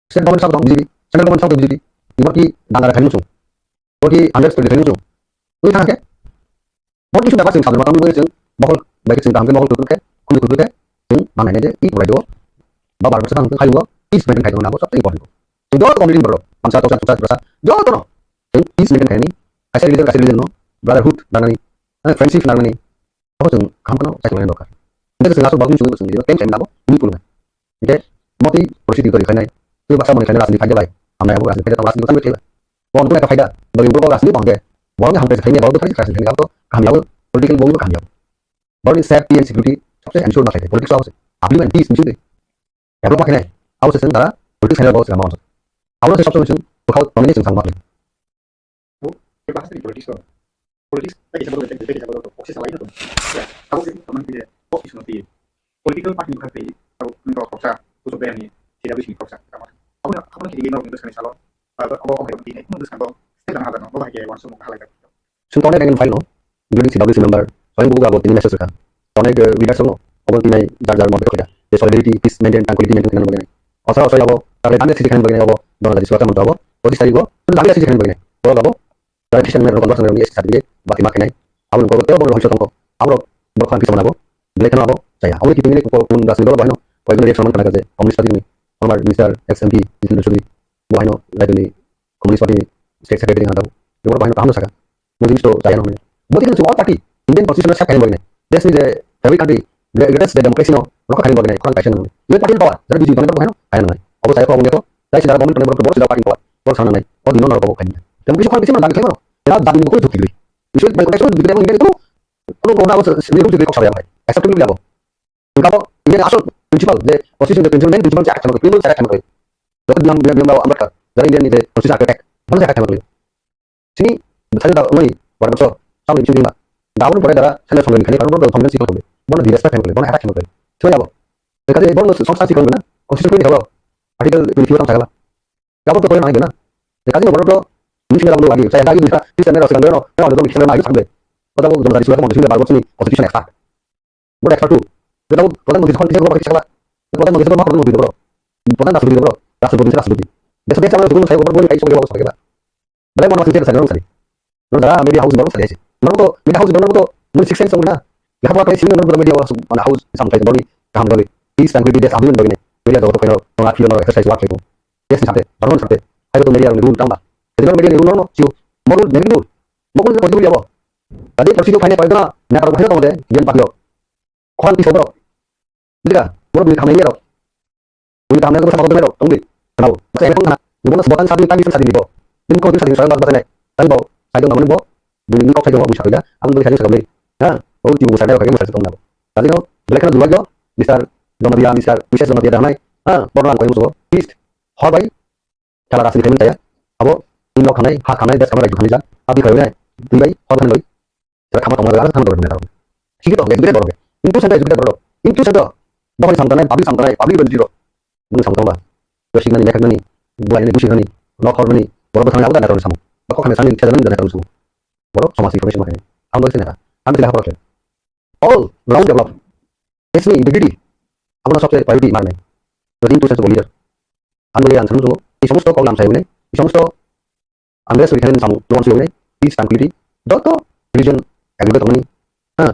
state government sabo tong B J P, central government sabo tong B J P, imor ki dangara khaimani chung, imor ki hundred story khaimani chung. Ui thang khe Bo kisu bebak chwng sabjak mata wngwi chwng bohol bai khe chwng kaham khe mokol kwthwng khe khumui kwthwng khe chwng manai nai je i Trai do ba bar bwswk ang khaio peace maintain khai tongna bo sabse important. Chwng joto community borok hamsa toksa toksa bwsa joto no chwng peace maintain khainani kaisa religion kaisa religion no brotherhood nanani friendship nanani abo chwng kaham kheno chaikolna dorkar. Hingke chwng aswk bagwi chwng chwng tei chwng nabo ni kulunai. Hingke motwi porisi twi twi khainai twi baksa mani khainai rajni khainai bai hamnai abo rajni khainai rajni khainai. Bo nuknai kha phaida, bagwi borok rajni bangke borokni hamkrai se khaimya borok bwthai se khaimya abo kaham yabo political bongni bo kaham yabo. Borokni safety and security sabse ensure ma khainai politics o abose public and peace muchungdi develop ma khainai abose chwng dara politics khainai borok chwng ma abo se sabse muchung bwkhao tongnai chwng chang ma khainai. Bo khe bahas ni politics o. Politics tei kisa borok tei kisa borok kok se salai no. Abo khe tamani khe kok se swngo twi. Political party ni bwkhak twi abo ni kok koksa kuchuk bayani sida bising koksa. Abo abo khe di no ni bwskang ni salo. Abo abo khe di no bwskang bo step dana hajar no bo hai khe wan sumuk halai. Chwng tongnai rank and file no, including C W C member, soyang bubugo abo tini message rwkha. Tongnai, eh, leaders rokno, obo tini jar jar motto khaida. Je solidarity, peace maintain, tranquility maintain khainani bagwi nai. Osa osoy abo, tarle dangya siji khainani bagwi nai obo, dono jadi suwata motto abo, pochis tarikh o, dangya siji khainani bagwi nai. Borok abo, jara Christian member rok, borok rok S T certificate, bati ma khainai. Abo ni borok tebo borok hoiso tongkho. Abo rok, borok khang kisa manabo. Belai kheno abo, chaya. Abo ni kiting ni ko, kun das ni dolo bahino, koi reaction man kana kaje, Communist Party ni, former Mister X M P, Jitendra Chaudhary, bo haino, raiduni, Communist Party ni state secretary ang tabo. Bebor bahino kaham no saka. Bo jinis to chaya no hwnwi. Bo dikhe chwng all party, Indian constitution no sak khaina bagwi nai. Desh ni je every country, the greatest the democracy no rokha khaina bagwi nai, khorang kaisa no hwnwi. Even party in power, jara B J P bangna bagwi haino khaina nai. Obo chaya ko, obo wngya ko, jai sida government tongni borok, borok sida party in power, borok sana nai. O dino norok bo khaina. Democracy khorang kaisa no dagi khaima no. Jara jati ni bukhuk jukti gri. Issue democracy no jukti gri, India ni kono, kono kono abo se, se, se, se, kok sabai amai. Acceptable abo. Hingke abo India ni asol principle je constitution je principle, main principle je attack khaima, criminal je attack khaima. Doctor Bhimbam, Bhimbam, Bhimbam Ambedkar, jara India ni je constitution attack, bono je attack khaima. Chini bwsani da wngmani Bharat Borso, samni bising himba. Da aboni pore dara central Congress ni khaini karon borok Congress ni sikon khabai. Bono disrespect khaima, bono attack khaima. Chwng abo. Kaje bono song sansi khaima na, constitution ni habo. Article twenty-four tang sakala. Abo to pore nang na. Kaje borok to ni singa abo lagi, saya lagi bisa, bisa nero sikandero, nero ado mi singa lagi sambe. Kota bo jom dari surat mo singa Bharat Borso ni constitution expert. Boro expert tu. Jeta bo pradhan mantri jokhon kisa gobor kisa kala. Pradhan mantri jokhon ma pradhan mantri boro. Pradhan rashtrapati boro. Rashtrapati se rashtrapati. Desa desa mane jokhon sai gobor boro kai song gobor sabai ba. Belai mano sing sai song sari. No dara media house boro sari ase. No to media house boro to mun six sense na. Lekha pora kai sing no media house, mana house sam kai boro ni kaham boro. Peace tranquility des abdul boro ni. Media jokhon kai no, no appeal no exercise work kai. Yes ni sate, boro ni sate. Hai to media ni rule tamba. Jadi media ni rule no, siu. Moral ni rule. Moral ni rule abo. Tadi porsi tu khaine paigana, na karo khaine tongde, yen patio. Khorang ti sobro. Dika, borok ni khamnai rok. Uni khamnai rok sama khamnai rok tongdi. Kenal. Masa ene khong khana. Ibo na sebutan satu tangki satu di bo. Ini kau satu soal bahasa ini. Tadi bo, saya nggak mau bo. Ini kau saya mau bisa ya. Ang beli saya sekali. Ya, oh tibu saya kayak saya tong nabo. Tadi kau, beli kan dulu aja. Mister Jamadia, Mister Mister Jamadia dah naik. Ah, borok ang koyo musugo. Please. Hor bai. Thala rasi khaimani chaya. Abo, in lok khanai, ha khanai, des khanai, rajyo khanai ja. Abi khayo nai. Twi bai, hor khanai bai. Thala khama tongma jaga, khama tongma jaga. Sikito, educated borok. Into sento educated borok. Into sento. Dohani samtanai, public samtanai, public benefit rok. Mung samtang ba. Yo signani, mekak nani, buai nani, busi nani, nok hor nani, borok bwthang nani, abo da nator ni samung. Ba kok khanai sani, chajak nani, da nator ni samung. Borok somaj information ma khainai. Ang bai sinai kha. Ang sinai kha borok le. All round develop. Yes ni integrity. Abono sabse priority ma khainai. Jodi into sento leader. Ang bai ang samung sungo. Ei somosto kok lam sai hwnai. Ei somosto Ang rest weekend samung, luan sui hwnwi, peace, tranquility, joto religion, agreement tongmani, ha,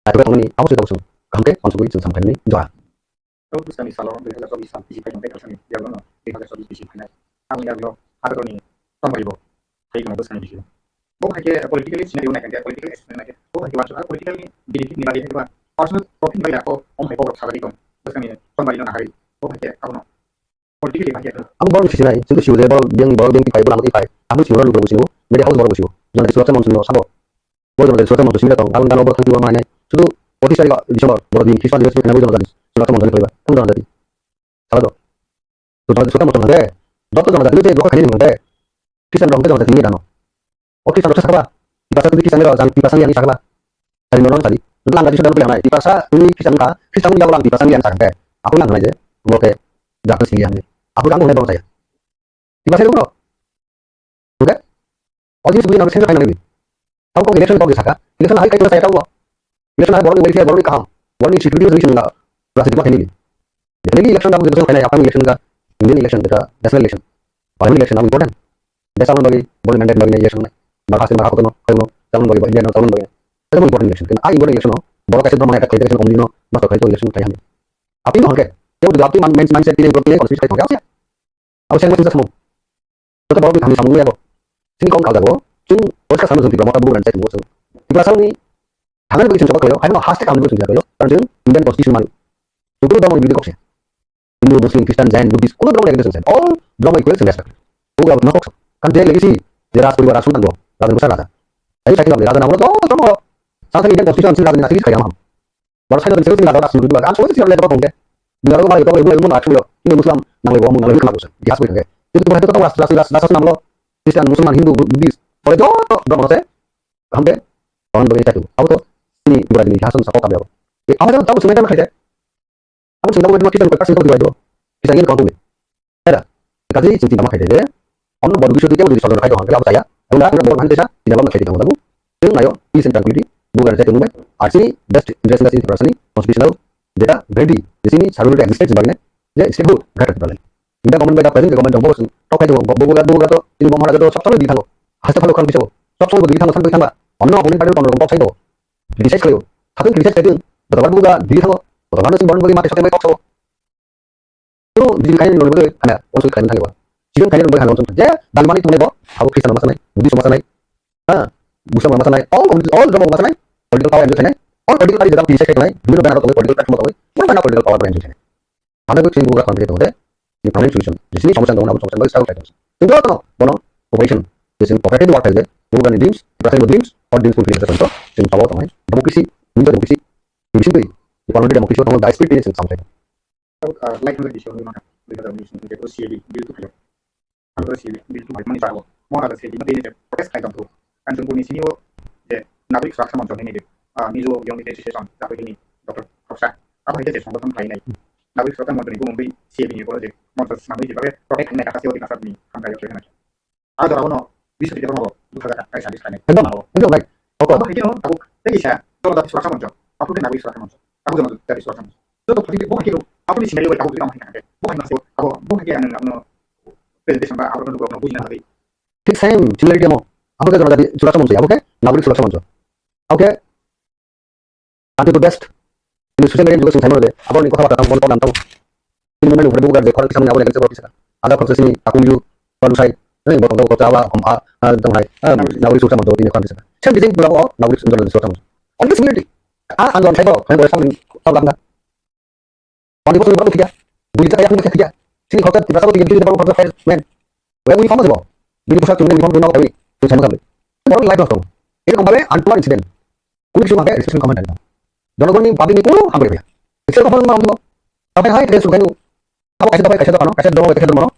agreement tongmani, abo sui tabuk sung, kaham khe, uansugwi chwng samung khainani, joa. Tabuk bwskangni salo, dui hazar chobbish sal, bisi phainai, tei bwskangni yagulo, dui hazar chobbish bisi phainai. Ang yagulo, hagrani tongmani bo, hai kheno bwskangni bisi. Bo hai khe politically scenario nai khe, political action nai khe, bo hai khe uansuk, politically benefit ni bagwi hai khe ba, personal profit ni bagwi da, o, om hai borok sabai tong, bwskangni tongmani no naharwi, bo hai khe, abono Abo borok ni sisi nai, chwng twi sio je borok biyang ni borok biyang twi phai, bo lama twi phai. Abo simi borok lukurok bo sio, media house borok bo sio. Jona Iswar Chakma Monson no sabo. Bo Jona Iswar Chakma Monson simi tong, abo gana borok thang twi ma nai. Sudu pochis tarikh December, borok din Christmas din khaina bo Jona Iswar Chakma Monson phai ba. Ang Jona Jati. Sala do. To Jona Iswar Chakma Monson hande. Dot Jona Jati je borok khaini hande. Christian rok hande Jona Jati ni dano. O Christian rok sakha ba. Tipasa twi Christian rok jang tipasa ni ani sakha ba. Tari nono sadi. Lang gadi sudah beli hanai. Tipasa ini Christian ka, Christian ni yago lang tipasa ni yang sakha. Aku lang hanai je. Bo ke jaga sini yang ni. Aphuru ang hwnai borok chaya. Tiprasa rok. Okay? O jinich bui nang center khaina nangwi. Tamo kok election kok saka. Election hai kaitla chaya tamo. Election hai borokni welfare, borokni kaham, borokni security ni swnga. Rajniti ma khaini. Daily election abo election khaina, apang election ka, Indian election ka, national election. Parliament election abo important. Desa bagwi, borokni mandate bagwi election nai. Bar haste bar hakotono, khayono, chalon bagwi, India no chalon bagwi. Abo important election. Kintu a important election no, borok kaisa borok mane attack khaijak, election omni no, nokto khaijak, election khai hamya. Apni no hwnkhe, tebo jodi apni man-, man-, mindset tini borok tini constitution khai thangya. Abo sengma sengsa samung. Joto borok ni thani samung ya bo. Chini kok kal jago. Chwng poriskar samung chwng Tipra Motha bubagrani chai tongo chwng. Tiprasa ni thangani bagwi chwng choba khlaio. Haino haste kamni bagwi chwng choba khlaio. Karon chwng Indian constitution mani. Chwng kuno dhormo ni bidhi kok se. Hindu, Muslim, Christian, Jain, Buddhist, kuno dhormo ni bagwi chwng choba khlaio. All dhormo equal chwng respect khlaio. Abo abo nok kok. Kan je legacy je Raj poribar Raj Sultan bo. Raja Musa Raja. Ayo sai tinggal Raja Namro to to mo. Sangsa Indian constitution chwng Raja ni nasi khai amam. Borok saino tongwi sini nago, aswk dua. Ang soi sini leto tongke. Dua ro mari to, dua ro mari to. Ini Muslim nang lewa, mung nang lewa, kena busa. Di aswk tongke. Itu tuh itu tuh ras ras ras ras namlo. Christian, Muslim, Hindu, Buddhist. Pore joto dhormo se. Hambe. Orang bagi satu. Abo to sini dua ini hasan sako kabe abo. Eh, abo to tahu sebenarnya kan kayak. Abo sini tahu itu kita kok kasih tahu dua itu. Bisa ini kau tuh. Era, kaji chwng chini tama khaide je, omno bor bisoi tei tebo jodi sodor khai tong hwnkhe abo chaya. Abo na, abo borok hani teisa, chini tama khaide tong tabu. Chwng nayo, peace and tranquility, bugan jai tongmai, R C best interest in the Tiprasani constitutional, jeta guarantee, je chini sarul existence bagine, je statehood, greater Tipraland. India government by the present government dong, bobo sung, tok khai tong, bobo ga, bobo ga to, chini bomo hara to, sob somoi di thango. Haste phalo khan bisago, sob somoi di thango, san di thango. Omno opponent party kono rok bok sai do. Criticize khlaio. Khatung criticize khaidung, boto bar buga di thango, boto bar sing borno bagi mate sote mai kok so. Turo bini kainwi nongni bagwi hana uansuk khlaimani thangwi bo. Chikon kainwi nongni bagwi hana uansuk je dalmani tongnai bo, abo Khristian rok ma sanai, Buddhist rok ma sanai, ha, Muslim rok ma sanai, all community, all dhormo rok ma sanai, political power enjoy khainai, all political party jagao P S I khainai, bibhinno banner rok tongwi, political platform rok tongwi, boro banner political power enjoy khainai. Hana bagwi chini bugra confident tongo je, ni problem solution, je chini somosya tongo, abo somosya bagwi struggle khlai tongo. Chwng jotono bono cooperation, je chini cooperative work khlai je, bugrani dreams, Tiprasani dreams, or dreams fulfill khlai tongo, chwng tabuk tongnai, democracy, winter democracy, bisingtwi, parliamentary democracy tongo, the spirit tini chwng samsai. Tabuk, ah, light hundred bisi wngwi mano, dui hazar unis ni je C A D bill two phaio. Ang C A D bill two phaimani saka o, Maharaj C A D no tini je protest khai tongthok. Kanchanpur ni simi o je Nagorik Suraksha Moncho hinwi je, ah, Mizo Young Leaders Association, Jatoi Hini, Doctor Khoroksa, abo hai khe je songgothon khlainai. Nagorik Suraksha Moncho ni bumung twi C A D ni upor je moncho swnamwi je babe protest khlainai, kha se o Tiprasa ni hamkrai rok se hwnai. A jora o no biswadi jora o butharjak kaisa dis khlainai. Ekdom, ekdom, right. Abo hai khe no tabuk tei kisa Jonojati Suraksha Moncho, abo khe Nagorik Suraksha Moncho. Abo Jonojati Suraksha Moncho. Joto party bo hai khe no, abo ni scenario bai abo tamo hai khe. Bo hai no se abo, bo hai khe ano, ano presentation ba abo no bujina bagwi. Thik same similarity amo. Abo khe Jonojati Suraksha Moncho, abo khe Nagorik Suraksha Moncho. Abo khe Until the best. Ini social media juga sing sama de. Abo ni kotha bata tang bon tang tang. Ini mana udah buka de khorang kisam ni abo ni kisam kisam. Ada khorang sini aku ju palu sai. Ini botol botol awa kom a a dong hai. Nagorik Suraksha Moncho ini khorang kisam. Same design pura ko Nagorik Suraksha Moncho. Only similarity. A andon sai bo, khorang boleh sang ni tau langga. Twenty bosor ni borok thikya, bui rijak kaya, thikya, thikya. Chini khoroksa Tiprasa bo thikya, bini borok khoroksa fair man. Wai uniform bo jebo. Bini bwsak chumui uniform rwna kaiwi, twi saimano kaiwi. Borok ni life loss tongo. Erokom bhabe untold incident. Kunu kisu hwnkhe exception comment ani. Jonogonni public ni kunu hambai rwya. Exception comment ma wngthango. Tapai hai exception kaino. Abo kaisa tapai kaisa dophano, kaisa dophano, kaisa dophano.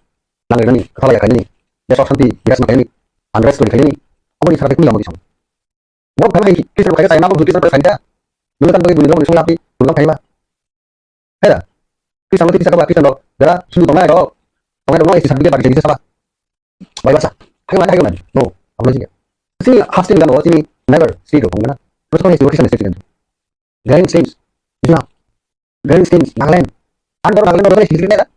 Nang rwnani, kwtha laya khainani. Desh shantiti, biras ma khainani. Unrest twi khainani. Aboni sara kunu lama kisa. Borok phai hai Christian rok khaina chaya, nabo Christian rok khaina. Nungwi tang bagwi buini rok ni songwi hapdi, buini rok khaima. Hera. Christian rok tisa kaba, Christian rok jara sulu tongnai rok. Tongnai rok no S T certificate bagi jagisa saba. Bai basa. Hai mana, hai mana. No. Abo jige. Sini hostel gano, sini never state rok tongnai. Terus kau S T Christian state kan. Gain states. Islam. Gain states. Nagaland. An baru Nagaland baru state kan.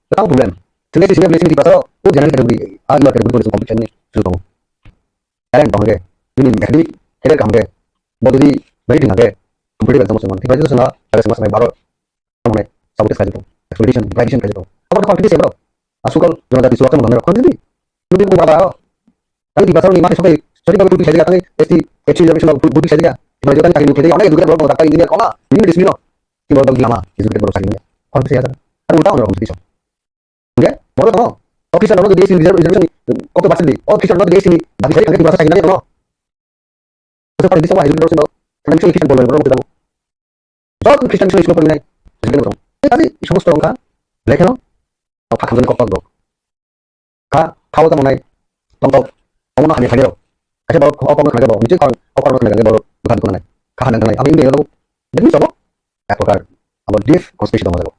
Tang problem. Sini sini sini sini pasal. Oh, general category. Ah, lower category pun competition ni. Sudah tahu. Talent tong hake, nini academic career kaham khe, bo jodi merit hwnkhe, competitive exam o chwng mano. Graduation o, graduation o chwng baro, tamo nai, sabotage khaijak tongo, exploitation, deprivation khaijak tongo. Abo khe competition bro. Asukal, jona jati suwak tamo thangwi rok, competitive. Nini kung baba o. Tani Tiprasa ni ma khe sokai, sori babu tuti khaijak, tani S T, S T reservation babu tuti khaijak. Tiprasa jodi tani khaijak, onek educated borok tang engineer kona, nini dismino. Ki borok lama, educated borok sakni. Competition ya, kan ulta ono competition. Hingke, borok tongo. O Christian rokno jodi S T ni reservation ni kok percent di. O Christian rokno jodi S T ni dabi sai thangkhe Tiprasa sakni nangya tongo. Kosok party disabo hai jodi rok sino. Financial Christian bolai borok rok. Jot Christian sino sino pornai. Jodi rok. Tei tadi somosto rok kha. Lekhe no. O kha khamjani kok kok rok. Kha, kha o tamo nai. Tong tok. Omo no hamya khairok. Kaisa borok o kok no khnakhe bo. Niji kok o kok no khnakhe borok bwkha dukhu nanai. Kha hanang thanai. Abo India rok. Jodi sobo. Ek prokar. Abo deep conspiracy tongo jago.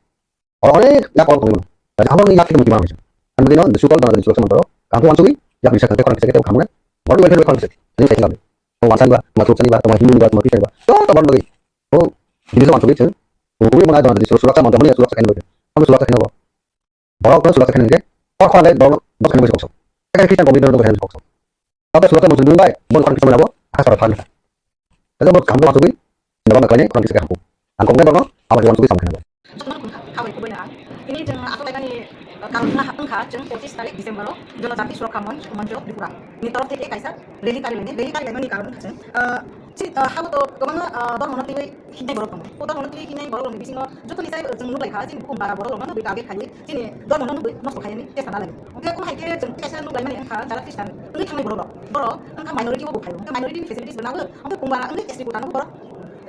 Oro onek ya borok tongwi mano. Kaisa abo ni yak khe muti ma nang. Ang bini no the so-called Donajati Suraksha Mantra, ang ko wansugwi yak ni sakhe khorang kisa khe tei kham nai. Bor bai khe khorang kisa khe. Ani sai labe. Tong wansang ba, ma thuk sani ba, tong Hindu ni ba, ma Christian ba. To to bor logi. O bini so wansugwi chwng. Ko ko mo na Donajati Suraksha Mantra hwnwi suraksha khe nang. Ang suraksha khe nang. Borok no suraksha khe nang khe. Kor khorang le borok no khe nang khe. Kaisa Christian community no khe nang khe. Abo suwakhe muchung dun bai, bon khorang kisa manabo, aka sara phan kha. Kaisa bo kham bo wansugwi, sindaba na khlainai khorang kisa khe hapu. Ang kok nai borno, abo wansugwi sam khe nabo. Jotono khum kha, kha bai kubui na ang. Tini chwng aswk lainani, uh, karon wngkha, wngkha chwng pochis tarik December o Jonojati Suraksha Mon-, Moncho Tripura ni torof theke kaisa rally kari lainai, rally kari lainani karon wngkha chwng, uh, chini, uh, habo to kwbangma, uh, dormo no twiwi hinai borok tongo. O dormo no twiwi hinai borok rokni bisingo jotoni sai, uh, chwng nuklai kha, chini bukhum bara borok rokno nugwi target khai, chini dormo no nugwi nosto khainani chesta nalai. Hwnkhe omo hai khe chwng kaisa nuklaimani wngkha jara Khristan wngwi thangnai borok rok. Borok wngkha minority o bo phaio. Hwnkhe minority ni facilities bo nango. Hwnkhe kung bara wngwi S T quota no borok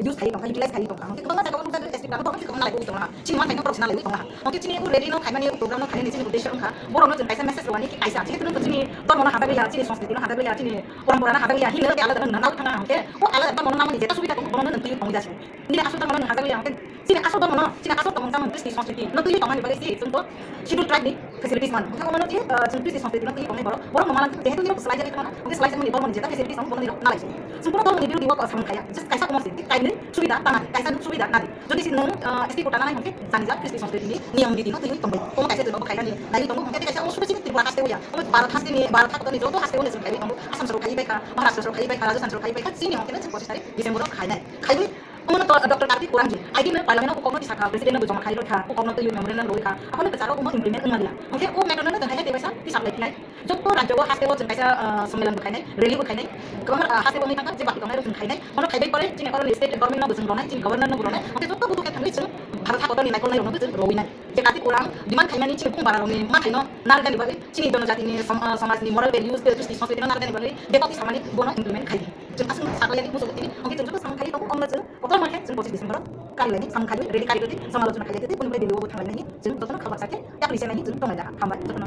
use khaiwi tongkha, utilize khaiwi tongkha. Hwnkhe kwbangma jaga o nukjagwi S T quota no borok hwnkhe kwbangma nalai wi tonglaha. Chini manthaino borok se nalai wi tonglaha. Hwnkhe chini o rally no khaimani, o program no khainani chini uddesho wngkha borok no chwng kaisa message rwani ki kaisa. Jehetu nwng chini dormo no hajagwi ya, chini sanskriti no hajagwi ya, chini porompora no hajagwi ya, hinwi alada no nang thangnai hwnkhe o alada dormo no nangmani jeta subida tongo, bono no nwng twiwi tongwi jasi. Nini aswk dormo no nwng hajagwi ya hwnkhe Chini aswk dormo no, chini aswk tongmung chamung Christian sanskriti no twiwi tongmani bagwi se chwng to Scheduled Tribe ni facilities man. Hwnkhe omo no je, ah, chwng Christian sanskriti no twiwi tongmani borok, borok no manang jehetu nini bwswlai jagwi tongmani, hwnkhe swlai jakmani borok ni jeta facilities tong bono nini nalai se. Chwng bono dormo ni birodi o samung khaya, just kaisa omo se, kainwi subida tana di, kaisa subida nadi. Jodi se nwng, ah, S T quota nanai hwnkhe jani jak Christian sanskriti ni niyom niti no twiwi tongbai. Omo kaisa chwng obo khainani naiwi tongo, hwnkhe kaisa omo sudu chini Tripura haste o ya. Omo Bharat haste ni, Bharat hakto ni joto haste o no chwng khaiwi tongo. Assam soro khaiwi bai kha, Maharashtra soro khaiwi bai kha, Rajasthan soro khaiwi bai kha, chini hwnkhe no chwng pochis tarik December o khainai. Khaiwi Omono to Doctor Kartik Kurangji, I D no Parliament o kokno tisakha, President no bo joma khai rwkha, kokno twi memorandum rwkha, aphano kwcharo omo implement wngmani ya. Hwnkhe o matter no jwng hai hai tei waisa tisap lai phinai. Jotto rajyo o haste o jwng kaisa, ah, sommelan bo khainai, rally bo khainai, kwbangma, ah, haste o wngwi thangkha, je baki tongnai rok jwng khainai, bono khaibai pore chini oro ni state government no bo jwng ronai, chini governor no bo ronai, hwnkhe jotto budu khe thangwi chwng Bharat hakotor ni naikolnai rok no bo jwng rowinai. Je Kartik Kurang demand khaimani chini bung bara rok ni mathai no narwknani bagwi, chini jonojati ni som-, ah, somaj ni moral values, ah, kristi sanskriti no narwknani bagwi, bepok samani bono implement khai di. Chwng aswk sakha yani muchungo tini, hwnkhe chwng joto samung khai tongo, omo chwng kotorma khe chwng pochis December o kari laini samung khai rally kari rwdi, samalochona khai laidi, boni bai Delhi o bo thang lainai, chwng jotono kha baksa khe yapri se laini chwng tonglai da, hambai jotono.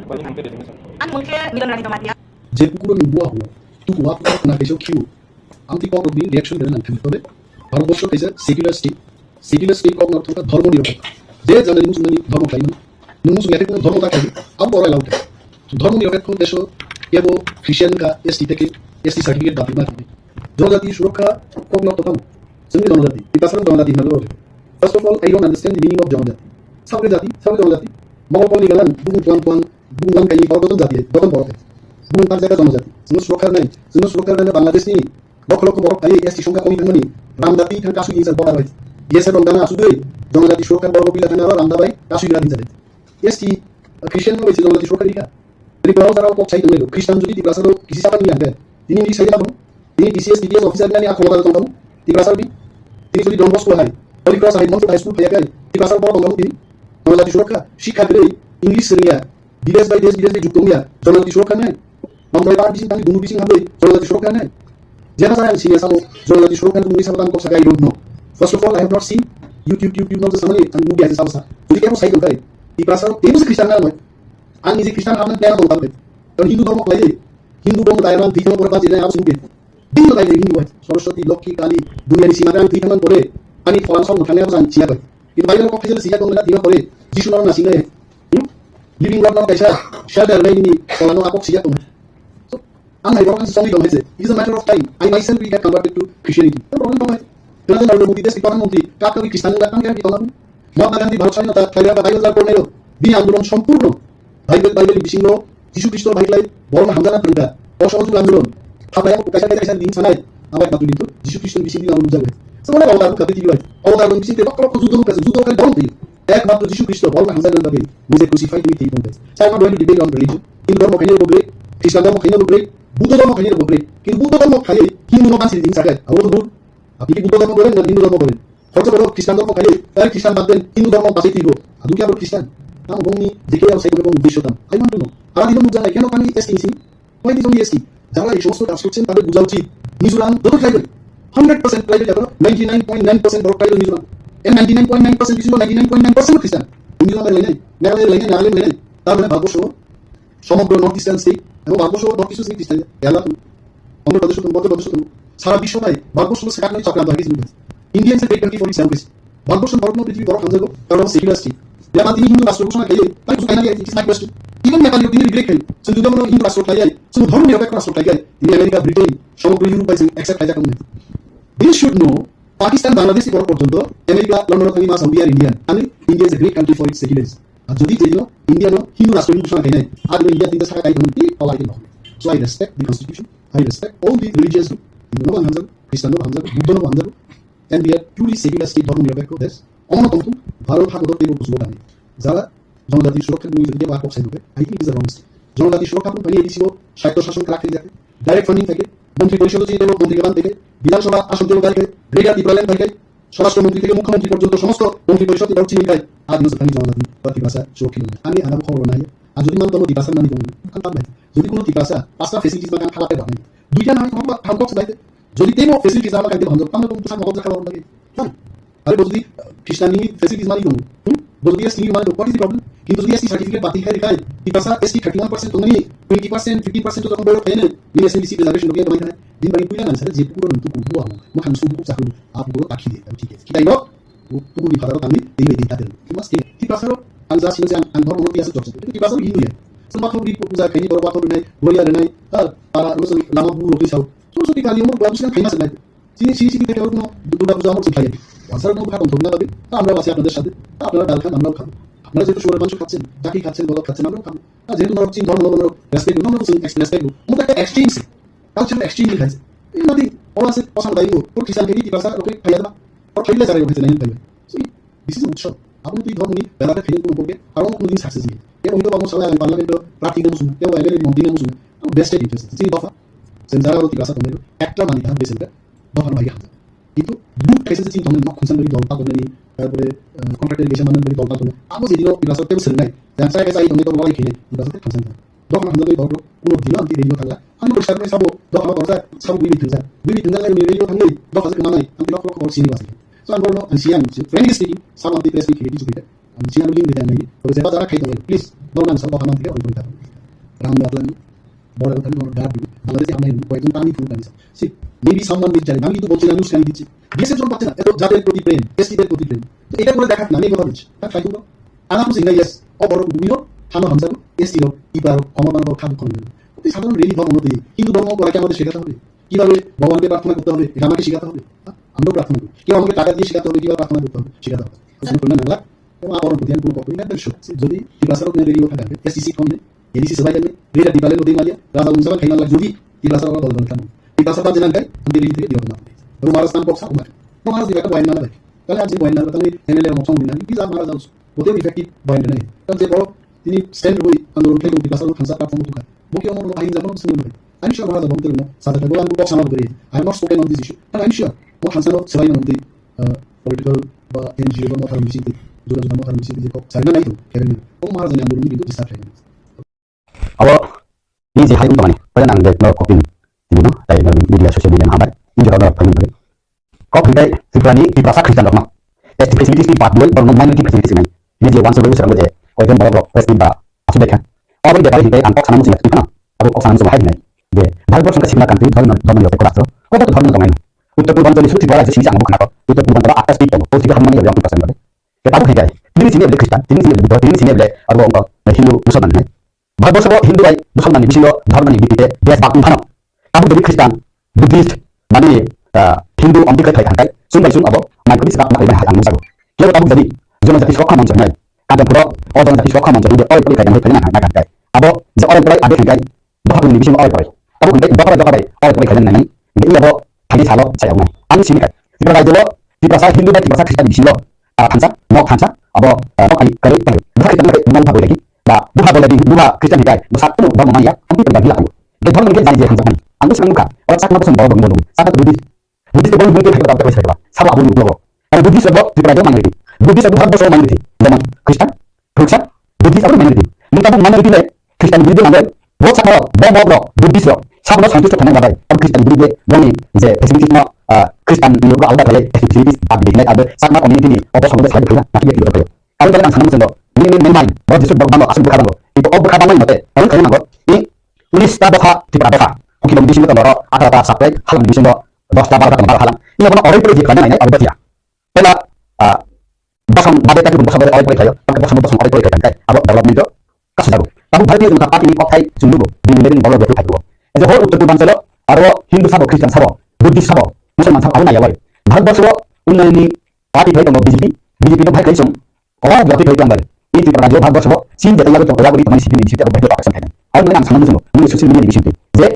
Ani mung khe Milan Rani Jamatia. Je kukurokni bua huo, tuku wa kukurok khna kaisa khiu. Amtwi kokrokni reaction rwna nang thangwi tole. Bharatborsho kaisa secular state. Secular state kokno thangkha dhormoni rok. Je janani muchungmani dhormo khlaimani. Nwng muchung yakhe kuno dhormo ta khlai, abo borai lau khe. Dhormoni rok khe deso kebo Christian wngkha, S T theke S T certificate dabi ma khe. Jonojati surokha kokno totamo. Chwngni jonojati, Tiprasa jonojati hinwi rok. First of all, I don't understand the meaning of jonojati. Sakre jati, sakre jonojati. Mongol kolni galan, bung tuang tuang, bung lang kaini borok joto jati, joto borok. Bung tak jaga jonojati. Chwngno surokha nai, chwngno surokha nai Bangladesh ni Lokho lokho borok phaiwi S T songkha kongwi thangmani, Ramda twi thang kasui hinsa border bai. Yes, rong dana asugwi, jonojati surokha borok bila thangna ro Ramda bai kasui bila hinsa de. S T, uh, Christian no bai se jonojati surokha rikha. Tripura o jara kok sai tonglaio, Christian jodi Tiprasa ro kisi sapan ni angke. Tini ni sai tamo, tini T C S, T T S officer nani akhono dal tong tamo, Tiprasa bi. Tini jodi Don Bosco hai, Holy Cross hai, Montfort High School phaiya kai, Tiprasa borok tong tamo tini. Jonojati surokha, sikha kwrwi, English swrwngya, bidesh bai desh, bidesh bai jukto wngya, jonojati surokha nai. Mamdai bar bising thangwi, bumu bising hambai, jonojati surokha nai. Jeba jaya ang sini sabo, jonojati surokha nai, bumu sabo tang kok sakai, I don't know. First of all, I have not seen YouTube, YouTube, YouTube, no, samani, ang movie aja sabo sa. Jodi kebo sai tongkai, Tiprasa, tebo se Christian nai, ang nije Christian hamna plan tong tangkai. Karon Hindu dhormo khlai, Hindu dhormo dai ran, dikha pore baji nai, abo se movie. Din no dai Hindu hai, Saraswati, Lokhi, Kali, duniya ni sima ran, dikha man pore, ani phola no sabo thangna, abo jang siya kai. Kintu Bible kok khaijak siya tong na, dikha pore, Jisu no na sinai. Hmm? Living God no kaisa shelter bai ni phola no akok siya tong. So, ang hai borok ang songwi tong hai se. It is a matter of time. I myself will get converted to Christianity. No problem tong hai. Tena Narendra Modi desh ni pradhan mantri, kap kawi Christian ni lakang kaya bitong aku. Mahatma Gandhi Bharat Swami ta khlai ba Bible jar pornai ro. Bini andolon sompurno Bible, Bible ni bisingo Jisu Khristo bai khlai borok hamjana thangkha. Osok osok andolon. Thapaya ko kaisa kaisa din sanai. Abai katu din to Jisu Khristo ni bising din andolon jabai. So wala wala ka titi bai. Awtar bising te bakal ko judo ka judo ka dong te. Ekmatro Jisu Khristo borok hamjakna bagwi nije crucify tini thwi tongkha. So I'm not going to debate on religion. Hindu dhormo khaina bo break, Christian dhormo khaina bo break, Buddha dhormo khaina bo break. Kintu Buddha dhormo khaiwi Hindu no bansi ring sakai. Abo to bhul. Apni ki Buddha dhormo kore na Hindu dhormo kore? Horta boro Christian dhormo khaiwi, tare Christian bad den Hindu dhormo basai twibo. Adu ki abo Christian? Tamo bongni jekhe abo sai bong uddesho tam. I want to know. Ara dino nukjak nai keno kami S T ni simi? Why this only S T? Jara ei somosto kaam korchhe, tade bujha uchit. Mizoram joto tribal, hundred percent tribal, ekhon ninety nine point nine percent borok tribal Mizoram. And ninety nine point nine percent bisingo ninety nine point nine percent Christian. Mizoram lainai, Meghalaya lainai, Nagaland lainai. Tar mane Bharatborsho somogro North Eastern state, ebong Bharatborsho North Eastern state Christian, Kerala, Andhra Pradesh, Madhya Pradesh, sara biswo bai Bharatborsho swkaknai chakra bai Indian se great country for its democracy. Bharatborsho borok no prithibi borok hamjago, karon secular state. Nepal tini Hindu rashtra ghosona khaiyai, tai kusu kaina khaiyai, it is my question. Even Nepal tini regret khai, chwng juda bono Hindu rashtra khaiyai, chwng dhormo nirapekho rashtra khaiyai, tini America, Britain, somogro Europe bai chwng accept khaijak wngmani. They should know, Pakistan, Bangladesh ni borok porjonto America, London thangwi ma sa, "We are Indian." Ani India is a great country for its secularists. Ar jodi je dino India no Hindu rashtra Hindu sana khainai, ar dino India tinta saka kai thangwi tei palai tei nokho. So I respect the constitution, I respect all the religious group. Hindu no hamjak, Christian no hamjak, Buddha no hamjak, and we are truly secular state, dhormo nirapekho desh. Omono tongthung, Bharat hakoto teibo kuchugo kami. Jara Jonojati Suraksha Bhumi jodi kebo kok sai nuke, I think it is a wrong step. Jonojati Suraksha Bhumi phani A D C o swayatto shason kwrak khe jate. Direct funding thake, Montri Porishod o je tebo montri kwbang thake, Bidhan Sabha ason tebo gari thake, Greater Tipraland thake, Swarashtra Montri theke Mukhyamantri porjonto somosto Montri Porishod ni borok chini khai, a dino swkangni Jonojati ba Tiprasa Suraksha Bhumi. Ani ana khobor nai. A jodi man tomo Tiprasa nani tongo, kan tam bai. Jodi kuno Tiprasa pasta facilities ma kan khala pe ba nai. Duita nai thangba thangkok sai. Jodi tebo facilities ama kan tebo hamjak, tamo tong bwsak mokol jakha lorong lagi. Kan? Are bo jodi, uh, Christian ni facilities mani tongo. Hmm? Bo jodi S T ni mani tongo, what is the problem? Kintu jodi S T certificate batil khai khai, Tiprasa S T thirty one percent tongni, twenty percent, fifteen percent to tong boyo khai ne, ni S T C reservation rok ya tongo khai. Din bani puila nang sare je puro nang tuku bo amo. Makhang su buk sakhu, a buk takhi de, thik ase. Kitai no, buk ni phadaro tangni, tei bai tei tatel. Mas ke, Tiprasa ro, ang ja sing jang, ang dhormo no tiya se chokse. Tiprasa ro Hindu ya. Sumba thok ri puja khai ni borok wathor nai, goya nai, ha, para ro lama bu ro sao. So so ti kali mo ba busikan khai mas nai. Chini sini sini khe no Durga Puja amor chwng khlaiya. Wansarok no bwkha tongthokna bagwi ta amrao achi apnader sathe, ta apnara dal khan amrao khabo. Apnara jehetu suwar mansu khachen, chakri khachen, bolot khachen amrao khabo. Ta jehetu norok chini dhormo no norok respect no norok chwng ex-, respect no. Mo ta ekta exchange se. Cultural exchange ni khaise. Ei mati oro ase kosa dai mo, pur kisan khe ni tipasa rok khlaiya ba. Or khaile jarai rok khaise nai khlaiya. So this is utsav. Abo twi dhormo ni belai khe khaini kuno bokhe aro kuno din success ni. Tebo hito babo sala ang parliament o prarthi no musungo, tebo M L A montri no musungo. Abo vested interest. Chini dopha. Sen jara aro tipasa tongmani ekta mani kaham besen ka. Dopha no bai hamjak. Kintu buk kaisa se chini tongmani nok khungsan bari dol pa tongmani, tarpore, eh, contractor kaisa manani bari dol pa tongmani. Abo je dino tipasa tebo sernai. Yang saya kaisa ai tongmani to walai khini. Tipasa te khangsan ka. Dopha no hamjak bari dol bro. Kuno dino amti radio thangla. Ang bari sarmai sabo dopha no torsa sabo bui bui thangjak. Bui bui thangjak lai radio thangni dopha se manai. Amti nok nok sini wasi. So ang borno ang siang, frankly speaking, sabo amti press meet khili kichu khili. Ang siang link rida nai. Ko jeba jara khai tongo, please. Borno ang sabo hamam thike on kori thang. Ram Ratan, Borno Ratan, Borno Ratan, Bangladesh hamnai, koyekjon tani phuru tani sa. See, maybe someone will judge. Ami to bolchi na news kani dichi. Bese jon bachcha na, eto jater proti prem, S T der proti prem. To eta kore dekha na, ami kotha bolchi. Ta khai tongo. Ang apni singa yes, o borok bumino, thano hamjago, S T rok, iba rok, khoma bang rok, kham khon. Oti sadharon reli dhormo no twi, Hindu dhormo kora kya amade shekata hobe. কিভাবে ভগবানকে প্রার্থনা করতে হবে, রামাকে শেখাতে হবে। হ্যাঁ? আমরাও প্রার্থনা করি। কেউ আমাকে টাকা দিয়ে শেখাতে হবে, কিভাবে প্রার্থনা করতে হবে, শেখাতে হবে। ওই জন্য করলে নাংলা, এবং আবার প্রতি আমি কোনো পক্ষই একদম সব। যদি টিপাসারও কোনো রেডিও থাকে, এসটিসি কম নেই, এডিসি সবাই জানে, রেডা টিপালে নদী মালিয়া, রাজা উনসাবান খাইনা লাগ, যদি টিপাসার আবার দল দল খান। টিপাসা বাদ জানান গাই, আমি রেডি থেকে বিরত না। এবং মারা স্থান বক্সা, উমার। তো মারা দিবে একটা বয়ান না ভাই। তাহলে আজ যে বয়ান না, তাহলে এমএলএ অমক সঙ্গে না, কি যা মারা যাও। ওতেও ইফেক্টিভ বয়ান নেই। কারণ যে বড় তিনি স্ট্যান্ড হই আন্দোলন থেকে টিপাসার খানসা প্রার্থনা করতে। Bo khe omo rwno bahai hinjak mano swngwi mano. I'm sure Maharaja bo tongwi mano. Sajak bo ang kok sana bagwi. I have not spoken on this issue. But I'm sure bo khansa no swbai mano twi, uh, political ba N G O ba motha rwng bising twi, juda juda motha rwng bising twi je kok sana nai to kevin. Omo Maharaja ni andolon ni bintu disturb khaimani. Abo ni je hai wngtongmani, pwla nang de no copy ni tini no, tai no media social media no hambai. Ni jora no phai mani. Kok hingkai Tripura ni Tiprasa Christian rokno S T facilities ni bad doi borokno minority facilities wngnai. Bini je wansugwi swrangwi je koijon borok rok press meet ba aswk baikha. Aboni bepare hingkai ang kok sana muchung yathai phano abo kok sana muchung hai hwnai. Je Bharatborsh wngkha secular country, dhormo dhormo ni rokhe kodastro. Kobo to dhormo tongnai. Uttor Purbanchal ni sutri pora je sini ang bukha nakho. Uttor Purbanchal o atta state tongo. O state hamani abo yang Tiprasa ni. Khe tabuk hingkai. Tini sini ble Christian, tini sini ble Buddha, tini sini ble abo Hindu Musulman hwnai. Bharatborsho o Hindu bai Musulman ni bisingo dhormo ni bipite bes bak wng phano. Tabuk jadi Christian, Buddhist, mani, ah, Hindu omtwi khe phai thangkai, chwng bai chwng abo mankhubi swkang ma khaimani hai ang nukjago. Kebo tabuk jadi, Jonojati Suraksha Manch hwnwi, Kanchanpur o, o Jonojati Suraksha Manch hwnwi oro twi khaimani hai phai nang nang kha. Abo je oro twi ade thangkai, dopha ni bisingo oro twi. Tabuk hwnkhe dopha bai dopha bai oro twi khaimani nang nang, hwnkhe iyabo thaini salo chayaknai. Ang sini khai, Tripura rajyo o Tiprasa Hindu bai Tiprasa Christian ni bisingo, ah, thansa, nok thansa, abo, ah, nok ani kwrwi tongwi. Bwkha kwrwi tongwi bumung pha bwlai di. Ba bupha bolai di, bupha Christian hikai, bo sakno ba manya, ang twi tongwi tongwi thango. Be dhormo ni khe jani je hamjakmani. Ang bo swkang nukha, o Chakma bosong borok rok bo nukgo. Chakma to Buddhist. Buddhist bo Buddhist khe thangwi tongwi tongwi tongwi. Sabo abo nukgo. Ang Buddhist bo Tripura o minority. Buddhist bo Bharatborsho minority. Jemon Christian, Thuksa, Buddhist abo minority. Nung tabuk minority le Christian ni biruddhe nangwi, bo Chakma rok, bo Mog rok, Buddhist rok, sabono santusto thangna bagwi, abo Christian ni biruddhe boni je facilities no, ah, Christian ni logo alda khlai facilities bad di hinai abo Chakma community ni obo somodo sai phaiya, naki bek logo phaiya. Abo dole ang sana muchungo, nini main main, bo Jisu bo bangbo aswk bwkha bangbo, kintu o bwkha bangmani mote, ang khaina nango, ni unis ta dopha, Tripura dopha, ukilo ni bisingo tongo aro atharo ta subscribe, halong ni bisingo dos ta baro ta tongo baro halang, ni abono oroi pore je khlaina nainai abo bwkha. Pela, ah, bosong bade Ekta bwsa bai orai porai khlaio, ekta bwsa bwsa orai porai khlai tangkai, abo development o kasu jago. Tabuk Bharatiya Janata Party ni kokthai chwng nugo, bini leading dolo rok phai phaibo. As a whole Uttar Purbanchalo aro Hindu sabo, Christian sabo, Buddhist sabo, Musulman sabo abo naiya bai. Bharat borso o unnayoni party phai tongo B J P, B J P no bhai khlai chwng o party phai tong bai. I Tripura rajyo Bharat borso o Chin jetai yago tongo, yago tongo C P M ni C P M bai Pakistan thai. Ang nang sana musumo, muni social media ni bising je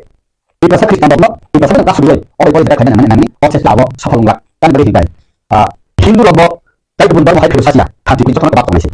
Tiprasa Khristanrokno, Tiprasa no kasu rwui, obo obo jera khaina nangmani, nangmani, o chesta abo sophol wngla. Tani bagwi hinkhe, ah, Hindu rokbo, tei kubun dhormo hai phirwsa siya, khanti kwi jotono kwbang tongnai se.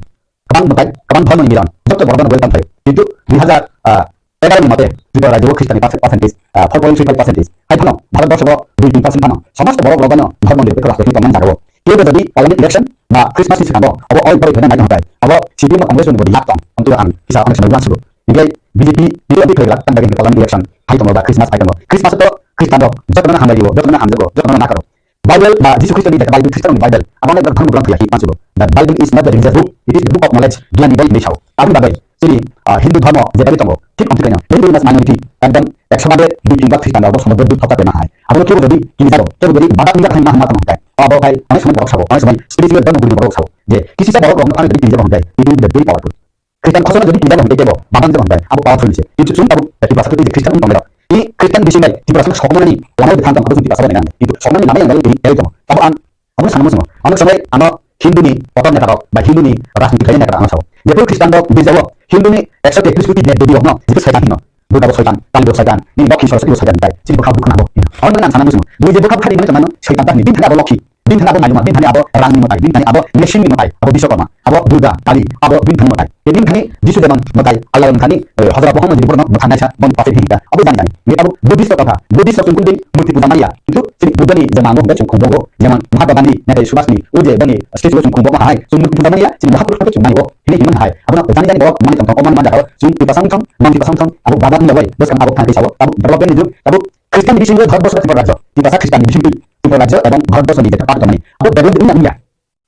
Kwbang mwtai, kwbang dhormoni miron, joto borok no welcome khlaio. Kintu dui hazar, ah, egaroh ni mote, Tripura rajyo o Khristanni percent, percentage, ah, four point three five percentage. Hai phano, Bharat borso o dui tin percent phano, somosto borok rok no dhormo nirpekho rajniti tongmani jaga o. Kebo jodi parliament election ba Christmas ni swkango abo oi borok phena nai hwnkhai, abo C P M ba Congress ni body lak tong, amtwi ang kisa onek somoi uansugo. Hinkhe B J P ni amtwi khlai lak tang dagi parliament election hai tongo ba Christmas hai tongo. Christmas to Christian rok jotono hambai dio, jotono hamjago, jotono nakaro. Bible ba Jisu Khristo ni jaka Bible, Christian ni Bible, abo onek dhormo grantha ya hi mansugo. The Bible is not the religious book, it is the book of knowledge, giyan ni bai hinwi sao. Aboni bagwi chini, ah, Hindu dhormo je bai tongo, thik amtwi kaino very, very much minority, ekdom ekso bade dui tin ba Christian rok bo somodor duk thokta pema hai. Abono kebo jodi kini jago, kebo jodi badak ni jago hai ma hwnma tamo hwnkai. Abo khai onek somoi borok sabo, onek somoi spiritual dhormo guri borok sabo. Je kisisa borok rok ano jodi kini jago hwnkai, it will be very powerful. Christian khosona jodi kini jago hwnkai kebo badak ni jago hwnkai, abo powerful se. Kintu chwng abo Tiprasa khe Christian wng tongnai rok. Ini Christian bising bai Tiprasa sokmani lama bai thang tong, abo chwng Tiprasa bai nang. Kintu sokmani lama yang bai tei tong. Abo ang Onek samung swngo. Onek samung ano Hindu ni kotor neta rok ba Hindu ni rajniti khainai neta rok ano sao. Jephuru Christian rok girja o Hindu ni ekso tektris koti dev devi rok no jephuru Saitan hino. Durga bo Saitan, Kali bo Saitan, nini Lokhi Saraswati bo Saitan tai. Chini bwkha dukhu nango. Ano nang sana musungo. Bui je bwkha bwkha di mani tongmano Saitan ta hini. Bini thani abo Lokhi, bini thani abo mayuma, bini thani abo rang ni mwtai, bini thani abo machine ni mwtai, abo Biswakarma, abo Durga, Kali, abo bini thani mwtai. Tei bini thani Jisu jemon mwtai Allah ni thani, eh, hojra bohong ni jibur no mwthang naisa, bon pape hini ta. Abo jani jani. Neta bo Buddhist rok kha, Buddhist rok chwng kundin murti puja maya. Kintu chini Buddha ni je mango hwnkhe chwng khumbogo, jemon Mahatma Gandhi, Netaji Subhash ni, o je boni statue o chwng khumbo ma hai, chwng murti puja maya, chini Mahapurush no chwng mani o, hini himani hai. Abono jani jani borok mani tong tong, o mani manja o, chwng Tiprasa wngthong, non Tiprasa wngthong, abo bagan wngya bai, bwskang abo thang kisa o, abo development ni jug, abo Christian ni bisingo Bharat borso Tripura rajyo, Tiprasa Christian ni bisingtwi, Tripura rajyo ebong Bharat borso ni jeta part tongmani, abo development wngya, wngya.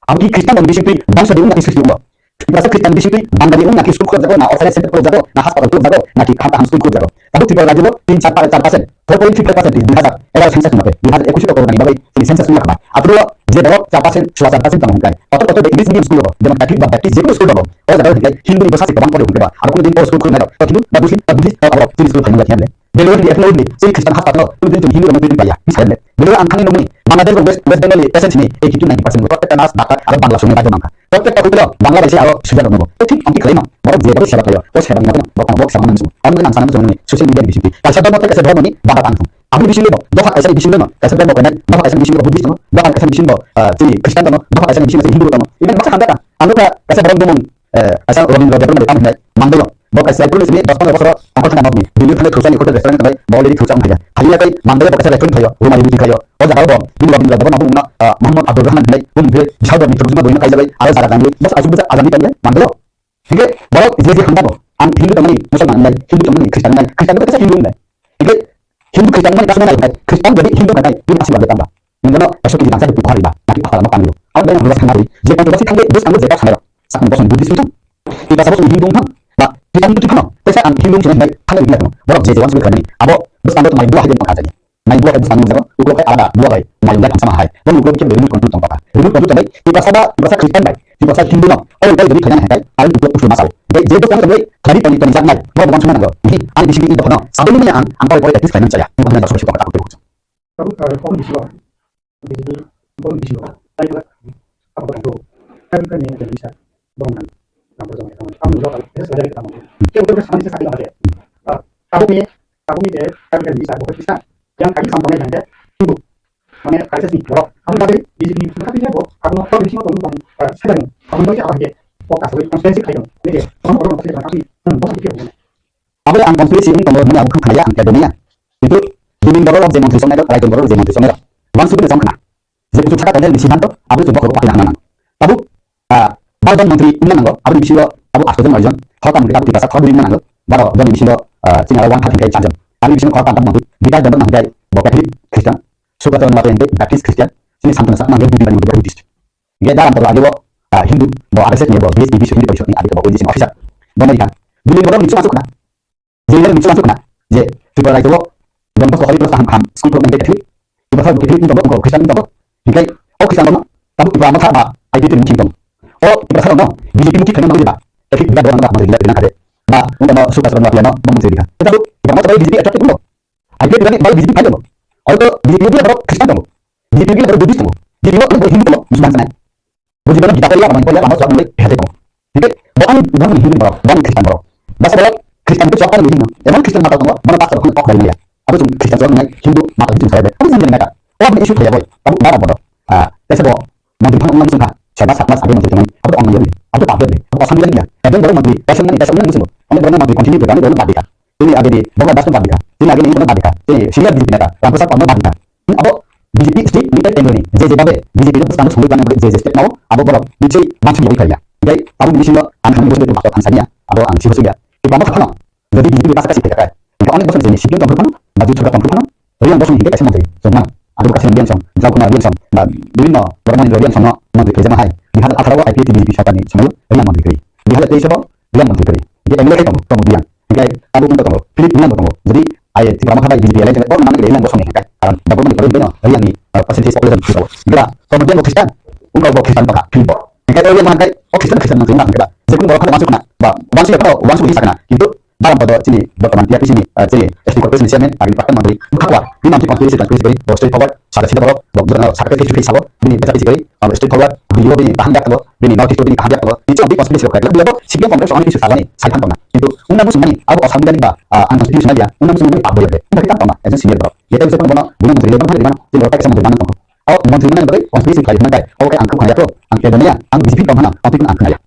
Abo ki Christian ni bisingtwi bangsa di wngya ki srishti wngbo. Tiprasa Christian bisingtwi bandari wngya ki school khulukjago, na offline center khulukjago, na hospital khulukjago, na ki kaham kaham school khulukjago. Tabuk Tripura rajyo tin char, char percent, four point three five percent dui hazar egaroh census ni mate, dui hazar ekush o korona ni bagwi chini census wngya kha. Aphuru je borok char percent, chwla char percent tamo hwnkhe, kotor kotor de English medium school rok, jemon Catholic ba Baptist, jekunu school rok, o jaga hwnkhe Hindu ni bwsa se kwbang pore hwnkhe ba, aro kunu din o school khuluk nai rok, to Hindu ba Muslim ba Buddhist rok, aborok chini school khainai ya khe. Delhi ni, Delhi ni, chini Christian hospital o, chini Hindu rok twi twi paiya, hi sai le. Delhi ang thangni nungni, Bangladesh rok West, West Bengal ni patient sini eighty to ninety percent rok, protekta nurse, doctor, aro Bangla songni bagwi nangkha. Protekta hotel o Bangla bai se aro suja rok nungo. Tei thik amtwi khlaima, borok je bagwi seba khlaio, o seba ni motano, borok, borok sama nang sung. Ang nang sana sung ni social media ni bisingtwi. Kaisa dharma tei kaisa dharma ni bada tang sung. Aboni bisingo bo, dopha kaisa ni bisingo no, kaisa dharma khainai, dopha kaisa ni bisingo Buddhist tongo, dopha kaisa ni bisingo, ah, chini Christian tongo, dopha kaisa ni bisingo Hindu tongo. Even baksa hamjak ang, ang nukha kaisa borok bumung, eh, kaisa Robindra Debbarma ni tamo hinai, Mandai o. Bo kaisa April ni simi dos pondro bosor o angkor thangna nokni. Bini thani thusani hotel restaurant bai bo already thusa wngkha. Hali na kai Mandai o bo kaisa restaurant thaio, Ruma Riti khaio. O jaga o bo bini Robindra Debbarma bumung no, ah, Muhammad Abdul Rahman hinai bumung bini bisal bo ni thujuma boino kaijabai, aro jaga jangli. Bo asuk bisa ajani tongya Mandai o. Hingke borok je je hamjago, ang Hindu tongmani, Musulman hinai, Hindu tongmani, Christian hinai, Christian bo kaisa Hindu hinai. Hingke Hindu Christian mani kasumani hinai, Christian jadi Hindu hinai, bini asirwad tangba. Nungno ekso kg rang sa bukhari ba, naki apa lama tanglo. Ang dai hangsa thangari, je tang basi thangde, bus tangde je tang thangro. Sakni boson Buddhist thang. Kita sabos Hindu thang. Ba, kita Hindu thang. Tesa ang Hindu thang hinai, thang hinai. Borok je je wan sulu kani. Abo bus tangde tumai dua hajar thang aja. Nai dua hajar thang jago, ulo kai alada, dua kai, mai dai thang sama hai. Bon ulo kike remote control tong paka. Remote control tong bai, kita saba, kita sa Christian bai, kita sa Hindu no. Oro dai jadi thang hai, ang ulo usul masal. Dai je bus tangde tumai, thani tani tani jak nai. Borok bang sumana go. Hi, ang di sini indo no. Sabun ni ang, ang koi koi practice kai nang chaya. Ini bahana so so ko. Tabuk, ah, kok bisingo, B J P kok bisingo, tai kala, abo kok, tai kala ni bisa, bong nang, nang berjaya kamu, kamu lo kalau bisa saja kita mau, kita udah sampai sesakit apa ya, ah, tabuk ni, tabuk ni deh, tai kala bisa, bukan bisa, yang kaki sampai nanti, tunggu, mana kali sih, bro, kamu tadi B J P, tapi dia bro, kamu kok bisingo kamu bang, ah, saya kamu, kamu bagi apa ya, kok kasih konsistensi kayak, ini deh, kamu orang kasih kasih, hmm, bos pikir. Abo ang conspiracy wng tongo hwnwi abo khwna ya ang kebo manya. Kintu bini borok rok je montri songnai rok, raidon borok rok je montri songnai rok, uansugwi no chong khna. Je kuchuk saka tongnai ni siddhanto abo chwng bokhorogo pathina hwnna nango. Tabuk, ah, baro jon montri wngna nango, aboni bisingo abo asto jon noi jon, khoroktham montri abo Tiprasa khoroknwi wngna nango, baro jonni bisingo, ah, chini aro one third hinkhe char jon. Aboni bisingo khoroktham tak montri, Bikas Debbarma hinkhe bo Catholic Christian, Subrata Mate hinkhe Baptist Christian, chini Santana Chakma hinkhe Buddhist, Buddhist. Hinkhe Dharantaro abo, ah, Hindu, bo R S S ni bo B S P, Biswa Hindu Parishad ni abo bo Buddhist ni officer. Bo nai kha. Bini borok ni chwng aswk khna. Je nang chwng aswk khna je Tripura rajyo o Don Bosco Holy Cross kaham kaham school khuluknai hinkhe Catholic, Tripura Catholic wng tongo, wngkha Christian wng tongo, hinkhe o Christian rokno tabuk Tripura motha ba I P F T ni bwkhwtwng tongo. O Tiprasa no B J P mukti khaina nang ba. Traffic bibat borok nang ba mantri rina khade. Ba unda no Sukhas Ranwa piano ba mantri rina. Kita tu Tiprasa B J P attract kuno. I P F ni ba B J P phai no. Oi to B J P ni borok Christian no. B J P ni borok Buddhist no. B J P no Hindu no. Musulman sanai. Buji bana gita kaya, amang kaya, amang suat mulai hete ko. Hingke bo ang, bo ang Hindu borok, bo ang Christian borok. Basa borok Christian ke chok kan Hindu. Emang Christian mata tongo, mana pastor kan kok dari ya. Abo chung Christian chok nai Hindu mata Hindu saya be. Abo jani nai ka. O abni issue thaya boy. Abo bara bodo. Ah, tesa bo mantri phang ongna sungkha. Chaba satma sabe mantri thamani. Abo ongna yoni. Abo pabe. Abo asam bilang ya. Abo borok mantri, pasal nani pasal nani sungkha. Abo borok mantri continue ke kami borok badika. Tini age di borok daston badika. Tini age ni borok badika. Tini senior B J P neta, Ramprasad Pal badika. Abo B J P state leader tengoni, je je babe B J P no bwskango songwi tongmani bagwi je je step nao, abo borok nichwi bansuk yogwi khaina. Tei abo bini bisingo ang thani bwswk baksa thang saniya, abo ang sibo swiya. Tei tamo khaphano, jodi B J P ni bwsaka site khakai, hingke onek bosor ni C P M tongphuru phano, ba Jyoti Sarkar tongphuru phano, Riang Bosong hingke kaisa mantri, chwngma. Abo kaisa Riang Song, Jaguna Riang Song, ba bibhinno Boromani Riang Song no mantri khaijama hai. Dui hazar atharo I P F T B J P sarkar ni somoio Riang mantri kwrwi. Dui hazar teis o Riang mantri kwrwi. Hingke M L A khe tongo, Pramod Riang. Hingke abo kung tongo, Philip Riang bo tongo. Jodi ai Tripura Motha bai B J P alliance bai borok nang nangwi Riang Bosong ni hingke. Karon da borok ni Riang ni, uh, percentage population ni sabo. Gra Pramod Riang bo Christian, ungkol bo Christian baka, Philip bo. Hingke o Riang hingke o Christian Christian nang nang hingke ba. Je kunu borok khana wansuk khana, ba wansuk ya khana, wansuk hingsa khana. Kintu Dalam pada chini bortoman T R P C ni, eh, chini S T corporation ni chairman, agini practical mantri, bwkha kuar, bini mantri constituency constituency kari, bo straight forward, saka sida borok, bo jora saka face to face sabo, bini pecha pechi kari, abo straight forward, video bini kaham jak tongo, bini notice bini kaham jak tongo, bini chini constituency rok kari, bo C P M Congress oni kisu sajani, sai than tongna. Kintu, ungna musu mani, abo asam gani ba, ah, unconstitutional ya, ungna musu mani pabo ya, ungna kitam tongna, as a senior borok. Yete bisa kono, bini mantri lebar mantri mana, chini borok kaisa mantri mana tongo. Abo mantri mana bagwi constituency kari mana kai, abo kai ang kuk khaya to, ang kebo ya, ang B J P tong hana, abo pun ang khaya.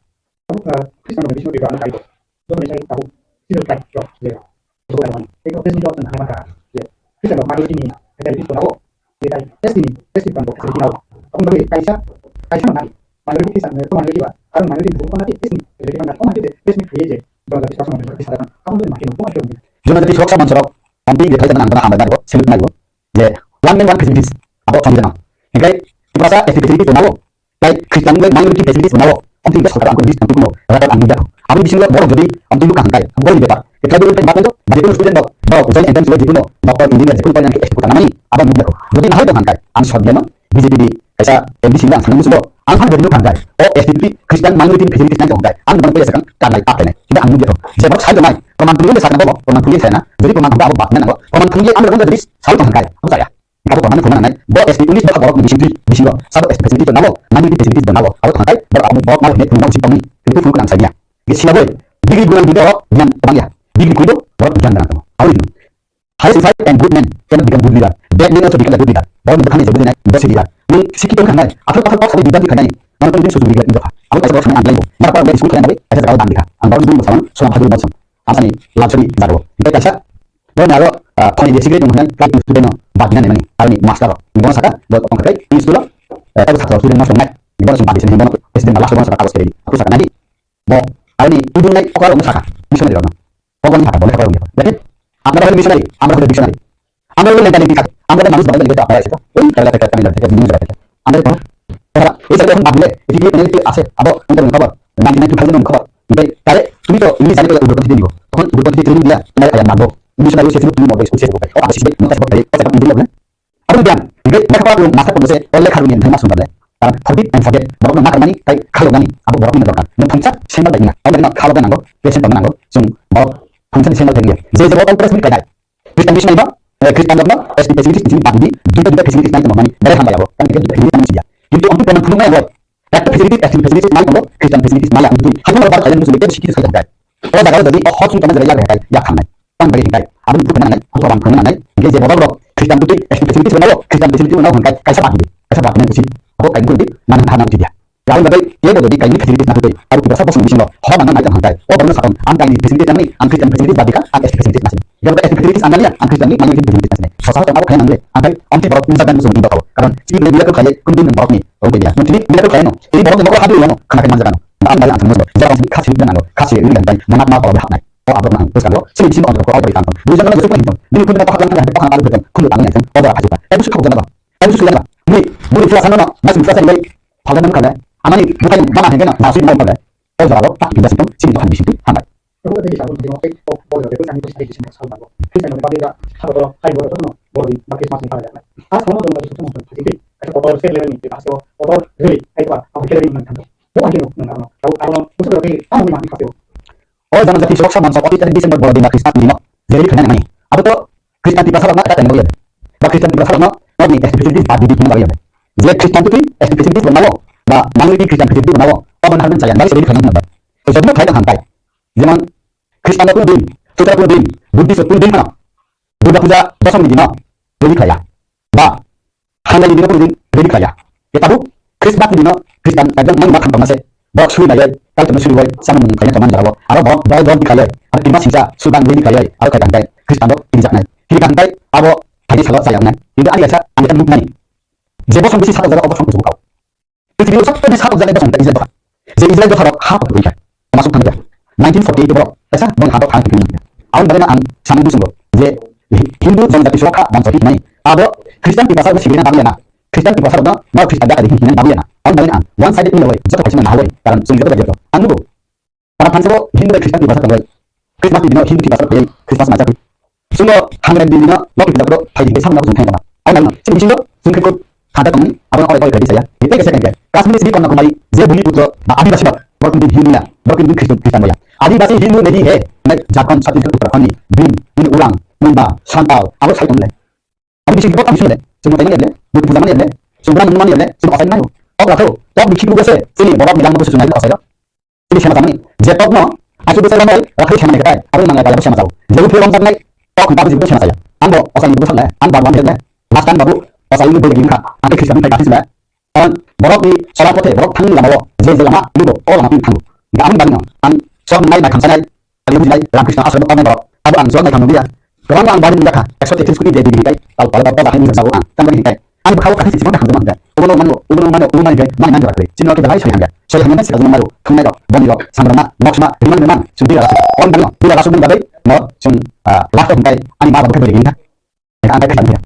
Abo, ah, Khristan rok ni bisingo Tripura no kaitor. Joto ni sai tabuk civil right rok je. Joto kaitor mani. Eko Khristan rok tong hana maka. Je. Khristan rok mani tini, eko Khristan rok. Je tai S T ni, S T rok tong hana. Abo bagwi kaisa, kaisa no nai. Minority Khristan, eh, to minority ba, aro minority Muslim to nai, S T ni, Khristan rok to nai, S T ni kaiye je. Dua ratus satu ratus lima puluh satu. Abo bagwi maki no, to maki no. Jona jati soksa mansorok, ampi ge thai jana ang jana hambai nai bo, salute nai bo. Je, one man one facilities, abo thong jana. Hingkai, Tiprasa S T facilities to nabo. Tai Khristan bai minority facilities nao, amtwi bwsa kata ang list ang tukuno, rata ang nugya. Aboni bisingo borok jodi amtwi lukha hingkai, borokni bepar. Tribal unit bai baknai to, ba jekunu student rok, borok join entrance bai jekunu doctor, engineer, jekunu paina khe S T kota namani, abo nugya ko. Jodi nahai tong hingkai, ang sot geno, B J P ni kaisa M D C ang sana musugo, ang han jodi lukha hingkai, o S T P Khristan minority ni facilities nai tong hingkai, ang bono paya sakang, kanai pakai nai, kita ang nugya to. Je borok sai tongnai, proman thumli le sakna bobo, proman thumli sai na, jodi proman thumli abo bakna nango, proman thumli ang rokon jodi sai tong hingkai, abo saya. Abo kwbangma thumna nangnai. Bo S T unis dopha borokni bisingtwi, bisingo sabo S T facility to nabo, minority facility to nabo. Abo thangkai, borok abo borok nabo hwnwi thumna usi tongni. Tei buphuru khe ang saniya. Khe sila bai, degree gwnang hinwi borok giyan kwbang ya. Degree kwrwi bo borok giyan gwnang tongo. Abo hino. High society and good men cannot become good leader. Bad men also become a good leader. Borokni bwkhani je bujinai, bo se leader. Nwng sikhi tongkha nai, athar athar kok sabai leader ni khainani. Nono tongdi susu leader ni dokha. Abo kaisa borok sanai ang belai bo. Nara pa belai school khainani, kaisa jaga dam dikha. Ang borokni bumung saman, sona phajul bosong. Amsani lab sani jaro. Hingke kaisa, borokni aro, ah, khoni je cigarette nung hwnai, kai student no bad dinani mani, aroni master rok. Bono saka, bo tong kha kai, ini school o, eh, tabo sakha student no songnai. Bono song bad dinani, bono president ma last bono saka kagos kiri. Aku saka nadi, bo, aroni tudung nai, okar rok saka, missionary rok no. Bogoni saka, bole okar rok. Lekin, amra holo missionary, amra holo dictionary. Amra holo mentality thake, amra holo manush bagwi mentality apara ese to. Oi, kala thake, kala thake, kala thake. Amra ko, kala, ei jaga ekhon bad dile, eti kile penalty ase, abo, ungkor ungkor, ninety nine two thousand ungkor. Bai, tare, tumi to, ini jani ko ugrotantri ni ko. Tokon ugrotantri training dia, tumare ayam mabo. Ini sana use tumi mo bai, use ko bai. Oh, abo sisi bai, mo tasbak bai, oh, tasbak ni lo. Abo biang, bai, mereka kalau master pun se, oleh karuni yang termasuk pada. Karon forgive and forget, borok no ma karmani, tai khalo nani, abo borok ni dorkar. Nwng thangsa sendal bai ina, abo no khalo nango, patient tong nango, sung borok thangsa ni sendal thang dia. Je je borok press meet kai dai. Christian bisingo, eh, Christian rokno S T facilities ni bagwi duita duita facilities nai tongmani belai hambai abo. Tamo khe duita facilities tamo siya. Kintu amtwi proman phunuknai abo. Ekta facilities, S T facilities nai tongo, Christian facilities maya amtwi. Hakhe oro bar kailan musulo kebo sikhi sai thangkai. O jaga o jodi o hot sung tongna jaga yak rehkai, yak khamnai. Tamo bagwi hingkai. Aboni phunukna nangnai, abo proman phunukna nangnai. Hingke je bobo rok Christian twi S T facilities banao, Christian facilities banao hingkai, kaisa bagwi, kaisa bagwi nai kusi. Abo kaisa bagwi nai kusi dia. Aboni bagwi kebo jodi kaini facilities na thwi, abo Tiprasa bosong bisingo hor manna nai tong hangkai. O borokno sakang, ang kaini facilities nangni, ang Christian facilities badika, ang S T facilities nasini. Jabo S T facilities ang nangya, ang Christian ni mangni facilities nasini. Sosa tong abo khaina nangle, ang kai amtwi borok nungsa dan musuh ni bakao. Karon chini bini miracle khaye, kundin borok ni rong kaya. Nung chini miracle khaye no, ini borok ni nokra hadu yano, khana kai manjak ano. Ang bari ang thangmo, jabo ang khasi dan ano, khasi ini dan tai, mana ma kolo hapnai. O abrok nang, terus kan lo, chini chini orang kolo bari tangkon. Bujan kan jesuk nang, bini kundin kok haplang kan, kok haplang kan, kundin tangkon nang, o bari khasi ta. Ebu sukha bukan apa? Ebu sukha bukan apa? Bini, bini sukha sana no, masih sukha sana. Phalda nang kale, amani bukan mama hengke na, masih mau kale. O jora lo, tak pindah situ, sini tuh habis itu, hambat. Aku kata di sabun, di mau, oh, boleh, aku sani tuh sari di sini, salah, bang. Kita mau pakai dah, apa kalau, hai, boleh, tuh, boleh, pakai masih pada, kan? Ah, sama tuh, masih tuh, masih tuh, pasti, kayak kotor, saya lagi nih, pasti kotor, really, kayak apa, aku kira ini, kan? Tuh, aja, tuh, O janajati sorok sa mansa poti tari December boro dina Christmas ni no. Jeri khana nani. Abo to Christian tiprasa rokno attack ni bagwi. Ba Christian tiprasa rokno nokni specifically ba bidi khana bagwi. Je Christian tu specifically rokno ba minority Christian specifically rokno. Obo na harbin sayan bari jeri khana nani. Jodi no khlai tong hamtai. Jemon Christian rok din, Sutra rok din, Buddhist rok din khana. Durga puja dosom ni dino. Jeri khlaiya. Ba Hangai ni dino kunu din ready khlaiya. Ke tabuk Christmas ni dino Christian ekdom mang ma thang tongma se. Borok suri naiya, kal tongma suri wai, samung mung khaina tongma ni jora bo. Aro borok dol dol di khlaiya, aro tima singsa sudan ready khlaiya, aro khai tangkai Christian rok tini jaknai. Tini tangkai abo thaini salo chayang nai. Kintu ani asa ani ta nuk nani. Je bosong bisi satok jora obo song kuchuk kau. Prithibi o sabse satok jora bosong ta Israel bosong. Je Israel dopha rok ha kotor wngkha. Masuk thangkha. Nineteen forty eight borok kaisa boni hatok ha kotor wngkha. Aboni bagwi no ang samung bwswngo je Hi-, Hindu jonjati surakha monsho hinwi abo Christian tiprasa rokno sibirina bagwi na. Christian tiprasa rokno no Christian jati hinwi bagwi na. Aboni bagwi no ang one sided wngwi joto kaisa nahawai karon chwng joto joto ang nugo. Para phansa o Hindu bai Christian tiprasa tongwi Christmas ni dino Hindu tiprasa rok phaiwi Christmas manjakwi. Chwngno Hangrem bini no Lokhi puja koro phai hingke samna bujung thangma. Ang nang chini bisingo chwng khe kok thada tongmani abo ore ore kadi saya. Hite kese kengke Kashmir sini Kanyakumari je bumi putra ba Adibasi ba borok ni Hindu ya, borok ni Christian Christian ya. Adibasi Hindu nahi hai, nai Jharkhand, Chhattisgarh, Uttarakhand ni bin, ini Urang, Munda, Santal abo sai tongnai. Abo bisi borok ni sini le, chwng thai mani le, bumi puja mani le, chwng bura mani le, chwng asai nai. Ok rakho, ok bikhi bugase chini borok ni langma bwswk nai asai. Chini sema jamani, je tokno, achu bwsai lamai, rakhai sema nai katai, abo mangai pala sema jau. Jeu phuru romjaknai, tok hinta bujibdo sema jaya. Ang bo, osai ni bwsai le, ang babu ang le, last time babu, osai ni bwsai ni kha, ang Christian ni kha sila. Ang borok ni sola pothe, borok thangni lama o, je je lama, lugo, o lama pin thango. Ga ang bagino, ang sok nai bai khamsa nai, Kali bujinai Ramakrishna ashram tangni borok. Abo ang jwk nai khamung ya. Kwbangma ang bari nukjakha. Ekso tetris koti devi hinkai. Tal pala tal pala hinwi jago ang. Tamo hinkai. Ang bwkhao kathi sisimo kaham jemang hinkai. Ubono mano, ubono mano, ubono mano hinkai. Mani nang jora kwrwi. Chini wngkhe belai soi hamya. Soi hamya sika jemang maro. Thungnai rok, boni rok, sangrama, noksma, rimang rimang. Chwng tira rasu. On bangno, tira rasu mung bagwi. No, chwng, ah, last of hinkai. Ani ma babu khe beri hinka. Eka ang kai khatam khe.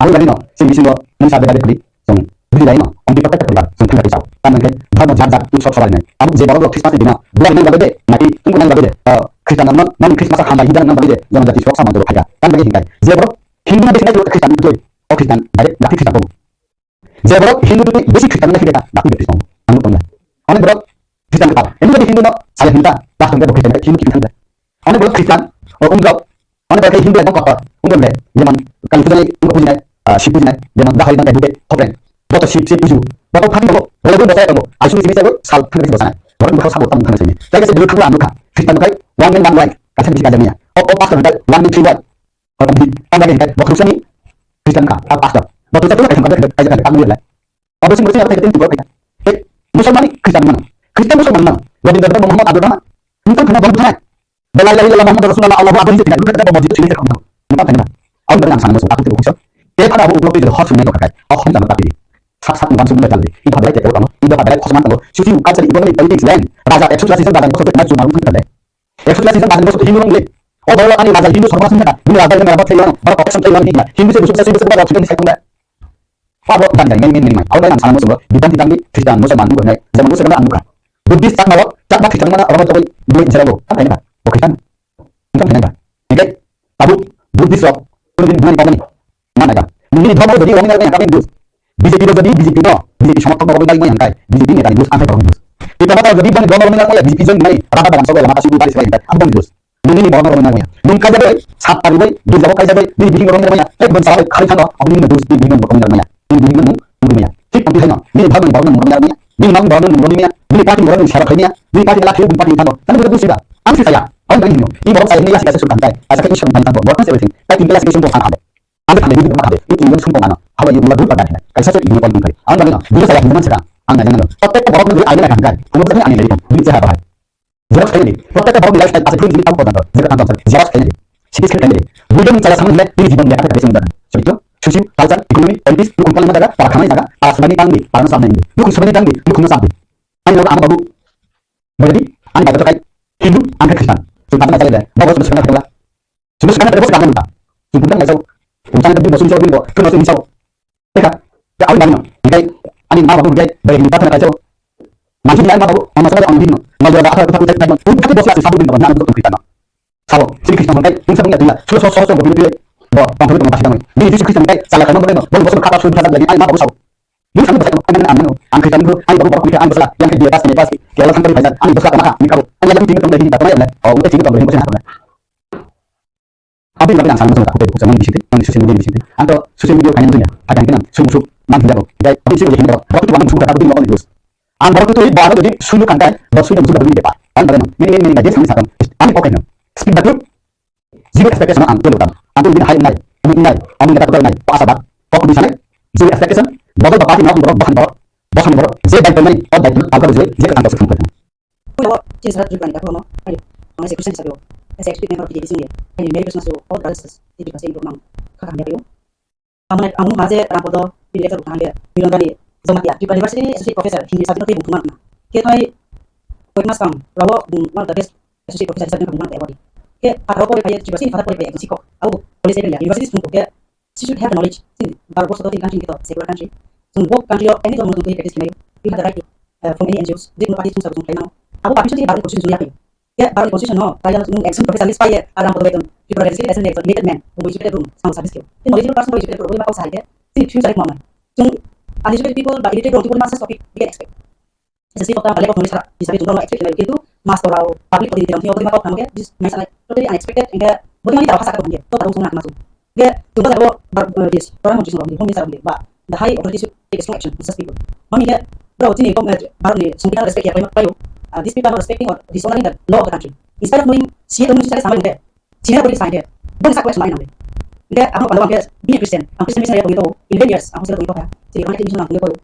Ang gani no, sini bisingo mungsa beda beda kuli, chwng bujilai no, omtwi kok kok kok, chwng thangwi chao. Tamoni khe, dharma jat jat utsob sobai nai. Abo je borok rok Christmas ni dino, buai nang bagwi de, naki tungko nang bagwi de, ah, Christian no, no Christmas a hambai hidang nang bagwi de, jona jati sok samang joro khaika. Tamoni khe hinkai. Je borok Hindu na bisi nai Christian ni twi, o Christian, direct jati Christian ko. Je borok Hindu twi bisi Christian na khideka, dati baptism. Ang tong nai. Onek borok Christian ka. Hindu twi Hindu no, saya Hindu ta, pastor ka Christian, Hindu Christian ka. Onek borok Christian, o umrok, onek borok Hindu ekdom kotor. Umrok le, jemon Kali puja nai, umrok puja nai, ah, Shiv puja nai, jemon dahai nang buke, thokreng. Boto Shiv, Shiv puju. Boto phani boto, boto boto boto. Aisu ni simi sabo, sal thang sabo sanai. Borok boto sabo tam thang sini. Jaga se dulu thang anu kha. Christian kai, one man one wife. Kaisa bisi kaisa niya. O, o pastor kai, one man three wife. Kok di, tang lagi kai, bok rusani Christian ka, al pastor. Bok rusani Christian ka, kai kai kai kai. Obo sing rusani kai kai kai. Eh, Musulman ni Christian mana? Christian Musulman mana? Rabindra Muhammad Abdul Rahman. Entah kenapa bang bukan. La ilaha illallah Muhammad Rasulullah, Allahu Akbar, itu tidak. Bukan kita mau masjid sini kita. Entah kenapa. Aku dari sana masuk, aku tidak usah. Dia pada aku ublok itu hot sunai kok kai. Oh, hot sama tapi. Sat sat bukan semua tadi. Itu pada itu kamu. Itu pada kosong kamu. Suci bukan jadi itu politics lain. Raja ekso sebelas itu raja kosong itu cuma bukan tadi. Ekso sebelas season bahasa Hindu nang le. O boro ani raja Hindu sorba sing kha. Ni raja ni raja thai yang, boro protection thai yang ni. Hindu se busuk se busuk ba thai ni sai tong. Abo dan dan men men men mai. Abo dan sana musuh. Bidan tidak ni Christian musuh mandu nai. Zaman musuh kan anu kha. Buddhist tak mau, tak ba Christian mana orang tu ni jero. Apa ini ba? Bo Christian. Entah kenapa. Ini tabu Buddhist rok. Kuno din bulan paman. Mana ka? Nini dhormo jodi wngna nangya, kami Buddhist. B J P rok jodi B J P no, B J P somorthok rok wngna nangya, B J P neta ni Buddhist, ang thai rok Buddhist. Kita mata jodi bani dhormo wngna nangya, B J P jodi nangya, rada bagan sogo lama kasi bari sai, ang Buddhist. Nini borno rok nangya. Nungka jodi sat tarigoi, dui jago kai jagoi, nini bihing rok nangya, ek bon sarai khali thano, aboni nini Buddhist, nini bihing rok nangya. Nini bihing rok nangya. Thik tong thai no, nini dhormo borno nangya. Nini mang borno nangya. Nini party borno nangya, nini party ni lakhi bung party thano. Nani Buddhist ba? Ang si saya. Ang bani hino. Ini borok saya ini ya sih kasih sudah kai. Asa ke Islam tentang borno everything. Tapi ini ya sih sudah kan ada. Ang khamle ni dukma khamle, ni tingmung sung tong ano, haba yung la dukma dai, kaisa se yung pon kai. Ang bangino, dukma saya hindu man sedang, ang nai nangano. Protek borok ni aina kan kai, kono tani ani lagi, dukma saya bahai. Xerox kai ni, protek borok ni lifestyle asa pun ni tau kodan, xerox kan tau, xerox kai ni. Siti sel kai ni, building saya sama ni, ni jibon ya kata sung dan. Seperti itu, susu, culture, economy, politics, lu kumpul mana daga, para khamai daga, para sumani tangdi, para samai ni, lu kumpul sumani tangdi, lu kumpul samdi. Ang lo ama babu, berarti, ang kata kai, Hindu, ang Kristen, so kata kai le, bawa sudah sudah kata. Sumber sekarang ada bos kamu minta. Sumber kan nggak tahu. Urusan itu bos sumber sumber kena sumber sumber. Teka. Ya awal bangun. Ngai ani ma babu ngai bagi minta kena kacau. Masih ngai ma babu, mama saya orang dino. Mau jaga apa kita kita kita. Tapi bos lagi satu bin bawa nak untuk kita. Sabo, sini kita sampai, pun satu nggak tinggal. Sudah sudah sudah sudah sudah. Bawa, tangkap itu kasih kamu. Di sisi kita ngai salah kamu boleh no. Boleh bos kata sudah lagi. Ai ma babu sabo. Dili sami bwsai ang nang ang nang ang khe tang ang babu borok khe ang bwsla yang khe biya pass kene pass Kerala thang kari phaijak, ani bwsla tongma kha, ani kabo. Ani yalang tingwi tong dai, hini ba tongma yamle. O, ungke tingwi tong dai, hini bwsla tongma. Aboni bagwi ang sana muchung kha, kute bukcha mani bisingtwi, ani social media ni bisingtwi. Ang to social media khaina muchung ya, phai kang khe nang, sum sum, man hinjak rok. Jai, aboni sing khaina rok, rok tu ang muchung kha, aboni rok ni news. Ang borok tu ba ro di sulu kang kai, ba sulu muchung kha, aboni bepar. Ang bagwi nang, many, many, many, many, jai, sami sakang. Ang kok khaina. Speak the truth. Zero expectation ang tulu tam. Ang tulu hai nai, ang nai, ang neta kok nai, pa sa ba, kok di sanai. Zero expectation, botol ba party na borok, bahan borok, bahan borok, je dai pemani, o dai pemani, ang kok je, je kang kok sukun. Puila o chini sara Tripura ni kaphuru no, ayo, ang se Christian hisabe o, as a executive member of T J D C ni, ayo, Merry Christmas to all brothers and sisters, T J D C ni borok mang, kha kha hamya payo. Ang nai, ang nung ha je Rampodo, bini lecture bwkhang hangke, Milon Rani Jamatia, Tripura University ni associate professor, Hindi subject no tei bung thumang na. Khe thai, koi mas kam, rawo bung one of the best associate professor hisabe bung thumang na award. Khe, phataro pore phai, Tripura sini phataro pore phai, ekjon sikhok, abo college level ya, university sung khe, she should have the knowledge. Sini, Bharat borso to tini country kito secular country. Sung bo country o any dhormo sung tei practice khlai, you have the right to, uh, form any N G Os, je kono party sung sa sung khlai mano. Abo party sung tini Bharat constitution sung ya phai. Khe Bharat constitution no, kaya nung exam professor list pai ye, aram kodo beton, Tripura legislative assembly legislative man, bo educated room, sang service kyo. Tini political person bo educated room, bo ma kok sa hai khe, tini future ni mama. Sung uneducated people ba illiterate rong tini ma sa topic, we can expect. As a state of the level of knowledge sara, hisabe chwng borokno expect khlaio, kintu master rao, public authority rao thwiyo tongma kok thangkhe, this might sound like totally unexpected, hingkhe boni mani dawa hasa kok hingkhe, to taro chwng nakma chwng. Hingkhe chwng bojak bo bar-, uh, this, Pradhan Mantri song rokni, Home Minister rokni, ba the high authority should take a strong action to such people. Mani hingkhe, borok chini kom-, eh, bharotni songbidan respect ya khlaima khlaio, uh, these people are not respecting or dishonoring the law of the country. In spite of knowing, C A tongmani sare samai hingkhe, Senior body sign here. Boni sak question ai nang. Nde abo palo ang ke bini Christian, ang Christian missionary tongwi tongo. Eleven years ang hostel tongwi tongkha. Sini ang mission ang tongwi tongo.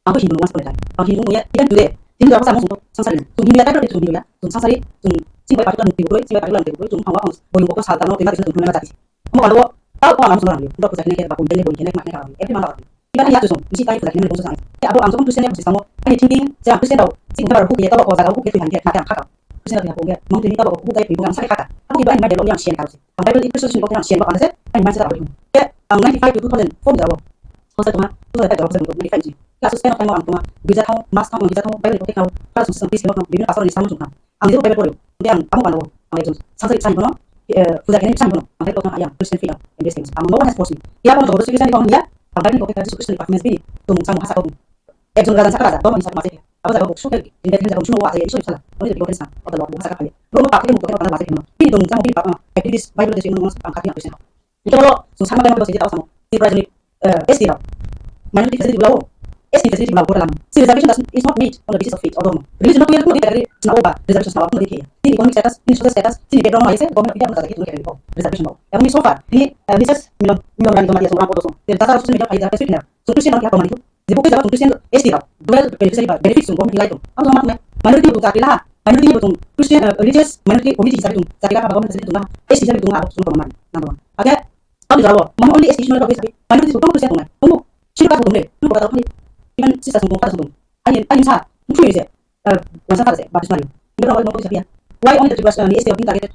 Ang Hindu nungma sakni tai. Ang Hindu nungya even today. Hindu ang samo sungto sangsari. Tung Hindu ya title tung Hindu ya. Tung sangsari tung sing bai particular mukti bukoi, sing bai particular mukti bukoi, tung phangwa ang boyung bokto sal tangno tengna tengna tung thumna jati. Amo palo tao ko ang sungna ang. Dok sakni ke bakun dengni boi kene makne ka. Every mala. Iba kan ya tusung, misi kai kuda kene bongso sang. Ya abo ang jokon Christian ya bongso samo. Ani thinking, je ang Christian tau, sing bar buku ya tau ko jaga buku ya tuhan ya kata kata. Christian ya buku ya, mong tini tau buku ya buku ang sakni kata. Abo iba ani mai delo yang sian kau. Ang Bible itu session ko yang sian ba kan se, ani mai sa abo. Ya, ang ninety-five to two thousand four jabo. Hostel tuma, two thousand five jabo, ninety-five ji. Ya, so spend time ang tuma, bisa tau, mas tau, bisa tau, Bible ko tau, kala sung sung peace ko, bibino pastor ni samu sung. Ang jero Bible pore, dia ang amo kan ang ekjon, sangsari sai bono, eh, puja kene sai bono, ang Bible ko yang Christian faith, embrace kene. Ang no one has forced me. Ya, kono to Christian ko ya, ang Bible ko ka Jesus Christian performance bini, tum samu hasa ko. Ekjon raja sakha raja, dormo ni sakha masih. Abo jaga buksu ke, jinde jinde jaga buksu wa aja isu sala. Oni de bikon sa, oda lo buksa ka kali. Bro no pakhe mukto kena masih kena. Bini dong jang bini pakma, activist Bible de sino mas ang kati yang Christian. Ito lo, sung sama kena buksa jita osamo. Di prajani, eh, S T rao. Minority facility bulawo. S T facility bulawo kota lama. Si reservation das is not made on the basis of faith or dogma. Religion no clear no dikari na oba reservation na oba no dikhe. Di economic status, di social status, di background ma ise, government of India no dikhe. Reservation no. Yang ni so far, ni, eh, Missus Milon, Milon Rani Jamatia so orang foto so. Di dasar social media pai jaga Christian. So Christian no kya pamani. Jebo khe jaga Christian S T rok, dual beneficiary ba benefit song bo hinlai tong. Abo ma mai minority bo chakri laha, minority bo tong Christian, eh, religious minority community hisabe tong chakri laha ba government facility tong laha, S T hisabe tong laha abo song bo mani number one. Age abo jabo mama only S T hisabe tong minority bo tong Christian tong nai. Tong sini ka tong le, tong ka tong ni. Even sisa song tong ka tong. Ayen ayen sa, tong ni se, eh, wansa ka se, baptisma ni. Ngi ro mo ko hisabe ya. Why only the Tripura, eh, S T of being targeted?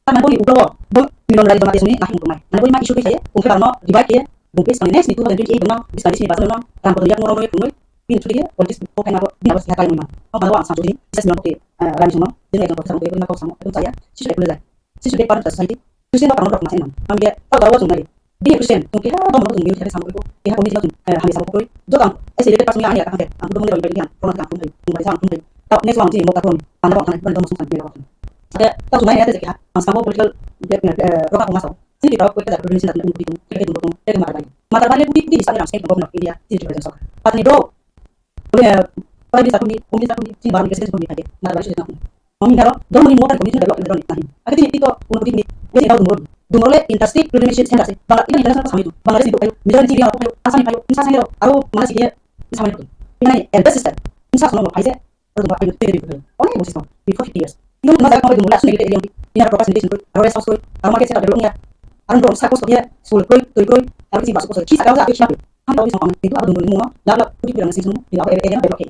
Tamani boni uklogo bo Milon Rani Jamatia songni nakhung tongnai. Mane boni ma issue khe khaye, kungkhe barno divide khe, bungkhe sani next ni two thousand twenty-eight no, bismani sini basano, Rampodo yak moro moro khungnoi, bini thudi khe politics bo khaina bo, bini abo siha kaimoi man. Abo bano ang sanjuni, Jesus Milon khe, eh, Rani songno, jeng ekjon professor khe, bini ma kok samo, ekdom chaya, sisu ekule jai. Sisu de part of the society, Christian ba karon rok masai man. Ang khe, tao dawa songnai. Bini Christian, tong keha bo mono tong biyo thani samung ko, keha community no tong, eh, hamya samung ko, jotang, as a related person ani aka khe, ang kudu mole bai bai ang, prono ang thum thai, tong bai sa ang thum thai. Tao next one tini mokta prono, panda ba thani, ban dong sung sang biya ba. Ade, tao sunai ade keha, ang samung political blackmail, eh, roka ko maso. Sini tao ko kata ko mission tong ko tong, ke tong tong, ke mata bai. Mata bai le kuti kuti bisa ang state government of India, sini president sok. Patni bro, Bole, Prime Minister kuni, Home Minister kuni, chini Bharat ni President kuni thangkhe, nang Bangladesh na kuni. Mami haro, dormo ni motan kuni develop ni dormo ni nahi. Ake tini tito, uno kuni kuni, besi dau dumro. Dumro le interstate pilgrimage center se, Bangla, even international ko samai tu. Bangladesh ni bukai, Mizoram ni chini Bangla bukai, Assam ni bukai, Insa sangero, aro mana sih dia, Insa mana tu. Ini elder sister, Insa sono mo paise, aro dumro ayo tege di bukai. Only busi sono, before fifty years. Ino ma jaga ko dumro la suni gede area, ina ro presentation ko, aro rest house ko, aro market center develop ni ya. Aro dumro sa ko so dia, school ko, toi ko, aro si basu ko so, ki sa ka sa, ki sa. Ang tawri song pang, kintu abo dungdung ni mungno, lab lab, kuti kuti rang sing sung, ni abo area area develop khe.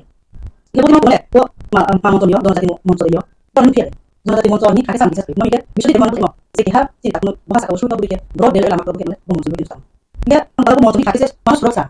Abo dino pole, ko ma, ma moncho ni, don jati mo, moncho ni, don phiya. Don jati moncho ni khakhe sang bisa, no ide, bisa de moncho mo, je keha, si tak no, bahasa ko suta budi ke, bro de lama ko ke, mo moncho ni sa. Ya, ang tawri moncho ni khakhe se, mas rok sa.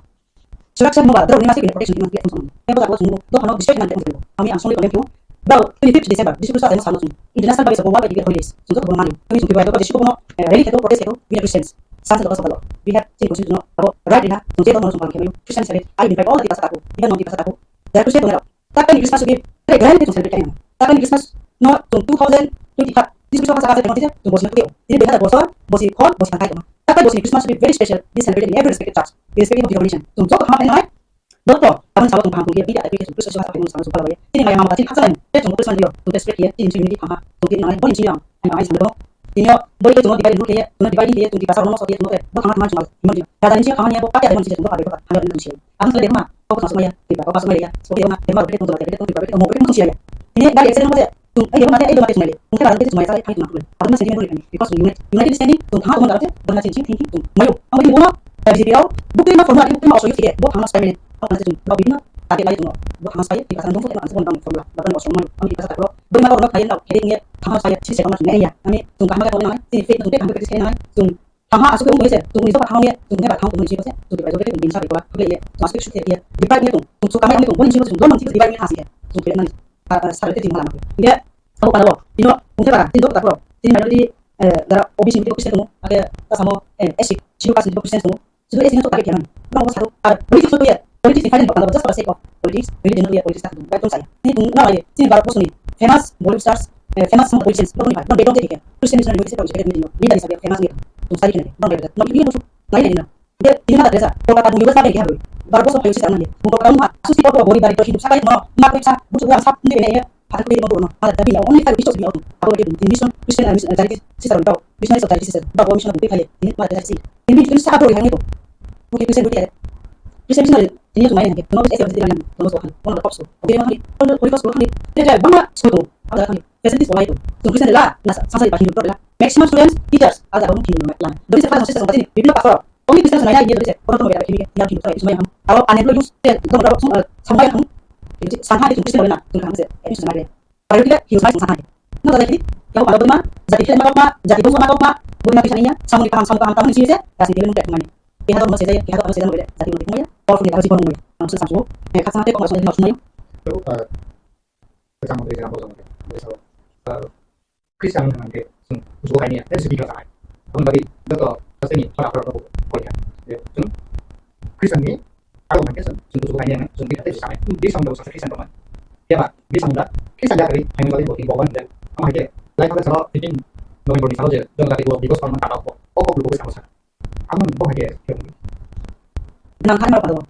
Suraksa mo ba, dro ni mas ke protection ni mas ke, ya, bahasa ko sung, do hano, district nan de, ami ang song ni ko, Bro, twenty-fifth December, Jisu Kristo asai mo salo sung. International Baptist of World Educated Holidays. Sung joto bono mani. Tini sung kibai joto Jisu bono, eh, rally kheto, protest kheto, we are Christians. Sansa joto sabalo. We have seen Christian no, abo right ina, sung joto no sung palang kemayo. Christian sabe, I invite all the people sataku, even non people sataku. They are Christian no. Tak tani Christmas give, Tei grand khe chwng celebrate khainai. Takhani Christmas no chwng two thousand twenty-five Jisu Khristo ha saka se tongthisa chwng bosino tubio. Tini dui hazar bosor, bosi khol, bosi thang khai tongma. Takhai bosini Christmas should be very special, be celebrated in every respected church, irrespective of denomination. Chwng joto khama khainai. Joto, aboni salo chwng kaham tongkhe, bini application, Christmas ha saka se tongma chwng phalabaiya. Tini maya mama chini khaksa lain, tei chwng Christmas ni yo, chwng tei spread khe, tini chwng unity khama, chwng tini nangnai, boni chini ang, ang, ang, ang, Tini o boi khe chwngno divide and rule khe, chwngno divide khe, chwng Tiprasa rokno sokhe, chwngno khe, bo thangma thangma chwng, chwngno khe. Raja ni siyang thangma ya, bo patya de mon sijak, bo phabe, bo thangma ya, chwng siyang. Ang thangma de ma, kok kok sokma ya, Tiprasa kok sokma ya, sokhe ma, rokhe tong, rokhe tong, rokhe tong, rokhe tong, rokhe tong, siyang. Tini gari accident mo je, chwng, ei, bo mate, ei, bo mate chwng nai le. Chwng khe raja ni siyang thangma ya, thangma thangma. Aboni siyang thangma ya, because we unite, united standing, chwng thangma thangma, chwng thangma, chwng mayo. Ang bo tini bono, B J P rok, bukti ma formula, bukti ma osok yuk thike, bo thangma spai mene. Ang thangma se chwng, bo bibino, target lai tong, bo thangma spai, Tiprasa dong, bo thangma formula, bo thangma osok mayo. Ang Tiprasa takro, Bwrwi ma borok no khlai rw khe, khe thangma saya, sise kama chwng nai ya. Ami chwng kaham khe nangnai, chini faith no chwng tei kaham khe practice khe nangnai. Chwng thangma aswk wng se, chwng ni jora thangma ya, chwng neba thangma chwng ni sabo se, chwng divide khe chwng binsa bai kola khlai ye, chwng aswk sukhe ya, divide khe chwng, chwng chwng kamai khe chwng, boni sabo chwng, boni sabo divide khe ha sike, chwng khe nani, ah, ah, sabo khe chwng mala ma khe. Ye, abo kana bo, ino, chwng khe bara, chini jora takro, chini minority, eh, jara O B C ni Christian tongo, ake, ta samo, eh, S C, Schedule Caste ni Christian tongo, Sudu S C no target khaimani. Borok bo sado, ar politics no tuya, politics ni fighting bokang just for the sake of politics, religion no tuya, politics ta khudum, ekdom chaya. Ni bung na lai, chini Bharat Borsoni famous Bollywood stars, eh, famous some politicians, borok ni bai, borok background tei khe, Christian missionary ni educated, leader hisabe famous ni, tung sai khe, borok bai, no, ni busu, nai nai na. Dia, ini mata desa, Kolkata University bai khe, Bharat Borso bai sisa nani, bung Kolkata ma, susi kok bori bari to Hindu sakai no, ma ko sa, busu ya sap ni ne, Phatar khe tongma borokno, mala dabi ya, only five bishops ni auto. Abo khe mission, Christian, uh, mission, uh, charity sister rok, missionary of charity sister, ba bo mission rok twi phai, tini mala charity. Tini tini saka borok yang itu. Mungkin Christian budi ada. Christian missionary, tini itu main lagi. Tengok S L C tadi, tengok soal, one of the top school. Oke, mana kali? Holy Cross school kali. Dia dia bangla school tu, ada kali. Facilities bolai tu. Tu Christian la, nasa, sasa di pahin tu la. Maximum students, teachers, ada orang Hindu la. Dari sekolah sisa sampai sini, bibina pastor. Only Christian sanai na ye dore se, kono kono beda khimi ya Hindu sai sumai ham. Aro unemployed youth te dong rok sum, eh, sambai ham. Sanha de Christian na, tun ham se, eh, samai de. Priority de Hindu sai sanha de. No dada kiri, ya ko ma, jati khele ma ma, jati dong ma ma, buma kisani ya, samuni kaham, samu kaham, tamani sini se, kasi khele mun tek mani. Keha dong se, keha dong se, jati mun tek mani. Powerful ni jibon mun. Ang se samu, eh, khasa te ko ma sumai. Christian hwnkha khe chwng bujigo kainwi ya, tei se bigra sanai. Aboni bagwi joto hasteni chwla borok rok koi kha. Je chwng Christian ni abo hwnkha khe chwng, chwng bujigo kainwi ya, chwng bigra tei sanai. Chwng bisong rok saksa Christian tongmani. Phiya ba bisong da Christian da kari phaini bagwi bo tini Bhagwan hwnjak. Amo hai khe lai thangkha salo fifteen November ni salo je joto jati bo divorce palman kata ko. O kok lugo khe salo sa. Amo ni bo hai khe. Nang hai ma pado.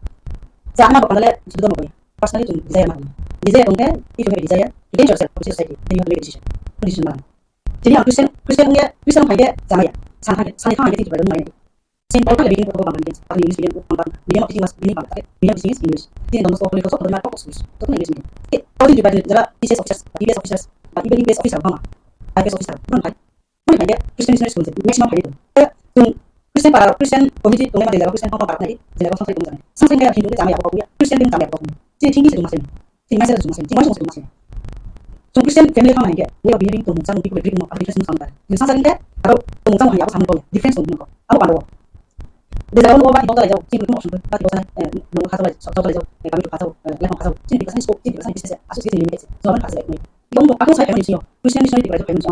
Sa ma pado le sudo mo. Personally, chwng desire ma. Desire tong khe, if you have a desire to change yourself from this society, then you have to make a decision. Decision ma. Chini ang Christian, Christian wngya, Christian wngkha khe, chama ya. San kha khe, sani kha khe, tini Bible nai. Saint Paul kha khe, beginning of all bangla mediums. Apni English medium, bangla medium of teaching was beginning bangla, medium of teaching is English. Tini dono school, college, hospital, medium of English. Tei, tei Bible jara T C S officers, T P S officers, ba even U P S officer bangla, I P S officer, bangla. Mani khaikhe Christian missionary school se maximum khaikhe tong. Tei chwng Christian para, Christian community tongnai ma jelago Christian tongma para nai, jelago samsai tong jani. Samsai khe Hindu khe chamai abo kok ya, Christian khe chamai abo kok ya. Chini thinking se tong masai. Chini mindset se tong masai. Chini moisong se tong masai. Chwng Christian family thang hai khe, way of behaving tong mung chang people different no, different no samsai. Chwng samsai khe, aro tong mung chang hai abo samung tong ya, difference tong mung ko. Abo pando. Jelago no ba ibo lai jao, chini option ko, ba ibo sanai, eh, no kha lai, sok lai jao, eh, kami kha jao, eh, lai kha jao. Chini kha sani scope, chini kha sani business, asu chini limit. So, kha sai. Ibo no ako sai kha ni sio. Christian missionary Tripura kha ni sio.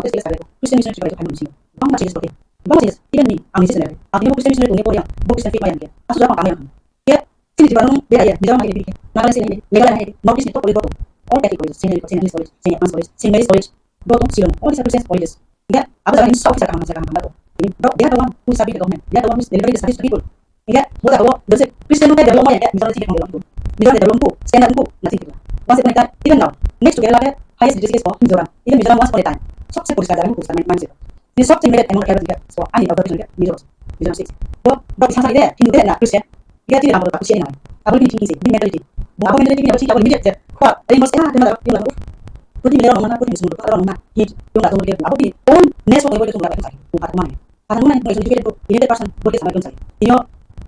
Christian missionary Tripura kha ni sio. Bangma changes pake. Bangma changes. Even me, ang ni sister. Ang ni Christian missionary tongni pore ang bo Christian faith mai ang khe. Asu jang ang ang. Khe chini Tripura no bera ya, Mizoram hai ni, Nagaland hai ni, Meghalaya hai ni, North East ni top college bo. All Catholic colleges, Saint Mary's, Saint Mary's College, Saint Anne's College, Saint Mary's College. Bo tong Shillong, all these are Christian colleges. Khe abo jaga ni sok kisa kaham, jaga kaham. They are the one who serve the government. They are the one who deliver the service to people. India, boda ko, jose Christian ko develop mo ya, Mizoram state develop ko. Mizoram develop ko, standard ko, nothing ko. Once upon a time, even now, next to Kerala ke highest literacy rate ko Mizoram. Even Mizoram once upon a time, sabse poriskar jaga ko poriskar man, man se. Ye sabse mere among tribal India, so ani observation ke Mizoram, Mizoram state. Bo, bo kisan sa ide, Hindu de na Christian. Ye ti ram ko ta kusi na. Abo ni thinking se, ni mentality. Bo abo mentality ni abo chinta ko immediate se. Ko, ai mos ya, kena da, kena da. Putih merah mana, putih semua, kena mana. Ye, yung da, tunggu dia, abo ni own nest ko ko tunggu da, tunggu da. Tunggu da, tunggu da. United person, bo ke sama konsai. Ino,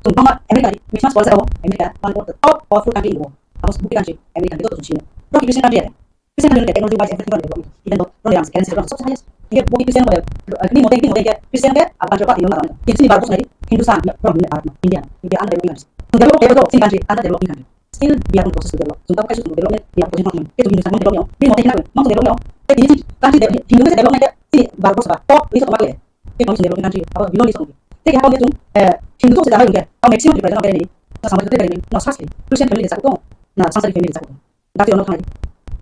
tong tong America ni, Mickey Mouse wala sa America, one of the top powerful country in the world. Abo buki country, America, beto tong sino. Bro, Christian country ya. Christian country technology wise everything develop. Even though, bro, yang sekarang sekarang sub highest. Iya, buki Christian ko, ini mote, ini mote, Christian ke, apa country apa, ini mana? Ini sini baru sini, Hindu san, bro, ini Arab, India, India under developing countries. Develop, develop, sini country, under developing country. Still, we are in process to develop. Tong tong kaisa development, we are process development. Itu Hindu san develop, ini mote, ini mana? Ini country, Hindu country development, ini baru sini, top, itu apa ya? Tei kok development country abo below list ongkhe. Tei khe abo wngkhe chwng, eh, Hindu tong se janai hwnkhe, abo maximum Tripura jano berai nini, na samajik berai nini, na sakhe Christian family de chakuk tongo, na sansari family de chakuk tongo. Dakti ono thangdi.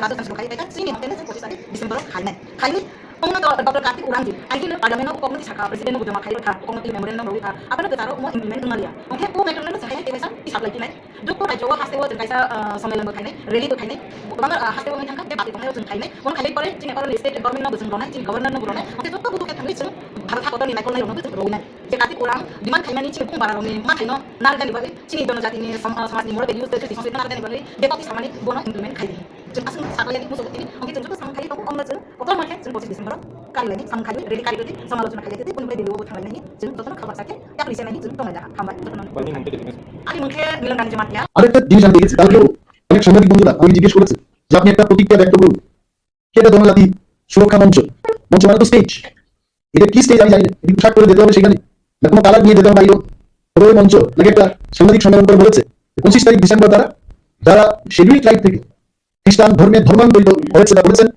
kha, Rajasthan salo khai, khai kha, chini hokhe no chwng pochis tarik December o khainai. Khainai, omo no Doctor Kartik Urang ji, I T no Parliament no kokno tisakha, President no bo joma khaiwi kha, kokno memorandum rwwi kha, aphano kwcharo omo implement wngmaliya. Hokhe o matter no no chahai tei kaisa tisap lai phinai. Jotto rajyo o haste o chwng kaisa, ah, sommelan bo khainai, rally bo khainai, kwbangma, ah, haste o wngwi thangkha, tei bati tongnai o chwng khainai. Bono khailai pore chini oro state government no bo chwng ronai, chini governor no bo ronai. Hokhe jotto budu khe thangwi chwng Bharat hakotor ni naikolnai rokno bo chwng rwinai. Je Kartik Urang demand khaimani chini bung bara rokni ma khaino narwknani bagwi, chini jonojatini som-, ah, somajni moral values tei kriti sanskrit narwknani bagwi je kokti samani bono implement khai di. Chwng aswk saklayani muchungo tini, hokhe chwng jotto samung khai tongo, omo chwng Kotor ma khe chwng pochis December o karilaini samung khaiwi, rally karilaini, somalojona khailai tei, kunui bai Delhi o bo thanglainani, chwng jotono kha baksa khe yaphri senani chwng tonglaijak. Hambai jotono. Bani mung khe tini. Ani mung khe Milan Ranjan Jamatia. আরেকটা জিনিস আমি দেখেছি, কালকেও অনেক সাংবাদিক বন্ধুরা আমাকে জিজ্ঞেস করেছে যে আপনি একটা প্রতিক্রিয়া ব্যক্ত করুন, এটা জনজাতি সুরক্ষা মঞ্চ, মঞ্চ মানে তো স্টেজ, এটা কি স্টেজ আমি জানি না, এটা পোশাক পরে যেতে হবে সেখানে, না কোনো কালার নিয়ে যেতে হবে বাইরে, তবে ওই মঞ্চ নাকি একটা সাংবাদিক সম্মেলন করে বলেছে যে পঁচিশ তারিখ ডিসেম্বর তারা যারা শিডিউল ট্রাইব থেকে খ্রিস্টান ধর্মে ধর্মান্তরিত হয়েছে বা করেছেন,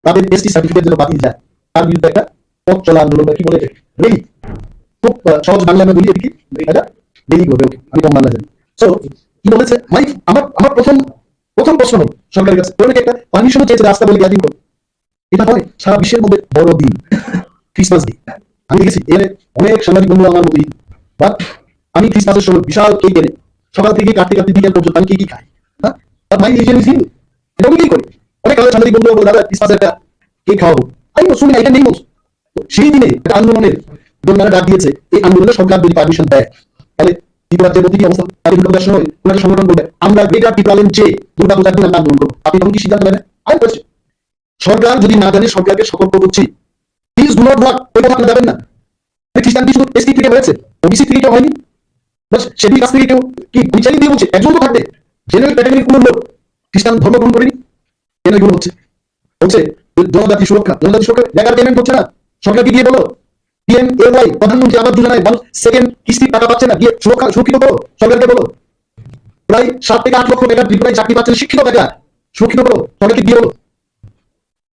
তাদের এসটি সার্টিফিকেট যেন বাতিল যায়, তার বিরুদ্ধে একটা পথ চলা আন্দোলন বা কি বলে, র্যালি। খুব আহ, সহজ বাংলা আমি বলি, এদিকে এটা র্যালি করবে। ওকে, আমি কম বাংলা জানি। তো কি বলেছে, মানে আমার আমার প্রথম প্রথম প্রশ্ন হলো সরকারের কাছে, ওরা কি একটা পারমিশনও চেয়েছে রাস্তা বলে গ্যাদারিং করো? এটা হয় সারা বিশ্বের মধ্যে বড় দিন, ক্রিসমাস দিন। আমি দেখেছি এখানে অনেক সাংবাদিক বন্ধু আমার মতোই, বাট আমি ক্রিসমাসের সময় বিশাল কেক এনে সকাল থেকে কাটতে কাটতে বিকেল পর্যন্ত আমি কেকই খাই। হ্যাঁ, but my religion is Hindu, এটা অনেকেই করে। অনেক আমাদের সাংবাদিক বন্ধু বলে, দাদা, ক্রিসমাসে একটা কেক খাওয়াবো। আমি শুনি না, এটা নেই বলছো। তো সেই দিনে একটা আন্দোলনের জন্য তারা ডাক দিয়েছে। এই আন্দোলনে সরকার যদি পারমিশন দেয়, তাহলে ত্রিপুরার যে প্রতিটি অবস্থা, তাকে দুর্গা পূজার সময় কোনো একটা সংগঠন বলবে, "আমরা গ্রেটার টিপ্রাল্যান্ড যে দুর্গা পূজার দিন আমরা আন্দোলন করবো।" আপনি তখন কি সিদ্ধান্ত নেবেন? আমি বলছি, সরকার যদি না জানে, সরকারকে সতর্ক করছি, প্লিজ ডু নট ওয়াক, ওই কথা আপনি যাবেন না। খ্রিস্টান কিছু এসটি থেকে হয়েছে, ওবিসি থেকে কেউ হয়নি, বাস সেটি কাছ থেকে কেউ কি বিচারি দিয়ে বলছে, একজন তো থাকবে, জেনারেল ক্যাটাগরির কোনো লোক খ্রিস্টান ধর্ম গ্রহণ করেনি, কেন এগুলো হচ্ছে? হচ্ছে জনজাতি সুরক্ষা, জনজাতি সুরক্ষা বেকার পেমেন্ট হচ্ছে না, সরকারকে গিয়ে বলো। পিএমএওয়াই, প্রধানমন্ত্রী আবাস যোজনায় মানুষ সেকেন্ড কিস্তির টাকা পাচ্ছে না, গিয়ে সুরক্ষা সুরক্ষিত করো, সরকারকে বলো। প্রায় সাত থেকে আট লক্ষ বেকার ত্রিপুরায় চাকরি পাচ্ছে না, শিক্ষিত বেকার, সুরক্ষিত করো, সরকারকে দিয়ে বলো।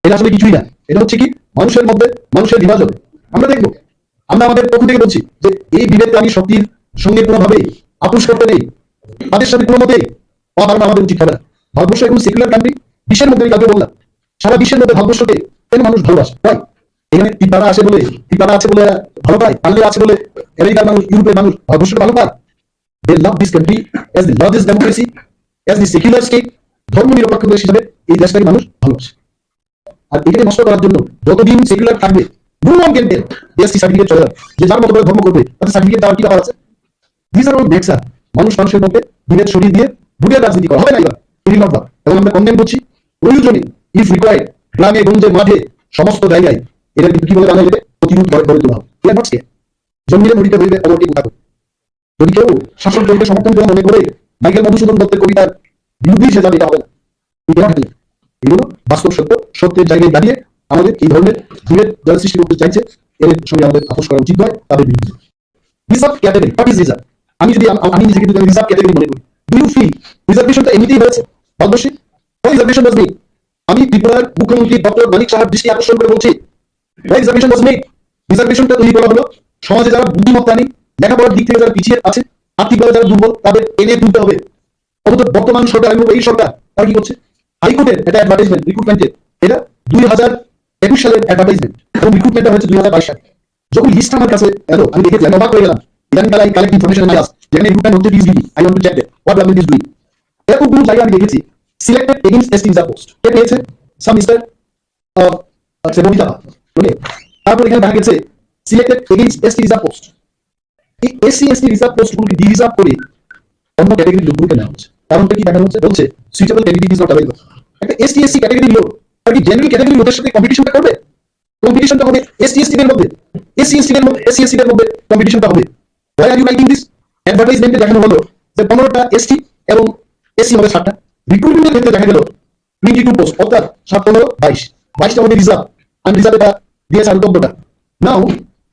এটা আসলে কিছুই না, এটা হচ্ছে কি মানুষের মধ্যে মানুষের বিভাজন। আমরা দেখবো, আমরা আমাদের পক্ষ থেকে বলছি যে এই বিভেদকারী শক্তির সঙ্গে কোনোভাবেই আপোষ করতে নেই, তাদের সাথে কোনো মতেই পা বাড়ানো আমাদের উচিত হবে না। ভারতবর্ষ এখন সেকুলার কান্ট্রি, বিশ্বের মধ্যে আমি কাউকে বললাম, সারা বিশ্বের মধ্যে ভারতবর্ষকে কেন মানুষ ভালোবাসে? তাই এখানে তিব্বারা আছে বলে, তিব্বারা আছে বলে ভালো পায়, বাঙালি আছে বলে আমেরিকার মানুষ, ইউরোপের মানুষ ভারতবর্ষকে ভালো পায়। They love this country as the largest democracy, as the secular state. ধর্ম নিরপেক্ষ দেশ হিসাবে এই দেশটাকে মানুষ ভালোবাসে। আর এটাকে নষ্ট করার জন্য যতদিন সেকুলার থাকবে, no one can tell, ST certificate চলে যাবে, যে যার মতো করে ধর্ম করবে, তাতে সার্টিফিকেট দেওয়ার কি ব্যাপার আছে? These are all myths, sir. মানুষ মানুষের মধ্যে বিভেদ সরিয়ে দিয়ে ভোটের রাজনীতি করা হবে না এবার, it will not work. এবং আমরা কন্ডেম করছি, প্রয়োজনে, ইফ রিকোয়ার্ড, গ্রামে গঞ্জে মাঠে সমস্ত জায়গায় এটা কিন্তু কি বলে বাংলা, এটাকে প্রতিরোধ করে গড়ে তোলা হবে। We are not scared. জন্মিলে মরিতে হইবে, অমরকে উঠা। যদি কেউ শাসক দলকে সমর্থন করে মনে করে মাইকেল মধুসূদন দত্তের কবিতার বিরুদ্ধে সে যাবে, এটা হবে না। You cannot help. এগুলো বাস্তব সত্য, সত্যের জায়গায় দাঁড়িয়ে আমাদের এই ধরনের বিভেদ যারা সৃষ্টি করতে চাইছে, এদের সঙ্গে আমাদের আপোষ করা উচিত নয়, তাদের বিরুদ্ধে। Reserve category, what is reserve? আমি যদি আম-, আমি নিজেকে যদি রিজার্ভ ক্যাটাগরি মনে করি, do you feel রিজার্ভেশনটা এমনিতেই হয়েছে ভারতবর্ষে? What reservation was made? আমি ত্রিপুরার মুখ্যমন্ত্রী ডক্টর মানিক সাহার দৃষ্টি আকর্ষণ করে বলছি, why reservation was made? রিজার্ভেশনটা তৈরি করা হলো সমাজে যারা বুদ্ধিমত্তা নেই, লেখাপড়ার দিক থেকে যারা পিছিয়ে আছে, আর্থিকভাবে যারা দুর্বল, তাদের এনে তুলতে হবে। অথচ বর্তমান সরকার এবং এই সরকার তারা কি করছে? হাইকোর্টের একটা অ্যাডভার্টাইজমেন্ট রিক্রুটমেন্টের, এটা দুই হাজার একুশ সালের অ্যাডভার্টাইজমেন্ট এবং রিক্রুটমেন্টটা হয়েছে দুই হাজার বাইশ সালে। যখন লিস্ট আমার কাছে এলো, আমি দেখেছি, আমি অবাক হয়ে গেলাম। ইদানিং বেলা I collect information, I ask, যেখানে রিক্রুটমেন্ট হচ্ছে PhD, I want to check that what government is doing. এত কোনো জায়গায় আমি দেখেছি selected against ST reserve post. কে পেয়েছে? সাম মিস্টার, আহ, আচ্ছা, ববিতা, ওকে। তারপর এখানে দেখা গেছে selected against ST reserve post. এই এসসি এসটি রিজার্ভ পোস্টগুলোকে ডি রিজার্ভ করে অন্য ক্যাটাগরির লোকগুলোকে নেওয়া হচ্ছে। কারণটা কি দেখানো হচ্ছে? বলছে suitable candidate is not available. একটা এসটি এসসি ক্যাটাগরির লোক তার কি জেনারেল ক্যাটাগরির লোকের সাথে কম্পিটিশনটা করবে? কম্পিটিশনটা হবে এসটি এসসি দের মধ্যে, এসসি এসটি দের মধ্যে, এসসি এসসি দের মধ্যে কম্পিটিশনটা হবে। Why are you writing this? অ্যাডভার্টাইজমেন্টে দেখানো হলো যে পনেরোটা এসটি এবং এসসি হবে সাতটা। রিক্রুটমেন্টের ক্ষেত্রে দেখা গেল টোয়েন্টি টু পোস্ট, অর্থাৎ সাত পনেরো বাইশ, বাইশটা হবে রিজার্ভ, আনরিজার্ভ এটা দিয়েছে আরো চোদ্দটা। নাও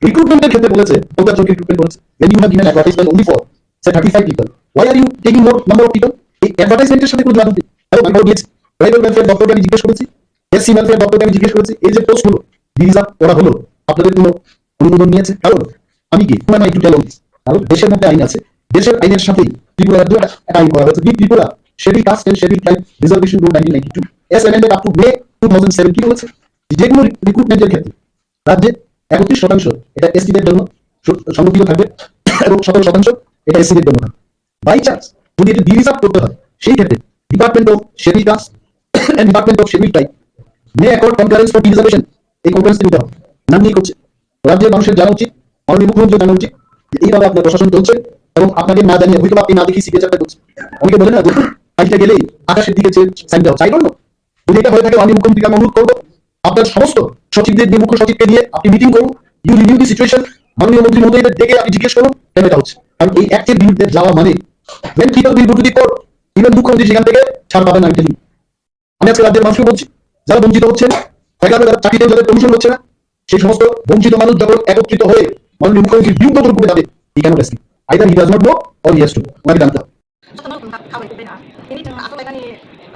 রিক্রুটমেন্টের ক্ষেত্রে বলেছে পঞ্চাশ জন রিক্রুটমেন্ট করেছে। When you have given advertisement only for, say, thirty five people, why are you taking more number of people? এই অ্যাডভার্টাইজমেন্টের সাথে কোনো যোগাযোগ নেই। এবং আমি দিয়েছি, ট্রাইবাল ওয়েলফেয়ার দপ্তরকে আমি জিজ্ঞেস করেছি, এসসি ওয়েলফেয়ার দপ্তরকে আমি জিজ্ঞেস করেছি, এই যে পোস্টগুলো রিজার্ভ করা হলো, আপনাদের কোনো অনুমোদন নিয়েছে? কারণ আমি কি, who am I to tell all this? কারণ দেশের মধ্যে আইন আছে, দেশের আইনের সাথেই ত্রিপুরা রাজ্য একটা আইন করা হয়েছে। The Tripura Scheduled Caste and Scheduled Tribe Reservation Rule nineteen ninety two, as amended up to May two thousand seven, কি বলেছে? যে কোনো রিক্রুটমেন্টের ক্ষেত্রে রাজ্যে একত্রিশ শতাংশ এটা এসটিদের জন্য স-, সংরক্ষিত থাকবে এবং সতেরো শতাংশ এটা এসসিদের জন্য থাকবে। বাই চান্স যদি এটা ডি রিজার্ভ করতে হয়, সেই ক্ষেত্রে Department of Scheduled Caste and Department of Scheduled Tribe may accord concurrence for de-reservation, এই কনফারেন্স নিতে হবে। নাম নিয়ে করছে। রাজ্যের মানুষের জানা উচিত, মাননীয় মুখ্যমন্ত্রী জানা উচিত যে এইভাবে আপনার প্রশাসন চলছে এবং আপনাকে না জানিয়ে হয়তো আপনি না দেখে সিগনেচারটা করছে। অনেকে বলে না যে ফাইলটা গেলেই আকাশের দিকে যে সাইনটা হচ্ছে, আই ডোন্ট নো। যদি এটা হয়ে থাকে, মাননীয় মুখ্যমন্ত্রীকে আমি অনুরোধ করবো, আপনার সমস্ত সচিবদের দিয়ে, মুখ্য সচিবকে দিয়ে আপনি মিটিং করুন, you review the situation, মাননীয় মন্ত্রী মহোদয়দের ডেকে আপনি জিজ্ঞেস করুন কেন এটা হচ্ছে। কারণ এই অ্যাক্টের বিরুদ্ধে যাওয়া মানে when people will go to the court, even মুখ্যমন্ত্রী সেখান থেকে ছাড় পাবেন না, আমি বলি। আমি আজকে রাজ্যের মানুষকে বলছি, যারা বঞ্চিত হচ্ছেন, বেকার যারা চাকরি নেই, যাদের প্রমোশন হচ্ছে না, সেই সমস্ত বঞ্চিত মানুষ যখন একত্রিত হয়ে মাননীয় মুখ্যমন্ত্রীর বিরুদ্ধে যখন কোর্টে যাবে, he cannot escape. Either he does not know or he has to know. ওনাকে জানতে হবে। যতন wngkha khabai kubui na. Tini chwng achuk laimani,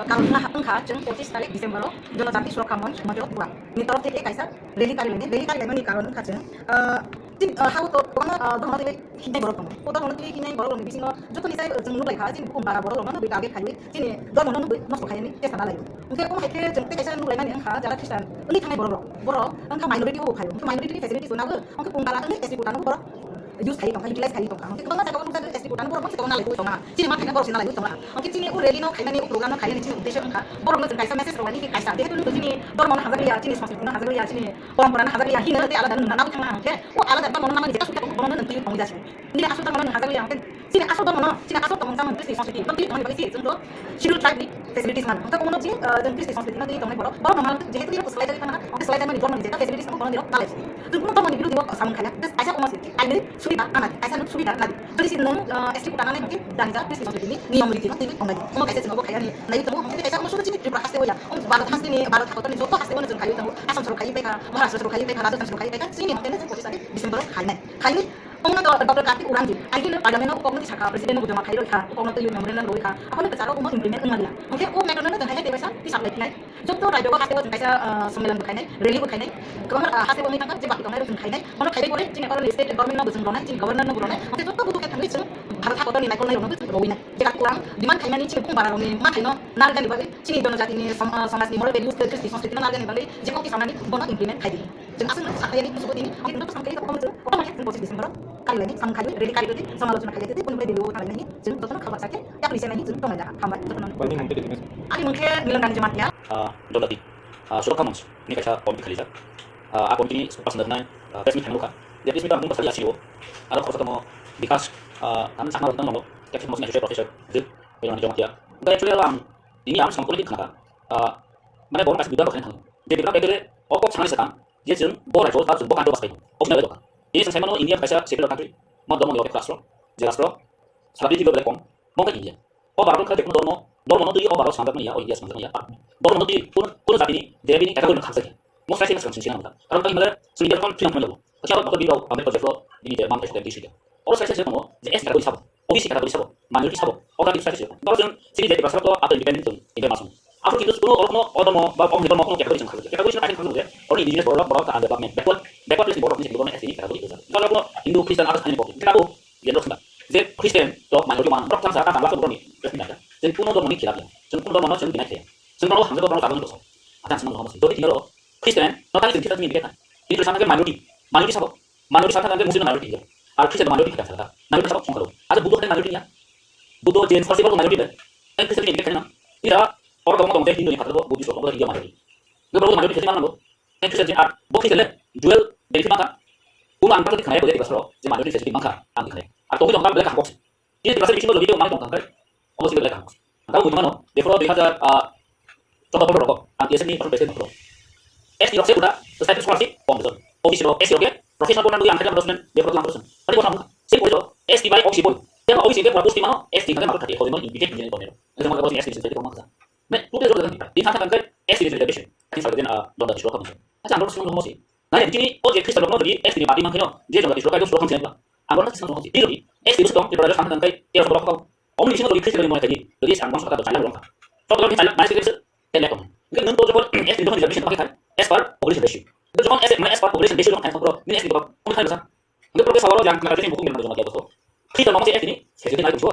uh, karon wngkha, wngkha chwng pochis tarik December o Jonojati Surakha Monch Mondir Tripura ni torof theke kaisa rally kari laimani. Rally kari laimani karon wngkha chwng, uh, tini, uh, hao to kwbangma, uh, dhormo twi hinai borok tongo. O dhormo twi hinai borok rokni bisingo jotoni sai, uh, chwng nuk lai kha, chini bukhum bara borok rokno nugwi target khaiwi chini dhormo no nugwi nosto khainani chesta nalai. Hwnkhe omo hai khe chwng tei kaisa nuk laimani wngkha jara Khristan wngwi thangnai borok rok. Borok wngkha minority o phai o. Hwnkhe minority ni facilities o nagwi, hwnkhe pung bara wngwi S T quota no borok use khai tongkha, utilize khai tongkha. Hwnkhe kwbangma jaga o nukjagwi S T quota no borok se tongna lai tongma. Chini ma thaina borok se nalai tongma. Hwnkhe chini o rally no khainani, o program no khainani chini uddesho wngkha borok no chwng kaisa message rwlaini khe kaisa. Jehetu nukgo chini dhormo no hajak liya, chini sanskriti no hajak liya, chini porompora no hajak liya, hino tei alada no nana thangna hwnkhe o alada dhormo no namani jeta sukya tongo. Mono nwng twi tongwi jasi. Nini aswk tongmano nwng hajakli ang khe. Chini aswk tongmano, chini aswk tongmani samung Kristi Sanskriti. Bo twi tongmani bagwi se chwng to Schedule Tribe ni facilities mano. Hwnkhe omono chini, uh, chwng Kristi Sanskriti no twi tongnai borok. Borok no mano jehetu nini swlaijakwi phano, hwnkhe swlaijakmani borok ni jeta facilities tamo borok nirok talai. Chwng kuno borok ni biruddhe o samung khaiya. Just kaisa omo se, aini subida anadi, kaisa nuk subida nadi. Jodi se nwng, uh, S T quota nanai hwnkhe dangjak Kristi Sanskriti ni niyom riti no twi tongnai. Omo kaisa chwng obo khaiya ni nai tongo. Hwnkhe kaisa omo sudu chini Tripura haste o ya. Omo Bharat haste ni, Bharat hakotor ni joto haste o no chwng khaiwi tongo. Assam soro khaiwi paikha, Maharashtra soro khaiwi paikha, Rajasthan soro khaiwi paikha. Chini hwnkhe chwng pochis tarik December o khainai. Khainai. Omo no Doctor Kartik Urangji, I T no Parliament no ukok no tisakha, President no bujama khai roi kha, ukok no twi memorandum roi kha, aphano kwcharo omo implement wngma liya. Hwnkhe o matter no tei hai tei waisa tisap lai khnai. Joto raijo o haste o chwng kaisa, ah, sommelon bo khainai, rally bo khainai, kwbangma, ah, haste o wngwi thangkha, je baki tongnai rok chwng khainai, bono khaibai pore chini oro ni state government no bo chwng ronai, chini governor no bo ronai, hwnkhe joto budu khe thangwi chwng Bharat hakotor ni naikolnai rok no bo chwng rowinai. Je Kartik Urang demand khaimani chini bung bara rok ni mathai no narwknani bagwi chini jonojati ni som-, ah, somaj ni moral values tei Kristi Sanskriti no narwknani bagwi je kok tisamani bono implement khai di. Chwng aswk no sakha yani, musugo tini, ang tini to samkhe, omo chwng, omo khe chwng pochis December o kali laini, samung kali, rally kali rally, samalochona kali rally, boni bai dilo kali laini, chwng jotono khabar sakhe, ya police laini chwng tonglai da, hambai jotono. Ani mung khe Milan Ranjan Jamatia. Ah, Jonjati, ah, Surakha Manch ni kaisa committee khalijak. Ah, a committee ni spokesman nai, ah, press meet khaimukha. Je press meet ang mung basali asio. Aro khoroksa tamo Bikash, ah, ang sakma rok tongmano, Captain Mosni Associate Professor, Jit, Milan Ranjan Jamatia. Actually ang, ini ang samkoli khana. Ah, mane borok kaisa bidang khaina thango. Je bidang actually o kok sanani sakha, je chwng bo raijo ba chwng bo country o bwsai tong. O swnam lai dokha. Tini chwng sai mano India kaisa secular country, mo dormo ni oke rastro, je rastro, sara prithibi belai kom, mo khe India. O Bharat kha jekunu dormo, dormo no twi o Bharat sanjak manya, o India sanjak manya. Dormo no twi kun, kun jati ni, debi ni, category no khakjak ya. Mo sai sai na swkang sing sing na mata. Karon tang himale, swing India kon twi ang manya. Kya Doctor Bimrao Ambedkar jefro, ini je mang kaisa debi sida. Oro sai sai se tongo, je S T category sabo, O B C category sabo, minority sabo, O K B sabo. Oro chwng chini je Tiprasa to ato independent tong, independent masong. After kintu kuno oro kuno odomo ba om hidomo kuno category chwng khago. Category chwng akhir khago je, oro indigenous borok, borok ta under development, backward, backward place ni borok ni kuno S T ni category khago. Jalo kuno Hindu, Christian, others ani borok. Kita ko, je borok sunda. Je Christian to minority man, borok tang sa ta tang laksa borok ni, Christian ta. Chwng kuno dormo ni khilap ya. Chwng kuno dormo no chwng deny khaya. Chwng borok hamjak borok sabang dosa. Ata chwng no homo se. Doi tini oro Christian no tang chwng kita chwng ni bikha. Hindu sama ke minority, minority sabo. Minority sakha khe Muslim minority ya. Ar Christian minority kha sakha. Minority sabok songkaro. Acha Buddho khe minority ya. Buddho, Jain, Sarsi bo minority le. Ai Christian ni khe na. Ira or dong dong de Hindu ni kha Buddhist dong Hindu minority. Ngi bo minority khe manango. Ai Christian ar bo Christian le dual benefit ma kha. Kuma ang pati khana ko de basro je minority se ma kha ang khana. Ar to dong kha bele kha box. Ini bahasa bisingo jodi to mang tong kha. Omo sini bele kha box. Ang buji mano, de pro dui hazar, ah, Chwng borok rok, ang S T ni president borok. S T rok se kuda, status scholarship kom beton. O B C rok, S C rok ke, professional program yang khaja program, dia program program. Tadi program, same boy, S T bai O B C boy. Dia O B C ke pura post mano, S T khaja mano thirty thousand mano, immediate engineering kome. Itu mano S T bisa jadi koma khaja. Me, tu dia juga kan, di sana kan S T reservation. Tadi saya kata, ah, donda disuruh kamu. Acha, ang sing ngomong sih. Nah, di sini, oh, jadi Kristen rok jadi S T ni party mangkhayo, dia juga disuruh kayak suruh kamu siapa? Ang sing ngomong sih. Di sini, S T itu dong, di pada sana kan kayak, dia suruh kamu. Omni bisingo jodi Christian ni mone khaidi, jodi sang bangso kata chaya long kha. Tok tok ni chaya mai sikir se tele kong. Ngi nung to jokon S T ni reservation pakai khai, as per population ratio. Ngi jokon S T, mane as per population ratio jokon khai pro, ni S T ko kong khai sa. Ngi pro ke sawaro jang kena jodi buku mirna joma kya to. Christian mama se S T ni, se jodi nai to,